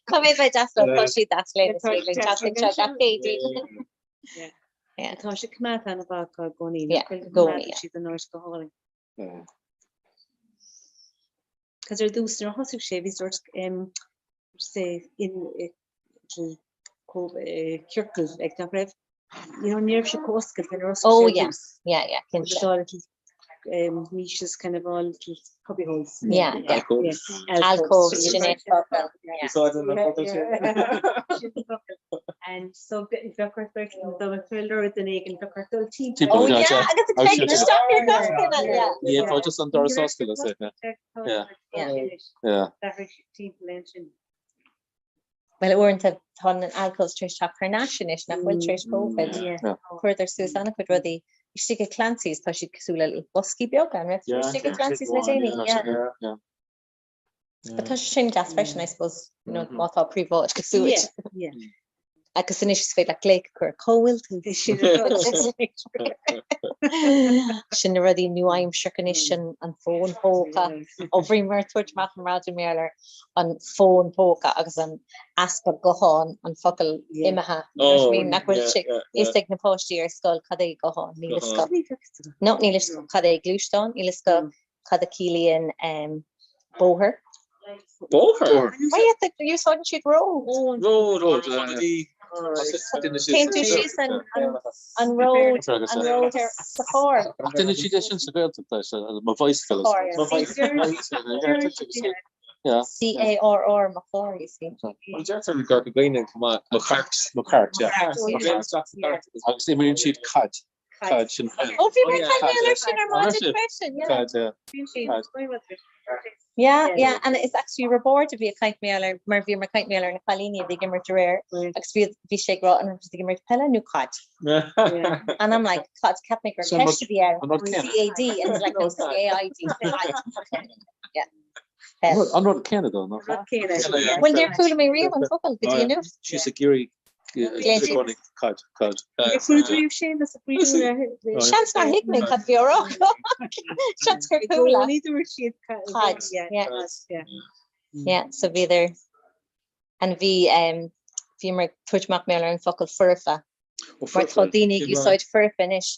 Tá mé bheith deas leo, tá siad deas linn is féidir linn teacht anseo gach Céadaoin. Tá sé coimeádta an-mhaith acu i gcónaí. Yeah, i gcónaí. Coimeádann siad an áit go hálainn. Cos ar dtús nuair a thosaigh sé bhí sort um, say in little ciorcal ag nach raibh you know ní raibh sé chomh oscailte nuair a thosaigh Oh sé ar yeah, dtús. yeah, yeah, cinnte. It was all little um, niches kind of all little cubby holes. Yeah, yeah. Alcoves. Alcoves, sin é an focal, yeah. Úsáideann an focal sin. Sin an focal. And so bheadh ort dul ag filleadh duine éigin bheadh ort dul timpeall. Oh yeah, agus ag cloigeann isteach ar gach duine, yeah. Yeah, tá just an doras oscailte, is é. Yeah. Yeah. Timpeall ansin. Well uaireanta tá na alcoves tar éis teacht thar n-ais anois nach bhfuil tar éis Covid. Chuireadar suas an-chuid rudaí istigh i Clancy's, tá siad cosúil le boscaí beaga, an raibh tú istigh i Clancy's le déanaí? Yeah. But tá sé sin deas freisin, I suppose, you know, má tá príobháid cosúil. Yeah, yeah. Agus anois is féidir leat glaoch a chur, cá bhfuil tú? Sin na rudaí nua-aimseartha anois, an fón póca. Ó bhíomar ag tabhairt amach an raidió mar gheall ar an fón póca agus an easpa guthán, an focal imithe. You know what I mean? Nach bhfuil sé fhios ag na páistí ar scoil cad é guthán, níl fhios acu. No, níl fhios acu cad é gluaisteán, níl fhios acu Cad a chiallaíonn bóthar? Bóthar? Úsáideann siad road. Road, road. Téann tú síos an road, an road ar sa charr. Ach déanann siad é sin sa Ghaeltacht, mo bicycle. Mo bicycle. C-A-R-R, mo charr, you see. Well, deirtear i gCorca Dhuibhne chomh maith. Mo chairt, mo chairt, yeah. Agus imríonn siad caid. Caid sin peil. Ó bhí mé ag caint ar sin ar maidin freisin, yeah. Caid, yeah. Caid. Yeah, yeah, and it's actually Roibeárd a bhí ag caint mar gheall air, mar bhíomar ag caint mar gheall ar na cailíní a bhí ag imirt aréir, agus bhí bhí sé ag rá an raibh siad ag imirt peile nó caid. And I'm like, caid, cheap mé gur ceist a bhí ann, C-A-D, and he's like, no, C-A-I-D, caid. Yeah. Peil. An rud céanna dó, nach ea? Well, níor chuala mé riamh an focal go dtí inniu. She's ag iarraidh Cad, cad. Seans nár thuig mé cad bhí á rá. Seans gur chuala. Cad, yeah. Yeah, so bhíodar and bhí bhíomar ag tabhairt amach mar gheall ar an focal foirfe. Mar tá daoine ag úsáid foirfe anois.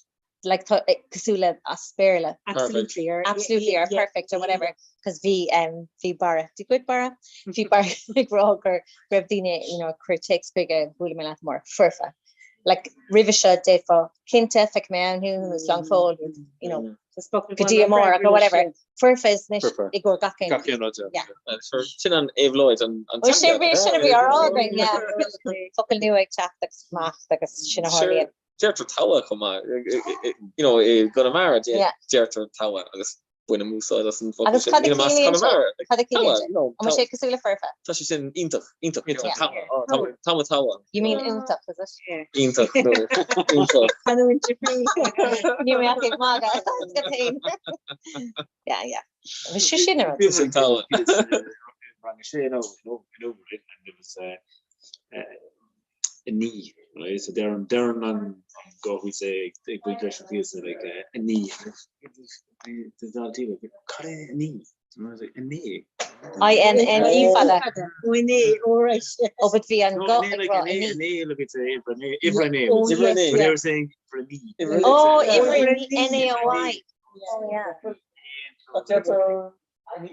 Like tá cosúil le as Béarla. Absolutely or absolutely or perfect or whatever cos bhí um bhí Barra Dia dhuit Barra bhí Barra ag rá gur go raibh daoine you know ag cur téacs chuige buailfidh mé leat amárach foirfe. Like roimhe seo déarfá cinnte feicfidh mé ann thú nó slán go fóill you know go dtí amárach or whatever. Foirfe is anois i gcomhair gach aon Gach aon rud yeah. Sin an éabhlóid an Well sin sin a bhí á rá againn yeah. Focal nua ag teacht agus amach agus sin a tharlaíonn. Deirtear togha chomh maith. You know, i gConamara deirtear togha agus bainim úsáid as an focal sin. Agus cad a chiallaíonn sé? Cad a chiallaíonn sé? An bhfuil sé cosúil le foirfe? Tá sé sin iontach, iontach, togha, tá mé togha. You mean iontach, is it? Iontach, no, iontach. Canúint difriúil. Níl mé ach ag magadh, go féin. Yeah, yeah. Bhí sé sin ar Sin togha. Rang a sé nó, nó, nó, and it was inné, right? So deireann deireann an an guth is é ag baint leis an phíosa like inné. The daltaí like cad é inné? And I was like inné. I N N E fada. Ó inné, ó right. Oh but bhí an guth ag rá inné. Inné look it's a uimhir a naoi uimhir a naoi. Uimhir a naoi. But they were saying uimhir a naoi. Oh uimhir a naoi N A O I. Oh yeah. So tá an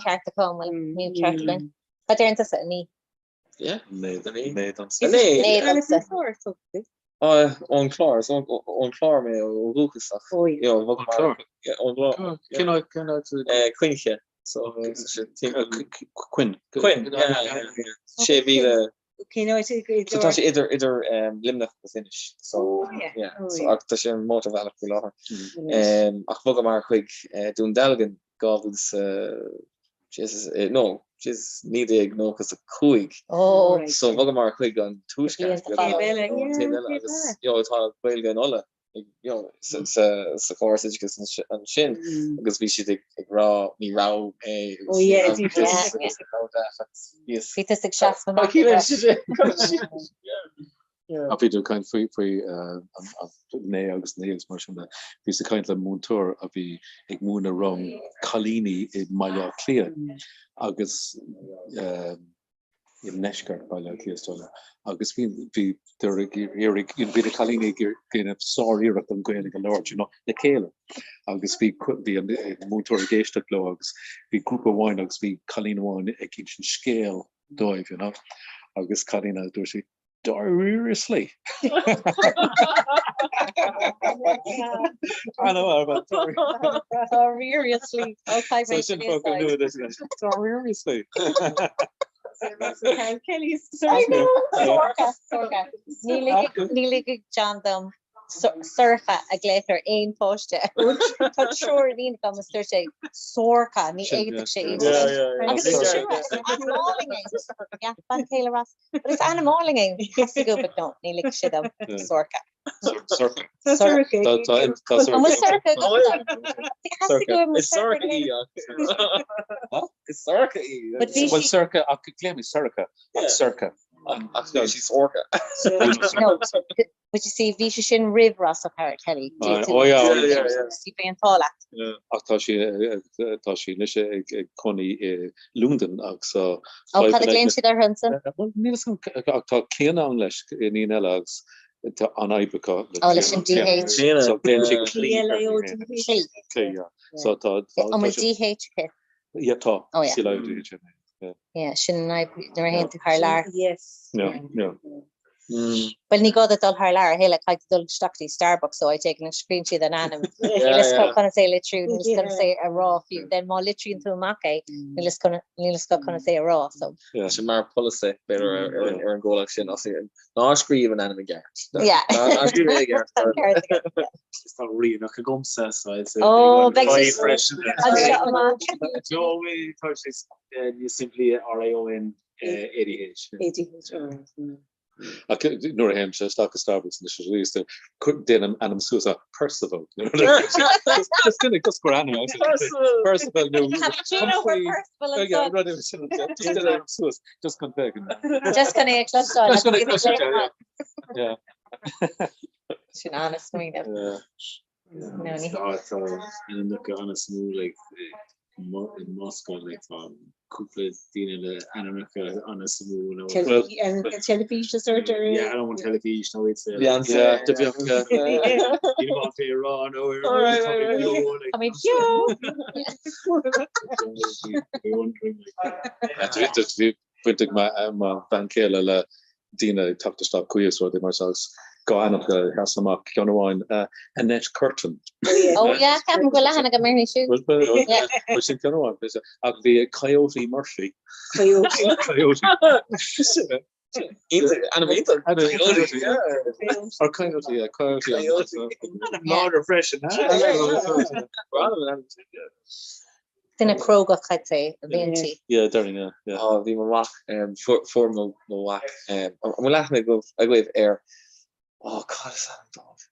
ceart acu an bhfuil níl ceart againn. Cad deireann tusa a naoi? Yeah. Naoi domsa. Naoi domsa. Ón Chlár, ón Chlár mé ó dhúchas ach Ón Chlár? Ón gClár. Cén áit cén áit? Coinnche. So Quin. Quin, yeah. Sé mhíle Cén áit So tá sé idir idir Luimneach agus Inis. So yeah. So ach tá sé ar an mótarbhealach faoi láthair. Ach bhogamar chuig Dún Dealgan 2000 Jesus no Jesus 1995. Oh. So bhogamar chuig an tuaisceart taobh eile agus you know tá Gaeilge in Uladh. you know, sa sa chóras oideachais ansin agus bhí siad ag ag rá ní raibh mé Oh yeah, ní raibh this agus ní raibh that agus bhíos Bhí tusa ag seasamh amach ag rá. Ach bhí tú ag caint faoi faoi an naoi agus naoi agus mar sin de. Bhíos ag caint le múinteoir a bhí ag múineadh rang cailíní i mBaile Átha Cliath agus i ndeisceart Bhaile Átha Cliath is dóigh liom, agus bhí, bhí, iarraidh, you know, bhí na cailíní ag déanamh sár-iarracht an Ghaeilge a labhairt, you know, le chéile. Agus bhí, bhí an múinteoir ag éisteacht leo agus bhí grúpa amháin agus bhí cailín amháin ag insint scéal dóibh, you know, agus cailín eile dúirt sí, Dáiríreously. Dáiríreously. So sin focal nua duit anois. Dáiríreously. I know. Sorcha, Sorcha. Ní ligfidh John dom Sorcha a ghlaoch ar aon pháiste. Tá triúr iníon agam is dúirt sé Sorcha, ní fhéadfadh sé iad. Agus is trua, is ainm álainn é. Yeah, bean chéile Ross. But is ainm álainn é. Theastaigh ó, but no, ní ligfidh sé dom. Sorcha. Sorcha. Sorcha. An bhfuil Sorcha agat? Theastaigh uaim Is Sorcha í. Is Sorcha í. But bhí Well, Sorcha, ach glaoimid Sorcha, ach Sorcha. Ach bhí sí Sorcha. No, But you see, bhí sé sin roimh Ross O'Carroll Kelly. Oh yeah, oh yeah, yeah. See, bhí an t-ádh leat. Ach tá sí, tá sí anois ag cónaí i Londain agus tá. Ó, cad a ghlaonn siad uirthi ansin? Bhuel, níl a fhios agam, ach tá Clíona ann leis, iníon eile agus tá an-fhadhb acu le Ó, leis an DH. Clíona. So glaonn sí Clí uirthi. Clí. Clí, yeah. So tá. An bhfuil DH aici? Yeah, tá. Oh yeah. C L I O D H. Yeah, sin an fhadhb nuair a théann tú thar lear. Yes. Yeah, yeah. Bhuel, ní gá duit dul thar lear a thuilleadh, caithfidh tú dul isteach go dtí Starbucks ó áit éigin agus scríobhann siad an ainm. Níl a fhios acu conas é a litriú, níl a fhios conas é a rá fiú. Then má litríonn tú amach é, níl a fhios níl a fhios acu conas é a rá. So. Tá sé mar polasaí, b'fhéidir, ar an ar an gcomhlacht sin as ná scríobh an ainm i gceart. Yeah. Ná scríobh é i gceart. Tá Ríonach agamsa so I'd say Oh, beidh sé freisin. Anseo amach. Tá sé níos simplí R I O N A D H. A D H, alright. Ach nuair a théimse isteach go Starbucks anois arís, déanaim ainm suas a Percival. Just duine just gur ainm Percival nó Cappuccino for Percival and son. Rud sin just déanaim ainm suas just chun féachaint. Just chun é a chloisteáil. Just chun é a chloisteáil, yeah. Sin an-smaoineamh. No, ní. Tá ainmneacha an-suimiúil like i Moscow like tá Cúpla daoine le ainmneacha an-suimiúil nó. Teilifís is ort ar. Yeah, I don't want teilifís nó it's a. Beyoncé. Yeah, do bheadh daoine má fé rá nó ar Tá mé beo! Bhí baint ag mo bhean chéile le daoine ag teacht isteach chuige is rudaí mar sin agus dhá ainm a sheas amach, ceann amháin Annette Curtin. Oh yeah, ceapaim go bhfuil aithne agam uirthi siúd. Bhuel sin ceann amháin, ach bhí Coyote Murphy. Coyote. Coyote. Ainm iontach. Coyote. Or Coyote, yeah, Coyote. Coyote. Láidir freisin. Duine crógach, I'd say, a bhí inti. Yeah, déarfainn, yeah, yeah. Á, bhí mo mhac, fuair mo mhac, an bhfuil aithne agaibh ar, ó, cad is ainm dóibh?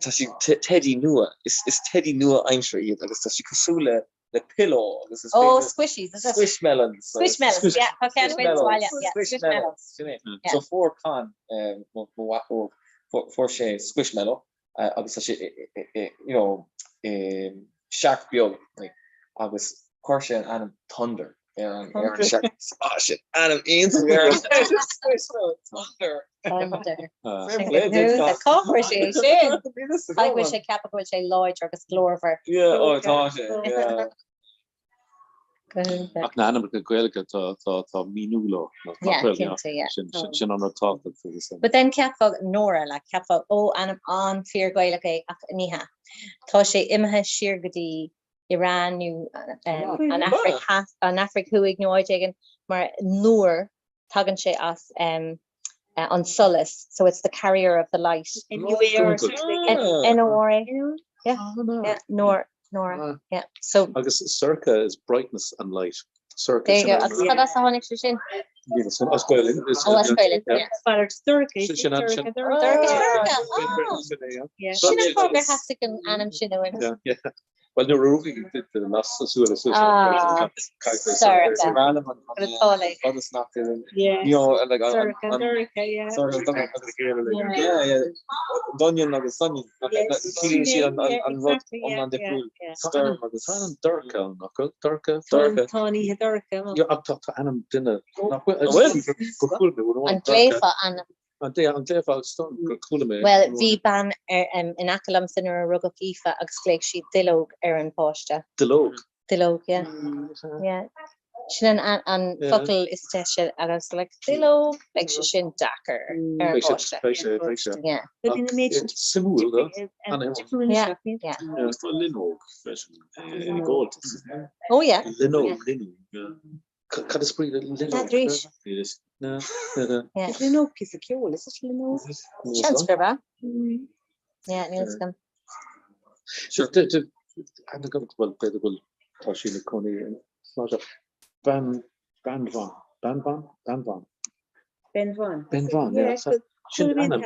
Tá siad teidí nua, is teidí nua-aimseartha iad agus tá siad cosúil le le pillow agus is Oh, féidir squishies, is it? Squishmelons. Squishmelons, yeah, tá ceann againn sa bhaile, yeah, Squishmelons, sin é. So fuair Con, mo mhac óg, fuair sé squishmellow agus tá sé you know searc beag like agus chuir sé an ainm Thunder ar an ar an searc. Ah sin ainm iontach ar an Thunder. Thunder. Cá bhfuair sé sin? Caithfidh go bhfuil sé ceaptha go bhfuil sé láidir agus glórmhar. Yeah, oh tá sé, yeah. Ach na hainmneacha Gaeilge tá míniú leo. Yeah, cinnte, yeah. Sin an rud tábhachtach faoi sin. But then cheapfá Nora, like, cheapfá, ó, ainm an-fhíor-Ghaelach é, ach ní hea. Tá sé imithe siar go dtí Iran nó an Afraic Theas, an Afraic Thuaidh nó áit éigin, mar Noor, tagann sé as an solas, so it's the carrier of the light. N-U-A-R. N-O-R-A. Yeah, yeah, Noor, Nora, yeah. So. Agus Sorcha is brightness and light. Sorcha. There you go. Agus cad as a tháinig sé sin? As Gaelainn. Oh, as Gaelainn, yeah. Sin sin an sin. Dorcha, oh. Sin an fáth gur theastaigh an ainm sin uaim. Yeah, yeah. Bhuel, nuair a rugadh í las an súil is Doineann agus soineann ciallaíonn siad an rud iomlán difriúil. Storm agus Tá ainm Dorcha ann, nach bhfuil? Dorcha? Dorcha. Tá an oíche dorcha. Ach tá ainm duine nach bhfuil? Go chuala mé An glaofá ainm An dé an glaofá storm gur chuala mé. Bhuel, bhí bean in aice liomsa nuair a rugadh Aoife agus ghlaoigh sí Duilleog ar an bpáiste. Duilleog? Duilleog, yeah. Yeah. Sin an an focal is deise agus like duilleog, beidh sé sin deacair ar an bpáiste. Beidh sé, beidh sé. Yeah. Suimiúil, though. Yeah, yeah. Agus tá Linóg freisin i gComhaltas. Oh yeah. Linóg, Linóg, yeah. Cad is brí le Linóg? N'fheadar. Is Linóg píosa ceoil, is it Linóg? Seans gurb ea. Yeah, níl fhios agam. Sure, aithne agam go bhfuil, b'fhéidir go bhfuil, tá sí ina cónaí in Sláinte. Bean, Bean Bhán, Bean Bhán? Bean Bhán. Ben Bhán. Ben Bhán, yeah. Sin ainm, ainm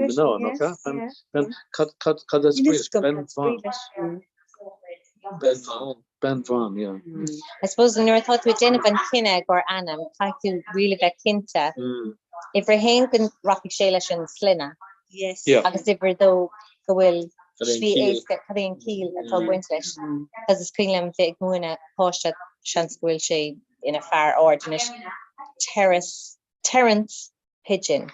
mná, nach ea? Ben, Ben, cad, cad, cad is brí leis? Ben Bhán. Ben Bhán. Ben Bhán, yeah. I suppose nuair atá tú ag déanamh an cinneadh gur ainm, caithfidh tú really bheith cinnte. Uimhir a haon go rachaidh sé leis an sloinne. Yes. Yeah. Agus uimhir a dó go bhfuil Cad é an slí ciall? éasca, cad é an ciall atá ag baint leis. Cos is cuimhin liom bheith ag múineadh páiste, seans go bhfuil sé ina fear ard anois, Terrace, Terence Pigeon.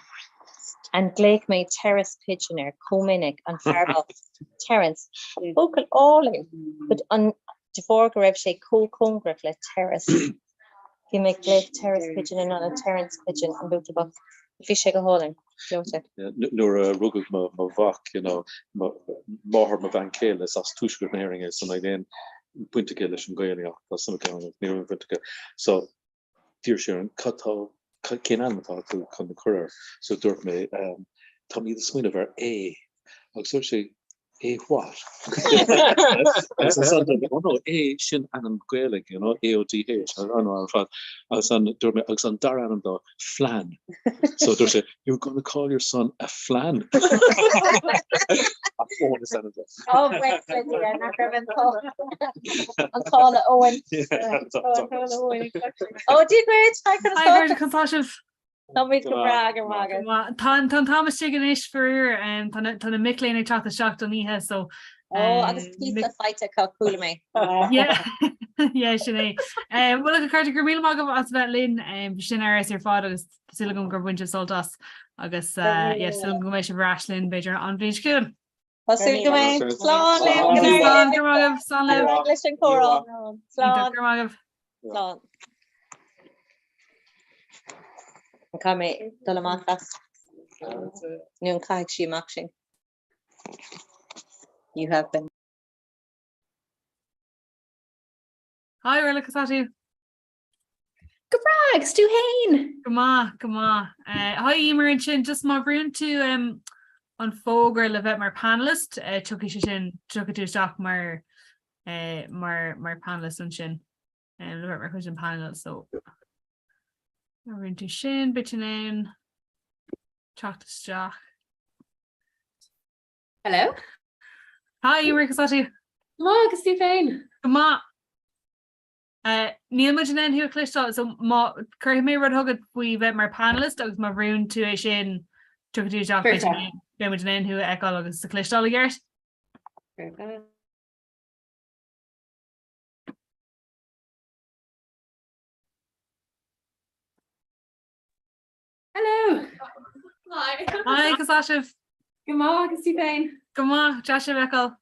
And ghlaoigh mé Terrace Pigeon air chomh minic, an fear bocht, Terence, focal álainn, but an de bharr go raibh sé chomh cóngarach le terrace, bhí mé ag glaoch Terrace Pigeon in ionad Terence Pigeon, an buachaill bocht. Bhí sé go hálainn, gleoite. Nuair a rugadh mo mhac, you know, máthair mo bhean chéile, is as tuaisceart na hÉireann é, so níl aon baint aici leis an Ghaeilge ach tá suim aici ann, níl aon bhaint aici. So d'iarr sí orm, cad tá, cén ainm atá tú chun a chur air? So dúirt mé, táimid ag smaoineamh ar Aodh. Agus dúirt sí, Aodh what? Agus ansan dúirt mé, oh no, Aodh, sin ainm Gaeilge, you know, A-O-D-H, an ar fad. Agus an, dúirt mé, agus an dara ainm dó, Flann. So dúirt sé, you're gonna call your son a Flann? Ach Eoin is ainm dó. Oh, buíochas le Dia, nach raibh an an t-ádh le Eoin. Ó, Dia dhuit, hi, conas Hi, tá Cairde, conas tá sibh? Táimid go breá go maith agat. Tá an t-am istigh anois faraor, tá na tá na mic léinn ag teacht isteach don oíche so Ó, agus pizza faighte acu, chuala mé. Yeah. Yeah, sin é. Um, Well a chairde go raibh míle maith agaibh as bheith linn um, sin ar ar fad agus tá súil agam gur bhain sibh sult as agus uh, yeah, súil agam go mbeidh sibh ar ais linn b'fhéidir an bhliain seo chugainn. Tá súil go mbeidh. Slán libh go Slán go raibh agaibh, slán libh. leis an chomhrá. Slán. Go raibh agaibh. Slán. An caithfidh mé dul amach as? Nó an caithfidh sí amach sin? You have been. Hi Orla, conas tá tú? Go breá, agus tú fhéin? Go maith, go maith. Eh, hi Emer ansin, just má bhrúnn tú um, an fógra le bheith mar panelist, eh, tiocfaidh sé sin, tiocfaidh tú isteach mar, eh, mar, mar panelist ansin, um, le bheith mar chuid den panel, so má bhrúnn tú sin, beidh tú in ann teacht isteach. Hello. Hi Emer, conas tá tú? Go maith, agus tú féin? Go maith. Uh, níl muid in ann thú a chloisteáil, so má cuirfidh mé rud chugat faoi bheith mar panelist agus má bhrúnn tú é sin tiocfaidh tú isteach beidh Perfect. beidh muid in ann thú a fheiceáil agus a chloisteáil i gceart. Perfect. Hello! Hi! Hi, conas tá sibh? Go maith, agus tú féin? Go maith, deas sibh a fheiceáil.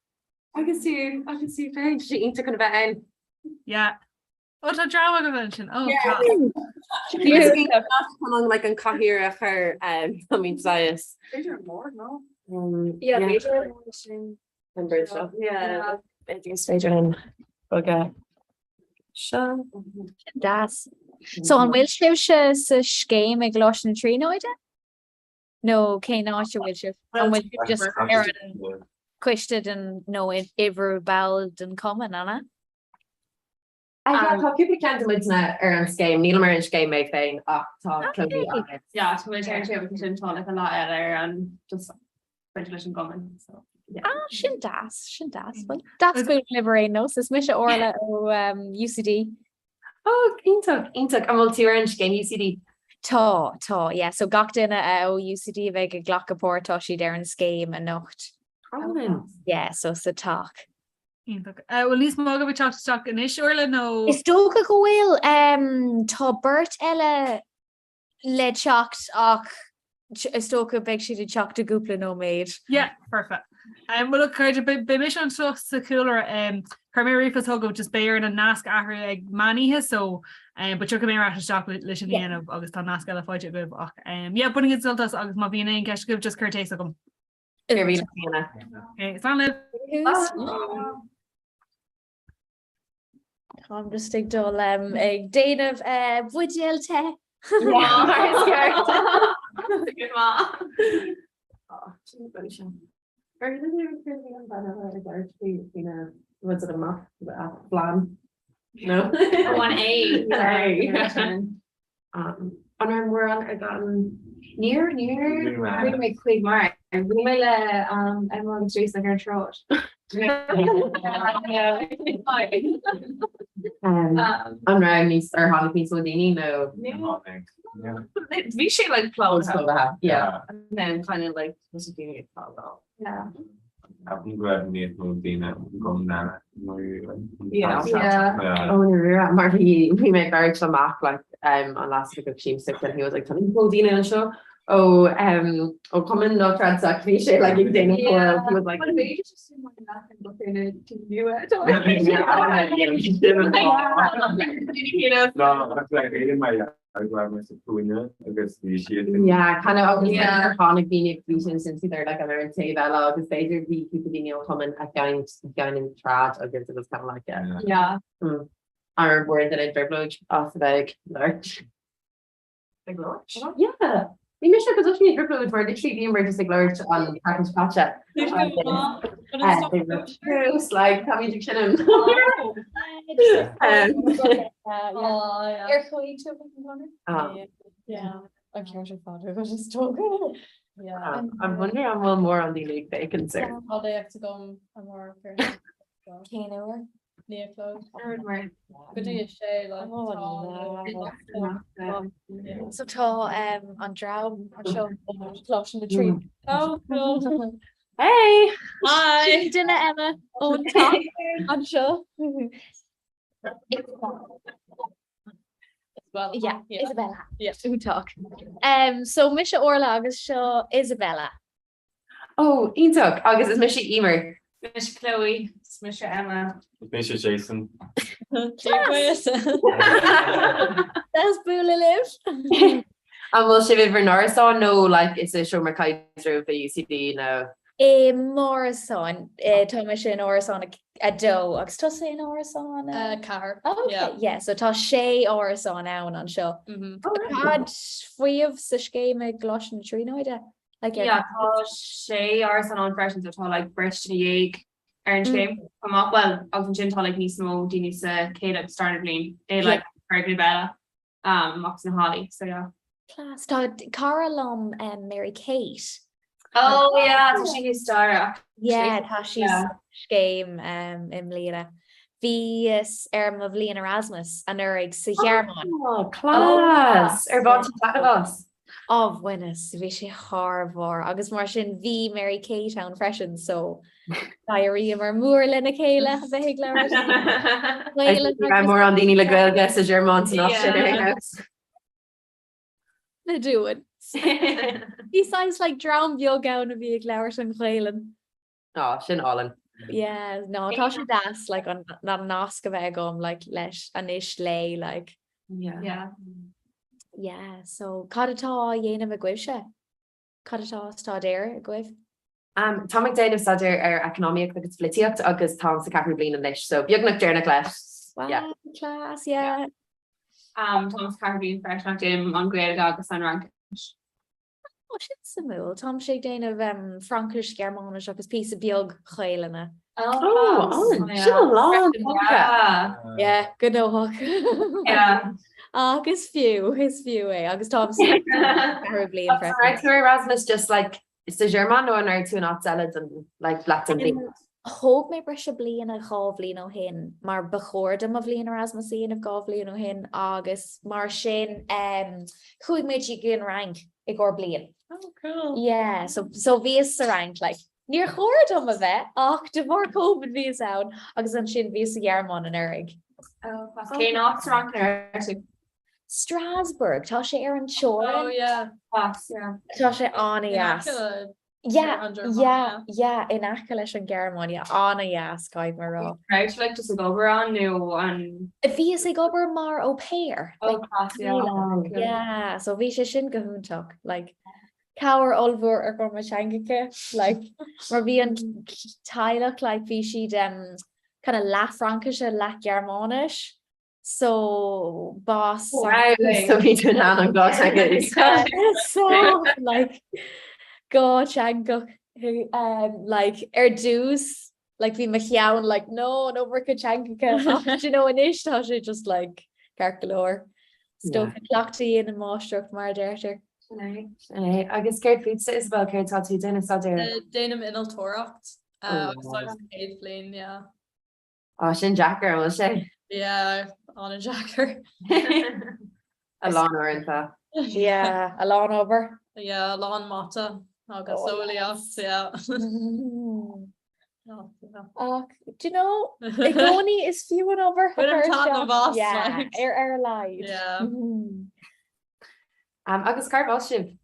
Agus tú, agus tú féin, tá sé iontach chun a bheith ann. Yeah. Ó tá dream agaibh ansin. Ó tá. Chun an like an cathaoir a chur um, I mean saghas. B'fhéidir an bord, no? Um, yeah, b'fhéidir an bord sin. An bord seo. Yeah. B'fhéidir is féidir linn bogadh seo. Deas. So an bhfuil sibhse sa scéim i gColáiste na Tríonóide? Nó cén áit a bhfuil sibh? An bhfuil sibh just ar an coiste den nó uimhir ball den cumann, an ea? Ah, Tá cúpla ceann de muidne ar an scéim, nílim ar an scéim mé féin ach tá Chloe agus. Yeah, tá muid ar an scéim agus sin tá like a lán eile ar an just baint leis an gcumann. So, yeah. Ah, sin deas, sin deas. Well, deas bualadh libh ar aon nós, is mise Orla ó um, UCD. Oh, iontach, iontach. An bhfuil tú ar an scéim UCD? Tá, tá, yeah. So gach duine uh, ó UCD a bheidh ag glacadh páirt tá siad ar an scéim anocht. Álainn. Yeah, so sa teach. Iontach. Uh, bhfuil níos mó agaibh ag teacht isteach anois, Orla, nó? Is dócha go bhfuil. Um, tá beirt eile le teacht ach is dócha beidh siad ag teacht i gcúpla nóiméad. Yeah, perfect. Um, well, look, cairde, beidh mise anseo sa chúlra, um, chuir mé ríomhphost chugaibh, just beidh orainn an nasc a athrú ag meán oíche, so um, but tiocfaidh mé ar ais isteach le, leis sin a Yeah. dhéanamh agus tá nasc eile faighte agaibh ach um, yeah, bainigí sult as agus má bhíonn aon cheist agaibh, just cuir téacs chugam. Go raibh míle Fiona. Okay, slán libh. Táim just ag dul um, ag déanamh uh, buidéal te. No. One A. An raibh mórán ag an Níor níor bhí mé chuig mar bhí mé le Emma agus Jason ar an tsráid. An raibh níos ar tháinig níos mó daoine nó? Bhí sé like plódaithe. Yeah. And then kind of like was it daoine ag fágáil. Yeah. Ceapaim go raibh níos mó daoine agam ná Yeah. Ó na mar bhí bhí mé ag labhairt amach like um, an last week of siamsa and he was like tá níos mó daoine anseo ó um, ó Cumann ná Creidmheach bhí sé like ag déanamh he was like Well, b'fhéidir just sin mar nach an bhfuil nua. No, like, Ag raibh mé sa chúinne agus bhí siad ag. Yeah, kind of agus yeah. tháinig daoine ag bhí sin sin siad ar like an ar an taobh eile agus b'fhéidir bhí cúpla daoine ó chumann a cheann cheann an tsráid agus it was kind of like a Yeah. Mm. Ar bhord den trioblóid as a bheith ag labhairt. Ag labhairt? Yeah. Bhí mise go dtí trioblóid mar literally bhíomar just ag labhairt an tseachtain seo caite. Agus like táimid ag seinm. Ar chuaigh tú An ceart ar fad agus is dócha. I'm wondering an bhfuil mórán daoine ag féachaint air. Tá agam amárach ar Cén uair? 9 a chlog. Go dtí a sé So tá an dream anseo Coláiste na Tríonóide. Oh, cool. Hey! Hi! Sin duine eile ón teach anseo. Yeah, Isabella. Iontach. Um, so mise Orla agus seo Isabella. Ó, iontach, agus is mise Emer. Mise Chloe, is mise Emma. Is mise Jason. Deas bualadh libh. An bhfuil sibh i bhur n-árasán nó like is i seomra caidrimh i UCD nó? I m'árasán, tá mise in árasán a dó agus tusa in árasán a? 4. Oh, okay, yeah, so tá sé árasán ann anseo. Cad faoibh sa scéim i gColáiste na Tríonóide? Like, yeah, tá sé árasán ann freisin, so tá like beirt duine dhéag ar an scéim chomh maith. Well, agus ansin tá like níos mó daoine sa chéad agus darna bliain i like foirgnimh eile um, amach sna hallaí, so yeah. Class. Tá cara liom um, Mary Kate. Oh yeah, tá sí níos staire. Yeah, tá sí sa scéim um, i mbliana. Bhíos ar mo bhliain Erasmus anuraidh sa Ghearmáin. Oh, class! Ar bhain tú taitneamh as? Á bhaineas, bhí sé thar bharr agus mar sin bhí Mary Kate ann freisin so d'éiríomar mór lena chéile a bheith ag labhairt Gaeilge agus mórán daoine le Gaeilge sa Ghearmáin san áit sin ar aon nós. Na dúin. Bhí saghas like dream beag ann a bhí ag labhairt an Ghaelainn. Á, sin álainn. Yeah, no, tá sé deas like an an nasc a bheith agam like leis anois léi like. Yeah. Yeah. Yeah, so cad atá á dhéanamh agaibhse? Cad atá á staidéar agaibh? Um, táim ag déanamh staidéar ar eacnamaíocht agus polaitíocht agus táim sa ceathrú bliain anois, so beagnach deireanach leis. Wow, Yeah. class, yeah. Um, táim sa ceathrú bliain freisin ach déanaim an Ghaeilge agus an Fhraincis. Ó, sin suimiúil. Táimse ag déanamh Fraincis, Gearmáinis agus píosa beag Gaelainne. Ó, álainn. Sin a lán teanga. Yeah, gnóthach. Ach is fiú, is fiú é. Agus táim sa ceathrú bliain freisin. An raibh tú ar Erasmus just like sa Ghearmáin nó an raibh tú in áit eile don like leath den bhliain? Thóg mé briseadh bliana 2 bhliain ó shin mar ba chóir dom mo bhliain Erasmus a dhéanamh 2 bhliain ó shin agus mar sin chuaigh mé go dtí an Fhrainc i gcomhair bliain. Oh cool. Yeah, so so bhíos sa Fhrainc like níor chóir dom a bheith ach de bharr Covid bhíos ann agus ansin bhíos sa Ghearmáin anuraidh. Oh, cén áit sa Fhrainc a raibh tú? Strasbourg, tá sé ar an teorainn. Oh yeah. Class, yeah. Tá sé an-dheas. Yeah, yeah, yeah, in aice leis an Ghearmáin, yeah, an-dheas, caithfidh mé a rá. Raibh tú like just ag obair ann nó an? Bhíos ag obair mar au pair. Oh, like, class, yeah. Yeah, so bhí sé sin go hiontach, like, cabhair ollmhór ar mo theangacha, like, mar bhí an teaghlach, like, bhí siad um, kind of leath Fraincise, leath Gearmáinis, So b'as. Wow, so bhí tú in ann an dhá teanga a úsáid. So like dhá teangach um, like ar dtús like bhí mo cheann like no an iomarca teangacha ach do you know anois tá sé just like ceart go leor. Is dócha cleachtadh a dhéanann máistreacht mar a deirtear. Sin é, sin é. Agus céard fútsa Isabel, céard tá tú ag déanamh staidéir? Déanaim innealtóireacht agus táim sa chéad bhliain, yeah. Á, sin deacair, an bhfuil sé? Yeah, an-deacair. A lán uaireanta. Yeah, a lán obair. Yeah, a lán mata agus eolaíocht, yeah. Ach, do you know, i gcónaí is fiú an obair a chur isteach. Yeah, ar ar a laghad. Yeah. Um, agus cárb as sibh?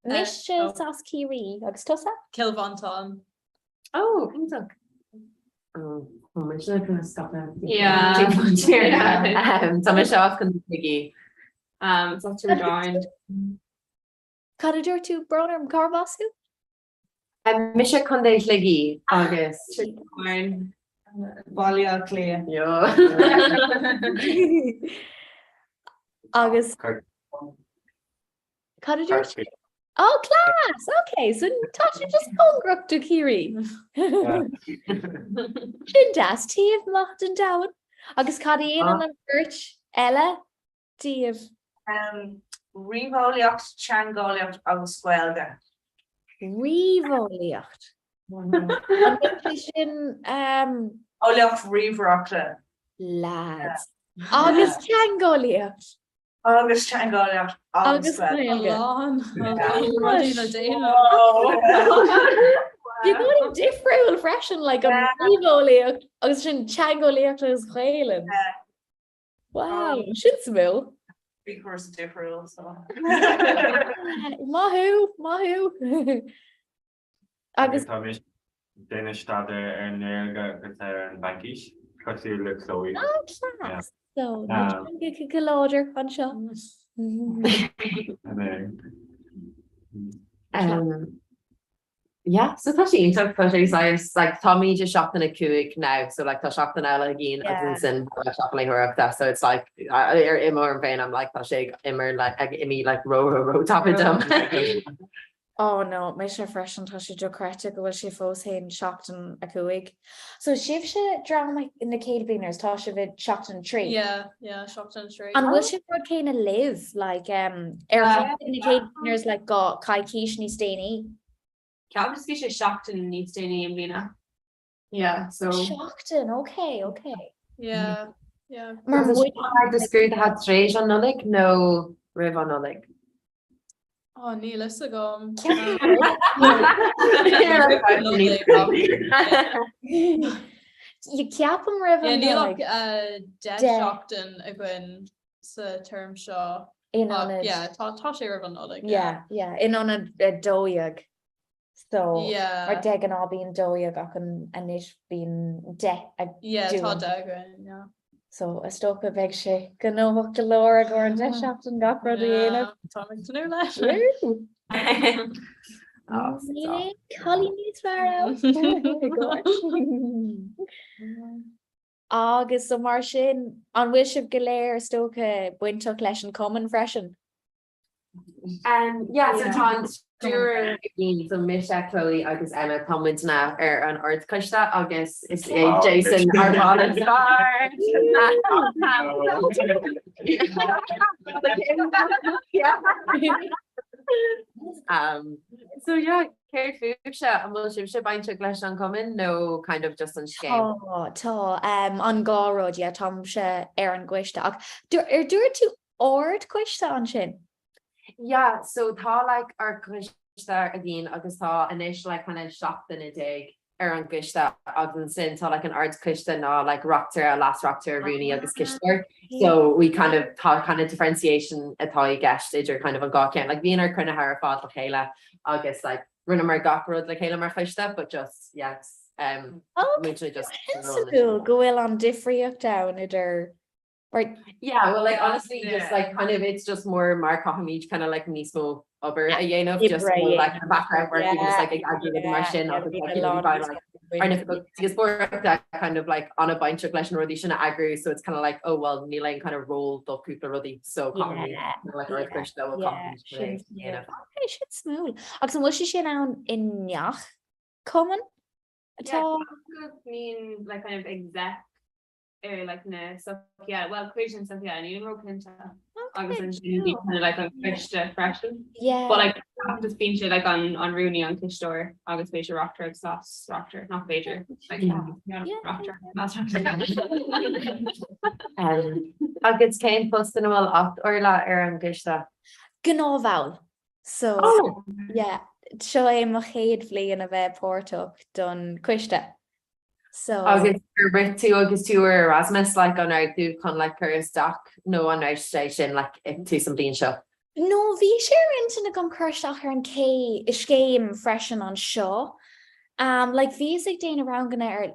Mise as Ciarraí agus tusa? Cill Mhantáin. Oh, iontach. Oh, tá mise chun scaipeadh. Yeah. Tá mise as Contae Shligigh. Um, it's not too down. Cad a dúirt tú brón orm cárb as thú? Um, mise Contae Shligigh agus Baile Átha Cliath. Yo. Agus Cad a dúirt tú? Oh, class! Ok, so tá sé just cóngarach do Chiarraí. Sin deas, taobh maith den domhan. Agus cad a dhéanann an bheirt eile díobh? Ríomheolaíocht, teangeolaíocht agus Gaeilge. Ríomheolaíocht? An bhfuil sé sin... Eolaíocht ríomhaireachta. Lads. Agus teangeolaíocht? Agus teangeolaíocht agus Gaeilge. Rudaí le déanamh. Beagáinín difriúil freisin, like an ríomheolaíocht agus sin teangeolaíocht agus Gaelainn. Wow, sin suimiúil. Bhí cúrsa difriúil so. Maith thú, maith thú. Agus tá mise ag déanamh staidéar ar an nGaeilge agus ar an bhFraincis, cosúil le Chloe. Oh, class! So, na teangacha go láidir anseo. Um, yeah, so tá sé iontach tá sé saghas like táimid i seachtain a 5 now, so like tá seachtain eile againn agus ansin seachtain léitheoireachta, so it's like ar imir orm féin I'm like tá sé ag imir like ag imí like ró ró ró tapa dom. Oh no, mise freisin, tá sé dochreidte go bhfuil sé fós féin seachtain 5. So sibhse dream na céad blianers, tá sibh i seachtain 3? Yeah, yeah, seachtain 3. An bhfuil sé an rud céanna libh, like, um, ar thosaigh na céad blianers like go coicís níos déanaí? Ceapaim bhí sé seachtain níos déanaí i mbliana. Yeah, so. Seachtain, okay, okay. Yeah, yeah. Mar muid mar do scrúduithe tar éis an Nollaig nó roimh an Nollaig? Oh, níl fhios agam. Ceapaim roimh an Níl ach Nollaig. 10 seachtain againn sa term seo. In ionad. Yeah, tá tá sé roimh an Nollaig. Yeah, yeah, in ionad 12. So Yeah. mar de ghnáth bíonn 12 ach an anois bíonn 10 ag Yeah, tá dúinn. 10 againn, yeah. So is dócha beidh sé gnóthach go leor i gcomhair an 10 seachtain gach rud a dhéanamh. Tá mé ag tnúth leis. Níl aon cailín níos fearr ann. Agus so mar sin, an bhfuil sibh go léir is dócha bainteach leis an cumann freisin? Um, yeah, so tá an triúr againn, so mise, Chloe agus Emma, tá muidne ar an ardchoiste agus is é Jason ár mball is fearr. Um, so yeah, céard fúibhse, an bhfuil sibhse bainteach leis an cumann nó kind of just an scéim? Tá, tá, um, an dhá rud, yeah, táimse ar an gcoiste ach ar dúirt tú ardchoiste ansin? Yeah, so tá like ardchoiste againn agus tá anois like kind of 17 duine ar an gcoiste agus ansin tá like an ardchoiste ná like reachtaire, leas-reachtaire, rúnaí agus cisteoir. So we kind of tá kind of differentiation atá i gceist idir kind of an dhá cheann. Like bíonn ár cruinnithe ar fad le chéile agus like rinneamar gach rud le chéile mar choiste but just yes um muid just Suimiúil go bhfuil an difríocht ann idir Right. Yeah, well like honestly just like kind of it's just more mar caithfimid kind of like níos mó obair a dhéanamh just more like the background work even just like ag eagrú mar sin agus like you know by like ar na díospóireachta kind of like an-bhainteach leis na rudaí sin a eagrú so it's kind of like oh well níl aon kind of role do cúpla rudaí so caithfimid kind of like ardchoiste well caithfimid you know. Okay, sin suimiúil. Agus an bhfuil sé sin ann i ngach cumann? Tá go mbíonn like kind of exec ar like na sochaí eile, well cuid den sochaí eile, nílim ró-chinnte agus ansin bíonn kind of like an coiste freisin. Yeah. But like just bíonn sé like an an rúnaí an cisteoir agus b'fhéidir reachtaire agus leas-reachtaire nach féidir like Yeah. reachtaire leas-reachtaire. Um, agus cén post ina bhfuil agat Orla ar an gcoiste? Gnáthbhall. So Oh! yeah, seo é mo chéad bhliain a bheith páirteach don coiste. So. Agus ar rith tú agus tú ar Erasmus like an raibh tú chun like cur isteach nó an raibh sé sin like ag tús an bhliain seo? No, bhí sé ar intinn agam cur isteach ar an cé scéim freisin anseo. Um, like bhíos ag déanamh ranganna ar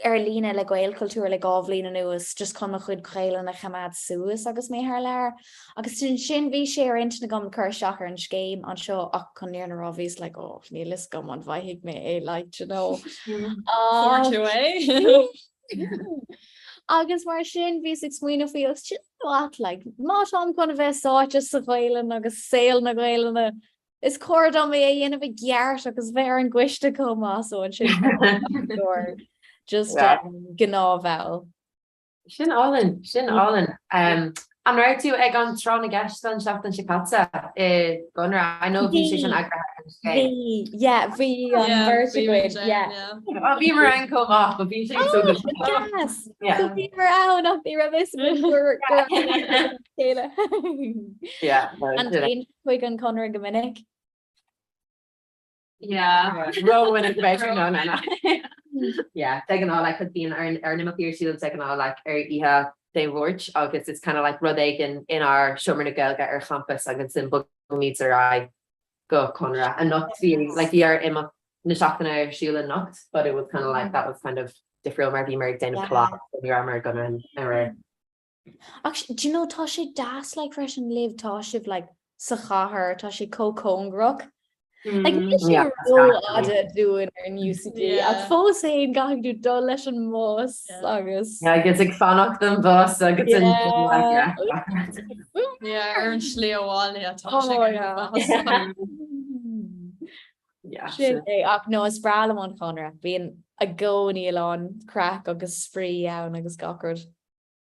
ar líne le Gaelchultúr le 2 bhliain anuas just chun mo chuid Gaelainne a choimeád suas agus mé thar lear. Agus ansin bhí sé ar intinn agam cur isteach ar an scéim anseo ach chun an fhírinne a rá bhíos like oh níl fhios agam an bhfaighidh mé é like do you know. Fuair tú é? Agus mar sin bhíos ag smaoineamh faoi agus do you know what like má táim chun a bheith sáite sa Ghaelainn agus saol na Gaelainne is cóir dom é a dhéanamh i gceart agus bheith ar an gcoiste chomh maith so ansin just gnáthbhall. Sin álainn, sin álainn. An raibh tú ag an Tráth na gCeist an seachtain seo caite i gConradh? I know bhí sé sin eagraithe ag an scéim. Bhí, yeah, bhí an bheirt againn, yeah. Bhíomar ann chomh maith, but bhí sé so good. Gas! So bhíomar ann ach ní raibh fhios againn go raibh chéile. Yeah. An dtéann chuig an Conradh go minic? Yeah. Ró-mhinic b'fhéidir no no no. Yeah, de ghnáth like cos bíonn ár ár n-imeachtaí ar siúl de ghnáth like ar oíche Dé Máirt agus it's kind of like rud éigin inár Seomra na Gaeilge ar champas agus ansin bogaimid ar aghaidh go Conradh. Anocht bhí like bhí ár imeacht na seachtaine ar siúl anocht but it was kind of like that was kind of difriúil mar bhíomar ag déanamh collage so ní rabhamar ag an aréir. Ach do you know tá sé deas like freisin libh tá sibh like sa chathair tá sé chomh cóngarach. Like níl sé rófhada dúinn ar an UCD ach fós féin caithfidh tú dul leis an mbus agus. Yeah, agus ag fanacht don bhus agus an Yeah. Yeah, ar an slí abhaile tá sé Oh, yeah. Sin é ach no is breá liom an Conradh. Bíonn i gcónaí a lán craic agus spraoi ann agus gach rud.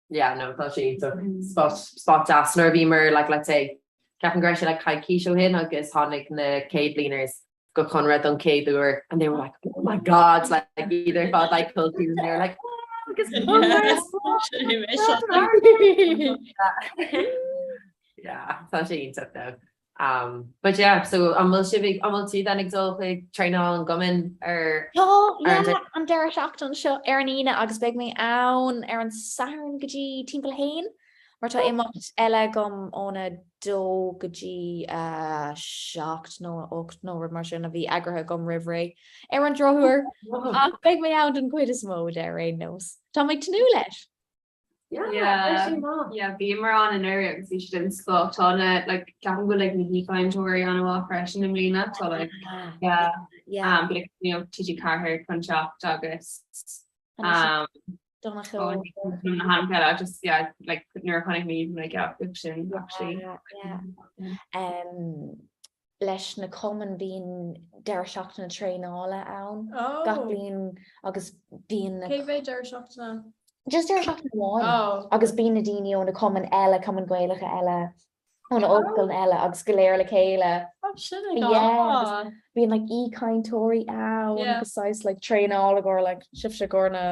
Yeah, no, tá sé iontach. Spot, spot deas nuair a bhíomar, like, let's say, ceapaim go raibh sé like coicís ó shin agus tháinig na céad blianers go Conradh don chéad uair and they were like, oh my god, like, iad ar fad like cultúr and they were like, oh, agus Yeah, tá sé iontach though. Um, but yeah, so an bhfuil sibh ag, an bhfuil tú then ag dul chuig traenáil an gcumainn ar Tá, ar an yeah, an deireadh seachtaine seo ar an Aoine agus beidh mé ann ar an Satharn go dtí timpeall a haon mar tá imeacht eile agam óna dó go dtí a 7 nó a 8 nó rud mar sin a bhí eagraithe agam roimh ré ar an drochuair ach beidh mé ann don chuid is mó de ar aon nós. Tá mé ag tnúth leis. Yeah, bhíomar ann anuraidh agus bhí sé den scoth. Tá na like ceapaim go bhfuil like na haoichainteoirí an-mhaith freisin i mbliana. Tá like yeah yeah um like you know TG4 chun teacht agus um Donncha na hainmneacha eile just yeah like nuair a chonaic mé like yeah sin actually. Yeah, yeah. Um leis na cumainn bíonn deireadh seachtaine traenála ann gach bliain agus bíonn na. Cé mhéad deireadh seachtaine? Just deireadh seachtaine amháin agus bíonn na daoine ó na cumainn eile, cumainn Gaelacha eile, ó na ollscoileanna eile agus go léir le chéile. Sin ag an Bíonn like aoichainteoirí ann agus saghas like traenáil i gcomhair like sibhse i gcomhair na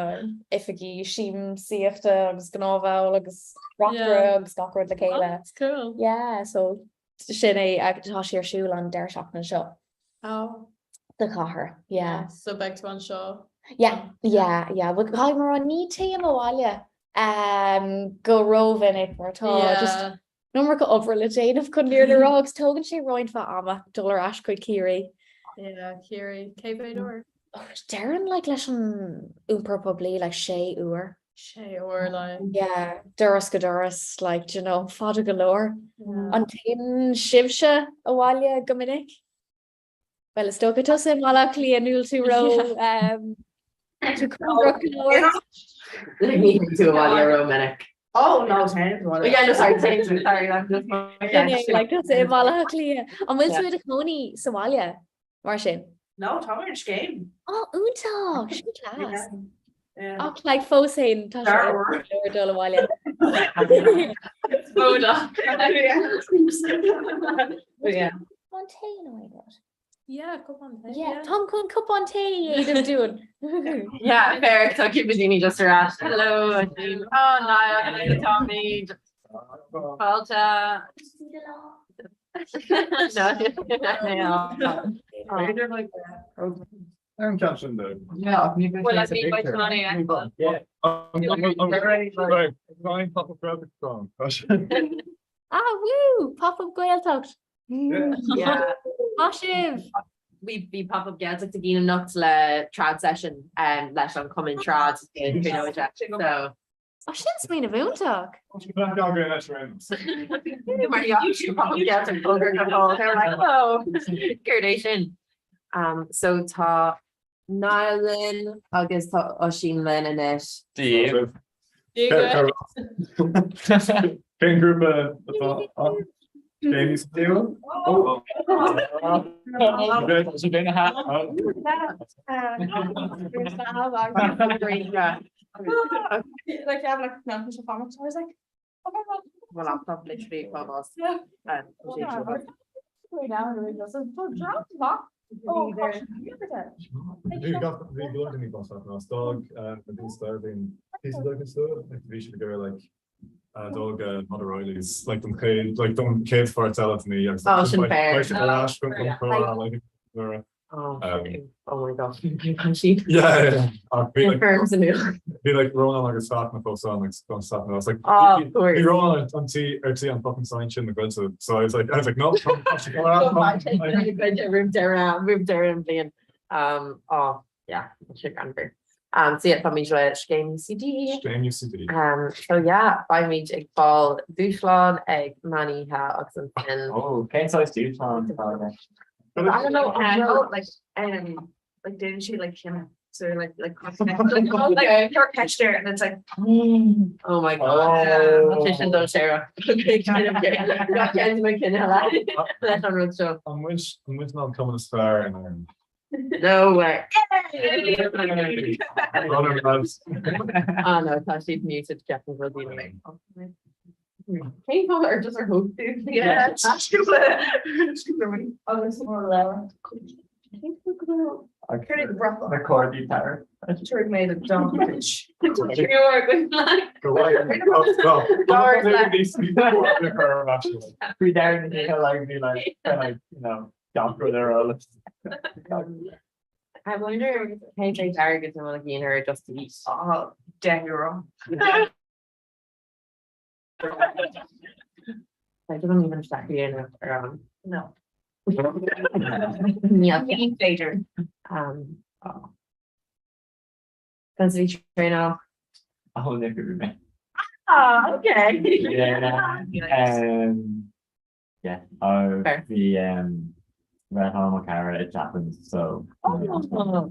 oifigí siamsaíochta agus gnáthbhall agus reachtaire agus gach rud le chéile. That's cool. Yeah, so Sin é, tá sé ar siúl an deireadh seachtaine seo. Oh. Sa chathair, yeah. So beidh tú anseo? Yeah, yeah, yeah. Bhuel, caithfidh mé a rá, ní théim abhaile go rómhinic mar tá just an iomarca obair le déanamh chun an fhírinne a rá agus tógann sé roinnt mhaith ama dul ar ais chuig Ciarraí. Yeah, Ciarraí. Cé mhéad uair? Déarfainn like leis an iompar poiblí like sé uair. Sé uair like. Yeah, doras go doras like do you know, fada go leor. An dtéann sibhse abhaile go minic? Well is dócha tusa i mBaile Átha Cliath níl tú ró um, tú cóngarach go leor. Ní théann tú abhaile ró minic. Oh no, téim abhaile. Yeah, no, sorry, téim sorry, I'm just Like tusa i mBaile Átha Cliath. An bhfuil tú i do chónaí sa bhaile? Mar sin. No, tá mé ar an scéim. Ó, iontach! Sin class. Ach like fós féin tá sé leor dul abhaile. Cupán tae nó aon rud? Yeah, cupán tae. Yeah, táim chun cupán tae a dhéanamh dúinn. Yeah, fair, tá cúpla daoine just ar ais. Hello, oh, Niall, Tommy. Fáilte. Ar an ceann sin de. Well, I mean, by Tony, Ah, woo! Pop-up Gaeltacht! Yeah. Maith sibh! We bhí pop-up Gaeltacht againn anocht le trad session um, leis an Cumann Trad in Tríonóide. So Ó sin smaoineamh iontach! Mar YouTube pop-up Gaeltacht fógra go fóill. They were like, oh, céard é sin? Um, so tá Niall linn agus tá Oisín linn anois. Dia Cén grúpa atá ann? Jamie Steele? Like, yeah, like, no, there's a farmer, so I was like, okay, well. My laptop literally fell off. Bhí go leor daoine bás ná stog na daoine starving píosa beag an slua bhí siad ag iarraidh like dul go Mother Reilly's like don chéad like don chéad pháirt eile den oíche agus Oh, sin fair. beidh siad ar ais chun an chomhrá like nuair a Oh, oh my gosh, bhí Yeah, yeah. Ach bhí like Firms and bhí like Rónán agus Fatima fós ann agus don Fatima. I was like Oh, bhí of course. bhí Rónán an tí ar tí an fucking sign sin na gointe. So I was like I was like no, Roimh deireadh roimh deireadh an bhliain. Um, oh, yeah, sé greannmhar. Um, so yeah, táimid le Scéim UCD. Scéim UCD. Um, so yeah, beimid ag fáil dúshlán ag meán oíche agus ansin. Oh, cén saghas dúshlán atá i gceist? I don't know, Um, oh, like, um, like déanann sé like cinneadh so like like like cuir ceist air and it's like Oh my God. Oh. Sin don Sarah. Leis an rud seo. An bhfuil an bhfuil an cumann is fearr in Ireland? No way. Runner lads. Ah no, tá siad muted ceapaim go bhfuil daoine. Cén fáth ar just ar thóg tú? Yeah. Agus more lewer. Na cordaí tar. Tuair mé the dumb bitch. Go away. Stop, stop. Bhí dar na like bhí like like you know gach rud ar eolas. I wonder cé mhéad airgead a bhfuil ag ar Just Eat. Oh, €10. I don't even check the end ar an. No. Níl Ní féidir. Um, oh. Felicity traenáil. Oh, ní bhí mé. Ah, okay. Yeah. Um, yeah. Oh, Fair. bhí um, Red Hall mo cara i Chapman's, so. Oh,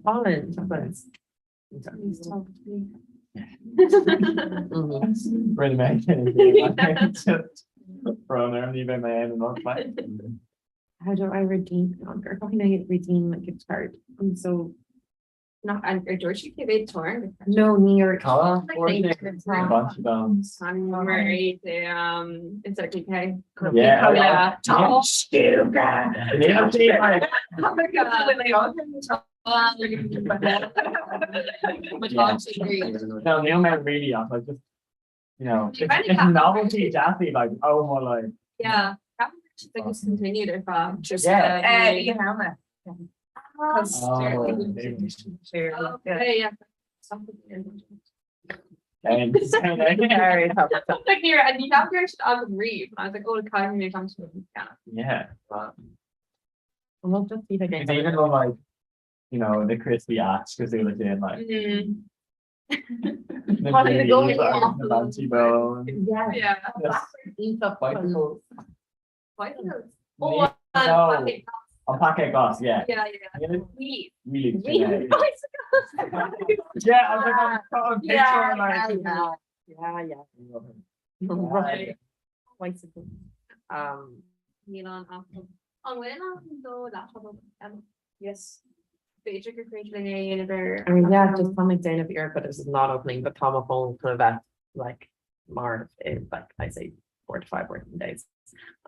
Holland, Chapman's. Rinne mé just brón orm, ní bheidh mé ann anocht, mate. How do I redeem or how can I redeem a gift card? I'm so Nach an ar dúirt sí cé mhéad tuair? No, ní ar Cá Bunch of bones. Mar um, it's okay. Yeah. Yeah. Yeah. No, níl mé really off, like just, you know, it's, it's novelty deathly, like, oh my like. Yeah. Like just continued ar feadh just Yeah. Uh, you know me. Oh, Okay, yeah. And Like near and you have to agam riamh. I was like, oh, caithfidh mé caint yeah. Yeah. Well, Well, just see It's even though like, you know, the crispy ash because they were in like Mm. the Well, they go leaves, like, off the bouncy bone. Yeah. Yeah. Eat up Bicycles. Bicycles. No. Oh, and packet On packet glass, yeah. Yeah, yeah. Yeah. Wheat. Really. Wheat. Bicycles. Yeah, I was like, I'm, I'm Yeah, picturing like. Yeah, yeah. Right. Bicycle. Um, Níl an apple. An bhfuil an do laptop um, Yes. B'fhéidir gur féidir linn é a dhéanamh ar I mean, yeah, just tá mé ag déanamh iarracht, but it's not opening, but tá mo phone kind of at like mar in like I say four to five working days.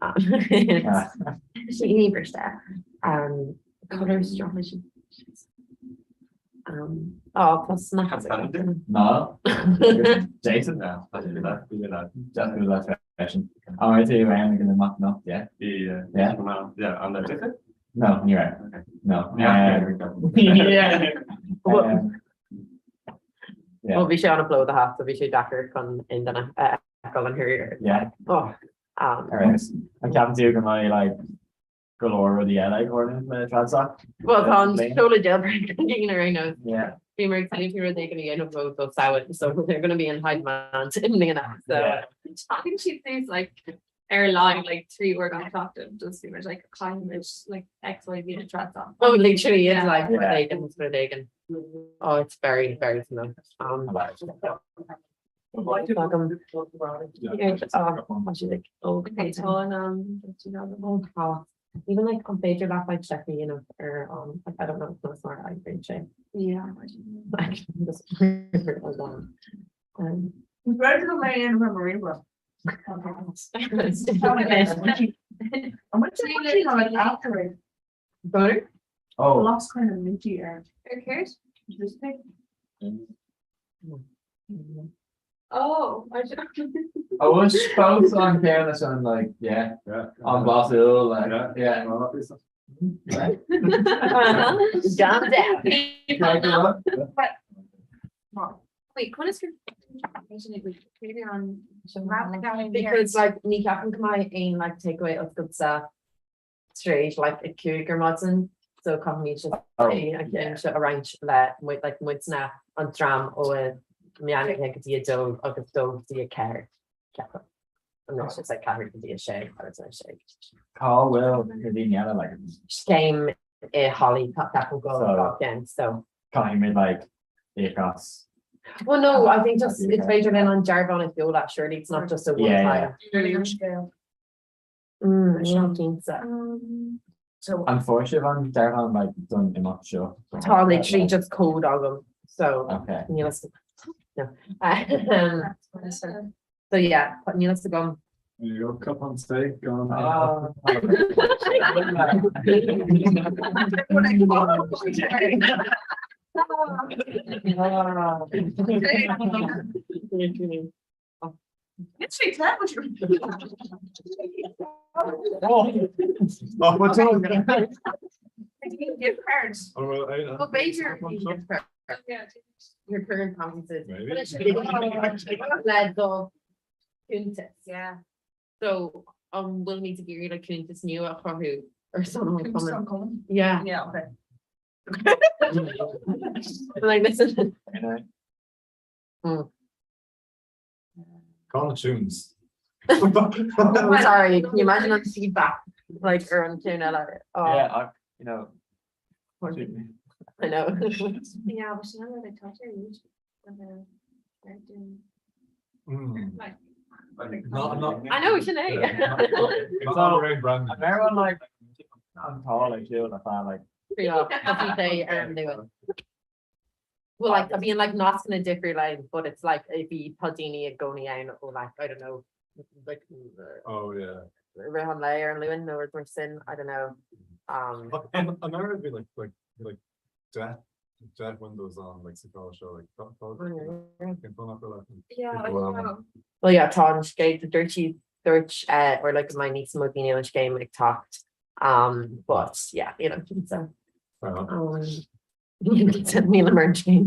Um, ní briste. Um, colors strategy. Um, oh, tá snacks. No. Jason? No. Just that fashion. All right, so you ran gonna mock no, yeah. Yeah. Yeah. Yeah, on the No, you're right. Okay. No. Yeah. Um, yeah. Well- Um, Yeah. Well, bhí sé an-phlódaithe, so bhí sé deacair chun aon duine a fheiceáil an thuair. Yeah. Oh, um, All right. An ceapann tú go mbeidh like go leor rudaí eile ag tarlú le Tradsoc? Well, tá an seoladh jailbreak againn ar aon nós. Yeah. Bhí mar ag seinm rud éigin a dhéanamh ó do Samhain, so they're going to be in high demand i mbliana. So Yeah. Tagann siad suas like ar line like 3 uair gan tseachtain just bhí muid like caithfimid like XYZ na Tradsoc. Oh, literally, it's Yeah. like Yeah. rud éigin, it's rud éigin. Oh, it's very, very similar. Um, Agam. Oh, tá siad ag oh, Okay, tá an um, Oh, tá. Even like an féidir leat like check me in ar um like I don't know if mar oibríonn sé. Yeah. Like just um B'fhéidir go mbeidh aon rud mar And what's it like afterwards? Butter? Oh. Lots kind of minty air. Ar céard? Just think. Oh, I just I was fós an céanna sin like yeah Yeah. an blasúil like Yeah. yeah. Gan dabht. Wait, conas gur Because like ní ceapaim go mbeidh aon like takeaway oscailte tar éis like a 5 ar maidin so caithfimid just Oh, é an ceann seo a roinnt le muid like muidne an dream ó a meán oíche go dtí a dó agus dó go dtí a ceathair ceapaim. Unless it's like ceathair go dtí a sé agus a sé. Cá bhfuil na daoine eile like? Scéim i Holly ceapaim go So- gach ceann so. Caithfimid like íoc as. Well no, I think just it's féidir linn an dearbhán a sheoladh surely it's not just a one Yeah, time. yeah. Mm, sin cinnte. An fuair sibh an dearbhán like don imeacht seo? Tá literally just code agam so Okay. níl a fhios no. Um, so yeah, níl a fhios agam. You cupán tae gan Ah. Literally clever. Oh, what's on? Gift cards. Oh, well, I- Well, b'fhéidir gift card. Your current promises. Maybe. Le do cuntas. Yeah. So um we'll need to be like cuntas nua a chruthú or someone Cuntas coming. an coming. Yeah. Yeah, okay. Like listen. Mm. Call it tunes. Oh, sorry, can you imagine on feedback like ar an ceann eile? Oh, Yeah, I, you know. I know. Yeah, but sin an rud atá ar YouTube. Mm. Like, Not, not. I know, sin é. It's not around brand. Everyone like an tá like siúl a fa like Yeah, tá sé ar an nua. Well, like, I mean, like nascanna difriúla, but it's like a bhí tá daoine i gcónaí ann ó like, I don't know, like Oh yeah. rith an lae ar an Luan nó rud mar sin, I don't know. Um, An an air be like like like death death windows on like sa show like Yeah, I don't know. Well, yeah, tá an scéim dúirt sí dúirt uh, or like my níos mó daoine an scéim ag teacht. Um, but yeah, you know, so. Um, Níl mar an scéim.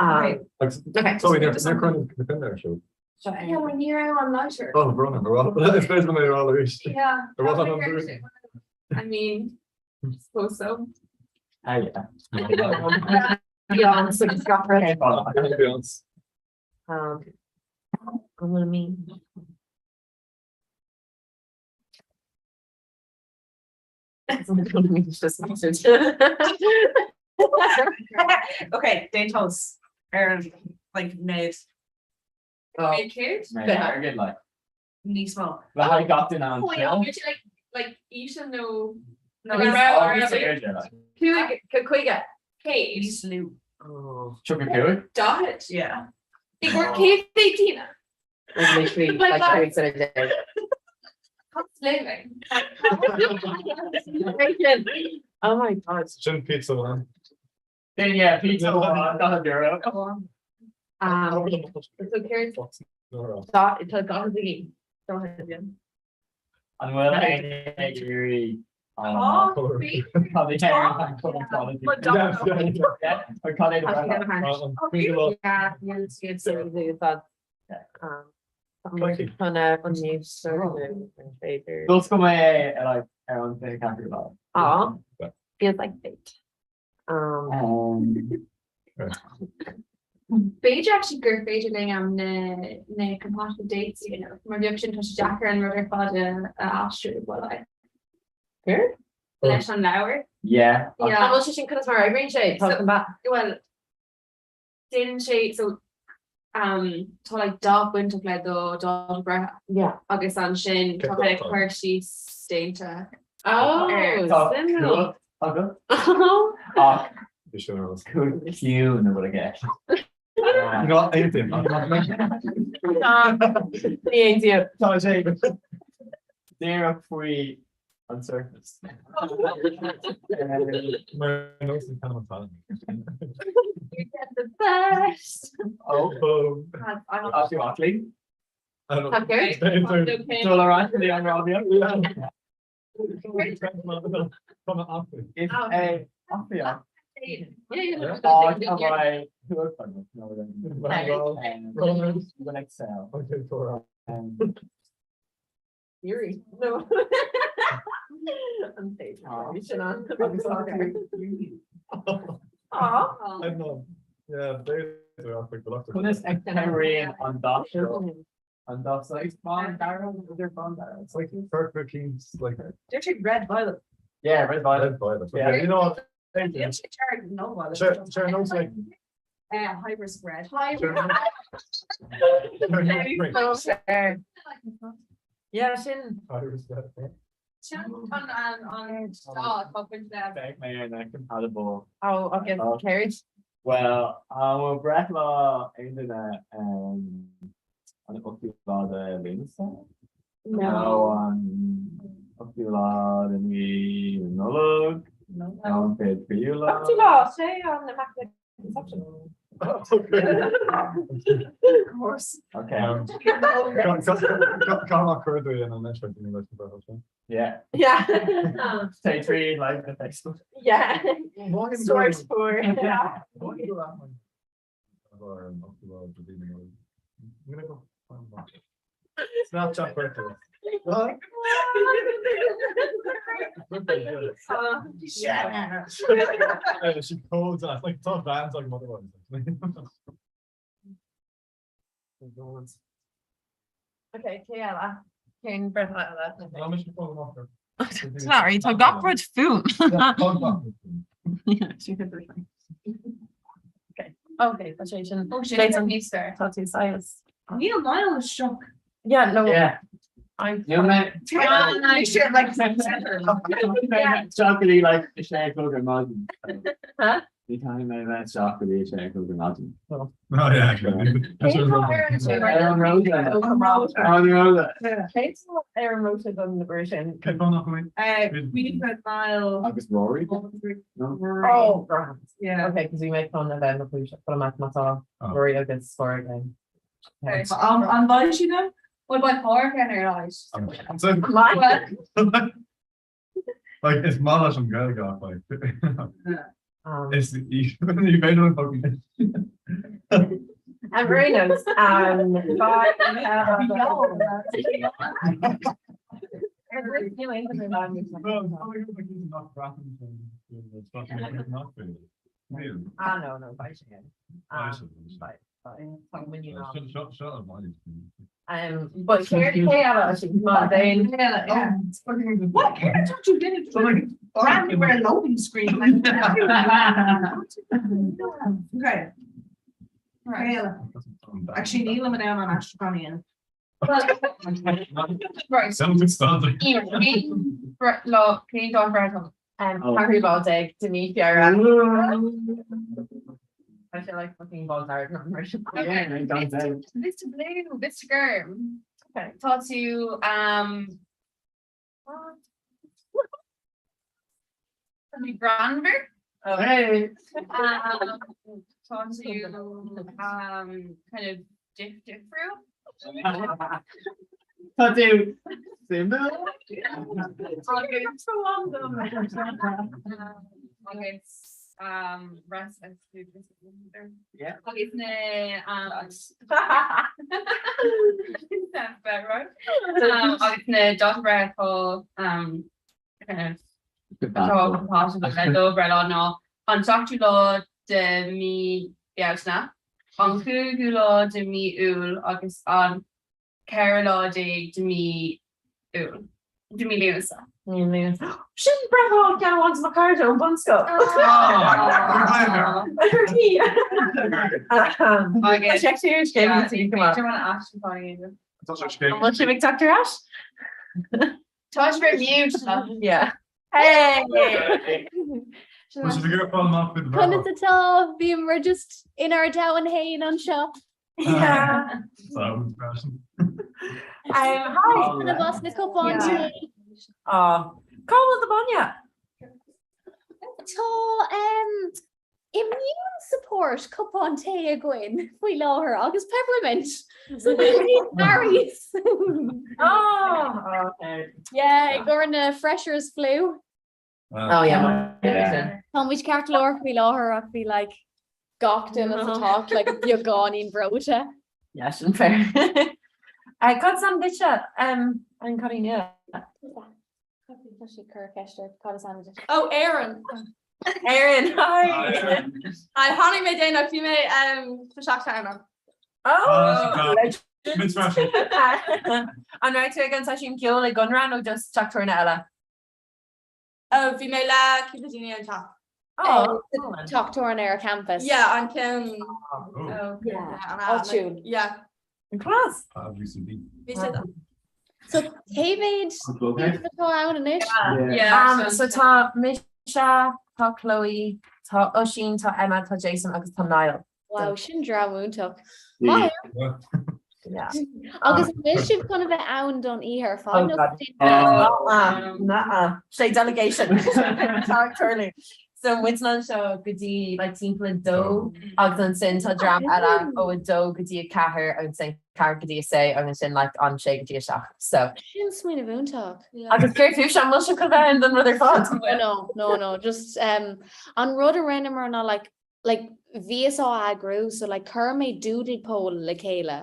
Um, okay. So they're they're currently the show. Yeah, when you're on lighter. Oh, Brona, well, it's based on the all Yeah. There wasn't on I mean, suppose so. Ah, yeah. Yeah, so it's got rid. Beyonce. Um, I'm gonna mean. Just message. Okay, déan tomhas ar an like méid. Oh. Méid céard? Méid airgid like. Níos mó. Le haghaidh gach duine an Oh, yeah, film. like like íseal nó No, Like, níos- raibh- Níos raibh- airde, like. Cúig cuige. Céad. Níos lú. 35? Daichead. Yeah. I gcomhair céad daoine. Like literally, Like like that. every single day. Cost living. Oh my God. Sin pizza man. Then yeah, pizza one, not a euro. Um, so Karen, tá tá gan daoine. Dá An bhfuil aon ag iarraidh Oh, Tá bhí Yeah, yeah, it's really that. Um, Tá an news féidir. Dul go mé ar an fi ceú lá. Aw, feels like fate. Um, B'fhéidir actually gur féidir linn am na na compatible dates a dhéanamh, mar bheadh sin tá sé deacair an rud ar fad a a aistriú well I. Fair? Leis an leabhar. Yeah. Yeah. An bhfuil sé sin conas mar oibríonn sé? Tá So- back. Well, déanann sé so um, tá like dath bainteach le do dáta breithe. Yeah. Agus ansin tá Cén like dáta? cur síos déanta. Oh, Tá suimiúil. agat Oh. ach Bhí sin ar fheabhas. cúig ciún a bhfuil i gceist. Ní aontaím. Ní aontaím. Tá sé díreach faoi an surface. Mar nós an ceann an You get the best. Oh, Oh. I'm As you Aclaí? I don't know. Tá ceart? Okay. Dul ar ais go dtí an raidió? Is é Aifric Excel. Yuri. No. An féidir sin an. Conas a chabhraíonn an dath seo an dath saghas bán dearg idir bán dearg? It's like purple keys like Deir siad red violet. Yeah, red violet. Red violet. Yeah. Okay, you know what? Deir siad dearg no violet. Sure, sure, no, it's like Uh, high risk red. Sure, no. So fair. Yeah, sin. High risk red. Sin an an an dá tá baint le. Beidh mé ar na compatible. Oh, okay, céard? Well, an bhfuil breithlá aon duine an 8ú lá de Lúnasa? No. Nó an 8ú lá de mí na Nollag? No. Nó an 23ú lá? 8ú lá, sé an Immaculate Conception. Of course. Okay. Cá nach cuir dú an anois ar daoine leis na breithlá sin? Yeah. Yeah. Stay tree like the Facebook. Yeah. Source for. Yeah. Snapchat birthday. Yeah. She codes us like tá bands like otherwise. Okay, cé eile? Cén breithlá eile? Sorry, tá gach rud fúm. Okay, okay, tá sé sin. Oh, sin ar níos fearr. Tá tú saghas. Níl Niall isteach. Yeah, no. Yeah. I'm. Níl mé. Like Chocolate like a sé clog ar maidin. Huh? Ní caithfidh mé bheith chocolate sé clog ar maidin. Oh yeah. Ar an róta. Ar an róta. Cén ar an róta don uair sin? We put Niall. Agus Rory? No? Oh, grand. Yeah. Okay, because we make fun of them if we put them at Rory agus Pádraig then. Okay. An bhain si them? Well, by Pádraig and her eyes. Like is maith leis an Gaeilge ach like is ní féidir an fucking I'm very nice. Um, bye. Ah, no, no, bye sin. Um, bye. Bye. When you know. Um, but céard cé eile sin má déan What céard tá tú déanamh Brand new loading screen. Okay. Right. Actually, níl an an aistriúchán in. Right. Lá cén dá bhreithlá? Um, ceathrú lá déag de mí Feabhra. I feel like fucking ball tired not mar sin. Mr. Blue, Mr. Gorm. Okay. Tá tú um, Tá mé greannmhar. Hey. Um, tá tú um, kind of dif difriúil. Tá tú suimiúil? Agus agus um, rest Yeah. Agus na um, Sounds about right. Um, agus na dáta breithe atá um, kind of atá compatible le do bhreithlá ná an seachtú lá de mí Bealtaine, an cúigiú lá de mí Iúil agus an 14 lá de mí Iúil, de mí Lúnasa. Mí Lúnasa. Sin breithlá ceann amháin de mo chairde ón bunscoil. Agus Tá sé ar scéim tú go maith. B'fhéidir an aistriúchán a dhéanamh. An bhfuil sibh ag teacht ar ais? Tá sibh ar mute. Yeah. Hey! Conas atá bhíomar just inár domhan féin anseo. Yeah. Um, hi. Na bhas na cupán tae. Oh, cá bhfuil do bhainne? Tá um, immune support cupán tae againn faoi láthair agus peppermint. So níl Barry's. Oh, okay. Yeah, i gcomhair na freshers flu. Oh yeah. Yeah. Tá muid ceart go leor faoi láthair ach bhí like gach duine sa teach like beagáinín breoite. Yeah, sin fair. Uh, Cad is ainm duitse um, an cailín yeah. Tá sí cur ceist ort, cad is ainm duit? Oh, Erin. Erin, hi. Hi, tháinig mé déanach bhí mé um, sa teach tábhairne. Oh, legend. An raibh tú ag an seisiún ceoil i gConradh nó just teach tábhairne eile? Oh, bhí mé le cúpla daoine an teach. Oh, Teach tábhairne ar campus. Yeah, an ceann. Oh. Yeah, áitiúil. Yeah. An class. Bhí siad So cé mhéad daoibh atá ann anois? Um, so tá mise, tá Chloe, tá Oisín, tá Emma, tá Jason agus tá Niall. Wow, sin dream iontach. Maith thú. Yeah. Agus an bhfuil sibh chun a bheith ann don oíche ar fad nó Oh, Nah, sé delegation. Tá ag tarlú. So muid anseo go dtí like timpeall a dó agus ansin tá dream eile ó a dó go dtí a ceathair agus ansin ceathair go dtí a sé agus ansin like an sé go dtí a seacht. So Sin smaoineamh iontach. Agus céard fúibhse an bhfuil sibh chun bheith ann don rud ar fad? No, no, no, no, just um, an rud a rinneamar ná like, like bhíos á eagrú so like chuir mé doodle poll le chéile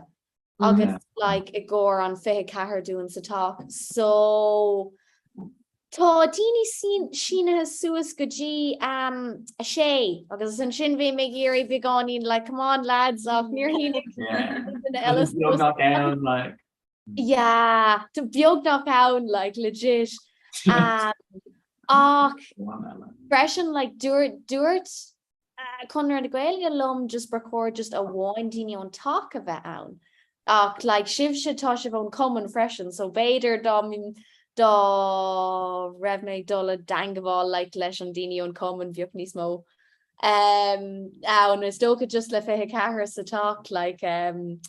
agus like i gcomhair an 24 dúinn sa teach so tá daoine sínithe suas go dtí um, a sé agus ansin bhí mé ag iarraidh beagáinín like come on lads ach níor shínigh duine eile suas. Beagnach ann like. Yeah, tá beagnach ann like legit. Um, ach freisin like dúirt dúirt Conradh na Gaeilge liom just gur chóir just amháin daoine ón teach a bheith ann. Ach like sibhse tá sibh ón cumann freisin so b'fhéidir dá dá raibh mé ag dul i dteangmháil like leis an daoine ón cumann bheadh níos mó um, ann is dócha just le 24 sa teach like um,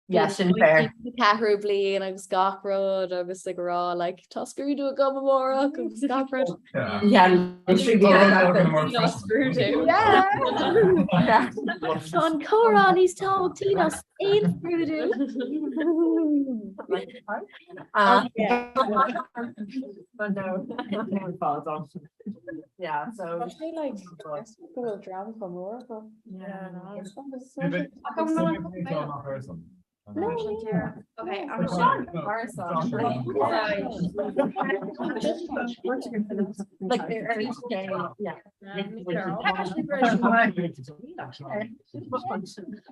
Yeah, sin fair. Ceathrú bliain agus gach rud agus ag rá like tá scrúdú agam amárach agus gach rud. Yeah, literally Scrúdú. Yeah. Tá an comhrá níos tábhachtaí ná aon scrúdú. Uh, but no. Yeah, so. Tá sé like go bhfuil dream chomh mór acu. Yeah. No, Okay, I'm Like they're early today, yeah.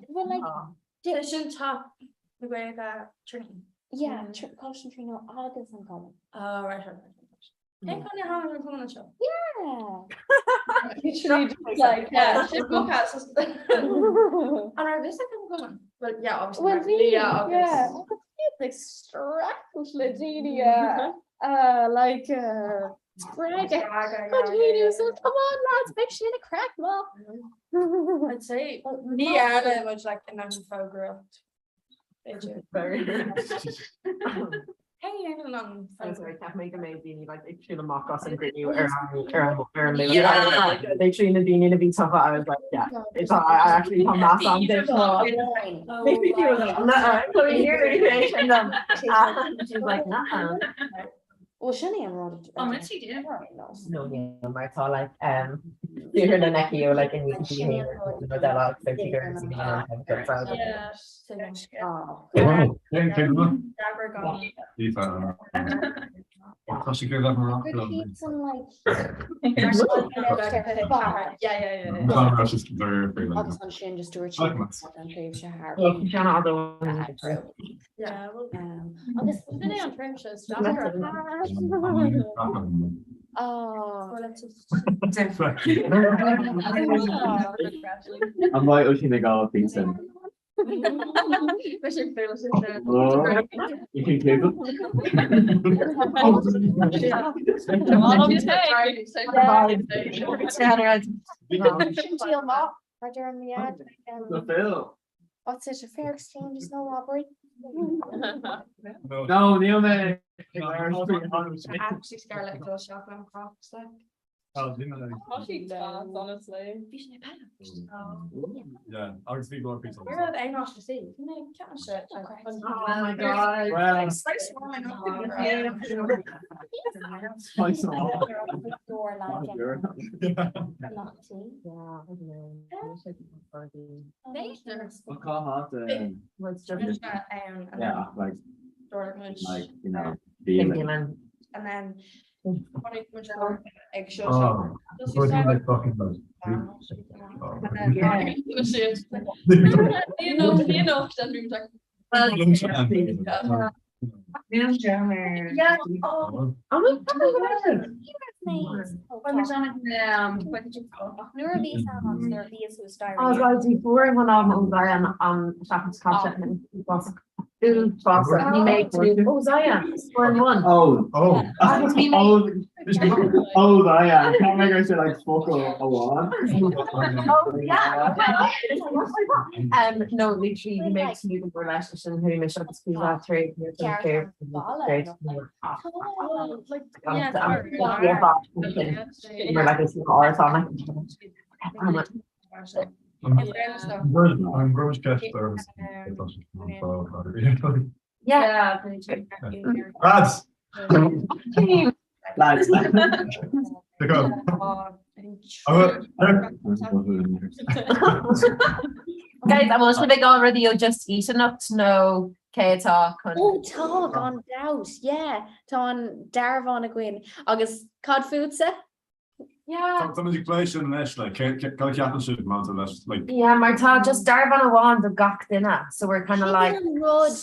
Well, like, Sin teach na Gaeilge Trinity. yeah, Coláiste na Tríonóide agus an Cumann. Oh, right, right, right. Cén fáth ar tháinig an Cumann anseo? Yeah. Literally just like, Yeah, sin book house. An raibh fhios ag an Cumann? Well, yeah, obviously. Well, bhí, yeah, agus- yeah. Like streachailt le daoine, uh, uh, like, uh, spreagadh. Continue, so come on lads, beidh sé ina craic maith. I'd say ní eile muid like in an fógraíocht. B'fhéidir. Cé dhéanann an I'm sorry, ceap mé go mbeidh daoine like ag siúl amach as an gcruinniú ar an ar an ar an luan. Yeah. Like, literally na daoine a bhí tofa, I was like, yeah, it's I I actually tá meas agam duit. Maybe she was like, nuh-uh, Chloe here, and then uh, she's like, nuh-uh. Well, sin é an rud. An bhfuil sí déanamh? No, yeah, mar tá like um saothar na n-aici ó like in Tá sé go bheith mar Agus ansin just dúirt sí an tréimhse thar. Yeah, well, Um, agus sin é an tréimhse is Oh. An mbeidh Oisín ag gabháil píosa? What's it, a fair exchange is no robbery? No, níl mé. Actually Scarlett dul isteach le Crocs like. Tá sí class, honestly. Bhí sin ar Yeah, agus bhí glór pizza. Where are aon áit sí? Oh my god. Well, Yeah, like, like, you know, feeling. And then ag seo Oh, what are you talking about? Yeah. Oh my god. Nuair a bhí nuair a bhí Oh well, bhí fuair an am ó Zion an seachtain seo caite Uafásach. Bhí mé ó Zion, fuair an one. Oh, oh, Agus bhí mé oh, Zion. Can't make her say like focal amháin. Oh yeah. Um, no, literally bhí mé ag tnúth go mór leis sin chuaigh mise agus bhí lá tar éis I'm gross guest service. Yeah. Lads! Lads. Pick up. Guys, an bhfuil sibh ag fáil rudaí ó Just Eat anocht nó cé atá chun? Ó tá, gan dabht, yeah. Tá an dearbhán againn. Agus cad fútsa? Yeah. Tá muid ag plé sin anois, like, cé cad a cheapann sibh maidir leis, like. Yeah, mar tá just dearbhán amháin do gach duine, so we're kind of like. Sin an rud,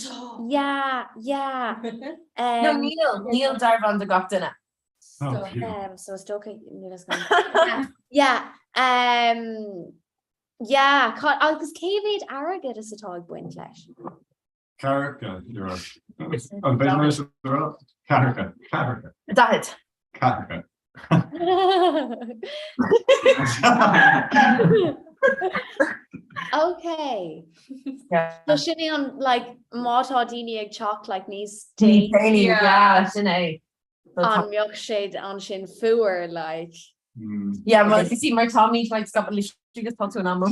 yeah, yeah. No, níl, níl dearbhán do gach duine. Oh, phew. Um, so is dócha níl fhios agam. Yeah, um, yeah, agus cé mhéad airgead is atá ag baint leis? Ceathracha euro. An féidir leis an rá? Ceathracha. Ceathracha. Daichead. Ceathracha. Okay. So sin é an like má tá daoine ag teacht like níos déanaí. Déanaí, yeah, sin é. An mbeadh sé ansin fuar like. Yeah, well, you see, mar táimid like scaipthe leis agus tá tú in am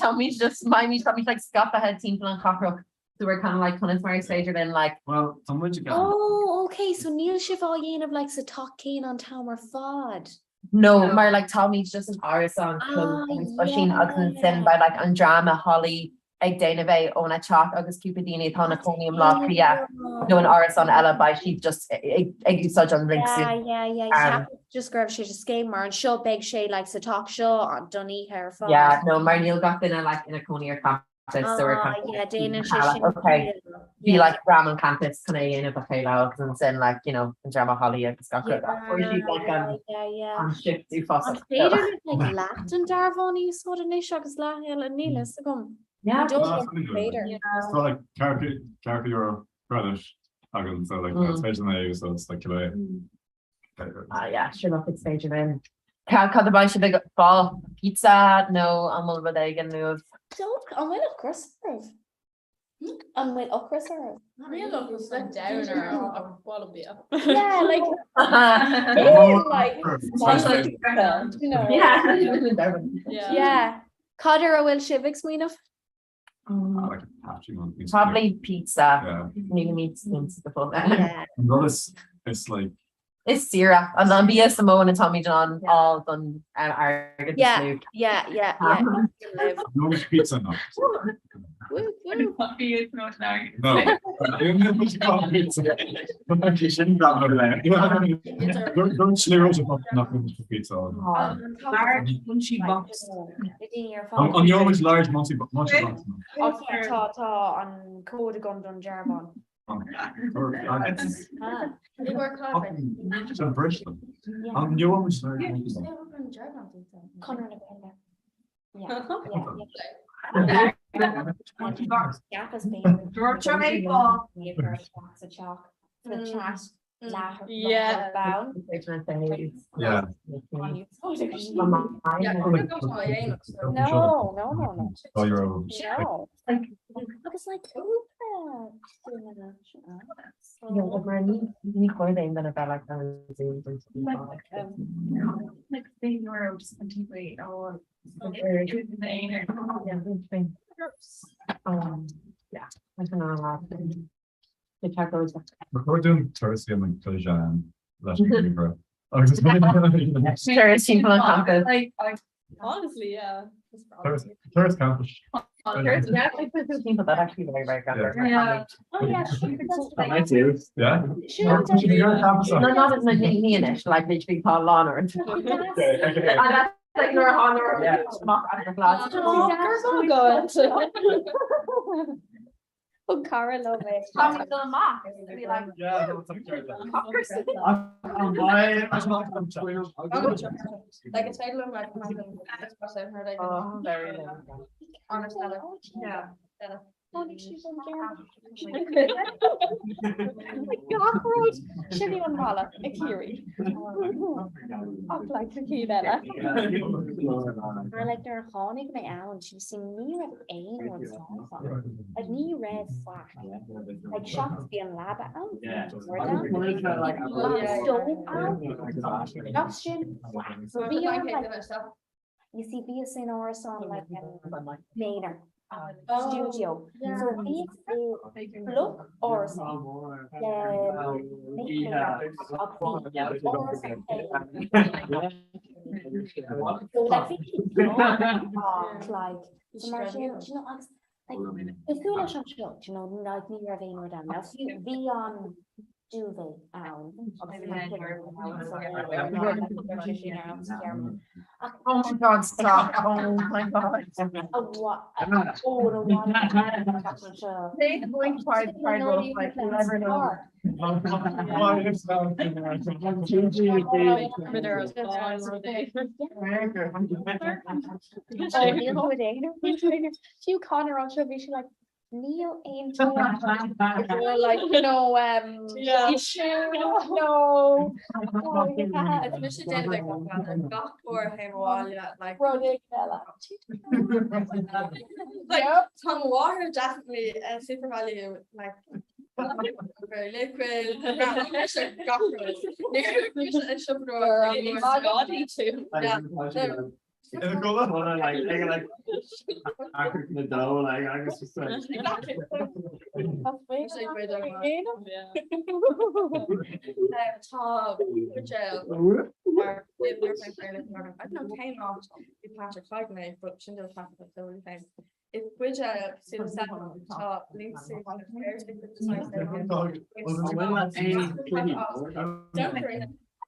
Táimid just táimid táimid like scaipthe timpeall an chathrach so we're kind of like conas mar is féidir linn like Well, tá muid ag Oh, okay, so níl sibh á dhéanamh like sa teach céanna an t-am ar fad. No, mar like táimid just in árasán Ah, Oisín agus ansin beidh like an dream i Holly ag déanamh é óna teach agus cúpla daoine atá ina cónaí i mBleá Cliath nó in árasán eile beidh siad just ag úsáid an link Yeah, yeah, yeah. Um, Cheap just go raibh sé de scéim mar anseo beidh sé like sa teach seo don oíche ar fad. Yeah, no, mar níl gach duine like ina cónaí ar campus so we're Ah, kind of yeah, déanann sé sin okay. Bhí like dream an campus chun é a dhéanamh a chéile agus ansin like, you know, an dream i Holly agus gach rud. Fuair siad like an Yeah, yeah. an shift uafásach. An féidir leat like leath den dearbhán a úsáid anois agus leath eile níl fhios agam. Yeah. Ní dóigh liom gur féidir. So like ceathracha euro credit agam so like mm. féidir linn é úsáid like cibé. Ah yeah, sure look it's féidir linn. Cad cad a bheidh sibh ag fáil pizza nó an bhfuil rud éigin uaibh? Don't an bhfuil ocras oraibh? An bhfuil ocras oraibh? Níl ocras le down ar bhalla bia. Yeah, like like you know. Yeah. Yeah. Cad air a bhfuil sibh ag smaoineamh? Like patchy one. Probably pizza. Yeah. Nílimid cinnte go fóill. Yeah. An rud is is like Is saoire an an bia is mó a táimid in ann fháil don airgead is Yeah, lú. yeah, yeah, yeah. no pizza no. Woo, woo. No. Pizza. Large munchie box. An gheobhaidh large munchie box. Tá tá an cód agam don dearbhán. An gheobhaidh large munchie box. Conradh na Gaeilge. Yeah, yeah, yeah. Dúirt mé fá. Sa teach. Sa chat. Yeah. Yeah. No, no, no, no. Oh, you're over. No. Agus like Mar ní chóir d'aon duine bheith like ar Zoom Like being your just completely all Um, yeah, I don't know. Ba chóir dúinn turas a dhéanamh go Jean leis an ríomhaire. Agus is minic Turas timpeall an campus. Like, honestly, yeah. Turas turas campus. Yeah, like this is that actually very very grand. Yeah. Oh yeah, sure. I might do. Yeah. Sure, Should we go on campus? No, not as many Inis, like literally Paul Lawner. And Okay, okay. that's like your honor. Yeah. Mock at the class. Oh, God. Thug cara liom é. Tá mé amach. Be like, Yeah, no, it's like Like it's title of my Oh, very Honest, yeah. Tháinig siad an Gach rud sin í an mala ag Ciarraí. Ach like sa chéad eile. Mar like nuair a tháinig mé ann, you see ní raibh aon rud sáfa. Like ní raibh faic. Like seachas bhí an leaba ann, bhí an bord ann, bhí an stove ann, seachas sin faic. So bhí orm like You see bhíos in árasán like m'aonar studio. So bhíos i bloc árasán le mic léinn ach bhí árasán féin. So like bhí siad like so mar sin do you know agus like cosúil leis anseo do you know like ní raibh aon rud ann. Now bhí an duvet ann Oh my God, stop. Oh my God. Say the going part, part of like, you never know. Fiú Conor anseo bhí sé like Níl aon tóir like no um issue no Mise déanamh gach uair théim abhaile like rud éigin eile. Like tá mo mháthair definitely uh, SuperValu like very liquid gach rud. Ní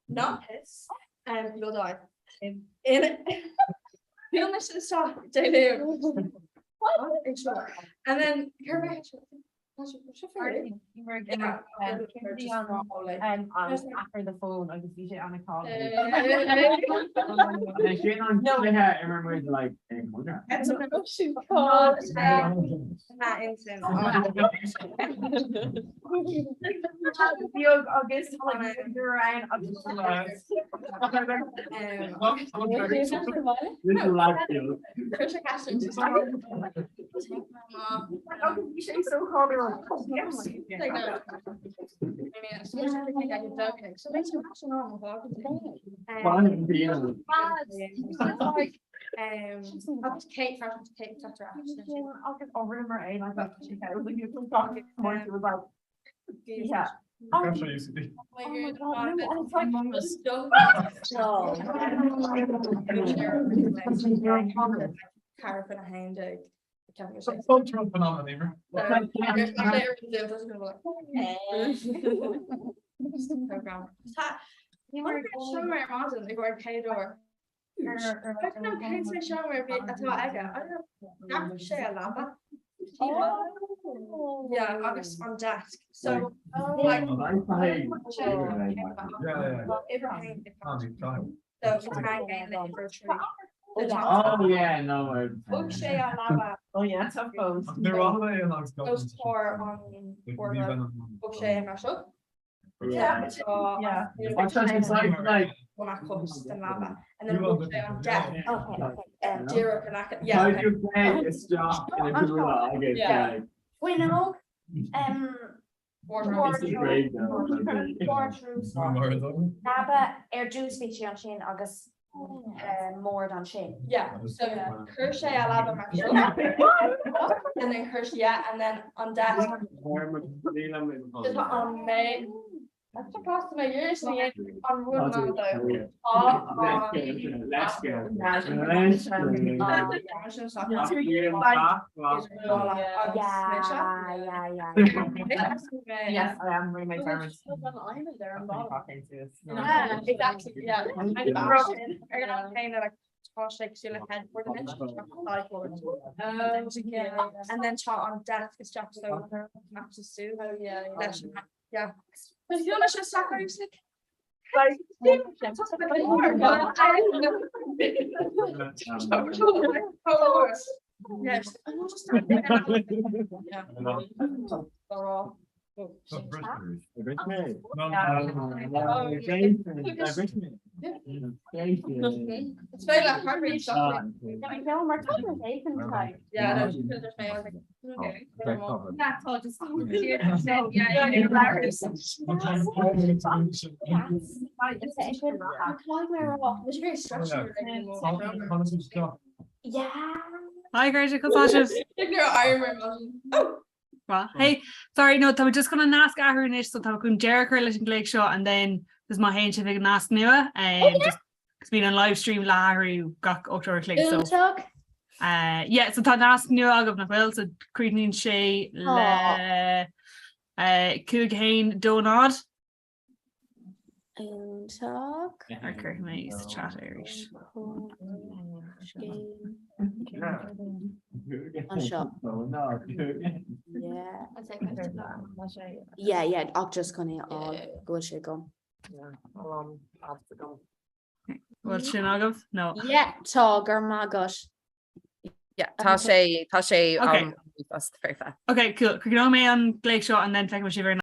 Not piss and you'll die. In Feel my shit stop Dé What? And then After the phone agus bhí sé an-calm. Beag agus Yeah. Cultural phenomenon, Emer. Yeah, agus an desk. So like Oh yeah, no. Thug sé a leaba. Oh yeah, tough pose. Ní raibh é an agus Os comhair an bhord. Thug sé mar seo. Yeah. Yeah. And then Fuinneog Leaba ar dtús bhí sé ansin agus mbord ansin. Yeah, so chuir sé a leaba mar seo and then chuir sé yeah and then an desk an mé an rud Yes, I am really my parents. Yeah, exactly. Yeah. Tá sé cosúil le headboard anois, and then tá an desk isteach so nach sú leis an yeah. But you know sé soccer like Yes. Yeah. Hi guys, Hey, sorry, no, tá just chun an nasc a athrú anois, so tá chun deireadh a chur leis an glaoch seo and then just má théann sibh ag an nasc nua um, just cos bíonn an live stream le hathrú gach 8 uair a chloig so Iontach. uh, yeah, so tá nasc nua agaibh nach bhfuil so críochnaíonn sé le uh, 5 1 2 0. Iontach. Ar cuirfidh mé sa chat arís. Anseo. Yeah. Yeah, yeah, ach just chun é a fháil go bhfuil sé agam. Bhfuil sin agaibh? No. Yeah, tá go raibh maith agat. Yeah, tá sé tá sé Okay. um, foirfe. Ok, cool. Críochnóidh mé an glaoch seo and then feicfidh sibh ar an.